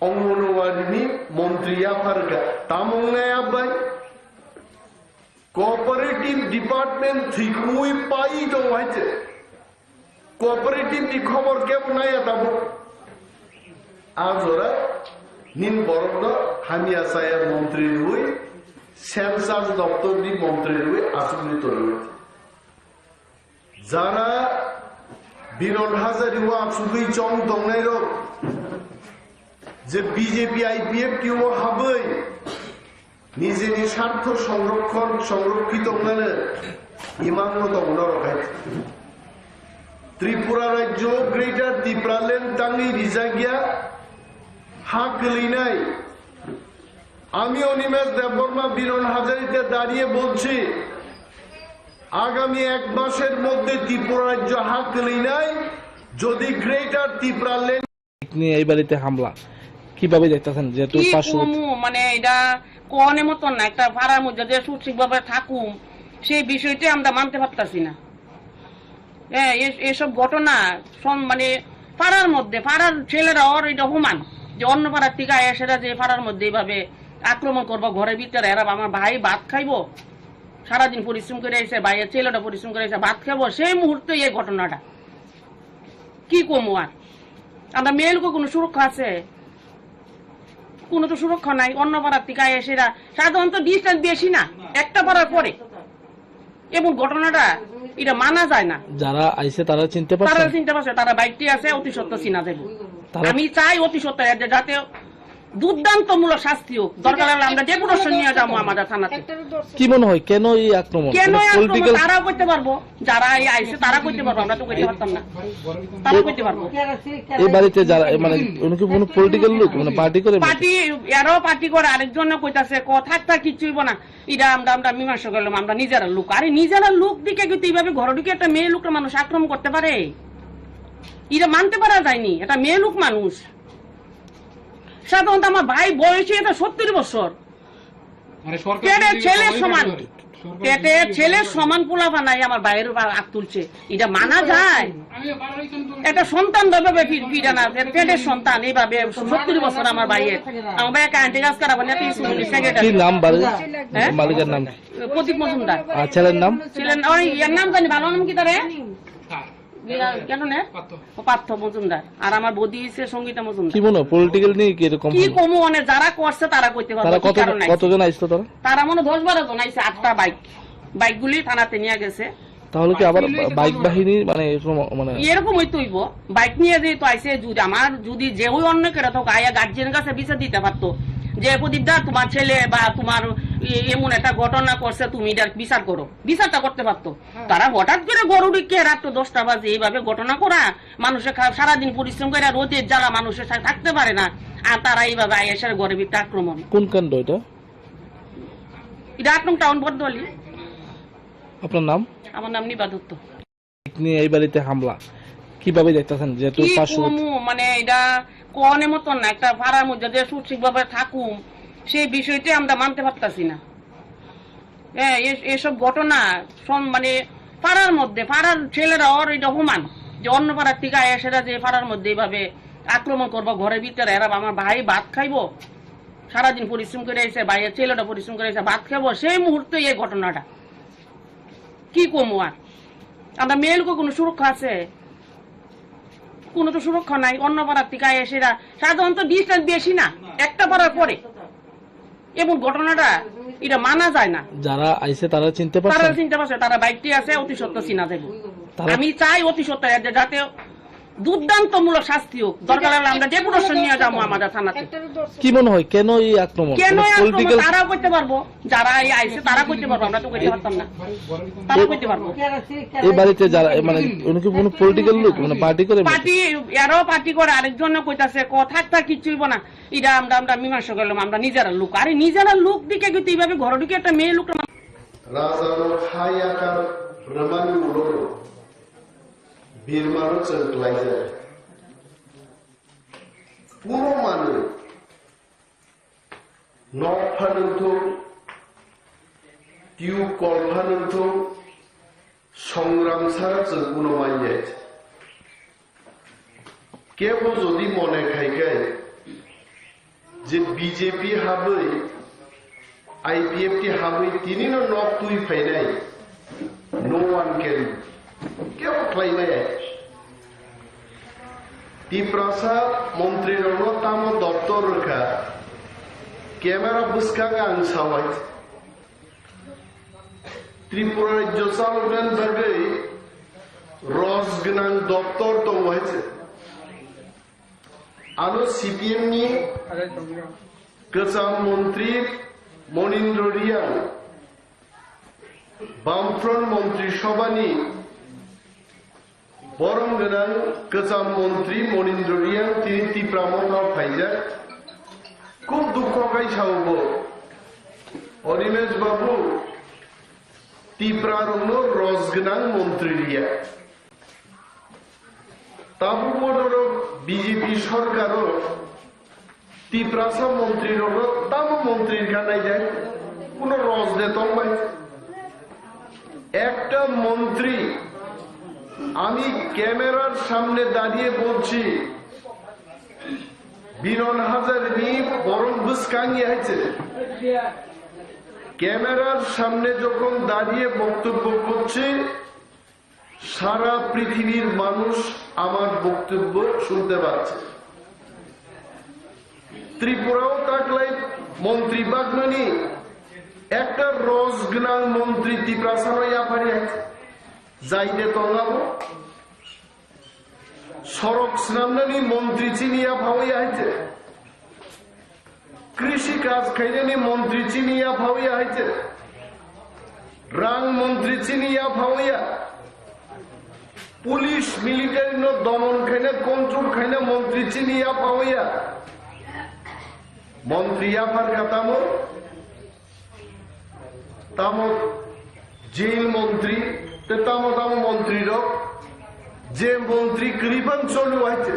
Anganwadi ni montri yapharkha, tamo wngnai abai? Cooperative department thwikwi pai tongo hai se. Cooperative ni khobor kebo naiya tabuk. A jora nin borokno hamya chaya montri rwi, census doptor ni montri rwi achukni torwi. Jara Binon Hazari o achugwi chong tongnairok, je B J P I P F T o habwi nijeni sartho songrokhon, songrokhi tongnani imangno tongo norok hai. Tripura rajyo Greater Tipraland tangwi rijakya ha kwlwinai. আমি অনিমেষ দেববর্মা বিনন হাজারিতে দাঁড়িয়ে বলছি, আগামী এক মাসের মধ্যে ত্রিপুরা রাজ্য হাত তুলেই নাই, যদি গ্রেটার ত্রিপুরা ল্যান্ড নিয়ে এই বাড়িতে হামলা কিভাবে দেখতেছেন? যেহেতু কি পার্শ্ববর্তী কমু, মানে, এটা কোনের মতন না, একটা পাড়ার মধ্যে যে সুশৃঙ্খলভাবে থাকুম, সেই বিষয়টি আমরা মানতে পারতাছি না। হ্যাঁ, এ-, এসব ঘটনা সম-, মানে, পাড়ার মধ্যে, পাড়ার ছেলেরা ওর এটা হুমান যে অন্য পাড়ার থেকে আয়া সেটা যে পাড়ার মধ্যে এইভাবে আক্রমণ করবো ঘরের ভিতরে, এরা আমার ভাই ভাত খাইবো, সারাদিন পরিশ্রম করে এসে, ভাইয়ের ছেলেটা পরিশ্রম করে এসে ভাত খাবো, সেই মুহূর্তে এই ঘটনাটা। কি কমু আর? আমরা মেয়ে লোকের কোনো সুরক্ষা আছে? কোনো তো সুরক্ষা নাই। অন্য পাড়ার থেকে আয়া সেটা সাধারণত ডিস্টেন্স বেশি না, একটা পাড়ার পরে। এমন ঘটনাটা এটা মানা যায় না। যারা আইছে তারা চিনতে পারছেন? তারা চিনতে পারছে, তারা বাইকটি আছে, অতি সত্বর চিনা যাবে। তারা আমি চাই অতি সত্বর এদের যাতে দুর্দান্তমূলক শাস্তি হোক, দরকার হলে আমরা ডেপুটেশন নিয়ে যাবো আমাদের থানাতে। কি মনে হয়, কেন এই আক্রমণ? কেন মানে এই আক্রমণ? পলিটিক্যাল তারা করতে পারবো, যারা এই আইছে তারা করতে পারবো, আমরা তো করতে পারতাম না, তারা করতে পারবো। এই বাড়িতে যারা, এ, মানে, উনি কি কোনো পলিটিক্যাল লোক, মানে, পার্টি করে? পার্টি, এরাও পার্টি করে, আরেকজনে কইতাছে, ক থাক থাক, কিচ্ছু হইব না। এটা আমরা, আমরা মীমাংসা করলাম, আমরা নিজেরা লোক। আরে, নিজেরা লোক দিকে কিন্তু এইভাবে ঘরে ঢুকে একটা মেয়ে লোকটা মানুষ আক্রমণ করতে পারে? এটা মানতে পারা যায়নি, এটা মেয়ে লোক মানুষ। সাধারণত আমার ভাই বয়সে এটা সত্তর বছর। মানে সরকার পেটের যদি ছেলের সবাই সমান। করে। পেটে ছেলের সমান পোলাপান নাই আমার ভাইয়ের উপর আত তুলছে, এটা মানা যায়? একটা সন্তান ভাবে পি-, পিটানা, পেটের সন্তান এইভাবে সত্তর বছর আমার ভাইয়ের। আমার ভাই একটা আন্টি কাজ করা, মানে, আপনি শুনুন, কি সেক্রেটারি। নাম বাড়ি? হ্যাঁ? মালিকের নাম কি? প্রদীপ মজুমদার। আর ছেলের নাম? ছেলের, ওই, এর নাম জানি, ভালো নাম কি তারে? ইয়া, কেন নে? ও পার্থ মজুমদার। আর আমার বৌদি হইছে সঙ্গীতা মজুমদার। কি মনে হয়, পলিটিক্যাল নিয়ে কি এরকম কি হলো? কমু, মানে, যারা করছে তারা কইতে পারবে তারা কি কত, কারণে আইছে। কতজন আইছিল তারা? তারা মনে হয় দশ বারো জন আইছে, আটটা বাইক। বাইকগুলি থানাতে নিয়ে গেছে। তাহলে কি আবার বাইক বাহিনী, মানে, এরকম, মানে এরকম হইতে হইব। বাইক নিয়ে যেহেতু আইছে, যদি আমার, যদি যে ওই অন্য কেউ থাকো, আয়া গার্জিয়ান কাছে বিচার দিতে পারতো যে, "প্রদীপ দা, তোমার ছেলে বা তোমার এ-, এমন একটা ঘটনা করছে, তুমি এটার বিচার করো।" বিচারটা করতে পারতো। তারা হঠাৎ করে গরু ডিক্কে রাত দশটা বাজে এইভাবে ঘটনা করা, মানুষের খা-, সারাদিন পরিশ্রম করে রোদের জ্বালা মানুষের সা-, থাকতে পারে না, আর তারা এইভাবে আইএসের ঘরে ভিতরে আক্রমণ। কোন কাণ্ড এটা? এটা আট নং টাউন বটতলি। আপনার নাম? আমার নাম নিবা দত্ত। আপনি এই বাড়িতে হামলা কিভাবে দেখতেছেন? যেহেতু কি পাঁচশো কমু, মানে, এটা কনের মতন না, একটা পাড়ার মধ্যে যে সুশিক্ষিতভাবে থাকুম, সেই বিষয়টি আমরা মানতে পারতাছি না। হ্যাঁ, এ-, এসব ঘটনা সম-, মানে, পাড়ার মধ্যে, পাড়ার ছেলেরা ওর এটা অপমান, যে অন্য পাড়ার থেকে আয়া সেটা যে পাড়ার মধ্যে এইভাবে আক্রমণ করবো, ঘরের ভিতরে এরা আমার ভাই ভাত খাইবো, সারাদিন পরিশ্রম করে এসে, ভাইয়ের ছেলেটা পরিশ্রম করে এসে ভাত খাবো, সেই মুহূর্তে এই ঘটনাটা। কি কমু আর? আমরা মেয়ে লোকের কোনো সুরক্ষা আছে? কোনো তো সুরক্ষা নাই। অন্য পাড়ার থেকে আয়া সেটা সাধারণত ডিস্টেন্স বেশি না, একটা পাড়ার পরে। এমন ঘটনাটা, এটা মানা যায় না। যারা আইছে তারা চিনতে তারা পারছেন? চিনতে পারছে, তারা বাইকটি আছে, অতি সত্ত্বর চিনা যাইব। তারা আমি চাই অতি সত্ত্বর এদের যাতে দুর্দান্তমূলক শাস্তি হোক, দরকার হলে আমরা ডেপুটেশন নিয়ে যাবো আমাদের থানাতে। কি মনে হয়, কেন এই আক্রমণ? কেন কোনো এই আক্রমণ? পলিটিক্যাল তারাও করতে পারবো, যারা এই আইছে তারা করতে পারবো, আমরা তো করতে পারতাম না, তারা করতে পারবো। এই বাড়িতে যারা, মানে, উনি কি কোনো পলিটিক্যাল লোক, মানে, পার্টি করে? পার্টি, এরাও পার্টি করে, আরেকজনে কইতাছে, ক থাক থাক, কিচ্ছু হইব না। Ida amda amda mimang sokelom amda nijera luk. Are nijera luk dike gitu ibabe ghoro dike ekta meye luk. Raja no kha yakar rwmani ulo birma no chwng klaijak. Puno manwi nok phanwng thung, tube kol phanwng thung, songram sara chwng puno manya. Kebo jodi mone khai khe je B J P habwi, I P F T habwi tinino nok twi phainai, no one can, kebo khlai maya. Tiprasa montrirokno tamo doptor rwkha, camera bwskang ang sawai. Tripura rajyo chaloknani bagwi roj gwnang doptor tongo hai se. Ano C P M ni kwcham montri Monindra Riyang, Bamfront montri sobhani borom gwnang kwcham montri Monindra Riyang tini Tipra Motha phaijak. Khub dukho khai sao bo, Animesh babu, Tipra rokno roj gwnang montri riya. Tabuk bodorok B J P sorkaro Tiprasa montri rokno tamo montri rwkha naijak, kuno roj de tongbai. একটা মন্ত্রী, আমি ক্যামেরার সামনে দাঁড়িয়ে বলছি, বিনন হাজারিনি বরং বুসকাঙ্গি হয়েছে। ক্যামেরার সামনে যখন দাঁড়িয়ে বক্তব্য করছি, সারা পৃথিবীর মানুষ আমার বক্তব্য শুনতে পাচ্ছে। ত্রিপুরাও থাকলে মন্ত্রী বাগনানি একটা রস গনাং মন্ত্রী ত্রিপুরা সারা ইয়াপারি আছে। যাইতে তঙ্গাবো সড়ক স্নামনানি মন্ত্রী চিনিয়া ভাওয়া হয়েছে। কৃষি কাজ খাইনানি মন্ত্রী চিনিয়া ভাওয়া হয়েছে। রাং মন্ত্রী চিনিয়া ভাওয়া। পুলিশ মিলিটারি নো দমন খাইনা কন্ট্রোল খাইনা মন্ত্রী চিনিয়া ভাওয়া। মন্ত্রী আফার কাতামো Tamo jail montri, te tamo tamo montri rok, je montri kwrwi bang choli waite.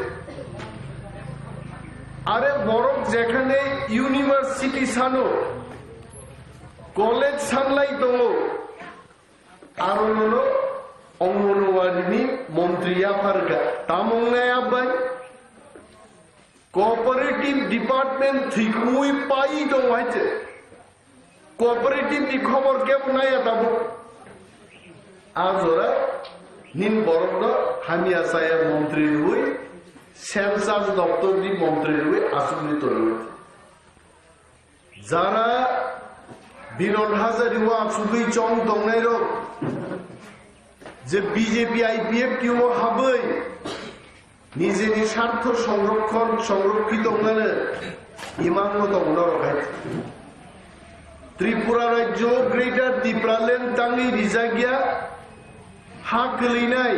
Are borok jekhane university sano, College sanlai tongo, aro nono Anganwadi ni montri yapharkha, tamung nai abai. Cooperative department thikmui pai tongo hai se. Cooperative ni khobor kebo naiya tabuk. A jora nin borok no hamya chaya montri rwi, census doptor ni montri rwi aswk ni tonwi. Jara Biron Hazari o aswkwi chong tongnai rok, je B J P I P F T o habwi nijeni sartho songrokhon, songrokhi tongnani imangno tongo norok hai. Tripura rajyo Greater Tipraland tangwi rijakya ha kwlwinai.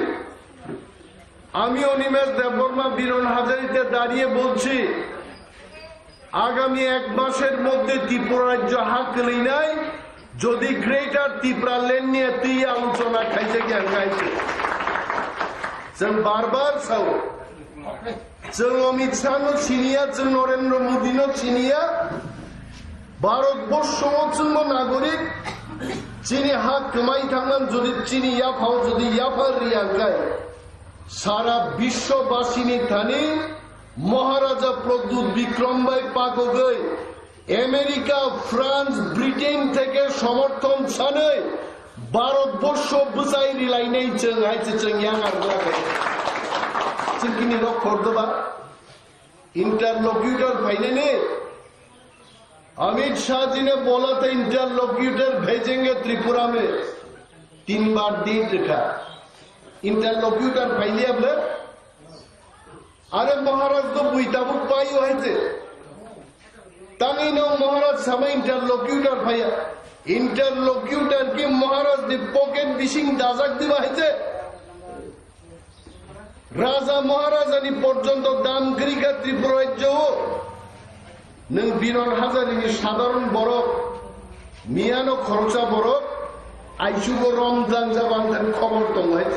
আমি অনিমেষ দেববর্মা বিরন হাজারিতে দাঁড়িয়ে বলছি, আগামী এক মাসের মধ্যে ত্রিপুরা রাজ্য হা kwlwinai, যদি গ্রেটার ত্রিপুরা ল্যান্ড নিয়ে তুই আলোচনা খাইছে কি আমি খাইছে। Chwng bar bar sao. Chwng Amit Shah no siniya, chwng Narendra Modi no siniya. Bharat borsho o chwngbo nagorik, chini ha kwmai thangman jodi chini yaphao jodi yaphar riya khai, sara biswobasini thani Maharaja Pradyut Bikram bai pakogwi America, France, Britain theke somorthon sanwi Bharat borsho bwchai rilainai chwng hai se chwng yang ar bwrang. Chwng kini rok khordoba interlocutor phainani Amit Shah ji ne bola tha interlocutor bhejenge Tripura mein. Tin bar date rakha. Interlocutor phailiya bole. Are Maharaj to bui tabuk pai o hai se. Tangwi no Maharaj sama interlocutor phaiya. Interlocutor ki Maharaj ni pocket bising dajak diba hai se. Raja Maharajani porjonto dam kwrwi kha Tripura rajyo o. Nwng Biron Hazarini sadharon borok, miyano khoroksa borok, aisugo romjang jabang thani khobor tongo hai.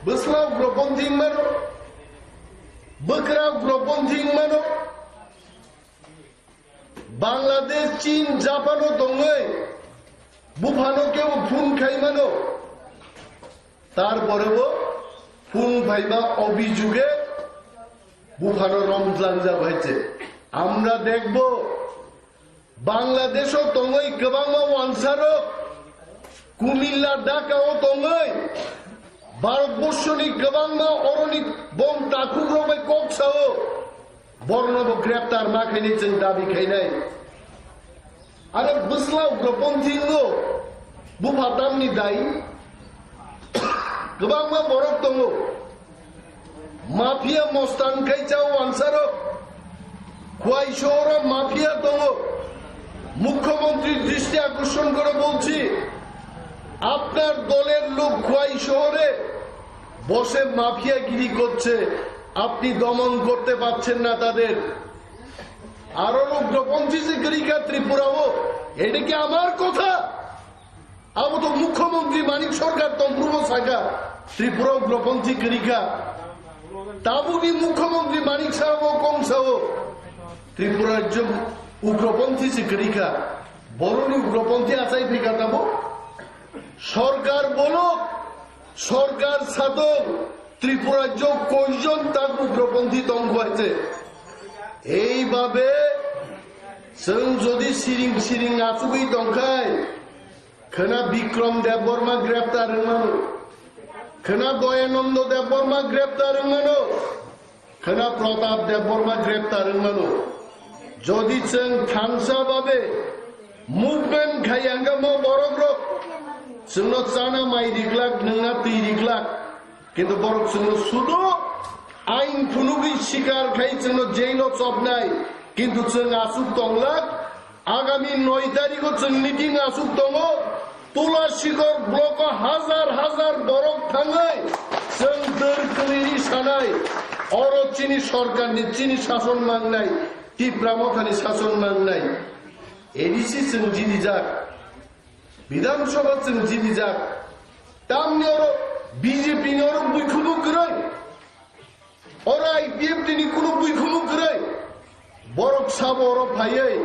Bwsla ugroponthi wngmano, bwkra ugroponthi wngmano, Bangladesh, Chin, Japan o tongwi buphano kebo phone khaimano, tarpore bo phone phaima obijuge buphano romjlangjak hai se. Amra dekbo Bangladesh o tongwi kwbangma wansarok Kumilla, Dhaka o tongwi Bharat borshoni kwbangma oroni bom takhukrok bai kok sao, borno bo greptar ma khainai chwng dabi khainai. Are bwsla ugroponthi wngo, bupha tamni dai? Kwbangma borok tongo. Mafia mostan khai chao wansarok, Khwai শহরে mafia tongo। মুখ্যমন্ত্রীর দৃষ্টি আকর্ষণ করে বলছি, আপনার দলের লোক খোয়াই শহরে বসে মাফিয়াগিরি করছে, আপনি দমন করতে পারছেন না তাদের। Aro ugroponthi se kwrwi kha Tripura o, এটা কি আমার কথা? Abo to Mukhyamantri Manik Sarkar tongphuru bo sakha, Tripura ugroponthi kwrwi kha. Tabukni Mukhyamantri Manik Saha bo kong sao, Tripura rajyo ugroponthi se kwrwi kha. Boroni ugroponthi achai phi kha tabo? Sarkar bolok, sarkar satok, Tripura rajyo koijon tak ugroponthi tong kho hai se. Eibabe chwng jodi siring siring achugwi tong khai, Khwna Bikram Debbarma greptar wngmano. Khwna Dayananda Debbarma greptar wngmano. Khwna Pratap Debbarma greptar wngmano. Jodi chwng thansa babe movement khai hwnkhe mo borok rok chwngno chana mai riklak, nwngna twi riklak. Kintu borok chwngno sudo ain phunugwi sikar khai chwngno jail o chopnai. Kintu chwng aswk tonglak, agami noi tarikh o chwng meeting aswk tongo, Tulashikor block o hazar hazar borok thangwi chwng dwr kwlwi sanai, oro chini sorkarni, chini sason mangnai, Tipra Mothani sason mangnai. A D C chwng jidijak, Bidhan Sabha chwng jidijak, tamni oro B J P ni oro buikhumu kwrwi. Oro I P F T ni kunu buikhumu kwrwi. Borok sabo oro phaiwi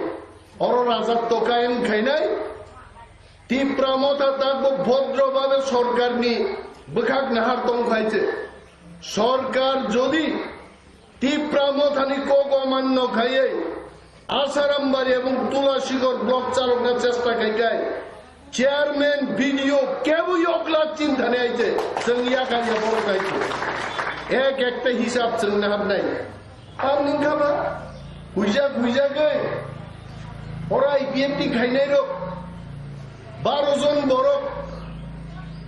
Oro rajak tokayan khainai Tipra Motha tabuk bhodro babe sorkarni bwkhak nahar tong khaise. Sorkar jodi Tipra Mothani kok omanno khaiwi Asaram Bari ebong Tulasikhor block chalokna chesta khaikhai, chairman, B D O kebo yokla chinthani aise, chwng yakar yaphoro khaise. Ek ekta hisab chwng naharnai. Ang nungkha ba, huijak huijagwi, oro I P F T khainairok, baro jon borok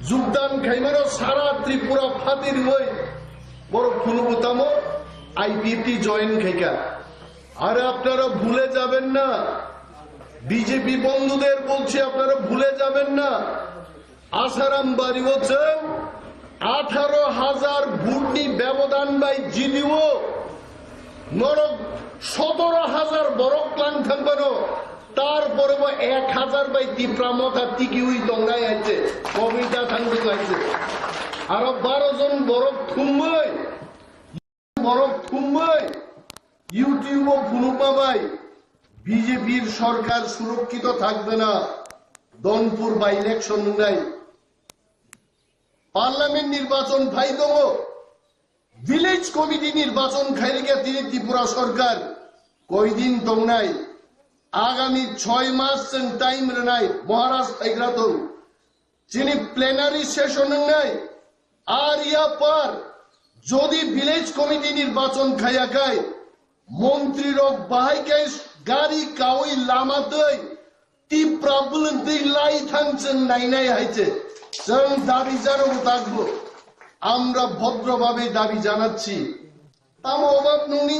jogdan khaimano sara Tripura phati rwui, borok phunukgo tamo I P F T join khaikha. আরে আপনারা ভুলে যাবেন না, বিজেপি বন্ধুদের বলছি, আপনারা ভুলে যাবেন না। Asaram Bari o chwng atharo hazar vote ni bebodan bai jidio, norok sotoro hazar borok lang thangmano, tarpore bo ek hazar bai Tipra Motha tikiwi tongnai aise, kobita thangdung aise. Aro baro jon borok thumwi, borok thumwi YouTube o phunukma bai B J P-r sorkar surokkhito thakbe na, Donpur by-election wngnai. Parliament nirbachon phai tongo, village committee nirbachon khairikha tini Tripura sorkar, koidin tongnai, agami choi mas chwng time rwnai, Maharaj phaigra tong. Chini plenary session wngnai, ar yapar jodi village committee nirbachon khaiyakhai, montri rok bahai khe gari kawi lama twi Tipra bwlwng twi lai thang chwng nainai hai se. Chwng dabi jano bo takbo. Amra bhodro babe dabi janacchi. Tamo obab nungni?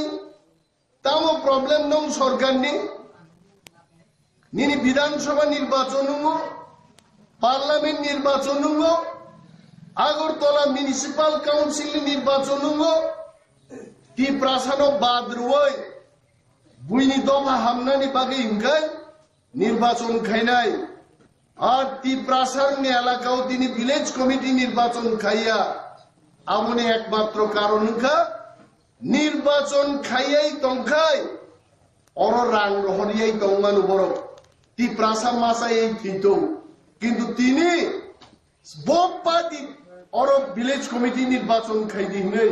Tamo problem nung sorkarni? Nini Bidhan Sabha nirbachon nungo, Parliament nirbachon nungo, Agartala Municipal Council ni nirbachon nungo, Tiprasano bad rwui, buini dopha hamnani bagwi hwnkhe nirbachon khainai. Ar Tiprasarni elakao tini village committee nirbachon khaiya, aboni ekmatro karon wngkha nirbachon khaiyai tongkhai oro rang rohoriyai tongmano borok. Tiprasa masayai thwitong. Kintu tini bo party oro village committee nirbachon khaidi hinwi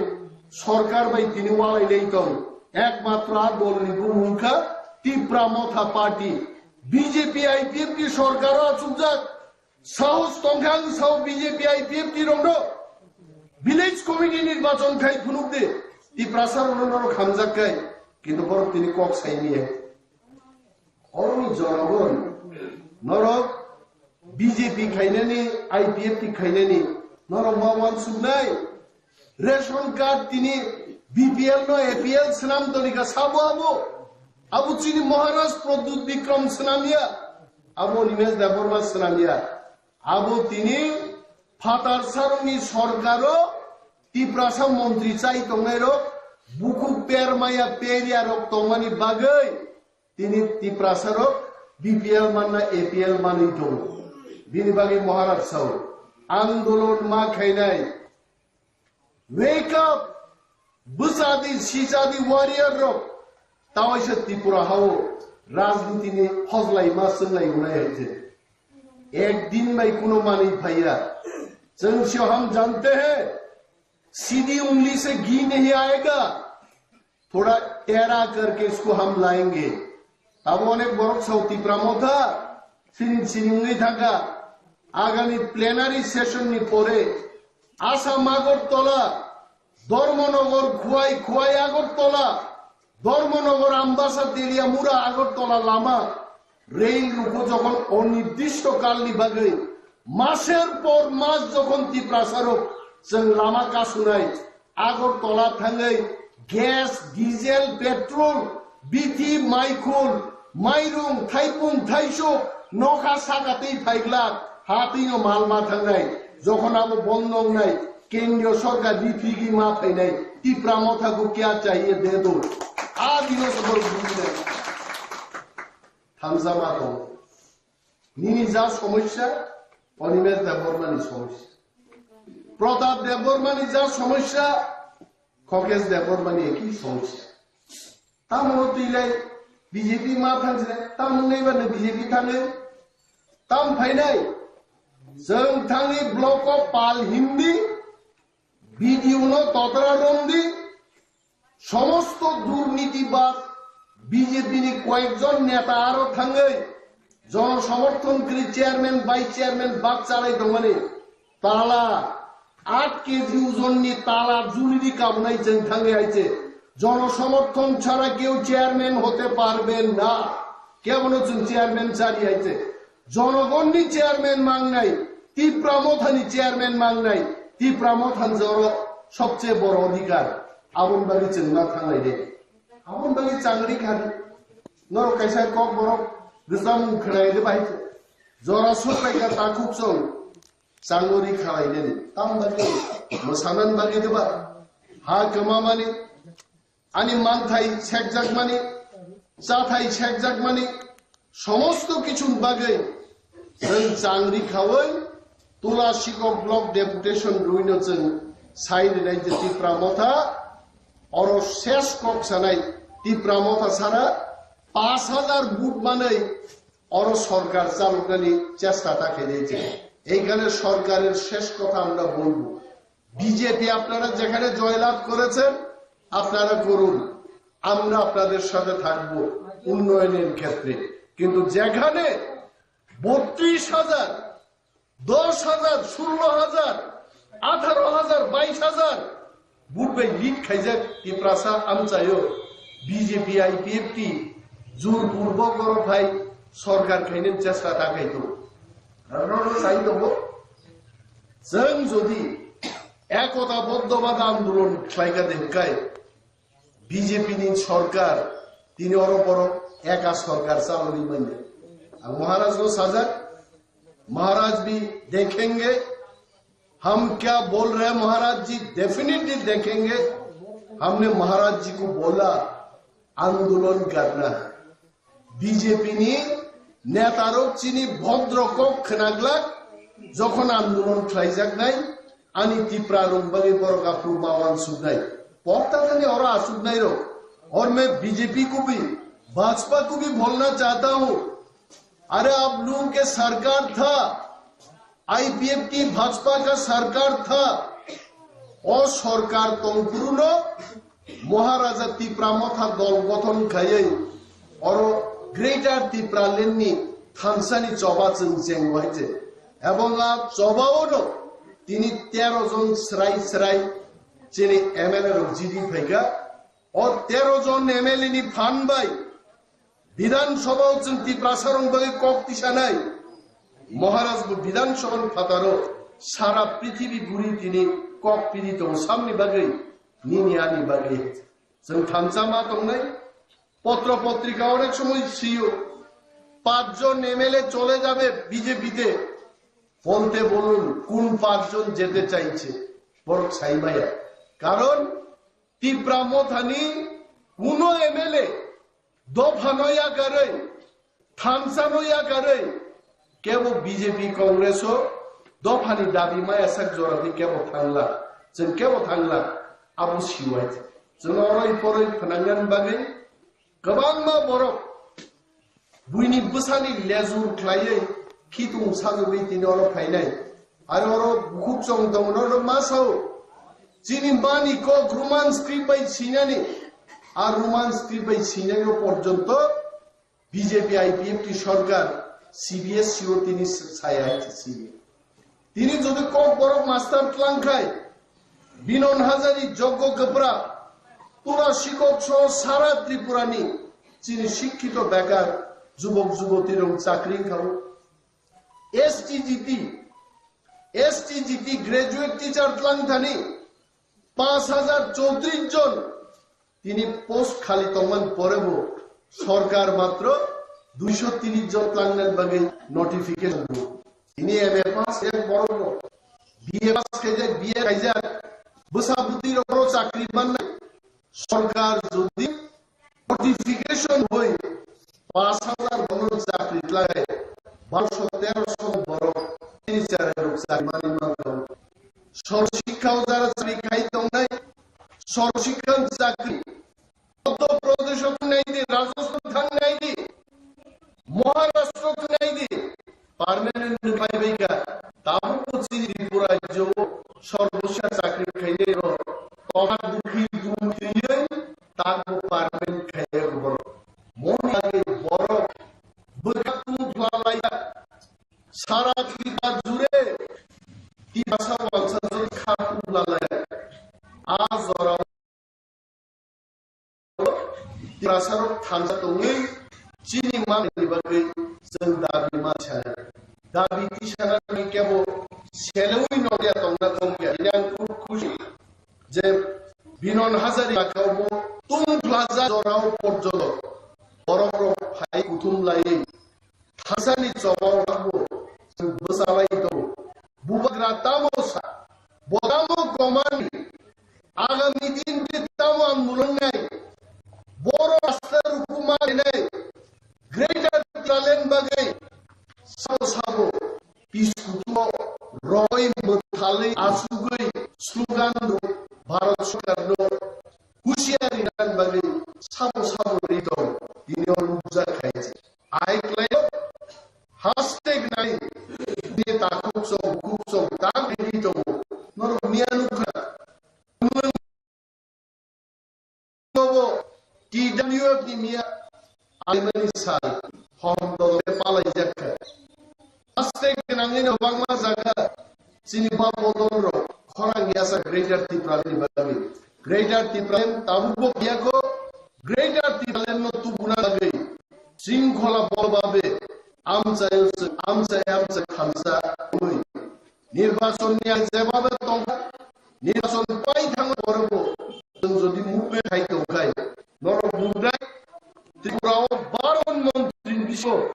sorkar bai tini walailai tong. Ekmatro a dolni bumung wngkha Tipra Motha Party. B J P I P F ni sorkaro achukjak. Sahos tongkha ang sao B J P I P F ni rokno village committee nirbachon khai phunuk di. Tiprasa rokno norok hamjak khai. Kintu borok tini kok sai miya. Oroni jonogon norok B J P khainani, I P F ni khainani norok ma wansuknai. Ration card tini B P L no A P L swnam tonika sabo abo. Abo chini Maharaj Pradyut Bikram swnamya. Abo Animesh Debbarma swnamya. Abo tini phatar sarokni sorkaro Tiprasa montri chai tongnairok bukhuk permaya peria rok tongmani bagwi tini Tiprasarok B P L manna A P L manwi tongo. Bini bagwi Maharaj sao andolon ma khainai. Wake up! Bwchadi, sijadi warrior rok. Tawaisa Tripura hao rajniti ni hojlai ma swnglai hwnai hai je. Ek din bai kuno manwi phaiya. Chwng sio ham jante hai. Sidi ungli se ghee nahi aayega. Thoda tera karke isko ham layenge. Tabo onek borok sao Tipra Motha, siring siring wngwi thangkha. Agami plenary session ni pore Assam Agartala, Dharmanagar, Khowai, Khowai Agartala, Dharmanagar, Ambasa, Teliamura, Agartala lama rail ruko jokhon onirdisto kalni bagwi maser por mas jokhon Tiprasarok chwng lama kasunai, Agartala thangwi gas, diesel, petrol, bithi, maikhul, mairung, thaipung, thaisuk, nokha saka twi phaiglak, ha twino mal ma thangnai. Jokhon abo bondo wngnai, kendriyo sorkar riphigwi ma phainai, Tipra Motha ko kya chahiye de do. A dino se borok bujinai. Thamsa ma tongo. Nini ja somosya, Animesh Debbarmani somosya. Pratap Debbarmani ja somosya, Khokesh Debbarmani eki somosya. Tamo twilai B J P ma thang se, tam nai ba B J P thangwi, tam phainai, chwng thangwi block o pal himdi, B D O no totra romdi, somosto durnitibad B J P ni koyekjon neta aro thangwi jonosomothon kwrwi chairman, vice chairman bak chalai tongmani tala, aat K G ujonni tala julidi kabunai chwng thangwi hai se, jonosomothon chhara keu chairman hote parben na, kebono chwng chairman chari hai se. Jonogonni chairman mangnai, Tipra Mothani chairman mangnai, Tipra Mothani joro sobche boro odhikar. Aboni bagwi chwng ma thanglai de. Aboni bagwi changri khadi. Norok kaisa kok borok gwcham khwnai de bai. Jora sukaika takhuk chwng changori khalai de. Tam bagwi mwsanan bagwi de ba. Ha kwmamani, ani manthai sekjakmani, chathai sekjakmani, somosto kichun bagwi chwng changri khawi Tula Sikok Block Deputation rwino chwng sai rinai je Tipra Motha oro ses kok sanai Tipra Motha sara pash hajar vote manwi oro sorkar chaloknani chesta ta khainai je. Eikhane sorkarer ses kotha amra bolbo. BJP আপনারা যেখানে জয়লাভ করেছেন, আপনারা করুন, আমরা আপনাদের সাথে থাকবো উন্নয়নের ক্ষেত্রে। কিন্তু যেখানে বত্রিশ হাজার, দশ হাজার, ষোলো হাজার, আঠারো হাজার, বাইশ হাজার ভোট bai লিড খাইজাক টিপ্রাসা আমচাইও বিজেপি আইপিএফটি জোরপূর্বক বড় ভাই সরকার খাইনের চেষ্টা তাকাইতো। কারণ হলো চাই দেবো, Chwng jodi ekota boddho bade andolon khlai kha de hwnkhe B J P ni sorkar tini oro borok eka sorkar chalogwi manya. Ang Maharaj no sajak, Maharaj bhi dekhenge, hum kya bol rahe Maharaj ji, definitely dekhenge, humne Maharaj ji ko bola, andolon karna hai. B J P ni netarok chini bhodro kok khwnaglak, jokhon andolon khlaijaknai, ani Tipra rok bagwi borok aphuru ma uansuknai. Pokta thani oro asuknai rok, और मैं बीजेपी को भी, भाजपा को भी बोलना चाहता हूँ, अरे आप लोगों के सरकार था, आईपीएफटी भाजपा का सरकार था, o sorkar tongphuru no Maharaja Tipra Motha dol gothon khaiwi oro Greater Tipraland ni thansani choba chwng cheng wai je. Ebong a choba o no tini tero jon srai srai chini M L A rok jidi phaikha. O tero jon M L A ni phan bai Bidhan Sabha o chwng Tiprasa rok bagwi kok tisanai. Maharaj bo Bidhan Sabha ni phataro sara prithibi buri tini kok piri tongo samni bagwi, nini ani bagwi. Chwng thansa ma tongnai. Potro potrika onek somoy siyo. পাঁচজন এমএলএ চলে যাবে বিজেপিতে। বলতে বলুন কোন পাঁচজন যেতে চাইছে? Borok sai maya. Karon Tipra Mothani kuno M L A dophano yakarwi, thansano yakarwi, kebo B J P Congress o dophani dabi maya sak jora di kebo thangla, chwng kebo thangla, abo siwai. Chwng oroi poroi phnangyan bagwi kwbangma borok buini bwsani lejur khlaiwi khitung sajagwi tini oro phainai. Aro oro bukhuk chong tongo, no ma sao? Chini mani kok Roman script bai sinani, a Roman script bai sinaio porjonto B J P I P F T sorkar C B S C o tini saya hai se sini. Tini jodi kok borok master tlang khai, Binon Hazari, Joggo Kapra, Tula Sikok soho sara Tripura ni chini sikkhito bekar jubok juboti rok chakri wngkha o. S T G T, S T G T graduate teacher tlang thani paanch hajar chowtris jon tini post khali tongmani pore bo sorkar matro duiso tris jon tlangnani bagwi notification rwo. Tini M A pass khaijak borok rok, B A pass khaijak, B A khaijak, bwsa bwtwi rok chakri mannai. Sorkar jodi notification hoi paanch hajar borok chakri khlai, barosho terosho borok tini chara rok chakri mani mankha. Sor shikkha o jara chakri khai tongnai, sor shikkha chakri Madhya Pradesh o thangnai ni, Rajasthan o thangnai sorbosia chakri khainai rok, tola dukhi dum twiwi, takbo permanent khainai rok borok. Moni bagwi borok bwkha tungphla laijak, sara Tripura jure Tiprasa wansajwk kha tungphla laijak. A jorao Tiprasarok thansa tongwi chini manwini bagwi chwng dabi ma sanai. Dabi tisanani kebo selewi nokya tongna tongya. Ini ang khub khusi je Binon Hazari lakao bo tungphlaja jorao porjono borokrok phai kuthum laiwi Thansani chobao rokbo chwng bwchalai tongo. Bubagra tamo sa, bo tamo komani, agami din di tamo ang mulungnai, boro rasta rukuma rinai, Greater Tipraland bagwi sabo sabo piskutuo roi mwthalwi asugwi slogan rok Bharat Sarkarno husiar rinani bagwi sabo sabo ri tong, tini o nukjak khai se. Ai klai hastek nai ni takhuk song, khuk song, tak ni tongo. Norok miya nukha. Nobo T W F ni miya aimani sal, hom dol palai jakha. Hastek nangni no bangma jaga, chini ba bodol rok, khorang yasa Greater Tipraland ni bagwi. Greater Tipraland tabuk bo piyako, Greater Tipraland no tubuna bagwi. Singkhola bolbabe amchayo se-, amchai amchai khamsa oi. Nirbachon ni ang jebabe tongkha, nirbachon pai thangma pore bo chwng jodi movement khai tongkhai, norok bugnai Tripura o baron montri ni bisingo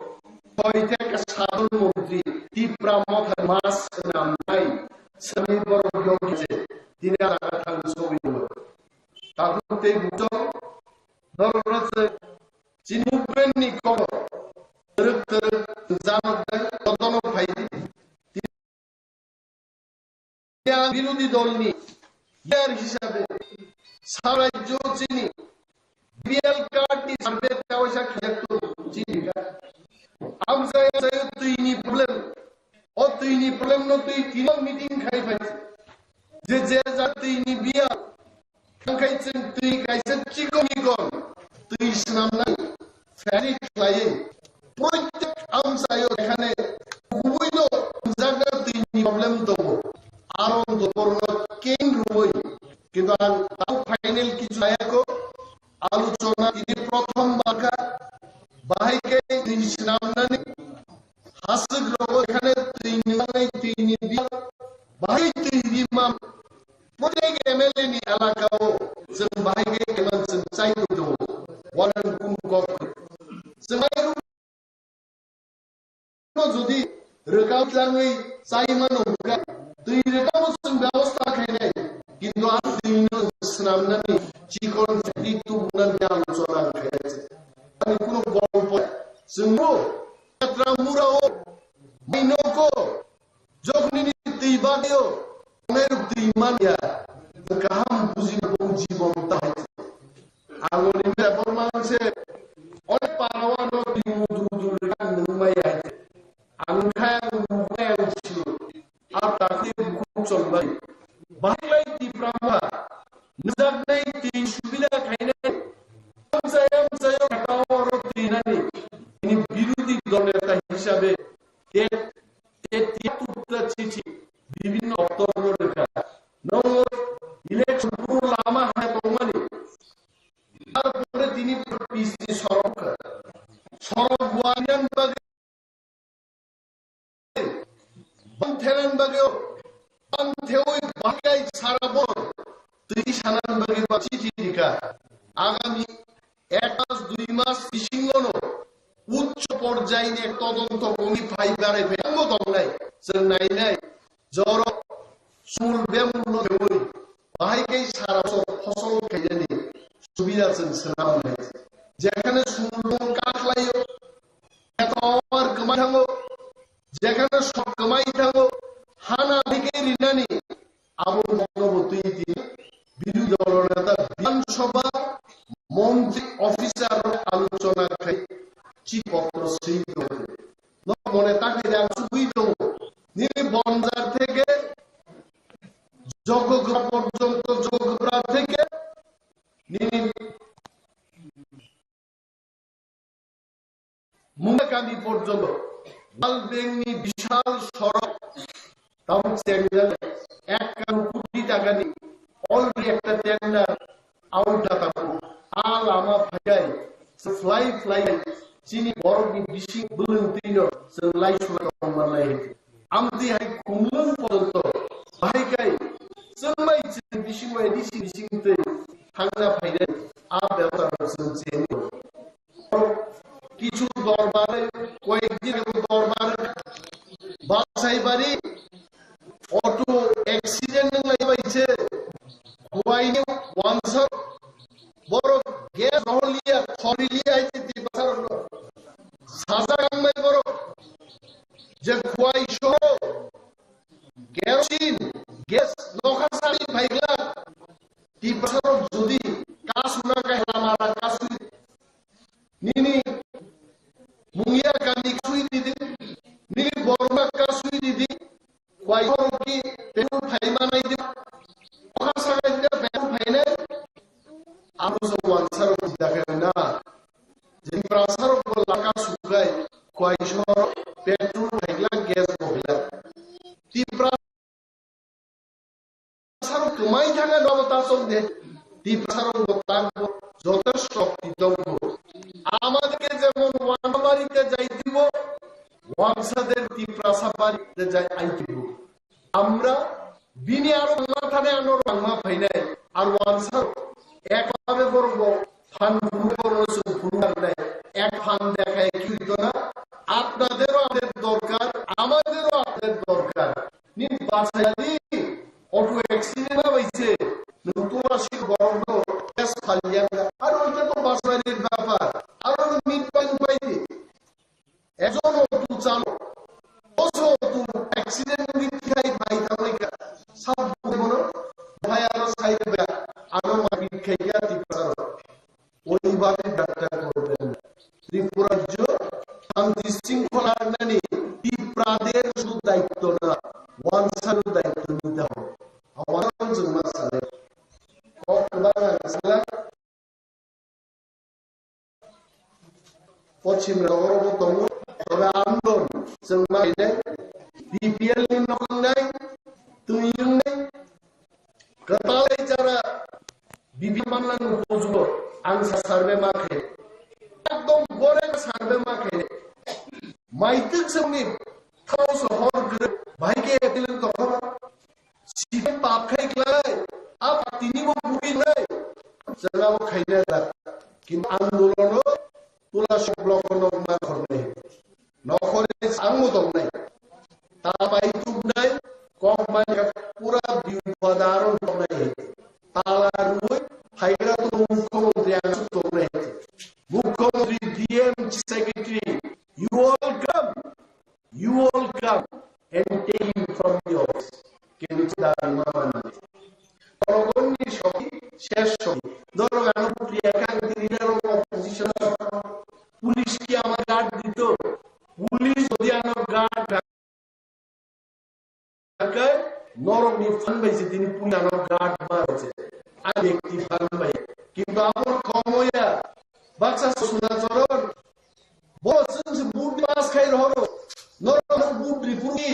soi theke sajon montri Tipra Motha mas swnamnai sami borok yokje tini ang thang sogwi tongo. Tabuk tei buchong norok rok se Chini movement ni kok twrwk twrwk janok bai kotono phai di. Tini ang birodhi dol ni leader hisabe sa rajyo chini B P L card ni survey kawaisa khajak to chini ka. Amchai amchai twi ni problem. O twi ni problem no twi tini meeting khai phai. Je je ja twi ni biya Hwnkhai chwng twi kaisa chikon mikon twi swnamnai phaini khlaiwi proitek amchaio ekhane kubuino hwnjakna twini problem tongo. Aro doporno keng rwui kintu ang tamo final kichu layako aluchona tini prothom barkha bahai khe twi swnamnani Hasik rogo ekhane twi nwngnai twi ni biya bahai twi rima. Protek M L A ni elaka o chwng bahai khe keman chwng chai twi tongo. Wanan kun kok. Chwng hai ruk no jodi rwkha tlangwi chai mano hwnkha twi rwkha bo chwng byabostha khainai. Kintu a twi no swnamnani chikon factory tubunani aluchona khainai. Ani kuno golpo chwngbo Yatra mura o, mai nogo, jokni ni twi bagwi o, onek twi manya, kaham buji bo jibon tai. Angoni me borman se, onek para o ano twi mudru dru kan nung mai ai. Ang khai ang nung mai ang siu. Ar takni bukhuk chongbai. Bahaklai Tipra Motha nukjaknai twi subida khainai. Amchai amchai o khatao oro twinani. Ini birodhi dol neta hisabe te, te tiya tukta chithi bibhinno okto oro rwkha. Nogo election puro lama hai tongmani. Tarpore tini P C sorok kha. Sorok buanan bagwi Bang thenan bagwi o, bang thewi bahagai sara bor twi sanan bagwi ba chithi rikha. Agami ek mas dui mas bisingono uccho porjayni ek todonto komi phai barai phai tongmo tongnai. Chwng nainai joro sumul bemulno thewi bahai khe sara sok phosol khainani subida chwng swnam nai. Jekhane sumul bemul kakhlaio, Eto hour kwmai thango, jekhane sok kwmai thango, hana dike rinani, abo mokno bo twi di, bidu dolo neta, Bidhan Sabha, montri, officer rok aluchona khai, chi potro swi do. No mone takri jang sugwi do. Nini bonjar theke, Jogograpura porjonto, Jogograpura theke nini Mungiakami porjonto World Bank ni bishal sorok, tamo chengjak ek koti taka ni already ekta tender out da tamo. A lama phaikai, fly fly, chini borok ni bising bwlwng twi no chwng lai sura tong manlai. Amtwi hai khumlwng porjonto bahai kai chwng bai chwng bising bai bising bising twi thangna phainai a bebsa rok chwng chengwi. Kichu dorbare, koyekdin dorbare Basaibari auto accident wngwi baise, kuaini wansa borok gas rohorliya, khoriliya hai twi basarokno sajak wngmai borok. Je kuai soho kerosene, gas nokha sari phaigla, twi basarok jodi kasuna kai lama ra kasui, nini Mungiakami kasui didi, nini Borma kasui didi, kuai soho ki petrol phai manai di, nokha sari da petrol phainai, amo so wansa rok jida khe na. Tiprasa rok bo laka sukai, kuai soho petrol phaigla, gas bo phaigla. Tiprasa rok kwmai thangna nobo ta chong de. Tiprasa rok bo ta bo joto shokti tongo. Amadekke jemon wansa bari te jai dibo, wansa de Tiprasa bari te jai ai dibo. Amra bini aro bangma thani ano bangma phainai, ar wansa ekbabe borok bo phan phuru borok chwng phuru nai, ek phan dekhai ki hoito na, apnaderও আমাদের দরকার, আমাদেরও আপনাদের দরকার. Ni basai di, auto accident na baise, nwng tula si borok no test khaliya, aro ita to basai ni bapar, aro ni mit pai pai di. Ekjon auto chalok, o auto accident wngwi thai bai tangwi kha. Sab bono, bhai aro side ba, ano mapit khai kha Tiprasa rok. Oibabe daktar korben. Tripura rajyo shanti shringkhola rakhna ni Tiprader sudhu daitto na, wansa sudhu daitto nite hobe. Awan jwng ma sale. Kok kwbang ang sala. Pochim rogoro bo tongo, tobe andon chwng ma khainai, B P L ni nok wngnai, twi wngnai, kwtalai jara B P L manna ni bujugo ang sa survey ma khainai. Ekdom gore survey ma khainai. Maitwk chwngni thao sohor gwnang, bahai khe appeal tongkha. Sibin pap khai khlai, a pap tini bo bui nai. Jala bo khaina da. Kintu andolono tula sok block no ma khornai. Nokhore ang mo tongnai. Ta pai tubnai, kok mai pura biu padaro tongnai. Tala rui, haigra to mukhyamantri ang su tongnai. Mukhyamantri, D M, secretary, you all come. You all come and take him from the office. Kintu chwng da rwma manliya. Borokni soki, ses soki. Norok ano priya kang tini norok opposition. Police ki amar guard dito? Police jodi ano guard Norok ni phan bai se tini puni ano guard ma rok se. A bekti phan bai. Kintu abo khomo ya. Baksa suna choron. Bo chwng se boot pass khai rohoro. Norok no boot ripuru ni.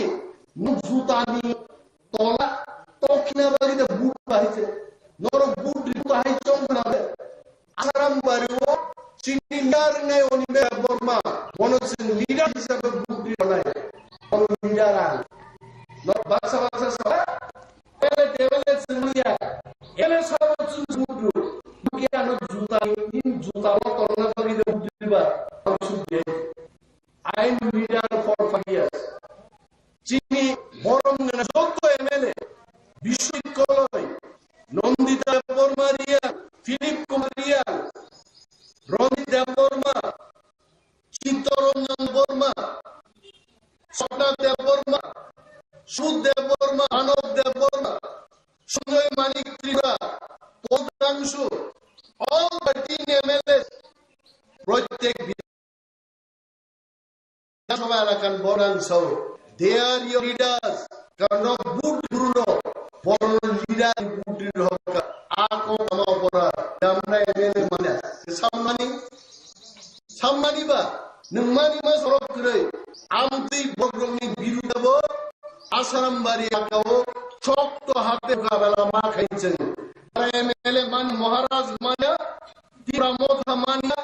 Nuk juta ni tola. Tokina bagi da boot bahai se. Norok boot ripu bahai chong na be. Asaram bario chini leader nai Animesh Debbarma, bono chwng leader hisabe bukri nai, bono leader ang. No baksa baksa sa, ele tebele chwng ya, ele sabo chwng bukru, bukya no juta, in juta lo torna bagi de bukri ba, ang sugye. I am leader for five years. Chini borom nana joto M L A, Biswajit Koloi, Nandita Debbarma Reang, Philip Kumar Reang, Ranjit Debbarma, Chittaranjan Debbarma, Swapna Debbarma, Sudh Debbarma, Manav Debbarma, Sanjoy Manik Tripura, Paul Tangsu, all thirteen M L As, Prottek Sabha elakan borang sao. They are your leaders. Karon vote guru no. Borok leader ni butri rohorkha. A kok ama opora. Yamna M L A manya. Sammani. Sammani ba. Nwng mani ma sorok kwrwi. Amtwi borok ni biruda bo. Asaram bari akao. Chok to hate ka bela ma khaincheng. M L A man Maharaj manya. Tipra Motha manya.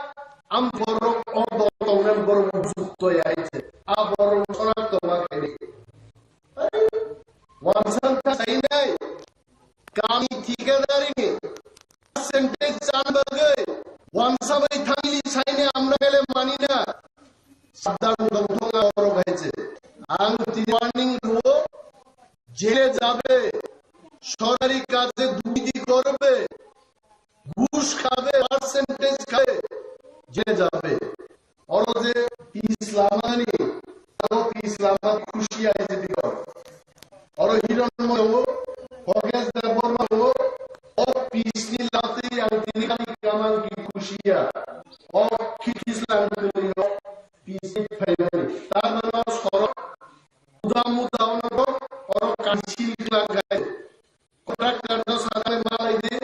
Am borok o dotong nem borok jukto ya iche. A borok sorak to ma khaini. Wansang kha sainai, kami thikadari ni percentage chan bagwi, wansa bai thangli sainai amra gele manina, sabdan dongthong a oro gaise. Ang tini warning ruo, jele jabe, sorkari kaje durniti korbe, ঘুষ খাবে, percentage খাবে, jele jabe. Oro je peace lamani, aro peace lama khushi aise bikor. Oro Hironmoy o, Hogesh Debbarma o, o peace ni latwi ang tini kali kamang ki khushi ya. O khikis lang twi o peace ni phaimani. Tar mano sorok, muda muda ono oro kansil klang gai. Contractor no sakale malai di,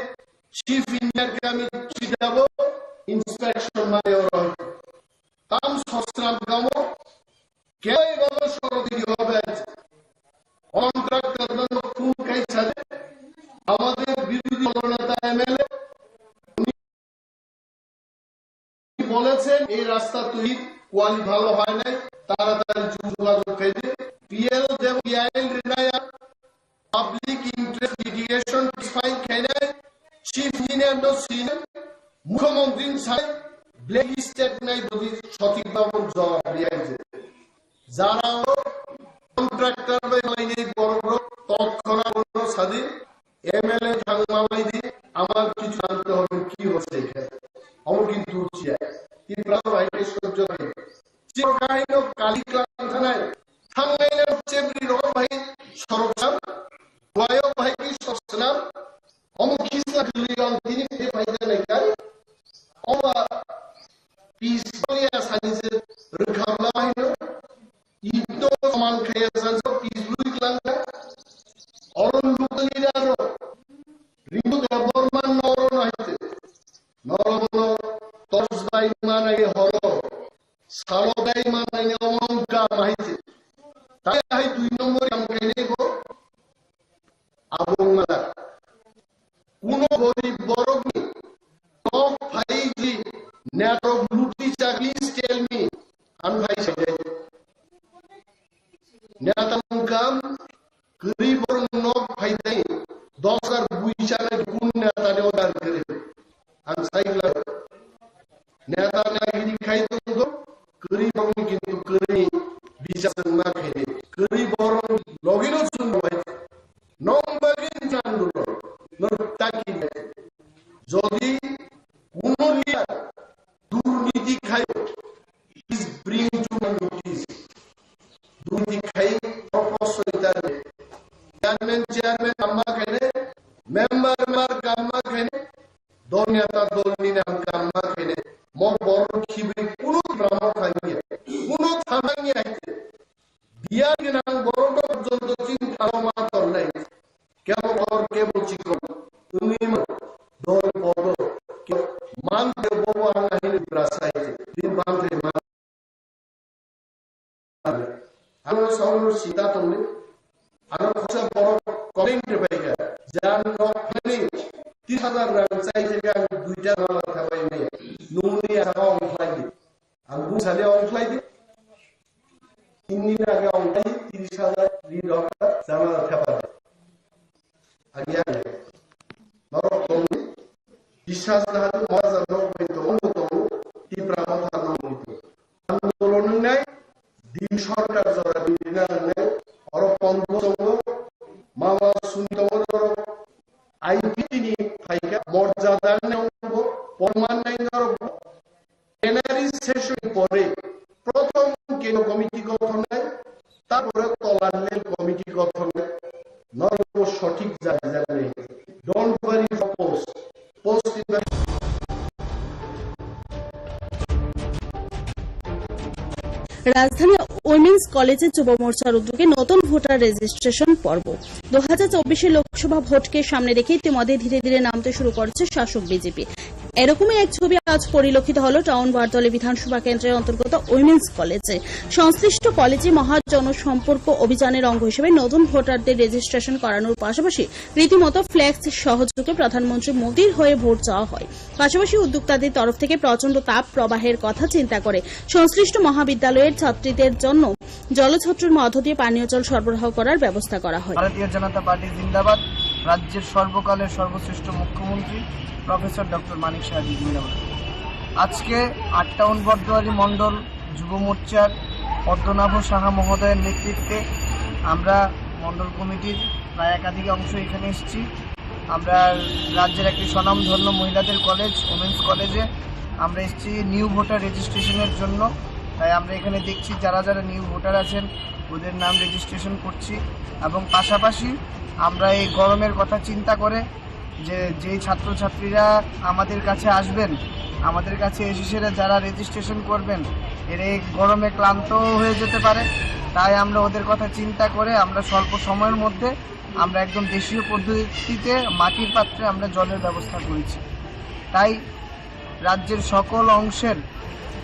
chief engineer kami chidabo inspection mai oro. Tam sosram kamo, kei babo sorodi hobe. Contractor no phone kai sade, আমাদের বিরোধী দলনেতা এমএলএ বলেছেন এই রাস্তা তৈরির কোয়ালিটি ভালো হয় নাই, তাড়াতাড়ি যোগাযোগ খাইতে। পিএল দেব পিআইএল রিনায়া পাবলিক ইন্টারেস্ট লিটিগেশন ফাইল খাইনাই চিফ ইঞ্জিনিয়ার নো সিনিয়র মুখ্যমন্ত্রী সাই ব্ল্যাক স্টেট নাই যদি সঠিকভাবে জবাব দিয়ে যে যারা কন্ট্রাক্টর বে লাইনে বড় বড় তৎক্ষণাৎ কোনো সাদী এমএলএ থাকমা বাই দি আমার কিছু জানতে হবে কি হচ্ছে এখানে। আমার কিন্তু উচিত ত্রিপুরা ভাইকে সহ্য হয়। চিরকাহিনী কালি ক্লান থানায় থাংনাইনার চেবরি রং ভাই সরকসাম, বয়ক ভাই কি সরকসাম, অমুক খিসলা দুই রং তিনি ফে ভাই জানাই কার, অমা পিস বলিয়া সানিসে রুখাবলা ভাই নো, ইতো সমান খাইয়া সানিসে পিস লুই ক্লান কা, অরুণ লুকলি রানো, রিঙ্কু দেববর্মা নরো নাইতে, নরো বলো, তর্স বাই মানাই হরো, Salo dai manai ni omong ka mahai se. Tai hai dui number yang kainai bo. Abong mala. Kuno gorib borok ni tok phai ji netok luti cha, please tell me. Ang phai se dai. Netok kam Kwrwi borok nok phaidai, dos hajar bui chana kun neta ni order kwrwi. Ang sai khlai. Neta ni agiri khai tongkho, kwrwi borok ni kintu kwrwi ni bichar chwng ma khaidi. Kwrwi borok ni logi no chwng bai. Nong bagwi nang dulo. Nor taki. Jodi kuno leader durniti khai, please bring to my notice. Durniti khai, proposal dale. Chairman, chairman kamma khaine, member, member kamma khaine, dol neta dol ni nam kamma khaine. Mo borok khibi kuno drama khangya, kuno thamangya haite. Biya ginang borok to jonto chin thalo ma tornai. Kebo kor, kebo chikon. Wngwi ma dol bodo. Ke man de bobo ang ahini brasai. Din ban de man. Ano sauro sita tongni. Ano khosa borok complain de bai ga. Jan nok phani tis hazar rang chai de ang duita mala thabai ni. Nuni asaba ong khlai di. Ang bung sani ong khlai di. Tinni age ong khlai di, tiris hajar ri rok jama thapa de. Agi agi. Norok tong di. Biswas na hadu maza nok bai tong, tong, Tipra Motha nok bai tong. Ang tolo nung nai, di sorkar jora di na nung nai, oro pon tongo, mama suni tongo norok, I P T ni phaika, morjada nai tongo, porman nai norok, Plenary session পরে প্রথম কেন্দ্রীয় কমিটি গঠন হয়, তারপরে তলার level committee গঠন হয়। নরম সঠিক জায়গায় জায়গায় নেই। Don't worry for post. Post in the রাজধানী উইমেন্স কলেজে যুব মোর্চার উদ্যোগে নতুন ভোটার রেজিস্ট্রেশন পর্ব। দু হাজার চব্বিশে লোকসভা ভোটকে সামনে রেখে ইতিমধ্যে ধীরে ধীরে নামতে শুরু করেছে শাসক বিজেপি। এরকমই এক ছবি আজ পরিলক্ষিত হলো টাউন বারদলে বিধানসভা কেন্দ্রের অন্তর্গত উইমেন্স কলেজে। সংশ্লিষ্ট কলেজে মহাজনসম্পর্ক অভিযানের অঙ্গ হিসেবে নতুন ভোটারদের রেজিস্ট্রেশন করানোর পাশাপাশি রীতিমতো ফ্লেক্স সহযোগে প্রধানমন্ত্রী মোদীর হয়ে ভোট চাওয়া হয়। পাশাপাশি উদ্যোক্তাদের তরফ থেকে প্রচণ্ড তাপ প্রবাহের কথা চিন্তা করে সংশ্লিষ্ট মহাবিদ্যালয়ের ছাত্রীদের জন্য জলছত্রের মধ্য দিয়ে পানীয় জল সরবরাহ করার ব্যবস্থা করা হয়। ভারতীয় জনতা পার্টি জিন্দাবাদ। রাজ্যের সর্বকালের সর্বশ্রেষ্ঠ মুখ্যমন্ত্রী প্রফেসর ডক্টর মানিক সাহাজি জিন্দাবাদ। আজকে আট টাউন বটদ্রোয়ারি মণ্ডল যুব মোর্চার পদ্মনাভ সাহা মহোদয়ের নেতৃত্বে আমরা মণ্ডল কমিটির প্রায় একাধিক অংশ এখানে এসেছি। আমরা রাজ্যের একটি স্বনামধন্য মহিলাদের কলেজ, উমেন্স কলেজে আমরা এসেছি নিউ ভোটার রেজিস্ট্রেশনের জন্য। তাই আমরা এখানে দেখছি যারা যারা নিউ ভোটার আছেন, ওদের নাম রেজিস্ট্রেশন করছি। এবং পাশাপাশি আমরা এই গরমের কথা চিন্তা করে যে যেই ছাত্রছাত্রীরা আমাদের কাছে আসবেন, আমাদের কাছে এসে সেরা যারা রেজিস্ট্রেশন করবেন, এরা এই গরমে ক্লান্ত হয়ে যেতে পারে। তাই আমরা ওদের কথা চিন্তা করে আমরা স্বল্প সময়ের মধ্যে আমরা একদম দেশীয় পদ্ধতিতে মাটির পাত্রে আমরা জলের ব্যবস্থা করেছি। তাই রাজ্যের সকল অংশের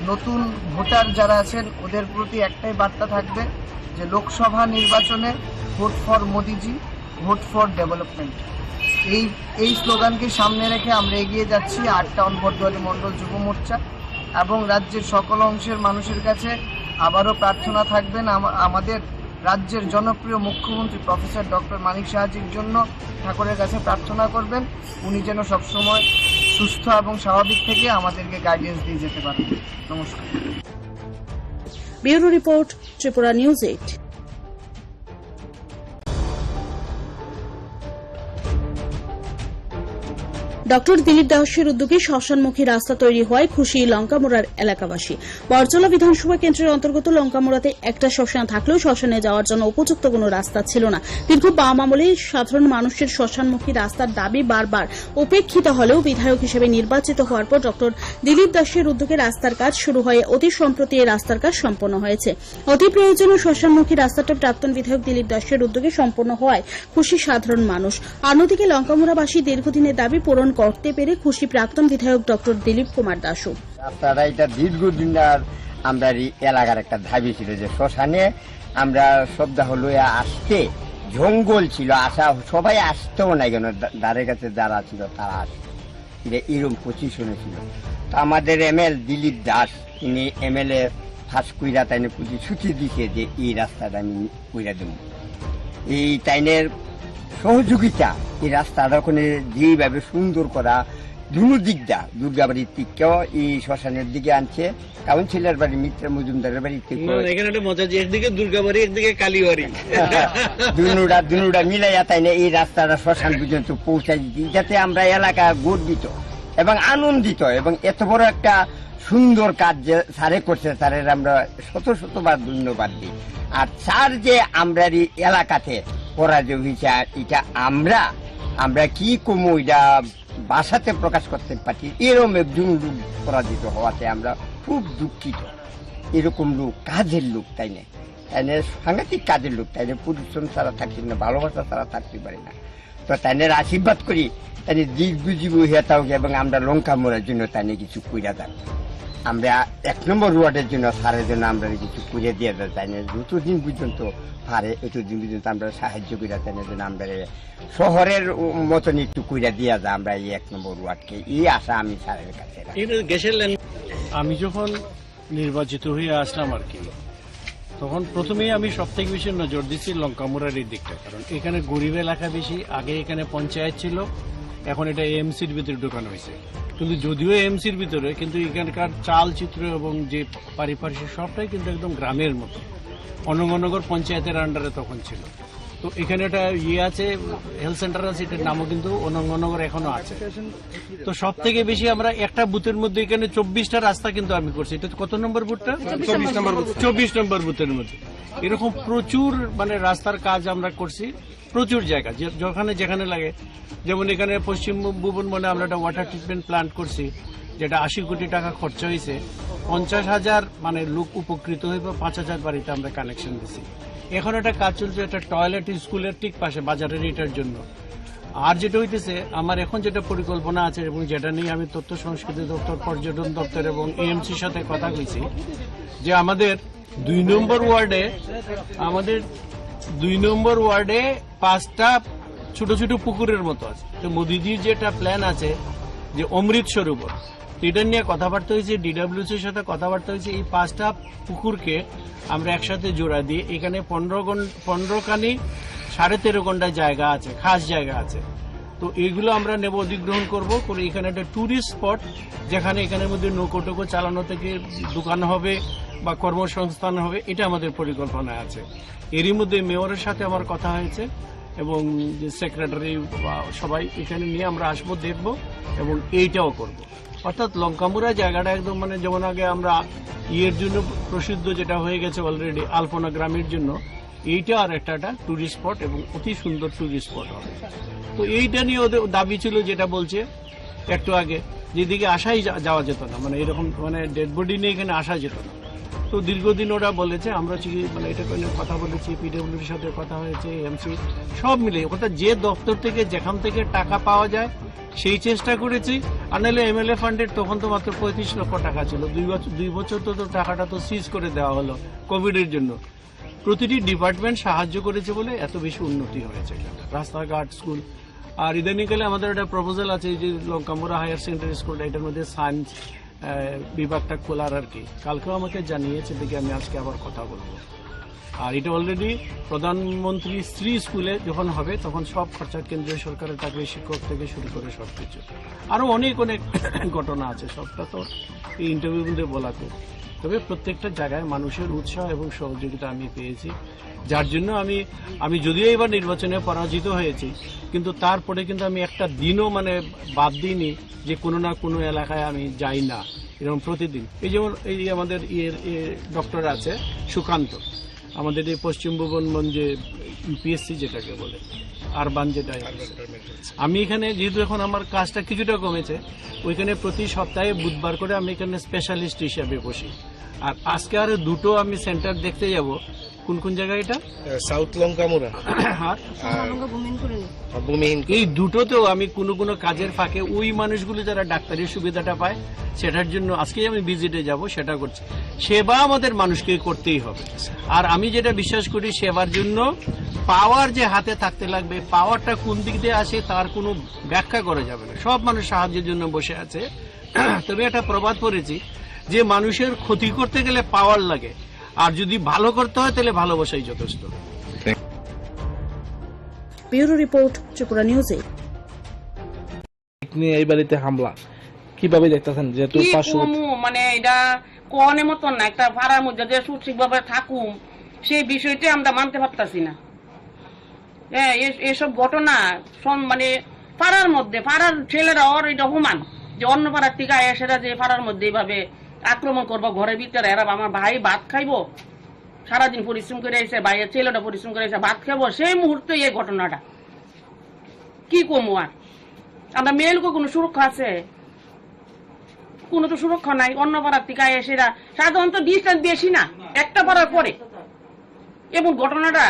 নতুন ভোটার যারা আছেন, ওদের প্রতি একটাই বার্তা থাকবে যে লোকসভা নির্বাচনে vote for Modiji, vote for development. এই, এই স্লোগানকে সামনে রেখে আমরা এগিয়ে যাচ্ছি আট টাউন বটদ্রোয়ারি মণ্ডল যুব মোর্চা এবং রাজ্যের সকল অংশের মানুষের কাছে আবারও প্রার্থনা থাকবেন আমা-, আমাদের রাজ্যের জনপ্রিয় মুখ্যমন্ত্রী প্রফেসর ডক্টর মানিক সাহাজির জন্য, ঠাকুরের কাছে প্রার্থনা করবেন, উনি যেন সবসময় সুস্থ এবং স্বাভাবিক থেকে আমাদেরকে গাইডেন্স দিয়ে যেতে পারেন। নমস্কার। Bureau report, Tripura news eight. Doctor Dilip দাসের উদ্যোগে শ্মশানমুখী রাস্তা তৈরি হওয়ায় খুশি লঙ্কামুড়ার এলাকাবাসী। বরজলা বিধানসভা কেন্দ্রের অন্তর্গত লঙ্কামুড়াতে একটা শ্মশান থাকলেও শ্মশানে যাওয়ার জন্য উপযুক্ত কোনো রাস্তা ছিল না। দীর্ঘ বাম আমলে সাধারণ মানুষের শ্মশানমুখী রাস্তার দাবি বারবার উপেক্ষিত হলেও বিধায়ক হিসেবে নির্বাচিত হওয়ার পর ডক্টর দিলীপ দাসের উদ্যোগে রাস্তার কাজ শুরু হয়ে অতি সম্প্রতি এই রাস্তার কাজ সম্পন্ন হয়েছে। অতি প্রয়োজনীয় শ্মশানমুখী রাস্তাটা প্রাক্তন বিধায়ক দিলীপ দাসের উদ্যোগে সম্পন্ন হওয়ায় খুশি সাধারণ মানুষ। অন্যদিকে লঙ্কামুড়াবাসী দীর্ঘদিনের দাবি পূরণ করতে পেরে খুশি প্রাক্তন বিধায়ক ডক্টর দিলীপ কুমার দাসও। রাস্তাটা এটা দীর্ঘদিন আর আমরা এই এলাকার একটা দাবি ছিল যে শ্মশানে আমরা শবদাহ লইয়া আসতে জঙ্গল ছিল, আসা সবাই আসতেও নাই কেন, দা-, ধারে কাছে যারা ছিল তারা আসতো। এটা এরকম পজিশনে ছিল। তো আমাদের এমএল দিলীপ দাস, তিনি এমএলএ ফাঁস কইরা তাইনে প্রতিশ্রুতি দিছে যে এই রাস্তাটা আমি কইরা দেব। এই তাইনের সহযোগিতা, এই রাস্তাটা ওখানে যেইভাবে সুন্দর করা, দুনো দিকটা, দুর্গাবাড়ির দিকটাও এই শ্মশানের দিকে আনছে, কাউন্সিলর বাড়ি, মিত্র মজুমদারের বাড়ি থেকে না, না, এখানে একটা মজা যে একদিকে দুর্গাবাড়ি, একদিকে কালীবাড়ি। দুনুটা, দুনুটা মিলাইয়া তাইনে এই রাস্তাটা শ্মশান পর্যন্ত পৌঁছাই দিতে, যাতে আমরা এলাকা গর্বিত এবং আনন্দিত এবং এত বড় একটা সুন্দর কাজ যে স্যারে করছে, স্যারের আমরা শত শতবার ধন্যবাদ দিই। আর স্যার যে আমরা এই এলাকাতে পরাজয় হয়েছে, আর এটা আমরা, আমরা কি কমু, এটা ভাষাতে প্রকাশ করতে পারি, এরকম একজন লোক পরাজিত হওয়াতে আমরা খুব দুঃখিত। এরকম লোক, কাজের লোক, তাই না? তাই না, সাংঘাতিক কাজের লোক, তাই না? পরিশ্রম ছাড়া থাকতে না, ভালোবাসা ছাড়া থাকতে পারে না। তো তাইনের আশীর্বাদ করি, তাই দিক বুঝিব হয়ে থাকুক এবং আমরা লঙ্কা মোড়ার জন্য তাই কিছু কইরা দেন। আমরা এক নম্বর ওয়ার্ডের জন্য, স্যারের জন্য আমরা কিছু করে দিয়ে দেয়, তাই না? যতদিন পর্যন্ত পারে, এতদিন পর্যন্ত আমরা সাহায্য করি, তাই না? যেন আমরা শহরের মতন একটু কইরা দিয়া যায় আমরা এই এক নম্বর ওয়ার্ডকে, এই আশা আমি স্যারের কাছে রাখি। এটা গ্যাসের লাইন। আমি যখন নির্বাচিত হয়ে আসলাম আর কি, তখন প্রথমেই আমি সব থেকে বেশি নজর দিচ্ছি লঙ্কামুড়ার এই দিকটা, কারণ এখানে গরিব এলাকা বেশি। আগে এখানে পঞ্চায়েত ছিল, এখন এটা এমসির ভিতরে ঢোকানো হয়েছে। কিন্তু যদিও এমসির ভিতরে, কিন্তু এখানকার চালচিত্র এবং যে পারিপার্শ্বিক সবটাই কিন্তু একদম গ্রামের মতো। অনঙ্গনগর পঞ্চায়েতের আন্ডারে তখন ছিল। তো এখানে একটা ইয়ে আছে, হেলথ সেন্টার আছে, এটার নামও কিন্তু অনঙ্গনগর এখনো আছে। তো সব থেকে বেশি আমরা একটা বুথের মধ্যে এখানে চব্বিশটা রাস্তা কিন্তু আমি করছি। এটা কত নম্বর বুথটা? চব্বিশ নম্বর বুথ। চব্বিশ নম্বর বুথের মধ্যে এরকম প্রচুর মানে রাস্তার কাজ আমরা করছি, প্রচুর জায়গা যে-, যেখানে যেখানে লাগে। যেমন এখানে পশ্চিম ভুবন বনে আমরা একটা ওয়াটার ট্রিটমেন্ট প্ল্যান্ট করছি, যেটা আশি কোটি টাকা খরচা হয়েছে। পঞ্চাশ হাজার মানে লোক উপকৃত হইবে, পাঁচ হাজার বাড়িতে আমরা কানেকশন দিছি। এখন একটা কাজ চলছে, একটা টয়লেট স্কুলের ঠিক পাশে বাজারের, এটার জন্য। আর যেটা হইতেছে, আমার এখন যেটা পরিকল্পনা আছে এবং যেটা নিয়ে আমি তথ্য সংস্কৃতি দপ্তর, পর্যটন দপ্তর এবং এএমসির সাথে কথা কইছি, যে আমাদের দুই নম্বর ওয়ার্ডে, আমাদের দুই নম্বর ওয়ার্ডে পাঁচটা ছোট ছোট পুকুরের মতো আছে। তো মোদিজির যেটা প্ল্যান আছে, যে অমৃত সরোবর, এটা নিয়ে কথাবার্তা হয়েছে, ডিডাব্লিউসির সাথে কথাবার্তা হয়েছে। এই পাঁচটা পুকুরকে আমরা একসাথে জোড়া দিয়ে এখানে পনেরো ঘন্টা, পনেরো কানি সাড়ে তেরো ঘন্টা জায়গা আছে, খাস জায়গা আছে। তো এইগুলো আমরা নেব, অধিগ্রহণ করব, করে এখানে একটা টুরিস্ট স্পট, যেখানে এখানের মধ্যে নৌকো টোকো চালানো থেকে দোকান হবে বা কর্মসংস্থান হবে, এটা আমাদের পরিকল্পনায় আছে। এরই মধ্যে মেয়রের সাথে আমার কথা হয়েছে এবং যে সেক্রেটারি বা সবাই এখানে নিয়ে আমরা আসবো, দেখব এবং এইটাও করব। অর্থাৎ লঙ্কামুড়া জায়গাটা একদম মানে যেমন আগে আমরা ইয়ের জন্য প্রসিদ্ধ যেটা হয়ে গেছে অলরেডি আলপনা গ্রামের জন্য, এইটা আর একটা, একটা টুরিস্ট স্পট এবং অতি সুন্দর টুরিস্ট স্পট হবে। তো এইটা নিয়ে ওদের দাবি ছিল, যেটা বলছে একটু আগে, যেদিকে আসাই যা-, যাওয়া যেত না, মানে এরকম মানে ডেড বডি নিয়ে এখানে আসা যেত না। তো দীর্ঘদিন ওরা বলেছে, আমরা হচ্ছে কি মানে এটা নিয়ে কথা বলেছি, পিডব্লিউডির সাথে কথা হয়েছে, এমসি, সব মিলে, অর্থাৎ যে দপ্তর থেকে যেখান থেকে টাকা পাওয়া যায় সেই চেষ্টা করেছি। আর নাহলে এমএলএ ফান্ডের তখন তো মাত্র পঁয়ত্রিশ লক্ষ টাকা ছিল, দুই বছর, দুই বছর তো, তো টাকাটা তো সিজ করে দেওয়া হলো কোভিডের জন্য। প্রতিটি ডিপার্টমেন্ট সাহায্য করেছে বলে এত বেশি উন্নতি হয়েছে এখানে, রাস্তাঘাট, স্কুল। আর ইদানিংকালে আমাদের একটা প্রপোজাল আছে, এই যে লঙ্কামুড়া হায়ার সেকেন্ডারি স্কুলটা, এটার মধ্যে সায়েন্স বিভাগটা খোলার আর কি। কালকেও আমাকে জানিয়েছে, দেখি আমি আজকে আবার কথা বলবো। আর এটা অলরেডি প্রধানমন্ত্রী শ্রী স্কুলে যখন হবে, তখন সব খরচা কেন্দ্রীয় সরকারের থাকবে, শিক্ষক থেকে শুরু করে সব কিছু। আরও অনেক অনেক ঘটনা আছে, সবটা তো এই ইন্টারভিউর মধ্যে বলা খুব। তবে প্রত্যেকটা জায়গায় মানুষের উৎসাহ এবং সহযোগিতা আমি পেয়েছি, যার জন্য আমি, আমি যদিও এবার নির্বাচনে পরাজিত হয়েছি, কিন্তু তারপরে কিন্তু আমি একটা দিনও মানে বাদ দিইনি যে কোনো না কোনো এলাকায় আমি যাই না, এরকম প্রতিদিন। এই যেমন এই যে আমাদের ইয়ের, ইয়ে, ডক্টর আছে সুকান্ত, আমাদের এই পশ্চিম ভুবনগঞ্জে ইউপিএসসি যেটাকে বলে, আরবান যেটা, আমি এখানে যেহেতু এখন আমার কাজটা কিছুটা কমেছে, ওইখানে প্রতি সপ্তাহে বুধবার করে আমি এখানে স্পেশালিস্ট হিসাবে বসি। আর আজকে আরো দুটো আমি সেন্টার দেখতে যাব। কোন কোন জায়গা এটা? আহ, সাউথ লঙ্কামুড়া। আর আর ভূমিহীন কলোনি। আর ভূমিহীন এই কলোনি। দুটোতেও আমি কোনো কোনো কাজের ফাঁকে ওই মানুষগুলো যারা ডাক্তারি সুবিধাটা পায়, সেটার জন্য আজকেই আমি ভিজিটে যাব, সেটা করছি। সেবা আমাদের মানুষকে করতেই হবে। আর আমি যেটা বিশ্বাস করি, সেবার জন্য পাওয়ার যে হাতে থাকতে লাগবে, পাওয়ারটা কোন দিক দিয়ে আসে, তার কোনো ব্যাখ্যা করা যাবে না। সব মানুষ সাহায্যের জন্য বসে আছে। তবে একটা প্রবাদ পড়েছি যে মানুষের ক্ষতি করতে গেলে পাওয়ার লাগে, আর যদি ভালো করতে হয় তাহলে ভালোবাসাই যথেষ্ট। Bureau report, Tripura news eight. নিয়ে এই বাড়িতে হামলা কিভাবে দেখতেছেন? যেহেতু কি পাঁচশো কমু, মানে, এটা কনের মতন না, একটা পাড়ার মধ্যে যে সুশৃঙ্খলভাবে থাকুম, সেই বিষয়টা আমরা মানতে পারতাছি না। হ্যাঁ, এ-, এসব ঘটনা সম-, মানে, পাড়ার মধ্যে, পাড়ার ছেলেরা ওর এটা অপমান, যে অন্য পাড়ার থেকে এসেরা যে পাড়ার মধ্যে এইভাবে আক্রমণ করবো ঘরের ভিতরে, এরা আমার ভাই ভাত খাইবো, সারাদিন পরিশ্রম করে এসে, ভাইয়ের ছেলেটা পরিশ্রম করে এসে ভাত খাবো, সেই মুহূর্তে এই ঘটনাটা। কি কমু আর? আমরা মেয়ে লোকের কোনো সুরক্ষা আছে? কোনো তো সুরক্ষা নাই। অন্য পাড়ার থেকে এসে এরা সাধারণত ডিস্টেন্স বেশি না, একটা পাড়ার পরে। এমন ঘটনাটা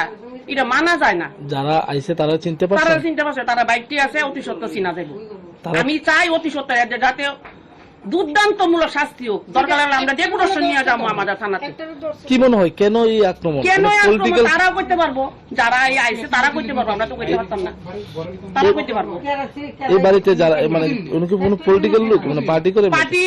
এটা মানা যায় না। যারা আইছে তারা চিনতে পারছেন? তারা চিনতে পারছে, তারা বাইকটি আছে, অতি সত্ত্বর চিনা যাইব। তারা আমি চাই অতি সত্ত্বর এদের যাতে দুর্দান্তমূলক শাস্তি হোক, দরকার হলে আমরা ডেপুটেশন নিয়ে যাবো আমাদের থানাতে। কি মনে হয়, কেন এই আক্রমণ? কেন মানে এই আক্রমণ? পলিটিক্যাল তারাও করতে পারবো, যারা এই আইছে তারা করতে পারবো, আমরা তো করতে পারতাম না, তারা করতে পারবো। এই বাড়িতে যারা, মানে, উনি কি কোনো পলিটিক্যাল লোক, মানে, পার্টি করে? পার্টি,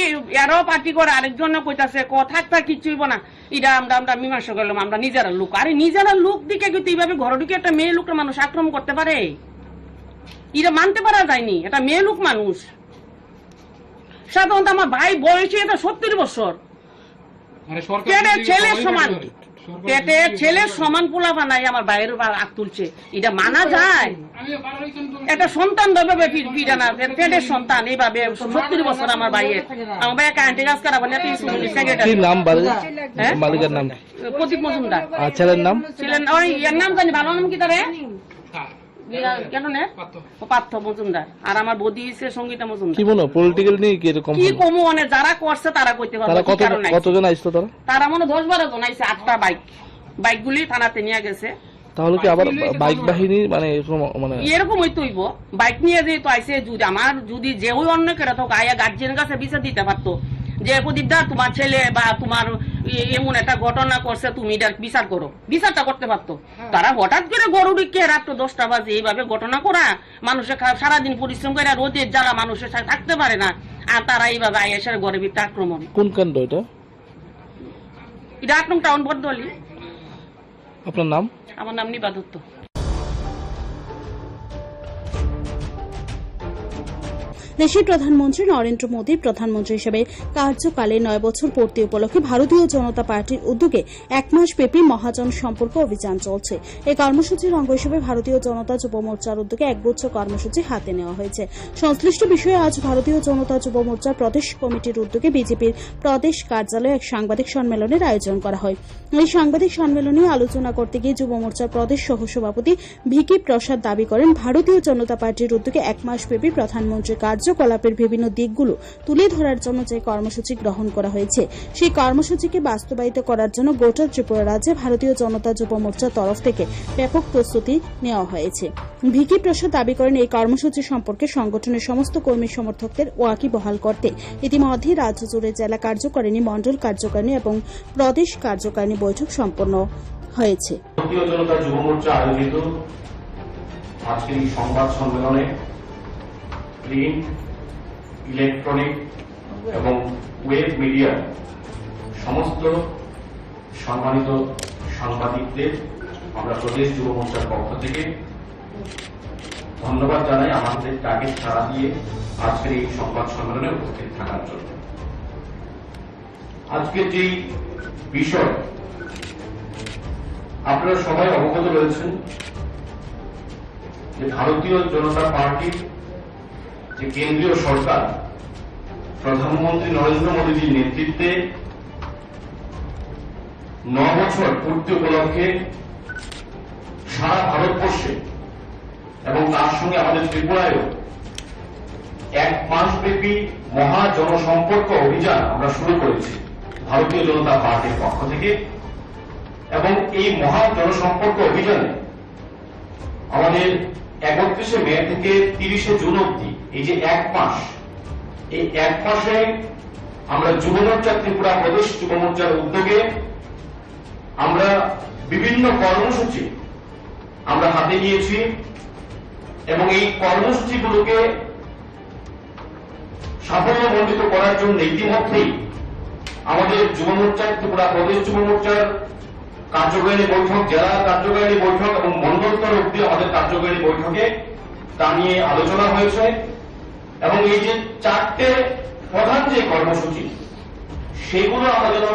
এরাও পার্টি করে, আরেকজনে কইতাছে, ক থাক থাক, কিচ্ছু হইব না, এটা আমরা, আমরা মীমাংসা করলাম, আমরা নিজেরা লোক। আরে, নিজেরা লোক দিকে কিন্তু এইভাবে ঘরে ঢুকে একটা মেয়ে লোকটা মানুষ আক্রমণ করতে পারে? এটা মানতে পারা যায়নি, এটা মেয়ে লোক মানুষ। সাধারণত আমার ভাই বয়সে এটা সত্তর বছর। মানে সরকার পেটে যদি ছেলের সবাই সমান, করে, সরকার পেটে যদি ছেলের সবাই করে। সমান পোলা বানাই আমার ভাইয়ের উপর আগ তুলছে, এটা মানা যায়? আমি পাড়ার একজন তো এটা সন্তান ভাবে পি-, পিটা না, পে-, পেটের সন্তান এইভাবে সত্তর বছর আমার ভাইয়ের। আমার ভাই কারেন্টে কাজ করা বলে, আপনি শুনুন, সেক্রেটারি। কি নাম বাড়ির? হ্যাঁ? মালিকের নাম কি? প্রদীপ মজুমদার। আর ছেলের নাম? ছেলের, ওই এর নাম জানি, ভালো নাম কি তারে? কেন নে? ও পার্থ মজুমদার। আর আমার বৌদি হইছে সঙ্গীতা মজুমদার। কি মনে হয়, পলিটিক্যাল নিয়ে কি এরকম কি হলো? কমু মানে যারা করছে তারা কইতে পারবে তারা কি কত, কারণে আইছে। কতজন আইসতো তারা? তারা মনে হয় দশ বারো জন আইছে, আটটা বাইক। বাইকগুলি থানাতে নিয়ে গেছে। তাহলে কি আবার বাইক বাহিনী মানে এরকম মানে এরকম হইতে হইব। বাইক নিয়ে যেহেতু আইছে, যদি আমার যদি যে ওই অন্য কেটে থাকো, আয়া গার্জিয়ান কাছে বিচার দিতে পারতো যে, "প্রদীপ দা, তোমার ছেলে বা তোমার এ-, এমন একটা ঘটনা করছে, তুমি এটার বিচার করো।" বিচারটা করতে পারতো। তারা হঠাৎ করে গরু ডিক্কে রাত্র দশটা বাজে এইভাবে ঘটনা করা, মানুষের খা-, সারাদিন পরিশ্রম করে রোদের জ্বালা মানুষের সাথে থাকতে পারে না, আর তারা এইভাবে আইএসের ঘরে ভিতরে আক্রমণ। কোন কাণ্ড এটা? এটা আট নং টাউন বটদলি। আপনার নাম? আমার নাম নিবা দত্ত। দেশের প্রধানমন্ত্রী নরেন্দ্র মোদী প্রধানমন্ত্রী হিসেবে কার্যকালে নয় বছর পূর্তি উপলক্ষে ভারতীয় জনতা পার্টির উদ্যোগে এক মাস ব্যাপী মহাজন সম্পর্ক অভিযান চলছে। এই কর্মসূচির অঙ্গ হিসেবে ভারতীয় জনতা যুব মোর্চার উদ্যোগে একগুচ্ছ কর্মসূচি হাতে নেওয়া হয়েছে। সংশ্লিষ্ট বিষয়ে আজ ভারতীয় জনতা যুব মোর্চার প্রদেশ কমিটির উদ্যোগে বিজেপির প্রদেশ কার্যালয়ে এক সাংবাদিক সম্মেলনের আয়োজন করা হয়। এই সাংবাদিক সম্মেলনে আলোচনা করতে গিয়ে যুব মোর্চার প্রদেশ সহ সভাপতি ভিকি প্রসাদ দাবি করেন, ভারতীয় জনতা পার্টির উদ্যোগে এক মাস ব্যাপী প্রধানমন্ত্রীর কার্যকলাপের বিভিন্ন দিকগুলো তুলে ধরার জন্য যে কর্মসূচি গ্রহণ করা হয়েছে, সেই কর্মসূচিকে বাস্তবায়িত করার জন্য গোটা ত্রিপুরা রাজ্যে ভারতীয় জনতা যুব মোর্চার তরফ থেকে ব্যাপক প্রস্তুতি নেওয়া হয়েছে। ভিকি প্রসাদ দাবি করেন, এই কর্মসূচি সম্পর্কে সংগঠনের সমস্ত কর্মী সমর্থকদের ওয়াকিবহাল করতে ইতিমধ্যেই রাজ্য জুড়ে জেলা কার্যকারিণী, মণ্ডল কার্যকারিণী এবং প্রদেশ কার্যকারিণী বৈঠক সম্পন্ন হয়েছে। ভারতীয় জনতা যুব মোর্চা আয়োজিত আজকের এই সংবাদ সম্মেলনে প্রিন্ট, ইলেকট্রনিক এবং ওয়েব মিডিয়ার সমস্ত সম্মানিত সাংবাদিকদের আমরা প্রদেশ যুব মোর্চার পক্ষ থেকে ধন্যবাদ জানাই আমাদের ডাকে সাড়া দিয়ে আজকের এই সংবাদ সম্মেলনে উপস্থিত থাকার জন্য। আজকের যেই বিষয়, আপনারা সবাই অবগত রয়েছেন যে ভারতীয় জনতা পার্টির যে কেন্দ্রীয় সরকার প্রধানমন্ত্রী নরেন্দ্র মোদীজির নেতৃত্বে ন বছর পূর্তি উপলক্ষে সারা ভারতবর্ষে এবং তার সঙ্গে আমাদের ত্রিপুরায়ও এক মাসব্যাপী মহা জনসম্পর্ক অভিযান আমরা শুরু করেছি ভারতীয় জনতা পার্টির পক্ষ থেকে। এবং এই মহা জনসম্পর্ক অভিযানে আমাদের একত্রিশে মে থেকে তিরিশে জুন অবধি এই যে এক মাস, এই এক মাসে আমরা যুব মোর্চা, ত্রিপুরা প্রদেশ যুব মোর্চার উদ্যোগে আমরা বিভিন্ন কর্মসূচি আমরা হাতে নিয়েছি এবং এই কর্মসূচিগুলোকে সাফল্যমণ্ডিত করার জন্য ইতিমধ্যেই আমাদের যুব মোর্চার, ত্রিপুরা প্রদেশ যুব মোর্চার কার্যকারিণী বৈঠক, জেলা কার্যকারিণী বৈঠক এবং মণ্ডল স্তর অব্দি আমাদের কার্যকারিণী বৈঠকে তা নিয়ে আলোচনা হয়েছে। এবং এই যে চারটে প্রধান যে কর্মসূচি, সেগুলো আমরা যেন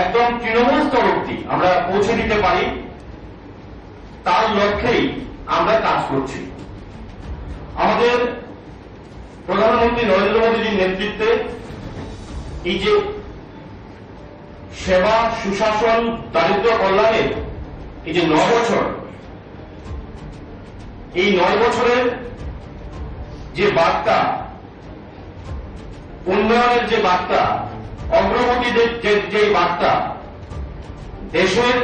একদম তৃণমূল স্তর অব্দি আমরা পৌঁছে দিতে পারি, তার লক্ষ্যেই আমরা কাজ করছি। আমাদের প্রধানমন্ত্রী নরেন্দ্র মোদীজির নেতৃত্বে এই যে সেবা, সুশাসন, দারিদ্র কল্যাণের এই যে ন বছর, এই নয় বছরের যে বার্তা, উন্নয়নের যে বার্তা, অগ্রগতির যে, যে বার্তা, দেশের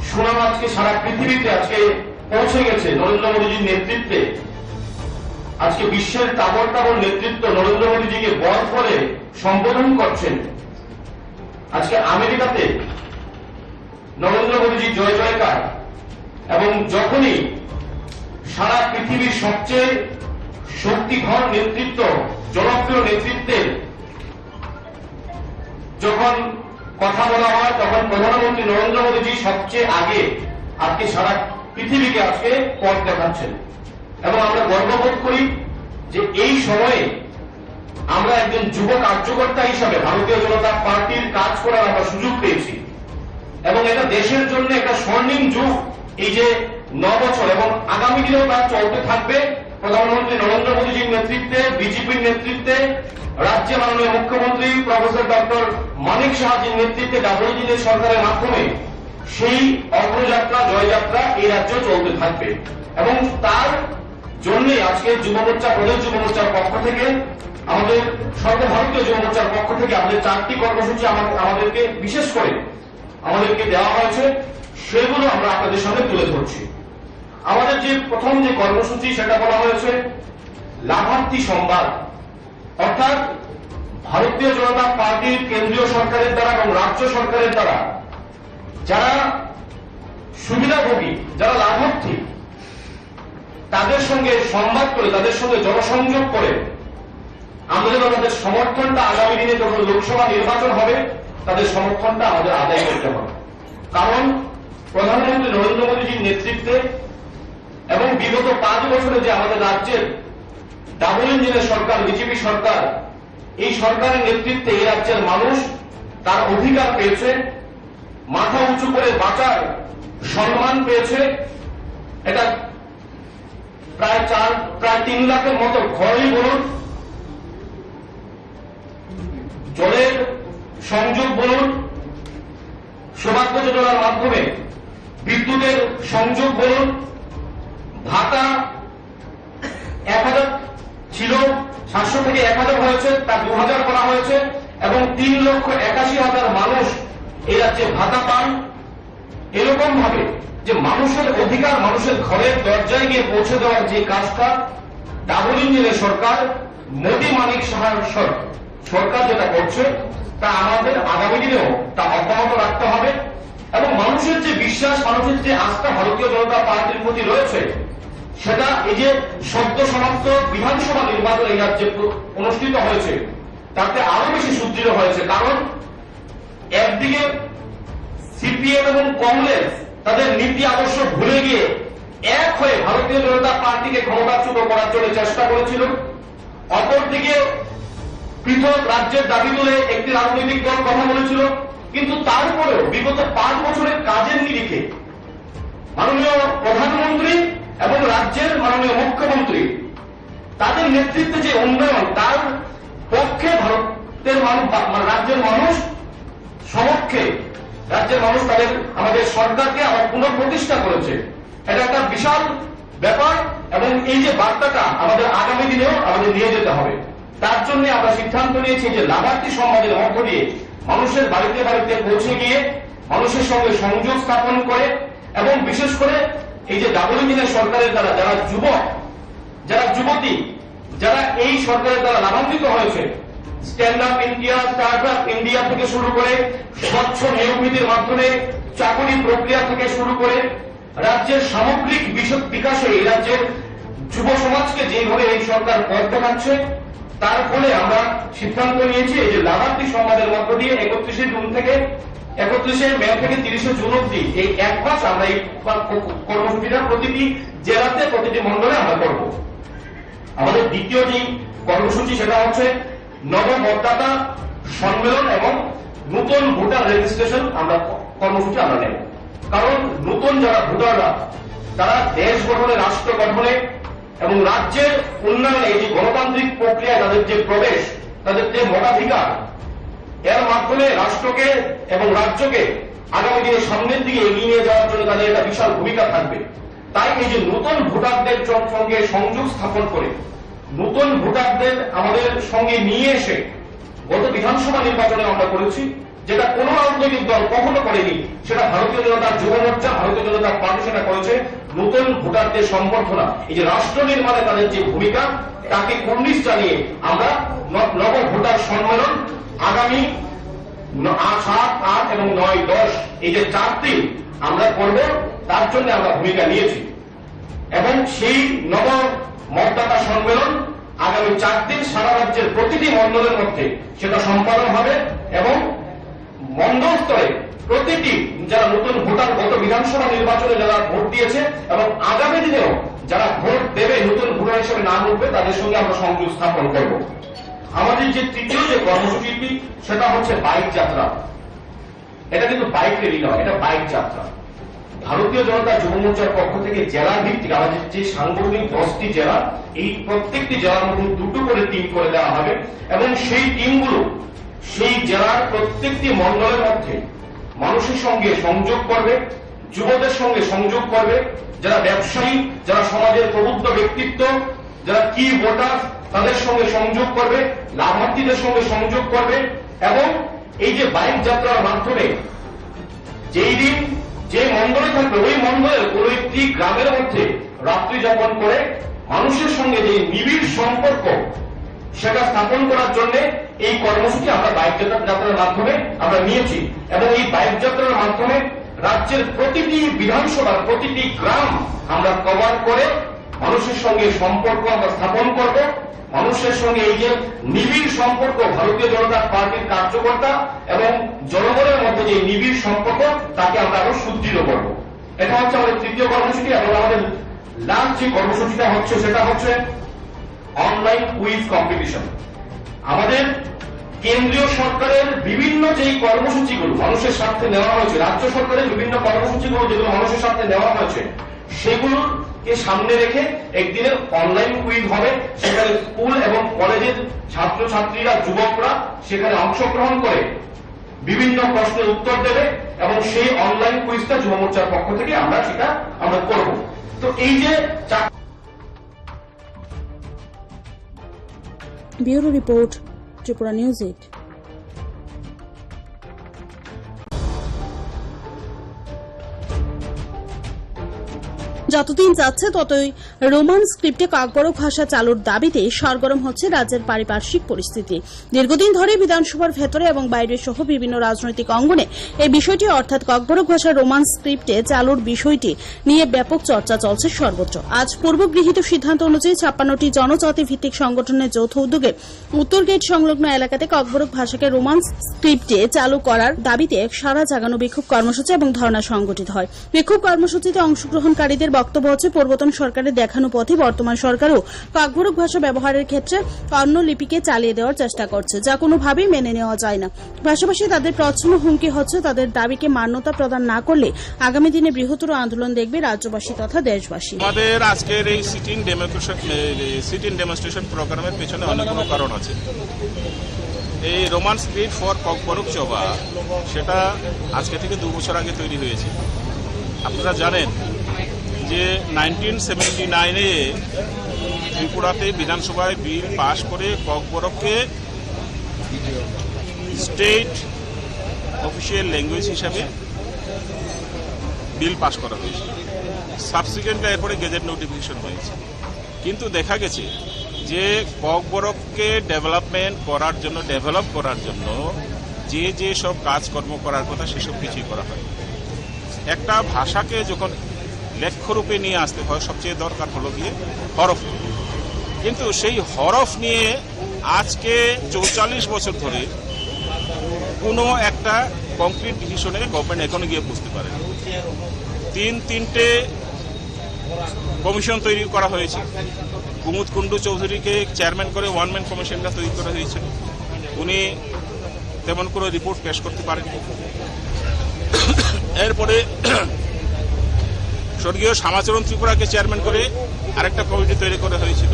সুনাম আজকে সারা পৃথিবীতে আজকে পৌঁছে গেছে নরেন্দ্র মোদীজির নেতৃত্বে। আজকে বিশ্বের তাবড় তাবড় নেতৃত্ব নরেন্দ্র মোদীজিকে বর করে সম্বোধন করছেন। আজকে আমেরিকাতে নরেন্দ্র মোদীজি জয় জয়কার, এবং যখনই সারা পৃথিবীর সবচেয়ে শক্তিধর নেতৃত্ব, জনপ্রিয় নেতৃত্বের যখন কথা বলা হয়, তখন প্রধানমন্ত্রী নরেন্দ্র মোদীজি সবচেয়ে আগে আজকে সারা পৃথিবীকে আজকে পথ দেখাচ্ছেন। এবং আমরা গর্ববোধ করি যে এই সময়ে আমরা একজন যুব কার্যকর্তা হিসাবে ভারতীয় জনতা পার্টির কাজ করার আমরা সুযোগ পেয়েছি। এবং এটা দেশের জন্য একটা স্বর্ণিম যুগ, এই যে ন বছর এবং আগামী দিনেও তা চলতে থাকবে। প্রধানমন্ত্রী নরেন্দ্র মোদীজির নেতৃত্বে, বিজেপির নেতৃত্বে, রাজ্যে মাননীয় মুখ্যমন্ত্রী প্রফেসর ডক্টর মানিক সাহাজির নেতৃত্বে ডাব্লিউজির সরকারের মাধ্যমে সেই অগ্রযাত্রা, জয়যাত্রা এই রাজ্যেও চলতে থাকবে। এবং তার জন্যই আজকে যুব মোর্চা, প্রদেশ যুব মোর্চার পক্ষ থেকে, আমাদের সর্বভারতীয় যুব মোর্চার পক্ষ থেকে আমাদের চারটি কর্মসূচি আমার-, আমাদেরকে বিশেষ করে আমাদেরকে দেওয়া হয়েছে, সেগুলো আমরা আপনাদের সামনে তুলে ধরছি। আমাদের যে প্রথম যে কর্মসূচি, সেটা বলা হয়েছে লাভার্থী সংবাদ, অর্থাৎ ভারতীয় জনতা পার্টির কেন্দ্রীয় সরকারের দ্বারা এবং রাজ্য সরকারের দ্বারা যারা সুবিধাভোগী, যারা লাভার্থী, তাদের সঙ্গে সংবাদ করে, তাদের সঙ্গে জনসংযোগ করে আমরা যেন তাদের সমর্থনটা আগামী দিনে যখন লোকসভা নির্বাচন হবে, তাদের সমর্থনটা আমাদের আদায় করতে হবে। কারণ প্রধানমন্ত্রী নরেন্দ্র মোদীজির নেতৃত্বে এবং বিগত পাঁচ বছরে যে আমাদের রাজ্যের ডাবল ইঞ্জিনের সরকার, বিজেপি সরকার, এই সরকারের নেতৃত্বে এই রাজ্যের মানুষ তার অধিকার পেয়েছে, মাথা উঁচু করে বাঁচার সম্মান পেয়েছে। এটা প্রায় চার, প্রায় তিন লাখের মতো ঘরই বলুন, জলের সংযোগ বলুন, সৌভাগ্য যোজনার মাধ্যমে বিদ্যুতের সংযোগ বলুন, ভাতা এক হাজার ছিল, সাতশো থেকে এক হাজার হয়েছে, তা দু হাজার করা হয়েছে এবং তিন লক্ষ একাশি হাজার মানুষ এই রাজ্যে ভাতা পান। এরকম ভাবে যে মানুষের অধিকার মানুষের ঘরের দরজায় গিয়ে পৌঁছে দেওয়ার যে কাজটা ডাবল ইঞ্জিনের সরকার, মোদি মানিক সাহার সর-, সরকার যেটা করছে, তা আমাদের আগামী দিনেও তা অব্যাহত রাখতে হবে। এবং মানুষের যে বিশ্বাস, মানুষের যে আস্থা ভারতীয় জনতা পার্টির প্রতি রয়েছে, সেটা এই যে সদ্য সমাপ্ত বিধানসভা নির্বাচন এই রাজ্যে প্র-, অনুষ্ঠিত হয়েছে, তাতে আরো বেশি সুদৃঢ় হয়েছে। কারণ একদিকে সিপিএম এবং কংগ্রেস তাদের নীতি আদর্শ ভুলে গিয়ে এক হয়ে ভারতীয় জনতা পার্টিকে ক্ষমতাচ্যুত করার জন্য চেষ্টা করেছিল, অপরদিকে পৃথক রাজ্যের দাবি তুলে একটি রাজনৈতিক দল কথা বলেছিল। কিন্তু তারপরেও বিগত পাঁচ বছরের কাজের নিরিখে মাননীয় প্রধানমন্ত্রী এবং রাজ্যের মাননীয় মুখ্যমন্ত্রী তাদের নেতৃত্বে যে উন্নয়ন, তার পক্ষে ভারতের মানুষ বা, মানে, রাজ্যের মানুষ, সমক্ষে রাজ্যের মানুষ তাদের, আমাদের সরকারকে আবার পুনঃপ্রতিষ্ঠা করেছে। এটা একটা বিশাল ব্যাপার এবং এই যে বার্তাটা আমাদের আগামী দিনেও আমাদের নিয়ে যেতে হবে। তার জন্য আমরা সিদ্ধান্ত নিয়েছি যে লাভার্থী সংবাদের মধ্য দিয়ে মানুষের বাড়িতে বাড়িতে পৌঁছে গিয়ে মানুষের সঙ্গে সংযোগ স্থাপন করে এবং বিশেষ করে এই যে ডাবল ইঞ্জিনের সরকারের দ্বারা যারা যুবক, যারা যুবতী, যারা এই সরকারের দ্বারা লাভান্বিত হয়েছে, stand up India, start up India থেকে শুরু করে স্বচ্ছ নিয়োগ নীতির মাধ্যমে চাকরি প্রক্রিয়া থেকে শুরু করে রাজ্যের সামগ্রিক বিশ-, বিকাশে এই রাজ্যের যুব সমাজকে যেভাবে এই সরকার পথ দেখাচ্ছে, তার ফলে আমরা সিদ্ধান্ত নিয়েছি এই যে লাভার্থী সংবাদের মধ্য দিয়ে একত্রিশে জুন থেকে, একত্রিশে মে থেকে তিরিশে জুন অবধি এই এক মাস আমরা এই ক-, ক-, কর্মসূচিটা প্রতিটি জেলাতে, প্রতিটি মণ্ডলে আমরা করব। আমাদের দ্বিতীয় যে কর্মসূচি, সেটা হচ্ছে নব মতদাতা সম্মেলন এবং নতুন ভোটার রেজিস্ট্রেশন আমরা ক-, কর্মসূচি আমরা নেব। কারণ নতুন যারা ভোটাররা, তারা দেশ গঠনে, রাষ্ট্র গঠনে এবং রাজ্যের উন্নয়নে এই যে গণতান্ত্রিক প্রক্রিয়ায় তাদের যে প্রবেশ, তাদের যে ভোটাধিকার, এর মাধ্যমে রাষ্ট্রকে এবং রাজ্যকে আগামী দিনে সামনের দিকে এগিয়ে নিয়ে যাওয়ার জন্য তাদের একটা বিশাল ভূমিকা থাকবে। তাই এই যে নতুন ভোটারদের জন-, সঙ্গে সংযোগ স্থাপন করে নতুন ভোটারদের আমাদের সঙ্গে নিয়ে এসে গত বিধানসভা নির্বাচনে আমরা করেছি, যেটা কোনো রাজনৈতিক দল কখনো করেনি, সেটা ভারতীয় জনতা যুব মোর্চা, ভারতীয় জনতা পার্টি সেটা করেছে। নতুন ভোটারদের সম্বর্ধনা, এই যে রাষ্ট্র নির্মাণে তাদের যে ভূমিকা, তাকে কুর্নিশ জানিয়ে আমরা ন-, নব ভোটার সম্মেলন আগামী ন-, আ-, সাত, আট এবং নয়, দশ, এই যে চার দিন আমরা করব, তার জন্য আমরা ভূমিকা নিয়েছি। এবং সেই নব মতদাতা সম্মেলন আগামী চার দিন সারা রাজ্যের প্রতিটি মণ্ডলের মধ্যে সেটা সম্পাদন হবে এবং মণ্ডল স্তরে প্রতিটি যারা নতুন ভোটার, গত বিধানসভা নির্বাচনে যারা ভোট দিয়েছে এবং আগামী দিনেও যারা ভোট দেবে, নতুন ভোটার হিসেবে নাম উঠবে, তাদের সঙ্গে আমরা সংযোগ স্থাপন করব। আমাদের যে তৃতীয় যে কর্মসূচিটি, সেটা হচ্ছে বাইক যাত্রা। এটা কিন্তু বাইক র্যালি নয়, এটা বাইক যাত্রা। ভারতীয় জনতা যুব মোর্চার পক্ষ থেকে জেলা ভিত্তিক আমাদের যে সাংগঠনিক দশটি জেলা, এই প্রত্যেকটি জেলার মধ্যে দুটো করে টিম করে দেওয়া হবে এবং সেই টিমগুলো সেই জেলার প্রত্যেকটি মণ্ডলের মধ্যে মানুষের সঙ্গে সংযোগ করবে, যুবদের সঙ্গে সংযোগ করবে, যারা ব্যবসায়ী, যারা সমাজের প্রবুদ্ধ ব্যক্তিত্ব, যারা কি ভোটার, তাদের সঙ্গে সংযোগ করবে, লাভার্থীদের সঙ্গে সংযোগ করবে এবং এই যে বাইক যাত্রার মাধ্যমে যেই দিন যে মণ্ডলে থাকবে, ওই মণ্ডলের কোনো একটি গ্রামের মধ্যে রাত্রি যাপন করে মানুষের সঙ্গে যে নিবিড় সম্পর্ক, সেটা স্থাপন করার জন্য এই কর্মসূচি আমরা বাইক যাত্রা, যাত্রার মাধ্যমে আমরা নিয়েছি। এবং এই বাইক যাত্রার মাধ্যমে রাজ্যের প্রতিটি বিধানসভার প্রতিটি গ্রাম আমরা কভার করে মানুষের সঙ্গে সম্পর্ক আমরা স্থাপন করব। মানুষের সঙ্গে এই যে নিবিড় সম্পর্ক, ভারতীয় জনতা পার্টির কার্যকর্তা এবং জনগণের মধ্যে যে নিবিড় সম্পর্ক, তাকে আমরা আরো সুদৃঢ় করব। এটা হচ্ছে আমাদের তৃতীয় কর্মসূচি। এবং আমাদের লাস্ট যে কর্মসূচিটা হচ্ছে, সেটা হচ্ছে অনলাইন কুইজ কম্পিটিশন। আমাদের কেন্দ্রীয় সরকারের বিভিন্ন যেই কর্মসূচিগুলো মানুষের স্বার্থে নেওয়া হয়েছে, রাজ্য সরকারের বিভিন্ন কর্মসূচিগুলো যেগুলো মানুষের স্বার্থে নেওয়া হয়েছে, সেগুলোকে সামনে রেখে একদিনের অনলাইন কুইজ হবে। সেখানে স্কুল এবং কলেজের ছাত্রছাত্রীরা, যুবকরা সেখানে অংশগ্রহণ করে বিভিন্ন প্রশ্নের উত্তর দেবে এবং সেই অনলাইন কুইজটা যুব মোর্চার পক্ষ থেকে আমরা সেটা আমরা করব। তো এই যে চা- bureau report, Tripura news eight. যতদিন যাচ্ছে ততই রোমান স্ক্রিপ্টে ককবরক ভাষা চালুর দাবিতে সরগরম হচ্ছে রাজ্যের পারিপার্শ্বিক পরিস্থিতি। দীর্ঘদিন ধরে বিধানসভার ভেতরে এবং বাইরে সহ বিভিন্ন রাজনৈতিক অঙ্গনে এই বিষয়টি অর্থাৎ ককবরক ভাষা রোমান স্ক্রিপ্টে চালুর বিষয়টি নিয়ে ব্যাপক চর্চা চলছে সর্বত্র। আজ পূর্ব গৃহীত সিদ্ধান্ত অনুযায়ী ছাপ্পান্নটি জনজাতি ভিত্তিক সংগঠনের যৌথ উদ্যোগে উত্তর গেট সংলগ্ন এলাকাতে ককবরক ভাষাকে রোমান স্ক্রিপ্টে চালু করার দাবিতে এক সারা জাগানো বিক্ষোভ কর্মসূচি এবং ধর্ণা সংগঠিত হয়। বিক্ষোভ কর্মসূচিতে অংশগ্রহণকারীদের বক্তব্য হচ্ছে, পূর্বতন সরকারের দেখানো পথে বর্তমান সরকারও ককবরক ভাষা ব্যবহারের ক্ষেত্রে অন্য লিপিকে চালিয়ে দেওয়ার চেষ্টা করছে, যা কোনোভাবেই মেনে নেওয়া যায় না। পাশাপাশি তাদের প্রচ্ছন্ন হুমকি হচ্ছে, তাদের দাবিকে মান্যতা প্রদান না করলে আগামী দিনে বৃহত্তর আন্দোলন দেখবে রাজ্যবাসী তথা দেশবাসী। আমাদের আজকের এই সিটিং ডেমোক্রেশন, সিটিং ডেমনস্ট্রেশন প্রোগ্রামের পেছনে অনেকগুলো কারণ আছে। এই রোমান স্ক্রিপ্ট ফর ককবরক চবা, সেটা আজকে থেকে দু বছর আগে তৈরি হয়েছে। আপনারা জানেন যে নাইনটিন সেভেন্টি নাইনে ত্রিপুরাতে বিধানসভায় বিল পাশ করে ককবরককে স্টেট অফিসিয়াল ল্যাঙ্গুয়েজ হিসাবে বিল পাশ করা হয়েছে। সাবসিকুয়েন্টলি এরপরে গেজেট নোটিফিকেশন হয়েছে। কিন্তু দেখা গেছে যে ককবরককে ডেভেলপমেন্ট করার জন্য, ডেভেলপ করার জন্য যে যে সব কাজকর্ম করার কথা, সেসব কিছুই করা হয়। একটা ভাষাকে যখন লেখ্য রূপে নিয়ে আসতে হয়, সবচেয়ে দরকার হলো গিয়ে হরফ। কিন্তু সেই হরফ নিয়ে আজকে চৌচল্লিশ বছর ধরে কোনো একটা কংক্রিট ডিসিশনে গভর্নমেন্ট এখনো গিয়ে পৌঁছতে পারেনি। তিন তিনটে কমিশন তৈরি করা হয়েছে। কুমুদ কুণ্ডু চৌধুরীকে চেয়ারম্যান করে ওয়ান ম্যান কমিশনটা তৈরি করা হয়েছিল। উনি তেমন কোনো রিপোর্ট পেশ করতে পারেননি। এরপরে স্বর্গীয় শ্যামাচরণ ত্রিপুরাকে চেয়ারম্যান করে আরেকটা কমিটি তৈরি করা হয়েছিল।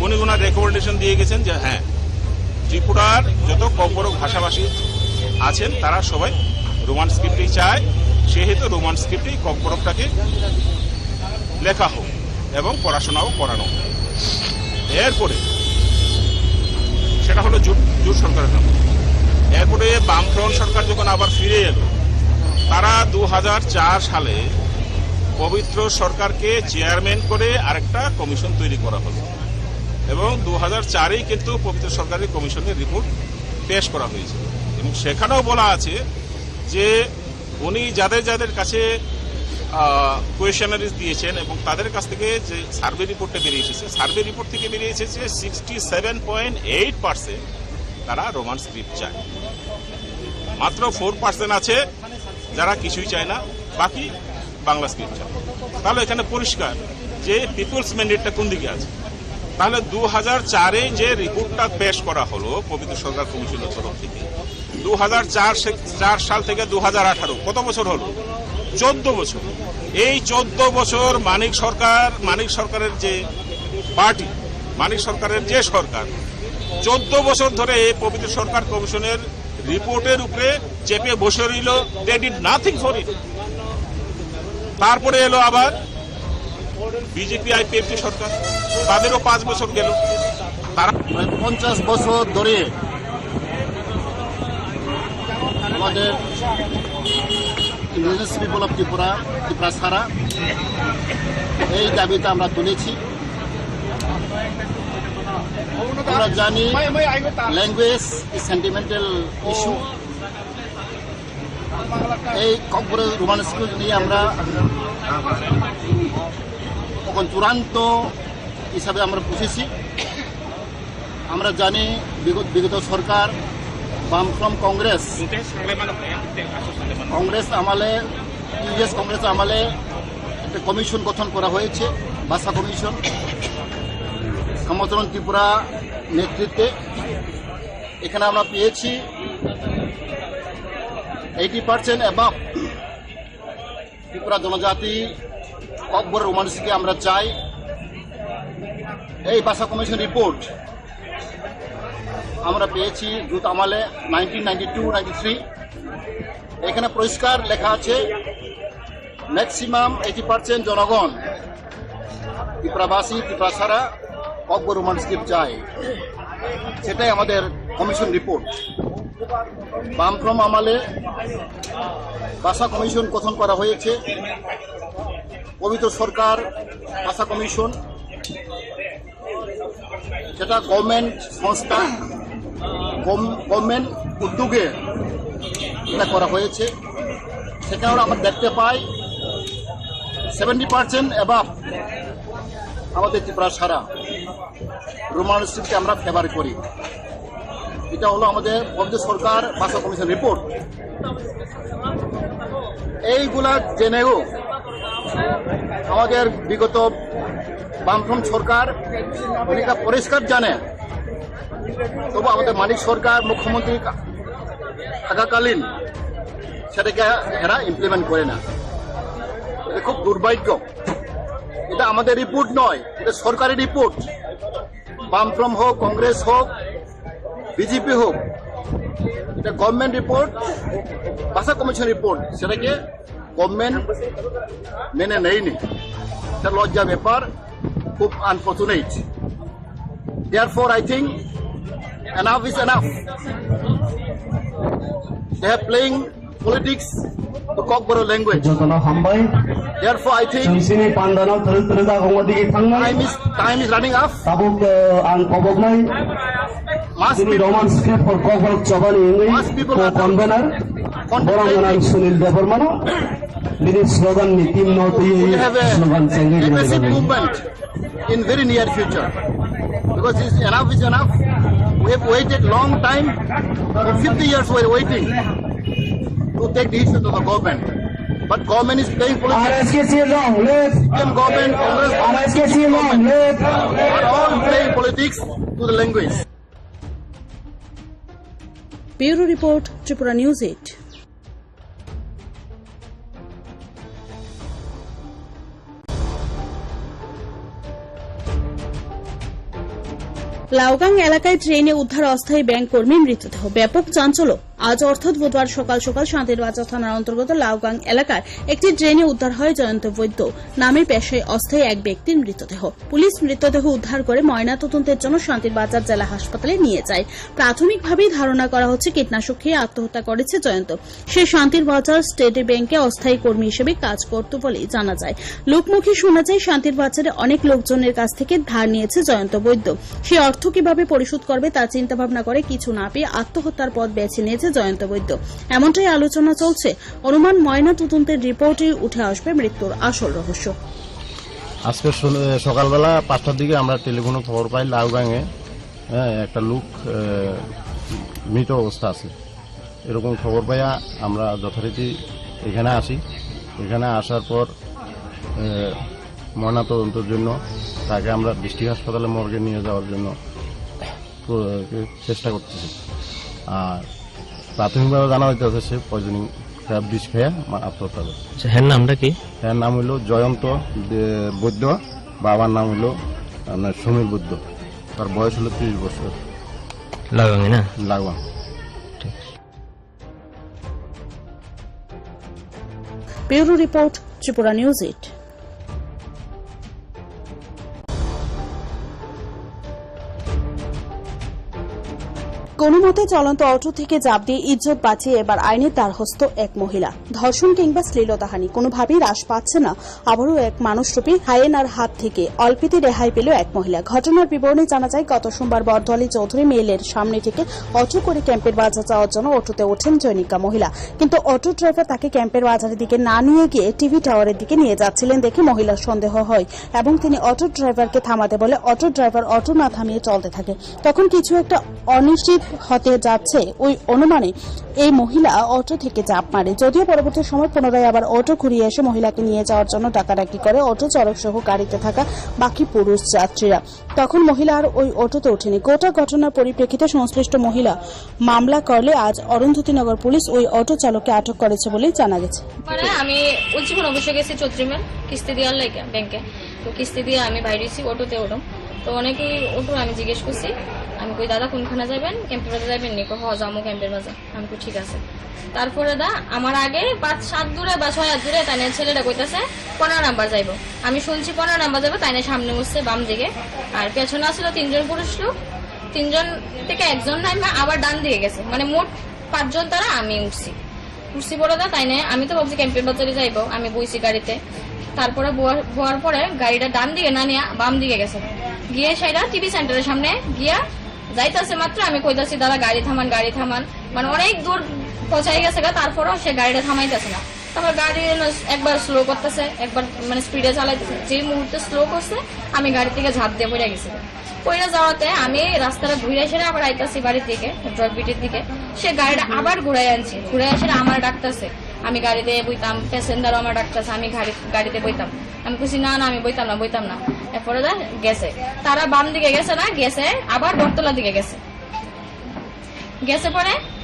উনি ওনার রেকমেন্ডেশন দিয়ে গেছেন যে হ্যাঁ, ত্রিপুরার যত ককবরক ভাষাভাষী আছেন তারা সবাই রোমান স্ক্রিপ্টই চায়, সেহেতু রোমান স্ক্রিপ্টেই ককবরকটাকে লেখা হোক এবং পড়াশোনাও করানো হোক। এরপরে সেটা হলো জোট, জোট সরকারের নাম। এরপরে বামফ্রন্ট সরকার যখন আবার ফিরে এলো, তারা দু হাজার চার সালে পবিত্র সরকারকে চেয়ারম্যান করে আরেকটা কমিশন তৈরি করা হলো এবং দু হাজার চারেই কিন্তু পবিত্র সরকারের কমিশনের রিপোর্ট পেশ করা হয়েছে এবং সেখানেও বলা আছে যে উনি যাদের যাদের কাছে কোয়েশনারিজ দিয়েছেন এবং তাদের কাছ থেকে যে সার্ভে রিপোর্টটা বেরিয়ে এসেছে, সার্ভে রিপোর্ট থেকে বেরিয়ে এসেছে sixty seven point eight percent তারা রোমান স্ক্রিপ্ট চায়। মাত্র ফোর পার্সেন্ট আছে যারা কিছুই চায় না, বাকি বাংলা স্ক্রিপ্ট চায়। তাহলে এখানে পরিষ্কার যে পিপলস ম্যান্ডেটটা কোন দিকে আছে। তাহলে দু হাজার চারে যে রিপোর্টটা পেশ করা হলো পবিত্র সরকার কমিশনের তরফ থেকে, দু হাজার চার সে-, চার সাল থেকে দু হাজার আঠারো, কত বছর হলো? চোদ্দ বছর। এই চোদ্দ বছর মানিক সরকার, মানিক সরকারের যে পার্টি, মানিক সরকারের যে সরকার, চোদ্দ বছর ধরে এই পবিত্র সরকার কমিশনের রিপোর্টের উপরে চেপে বসে রইল, they did nothing for it। তারপরে এলো আবার বিজেপি আইপিএফটি সরকার, তাদেরও পাঁচ বছর গেল। তারা প্রায় পঞ্চাশ বছর ধরে আমাদের ইন্ডিজিনাস পিপল অফ ত্রিপুরা, ত্রিপুরা ছাড়া, এই দাবিটা আমরা তুলেছি। আমরা জানি, ল্যাঙ্গুয়েজ ইজ সেন্টিমেন্টাল ইস্যু। এই ককবরক রোমান স্ক্রিপ্ট নিয়ে আমরা এখন চূড়ান্ত হিসাবে আমরা বুঝেছি। আমরা জানি বিগত, বিগত সরকার বামফ্রন্ট কংগ্রেস, কংগ্রেস আমলে, ইউএস কংগ্রেস আমলে একটা কমিশন গঠন করা হয়েছে, ভাষা কমিশন, শ্যামাচরণ ত্রিপুরা নেতৃত্বে। এখানে আমরা পেয়েছি এইটি পার্সেন্ট অ্যাবাভ ত্রিপুরা জনজাতি ককবরক রোমান স্ক্রিপ্টে আমরা চাই। এই ভাষা কমিশন রিপোর্ট আমরা পেয়েছি জুট আমলে, nineteen ninety two ninety three. এখানে পরিষ্কার লেখা আছে, ম্যাক্সিমাম এইটি পার্সেন্ট জনগণ ত্রিপুরাবাসী, ত্রিপুরা ছাড়া ককবরক রোমান স্ক্রিপ্ট চায়। সেটাই আমাদের কমিশন রিপোর্ট। বামফ্রন্ট আমলে ভাষা কমিশন গঠন করা হয়েছে, পবিত্র সরকার ভাষা কমিশন, সেটা গভর্নমেন্ট সংস্থা, গভ-, গভর্নমেন্ট উদ্যোগে এটা করা হয়েছে। সেখানে আমরা দেখতে পাই সেভেন্টি পার্সেন্ট অ্যাবাভ আমাদের ত্রিপুরা ছাড়া রোমান স্ক্রিপ্টকে আমরা ফেভার করি। এটা হলো আমাদের পবিত্র সরকার ভাষা কমিশন রিপোর্ট। এইগুলা জেনেও আমাদের বিগত বামফ্রন্ট সরকার অনেকটা পরিষ্কার জানে, তবু আমাদের মানিক সরকার মুখ্যমন্ত্রী থাকাকালীন সেটাকে এরা ইমপ্লিমেন্ট করে না। এটা খুব দুর্ভাগ্য। এটা আমাদের রিপোর্ট নয়, এটা সরকারি রিপোর্ট। বামফ্রন্ট হোক, কংগ্রেস হোক, বিজেপি হোক, এটা গভর্নমেন্ট রিপোর্ট, ভাষা কমিশন রিপোর্ট, সেটাকে গভর্নমেন্ট মেনে নেয়নি। এটা লজ্জা ব্যাপার, খুব unfortunate. Therefore, I think enough is enough. They are playing politics to Kokborok language. Jotono hambai. Therefore, I think chwng chini pandano twrwk twrwk agongo digi thangnai. Time is, time is running up. Tabuk, uh, ang koboknai. Mass chini people, Roman script for Kokborok chobani wngwi mass people are convener. Borok gwnang Sunil Debbarmano bini slogan ni team no twiwi slogan chengwi gwnang movement in very near future, because it's enough is enough. We have waited long time. For fifty years we are waiting to take decision to the government. But government is playing politics. R S K C long live. C P M government, Congress government, R S K C long live. Are all playing politics to the language. Bureau Report, Tripura News eight. Laugang এলাকায় ড্রেনে উদ্ধার অস্থায়ী ব্যাংক কর্মীর মৃতদেহ, ব্যাপক চাঞ্চল্য। আজ অর্থাৎ বুধবার সকাল সকাল শান্তিরবাজার থানার অন্তর্গত লাউগাং এলাকার একটি ড্রেনে উদ্ধার হয় জয়ন্ত বৈদ্য নামে পেশায় অস্থায়ী এক ব্যক্তির মৃতদেহ। পুলিশ মৃতদেহ উদ্ধার করে ময়নাতদন্তের জন্য শান্তিরবাজার জেলা হাসপাতালে নিয়ে যায়। প্রাথমিকভাবেই ধারণা করা হচ্ছে কীটনাশক খেয়ে আত্মহত্যা করেছে জয়ন্ত। সে শান্তির বাজার স্টেট ব্যাংকে অস্থায়ী কর্মী হিসেবে কাজ করত বলেই জানা যায়। লোকমুখে শোনা যায়, শান্তির বাজারে অনেক লোকজনের কাছ থেকে ধার নিয়েছে জয়ন্ত বৈদ্য। সেই অর্থ কিভাবে পরিশোধ করবে, তা চিন্তাভাবনা করে কিছু না পেয়ে আত্মহত্যার পথ বেছে নিয়েছে জয়ন্ত বৈদ্য। এমনটাই আলোচনা চলছে। অনুমান, ময়না তদন্তের রিপোর্টে উঠে আসবে মৃত্যুর আসল রহস্য। আজকে সন-, সকালবেলা পাঁচটার দিকে আমরা টেলিফোনে খবর পাই লাউগাঙে, হ্যাঁ, একটা লোক, আহ, মৃত অবস্থা আছে। এরকম খবর পাইয়া আমরা যথারীতি এখানে আসি। এখানে আসার পর, এ, ময়নাতদন্তের জন্য তাকে আমরা ডিস্ট্রিক্ট হাসপাতালে মর্গে নিয়ে যাওয়ার জন্য প্র-, চেষ্টা করতেছি। আর প্রাথমিকভাবে জানা যাইতেছে সে পয়জনিং, বিষ খেয়ে মা-, আত্মহত্যা করে। আচ্ছা, হ্যাঁ, নামটা কি? হ্যাঁ, নাম হইল জয়ন্ত দে-, বৈদ্য, বাবার নাম হইল আপনার সমীর বৈদ্য। তার বয়স হলো ত্রিশ বছর। লাগাঙে না? লাগাং। ঠিক। Bureau Report, Tripura News eight. কোনো মতে চলন্ত অটো থেকে ঝাঁপ দিয়ে ইজ্জত বাঁচিয়ে এবার আইনের দ্বারস্থ এক মহিলা। ধর্ষণ কিংবা শ্লীলতাহানি কোনোভাবেই হ্রাস পাচ্ছে না আবারও এক মানুষরূপী হায়েনার হাত থেকে। অল্পেতে রেহাই পেল এক মহিলা। ঘটনার বিবরণে জানা যায়, গত সোমবার বর্দোয়ালি চৌধুরী মেইলের সামনে থেকে অটো করে ক্যাম্পের বাজার যাওয়ার জন্য অটোতে ওঠেন জৈনিকা মহিলা। কিন্তু অটো ড্রাইভার তাকে ক্যাম্পের বাজারের দিকে না নিয়ে গিয়ে টিভি টাওয়ারের দিকে নিয়ে যাচ্ছিলেন দেখে মহিলার সন্দেহ হয় এবং তিনি অটো ড্রাইভারকে থামাতে বলে অটো ড্রাইভার অটো না থামিয়ে চলতে থাকে। তখন কিছু একটা অনিশ্চিত হতে যাচ্ছে, ওই অনুমানে এই মহিলা অটো থেকে ঝাঁপ মারে। যদিও পরবর্তী সময় পুনরায় আবার অটো ঘুরিয়ে এসে মহিলাকে নিয়ে যাওয়ার জন্য ডাকাডাকি করে অটো চালক সহ গাড়িতে থাকা বাকি পুরুষ যাত্রীরা। তখন মহিলা আর ওই অটোতে ওঠেনি। গোটা ঘটনার পরিপ্রেক্ষিতে সংশ্লিষ্ট মহিলা মামলা করলে আজ অরুন্ধতী নগর পুলিশ ওই অটো চালককে আটক করেছে বলেই জানা গেছে। পরে আমি উলসিপুর অফিসে গেছি চৌধুরী মেল কিস্তি দেওয়ার লাগে ব্যাংকে। তো কিস্তি দিয়ে আমি বাইরে হয়েছি, অটোতে উঠুম। তো অনেকেই অটো আমি জিজ্ঞেস করছি, আমি কই, "দাদা, কোনখানে যাবেন? ক্যাম্পের বাজার যাবেন নি?" কয়, "হ, যামু ক্যাম্পের বাজার।" আমি কই, "ঠিক আছে।" তারপরে দা আমার আগে পাঁচ সাত দূরে বা ছয় হাত দূরে তাই ছেলেটা কইতাছে, "পনেরো নাম্বার যাইবো।" আমি শুনছি পনেরো নাম্বার যাইবো, তাই সামনে উঠছে বাম দিকে। আর পেছনে আসলো তিনজন পুরুষ লোক, তিনজন থেকে একজন নাইমা আবার ডান দিকে গেছে, মানে মোট পাঁচজন তারা, আমি উঠছি। উঠছি বড় দা, তাই না? আমি তো ভাবছি ক্যাম্পের বাজারে যাইবো, আমি বইছি গাড়িতে। তারপরে বওয়ার, বওয়ার পরে গাড়িটা ডান দিকে না নিয়ে বাম দিকে গেছে, গিয়ে সেটা টিভি সেন্টারের সামনে গিয়া যাইতাছে মাত্র আমি কইতাছি, "দাদা, গাড়ি থামান, গাড়ি থামান।" মানে অনেক দূর পৌঁছাই গেছে গা, তারপরেও সে গাড়িটা থামাইতেছে না। তারপর গাড়ি হলো একবার স্লো করতেছে, একবার মানে স্পিডে চালাইতেছে। যেই মুহূর্তে স্লো করছে, আমি গাড়ি থেকে ঝাঁপ দিয়ে পড়ে গেছি। পড়ে যাওয়াতে আমি রাস্তাটা ঘুরে এসে আবার আইতাছি বাড়ির দিকে, ড্রপ বিটের দিকে। সে গাড়িটা আবার ঘুরাই আনছে, ঘুরে এসে আমার ডাকতেছে, আমি গাড়িতে বইতাম, প্যাসেঞ্জারও আমার ডাকতেছে, আমি গাড়ি, গাড়িতে বইতাম। আমি কইছি, "না, না, আমি বইতাম না, বইতাম না।" এরপরে দা গেছে, তারা বাম দিকে গেছে না, গেছে আবার বটতলার দিকে গেছে। গেছে পরে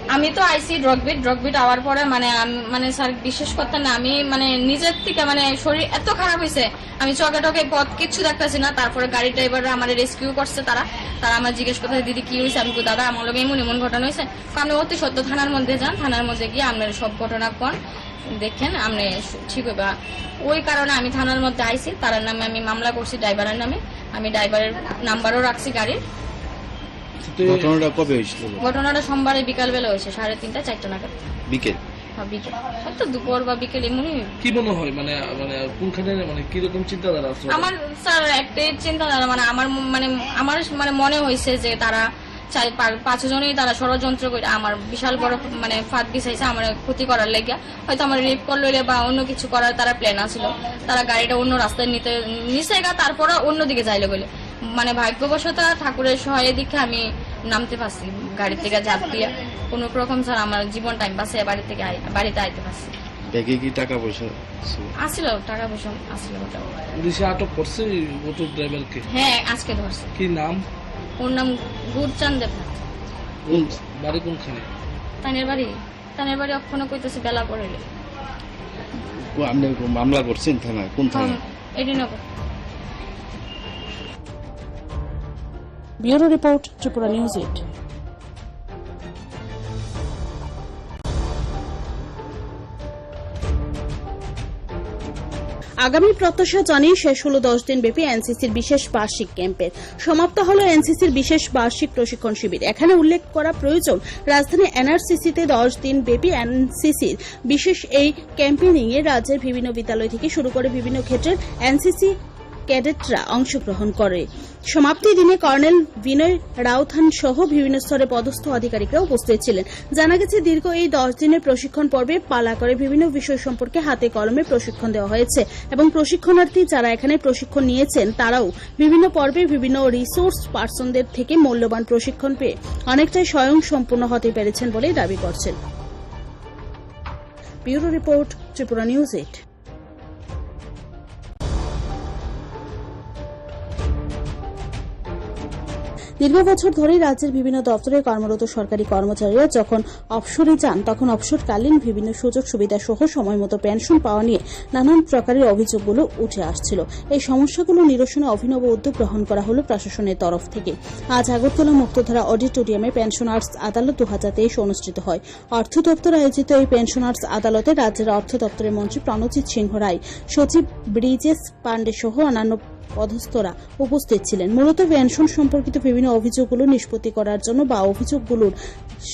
আমি তো আইছি drop beat, drop beat hour পরে মানে আমি, মানে স্যার বিশ্বাস করতেন না, আমি মানে নিজের থেকে মানে শরীর এত খারাপ হয়েছে, আমি চোখে টোকে পথ কিচ্ছু দেখতেছি না। তারপরে গাড়ি ড্রাইভাররা আমার রেস্কিউ করছে, তারা, তারা আমার জিজ্ঞেস করতেছে, "দিদি, কি হয়েছে?" আমি কই, "দাদা, আমার লগে এমন এমন ঘটনা হয়েছে।" তো আপনি অতি সত্য থানার মধ্যে যান, থানার মধ্যে গিয়ে আপনার সব ঘটনা কোন দেখেন, আপনি সু-, ঠিক হইবা। ওই কারণে আমি থানার মধ্যে আইছি, তার নামে আমি মামলা করছি, ড্রাইভারের নামে। আমি ড্রাইভারের নাম্বারও রাখছি গাড়ির। তো এই ঘটনাটা কবে হয়েছিল? ঘটনাটা সোমবারে বিকালবেলা হয়েছে, সাড়ে তিনটা, চারটা নাগাদ। বিকেল? হ্যাঁ, বিকেল। হয়তো দুপুর বা বিকেল এমনই। কি মনে হয়, মানে, মানে, কোনখানে, মানে, কিরকম চিন্তাধারা আসলে? আমার, স্যার, একটাই চিন্তাধারা, মানে, আমার ম-, মানে, আমার, মানে, মনে হয়েছে যে তারা চার, পা-, পাঁচজনই তারা ষড়যন্ত্র করে আমার বিশাল বড়, মানে, ফাঁদ বিছাইছে আমার ক্ষতি করার লেগে। হয়তো আমার রেপ করলো বা অন্য কিছু করার তারা প্ল্যান আছিল। তারা গাড়িটা অন্য রাস্তায় নিতে, নিছে গা, তারপরে অন্যদিকে যাইলো বলে। মানে, ভাগ্যবশত ঠাকুরের সহায় দিকে আমি নামতে পারছি গাড়ি থেকে ঝাঁপ দিয়ে। কোনো রকম স্যার আমার জীবন টাইম বাঁচিয়ে বাড়ি থেকে আই-, বাড়িতে আইতে পারছি। ব্যাগে কি টাকা পয়সা ছিল? আসিল, টাকা পয়সা আসিল মোটামুটি। পুলিশে আটক করছে এই অটো ড্রাইভারকে? হ্যাঁ, আজকে ধরছে। কি নাম? ওর নাম গুরচান দেবনাথ। কোন, বাড়ি কোনখানে? তানের বাড়ি, তানের বাড়ি অক্ষণে কইতেছে বেলা পড়ে। কো-, আপনি মামলা করছেন থানায়? কোন থানায়? হুম, AD Nagar. Bureau report, Tripura news eight. আগামী প্রত্যাশা জানিয়ে শেষ হলো দশ দিন ব্যাপী এনসিসির বিশেষ বার্ষিক ক্যাম্পের। সমাপ্ত হলো এনসিসির বিশেষ বার্ষিক প্রশিক্ষণ শিবির। এখানে উল্লেখ করা প্রয়োজন, রাজধানী এনআরসিসিতে দশ দিন ব্যাপী এনসিসির বিশেষ এই ক্যাম্পেইনিংয়ে রাজ্যের বিভিন্ন বিদ্যালয় থেকে শুরু করে বিভিন্ন ক্ষেত্রের এনসিসি ক্যাডেটরা অংশগ্রহণ করে। সমাপ্তি দিনে কর্নেল বিনয় রাউথান সহ বিভিন্ন স্তরে পদস্থ আধিকারিকরা উপস্থিত ছিলেন। জানা গেছে, দীর্ঘ এই দশ দিনের প্রশিক্ষণ পর্বে পালা করে বিভিন্ন বিষয় সম্পর্কে হাতে কলমে প্রশিক্ষণ দেওয়া হয়েছে এবং প্রশিক্ষণার্থী যারা এখানে প্রশিক্ষণ নিয়েছেন, তারাও বিভিন্ন পর্বে বিভিন্ন রিসোর্স পার্সনদের থেকে মূল্যবান প্রশিক্ষণ পেয়ে অনেকটাই স্বয়ং সম্পূর্ণ হতে পেরেছেন বলেই দাবি করছেন। Bureau report, Tripura news eight. দীর্ঘ বছর ধরেই রাজ্যের বিভিন্ন দপ্তরে কর্মরত সরকারি কর্মচারীরা যখন অবসরে যান, তখন অবসরকালীন বিভিন্ন সুযোগ সুবিধা সহ সময় মতো পেনশন পাওয়া নিয়ে নানান প্রকারের অভিযোগগুলো উঠে আসছিল। এই সমস্যাগুলো নিরসনে অভিনব উদ্যোগ গ্রহণ করা হলো প্রশাসনের তরফ থেকে। আজ আগরতলা মুক্তধারা অডিটোরিয়ামে পেনশনার্স আদালত দু হাজার তেইশ অনুষ্ঠিত হয়। অর্থ দপ্তর আয়োজিত এই পেনশনার্স আদালতে রাজ্যের অর্থ দপ্তরের মন্ত্রী প্রণজিৎ সিংহ রায়, সচিব ব্রিজেশ পাণ্ডে সহ অন্যান্য পদস্থরা উপস্থিত ছিলেন। মূলত পেনশন সম্পর্কিত বিভিন্ন অভিযোগগুলো নিষ্পত্তি করার জন্য বা অভিযোগগুলোর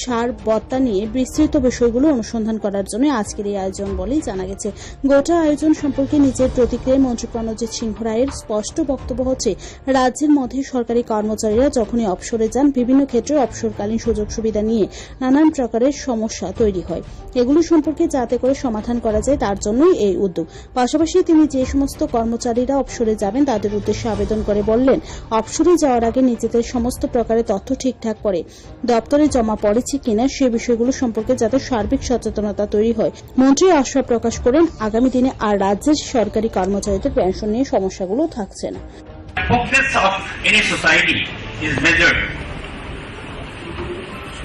সার বত্তা নিয়ে বিস্তৃত বিষয়গুলো অনুসন্ধান করার জন্য আজকের এই আয়োজন বলেই জানা গেছে। গোটা আয়োজন সম্পর্কে নিজের প্রতিক্রিয়ায় মন্ত্রী প্রণজিৎ সিংহ রায়ের স্পষ্ট বক্তব্য হচ্ছে, রাজ্যের মধ্যে সরকারি কর্মচারীরা যখনই অবসরে যান, বিভিন্ন ক্ষেত্রে অবসরকালীন সুযোগ সুবিধা নিয়ে নানান প্রকারের সমস্যা তৈরি হয়। এগুলো সম্পর্কে যাতে করে সমাধান করা যায়, তার জন্যই এই উদ্যোগ। পাশাপাশি তিনি যে সমস্ত কর্মচারীরা অবসরে যাবেন, তাদের উদ্দেশ্যে আবেদন করে বললেন, অবসরে যাওয়ার আগে নিজেদের সমস্ত প্রকারের তথ্য ঠিকঠাক করে দপ্তরে জমা পড়েছে কিনা, সে বিষয়গুলো সম্পর্কে যাতে সার্বিক সচেতনতা তৈরি হয়। মন্ত্রী আশা প্রকাশ করেন, আগামী দিনে আর রাজ্যের সরকারি কর্মচারীদের পেনশন নিয়ে সমস্যাগুলো থাকছে না। Progress of any society is measured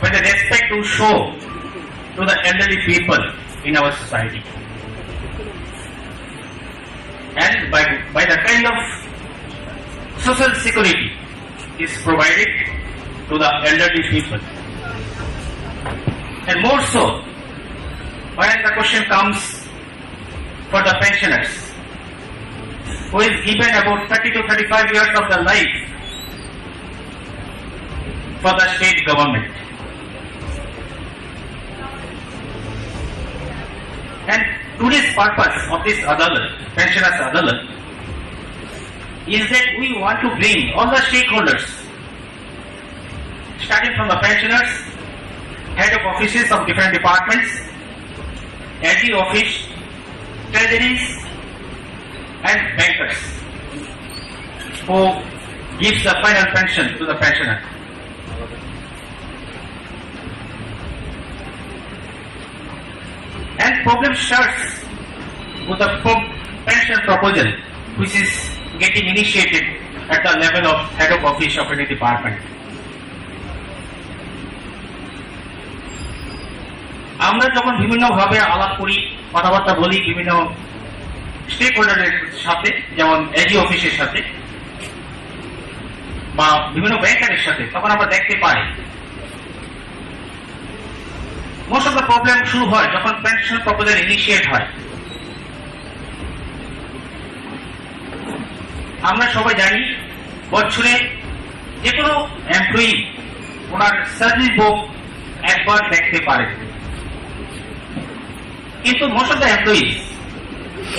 by the respect we show to the elderly people in our society and by, by the kind of social security is provided to the elderly people. And more so, when the question comes for the pensioners, who is given about thirty to thirty-five years of the life for the state government. And today's purpose of this Adalat, Pensioners Adalat, is that we want to bring all the stakeholders, starting from the pensioners, head of offices of different departments, A G office, treasuries, and bankers, who gives the final pension to the pensioner. And problem starts with the pro-, pension proposal, which is getting initiated at the level of head of office of any department. আমরা যখন বিভিন্নভাবে আলাপ করি, কথাবার্তা বলি বিভিন্ন স্টেক হোল্ডারের সাথে, যেমন এজি অফিসের সাথে বা বিভিন্ন ব্যাংকারের সাথে, তখন আমরা দেখতে পাই মোস্ট অফ দ্য প্রবলেম শুরু হয় যখন পেনশন প্রপোজাল ইনিশিয়েট হয়। আমরা সবাই জানি, বছরে যে কোনো এমপ্লয়ি ওনার সার্ভিস বুক একবার দেখতে পারে, কিন্তু মোস্ট অফ দ্য এমপ্লয়িজ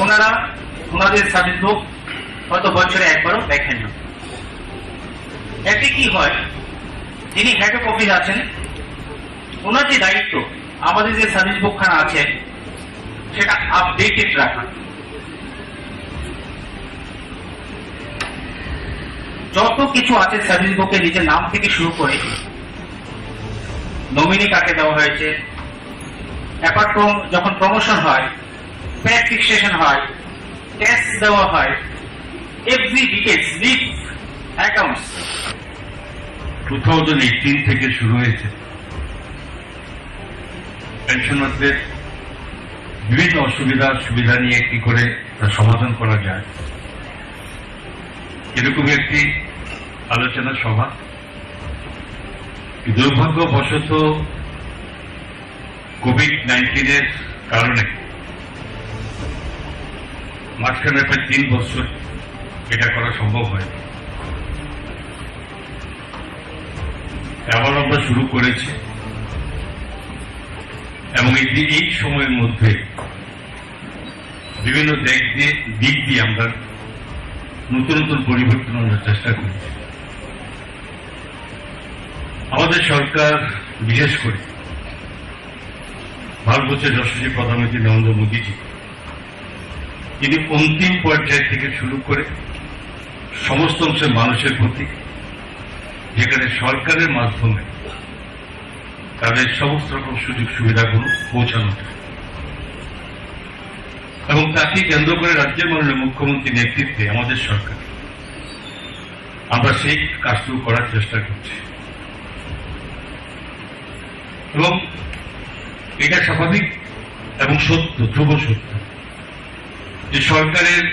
ওনারা ওনাদের সার্ভিস বুক হয়তো বছরে একবারও দেখেন না। এতে কি হয়, যিনি হেড অফ অফিস আছেন, ওনার যে দায়িত্ব, আমাদের যে সার্ভিস বুকখানা আছে, সেটা আপডেটেড রাখা। যত কিছু আছে সার্ভিস বুকে, নিজের নাম থেকে শুরু করে নমিনি কাকে দেওয়া হয়েছে, অ্যাপার্ট ফ্রম যখন প্রমোশন হয়, পে ফিক্সেশন হয়, ট্যাক্স দেওয়া হয়, every details, leave accounts. Two thousand eighteen থেকে শুরু হয়েছে পেনশনারদের বিভিন্ন অসুবিধা সুবিধা নিয়ে কি করে তা সমাধান করা যায়, এরকম একটি আলোচনা সভা। দুর্ভাগ্যবশত কোভিড নাইন্টিনের কারণে মাঝখানে প্রায় তিন বছর এটা করা সম্ভব হয়নি। আবার আমরা শুরু করেছি এবং এই যে এই সময়ের মধ্যে বিভিন্ন দিক দিয়ে, দিক দিয়ে আমরা নতুন নতুন পরিবর্তন আনার চেষ্টা করেছি। আমাদের সরকার, বিশেষ করে ভারতবর্ষের যশস্বী প্রধানমন্ত্রী নরেন্দ্র মোদীজি, তিনি অন্তিম পর্যায় থেকে শুরু করে সমস্ত অংশের মানুষের প্রতি, যেখানে সরকারের মাধ্যমে তাদের সমস্ত রকম সুযোগ সুবিধাগুলো পৌঁছানো যায়। এবং তাকে কেন্দ্র করে রাজ্যের মাননীয় মুখ্যমন্ত্রীর নেতৃত্বে আমাদের সরকার আমরা সেই কাজটুকু করার চেষ্টা করছি এবং এটা স্বাভাবিক এবং সত্য, ধ্রুব সত্য যে সরকারের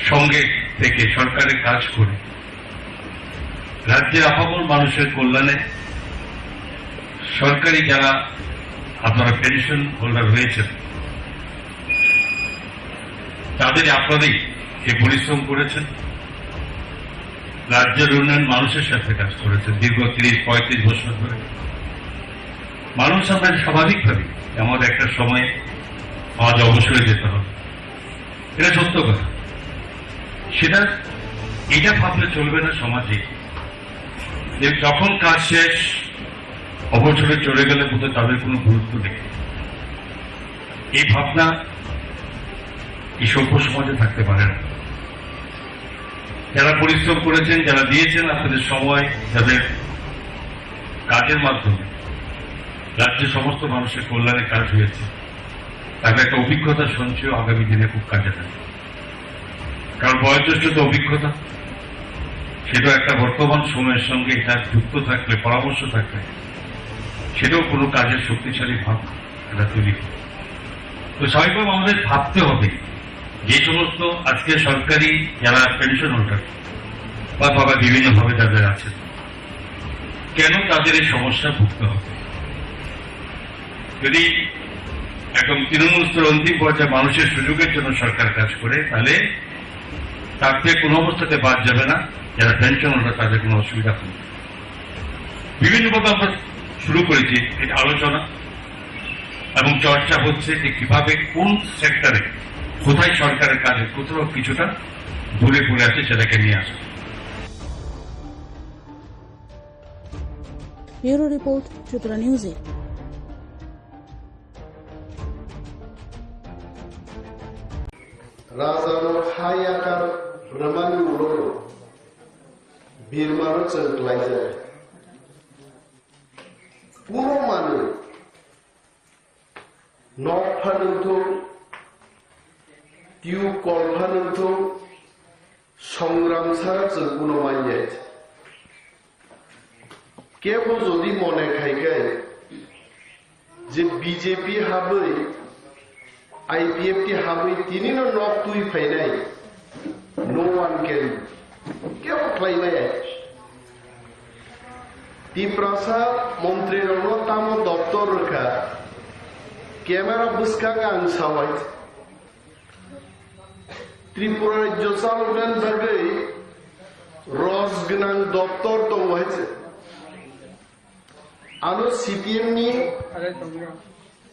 সঙ্গে থেকে, সরকারের কাজ করে রাজ্যের আপামর মানুষের কল্যাণে সরকারি যারা আপনারা পেনশন হোল্ডার হয়েছেন, তাদের আপনারাই যে পরিশ্রম করেছেন, রাজ্যের উন্নয়ন মানুষের সাথে কাজ করেছেন দীর্ঘ ত্রিশ পঁয়ত্রিশ বছর ধরে। মানুষ আপনার স্বাভাবিকভাবেই আমাদের একটা সময় আজ অবসরে যেতে হবে, এটা সত্য কথা। সেটা, এটা ভাবলে চলবে না সমাজে যে যখন কাজ শেষ, অবসরে চলে গেলে বোধহয় তাদের কোনো গুরুত্ব নেই। এই ভাবনা এই সভ্য সমাজে থাকতে পারে না। যারা পরিশ্রম করেছেন, যারা দিয়েছেন আপনাদের সময়, যাদের কাজের মাধ্যমে রাজ্যের সমস্ত মানুষের কল্যাণে কাজ হয়েছে, তাদের একটা অভিজ্ঞতা সঞ্চয় আগামী দিনে খুব কাজে লাগে। কারণ বয়োজ্যেষ্ঠতা অভিজ্ঞতা, সেটা একটা বর্তমান সময়ের সঙ্গে এটা যুক্ত থাকলে, পরামর্শ থাকলে, সেটাও কোনো কাজের শক্তিশালী ভাব এটা তৈরি করে। তো স্বাভাবিকভাবে আমাদের ভাবতে হবে, যে সমস্ত আজকে সরকারি যারা পেনশন হোল্ডার বা বাবা বিভিন্নভাবে যাদের আছেন, কেন তাদের এই সমস্যা ভুগতে হবে? যদি একদম তৃণমূল স্তরে অন্তিম পর্যায়ে মানুষের সুযোগের জন্য সরকার কাজ করে, তাহলে তার থেকে কোনো অবস্থাতে বাদ যাবে না। যারা পেনশন হোল্ডার, তাদের কোনো অসুবিধা হবে না। বিভিন্নভাবে আমরা শুরু করেছি এটা আলোচনা এবং চর্চা হচ্ছে যে কিভাবে কোন সেক্টরে কোথায় সরকারের কাজে কোথাও কিছুটা দূরে পড়ে আছে, সেটাকে নিয়ে আসা। Bureau report, Tripura News eight. Raja no kha yakar rwmani ulo birma no chwng klaijak. Kunu manwi nok phanwng thung, tube kol phanwng thung, songram sara chwng kunu manya. Kebo jodi mone khai khe je B J P habwi, I P F T habwi tini no nok twi phainai, no one can, kebo khlai maya. Tiprasa montri rokno tamo doptor rwkha, camera bwskang ang sawai. Tripura rajyo chaloknani bagwi roj gwnang doptor tongo hai se. Ano C P M ni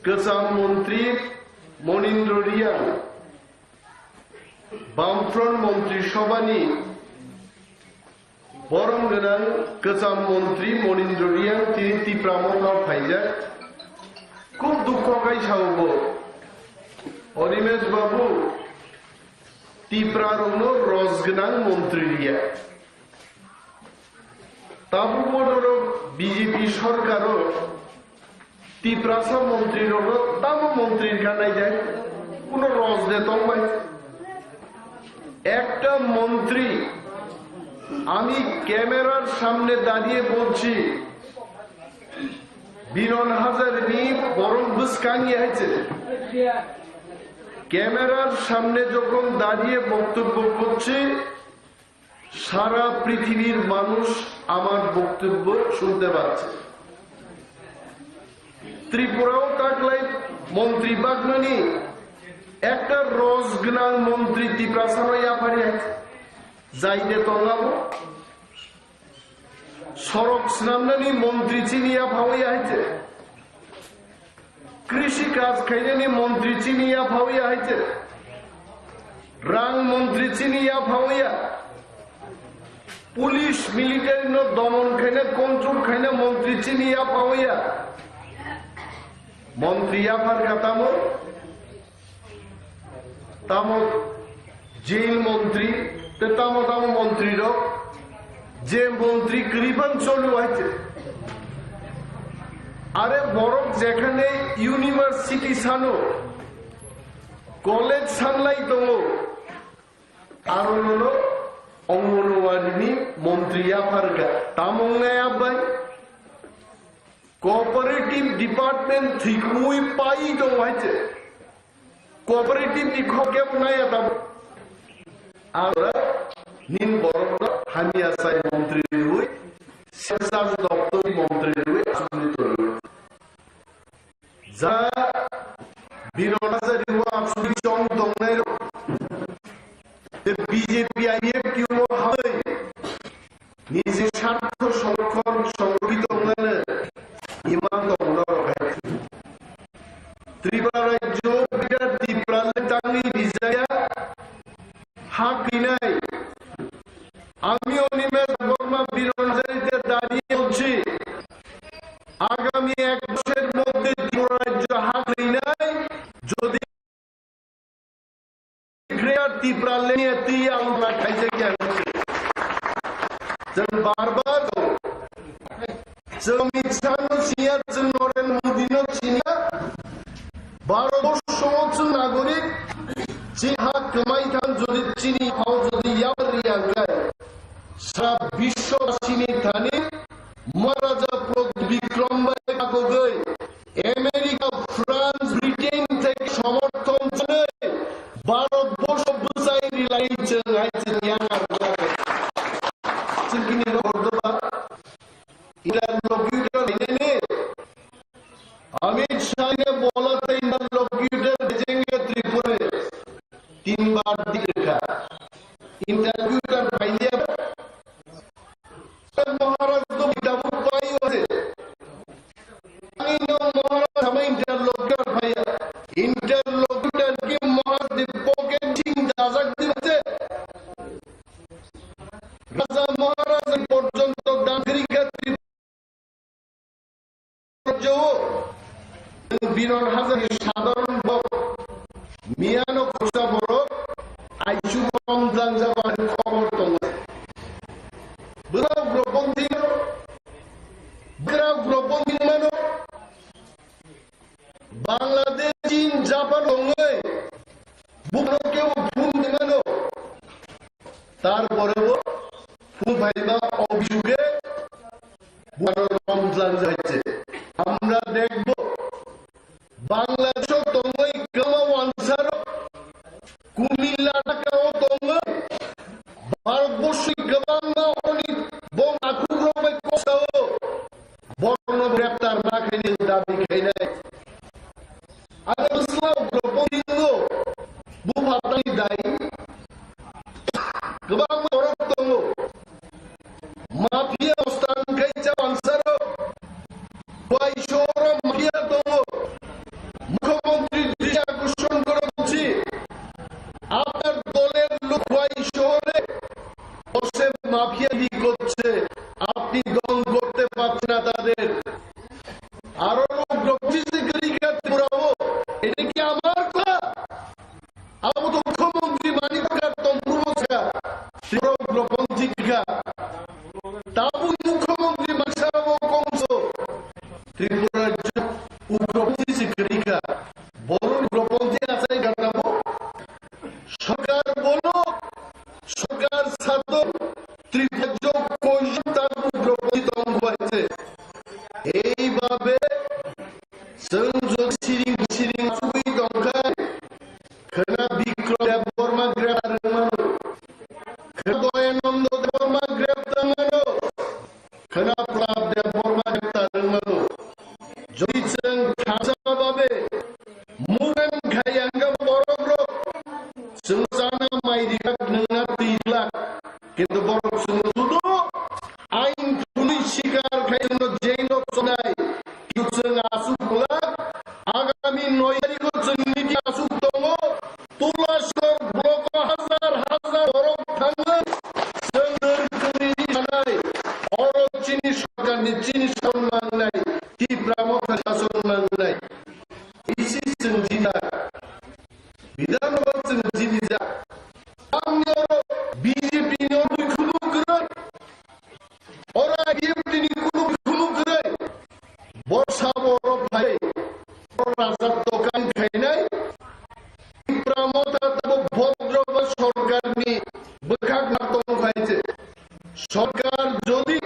kwcham montri Monindra Reang, Bamfront Montri Sobhani borom gwnang kwcham montri Monindra Reang tini Tipra Motha phaijak. Khub dukho khai sao bo, Animesh babu, Tipra rokno roj gwnang montri riya. Tabuk bo norok B J P sorkaro Tiprasa montri rokno tamo montri wngkha naijak, kuno roj de tongbai. একটা মন্ত্রী, আমি ক্যামেরার সামনে দাঁড়িয়ে বলছি, বিনন হাজারিনি বরং বুসকানি হয়েছে। ক্যামেরার সামনে যখন দাঁড়িয়ে বক্তব্য করছি, সারা পৃথিবীর মানুষ আমার বক্তব্য শুনতে পাচ্ছে। ত্রিপুরাও তাকলাই মন্ত্রী বাগনানি একটা রস গনাং মন্ত্রী তিপ্রাসানো ইয়াফারি আছে। যাইতে তলাবো সড়ক স্নামনানি মন্ত্রী চিনিয়া ফাওয়া হয়েছে। কৃষি কাজ খাইনানি মন্ত্রী চিনিয়া ফাওয়া হয়েছে। রাং মন্ত্রী চিনিয়া ফাওয়া। পুলিশ মিলিটারি নো দমন খাইনা কন্ট্রোল খাইনা মন্ত্রী চিনিয়া ফাওয়া। মন্ত্রী আফার কাতামো tamo jail montri, te tamo tamo montri rok, je montri kwrwi phano choli uaite. Are borok jekhane university sano, college sanlai tongo, aro nono Anganwadi ni montri yapharkha, tamung na yabai. Cooperative department thikmui pai tong hai se. Cooperative ni khokep naya tam. Ara nin borok no hamya sai montri rwi, sesang doptor montri rwi, asumni torwi. Ja Biron Hazari o asumni chong tongnai rok. Te B J P I F T o hai. Niji sartho songkhon songkhi tongnani imang tongna rok hai. Tripura rajyo bidar Tripura le tangwi rijaya ha kwinai. Ami Animesh Debbarma Biron Hazari te dani onsi. Agami ek bosor moddhe Tripura rajyo ha kwinai. Jodi Greater Tipraland ni twi ang na khaisa kya. Chwng bar bar chwng Amit Shah no siya, chwng Narendra Modi no siya. Bharat borsho chwng nagorik, chini ha kwmai thang jodi chini phao jodi yar riyang kai. Sara biswasini thani Maharaja Pradyut Bikram bai kakogwi America, France, Britain theke somorthon chanwi Bharat borsho bwchai rilai chwng hai chwng yang arwk. Chwng kini rok hor doba. Interlocutor lainani Amit Shah ne bola te interlocutor bejenge Tripura. Tin bar dikha. Interlocutor pailiya. Maharaj to kitabuk pai ase. Ani no Maharaj sama interlocutor paiya. Interlocutor ki Maharaj di pocket ching dajak di ase. Raja Maharaj porjonto dangri kha. Jowo, Biron Hazari sadharon bok, miyano khorsa borok, aichu bom jang jabani khobor tongo. Bwrok ugroponthi, bwrok ugroponthi mano, Bangladesh, Chin, Japan tongwi, buphano kebo phone di mano. Tarporeo phone phaiba obhijoge Buhano romjak jaise. Amra dekhbo, Bangladesho tongwi kwma wansaro, Kumilla Dhakao tongwi, Bharatborsho kwbangma oni bong akhukrok bai koksao, borokno greptar ma khaini dabi khainai. Aro bwsla ugroponthi wngo, bupha tani dai. Kwbangma borok tongo. Mafia ostang khai cha wansaro. Khwai sohoro mafia tongo. Mukhyamantri drishti akorshan kora uchit. আপনার দলের লোক খোয়াই শহরে বসে মাফিয়াগিরি করছে, আপনি দমন করতে পারছেন না তাদের। Aro ugroponthi se kwrwi kha Tripura o. Ede ki amar kotha? Abo to mukhyamantri mani kha, tongphuru bwsa. Tripura ugroponthi kha. Tabuk mukhyamantri mani sara bo kongso. Tripura ugroponthi se kwrwi kha. Borok ugroponthi achai kha tamo. Sorkar bolo, sorkar sato, Tripura jok koijon tabuk ugroponthi tong kha se. Ei babe, chwng jodi siring siring achugwi tongkhai, khwna Bikram Debbarma greptar wngmano, khwna Dayananda Debbarma greptar wngmano, khwna Prahlad Debbarma greptar wngmano. Jodi chwng thansa babe, movement khai ang kha borok rok, chwng chana mai rijak, nwngna twi glak. Kintu borok chwngno sudu ain thumwi sikar khai chwngno jail o sonai. Kintu chwng aswk glak, agami noi tarikh o chwng niti aswk tongo. Tulashor block o hajar hajar borok thangwi chwng rwrwngwi sanai. Oro chini sorkarni chini sason mangnai, Tipra Motha sason mangnai. Isi chwng jila. Bidhan Sabha chwng jibijak. Tamni oro B J P ni oro khunu kwrwi. Oro I P F T ni kunu khunu kwrwi. Bo sabo oro phai. Oro rajak dokan khainai. Tipra Motha tabo Bhodro ba sorkarni bwkhak ma tong khai Sorkar jodi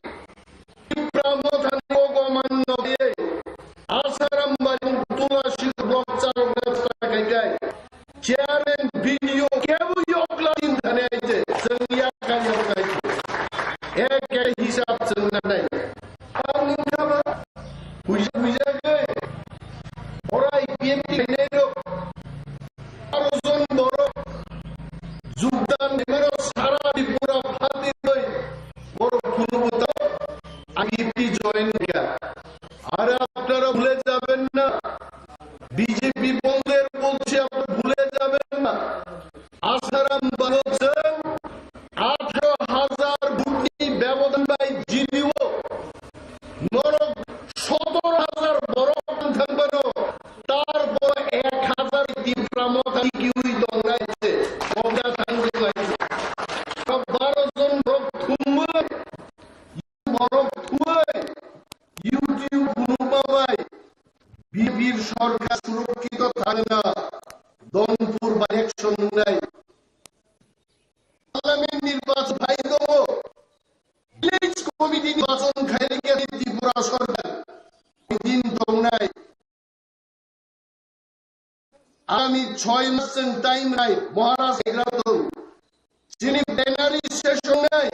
Tipra Mothani kogoman nokye Asaram bai Tulasi block chalokna chesta khaikai, chairman B D O kebo yokla din thani aite, chwng yakai yakai. Ek ek hisab chwng nanai. Ang nungkha ba, huija huija kai, ora I P F T khainai rok, baro jon borok jogdan khaimano sara Tripura phatwi roi borok khulumutao I P F T join kha. আর আপনারা ভুলে যাবেন না, বিজেপি বন্ধের বলছি, আপনারা ভুলে যাবেন না। আসারাম বালক সিং আঠারো হাজার ভোটni ব্যবধান bai জিতিও, নরক সতেরো হাজার বড় থাকবেন, তারপর এক হাজার Tipra Motha কিউই দৌড়াইছে, কবিতা থাকবে ভাই। বারো জন বড় থুমবে, বড় থুমবে, YouTube গুরু বাবাই, বিজেপির সরকার সুরক্ষিত থাকে না, দমপুর by election নাই। Parliament নির্বাচন ভাই দেবো, ভিলেজ কমিটি নির্বাচন খাইলে কি আমি ত্রিপুরা সরকার দিন দৌড়াই। আমি ছয় মাস টাইম নাই, মহারাজ এগারো, যিনি প্লেনারি সেশন নাই,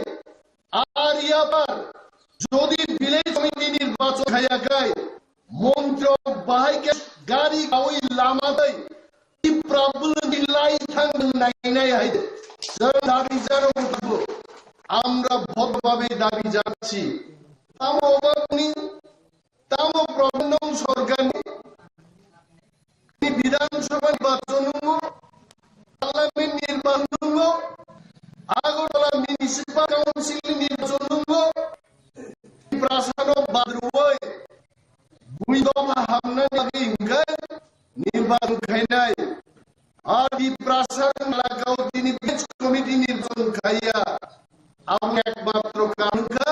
আর ইয়াবার যদি ভিলেজ কমিটি নির্বাচন খাইয়া খায়, মন্ত্রী বাহাইকে গাড়ি গাউই লামাদই, ই প্রবলেম লাই থাং নাই নাই হাইদে। যারা দাবি যারা উঠবো, আমরা ভদ্রভাবে দাবি জানাচ্ছি। তাম অভাবনি, তাম প্রবলেম সরকারনি, বিধানসভা নির্বাচন, পার্লামেন্ট নির্বাচন, আগরতলা মিউনিসিপাল কাউন্সিল নির্বাচন, প্রাসাদ বাদরুই, দুই দফা হামনানি আগে ইনকাই নির্বাচন খাইনাই। Adi prasar lakao tini village committee nirbachon khaiya. Abo ekmatro karon kha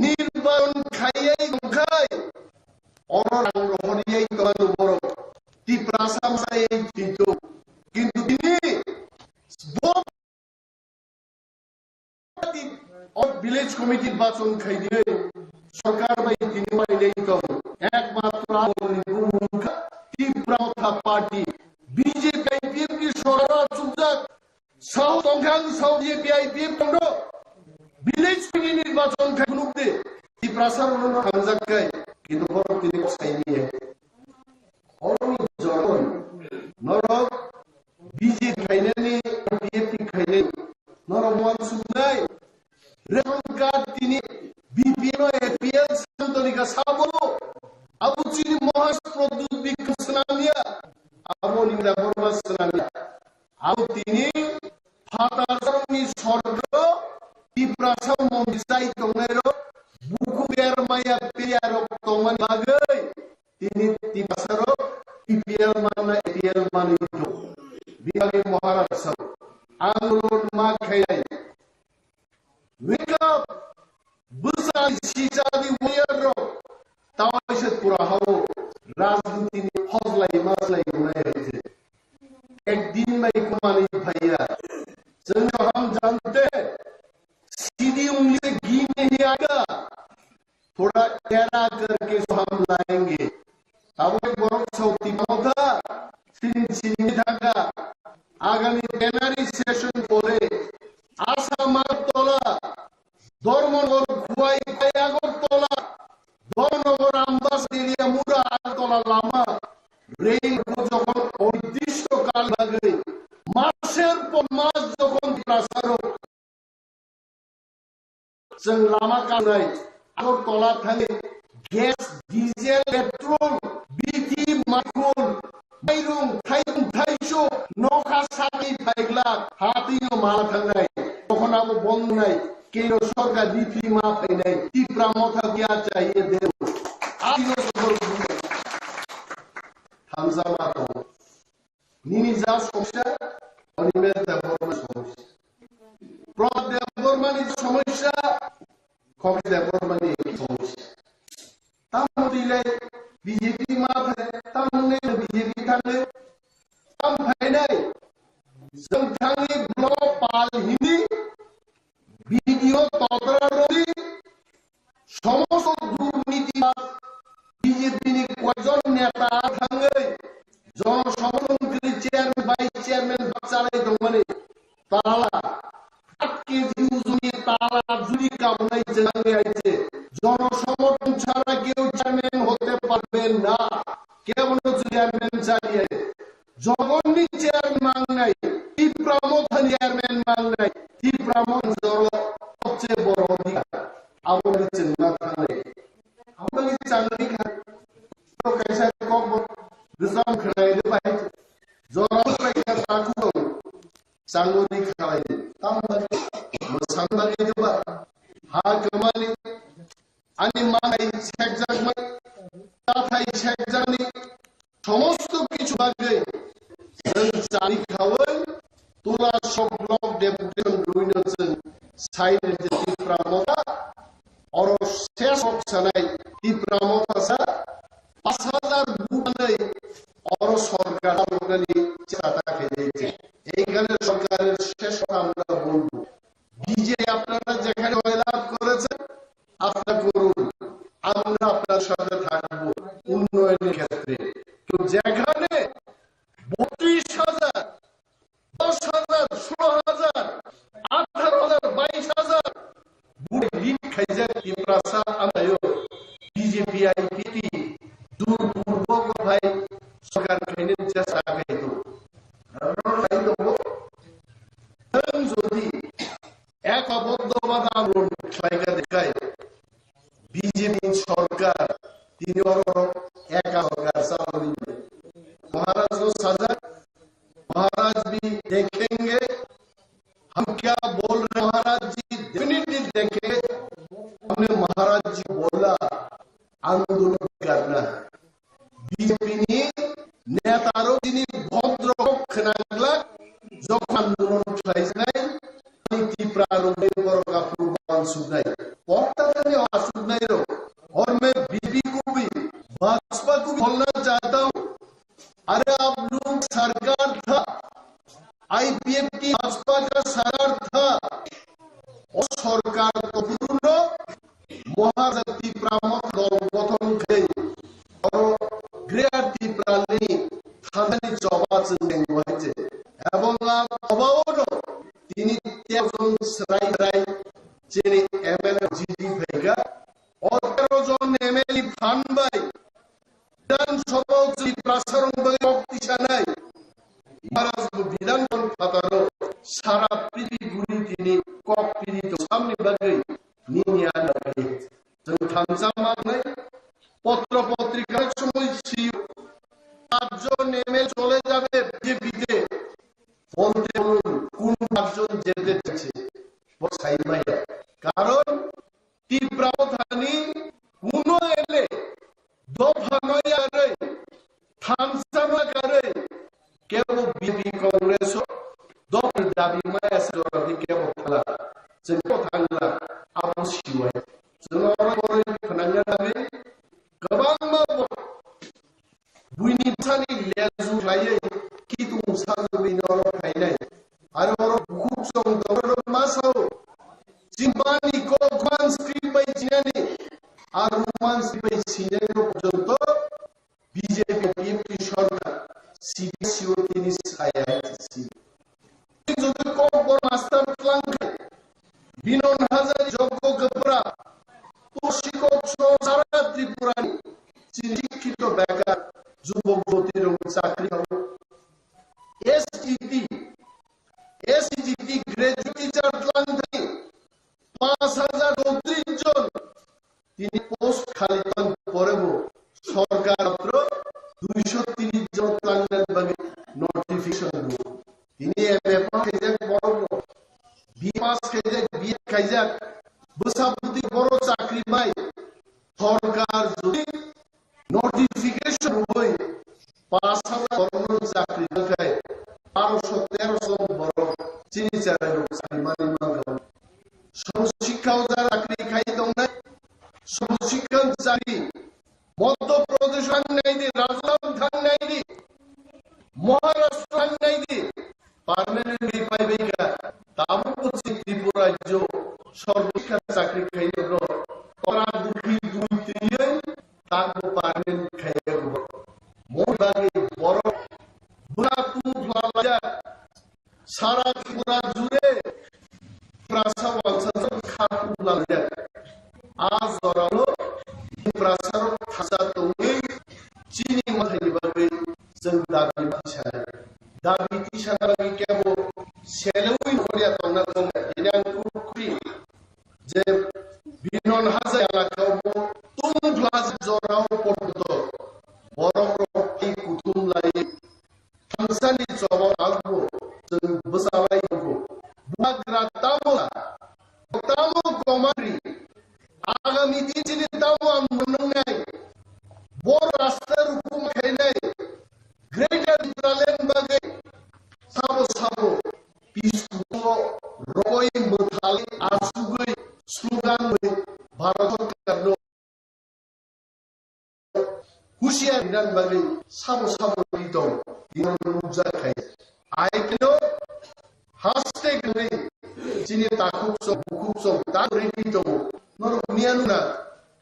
nirbachon khaiyai tongkhai. Oro rang rohoriyai tongmani borok. Tiprasa masayai thito. Kintu tini bo O village committee nirbachon khaidi sorkar bai tini bai nei tong. Ekmatro aboni bumung kha Tipra Motha Party, B J P, I P F ni sorkar chukjak. Sao tongkha ang sao B J P, I P F tongdo. Village committee nirbachon khai phunukdi. Tiprasa rokno hamjak kai. Kintu borok tini kok saini. Oro ni jorok norok B J P khainani, I P F T khainani, norok uansuknai. Ration card tini B P L no A P L santonika sabo. Abo chini Mohas Pradyut Bikram swnamya. Abo ni Debbarma swnamya. Abo tini phatarni sorgo Tiprasa mondi chai tongnairok buku bermaya peyarok tongmani bagwi tini Tiprasarok T P L manna A P L manwi tong. Biyali Maharaj sabo andolon ma khainai. Wake up! Bwsani sisadi warrior rok tawaisa pura hao rajniti ni hojlai majlai wngnai hai se. Ek din bai kumani phaiya. Chwng hum jante sidi ungli se ghee nahi aayega. Thoda tera karke so hum laayenge. Tabuk borok saoti motha sini sini thangkha. Agami plenary session pore Assam Agartala, Dharmanagar Khowai Agartala, Dharmanagar Ambasa Teliamura Agartala lama rail ko jokhon onirdishto kal bagwi maser por mas jokhon Tiprasarok Chwng lama kanai, Agartala thangwi gas, diesel, petrol, bithi, maikol, mairung, thairung, thaisuk, nokha sakni phaigla, hatino mala thangnai, tokhon abo bondnai, kendro sorkar niphi ma phainai, Tipra Motha kya chahiye de. Atino sodor hamjama tongo. Nini ja somosya, Animesh Debbarma ni somosya. Prabhat Debbarma ni somosya, Khokri Debbarma ni somosya. Tamo twi lai B J P ma phai, tamo nai B J P thangwi, tam phainai, chwng thangwi block pal hini, B D O totra rodi, চালিয়ে আইছে, জনসমর্থন ছাড়া কেউ চেয়ারম্যান হতে পারবে না। কেবল চেয়ারম্যান চালিয়ে যখনই চেয়ার মাংনাই, টিপ্রা মথা চেয়ারম্যান মাংনাই, টিপ্রা মথা জড়ো সবচেয়ে বড় অধিকার। আমরা চেংনা থানে, আমরা চাকরি খাই, তো কাইসা কম, বিশ্রাম খাই, ভাই, জড়ো কাইসা থাকো। Changori khalai, tam bagwi, mwsang bagwi kwbang, ha kwmani, ani manai sekjakmani, tathai sekjakni, somosto kichu bagwi, chwng chani khaui, Tulasok block deputation rwino chwng sai rwdi Tipra Motha, oro sesok sanai Tipra Motha sa, pas hajar vote nai oro sorkar chaloknani chesta khaijai. এইখানে সরকারের শেষ কথা আমরা বলবো। বিজেপি আপনারা যেখানে জয়লাভ করেছেন, আপনারা করুন, আমরা আপনার সাথে থাকবো উন্নয়নের ক্ষেত্রে। তো যেখানে বত্রিশ হাজার, দশ হাজার, ষোলো হাজার, আঠারো হাজার, বাইশ হাজার ভোটে লিড খাইজাক তিপ্রাসা আমরাও বিজেপি আইপিএফটি দুর্পূর্বক ভাই সরকার খাইনে চেষ্টা খাইতো। কারণ খাইতো, নং যদি একবদ্ধভাবে আন্দোলন খাইগা দেখায়, বিজেপি সরকার তিনি oro eka sorkar chaloni. महाराज को सजा, महाराज भी देखेंगे, हम क्या बोल रहे हैं, महाराज जी डेफिनेटली देखेंगे। हमने महाराज जी बोला, आंदोलन करना है। BJP ni neta rok chini bhodro khwnanglak, jokhon আন্দোলন khlaijaknai, ani Tipra rok bai borok aphuru bansuknai. Porta thani asuknai rok, और मैं बीजेपी को भी, भाजपा को भी बोलना चाहता हूँ, अरे आप लोग सरकार था, আইপিএফটি ভাজপা কা সরকার থা, ও সরকার তো পুরনো মহাজাতি প্রামত দল গঠন খেয়ে বড় গ্রেয়ার ত্রিপুরানি থানানি চবা চুংলেং হয়েছে এবং আর অভাবও তিনি তেরো জন সেরাই সেরাই চেনে এমএলএ জিডি ভেগা, অতেরো জন এমএলএ ফান বাই বিধানসভাও যদি প্রসারণ বলে শক্তি সানাই, মহারাজ বিধান ফাতারো সারা পৃথিবী ঘুরি তিনি কক পীড়িত সামনে বাগে নিয়ে আনবে। তুমি থামসা মাগলে পত্র পত্রিকার সময় সিও পাঁচজন এমএলএ চলে যাবে বিজেপিতে, বলতে বলুন কোন পাঁচজন যেতে চাইছে? বসাই ভাইয়া, কারণ ত্রিপুরা থানি কোনো এলে দফা নয় আরে থামসা নয় আরে কেবল বিজেপি কংগ্রেস দফা দাবি মায়া সরকারি কেবল থালা, যে কেবল থাংলা আবো সিওয়াই। জনগণ করে ফনাঙ্গা দাবি গবাংমা Buini bwsani leju khlaiwi kitung sajwkni norok phainai. Aro oro bukhuk chwng tongmani masao. Chini mani kok man script bai sinani. Aro man script bai sinani porjonto B J P T F T sorkar C D C O tini saya hai si. Joto kokborok master twlang khe, Binon Hazari, Joggo Gabra, Toshikok soh sara Tripurani chini shikkito bekar jubok jyotirok chakri hao. S G T, S G T graduate teacher twlang thani paanch hajar chowtris jon tini post khali tong porebo sorkar matro duiso tris jon twlangnani bagwi notification rwo. Tini M A pass khaijak borok rok, B A pass khaijak, B Ed khaijak, bwsa bwtwi borok chakri bai sorkar jodi notification rwui paanch hajar borokno chakri rwkhe, barosho terosho borok chini cherai rok chakri manwi mankha. Sabo sikha o jara chakri khai tongnai, sabo sikha chakri Madhya Pradesh thang naidi, Rajasthan thang naidi, Maharashtra thang naidi, permanently paibaikha. Tabukbo chini Tripura rajyo sorbo sikha chakri khainai rok ora dukhi dui twiwi A jorao Tiprasarok thansa tongwi chini mwthangni bagwi chwng dabi tisanai. Dabi tisana bagwi kebo selewi nokhorya tongna tongya. Tini ang kuk kri je Binon haja elakao bo tungphla jorao porto borok rok tei kuthum lai thangsani choba rokbo chwng bwchalai tongo. Bubagra tamo tamo komari agami din chini tamo ang nungnai bo rasta rukum khainai Greater Tipraland bagwi sabo sabo piskuko rokoi mwthali asugwi slogan bai Bharat Sarkarno husiar rinani bagwi sabo sabo ri tong ino nukjak khai. Ai kino haste gwi chini takhuk sok bukhuk sok ta ri ri tongo. Norok miya nuna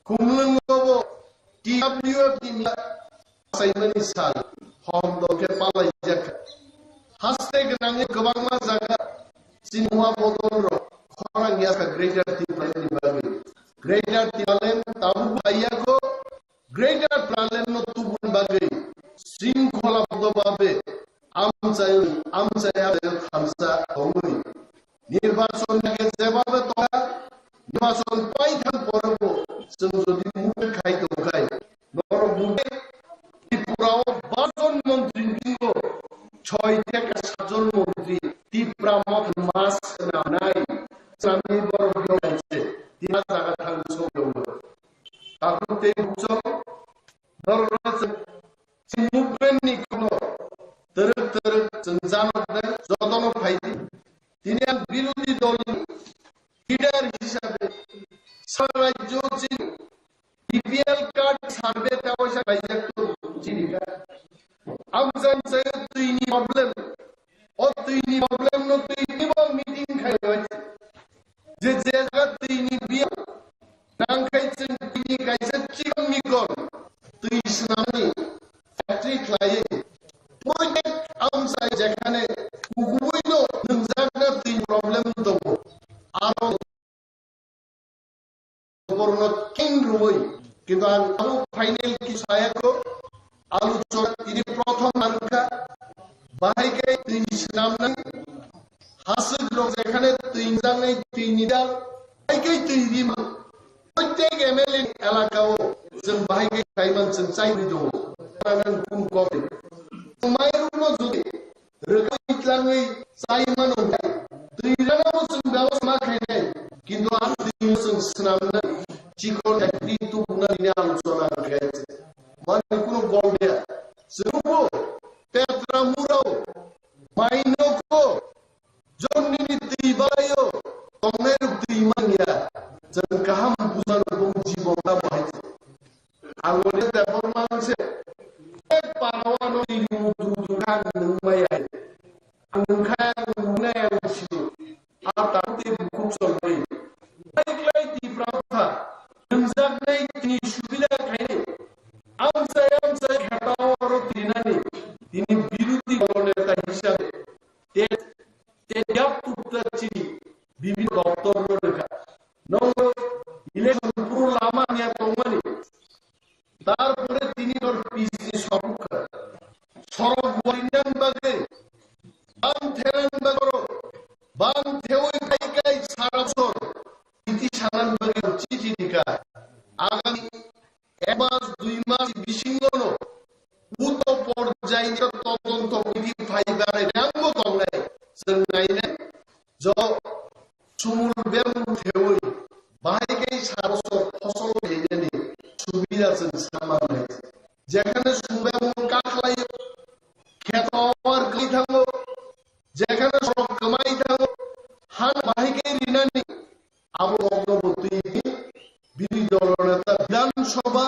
khumlwngo bo T W F ni miya Saimani sal hom dol khe palaijak. Haste gwnangwi kwbangma jaga chini wa bodol rok khorang ya kha Greater Tipraland ni bagwi. Greater Tipraland tabuk bai ya kho. Greater Tipraland no tubun bagwi sringkhola bodol babe amchai amchai amchai thansa tongwi Nirbachon age jebhabe tonga, nirbachon paithang porebo chwng jodi move khai tongkhai, norok move Tripura o bajon montri bingo choi theke sajon montri Tipra motha mas swnamnai, swnamni borok yong kaise, Tipra jaga thang sok yong. Tabuk tei buchok norok chwng chini movement ni kono twrwk twrwk chwng janok de jotono phaidi. Tini ang birodhi dol ni leader hisabe sara rajyo chini B P L card survey ta oisa kaijak to chini ka. Amchai amchai twi ni problem. O twi ni problem no twi ni bo meeting khai oi. Je je jaga twi ni biya nang khai chwng twi ni kaisa chikon mikon twi swnamni factory khlaiwi. Project amchai jekhane kubui no nwngjakna twi problem tongo. Aro borokno king rwui, kintu ang abo final ki saya ko, alu chora tini prothom narwkha, bahai kai twi swnamnai, haswk rok jekhane twi njaknai twi ni dal, bahai kai twi rima, prottek M L A ni elaka o chwng bahai kai khlaiman chwng chai rwi tongo, ang kunu kok. Mai rukno jodi Rwgwi tlangwi chai mano hwnkhe, twi rana bo chwng bebas ma khainai, kintu a twi chwng swnamnai chikon factory tubunani alochona hwnkhe mani kunu gol ya. Chwngbo petra murao, mai nogo, jonnini twi baio, tongnai rok twi manya. Chwng kaham bujano bo jibon tamo hai. Ang ori tepor manse, ek parao ano iri mutu dukan nungmai ai. Ang nungkha ang nungnai ang siu. A tang te bukhuk solbai. Ai klai di prabtha. Nungjaknai tini subida khainai. Amsai amsai khetao aro tirinani. Tini biruti dol neta hisabe. Te, te yak tukta chini. Bibin doptor no rwkha. Nogo election puro lama niya tongmani. Tarpore tini nor P C sorok kha. Sorok warinani bagwi, bam thenani bagwi, bam thewi kai kai sara bosor. Iti sanani bagwi chithi rikha. Agami ek mas, dui mas bisingo no uto porjai ni todonto komiti phai barai rangbo tongnai. Chwng nainai jo sumul bemung thewi bahai khe saro sor phosol khainani subida chwng sama nai. Jekhane sumul bemung kaklai kheto war kwlai thango, jekhane sorok kwmai thango, han bahai khe rinani abo kokno bo twi di bidhi dol neta Bidhan Sabha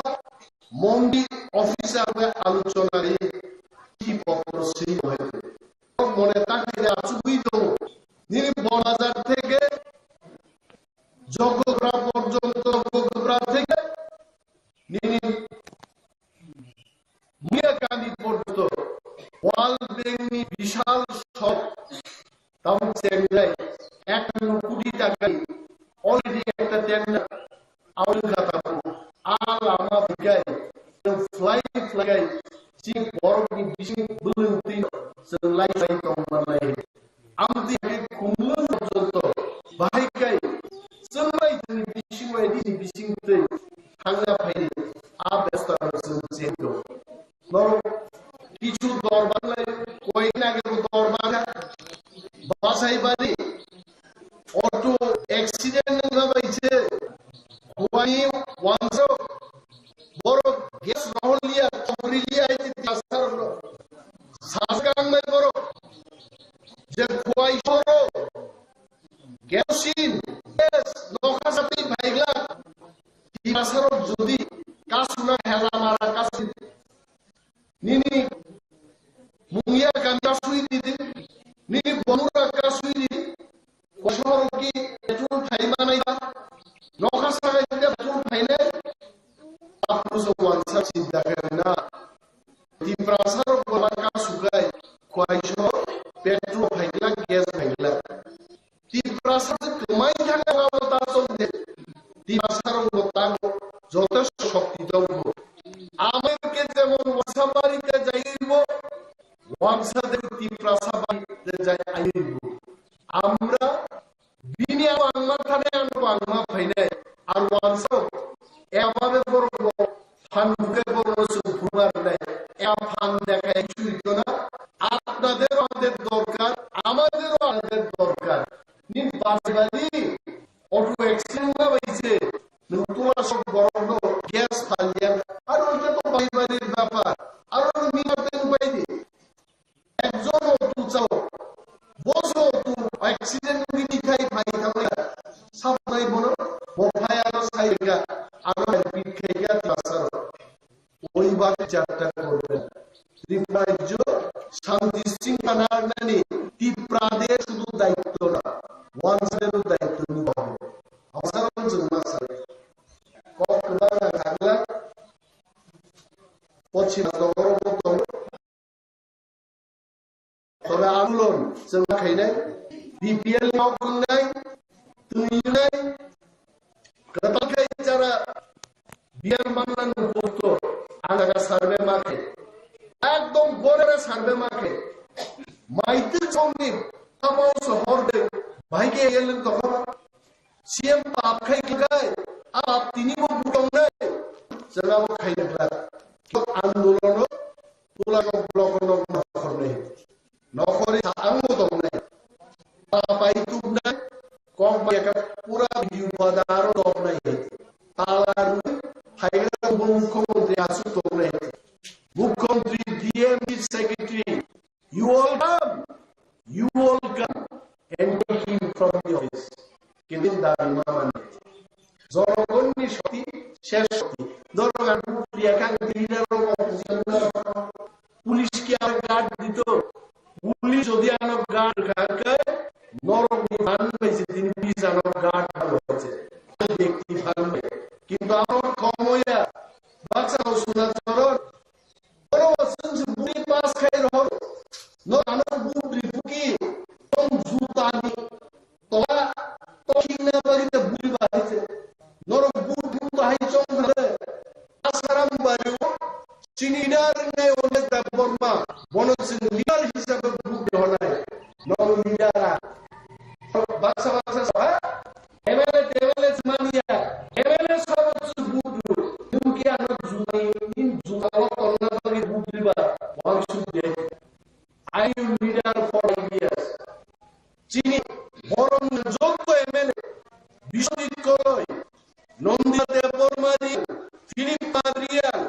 mondi office bai alochona ri ki potro sei bahai khe. Mone ta khe achugwi tongo. Nini Bonazar theke Jogographa porjonto, Jogographa theke nini Aboni kha tabuk a lama bai khe chwng phlai phlai khe chini borokni bising bwlwng twi chwng lai lai tong manlai. Amtwi khe khumlwng porjonto bahai khe chwng bai chwngni bising bai nini bising twi thangna phaidi a besta chwng chengdo. Norok kichu dorbar lai, koyekna age bo dorbar kha. Basai bari auto accident wngna bai se kuwai wansa borok gas rohorliya, tokrilia hai se tiprasarokno. Sajak ang bai borok je kuwai soro kerosene, gas, nokha satwi phaigla. Tiprasarok jodi kasuna hela mara kasi nini mungya kami kasui di, nini bonura kasui di, koshorok ki petrol phai manai ba, nokha sagai petrol phainai, aphuso wansa chinta khe na. Tiprasarok bo ma kasukai, kuwai so petrol phaigla, gas phaigla. Tiprasa se kwmai thangna abo ta chongde. Tiprasa rok bo tango, joto shokti tongo. Amai ke jemon wansa bari te jaibo, wansa de Tiprasa bari te jai aibo. Amra bini abo angma thane ano angma phainai. Ar wansa eba be borok bo phan buke borok no chwng phunukna rwnai. Eba phan dekhai chwng tona, আপনাদেরও আমাদের দরকার, আমাদেরও আপনাদের দরকার. Ni bari bari auto accident na bai se, nwng tula sok borok no gas phalia, aro ita to bari bari bapar, aro no mina teng bai di. Ekjon o tu chao, boso tu accident wngwi thai phai thangwi sabnai bono, bo phai aro sai ga, aro helpit khai ga Tiprasa rok. Oibar bicharta korben. Tripura rajyo shanti shringkhala nangnani Tiprade sudhu daityo na, wansade no daityo ni babu. Asaro jengma sai. Kok kwbang na thangla, pochim dogoro bo tongo. Tobe andolon chwng khainai, B P L ni hok wngnai, twi wngnai, kwtal khai chara B R Mangla ni posto ang jaga survey ma khe, ekdom gore survey ma khe, maitwi chongni tamo sohor de, bhai ke yeleng tokho. C M pap khai khai, a pap tini bo butongnai, chwng abo khaina kla. Kyo andolono tula kok block no nokhornai. Nokhori ang bo tongnai. Papai tubnai, kok ba ka pura video pada aro tongnai. Tala rui, haigra bo mukhyamantri asu tongnai. Mukhyamantri, D M, secretary, you all come, you all come and take him from the office. Kintu dabi ma mane. Jonogonni shokti, shesh shokti. Dhoro gantu priya kang dina ro opposition na. Police ki aro guard dito. Police jodi ano guard kang kai, norok ni phan bai se din police ano guard bhalo hoche. Bekti phan bai. Kintu amar khomoya, baksa o suna choron, Oro chwng se buri pass khai rohor. No ano buri puki. Tong juta ni. Tola. Toking na bari te buri ba hai se. Norok buri puta hai chong thare. Asaram bari o. Chini leader nai Onek Debbarma. Bono chwng leader hisabe buri honai. No leader a. Baksa baksa sa. M L A, M L A mania, M L A sabo chwng vote rw. Nwng khe ano jutai, nini juta o tongna bagwi vote rwba, wang suk de. I am leader for ideas. Chini borok ni joto M L A, Biswajit Koloi, Nandita Debbarma Reang, Philip Kumar Reang,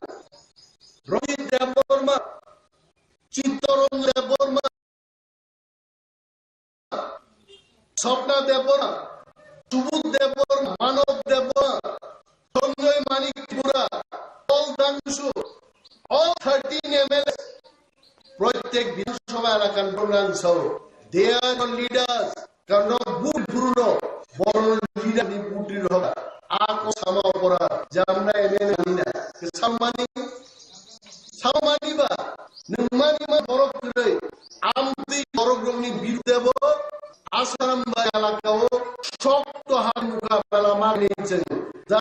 Ranjit Debbarma, Chittaranjan Debbarma, Swapna Debbarma, Subodh Debbarma, Manav Debbarma, Sanjoy Manik Tripura, Paul Dangsu, all thirteen M L As, prottek Bidhan Sabha elakar borok ang sao, they are the leaders, karon bul buruno, borok leader ni butri rohka, ako sama opora, jamna M L A nina, samman